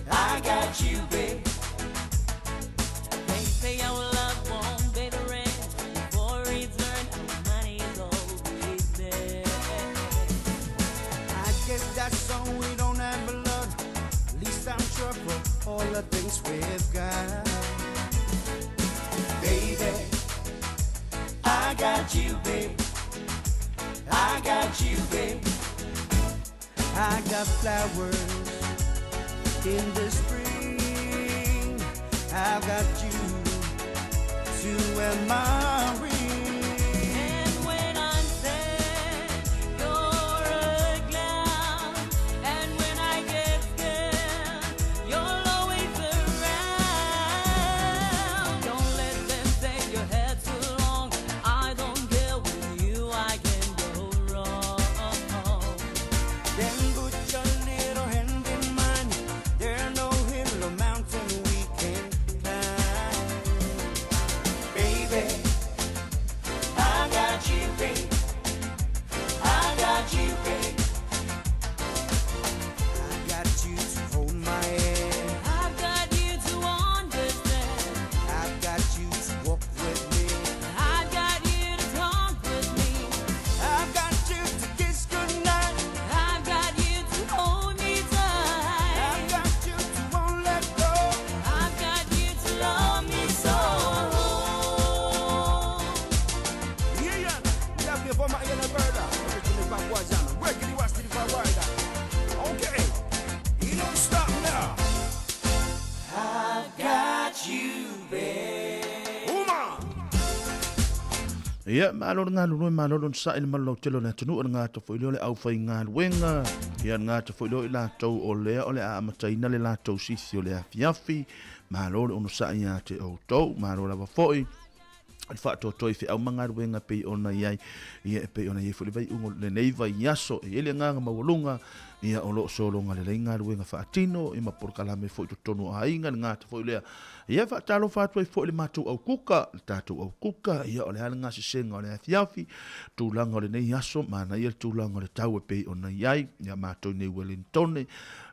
I got you, babe. They say our love won't pay the rent. Before it's earned, our money is always there. I guess that's so we don't have a lot. At least I'm sure for all the things we've got. Baby, I got you, babe. I got you, babe. I got flowers in the spring. I've got you to wear my ring. And when I'm sad, you're a clown. And when I get scared, you're always around. Don't let them say your head's too long. I don't care with you, I can go wrong. Then put your little hand in mine. There no hill or mountain we can climb. Baby, I got you, babe. I got you, babe. I got you to hold my hand. I've got you to understand. I've got you to walk with me. I've got you to talk with me. I've got you to kiss goodnight. I've got you to hold me tight. I've got you to won't let go. I've got you to love me so. Yeah, yeah, Okay, you don't stop now. I've got you, babe. Uma. Ia, malo le galulue, malo le onosai le malolautele o le atunuu, le gata foi lea o le aufaigaluega, ia le gata foi lea o i latou o lea o le a amataina le latou sisi o le afiafi, malo le onosai iā te outou, malo lava foi le faatoatoa i feau ma galuega e pei ona i ai, ia e pei ona i ai foi le vaiuga o lenei vaiaso. E i ai le agaga maualuga, ia o lo o sologa lelei galuega faatino, ia ma polokalame foi i totonu o aiga, le gata foi lea. Ia e faatalofa atu ai foi i le matou aukuka, le tatou aukuka, ia o le a le gasesega o le afiafi, tulaga o lenei aso, manaia le tulaga o le tau e pei ona i ai, ia matou i nei Wellingtone,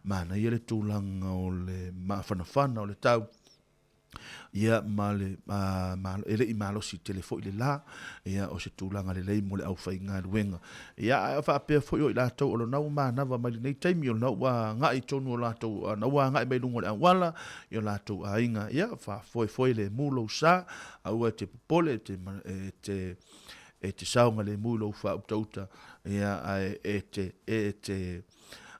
manaia le tulaga o le mafanafana o le tau, ia ma le ma, e le i malosi tele foi le la, ia o se tulaga lelei mo le aufaigaluega. Ia ae faapea foi o i latou o lona ua manava mai lenei taimi, o lona ua agai tonu o latou, na ua agai mai luga o le auala i o latou aiga, ia faafoefoe lemu lou sa, aua e te popole e te, e te, e te saogalemu i lou faautauta, ia ae e te, e te,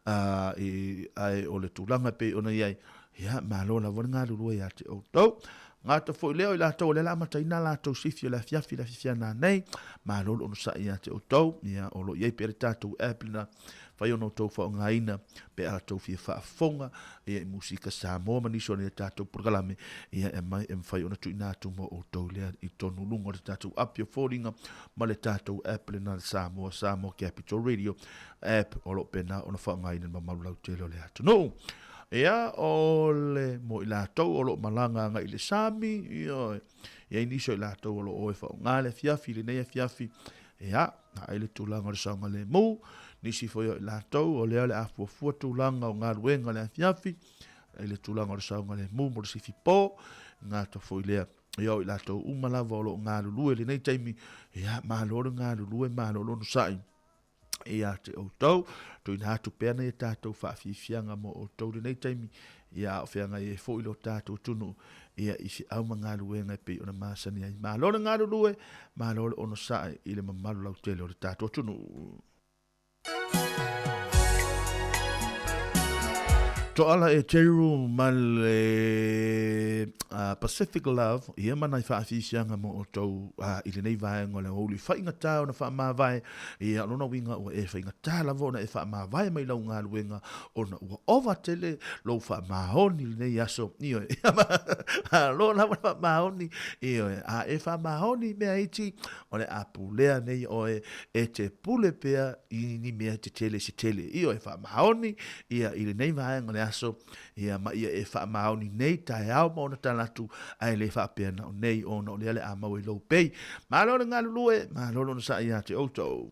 a, i, ae o le tulaga e pei ona i ai, ia, malo lava le galulue ia te outou. Gata foi lea o i latou o lea o le a amataina a latou sifi o le afiafi le afiafiana nei, malo le onosai ia te outou, ia, o lo o i ai pea le tatou app lena, fai ona outou faaaogaina pe a outou fia faafofoga ia i musika Samoa ma nisi o nei tatou polokalame, ia e mai e mafai ona tuuina atu mo outou lea i tonu luga o le tatou api o foliga ma le tatou app lena le Samoa, Samoa Capital Radio app o lo o pena ona faaaogaina e le mamalu lautele o le atunuu. Ia, o le mo i latou o lo o malaga agai i le sami, ioe, i ai nisi o i latou o lo o e faaaoga le afiafi i lenei afiafi, ia, ae le tulaga o le saogalemu, nisi foi o i latou o lea o le a fuafua tulaga o galuega le afiafi, i le tulaga o le saogalemu mo le sifi po, gata foi lea. Ia o i latou uma lava o lo o galulue i lenei taimi, ia, malo le galulue, malo le onosai ia te outou. Tuuina atu pea nai a tatou faafiafiaga mo outou i lenei taimi, ia a o feagai ai foi lo tatou atunuu ia i feau ma galuega e pei ona masani ai. Malo le galulue, malo le onosai i le mamalu lautele o le tatou atunuu. Toala e Teru ma le Pacific Love, ia ma nai faafiafiaga mo outou i lenei vaega o le aoauli faigata ona faamavae, ia o lona uiga ua e faigata lava ona e faamavae mai lau galuega ona ua ova tele lou faamaoni i lenei aso, ioe, malo lava le faamaoni, ioe, a e faamaoni i mea iti, o le a pulea nei oe e te pule pea i ni mea tetele se tele, ioe, faamaoni ia i lenei vaega o le aso, ia ma ia e faamaoni nei taeao ma ona tala atu, ae le faapea na o nei ona o lea le a maua i lou pei. Malo le galulue, malo le onosai ia te outou.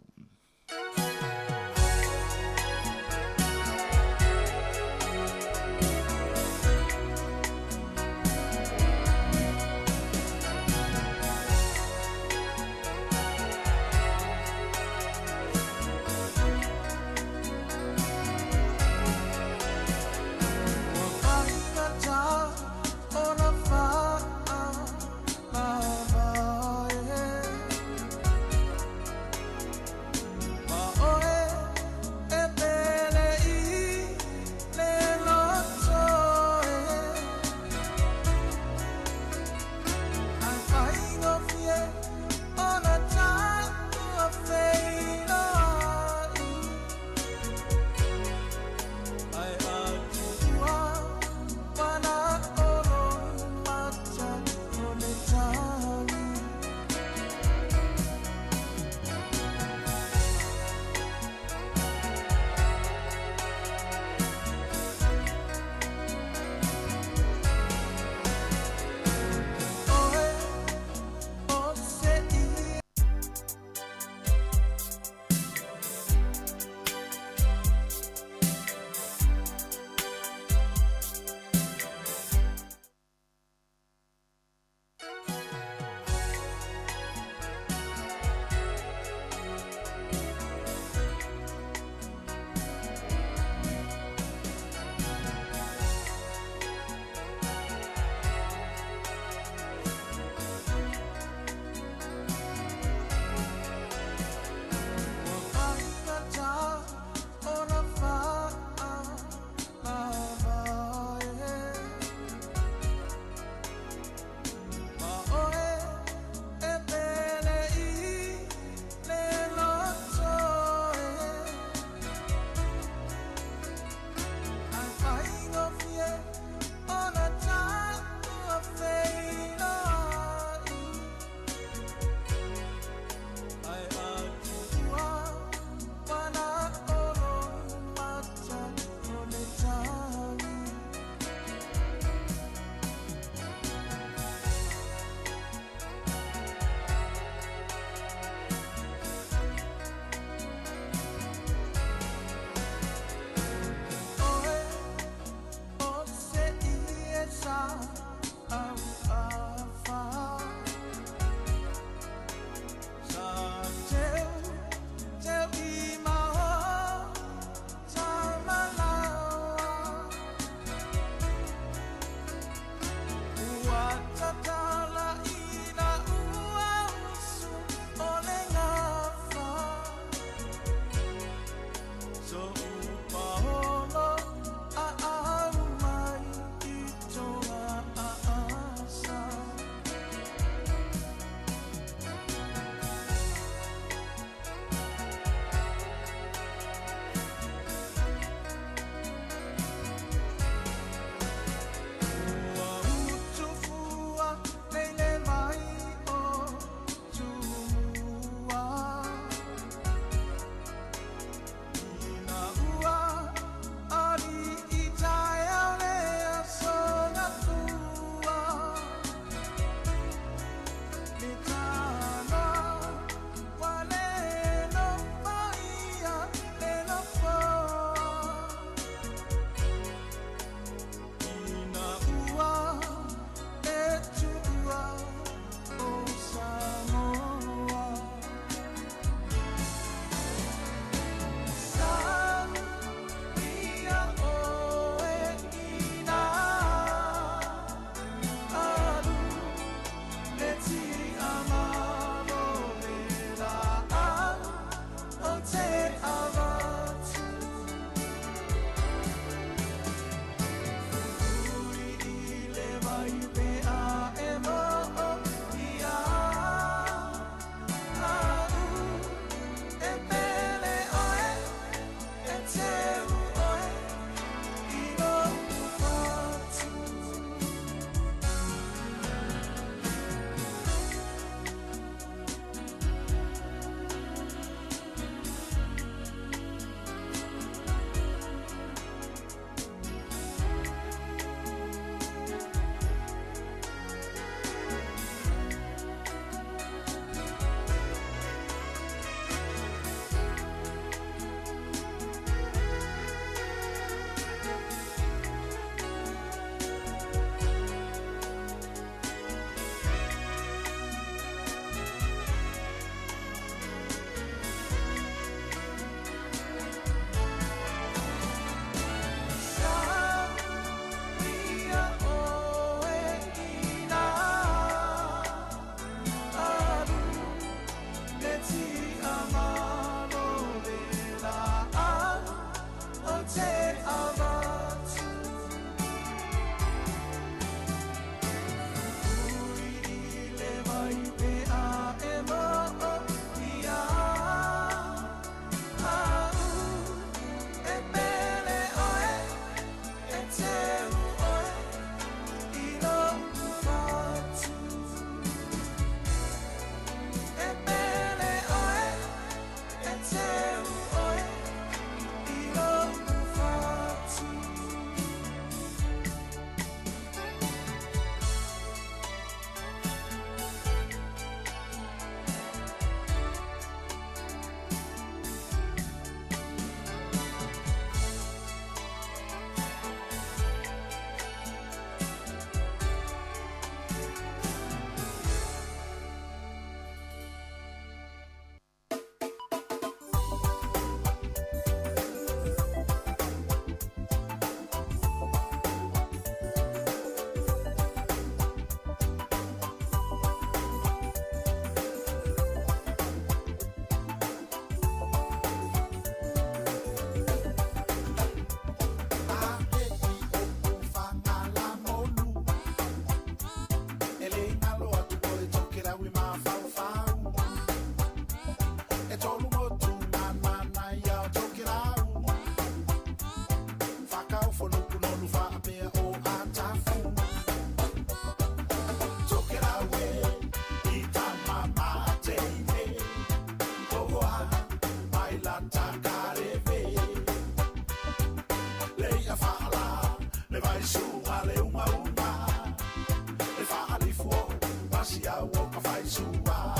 faisua.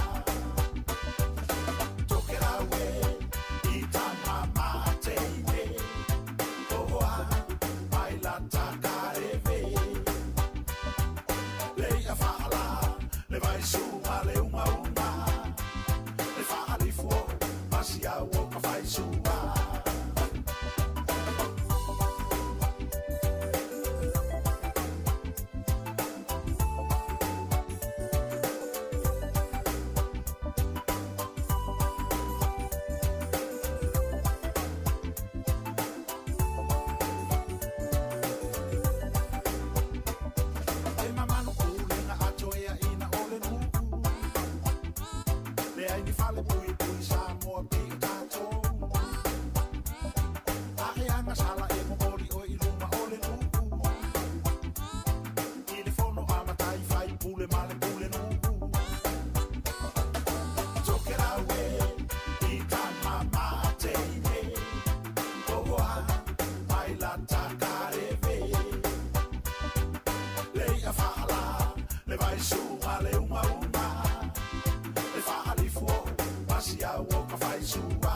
Tokelau e i tama mateine, Oa mai la takareve. Leia faala, le vaisua le umauma, Le faalifua, masia o ka faisua. E mamanu ulenga atoea ina o le nuu. Le ai ni fale pui pui sa moa pi o tātou. A e anga sala e momoli o i luma o le nuu. I le fono a matai fai pule ma le pule nuu. Tokelau e i tama mateine, Oa mai la takareve. Leia faala, le vaisua le umauma, Le faalifua, masia o ka faisua.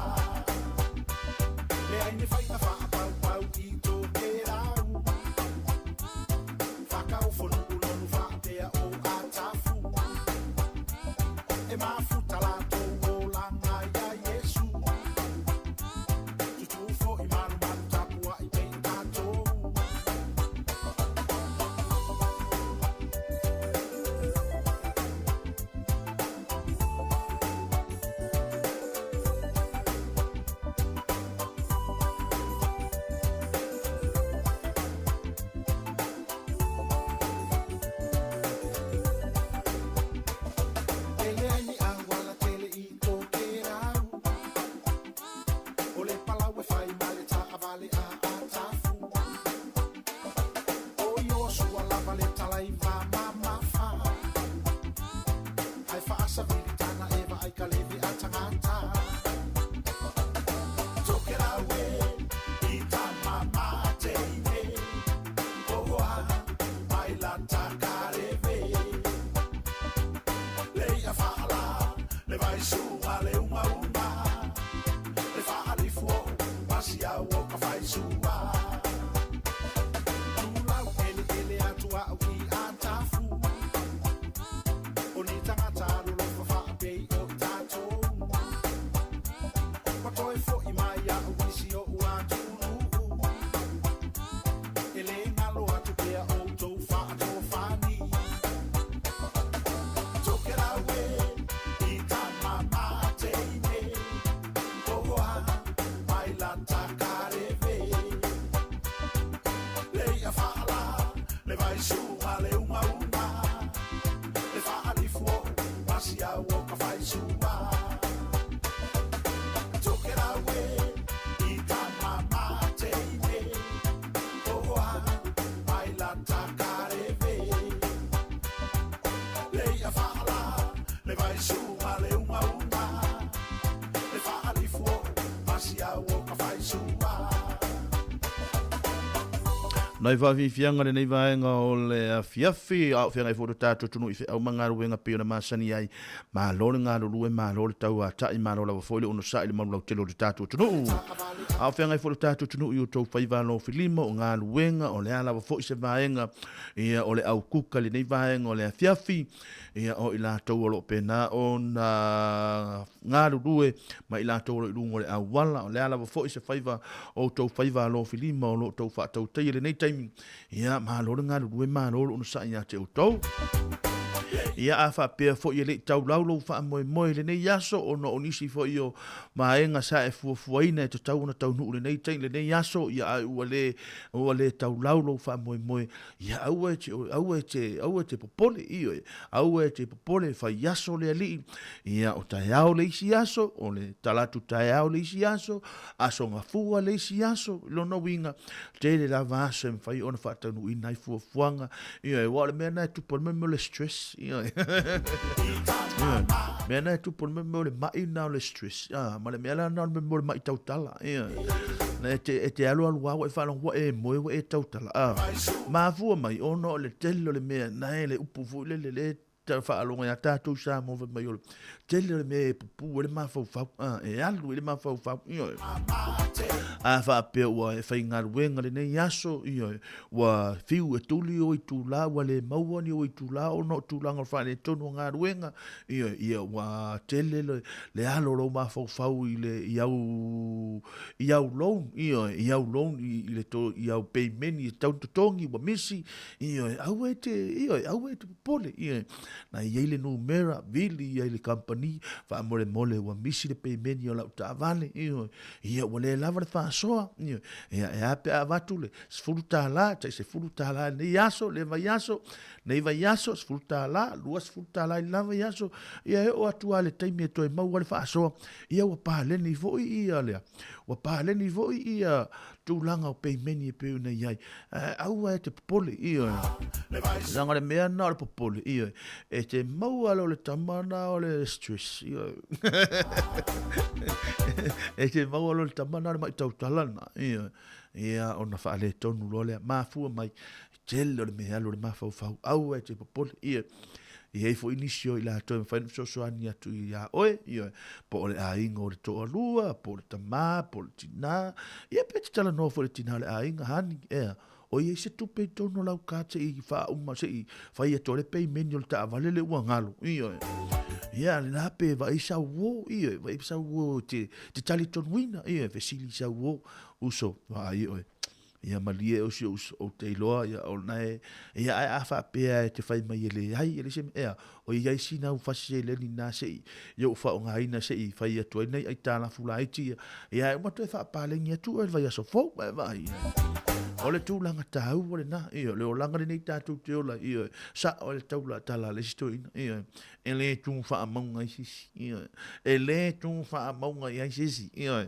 Le ai ni whaina whaapau i tō ke rau. Whakaofonu ulonu whaapea o atafu. E mafuta la tō o langa ia Yesu. Tutufo i malu malu tapua i te i tātou. Tele ai ni awala tele i tō ke rau. O le palau e whai ma le taavale a atafu. O i o sua lava le talai va mamafa. Ai whaasavili tana eva ai ka leve a tangata. Tokelau e i tama mateine, Oa mai la takareve. Leia faala, le vaisua le umauma, Le faalifua, masia o ka faisua. Tulau ele ele atu au i atafu. O ni tangata lolofa faapei o i tātou. Wa toe foi mai au isi o ua tunu. E le ngalo atu pea o tau whaatofani. Tokelau e i tama mateine, Oa mai la takareve. Leia faala, le vaisua le umauma, Le faalifua, masia o ka faisua. Tokelau e i tama mateine, Oa mai la takareve. Leia faala, le vaisua le umauma, Le faalifua, masia o ka faisua. Nai faafiafiaga lenei vaega o le afiafi, a o feagai foi lo tatou atunuu i feau ma galuega pei ona masani ai. Malo le galulue, malo le tauata'i, malo lava foi le onosa'i i le malulautele o le tatou atunuu. A o feagai foi lo tatou atunuu i outou faiva alofilima o galuega, o le a lava foi se vaega ia o le aukuka i lenei vaega o le afiafi, ia o i latou o lo o pena ona galulue ma i latou o lo o i luga o le auala, o le a lava foi se faiva o outou faiva alofilima o lo o outou faatautaia i lenei taimi, ia malo le galulue, malo le onosai ia te outou. Ia a faapea foi e le i taulau lou faamoemoe i lenei aso ona o nisi foi o vaega sa e fuafuaina e tatau ona taunuu i lenei taimi, lenei aso, ia ae ua le ua le taulau lou faamoemoe, ia aua e te aua e te aua e te popole, ioe, aua e te popole, fai aso le Alii, ia o taeao le isi aso, o le talatu taeao le isi aso, aso gafua le isi aso, i lona uiga, tele lava aso e mafai ona faataunuuina ai fuafuaga, ioe, aua o le mea lena e tupu ai le mea o le stress, ioe. Ioe, mea lena e tupu ai le mea o le mai lena o le stress, ah, ma le mea la lena o le mea o le mai tautala, ioe. Na e te, e te alualu lava ua e faalogo ua e moe ua e tautala, ah. Mafua mai ona o le tele o le mea na e le upu foi lele le faalogo iā tatou Samoa fai mai o le tele o le mea e pupū ai le mafaufau, a, e alu ai le mafaufau, ioe. A faapea ua e faigaluega lenei aso, ioe, ua fiu e tuli ou itulā, ua le maua ni ou itulā ona o tulaga o le faaletonu o galuega, ioe, ia ua tele le, le alo o lou mafaufau i le, i au, i au loan, ioe, i au loan i, i le to, i au peimeni e tatau ona totogi ua misi, ioe, aua e te, ioe, aua e te popole, ioe. Na i ai le numera, vili i ai le kamupani, faamolemole ua misi le peimeni o lau taavale, ioe, ia ua le lava le faasoa, ioe, ia e a pe a avatu le $10, tai $10 i lenei aso, le vaiaso, lenei vaiaso, $10, $20 i le la vaiaso, ia e oo atu lava i le taimi e toe maua ai le faasoa, ia ua paleni foi ia lea, ua paleni foi ia tulaga o peimeni e pei ona i ai. Ae aua e te popole, ioe. Leaga o le mea lena o le popole, ioe. E te maua loa le tama lena o le stress, ioe. E te maua loa le tama lena o le mai tautala lena, ioe. Ia, ona faaletonu loa lea, mafua mai, tele o le mea e alu i le mafaufau, aua e te popole, ioe. E i ai foi nisi o i latou e mafai ona fesoasoani atu iā oe, ioe, po o le aiga o le toalua, po o le tamā, po o le tinā, ia pe te talanoa foi i le tinā o le aiga, honey, ea, o i ai se tupe i totonu o lau card se i faauma, se i fai atu ai le peimeni o le taavale lea ua galo, ioe. Ia, lena pe vaai sau uō, ioe, vaai sau uō e te talitonuina, ioe, fesili sau uō, uso, vaai oe. Ia malie o si ou uso, ou te iloa, ia, o lena e, ia, ae a faapea e te fai mai e leai, e leai se mea, ea, o i ai sina au fasi seleni na se i, i ou faaaogaina se i fai atu ai nai aitalafu laiti ia, ia, ae uma toe faapaleni atu oe i le vaiaso fou, ae vaai i ai. O le tulaga taua lena, ioe, o le olaga lenei tatou te ola ai, ioe, sao ai le taula tala a le isi toeaina, ioe, e le tū faamauga i se isi, ioe, e le tū faamauga i ai se isi, ioe,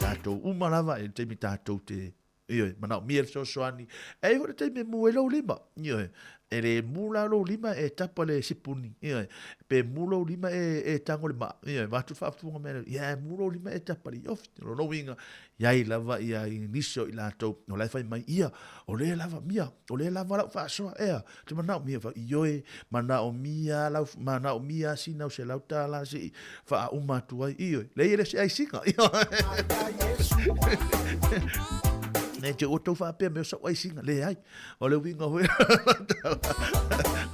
tatou uma lava i le taimi tatou te, ioe, manaomia le fesoasoani, e i ai foi le taimi e mu ai lou lima, ioe, e le mu la lou lima e tapa le sipuni, ioe, pe mu lou lima e, e tago le maa, ioe, vaeatu le faafofoga mai a le, ia e mu lou lima e tapa le iofi, o lona uiga, i ai lava ia i nisi o i latou, o la e fai mai, ia, o lea e lava mia, o lea e lava lau faasoa, ea, te manaomia fa, ioe, manaomia lau, manaomia sina o $100 se i faauma atu ai, ioe, leai e le o se aisiga, ioe. Ne i te ua tou faapea mai o sau aisiga, leai. O le uiga foi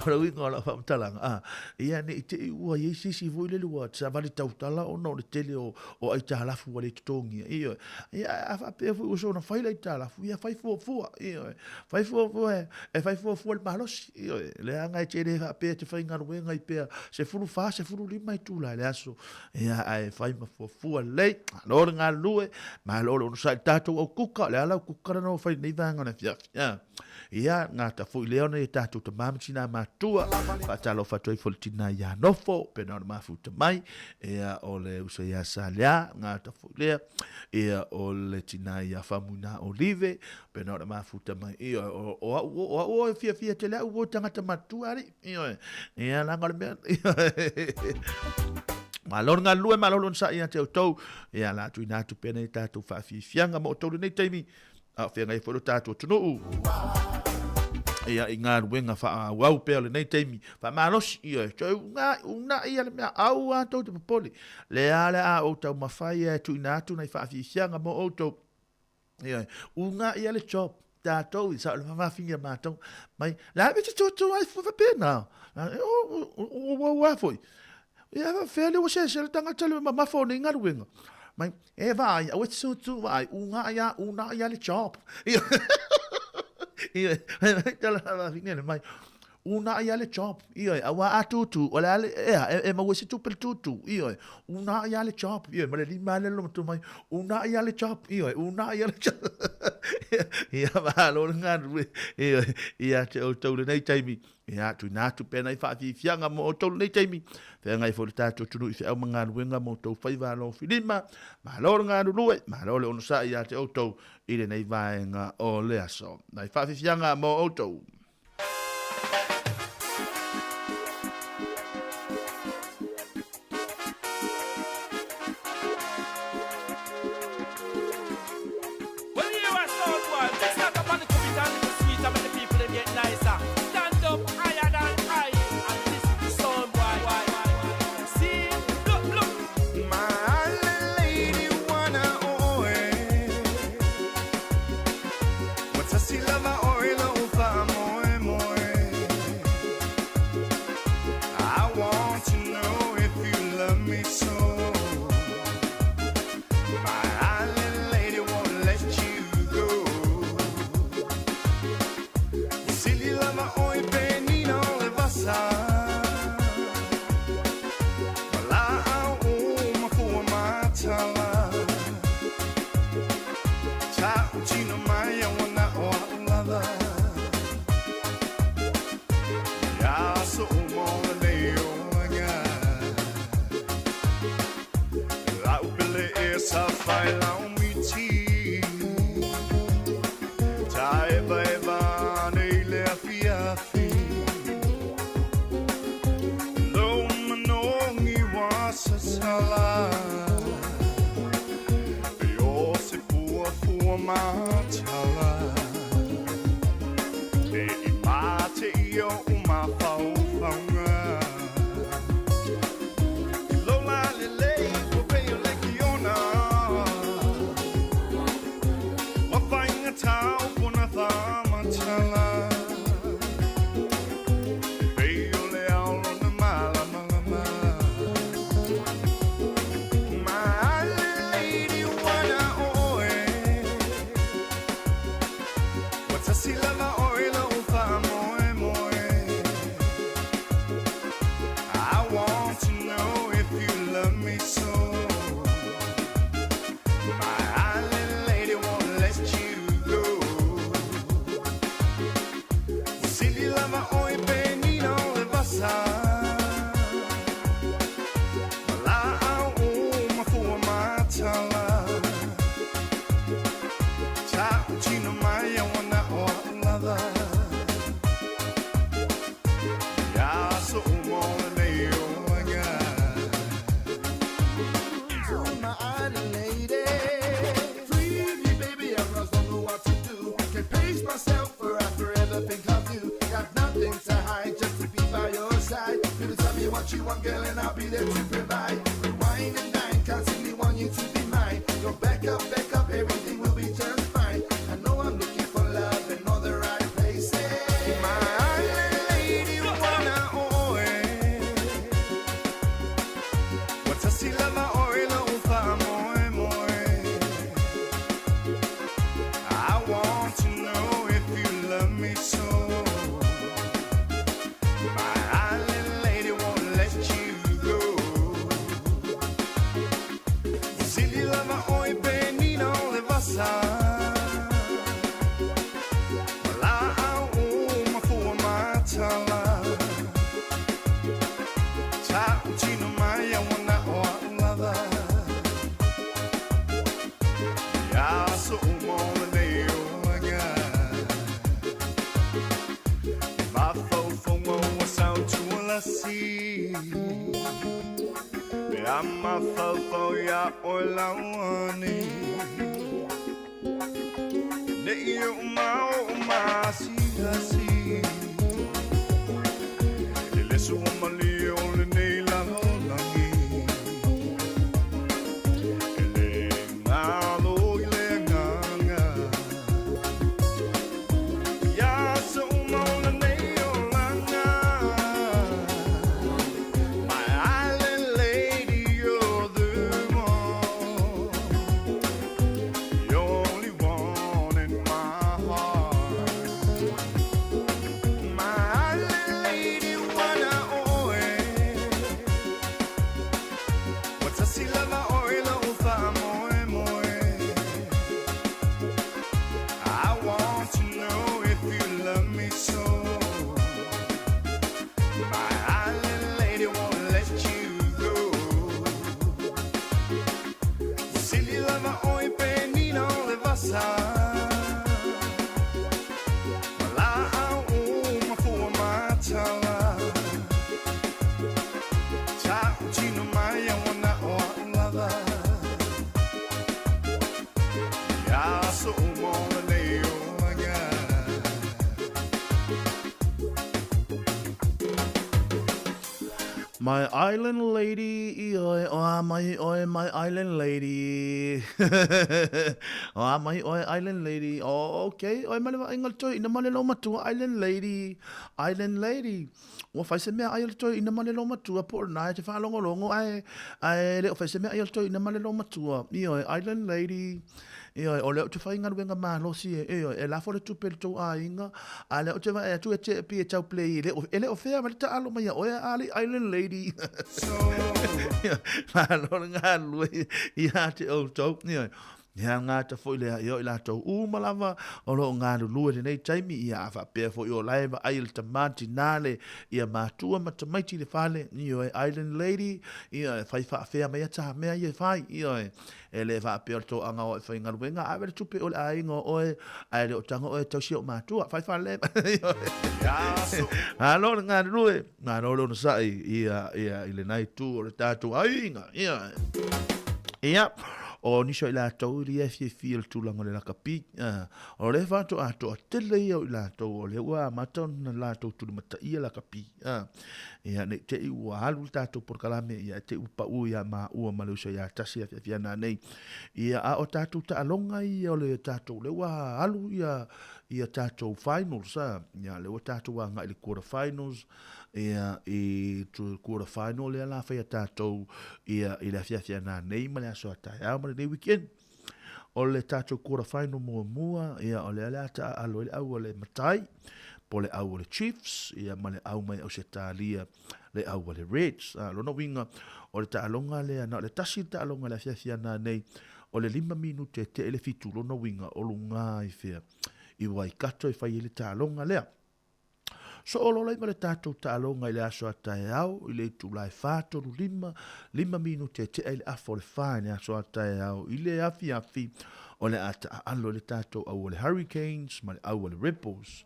o le uiga o lau faamatalaga, a, ia ne i te i ua i ai se isi foi lele ua savali tautala ona o le tele o, o aitalafu ua le totogia, ioe. Ia, a faapea foi ua soona fai le aitalafu, ia fai fuafua, ioe. Fai fuafua, e fai fuafua le malosi, ioe. Leaga e te le faapea e te faigaluega ai pea 14, 15 itula i le aso, ia, ae fai ma fuafua lelei. Malo le galulue, malo le onosai i le tatou au kuka, o le a lau kuka lena ua fai i lenei vaega o le afiafi. Ia, ia, gata foi lea ona i tatou tamā ma tinā matutua, faatalofa atu ai foi i le tinā ia Nofo, pena o le mafuta mai, ia, o le uso ia Salea, gata foi lea, ia, o le tinā ia Famuina Olive, pena o le mafuta mai, ia, o, o au, o au o e fiafia tele au o tagata matutua alii. Ioe, ia leaga o le mea, Malo le galulue, malo le onosai ia te outou. Ia, la tuuina atu pea nei tatou faafiafiaga mo outou lenei taimi, a o feagai foi lo tatou atunuu. Ia, i galuega faaauau pea o lenei taimi, faamalosi, ioe, toe uunai, uunai ia le mea, aua tou te popole. Lea le a ou taumafai e tuuina atu nai faafiafiaga mo outou. Ioe, uga ia le job, tatou i sa o le fafafine a matou, mai, le a te tutu ai fua faapena, o ua ua foi. Ia faafefea le ua sese le tagata le mamafa o nei galuega. Mai, e vaai, aua e te tutu vaai, uga ia, uga ia le job. Ioe, tala fafafine le mai, Uunai lava le job, ioe, aua a tūtū, o le a le, ea, e, e maua ai se tupe le tūtū, ioe, uunai lava le job, ioe, ma le lima lea loto mai, uunai lava le job, ioe, uunai lava le job. Ia, malo le galulue, ioe, ia te outou lenei taimi, ia, tuuina atu pea nai faafiafiaga mo outou lenei taimi, feagai foi le tatou atunuu i feau ma galuega mo outou faiva alofilima, malo le galulue, malo le onosai ia te outou i lenei vaega o le aso. Nai faafiafiaga mo outou. Faelaumiti Taevaeva ane i le afiafi Lou manogi ua sasala E o se fuafua matala E i mate i o'u mafaufauga I lou lalelei ua pei o le kiona Ua faigata upu na faamatala E pei o le ao lona malamalama My island lady ua na o oe Ua tasi lava oe lo'u faamoemoe I want to know if you love me so My island lady won't let you go Ua sili lava oe pe nina o le vasa Ma laau uma fua matala Tautino mai a ua na o a'u lava Ia aso uma o lenei olaga To my island lady. Free me, baby, I just don't know what to do. Can't pace myself or I forever think of you. Got nothing to hide, just to be by your side. Baby, tell me what you want, girl, and I'll be there to provide. Rewind and dine, constantly want you to be mine. Go back up, back up, everything will be just fine. I know I'm looking for love in all the right places. My island lady ua na o oe Ua tasi lava oe lo'u faamoemoe I want to know if you love me so My island lady won't let you go Ua sili lava oe pe nina o le vasa Ma laau uma fua matala Tautino mai a ua na o a'u lava Ia aso uma o lenei olaga I mafaufauga ua sautualasi Pe a mafaufau iā oe lauani Nei o'u mao'o masiasi E le suamalie o lenei lalolagi E le galo i le agaga Ia aso uma o lenei olaga My island lady, you're the one The only one in my heart My island lady, ua na o oe Ua tasi lava oe lo'u faamoemoe I want to know if you love me so My island lady won't let you go Ua sili lava oe pe nina o le vasa Ma laau uma fua matala Tautino mai a ua na o a'u lava Ia aso uma o lenei olaga My island lady ioe o a mai oe my island lady O a mai oe island lady Oh ok oe ma le vaaiga o le toeaina ma le loumatua island lady island lady Ua fai se meaai a le toeaina ma le loumatua po o lena e te faalogologo ae ae le o fai se meaai a le toeaina ma le loumatua Ioe island lady Ioe, o lea ou te fai galuega malosi e, ioe, e lafo le tupe i le tou aiga, a lea ou te vaai atu e te pei e tau play, e le o, e le o fea mai le taalo mai ia oe a le Island Lady. Malo le galulue ia te outou. Ioe. Ia gata foi lea ia o i latou uma lava o lo o galulue i lenei taimi, ia a faapea foi o la e vaai i le tama tina le ia matua ma tamaiti i le fale, ioe, Island Lady, ia e fai faafea mai ata mea ia e fai, ioe, e le faapea o le toaga o e faigaluega, ave le tupe o le aiga o oe, ae le o tago oe e tausi ou matua, fai fale, ioe. Malo le galulue, malo le onosai, ia, ia, i lena itu o le tatou aiga, ioe. Ia, o nisi o i latou ia e fiafia i le tulaga o le lakapi, o le faatoatoa tele ia o i latou o lea ua amata ona latou tulimataia lakapi. Ia, nei te i ua alu le tatou polokalame, ia e te i ua pau ia maua ma le uso ia tasi afiafi ana nei. Ia, a o tatou taaloga ia o le tatou, lea ua alu ia, ia tatou finals, ia, lea ua tatou agai i le quarter finals, Ia, i quarter final lea la fai a tatou ia i le afiafi a nanei ma le aso a taeao ma lenei weekend. O le tatou quarter final muamua, ia o lea le a taaalo ai le au a le Matai, po le au a le Chiefs, ia ma le au mai Ausetalia, le au a le Reds. A, lona uiga, o le taaloga lea, na o le tasi le taaloga i le afiafi a nanei, o le 5 minute e tea i le 7, lona uiga, o luga i fea, i Waikato e fai ai le taaloga lea. Soolola ai ma le tatou taaloga i le aso a taeao i le itula e 4:35, 5 minute e tea i le afa o le 4 i le aso a taeao i le afiafi o le a taaalo i le tatou au a le Hurricanes ma le au a le Rebels.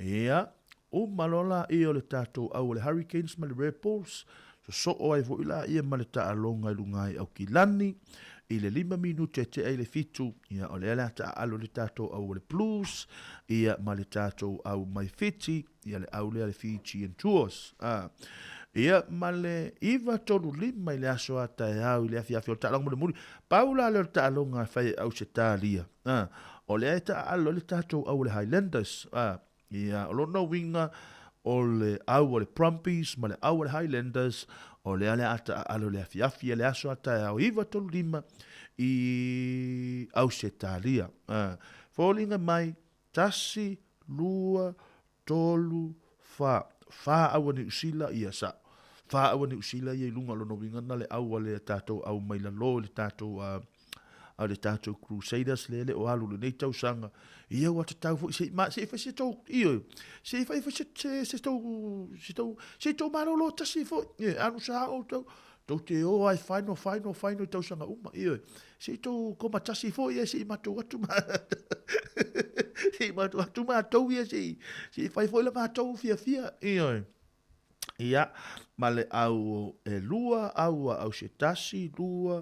Ia, uma loa laia o le tatou au a le Hurricanes ma le Rebels, sosoo ai foi laia ma le taaloga i luga i Aukilani i le 5 minute e tea i le 7, ia, o lea o le a taaalo le tatou au o le Blues, ia, ma le tatou au mai Fiti, ia, le au lea le Fijian Tours. A, ia, ma le 9:35 i le aso a taeao i le afiafi o le taaloga mulimuli, pau la lea o le taaloga e fai e Ausetalia, a, o lea e taaalo ai le tatou au o le Highlanders, a, Ia, o lona uiga, o le au a le Brumbies ma le au a le Highlanders, o lea le a taaalo i le afiafi a le aso a taeao 9:35 i Ausetalia. Foliga mai, tasi, lua, tolu, fa, fa au a Niu Sila, ia sa, fa au a Niu Sila ia i luga, o lona uiga na le au a le tatou au mai lalo i le tatou a le tatou Crusaders lea le o alu lenei tausaga, ia ua tatau foi se i ma se i fai se tou ioe se i fai foi se se se tou se tou se i tou malolo tasi foi ioe alu sa outou tou te o ai final final final i tausaga uma ioe se i tou koma tasi foi ia se i matou atu ma se i matou atu matou ia se i se i fai foi le matou fiafia ioe. Ia, ma le au ʻelua, au a Ausetasi, lua,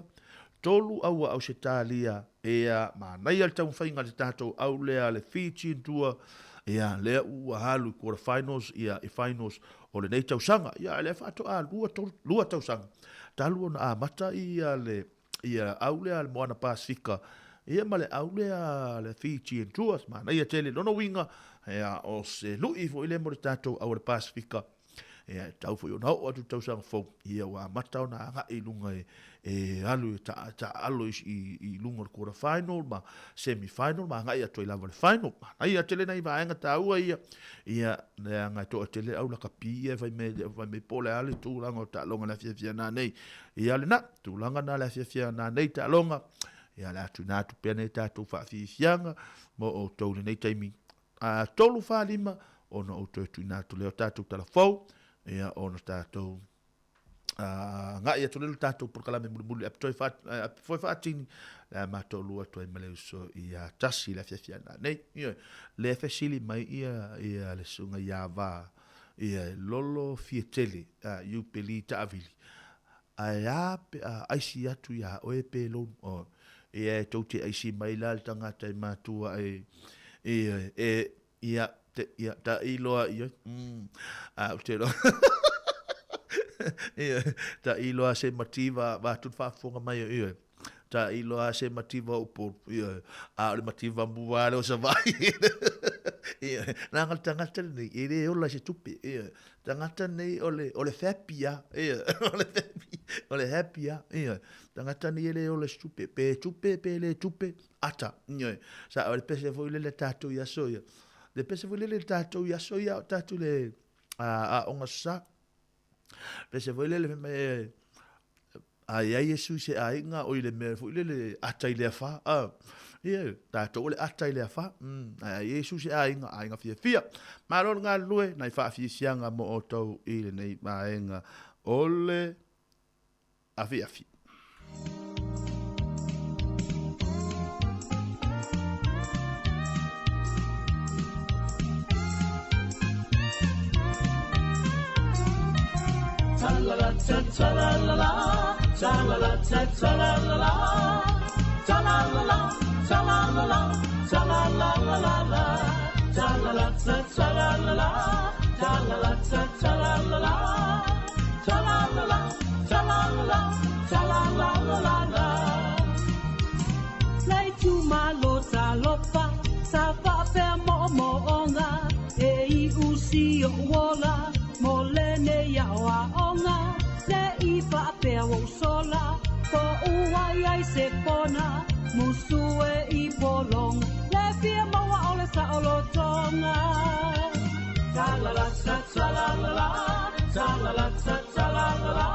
tolu au a Ausetalia, ia, manaia le taumafaiga a le tatou au lea le Fijian Tour, ia, lea ua alu i quarter finals, ia, i finals o lenei tausaga. Ia, a lea faatoa lua, tolu, lua tausaga talu ona amata ia le, ia au lea a le Moana Pasefika, ia ma le au lea a le Fijian Tours, manaia tele. Lona uiga, ia, o se lui foi lea mo le tatou au a le Pasefika, ia, e tatau foi ona oo atu i le tausaga fou, ia ua amata ona agai i luga e, e alu e ta, taaalo i, i, i luga o le quarter final ma semi final ma agai atu ai lava i le final. Manaia tele nai vaega taua ia, ia, leaga e toatele au lakapi ia e fai mai, fai mai po o le a le tulaga o taaloga i le afiafi a nanei. Ia lena, tulaga na le afiafi a nanei taaloga, ia le a tuuina atu pea nei tatou faafiafiaga mo outou i lenei taimi. A 3, 4, 5, ona ou toe tuuina atu lea o tatou tala fou, ia ona tatou agai atu lea le tatou polokalame mulimuli ape toe wha, ape foi whaatini, le a matou lua atu ai ma le uso ia tasi le afiafi a nanei. Ia, le fesili mai ia, ia le susuga ia Va, ia e lolo fia tele, a, iupeli taavili, Ae a pe a aisi atu iā oe pe lou, oh, ia e tou te aisi mai la le tagata e matua e, ia, e, ia, te, ia, ta iloa ia, a ou te iloa, ia, ta iloa se mativa, vaeatu le faafofoga mai, ia, Ta iloa se mativa o Upolu, ioe, a o le mativa mua lea o Savaii. Ioe, leaga le tagata lenei, e le ola i se tupe, ioe. Tagata nei o le, o le happy lava, ioe, o le happy, o le happy lava, ioe. Tagata nei e le ola i se tupe, pe tupe pe le tupe, ata, ioe. Sa o le pese foi lele a tatou i aso ia, le pese foi lele a tatou i aso ia a o tatou i le aoga sa, pese foi lele fai mai e, A i ai Iesu i se aiga o i le mea foi lele ata i le afa, a, ia, tatou o le ata i le afa, ae a i ai Iesu i se aiga, aiga fiafia. Malo le galulue, nai faafiafiaga mo outou i lenei vaega o le afiafi. Tra-la-la, tra-la-la, tra-la-la, tra-la-la, tra-la-la, tra-la-la-la-la, tra-la-la, tra-la-la, tra-la-la, tra-la-la, tra-la-la, tra-la-la, tra-la-la-la-la. Le itumalo talofa, sa faapea moomooga, e iu si o'u ola, mo lenei aoaoga, le i faapea ua ou sola, po'u ai ai se pona, musu e i pologa, le fia maua o le saolotoga. Tra-la-la, tra-la-la-la, tra-la-la, tra-la-la-la,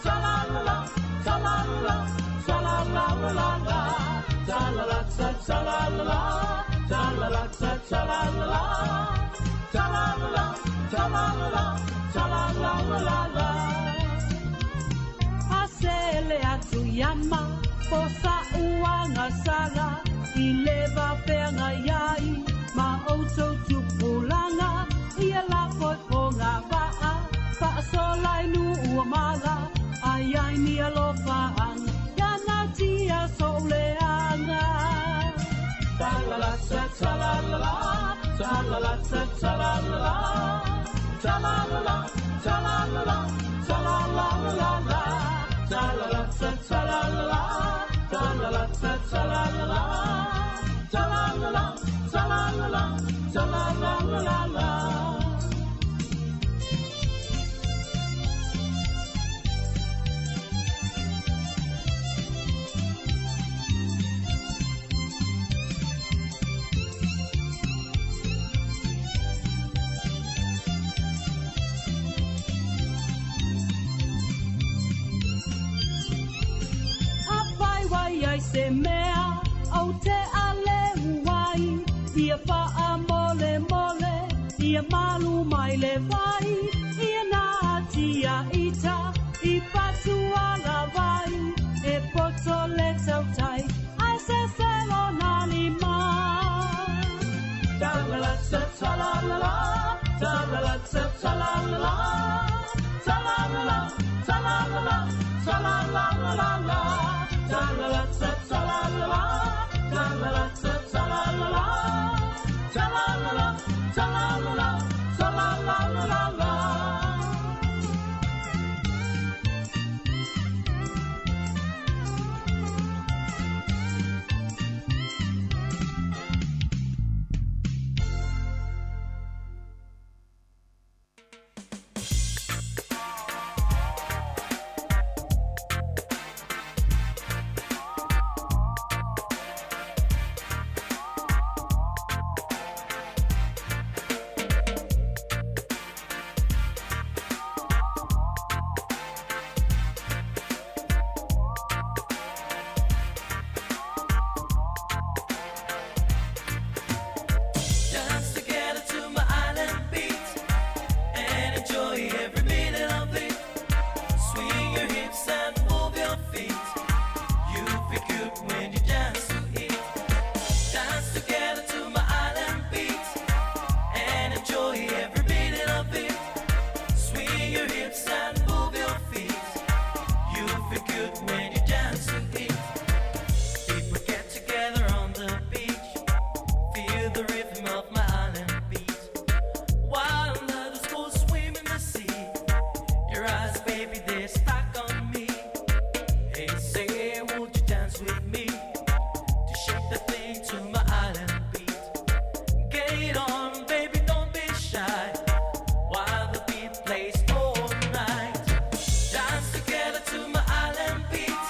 tra-la-la-la, tra-la-la-la, tra-la-la-la-la, tra-la-la, tra-la-la-la, tra-la-la, tra-la-la-la, tra-la-la-la, tra-la-la-la, tra-la-la-la-la. Asele atu iama, po sa uanga sala, i le vafeagai ai, ma outou tupulaga, ia lafoifoga vaa, faasola i nuu o mala, ai ai ni alofaaga, ia natia so'u leaga. Tra-la-la, tra-la-la-la, tra-la-la, tra-la-la-la, tra-la-la-la, tra-la-la-la, tra-la-la-la-la, tra-la-la, tra-la-la-la, tra-la-la, tra-la-la-la, tra-la-la-la, tra-la-la-la, tra-la-la-la-la. Afai wai ai se mea, au te ale uai, ia faa mole mole, ia malu mai le vai, ia nā tia ita, i patua la vai, e poto le tautai, ai se selo nā lima. Tra-la-la, tra-la-la-la, tra-la-la, tra-la-la-la, tra-la-la-la, tra-la-la-la, tra-la-la-la-la, tra-la-la, tra-la-la-la, tra-la-la, tra-la-la-la, tra-la-la-la, tra-la-la-la, tra-la-la-la-la. Dance together to my island beat and enjoy every minute of it. Swing your hips and move your feet. You feel good when you dance to it. Dance together to my island beat and enjoy every minute of it. Swing your hips and move your feet. You feel good when you dance to it. People get together on the beach. Feel the rhythm of my island beat. While others go swim in the sea. Your eyes, baby, they're stuck on me. Hey, say, would you dance with me? To shake the thing to my island beat. Get on, baby, don't be shy. While the beat plays all night. Dance together to my island beat.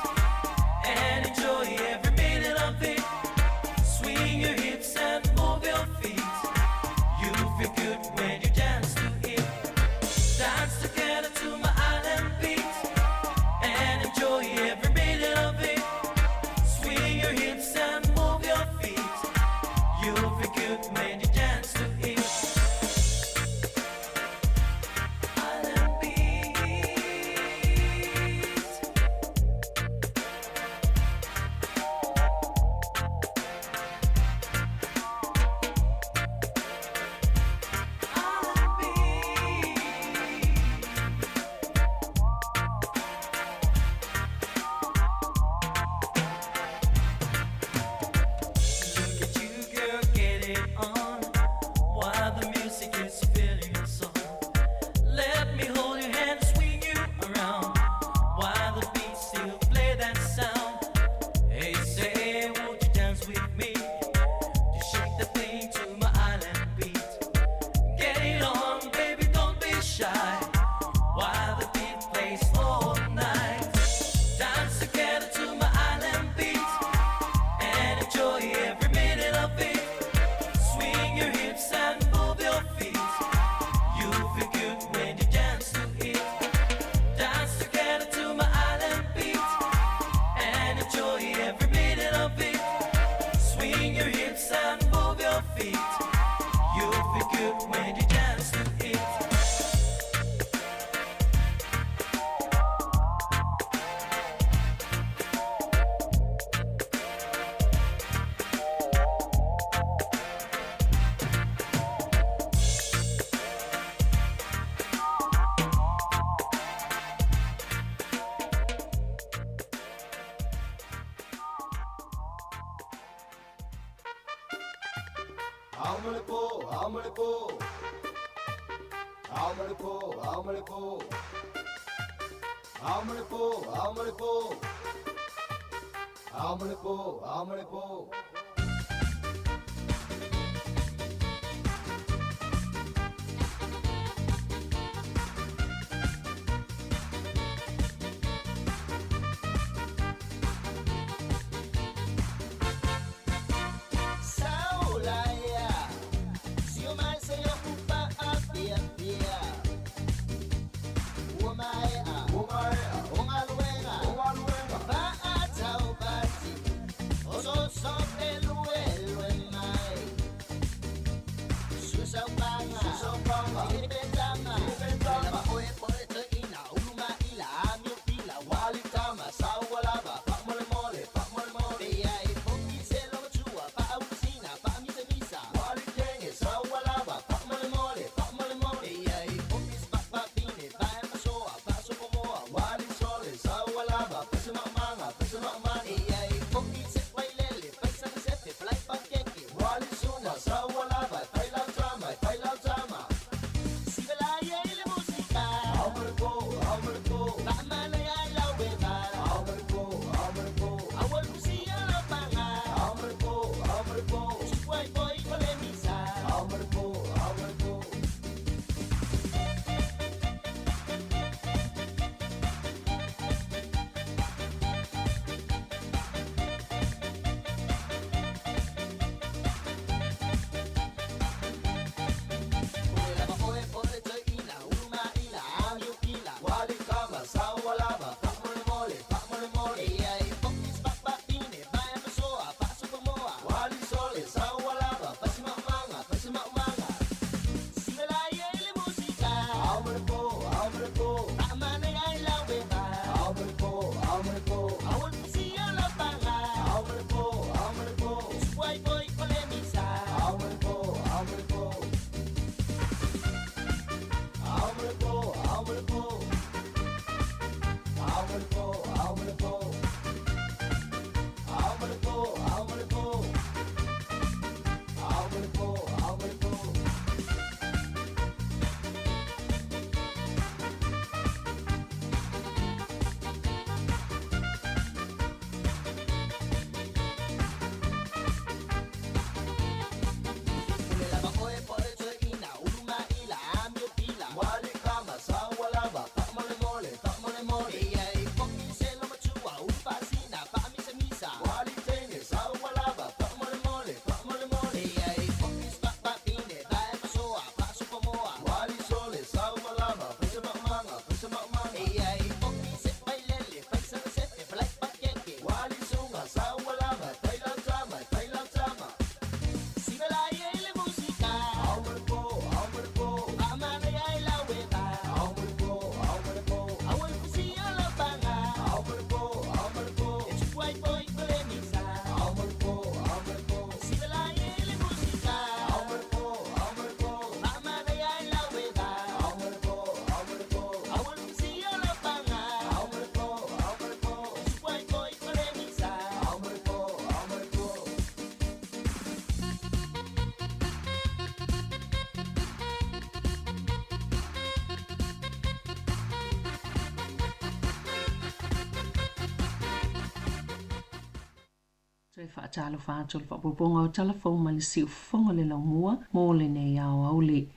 Ao ma le po, ao ma le po. Ao ma le po, ao ma le po. Ao ma le po, ao ma le po. Ao ma le po, ao ma le po. Saulaya, si o mai se o upa a pia pia. Ua mai a, ua mai a, o ngaluenga, o ngaluenga. Pa a tau pati, o so so pe lue lue mai. Susau panga, susau panga, i pe tama, i pe tama. Lava oe pole te ina, ulu ma ila, ami o pila, wali tama, sau walava, pa mole mole, pa mole mole. Ia e poki se logo chua, pa au sina, pa misa misa. Wali tenge, sau walava, pa mole mole, pa mole mole. Ia e poki pa pa pine, pa e masoa, pa sopomoa, wali sole, sau walava, pa se manga, pa se manga. Ia e poki se wailele, pa sa sefe, fly pa keke, wali suna, sau walava, pa lau tama, pa lau tama. Sivelaya ile musika. Ao mole po, ao mole po. Pa mana ya la weba. Ao mole po, ao mole po. Awal kusia la panga. Ao mole po, ao mole po. Chuai boy kole misa. Ao mole po, ao mole po. Lava oe pole te ina, uluma ila, ami o pila. Wali kama, sawa lava, pa mole mole, pa mole mole. Ia e pokis pa pa pine, pa e masoa, pa sopomoa. Wali sole, sawa lava, pa si manga, pa si manga. Sivelaya ile musika. Ao mole po, ao mole po. Pa mana ya ila weba. Ao mole po, ao mole po. Awal kusia la panga. Ao mole po, ao mole po. Suai boy kole misa. Ao mole po, ao mole po. Ao mole po, ao mole po. Ao mole po, ao mole po. Ao mole po, ao mole po. Ao mole po, ao mole po. Lava oe pole te ina, uluma ila, ami o pila. Wali kama, sawa lava, pa mole mole, pa mole mole. Ia e poki se lo matua, upa sina, pa misa misa. Wali tenge, sawa lava, pa mole mole, pa mole mole. Ia e poki pa pa pine, pa e masoa, pa sopomoa. Wali sole, sawa lava, pa se manga, pa se manga. Ia e poki se bailele, pa se sefe, pa pa keke. Wali sunga, sawa lava, pa lau tama, pa lau tama. Sivelaya ile musika. Ao mole po, ao mole po. Pa mana ya ila weba. Ao mole po, ao mole po. Awal kusia la panga. Ao mole po, ao mole po. Chuai boy kole misa. Ao mole po, ao mole po. Sivelaya ile musika. Ao mole po, ao mole po. Pa mana ya ila weba. Ao mole po, ao mole po. Awal kusia la panga. Ao mole po, ao mole po. Chuai boy kole misa. Ao mole po, ao mole po. Toe faatalofa atu le faapuapuaga o talafou ma le siufofoga o le laumua mo lenei aoauli.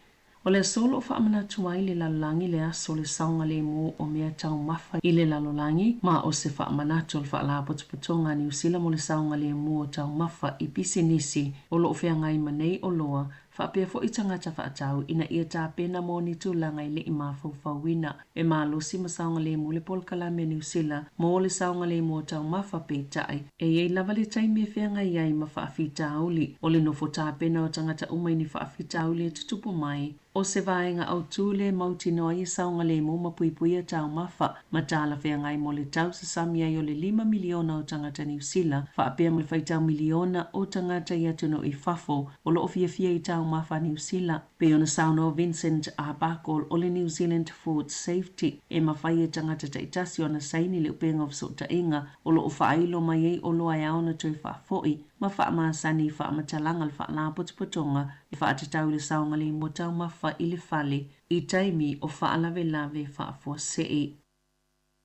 O le aso o loo faamanatu ai le lalolagi le aso le saogalemu o mea taumafa i le lalolagi ma o se faamanatu o le faalapotopotoga a Niusila mo le saogalemu o taumafa i pisinisi o loo feagai ma nei oloa faapea foʻi tagata faatau ina ia tapena mo ni tulaga i leʻi mafaufauina e malosi ma saogalemu le polokalame a Niusila mo le saogalemu o taumafa peitai e iai lava le taimi e feagai ai ma faafitauli o le nofo tapena o tagata uma i ni faafitauli e tutupu mai o se vaega autū le mautinoa ai e saogalemu ma puipuia taumafa ma talafeagai mo le tausasami ai o le 5 miliona o tagata Niusila faapea ma le faitau miliona o tagata i atunuu i fafo o loo fiafia i taumafa Niusila pei ona saunoa Vincent Arbuckle o le New Zealand Food Safety e mafai e tagata taitasi ona saini le upega o fesootaiga o loo faailo mai ai oloa e ao ona toe faafoʻi ma faamasani i faamatalaga o le Faalapotopotoga e faatatau i le saogalemu o taumafa i le fale i taimi o faalavelave faafuasei.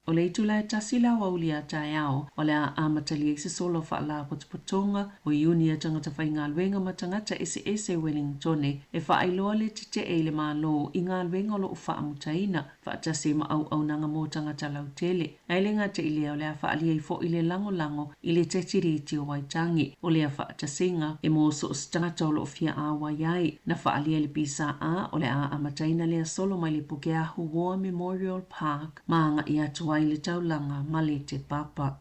O le itula e 1 le aoauli a taeao, o le a amatalia ai se solo faalapotopotoga o iuni a tagata faigaluega ma tagata eseese Wellingtone e faailoa le tetee i le Malo i galuega o loo faamutaina faatasi ai ma auaunaga mo tagata lautele. Ae le gata i lea, o le a faaalia ai foi le lagolago i le Te Tiriti o Waitangi. O lea faatasiga e mo so o se tagata o loo fia auai ai. Na faaalia e le PSA o le a amataina lea solo mai le Pukeahu War Memorial Park ma agai atu ai i le taulaga ma le Te Papa.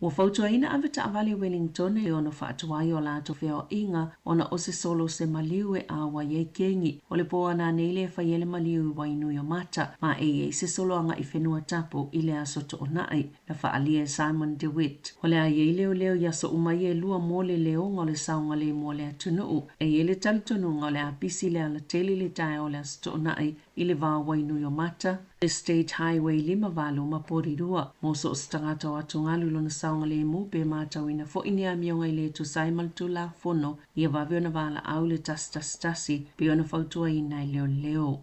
Ua fautuaina ave taavale i Wellington e ono faatuai o latou feoaiga ona o se solo se maliu e auai ai kegi. O le pō ananei lea e fai ai le maliu i Wainuiomata, ma e i ai se solo agai i Fenuatapu i le aso Toonai. Na faaalia e Simon De Wit, o le a i ai leoleo i aso uma ia e lua mo le leoga o le saogalemu o le atunuu. E i ai le talitonuga o le a pisi le alatele i le taeao o le aso Toonai i le va o Wainuiomata, le State Highway 58 ma Porirua. Mo so o se tagata o atugalu i lona saogalemu pe matauina foi ni amioga e le tusa ai ma le Tulafono, ia vave ona valaau i le 111 pei ona fautuaina e leoleo.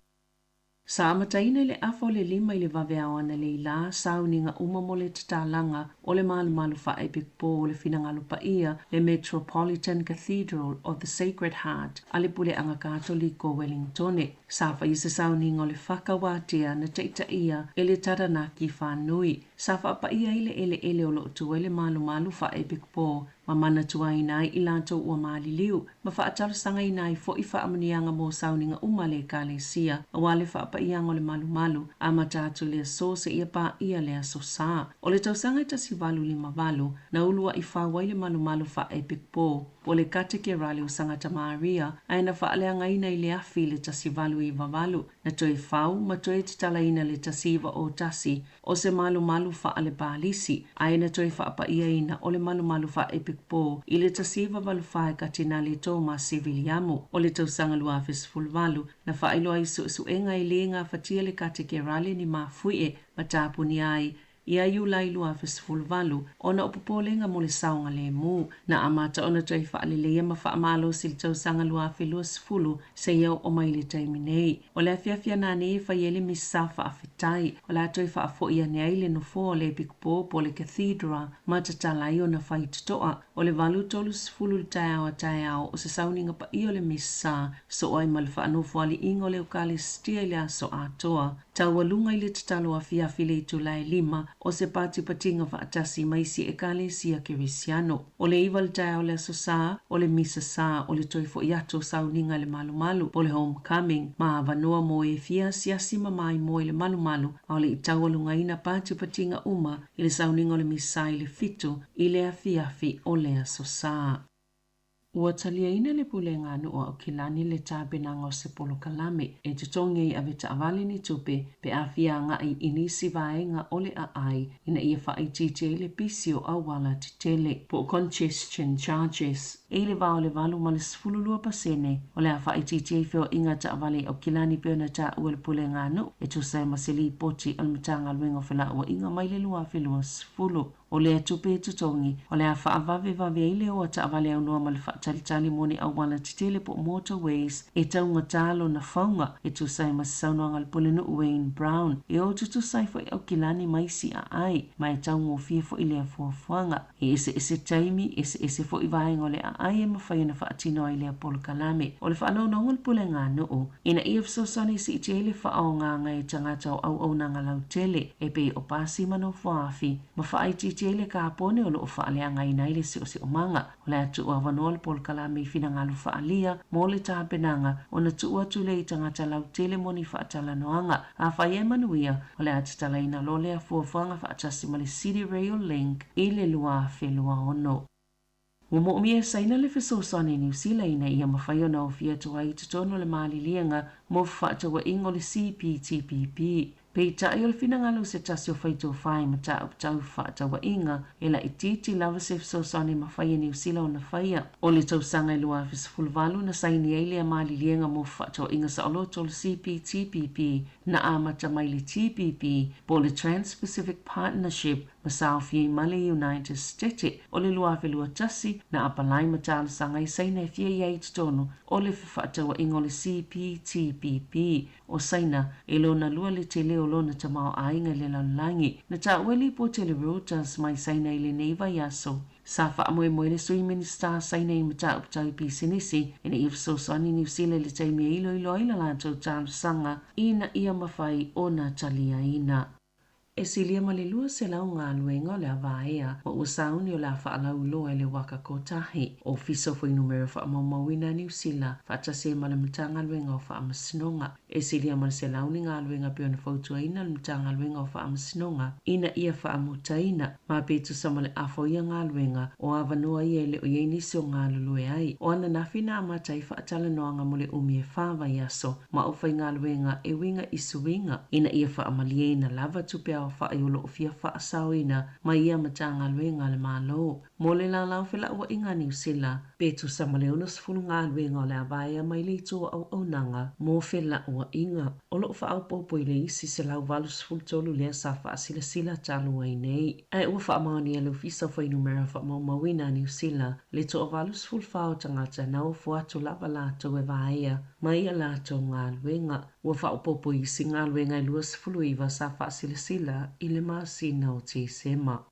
Sa amataina i le afa o le 5 i le vaveao analeila, sauniga uma mo le tatalaga o le malumalu faaepikopo o le finagalo paia, le Metropolitan Cathedral of the Sacred Heart a le Puleaga Katoliko o Wellingtone. Sa faia se sauniga o le faka wātea na taitaia e le Taranaki Whānui. Sa faapaia ai le eleele o loo tu ai le malumalu faaepikopo ma manatuaina ai i latou ua maliliu, ma faatalosagaina ai foi faamanuiaga mo sauniga uma a le Ekalesia aua le faapaiaga o le malumalu, amata atu i le aso seia paia le aso Sa. O le tausaga e 1858, na uluai fau ai le malumalu faaepikopo po o le Katekerale o Sangata Maria, ae na faaleagaina i le afi i le 1898, na toe fau ma toe tatalaina i le 1901 o se malumalu faalepalisi, ae na toe faapaiaina o le malumalu faaepikopo i le 1984 e Katinale Tomasi Viliamu. O le tausaga 2018, na faailoa ai suesuega e le gafatia le Katekerale ni mafuie ma tapunia ai ia Iulai 2018 ona o popolega mo le saogalemu. Na amata ona toe faaleleia ma faamalosi i le tausaga 2020 seia oo mai i le taimi nei. O le afiafi ananei e fai ai le misa faafetai, o le a toe faafoi ane ai le nofoa o le epikopo po o le cathedra ma tatala ai ona faitotoa. O le 8:30 i le taeao a taeao o se sauniga paia o le misa soo ai ma le faanofoaliiga o le Eukalisitia i le aso atoa. Taualuga i le tatalo afiafi i le itula e 5 o se patipatiga faatasi ma isi Ekalesia Kerisiano. O le 9 i le taeao o le aso Sa, o le Misa Sa, o le toe foi atu o sauniga i le malumalu, po o le Homecoming, ma avanoa mo e fia asiasi ma maimoa i le malumalu, a o le i taualugaina patipatiga uma i le sauniga o le Misa i le 7 i le afiafi o le aso Sa. Ua taliaina e le Pulega a Nuu o Aukilani le tapenaga o se polokalame e totogi ai avetaavale ni tupe pe a fia agai i nisi vaega o le aai ina ia faaitiitia ai le pisi o auala tetele po o congestion charges. E i le va o le 8 ma le 12% o le a faaitiitia ai feoaiga a taavale i Aukilani pei ona taua e le Pulega a Nuu e tusa ai ma se lipoti a le Matagaluega o Felauaiga mai le 2020. O lea tupe e totogi, o le a faavavevave ai le o a taavale aunoa ma le faatalitali mo ni auala tetele po o motorways e taugata lona fauga, e tusa ai ma se saunoaga a le Pulenuu Wayne Brown. E o tutusa ai foi Aukilani ma isi aai, ma e taugofie foi lea fuafuaga. E eseese taimi, eseese foi vaega o le aai e mafai ona faatino ai lea polokalame. O le faanounouga o le Pulega a Nuu, ina ia fesoasoani e siitia ai le faaaogaga e tagata o auaunaga lautele, e pei o pasi ma nofoafi, ma faaitiitia ai le kapone o loo faaleagaina ai le siosiomaga. O le a tuu avanoa le polokalame i finagalo faaalia mo le tapenaga ona tuu atu lea i tagata lautele mo ni faatalanoaga. Afai e manuia, o le a tatalaina loa lea fuafuaga faatasi ma le City Rail Link i le 2026. Ua moomia e Saina le fesoasoani a Niu Sila ina ia mafai ona ofi atu ai i totonu o le maliliega mo fefaatauaiga o le CPTPP. Peitai o le finagalo o se tasi o faitofa i mataupu tau fefaatauaiga, e laitiiti lava se fesoasoani e mafai e Niu Sila ona faia. O le tausaga e 2018 na saini ai lea maliliega mo fefaatauaiga saoloto o le CPTPP na amata mai le TPP po o le Trans-Pacific Partnership. Ma saofia ai ma le United States. O le 2021, na apalai ma talosaga ai Saina e fia i ai i totonu o le Fefaatauaiga o le CPTPP. O Saina, e lona lua le tele o lona tamaoaiga i le lalolagi. Na taua e lipoti a le Reuters mai Saina i lenei vaiaso. Sa faamoemoe le Sui Minisita a Saina i mataupu tau i pisinisi ina ia fesoasoani Niu Sila i le taimi e iloilo ai la latou talosaga ina ia mafai ona taliaina. E silia ma le 200 galuega o le a vaea ma ua sauni o le a faalauiloa e le Waka Kotahi, Ofisa o Fuainumera Faamaumauina a Niu Sila, faatasi ai ma le Matagaluega o Faamasinoga. E silia ma le 100 ni galuega e pei ona fautuaina le Matagaluega o Faamasinoga ina ia faamutaina, ma pe tusa ma le afa o ia galuega, o avanoa ia e le o i ai nisi o galulue ai. O ananafi na amata ai faatalanoaga mo le umi e fa vaiaso ma aufaigaluega e uiga i suiga ina ia faamalieina lava tupe aofa'i o lo o fia faasaoina mai ia Matagaluega a le Malo. Mo le laolao felauaiga a Niu Sila, pe tusa ma le 60 galuega o le a vaea mai le itu o auaunaga mo felauaiga. O lo o faaopoopo i le isi 183 lea sa faasilasila talu ai nei. Ae ua faamaonia e le Ofisa o Fuainumera Faamaumauina a Niu Sila le toa-84 o tagata na ofo atu lava latou e vaea mai a latou galuega. Ua faaopoopo i isi galuega e 29 sa faasilasila i le masina o Tesema.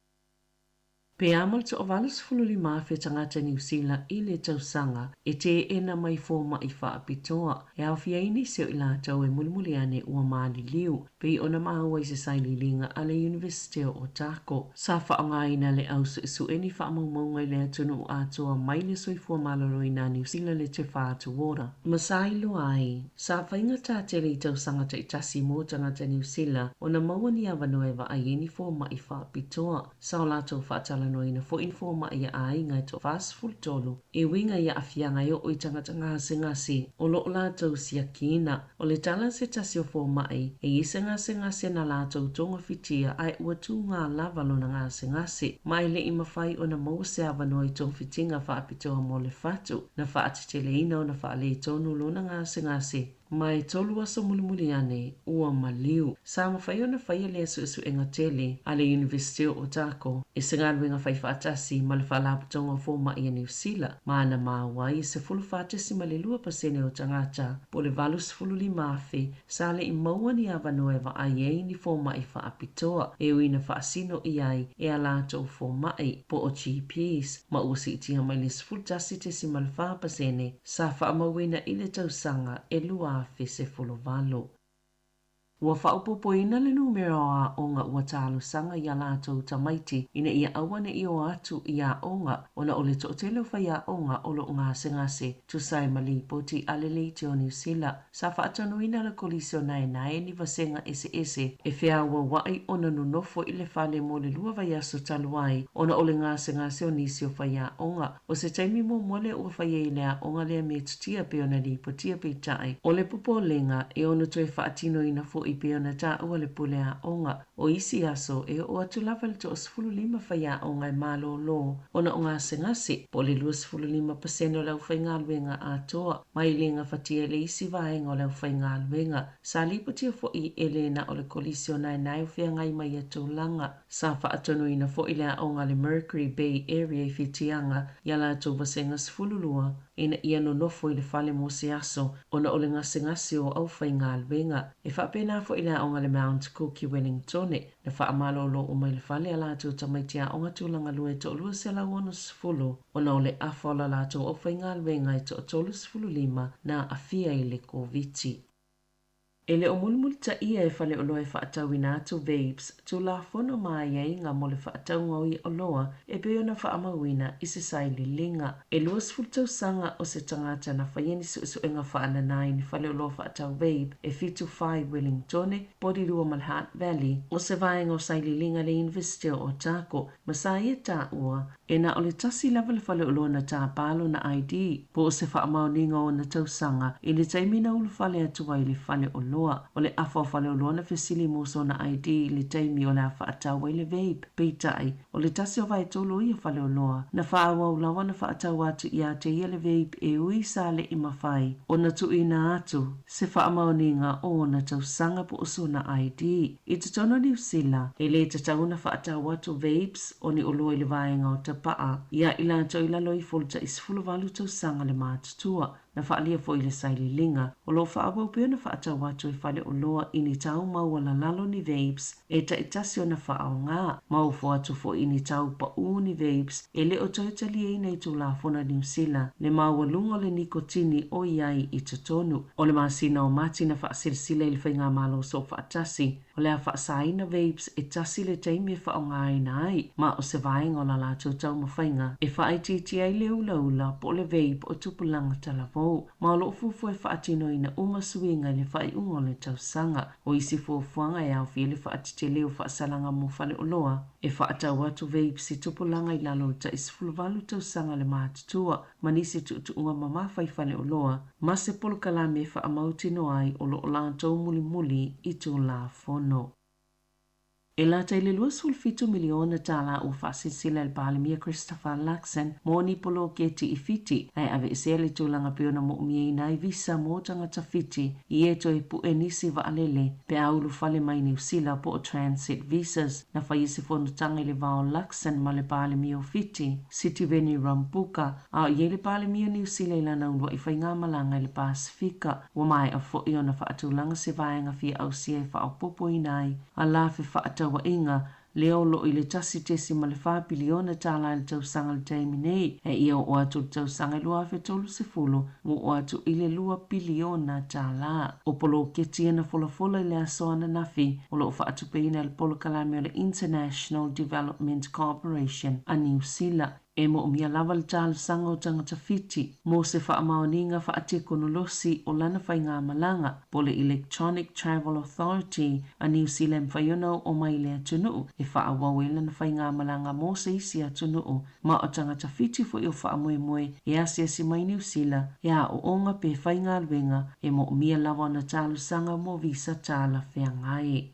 Pe a ma le toa-85,000 tagata Niu Sila i le tausaga e teena mai fomaʻi faapitoa, e aofia ai nisi o i latou e mulimuli ane ua maliliu, pei ona maua i se sailiiliga a le Iunivesite o Otago. Sa faaaogaina le au suesue ni faamaumauga i le atunuu atoa mai le soifua maloloina a Niu Sila le Te Whatu Ora. Ma sa iloa ai, sa faigata tele i tausaga taitasi mo tagata Niu Sila ona maua ni avanoa e vaai ai ni fomaʻi faapitoa. Sa o latou faatalanoaina foi ni fomaʻi a aiga e toa-43 e uiga i aafiaga e oo i tagata gasegase o lo o latou siakiina. O le tala a se tasi o fomaʻi, e i ai se gasegase na latou togafitia ae ua tugā lava lona gasegase, ma e le i mafai ona maua se avanoa i togafitiga faapitoa mo le fatu, na faateteleina ona faaletonu lona gasegase. Ma e tolu aso mulimuli ane, ua maliu. Sa mafai ona faia lea suesuega tele a le Iunivesite o Otago e se galuega faifaatasi ma le Faalapotopotoga o Fomaʻi a Niu Sila, ma na maua ai e 14.2% o tagata, po o le 85,000, sa le i maua ni avanoa e vaai ai ni fomaʻi faapitoa e ui na faasino i ai e a latou fomaʻi, po o GPs, ma ua siitia mai le 11.4% sa faamauina i le tausaga e 2018. Ua faaopoopoina le numera o aoga ua talosaga i a latou tamaiti ina ia aua ne i o atu i aoga ona o le toatele o faiaoga o lo o gasegase, tusa ai ma lipoti a le Leitio o Niu Sila. Sa faatonuina le Kolisi o Naenae ni vasega eseese e feaoauaʻi ona nonofo i le fale mo le lua vaiaso talu ai ona o le gasegase o nisi o faiaoga. O se taimi muamua lea ua fai ai le aoga lea metotia pei ona lipotia peitai o le popolega e ono toe faatinoina foʻi pei ona taua le pule aoga. O isi aso e oo atu lava i le toa-15 faiaoga e malōlō ona o gasegase, po o le 25% o le aufaigaluega atoa, ma e le gafatia e le isi vaega o le aufaigaluega. Sa lipotia foʻi e le na o le Kolisi o Naenae o feagai ma ia tulaga. Sa faatonuina foʻi le aoga a le Mercury Bay Area i Whitianga i a latou vasega 12 ina ia nonofo i le fale mo se aso ona o le gasegase o aufaigaluega. E faapena foʻi le aoga a le Mount Cook i Wellingtone, na faamalōlō uma i le fale a latou tamaiti aoga tulaga lua e toa-260 ona o le afa o la latou aufaigaluega e toa-35 na aafia i le Koviti. E le o mulimulitaia e faleoloa e faatauina atu vapes tulafono ma aiaiga mo le faatauga o ia oloa e pei ona faamauina i se sailiiliga. E 20 tausaga o se tagata na faia ni suesuega faananā i ni faleoloa faatau vape e fitu fa i Wellingtone, Porirua ma le Hutt Valley, o se vaega o sailiiliga a le Iunivesite o Otago, ma sa ia taua e na o le tasi lava le faleoloa na tāpā lona ID po o se faamaoniga o ona tausaga i le taimi na ulufale atu ai i le faleoloa. faleoloa. O le afa o faleoloa na fesili mo sona ID i le taimi o le a faatau ai le vape. Peitai, o le tasi o vaetolu o ia faleoloa, na faaauau lava ona faatau atu ia te ia le vape e ui sa le i mafai ona tuuina atu se faamaoniga o ona tausaga po o sona ID. I totonu o Niu Sila, e le tatau ona faatau atu vapes o ni oloa i le vaega o tapaa ia i latou i lalo ifo o le tai 18 tausaga le matutua. Na faaalia foi i le sailiiliga, o lo o faaauau pea ona faatau atu e faleoloa i ni tau maualalalo ni vapes e taitasi ona faaaoga, ma ofo atu foi i ni tau paū ni vapes e le o toe taliaina i Tulafono a Niu Sila le maualuga o le nikotini o i ai i totonu. O le masina o Mati na faasilasila i le Faigamalo Soofaatasi o le a faasaina vapes e tasi le taimi e faaaogaina ai, ma o se vaega o la latou taumafaiga e faaitiitia ai le ulaula po o le vape o tupulaga talavou, ma o lo o fuafua e faatinoina uma suiga i le faaiuga o le tausaga. O isi fuafuaga e aofia le faatetele o faasalaga mo faleoloa e faatau atu vapes i tupulaga i lalo o le tai 18 tausaga le matutua, ma nisi tuutuuga mamafa i faleoloa, ma se polokalame e faamautinoa ai o lo o latou mulimuli i Tulafono. E lata i le 27 miliona tālā ua faasilasila e le Palemia Christopher Luxon mo ni poloketi i Fiti, ae aveesea le tulaga pei ona mo'omiaina ai visa mo tagata Fiti i e toe pu'e nisi vaalele pe a ulufale mai Niu Sila po o transit visas. Na faia se fonotaga i le va o Luxon ma le Palemia o Fiti, Sitiveni Rambuka, a o i ai le Palemia o Niu Sila i lana ulua'i faigamalaga i le Pasefika. Ua maea foi ona faatulaga se vaega fia ausia e faaopoopoina ai a la fefaatauaiga lea o lo o i le 1.4 piliona tālā i le tausaga i le taimi nei, e ia oo atu i le tausaga e 2030 ua oo atu i le 2 piliona tālā. O poloketi ia na folafola i le aso ananafi o lo o faatupeina e le polokalame o le International Development Corporation a Niu Sila. E moomia lava le talosaga o tagata Fiti mo se faamaoniga faatekonolosi o lana faigamalaga po o le Electronic Travel Authority a Niu Sila e mafai ona oo mai i le atunuu e faaauau ai lana faigamalaga mo se isi atunuu ma o tagata Fiti foi o faamoemoe e asiasi mai Niu Sila e aooga pe faigaluega e moomia lava ona talosaga mo visa talafeagai.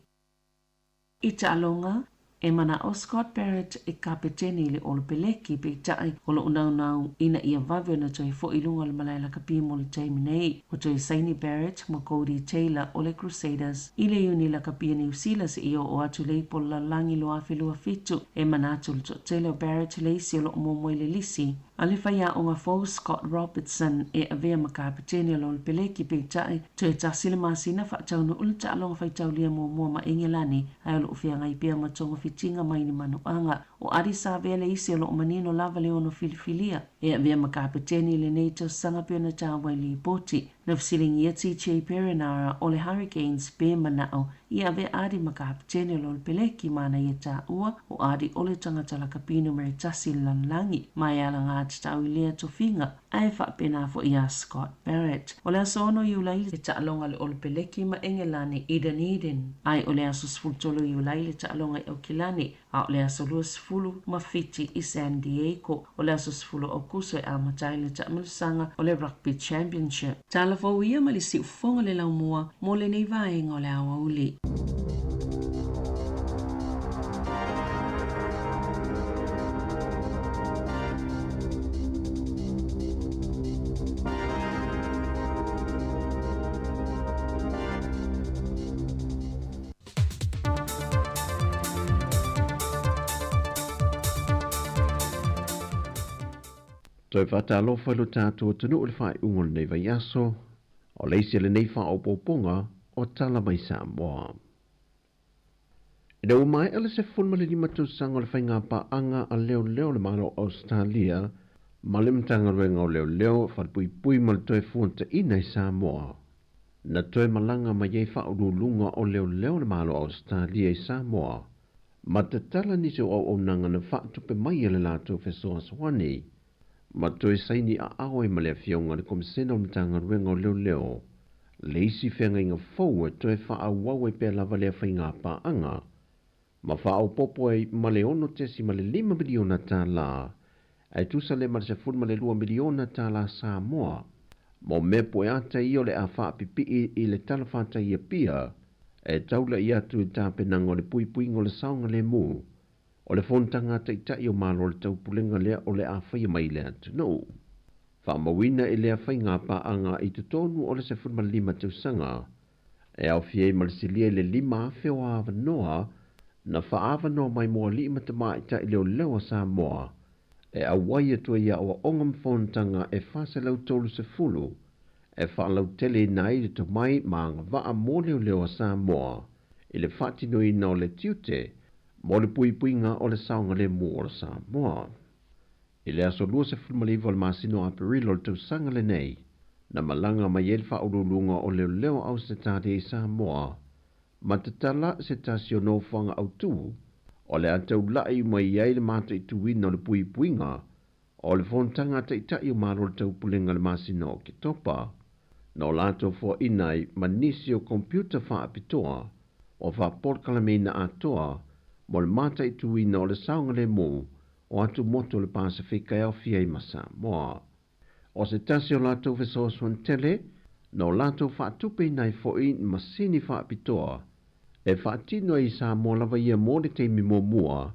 I taaloga, e mana'o Scott Barrett e kapeteni i le Olopeleki, peitai o lo o naunau ina ia vave ona toe fo'i i luga o le malae lakapi mo le taimi nei. Ua toe saini Barrett ma Codie Taylor o le Crusaders i le Iuni Lakapi a Niu Sila seia oo atu i le ipu o le lalolagi 2027. E manatu le toatele o Barrett le isi o lo o muamua i le lisi a le faiaoga fou Scott Robertson e avea ma kapeteni o le Olopeleki, peitai toe tasi le masina faataunuu le taaloga faitaulia muamua ma Engelani, ae o lo o feagai pea ma togafitiga mai ni manuaga. O Ardie Savea le isi o lo o manino lava le ono filifilia e avea ma kapeteni i lenei tausaga pei ona taua i lipoti. Na fesiligia TJ Perenara o le Hurricanes pe mana'o ia avea Ardie ma kapeteni o le Olopeleki ma ana ia taua o Ardie o le tagata lakapi numera tasi i le lalolagi ma e alagatatau i lea tofiga ae faapena foi iā Scott Barrett. O le aso 6 Iulai le taaloga a le Olopeleki ma Engelani i Dunedin, ae o le aso 13 Iulai le taaloga i Aukilani, a o le aso 27 i San Diego. O le aso 10 o Aokuso e amata ai le taamilosaga o le Rugby Championship. Tala fou ia ma le siufofoga o le laumua mo lenei vaega o le aoauli. Toe faatalofa i lo tatou atunuu i le faaiuga o lenei vaiaso, o le isi o lenei faaopoopoga o Tala Mai Samoa. Ina ua maea le 15 tausaga o le faigapaaga a leoleo o le Malo o Ausetalia ma le Matagaluega o Leoleo, Falepuipui ma le Toe Fuataina i Samoa, na toe malaga mai ai faauluuluga o leoleo o le Malo o Ausetalia i Samoa ma tatala nisi o auaunaga na faatupe mai e le latou fesoasoani ma toe saini aao ai ma le Afioga i le Komisena o le Matagaluega o Leoleo le isi feagaiga fou e toe faaauau ai pea lava lea faigapaaga ma faaopoopo ai ma le $6.5 miliona tālā, ae tusa lea ma le $12 miliona tālā Samoa. Mo mea poeata ia o le a faapipii i le talafatai i Apia e taula'i atu i tapenaga o le puipuiga o le saogalemu o le fonotaga a Taitai o Malo o le Taupulega lea o le a faia mai i le atunuu. Faamauina i lea faigapaaga i totonu o le 15 tausaga e aofia ai ma le silia i le 5,000 o avanoa na faaavanoa mai mo alii ma tamaitai leoleo a Samoa e auai atu ai i aoaoga ma fonotaga e 430 e faalauteleina ai le tomai ma agavaa mo leoleo a Samoa i le faatinoina o le tiute mo le puipuiga o le saogalemu o Samoa. I le aso 29 o le masina o Aperila o le tausaga lenei, na malaga mai ai le faauluuluga o leoleo a Ausetalia i Samoa ma tatala se tasi o nofoaga autū o le a taula'i mai ai le mataituina o le puipuiga o le fonotaga a Taitai o Malo o le Taupulega i le masina o Oketopa, na o latou foaina ai ma nisi o computer faapitoa ua faapolokalameina atoa mo le mataituina o le saogalemu o atumotu o le Pasefika e aofia ai ma Samoa. O se tasi o latou fesoasoani tele, na o latou faatupeina ai foi ni masini faapitoa e faatino ai i Samoa lava ia mo le taimi muamua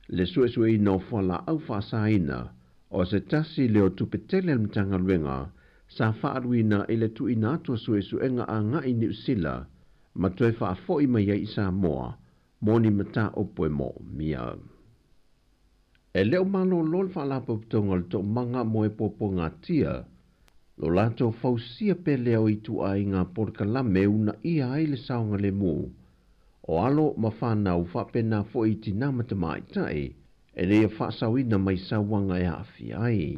le suesueina o fualaau faasaina o se tasi lea o tupe tele a le Matagaluega sa faaaluina i le tuuina atu o suesuega agai i Niu Sila ma toe faafoi mai ai i Samoa mo ni mataupu e moomia. E le o malōlō le Faalapotopotoga o le Toomaga mo e Puapuagatia lo latou fausia pea lea o ituaiga polokalame e uunaia ai le saogalemu o alo ma fanau faapena foi i tinā ma tamaitai ina ia faasaoina mai sauaga e aafia ai.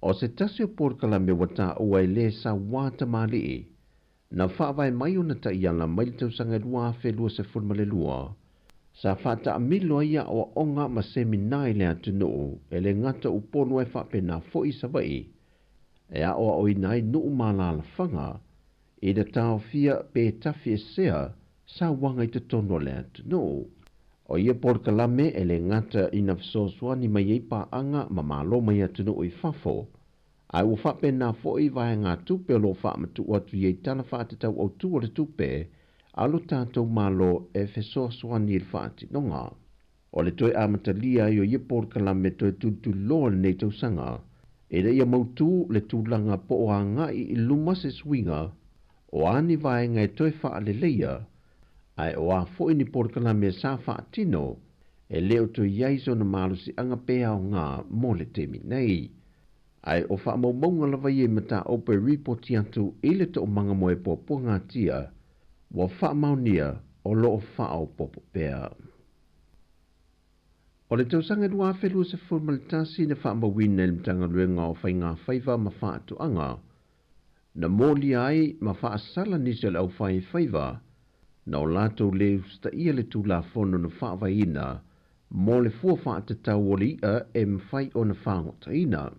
O se tasi o polokalame ua taua e lē sauā tamalii na faavae mai ona taiala mai le tausaga e 2022, sa faataamilo ai aoaoga ma semina i le atunuu e le gata Upolu ae faapena foi i Savaii e aoaoina ai nuu ma alaalafaga i le taofia pe tafiesea sauaga i totonu o le atunuu. O ia polokalame e le gata ina fesoasoani mai ai paaga ma malo mai atunuu i fafo, ae ua faapena foi vaegatupe o lo o faamatuu atu i ai Tala Faatatau Autu o le Tupe a lo tatou Malo e fesoasoani i le faatinoga o le toe amatalia ai o ia polokalame toe tulituliloa i lenei tausaga ina ia mautū le tulaga po o agai i luma se suiga o a ni vaega e toe faaleleia ae o a foi ni polokalame sa faatino e le o toe i ai sona malosiaga pe aoga mo le taimi nei. Ae o faamaumauga lava ia i mataupu e ripoti atu i le toomaga mo e puapuagatia ua faamaonia o lo o faaopoopo pea. O le tausaga 2021 na faamauina e le Matagaluega o Faigafaiva ma Faatoaga, na molia ai ma faasala nisi o le aufaifaiva na o latou le usitaia le Tulafono na faavaeina mo le fua faatatau o le i'a e mafai ona fagotaina.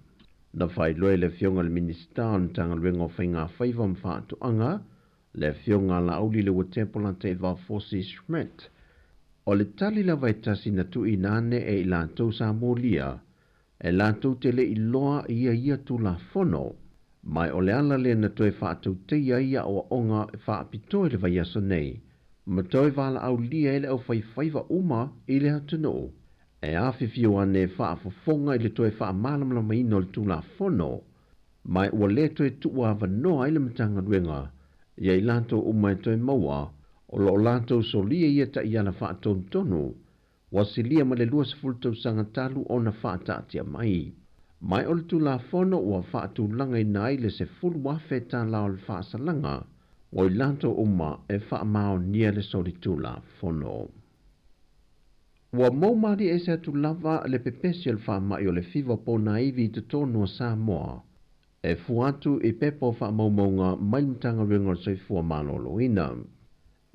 Na faailoa e le Afioga i le Minisita o le Matagaluega o Faigafaiva ma Faatoaga, le Afioga a Laauli Leuatepo Lataivafosi Schmidt, o le tali lava e tasi na tuuina ane e i latou sa molia, e latou te le i loa ia ia Tulafono, ma o le ala lea na toe faatauteia ai aoaoga faapitoa i le vaiaso nei, ma toe valaaulia ai le aufaifaiva uma i le atunuu e afifio ane e faafofoga i le toe faamalamalamaina o le Tulafono, ma ua le toe tuuavanoa ai le Matagaluega ia i latou uma e toe maua o lo o latou solia ia taiala faatonutonu ua silia ma le 20 tausaga talu ona faataatia mai. Ma o le Tulafono ua faatulagaina ai le $10,000 tala o le faasalaga mo i latou uma e faamaonia le solitulafono. Ua maumalie ese atu lava le pepesi o le faamai o le fiva ponaivi i totonu o Samoa e fua atu i pepa o faamaumauga mai le Matagaluega o le Soifua Maloloina.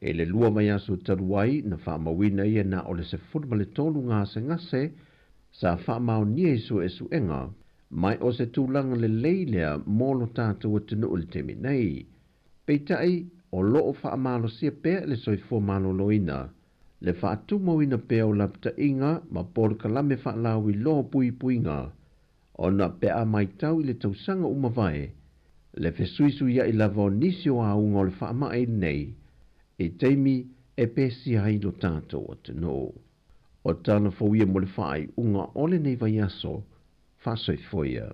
I le lua vaiaso talu ai na faamauina ia na o le 13 gasegase sa faamaonia i suesuega, ma o se tulaga lelei lea mo lo tatou atunuu i le taimi nei. Peitai, o lo o faamalosia pea le Soifua Maloloina le faatumauina pea o lapataiga ma polokalame faalauiloa o puipuiga, ona pe a matau i le tausaga ua mavae, Le fesuisuiaʻi lava o nisi o auga o le faamai lenei i taimi e pesia ai lo tatou atunuu. O tala fou ia mo le faaiuga o lenei vaiaso, faasoifua ia.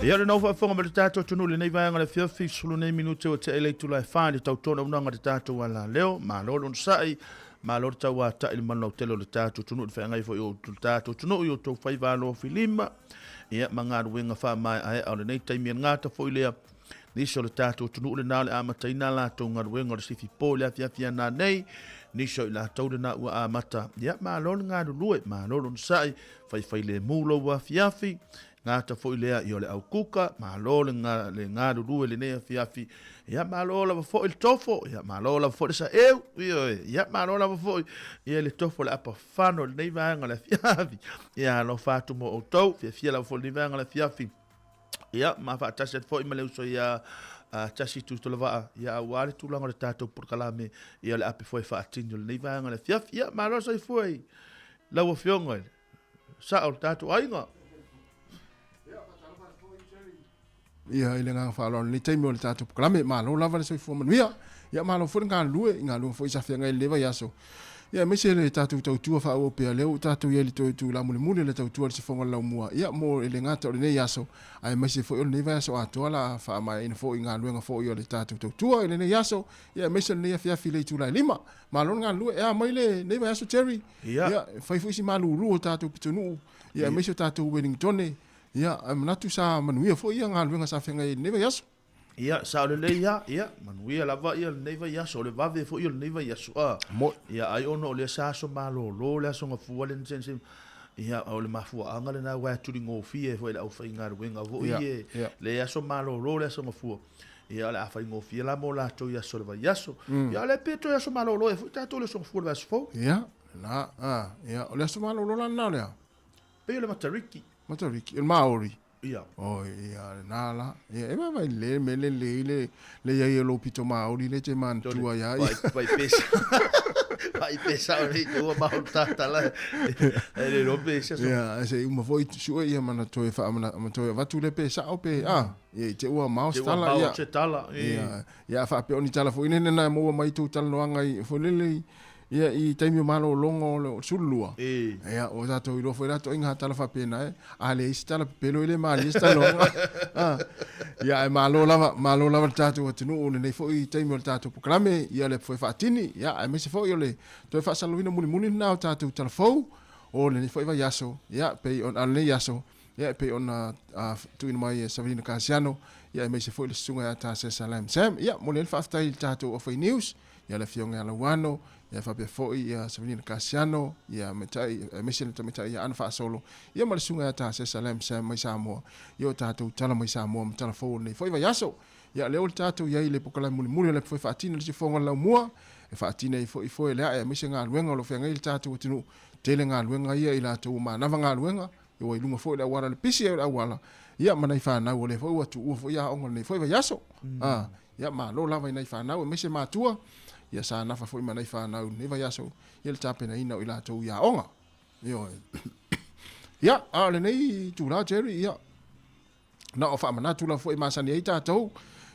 Ia le nau faafofoga mai le tatou atunuu i lenei vaega o le afiafi, 14 minute ua tea i le itula e 4 i le tautoga auaunaga a le tatou alaleo. Malo le onosai, malo le tauatai i le manuautele o le tatou atunuu i le feagai foi o le tatou atunuu i outou faiva alofilima, ia ma galuega faamaeaea o lenei taimi. E le gata foi lea, nisi o le tatou atunuu lena o le amataina a latou galuega o le sifi po i le afiafi a nanei, nisi o i latou lena ua amata. Ia malo le galulue, malo le onosai, faifailemu lou afiafi, gata foi lea i o le aukuka, malo le, le galulue lenei afiafi, ia malo lava foi le tofo, ia malo lava foi le saeu, ioe, ia malo lava foi ia le tofo le apafano i lenei vaega o le afiafi. Ia alofa atu mo outou, fiafia lava foi lenei vaega o le afiafi. Ia, ma faatasi atu foi ma le uso ia Tasi Tuitolovaa, ia aua le tulaga o le tatou polokalame, ia le ape foi faatino i lenei vaega o le afiafi. Ia, malo soifua i lau Afioga i le sao o le tatou aiga. Ia, i le agaga faaaloalo i lenei taimi o le tatou polokalame, malo lava le soifua manuia. Ia, malo foi le galulue i galuega foi sa feagai i lenei vaiaso. Ia aemaise le tatou tautua faaauau pea lea ua tatou i ai i le toe itula mulimuli o le tautua i le sifoga o le laumua, ia mo e le gata o lenei aso, ae aemaise foi o lenei vaiaso atoa la a faamaeaina foi galuega foi o le tatou tautua i lenei aso, ia aemaise o lenei afiafi i le itula e 5. Malo le galulue, e a mai lenei vaiaso Jerry? Ia, e fai foi si malulu o tatou pitonuu, ia aemaise o tatou Wellingtone, ia ae manatu sa manuia foi ia galuega sa feagai ai i lenei vaiaso. Ia, sao lelei lava, ia, manuia lava ia lenei vaiaso, o le vave foi o lenei vaiaso, a. Moi. Ia, ai ona o lea sa aso malolo le aso Gafua lea na tea nei, ia, o le mafuaaga lena aua e tuligofie ai foi e le aufaigaluega foi Ia, ia. le aso malolo le aso Gafua. Ia, o le a faigofie la mo latou i aso o le vaiaso. Ia, o lea pe toe aso malolo ea foi tatou i le aso Gafua o le vaiaso fou. Ia, lena, a, ia, o le aso malolo la lena o le a? Pei o le Matariki. Matariki, o le Maori. Ia. Oi, ia, lena la. Ia, e vaavaai lelei le mea lelei le, le i ai o lou pito Maori lea e te manatua ia ia. Vai pesa. Vai pesa o nei tua mahu tatala. E le lo pesa. Ia, se i uma foi sue ia mana toe whaamana, ma toe avatu le pe sao pe, a, ia i te ua mao Te ua tala, mao ia. se tala, e. Ia, ia whaapea o ni tala foi nene na maua mai tou talanoaga i, foi lele i, Ia, i taimi o malologa o le 12. Ia, ua tatou iloa foi la toaiga tala faapena e. A leai se tala pepelo e le malie se talanoaga. Ah. Ia, ae malo lava, malo lava le tatou atunuu lenei foi taimi o le tatou polokalame, ia le foi faatini, ia, aemaise foi o le toe faasalalauina mulimuli lena o tatou tala fou o lenei foi vaiaso, ia, pei ona, lenei aso, ia, e pei ona tuuina mai e Savelina Kasiano, ia, aemaise foi le susuga ia Tasesa Lam Sam. Ia, momoli ai le faafetai i le tatou Ofai News, ia le Afioga ia Lauano, ia faapea foi ia Savelina Kasiano, ia Matai, aemaise le tamaitai ia Ana Faasolo, ia ma le susuga ia Tasesa Lam Sam mai Samoa, ia o tatou tala mai Samoa ma tala fou o lenei foi vaiaso. Ia lea ua tatou i ai i le polokalame mulimuli o le foi faatino le sifoga o le laumua, e faatino ai foi foe le ae aemaise galuega o lo o feagai le tatou atunuu, tele galuega ia i latou ua manava galuega, ia ua i luga foi o le auala le pisi ai o le auala, ia ma nai fanau o lea foi ua tuua foi aoga o lenei foi vaiaso. Ia, malo lava i nai fanau aemaise matua, ia sa nafa foi ma nai fanau i lenei vaiaso, ia le tapenaina o i latou i aoga. Ioe. Ia, a o lenei itula Jerry, ia, na o faamanatu lava foi e masani ai tatou,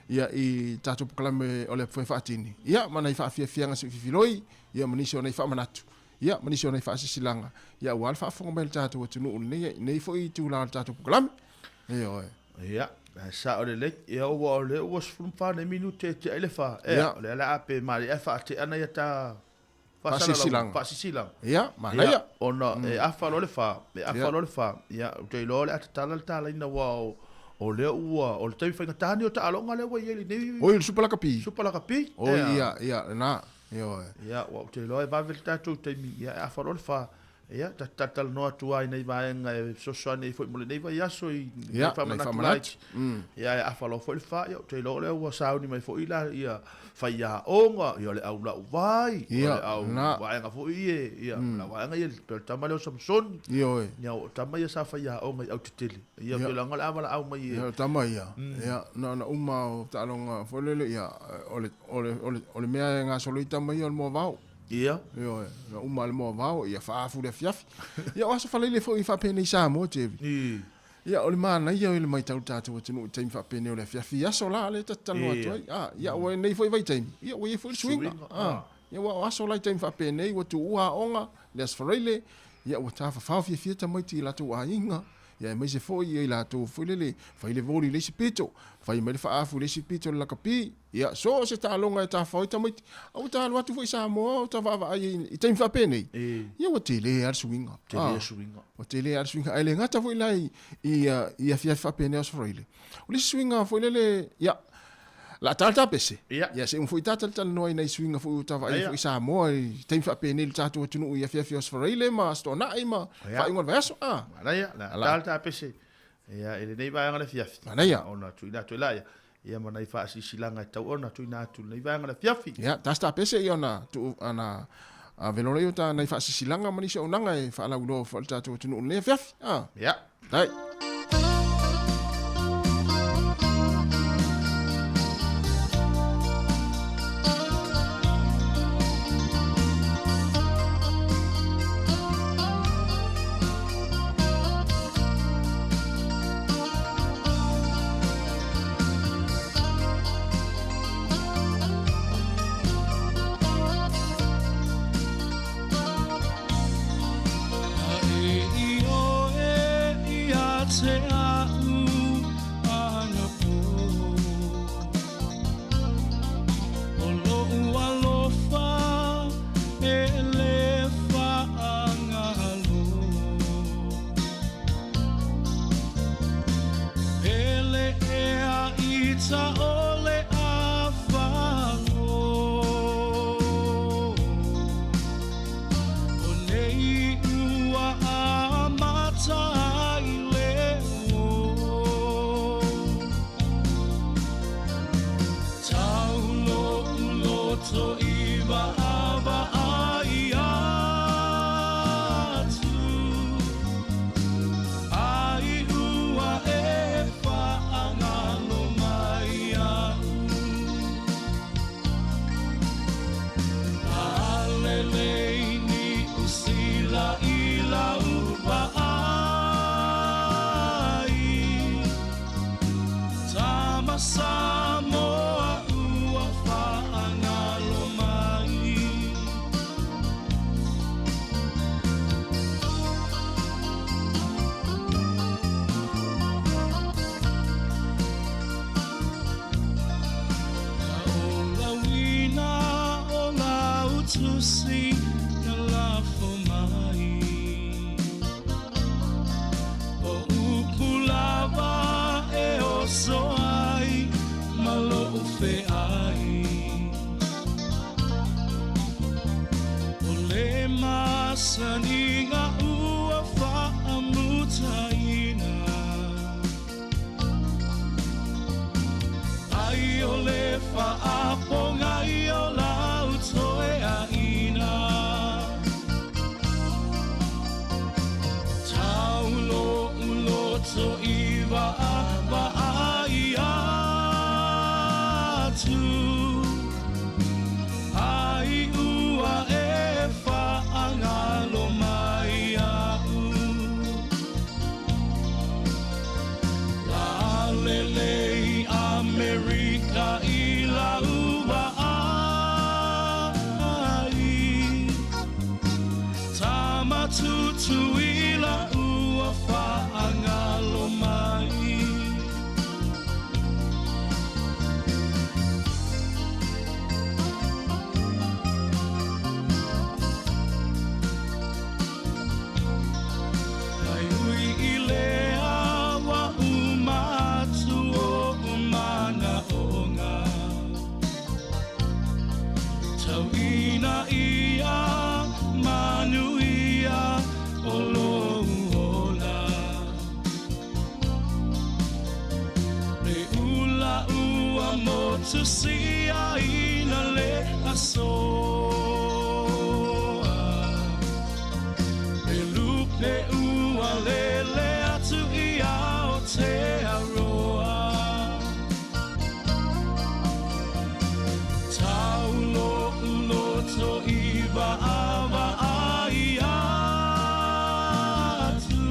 ia, i tatou polokalame o le Foe Faatini, ia, ma nai faafiafiaga siufifiloi, ia, ma nisi o nai faamanatu, ia, ma nisi o nai faasisilaga, ia, aua le faafofoga mai a le tatou atunuu i lenei foi itula o le tatou polokalame. Ioe. Ia, e sao lelei. Ia, ua o lea ua 14 nei minute e tea ai le fa. Ea, o lea o le a pe malie ae faatea nai ata Faasisilaga. Faasisilaga. Ia, manaia. Ia, ona e afa loa le fa, e afa loa le fa. Ia, ou te iloa o le a tatala le talaina aua o lea ua, o le taimi faigata lenei o taaloga lea ua i ai lenei. Oi, o le Super Lakapi. Super Lakapi. Oi, ia, ia, lena. Ioe. Ia, ua ou te iloa e vave le tatou taimi, ia e afa loa le fa. Ia, ta te talatalanoa atu lava i nai vaega e fesoasoani ai foi mo lenei vaiaso i Ia, nai nai faamanatu faamanatu. laiti. Ia, e afa loa foi le fa, ia, ou te iloa o lea ua sauni mai foi la ia faiaoga, ia o le au lauvai, o Ia, le au na. vaega foi ia, ia, o le vaega ia, pei o le tama lea o Samusoni. Ioe. Ia, o tama ia sa faiaoga i Autetele. Ia, ou te iloa o le a valaau mai e. Ia, o tama ia. Ia, na ona uma o taaloga foi lele, ia, o le, o le, o le, o le mea e gasolo ai tama ia o le moavao. Ia. Ioe, na uma le moavao, ia faafu le afiafi. Ia, o aso faleile foi i faapenei Samoa, Jerry. Ia, o le manaia o le matau i le tatou atunuu i taimi faapenei o le afiafi i aso la, lea ta te talanoa atu ai. Ah, ia, ua nei foi vaitaimi, ia, ua i ai foi le suiga. Ah, ia, ua o aso la i taimi faapenei, ua tuua aoga, le aso Faraile, ia, ua tafafao fiafia tamaiti i latou aiga. Ia aemaise foi ia i latou foi lele, fai le voli i le isi pito, fai mai le faaafu i le isi pito o le lakapi, ia so o se taaloga e tafafao ai tamaiti. A ua ta alu atu foi i Samoa o ta vaavaai ai i taimi faapenei, ia ua tele lava le suiga. Tele le suiga. Ua tele lava le suiga. Ae le gata foi la i afiafi faapenei o Aso Faraile. O le isi suiga foi lele, ia, O le a ta le tapese. Ia. Ia se i uma foi ta talatalanoa i nai suiga foi ua ta vaai ai foi i Samoa i taimi faapenei i le tatou atunuu i afiafi o Aso Faraile ma Aso Toonai ma faaiuga o le vaiaso. A. Manaia, o le a ta le tapese. Ia, i lenei vaega o le afiafi. Manaia. Ona tuuina atu ai laia, ia ma nai faasilasilaga e tatau ona tuuina atu i lenei vaega o le afiafi. Ia, ta se tapese ia ona tuu, ona ave loa lea o ta nai faasilasilaga ma nisi auaunaga e faalauiloa foi i le tatou atunuu i lenei afiafi. A. Ia. Dai. te a'u anapo. O lo'u alofa e le fa'agalo. Pele ea i ta'ole afago. O nei ua amata ai le ō. Tau lo'u loto i va'avaai atu. Ai ua e fa'agalo mai a'u. Lalelei Niu Sila i lau va'ai. Tama Samoa ua fa'agalo mai. Na olauina o lau tusi na lafo mai. O upu lava e oso ai ma lo'u fe'ai. O le masaniga ua fa'amutaina. Ai o le fa'apogai o lau toea'ina. Tau lo'u loto i va'ava'ai atu. Ai ua e fa'agalo mai a'u. Lalelei Amerika i lau va'ai. Tama Tutuila ua fa'agalo mai. Ai ui i le awa uma atu o manaʻoga. Tauina ia manuia o lou ola. Le ula ua motu siaina le asoa. E lupe ua lele atu i Aotearoa. Tau lo'u loto i va'ava'ai atu.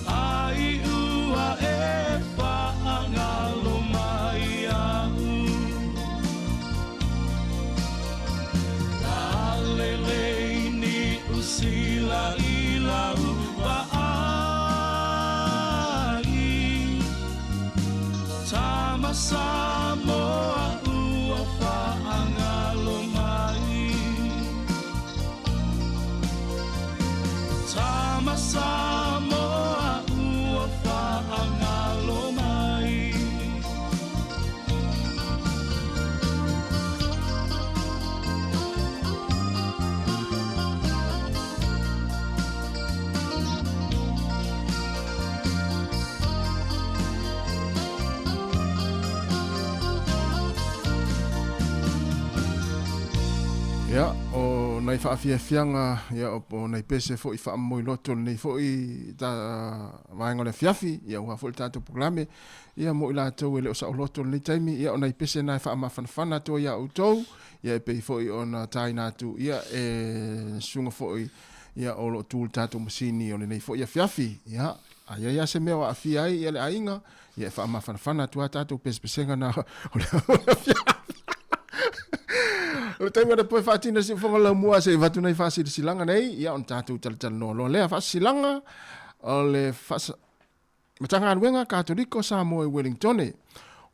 Ai ua e fa'agalo mai a'u. Lalelei Niu Sila i lau va'ai. Tama Samoa ua fa'agalo mai. Tama Samoa ua fa'agalo mai. Ia, o nai faafiafiaga, ia, o nai pese foʻi faamomoiloto lenei foʻi ta vaega o le afiafi, ia auā foʻi le tatou polokalame, ia mo i latou e le o saoloto lenei taimi, ia o nai pese na e faamafanafana atu ai iā outou, ia e pei foʻi ona taina atu, ia e susuga foʻi, ia o loo tu le tatou masini o lenei foʻi afiafi, ia, a iai lava se mea o aafia ai ia le aiga, ia e faamafanafana atu lava tatou pesepesega na o le afiafi. O le taimi anapo e faatina se fofoga laumua se i avatu nai faasilasilaga nei, ia ona tatou talatalanoa loa lea. Faasilasilaga, o le faasa Matagaluega Katoliko o Samoa i Welingtone.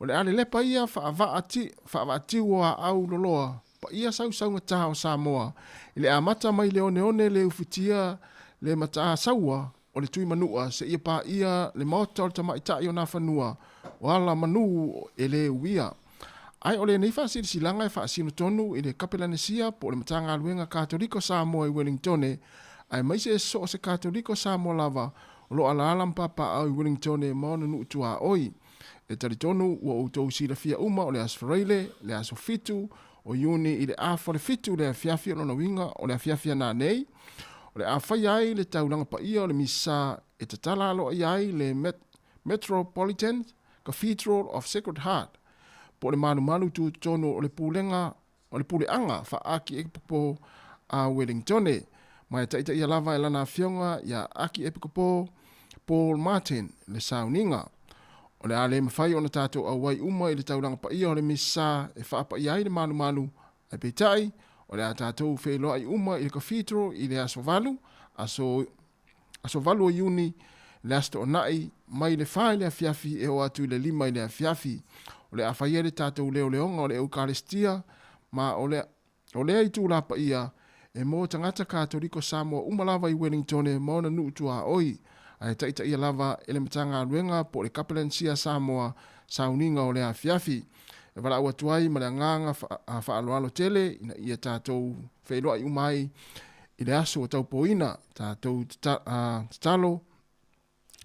O le a lelepa ia faavaatiu o aau loloa paia sausaugatā o Samoa i le amata mai le oneone le ufitia le mataasaua o le Tuimanua seia paia le maota o le tamaitai o Nafanua o ala manu e le uia. Ae o lenei faasilasilaga e faasino tonu i le Kapelanesia po o le Matagaluega Katoliko Samoa i Welingtone aemaise e so o se Katoliko Samoa lava o lo o alaala ma papaaao i Wellingtone ma ona nuu tuaoi. E talitonu ua outou silafia uma o le Aso Faraile, le aso 7 o Iuni i le afa o le 7 le afiafi o lona uiga o le afiafi a nanei, o le a faia ai le taulaga paia o le Misa e tatala aloaia ai le Metropolitan Cathedral of Sacred Heart po o le malumalu tutotonu o le Pulega o le puleaga faa-Akiepikopo a Wellingtone, ma e taitaia lava e lana afioga iā Akiepikopo Paul Martin le sauniga. O le a le mafai ona tatou auai uma i le taulaga paia o le Misa e faapaia ai le malumalu, ae peitai, o le a tatou feiloai uma i le Cathedral i le aso 8, aso aso 8 o Iuni, le Aso Toonai, mai le 4 i le afiafi e oo atu i le 5 i le afiafi. O le a fai ai le tatou leoleoga o le Eukalestia, ma o le, o lea itulā paia, e mo tagata Katoliko Samoa uma lava i Wellingtone ma ona nuu tuaoi, ae taitaia lava e le Matagaluega po o le Kapelansia Samoa sauniga o lea afiafi. E valaau atu ai ma le agaga faaaloalo tele ina ia tatou feiloai uma ai i le aso ua taupoina, tatou tatalo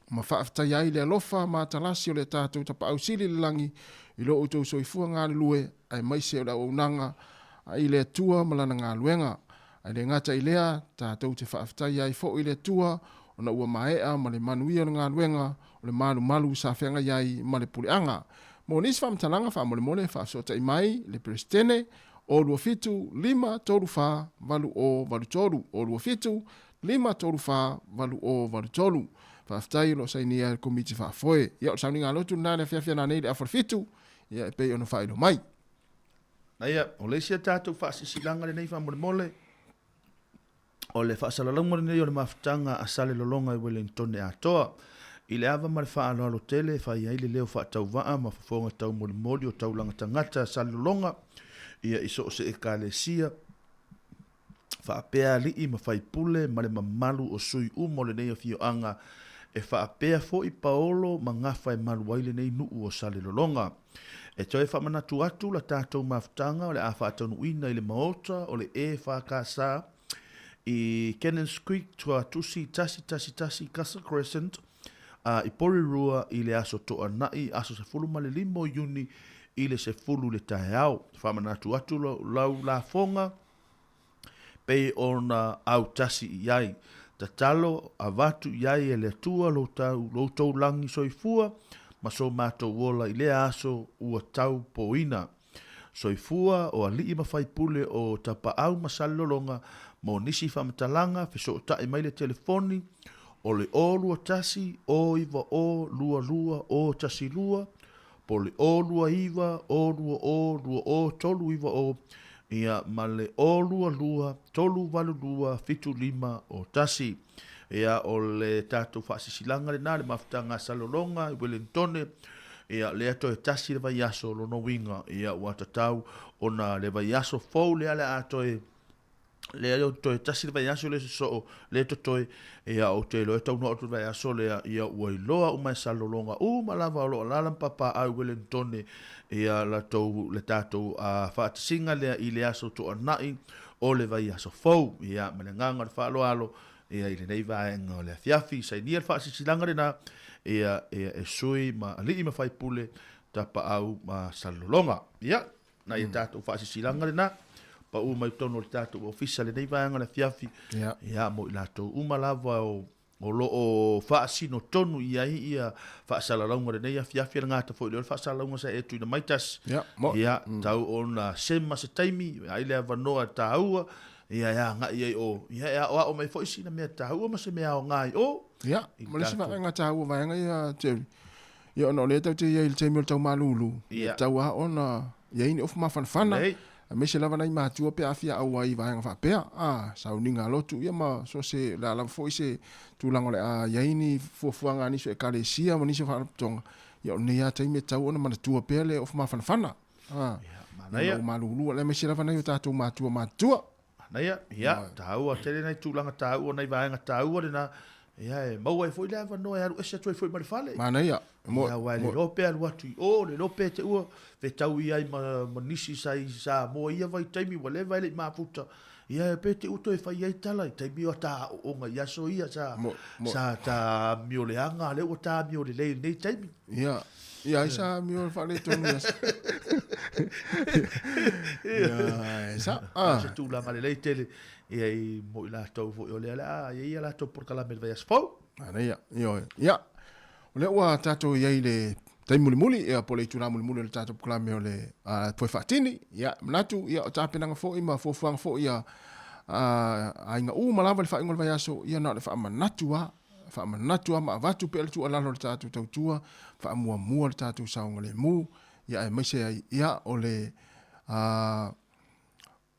ma faafetaia ai le alofa ma atalasi o le tatou Tapaau Sili i le lagi i lo outou soifua galulue aemaise o le auaunaga i le Atua ma Lana galuega. Ae le gata i lea, tatou te faafetaia ai foi le Atua ona ua maea ma le manuia o le galuega o le malumalu sa feagai ai ma le puleaga. Mo nisi faamatalaga faamolemole faafesootai mai le Peresetene o 27 5 3 4 8 0 8 3 o 27 5 3 4 8 0 8 3. Faafetai o lo o sainia e le Komiti Faafoe. Ia, o le sauniga lotu lena i le afiafi ananei i le afa o le 7, ia e pei ona faailoa mai. Ia, o le isi a tatou faasilasilaga lenei faamolemole, o le faasalalauga lenei o le mafutaga a Salelologa i Welengtone atoa. I le ava ma le faaaloalo tele e fai ai le leo faatauvaa ma fofoga taumolimoli o taulaga tagata a Salelologa, ia i so o se Ekalesia, faapea alii ma faipule ma le mamalu o sui uma o lenei afioaga, e faapea foi paolo ma gafa e malu ai lenei nuu o Salelologa. E toe faamanatu atu la tatou mafutaga o le a faataunuuina i le Maota o le EFKS i Cannons Creek, Tuatusi 111 Casa Crescent, i Porirua i le aso Toanai, aso 15 o Iuni i le 10 i le taeao. Faamanatu atu lau lafoga pei ona autasi i ai. Tatalo avatu i ai e le Atua lo outou lagi soifua ma so matou ola i lea aso ua tau poina. Soifua o alii ma faipule o Tapaau ma Salelologa mo nisi faamatalaga fesootai mai le telefoni o le 0 21 090 22 012 po o le 029 020 20 390, ia, ma le 022 382 7501. Ia, o le tatou faasisilaga lena, le mafutaga a Salelologa i Welengtone, ia, lea toe tasi le vaiaso lona uiga, ia, ua tatau ona le vaiaso fou lea le a toe lea o toe tasi le vaiaso le sosoo le totoe ia ou te iloa e taunuu atu le vaiaso lea ia ua iloa uma e Salelologa uma lava o lo o alaala ma papaaao i Welengtone ia latou le tatou faatasiga lea i le aso Toonai o le vaiaso fou ia ma le agaga o le faaaloalo ia i lenei vaega o le afiafi sainia le faasilasilaga lena ia ia e sui ma alii ma faipule Tapaau ma Salelologa ia Nai a tatou faasilasilaga lena, pau mai totonu o le tatou ofisa lenei vaega o le afiafi, ia mo i latou uma lava o o lo o faasino tonu i ai ia faasalalauga o lenei afiafi, e le gata foi i lea o le faasalalauga sa e tuuina mai tasi, ia, tau ona sema se taimi, ai le avanoa taua, ia e agai ai o, ia e aoao mai foi sina mea taua ma se mea aoga i o. Ia, ma le isi vaega taua vaega ia, Jerry, Ia ona o lea tatou te i ai i le taimi o le tau malulu, e tatau lava ona i ai ni ofu mafanafana. Aemaise lava nai matua pe a fia ʻau ai i vaega faapea, a, sauniga lotu, ia ma so o se, o le a lava foi se tulaga o le a i ai ni fuafuaga a nisi o Ekalesia ma nisi o faalapotopotoga, ia o lenei lava taimi e tatau ona manatua pea le ofu mafanafana, a, Manaia. ia ma ua malulu, aemaise lava nai o tatou matua matutua. Manaia, ia, taua tele nai tulaga taua, nai vaega taua lena, ia, e maua ai foi le avanoa e alu ese atu ai foi ma le fale. Manaia. Mo, ia, aua e le iloa pe alu atu i o, le iloa pe te ua fetaui ai ma, ma nisi sa i Samoa i ia vaitaimi ua leva e le i mafuta. Ia, pe te ua toe fai ai tala i taimi o ta aoaoga i aso ia sa, Mo, mo. sa ta amio leaga, a lea ua ta amio lelei i lenei taimi. Ia, ia ai sa amio faaletonu i aso. Ia, e sa, ah. Se tulaga lelei tele, ia i mo i latou foi o lea o le a i ai a latou polokalame i le vaiaso fou. Manaia, ioe. Ia, o lea ua tatou i ai i le taimi mulimuli, ia, po o le itulā mulimuli o le tatou polokalame o le Foe Faatini. Ia, manatu, ia, o tapenaga foi ma fuafuaga foi a aiga uma lava i le faaiuga o le vaiaso, ia na o le faamanatu lava, faamanatu lava ma avatu pea le tuualalo i le tatou tautua, faamuamua le tatou saogalemu, ia, aemaise ai, ia, o le,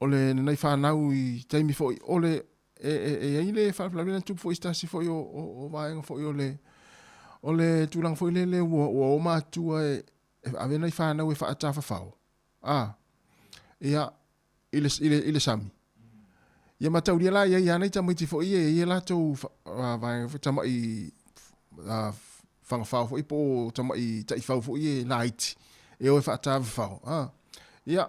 o le nai fanau i taimi foi o le e, e, e i ai le faalavelave na tupu foi i se tasi foi o, o, o vaega foi o le o le tulaga foi lele ua, ua o matua e, e ave nai fanau e faatafafao a ia i le, i le, i le sami. Ia mataulia la i ai lava nai tamaiti foi ia e i ai latou vaega foi tamai fagafao foi po o tamai taifau foi ia laiti e o e faatafafao. A ia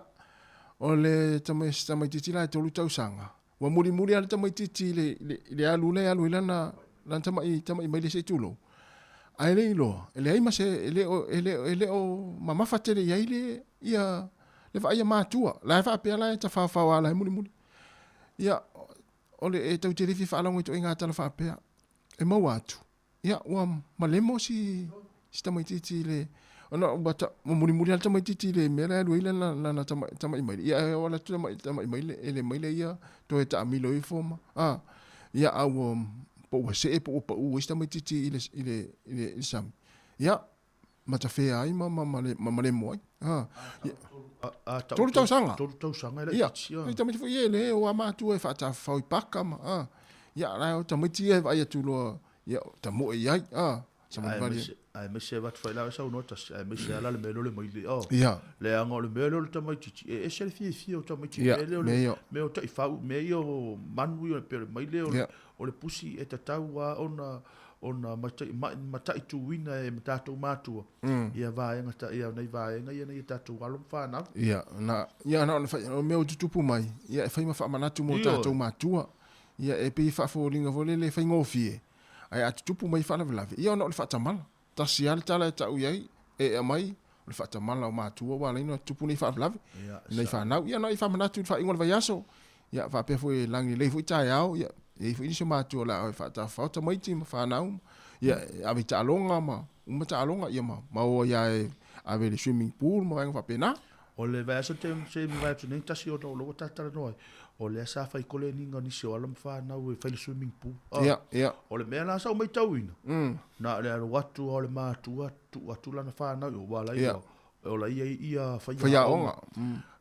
o le tamaitiiti la e 3 tausaga Ua mulimuli lava le tamaitiiti i le, i le alu lea e alu ai lana, lana tama'i, tama'i maile se i tulou. Ae le iloa, e leai ma se, e le o, e le, e le o mamafa tele i ai le, ia, le vaai a matua. La e faapea la e tafaofao lava la e mulimuli. Ia, o le, e tou te le fia faalogo i ituaiga tala faapea. E maua atu, Ia, ua malemo si, si tamaitiiti i le, ona ua, ta, ua mulimuli lava le tamaitiiti i le mea la e alu ai lana, lana tama, tama'i maile. Ia, ae oo atu tama'i, tama'i maile, e le maile ia toe taamilo ifo ma, a, ia, a ua, po ua see po ua pau ai si tamaitiiti i le, i le, i le, i le sami. Ia, matafea ai ma, ma, ma, le, ma malemo ai. A, ia, tolu tausaga. Tolu tausaga e laitiiti. Ia, ai tamaiti foi ia e le o a matua e faatafafao i paka ma, a, ia, la o tamaiti ia e vaai atu loa, ia, tamoe i ai, a, savalivali ai. Aemaise avatu fai la saunoa tasi, aemaise lava la le mea lea o le maile, oh. Ia. Leaga o le mea lea o le tamaitiiti, e ese le fiafia o tamaiti, Ia, mea lea o mea le, ia. mea o taifau, mea ia o manu ia, pei o le maile o le, Ia. o le pusi e tatau lava ona, ona mataituina e tatou matua ia vaega ta, ia nei vaega ia nei tatou alo ma fanau. Ia, na, ia na ona fai, o mea ua tutupu mai, ia e fai ma faamanatu mo Ioe. tatou matua. Ia e pei e faafoliga foi lele e faigofie, ae a tutupu mai faalavelave, ia ona o le faatamala. Tasi lava le tala e tau i ai, e aumai, o le faatamala o matua ua ala ai ona tutupu nei faalavelave, Ia, nei fanau. Ia na i faamanatu i le faaiuga o le vaiaso, Ia, faapea foi e lagilelei foi taeao, ia, e i ai foi nisi o matua o le a faatafafao tamaiti ma fanau, ia, e ave i taaloga ma uma taaloga, ia, ma, ma o ai lava e ave i le swimming pool ma vaega faapena. O le vaiaso te se mavae atu nei, tasi ona o lea ua ta talanoa ai, o lea sa fai koleniga nisi o alo ma fanau e fai le swimming pool. Ah, Ia, ia. O le mea la sa ou maitauina, na o le alu atu lava o le matua, tuu atu lana fanau, ua ala ai ua, E ola ia i ia faiaoga.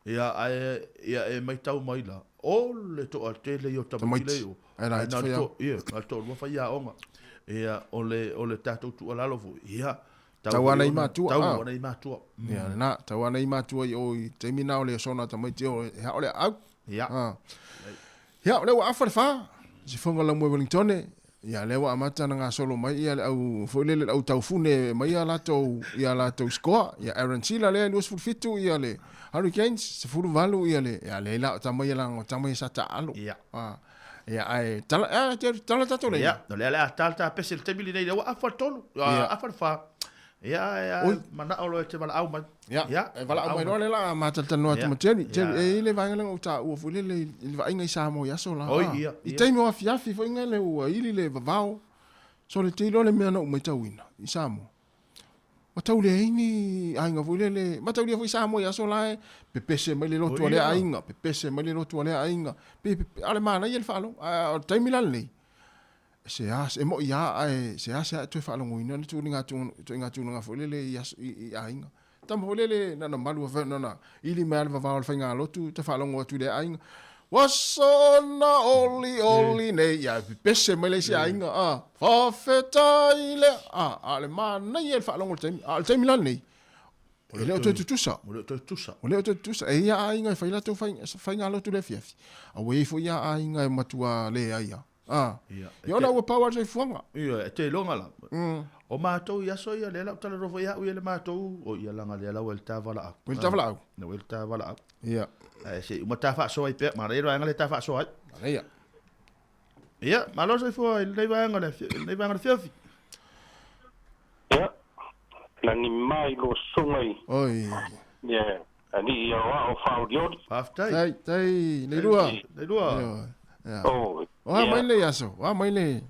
Ia, ae, ia e maitau mai la, o le toatele ia o tamaiti le o. Ae laiti faiaoga. Ia, na o le toalua faiaoga. Ia, o le, o le tatou tuualalo foi, ia, Tau ana i matua. Tau ana i matua. Ia, lena, tau ana i matua i o i taimi na o le osona tamaiti o e hao le aau. Ia. Ia, o lea ua afa le fa, se fonga lau moe Wellingtone, ia lea ua amata ona gasolo mai ia le au foi lele le au taufune mai ia latou ia latou score, ia Aaron Sila lea 27 ia le Hurricanes 18 ia le ia lea la o tama ia la tama ia sa taalo. Ia. Ah. Ia ae tala ah tala tatou le. Ia, o lea le a tala ta pese le taimi lenei lea ua afa le tolu, afa le fa. Ia, ia, manao loa e te valaau mai. Ia, ia e valaau mai loa le la matalanoa atu ma Jerry. Jerry, e i ai le vaega lea na ou taua foi lele i le vaaiga i Samoa i aso la. Oi, ia, I taimi o afiafi foi lele ua ili le vavao. So le te iloa le mea na ou maitauina i Samoa. Ua tau leai ni aiga foi lele, mataulia foi Samoa i aso la e pepese mai le lotu a lea aiga, pepese mai le lotu a lea aiga. Pe, a o le manaia le faalogo. A o le taimi la lenei, Se a, e moʻi lava ae seasea e toe faalogoina le ituaiga tulaga foi lele i, aso, i, i aiga. Tama foi lele na na malu fa na na ili mai le vavao le faigalotu te faalogo atu i le aiga. Ua soona olioli nei ia pepese mai le isi aiga a faafetai le a a le manaia i le faalogo i le taimi. A o le taimi la lenei, e le o toe tutusa. Ua le o toe tutusa. Ua le o toe tutusa. E i ai aiga e fai latou faigalotu i le afiafi, a ua i ai foi aiga e matua leai lava. A, ia ona ua pau lava le soifuaga. Ia, e te iloga la. O matou i aso ia, lea la ou talanoa foi au ia le matou, o ia laga lea la ua i le ta valaau. Ua i le ta valaau? Ua i le ta valaau. Ia. Ae se i uma ta faasoa ai pea, manaia le vaega lea ta faasoa ai. Manaia. Ia, malo soifua i lenei vaega o le lenei vaega o le afiafi. Ia, lagi mai lo susuga i. Oi. Ia, alii aoao faaolioli. Faafetai. Tai, tai, Leilua. Leilua. Ia. Oh, O a mai le aso, o a mai le.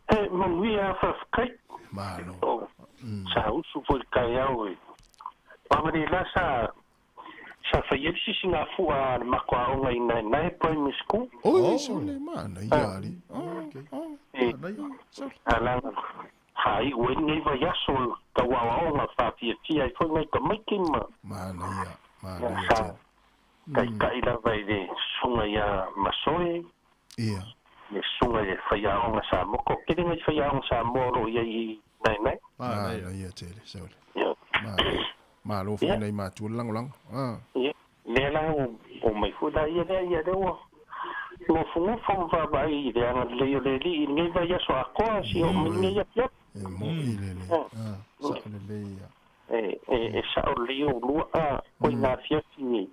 E, manuia faafetai. Malo. Oh, sa usu foi le taeao e. Pamani la sa sa fai ai le sisigafua a le matou aoga i Naenae Primary School. Oi, sole, manaia ali. E, alaga faaiu ai lenei vaiaso tau aoaoga faafiafia ai foi nai tamaiti ma. Manaia, manaia Sa taitai lava i le susuga ia Masoe. Ia. Le susuga i le faiaoga Samoa. Toatele nai faiaoga Samoa o lo o i ai i Naenae. Manaia tele, sole. Ia. Malo. Malo foi nai matua le lagolago. Ia, lea la o mai foi la ia lea, ia lea ua nofonofo ma vaavaai i le agalelei o le Alii i lenei vaiaso atoa, si oo mai lenei afiafi. E moi lele. Sao lelei ia. E sao lelei oulua a, koe ngā afiafi nei.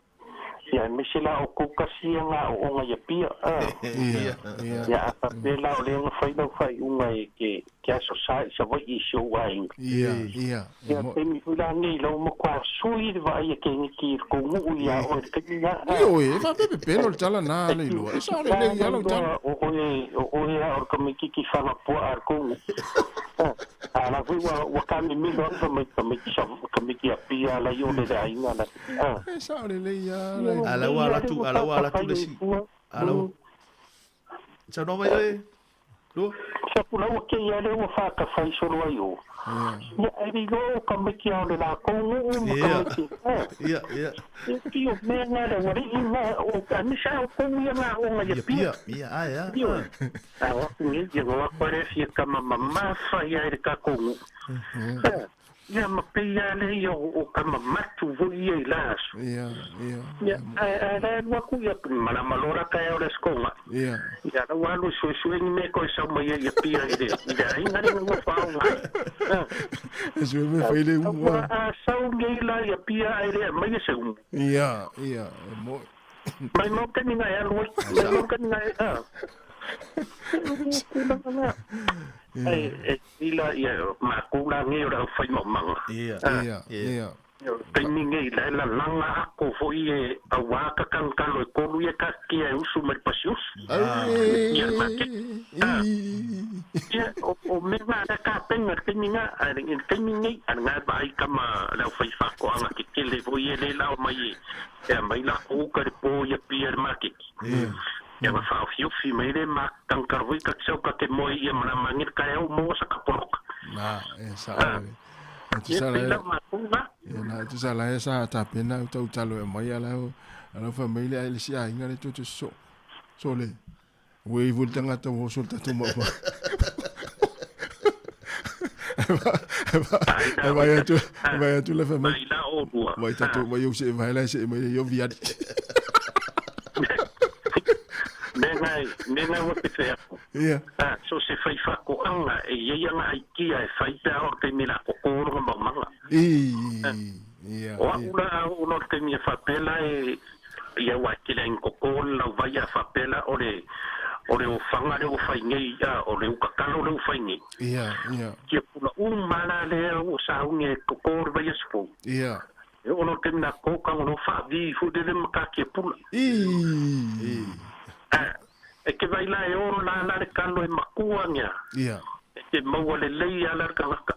Ia, aemaise la outou tasi ia ngā aooga i Apia, a. Ia, a faapea la o lea na fai lau faaiuga e ke, ke Aso Sa i Savaii i si ou aiga. Ia, ia. Ia, taimi foi la nei lau matua sui le vaai a Keneti i le tou nuu ia oe i le taimi lena, a. Ioe, e faapea pepelo le tala na le iloa. E sao lelei ia lau tala. O oe, o oe lava o le tamaitiiti fagapuaa a le tou nuu. A la foi ua, ua kamemelo atu tamaiti, tamaiti tamaiti Apia la i o le le aiga la. E sao lelei a le. A la ua alu atu, a la ua alu atu le isi. A la ua. Saunoa mai oe, Lua. Sa pula ua kēia lea ua whākawhai solo ai o. Ia, e le iloa o tamaiti a o le lākou nuu ma tamaiti. Ia, ia. E pio mea ngā le wari'i ngā o ka nisa o kou ia ngā o ngā ia pia. Ia, ai, a. Ia, a o aku nei, ia ngā wako re fia kama mamafa ia e le kākou nuu. Ia ma pei a le ia o kama matu foi ia i la aso. Ia, ia. Ia, ae la alu aku ia, malama loa la taeao o le Aso Toga. Ia. Ia, la ua alu e suesue ni mea koe sau mai ai ia pia i le, i le aiga le nofo aoga ai. E sue me fai le umu a. A sau nei la ia pia ae le aumaia se umu. Ia, ia, e moe. Mai mau taimi na e alu ai, mai mau taimi na e, a. Ai, e ila ia mākou la nei o le aufai maumaga. Ia, ia, ia. Taimi nei la e lalaga ako foi e auā ka kalokalo e tolu ia kakia e usu mai le pasiusu. Ia le maketi. Ia, o mea ngā le kapenga le taimi ngā, a le taimi nei, a le ngā vaai kama le aufai whakoanga ke tele foi e le lao mai e, e a mai la uka le pō ia pia le maketi. Ia na whaofiofi mai le ma tangkaro foi ka tsau ka te moe ia mana mangir ka au mo sa ka poroka. Na, e sa ole. E tu sa la. E na, tu sa la e sa ta pena u tau talo e mai ala o. Ala fa mai le ai le si ainga le tu tu so. So le. Ue i vul tangata o so ta tu ma. E vai atu, e vai atu le fa mai. Mai la o lua. Vai tatu mai o se vai la se mai yo viadi. Me ngai, me ngai wa te wheako. Ia. Ah, so se whai whakoanga, e iei anga ai kia e whai pea o te mila ko kōronga maumanga. I, ia. O au la au no te mea whapela e, ia wa te lea ko kōro lau vai a whapela o le, o le o whanga le o whai nei, a, o le ukakalo le o whai nei. Ia, ia. Kia pula umala le o saunge ko kōro vai a sifou. Ia. E ono te mea kōkanga no whaavi fu le le maka kia pula. I. E ke vai la e oro la la le kalo e makua ngia. Ia. E te maua le lei ala le kangaka.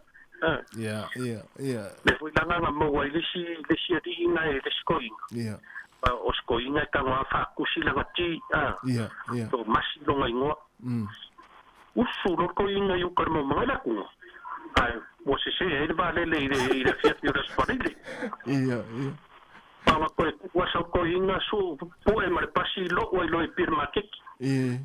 Ia, ia, ia. Me foi la nganga maua i lesi, lesi ari inga e lesi koinga. Ia. O skoinga e tango a whaakusi langa ti. Ia, ia. To masi longa ingoa. Usu lo koinga i ukar mau manga la kunga. Ai, ua sesē ai le vaalele i le i le afiafi o le Aso Faraile. Ia, ia. Paga koe ua sau toeaina su pu'e ma le pasi lo'u ai loa i pia le maketi. E.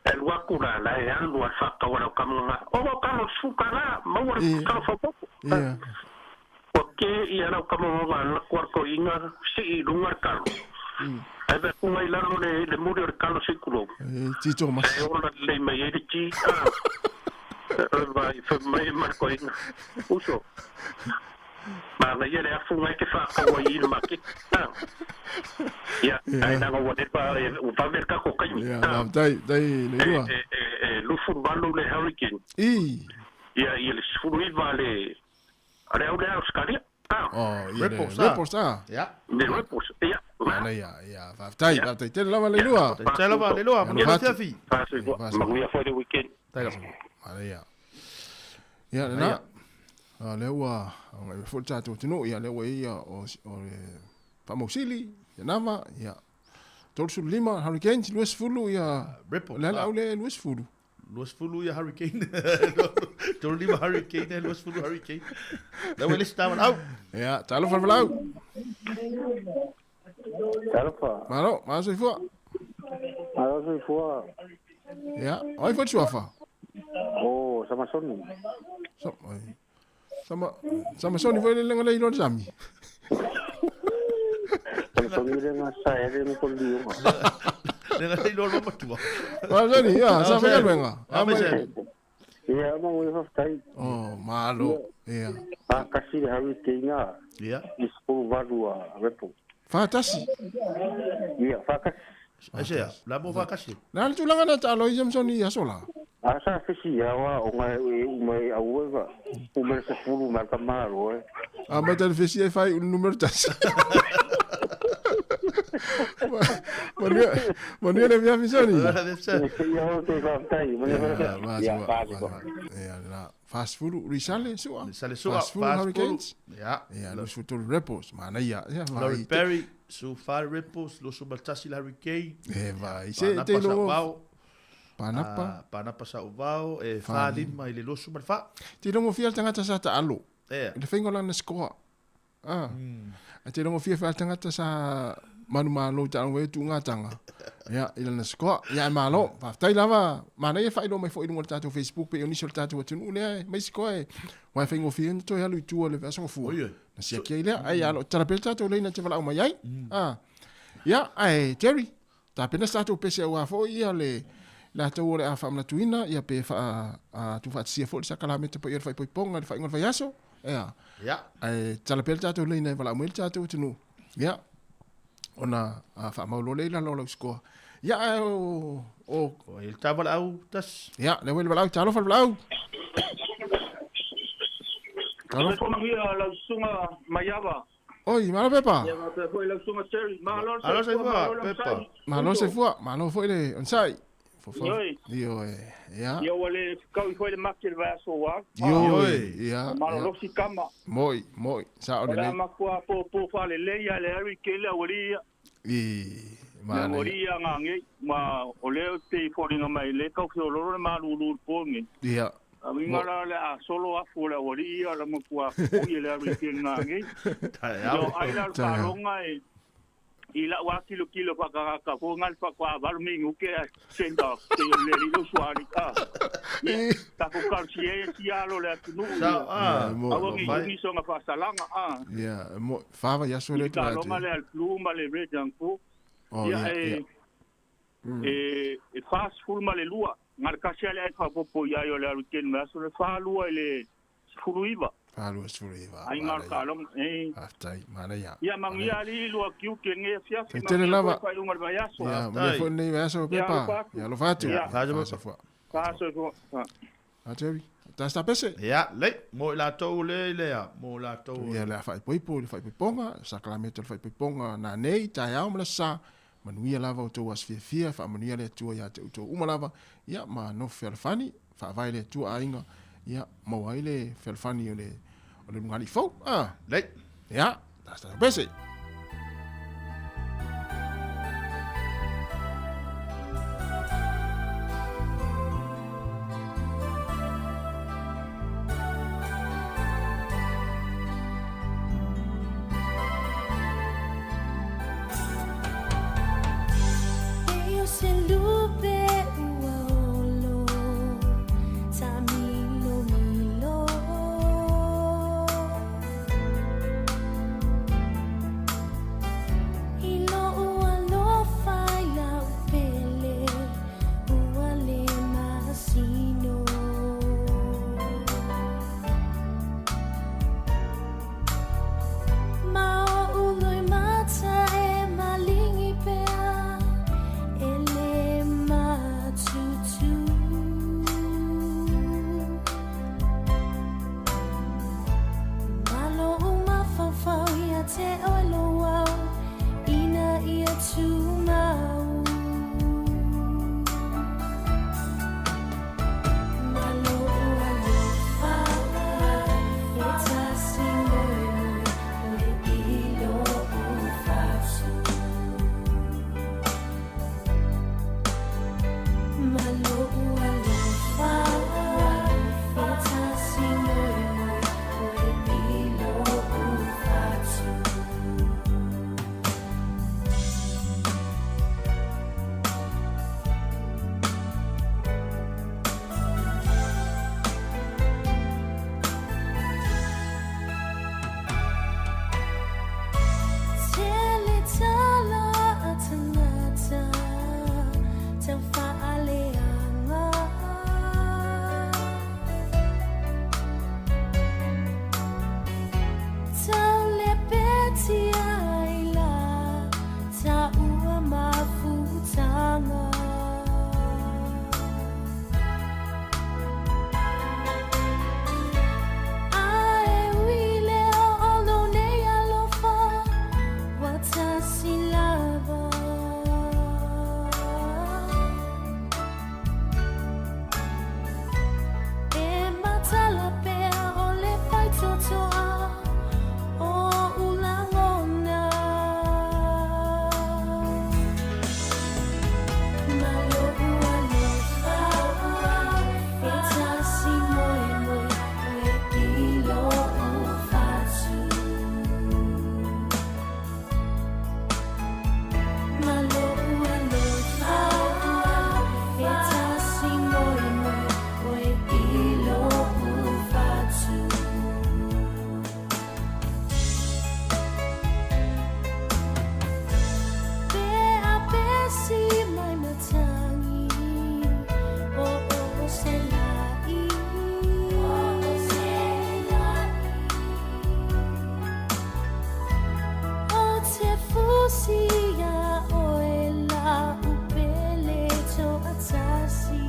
Ae alu atu la la e alu a le fa'atau a lau tama ova o talo le $10 maua le talo fa'aopoopo. Ia. Ua kē ia lau tama ma alu atu a le toeaina si'i i luga le talo. Ae vaeatuga i lalo le le muli o le talo se'i tulou. E tito mas. Ae ola lelei mai ai le ti a. O le vai fai mai ma le toeaina. Uso. Manaia le afu ngai te whākau ai i le maketi. Ia, ai nanga ua nepa e ua vave le kako kaimi. Ia, la tai tai le rua. E e e 28 le hurricane. I. Ia ia le 19 le ale au le Australia. Oh, ia le Ripples, Ripples, ah. Ia. Le Ripples, ia. Ia, ia, faafetai, faafetai tele lava le lua. Faafetai lava le lua, manuia le afiafi. Manuia foi le weekend. Manaia. Ia, lena. A lea ua agai mai foi le tatou atunuu, ia lea ua i ai ia o le faamausili, ia nama, ia 35 Hurricanes, 20 ia Ripples. Le ala au le 20. 20 ia Hurricane. 35 Hurricane, 20 Hurricane. La ua le si tawa lau. Ia, talofa le valau. Talofa. Malo, malo soifua. Malo soifua. Ia, o ai foi le suafa? O, Samasoni. Sama, Samasoni foi le lenga le iloa le sami. Samasoni le nga sa ele mo ko liunga. Le nga le iloa le matua. Samasoni, ia, sa fai galuega. A mai se. Ia, ma mo faafetai. Oh, malo. Ia. A kasi le hawi te inga. Ia. I sukulu valu a Repo. Faatasi. Ia, faakasi. Ai se, la mo faakasi. Na le tulaga na taalo i Samsoni i aso la. A sa fesi ia wa o ngai e umai au e va. Umai se fulu ma ka malo e. A ma te fesi e fai un numero tasi. Manuia, manuia le via Fisoni. Ia o te faafetai. Ia, Ia, la fast food risale sua. Risale sua, Fast food fast Hurricanes. food. Ia. Ia, lo su tolu Rebels, manaia. Ia, vai. Laurie Perry, su fa Ripples, lo su matasi la Hurricane. E vai. Se te lo Panapa. Panapa sa uvao, e fa lima i le losu ma le fa. Te longo fia le tagata sa taalo. Ia. Le faiga o lana scoa. Ah. A te longo fia le tagata sa manumalo i taaloga e tuugatanga. Ia, i lana scoa. Ia, e malo. Faafetai lava. Manaia e faailoa mai foi i luga o le tatou Facebook pei o nisi o le tatou atunuu lea e mai scoa e. Aua e faigofie ona toe alu i tua o le aso gafua. Na siaki ai lea. Ai, a lo tala pea le tatou laina e te valaau mai ai. Ah. Ia, ae Jerry, tapena se tatou pese aua foi ia le latou o le a faamanatuina ia pe faa tuufaatasia foi le sakalamete paia o le faaipoipoga i le faaiuga o le vaiaso. Ia. Ia. Ae tala pea le tatou laina e valaau mai ai le tatou atunuu. Ia. Ona faamau loa lea i lalo o lau score. Ia, ae o o O ai le ta valaau tasi. Ia, lea ua i le valaau, talofa le valaau. Talofa. Soifua manuia lau susuga Maiava. Oi, malo Pepa. Ia faapea foi lau susuga Terry. Malo le Malo soifua, soifua, malo le Pepa. onosai. Malo soifua, malo foi le onosai. Fofa. Ioe. Ioe. Ia. Ia ua le fekaui foi le maki i le vaiaso ua. Ioe. Ia. Malolosi kama. Moi, moi, sa o O le a lelei. matua pōpō faalelei a le Harry Kele aualii ia. I, Le manaia. aualii ia gagei ma o lea e pei e foliga mai le tau feololo le malūlū i le pō lenei. Ia. A uiga la o le a solo afu o le aualii ia o le matua pui e le Harry Kele gagei. Ia ai la o le faaloga e i la'u a kilokilo faakagaka fo ga le faatoa valu minuke ae senda pei o le alii usuali a ia tatou talosia ai sia alo o le atunuu ia aua ne i umi soga faasalaga a Ia, mo, fa vaiaso i lea le e tulai atu taloga ai. lea a le blue ma le red and go Oh, ia ia, e ia. e e 42 ga le kasi a le ai faapopo iai o le alu tele mai aso le 42 i le 19 Falua 19. Ai ngā kalong e. Faafetai, manaia. Ia manuia alii lua kiuke nei afiafi. E tele lava. Manuia foi faaiuga o le vaiaso. Ia, manuia foi lenei vaiaso Pepa. Ia alofa atu. Ia. Faasoifua. Faasoifua. A Jerry, ta sta pese. Ia, lei, mo i latou le lea, mo i latou. Ia le faaipoipo i le faaipoipoga, sakalamete o le faaipoipoga nanei, taeao ma le aso sa. Manuia lava outou aso fiafia, faamanuia le Atua ia te outou uma lava. Ia, ma nofo fealofani, faavae le Atua aiga, ia, maua ai le fealofani o le, o le lugalii fou. Ah. Lei. Ia, ta sta pese. anga. Ae ui le o lo nei alofa ua tasi lava. E matala pea o le faitotoa o ulagona. Ma lo'u alofa e tasi moemoe oe i lo'u fatu. Ma lo'u alofa e tasi moemoe oe i lo'u fatu. Pe a pesi mai matangi o o se lai. O te fusi ia oe la upele to'atasi.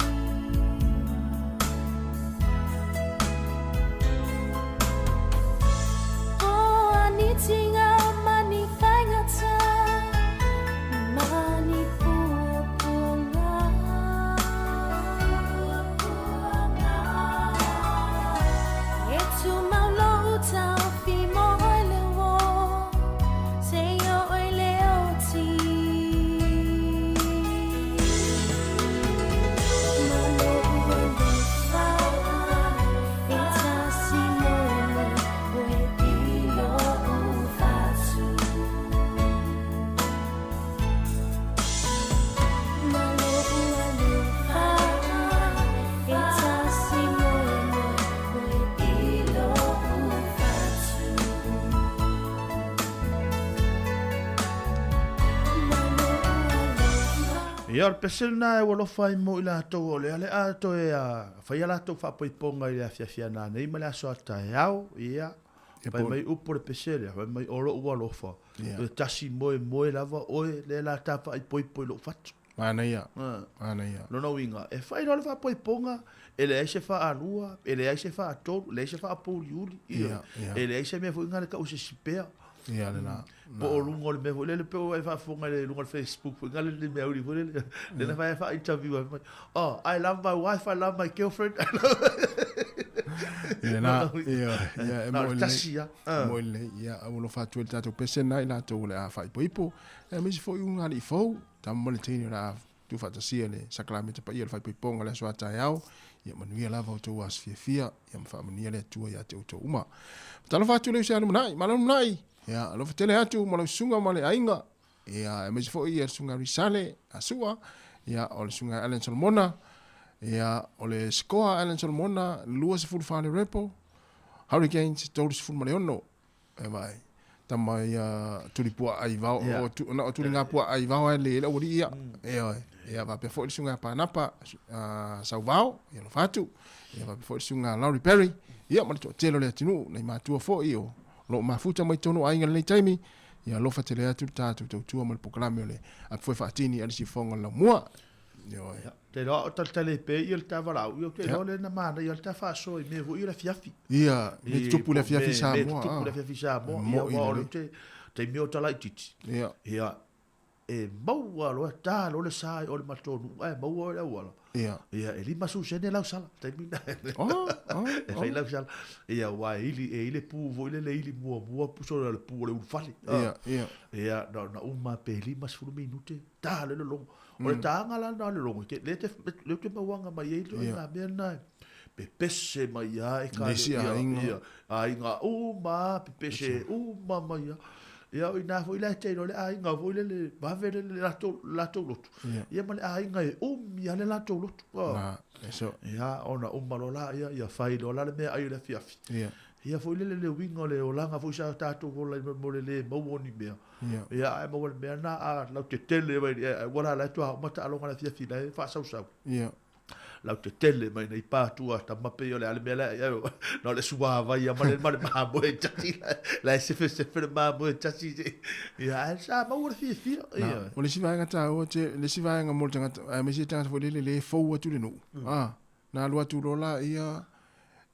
O anitinga mani faigata mani puapuaga. E tumau lo'u taofi mo oe le uō seia oe le oti. Ma lo'u alofa e tasi moemoe oe i lo'u fatu. Ma lo'u alofa e tasi moemoe oe i lo'u fatu. Ma lo'u alofa. Ia, o le pese lena e ua alofa ai mo i latou o le ale a toe a faia latou faapoipoga i le afiafi ananei ma le aso a taeao. Ia, fai mai upu o le pese lea, fai mai o lo'u alofa, toe tasi moemoe lava oe lea la ta faaipoipo i lo'u fatu. Manaia. Manaia. Lona uiga, e fai loa le faapoipoga, e leai se faalua, e leai se faatolu, leai se faapouliuli, ia, e leai se mea foi lena le tau se sipea. Ia lena. Po o luga o le mea foi lele pe o e faafofoga i luga o le Facebook foi lena le mea uli foi lele. Lena fai faa interview ai mai. Oh, I love my wife, I love my girlfriend. Ia lena, ia, ia, e Na o mo le tasi lava. E mo lelei, ia, ua alofa atu ai le tatou pese lena i latou o le a faaipoipo. Aemaise foi ulugalii fou, tama ma le teine o le a tuufaatasia le sakalameta paia o le faaipoipoga o le aso a taeao. Ia manuia lava outou aso fiafia, ia ma faamanuia le Atua ia te outou uma. Talofa atu le uso ia Lumanai, malo Lumanai. Ia, alofa tele atu ma lau susuga ma le aiga. Ia, aemaise foi ia le susuga Risale Asua, ia, o le susuga Alan Solomona, ia, o le score a Alan Solomona, 24 le repo, Hurricanes 36. E vaai. Tama ia tuli pua ai vao, o tu, na o tuli ngā pua ai vao ai le le uri ia. E oi. Ia vaapea foi le susuga Panapa Sauvao, ia alofa atu. Ia vaapea foi le susuga Laurie Perry, ia ma le toatele o le atunuu, nai matua foi o lo o mafuta mai totonu o aiga i lenei taimi. Ia alofa tele atu le tatou tautua ma le polokalame o le Apu Foe Faatini a le Siufofoga o le Laumua. Ioe. Te iloa o talitali ai pea ia le ta valaau, ia ou te iloa lea na manaia le ta faasoa i mea foi ia le afiafi. Ia, mea tutupu i le afiafi i Samoa. Mea tutupu i le afiafi i Samoa. Ia, aua o le te, taimi o talaitiiti. Ia. Ia, e maua loa, ta loa le sa i o le matou nuu, ae maua oe le auala. Ia. Ia, e 50 sene lau sala, taimi na. Oh, oh, E fai lau sala. Ia, aua e ili, e ili pu foi lele ili muamua, puso le pu o le ulufale. Ia, ia. Ia, na uma pe 50 minute, ta le logo. O le tāga la lena o le logo, ke, le te, le te mauaga mai ai le nā mea lena, pepese mai a e ka Nisi aiga. Ia, aiga uma, pepese uma mai a. Ia, o ina foi la te le aiga foi le le vave le le latou latou lotu. Ia ma le aiga e umi a le latou lotu. Na, eso. Ia, ona uma loa la, ia, ia fai loa la le mea ai o le afiafi. Ia. Ia foi le le uiga o le olaga foi sa tatou ola ai mo le le maua o ni mea. Ia. Ia, ae maua le mea na, a lautetele mai, ua la la e toa uma taaloga le afiafi la e faasausau. Ia. lau tetele mai nei pātua tama pei o le a le mea lea ia na o le suāvai ia ma le ma le mamoe tasi la e sefesefe le mamoe tasi ia ae sa maua le fiafia Na, ia. o le isi vaega taua te, le isi vaega mo le tagata, aemaise le tagata foi lele le fou atu i le nuu. A, na alu atu loa laia,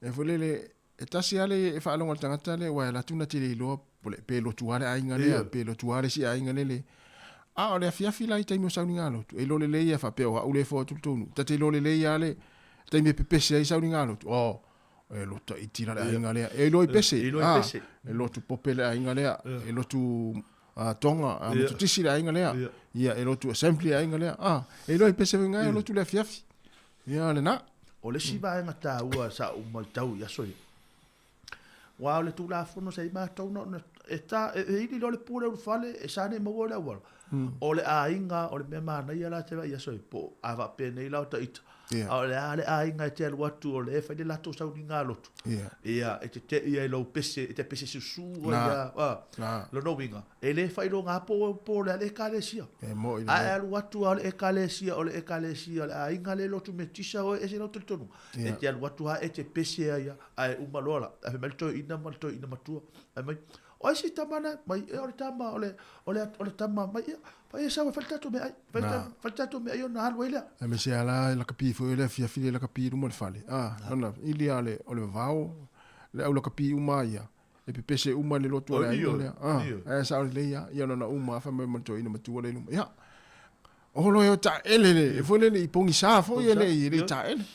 e foi lele, e tasi lava le e faalogo a le tagata lea, aua e alu atu na te le iloa po le, pe lotu lava le aiga lea, pe lotu lava le isi aiga lele. A o le afiafi la i taimi o sauniga lotu, e iloa lelei lava faapea o au lea e fou atu i le tou nuu. Ta te iloa lelei lava le taimi e pepese ai sauniga lotu, oh, e lotu iti la le aiga lea. E iloa i pese, E iloa i pese. E lotu Pope le aiga lea, e lotu Tonga, Metotisi le aiga lea, ia, e lotu Assembly le aiga lea. E iloa i pese foi e lotu le afiafi. Ia, lena. O le isi vaega taua sa ou matau i aso ia, aua o le Tulafono sa i ai matou na ona e ta e ili loa le pule ulufale e sa nei maua le auala. O le aiga o le mea manaia la te vaai i aso ia, po o a faapenei la o ita, a o le a le aiga e te alu atu o lea e fai le latou sauniga lotu. Ia, e te tei ai i lou pese, e te pese susu ai Na. a, Na. lona uiga, e le faailoga po o le a le ekalesia. E mo'i Ae lelei. alu atu lava o le ekalesia, o le ekalesia, o le aiga le lotu Metisa oe, e ese lou talitonuga. E te alu atu lava e te pese ai lava, ae uma loa la, ae fai mai le toeaina ma le toeaina matua, fai mai, o ai si tama lena? Mai, e o le tama, o le, o le, o le tama mai, ia, fai e sau e fai le tatou meaai, fai Na. fai le tatou meaai ona alu ai lea. Aemaise lava la e lakapi foi le afiafi le lakapi i luma o le fale. Lona ili lava o le vavao, le au lakapi uma lava ia. E pepese uma i le lotu o le aiga lea. Ae sao lelei lava. Ia lona uma lava fai mai ma le toeaina matua lea i luma. Ia, olo e o taele le, e foi lele i pogisa foi e le i, e le i taele.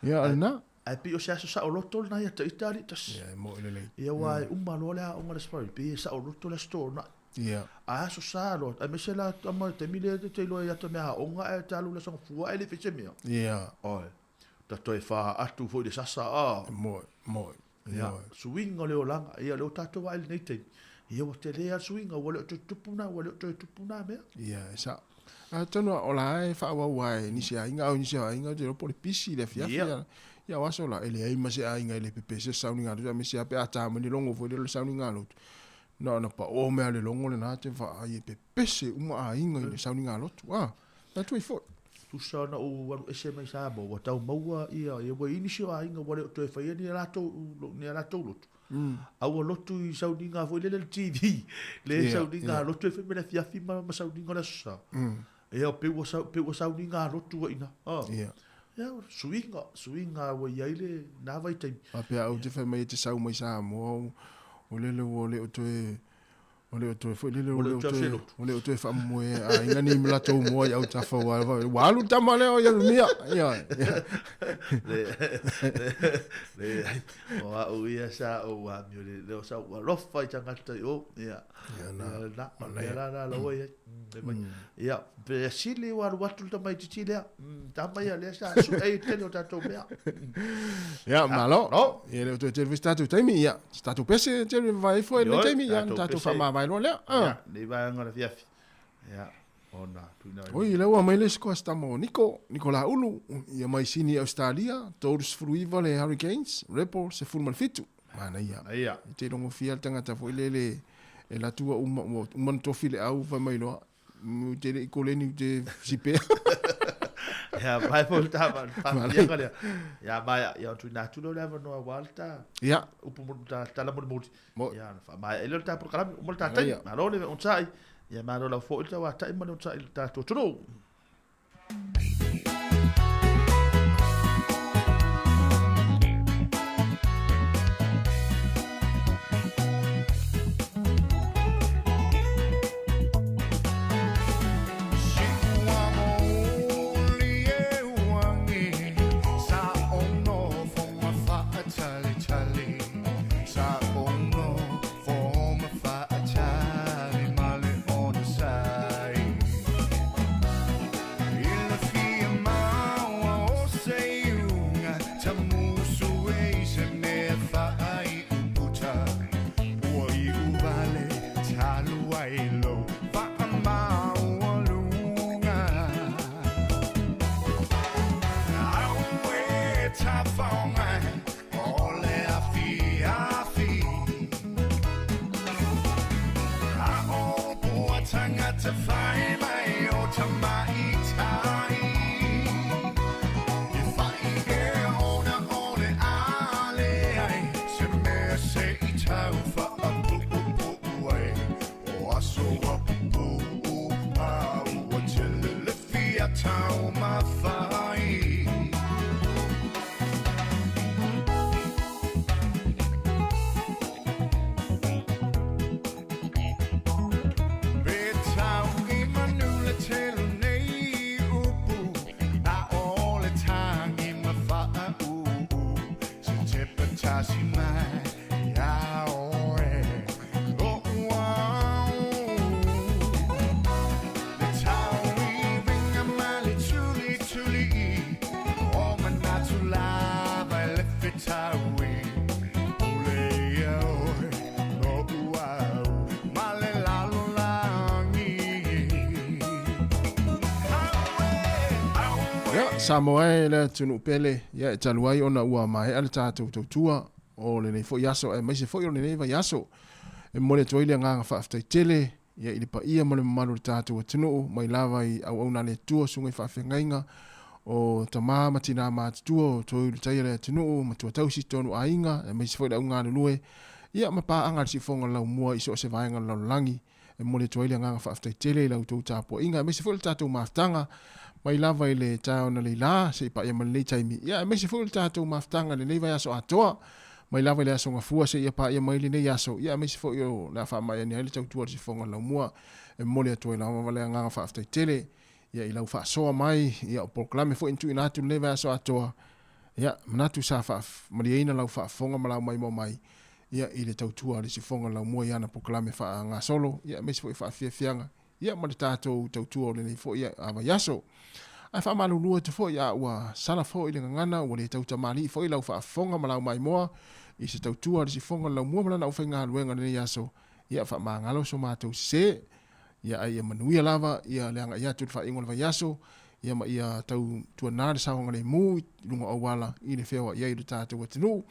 Ia, o lena. Ae pei o se aso saoloto lena ia ita alii tasi. Ia, e moi lelei. Ia, aua e uma loa le aoga i le Aso Faraile, pei e saoloto le Aso Toonai. A aso Sa loa, aemaise la tama i le taimi lea e te iloa ia te mea aoga ae te alu i le Aso Gafua ae le i fai se mea. Oi. Ta toe fā atu foi i le sasa, a. E moi, moi. Ia, suiga o le olaga, ia lea ua tatou vaai i lenei taimi, ia ua tele lava le suiga, ua le o toe tupu na, ua le o toe tupu na mea. Ia, e sao. Atonu o la e faaauau lava e nisi aiga, a o nisi aiga ou te iloa po o le pisi i le afiafi. Ia o aso la, e leai ma se aiga e le pepese se sauniga lotu, aemaise lava pe a ta mai le logo foi lea o le sauniga lotu. Na ona pao mai lava o le logo lena te vaai e pepese uma aiga i le sauniga lotu. A, na tuai foi. Tusa ona ou alu ese mai Samoa, ua tau maua ia, ia ua i ai nisi o aiga ua le o toe faia ni a latou, ni a latou lotu. A ua lotu i sauniga foi lele le TV, le sauniga a lotu e fai mai le afiafi ma, ma sauniga o le Aso Sa. Ia, pei ua, pei ua sauniga a lotu ai ina. Ia, suiga, suiga ua i ai le na vaitaimi. Faapea au te fai mai e te sau mai Samoa, o lele ua le o toe O le o toe foi lele, o le o toe, o le o toe faamomoe aiga nei ma latou moa i autafa aua ua alu le tama lea o Ieremia. Ia. Le, leai, o au ia sa ou amio le leo sa ou alofa i tagata i o, ia. Ia na. Ia na, o le mea la na laua i ai. Ia, pe sili ua alu atu le tamaitiiti lea. Tama ia lea sa sue ai le tele o tatou mea. Ia, malo. Ia, le o toe tele foi se tatou taimi, ia, se tatou pese tele vai ai foi le taimi, ia, tatou faamavae loa lea. Ia, nei vaega o le afiafi. Ia, ona tuuina ai. Oi, lea ua aumai le isi customer o Niko, Niko Laulu, ia mai Sini Ausetalia, 39 le Hurricanes, Rebels 17. Manaia. Manaia. E te logofia le tagata foi lele e alu atu ua uma, ua uma ona tofi le au fai mai loa, ou te le i koleni ou te sipea. Ia, mai foi le ta faafiafiaga lea. Ia, maea, ia, ona tuuina atu lea o le avanoa aua le ta upu ta tala molimoli. Ia, ona faamaea ai lea o le ta polokalame, uma le ta taimi. Malo le onosai. Ia, malo lava foi le tauatai ma le onosai i le tatou atunuu. ia taumafai. Pe tau i manu le tele nei upu, a o le tangi ma whaau. Se tepa tasi mai ia oe, o uau. Le tau i vinga ma le tuli tuli i, o manatu lava e le fetaui. Pule ia oe, o uau, ma le lalolagi. Ia, Samoa e le atunuu pele, ia e talu ai ona ua maea le tatou tautua o lenei foi aso aemaise foi o lenei vaiaso. E momoli atu ai le agaga faafetai tele ia i le paia ma le mamalu o le tatou atunuu mai lava i auauna a le Atua, susuga i faafeagaiga o tama ma tinā matutua o toe ulutaia le atunuu, matua tausi tonu aiga, aemaise foi le au galulue ia ma paaga a le siufofoga o le laumua i so o se vaega o le lalolagi. E momoli atu ai le agaga faafetai tele i la outou tapuaiga aemaise foi o le tatou mafutaga mai lava i le taeao analeila seia paia mai lenei taimi, ia aemaise foi o le tatou mafutaga i lenei vaiaso atoa mai lava i le aso Gafua seia paia mai lenei aso, ia aemaise foi o le a faamaea ane ai le tautua a le siufofoga o le laumua. E momoli atu ai lava le agaga faafetai tele ia i lau faasoa mai, ia o polokalame foi na tuuina atu i lenei vaiaso atoa, ia manatu sa faamalieina lau faafofoga ma lau maimoa mai ia i le tautua a le siufofoga o le laumua i ana polokalame faagasolo, ia aemaise foi faafiafiaga, ia ma le tatou tautua o lenei foi vaiaso. Ae faamalulu atu foi a ua sala foi le gagana, ua le tautamalii foi lau faafofoga ma lau maimoa i se tautua a le siufofoga o le laumua ma lana aufaigaluega i lenei aso, ia faamagalo so matou sese. Ia ae ia manuia lava ia le agai atu i le faaiuga o le vaiaso, ia ma ia tau tuanā le saogalemu i luga o auala i le feoai ai o le tatou atunuu.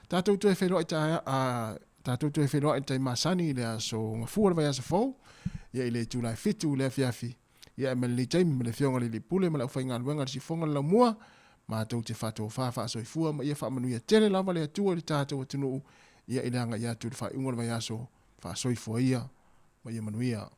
Tatou toe feiloai taea, a, tatou toe feiloai i le tai masani i le aso Gafua o le vaiaso fou, ia i le itula e 7 i le afiafi. Ia ae mai lenei taimi ma le Afioga i le Alii Pule ma le aufaigaluega a le Siufofoga o le Laumua, matou te faatofa faasoifua ma ia faamanuia tele lava le Atua i le tatou atunuu, ia i le agai atu i le faaiuga o le vaiaso faasoifua ia ma ia manuia.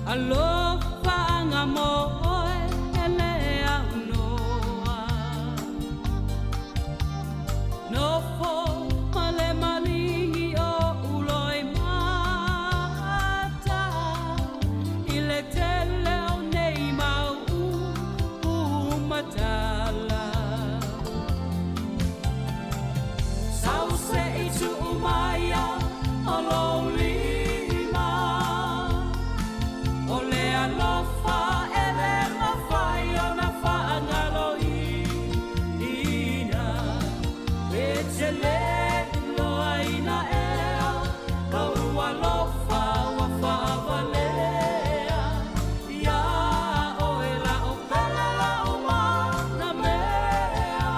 Alofa mo oe e le aunoa. Nofo ma le maligi o uloi mata i le tele o nei mau upu matala. Sau se i tuu mai o lou lima, o le alofa e le mafai ona faagaloina. E te le iloaina ea lou alofa ua faavalea ia oe la'u pele la'u mana mea.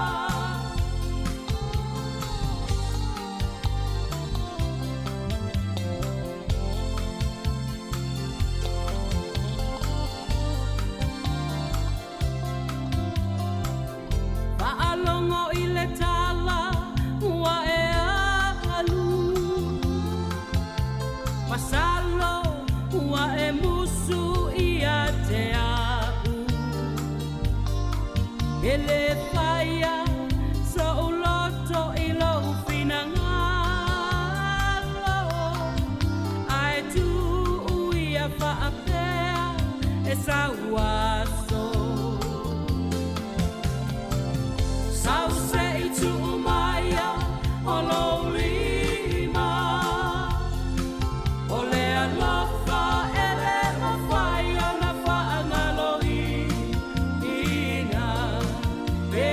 Faalogo i le tala ua e alu, masalo ua e musu ia te a'u. E le faia so'u loto i lou finagalo, ae tuu ia faapea e sau aso. Sau se i tuu mai o lou lima, o le alofa e le mafai ona faagaloina. Pe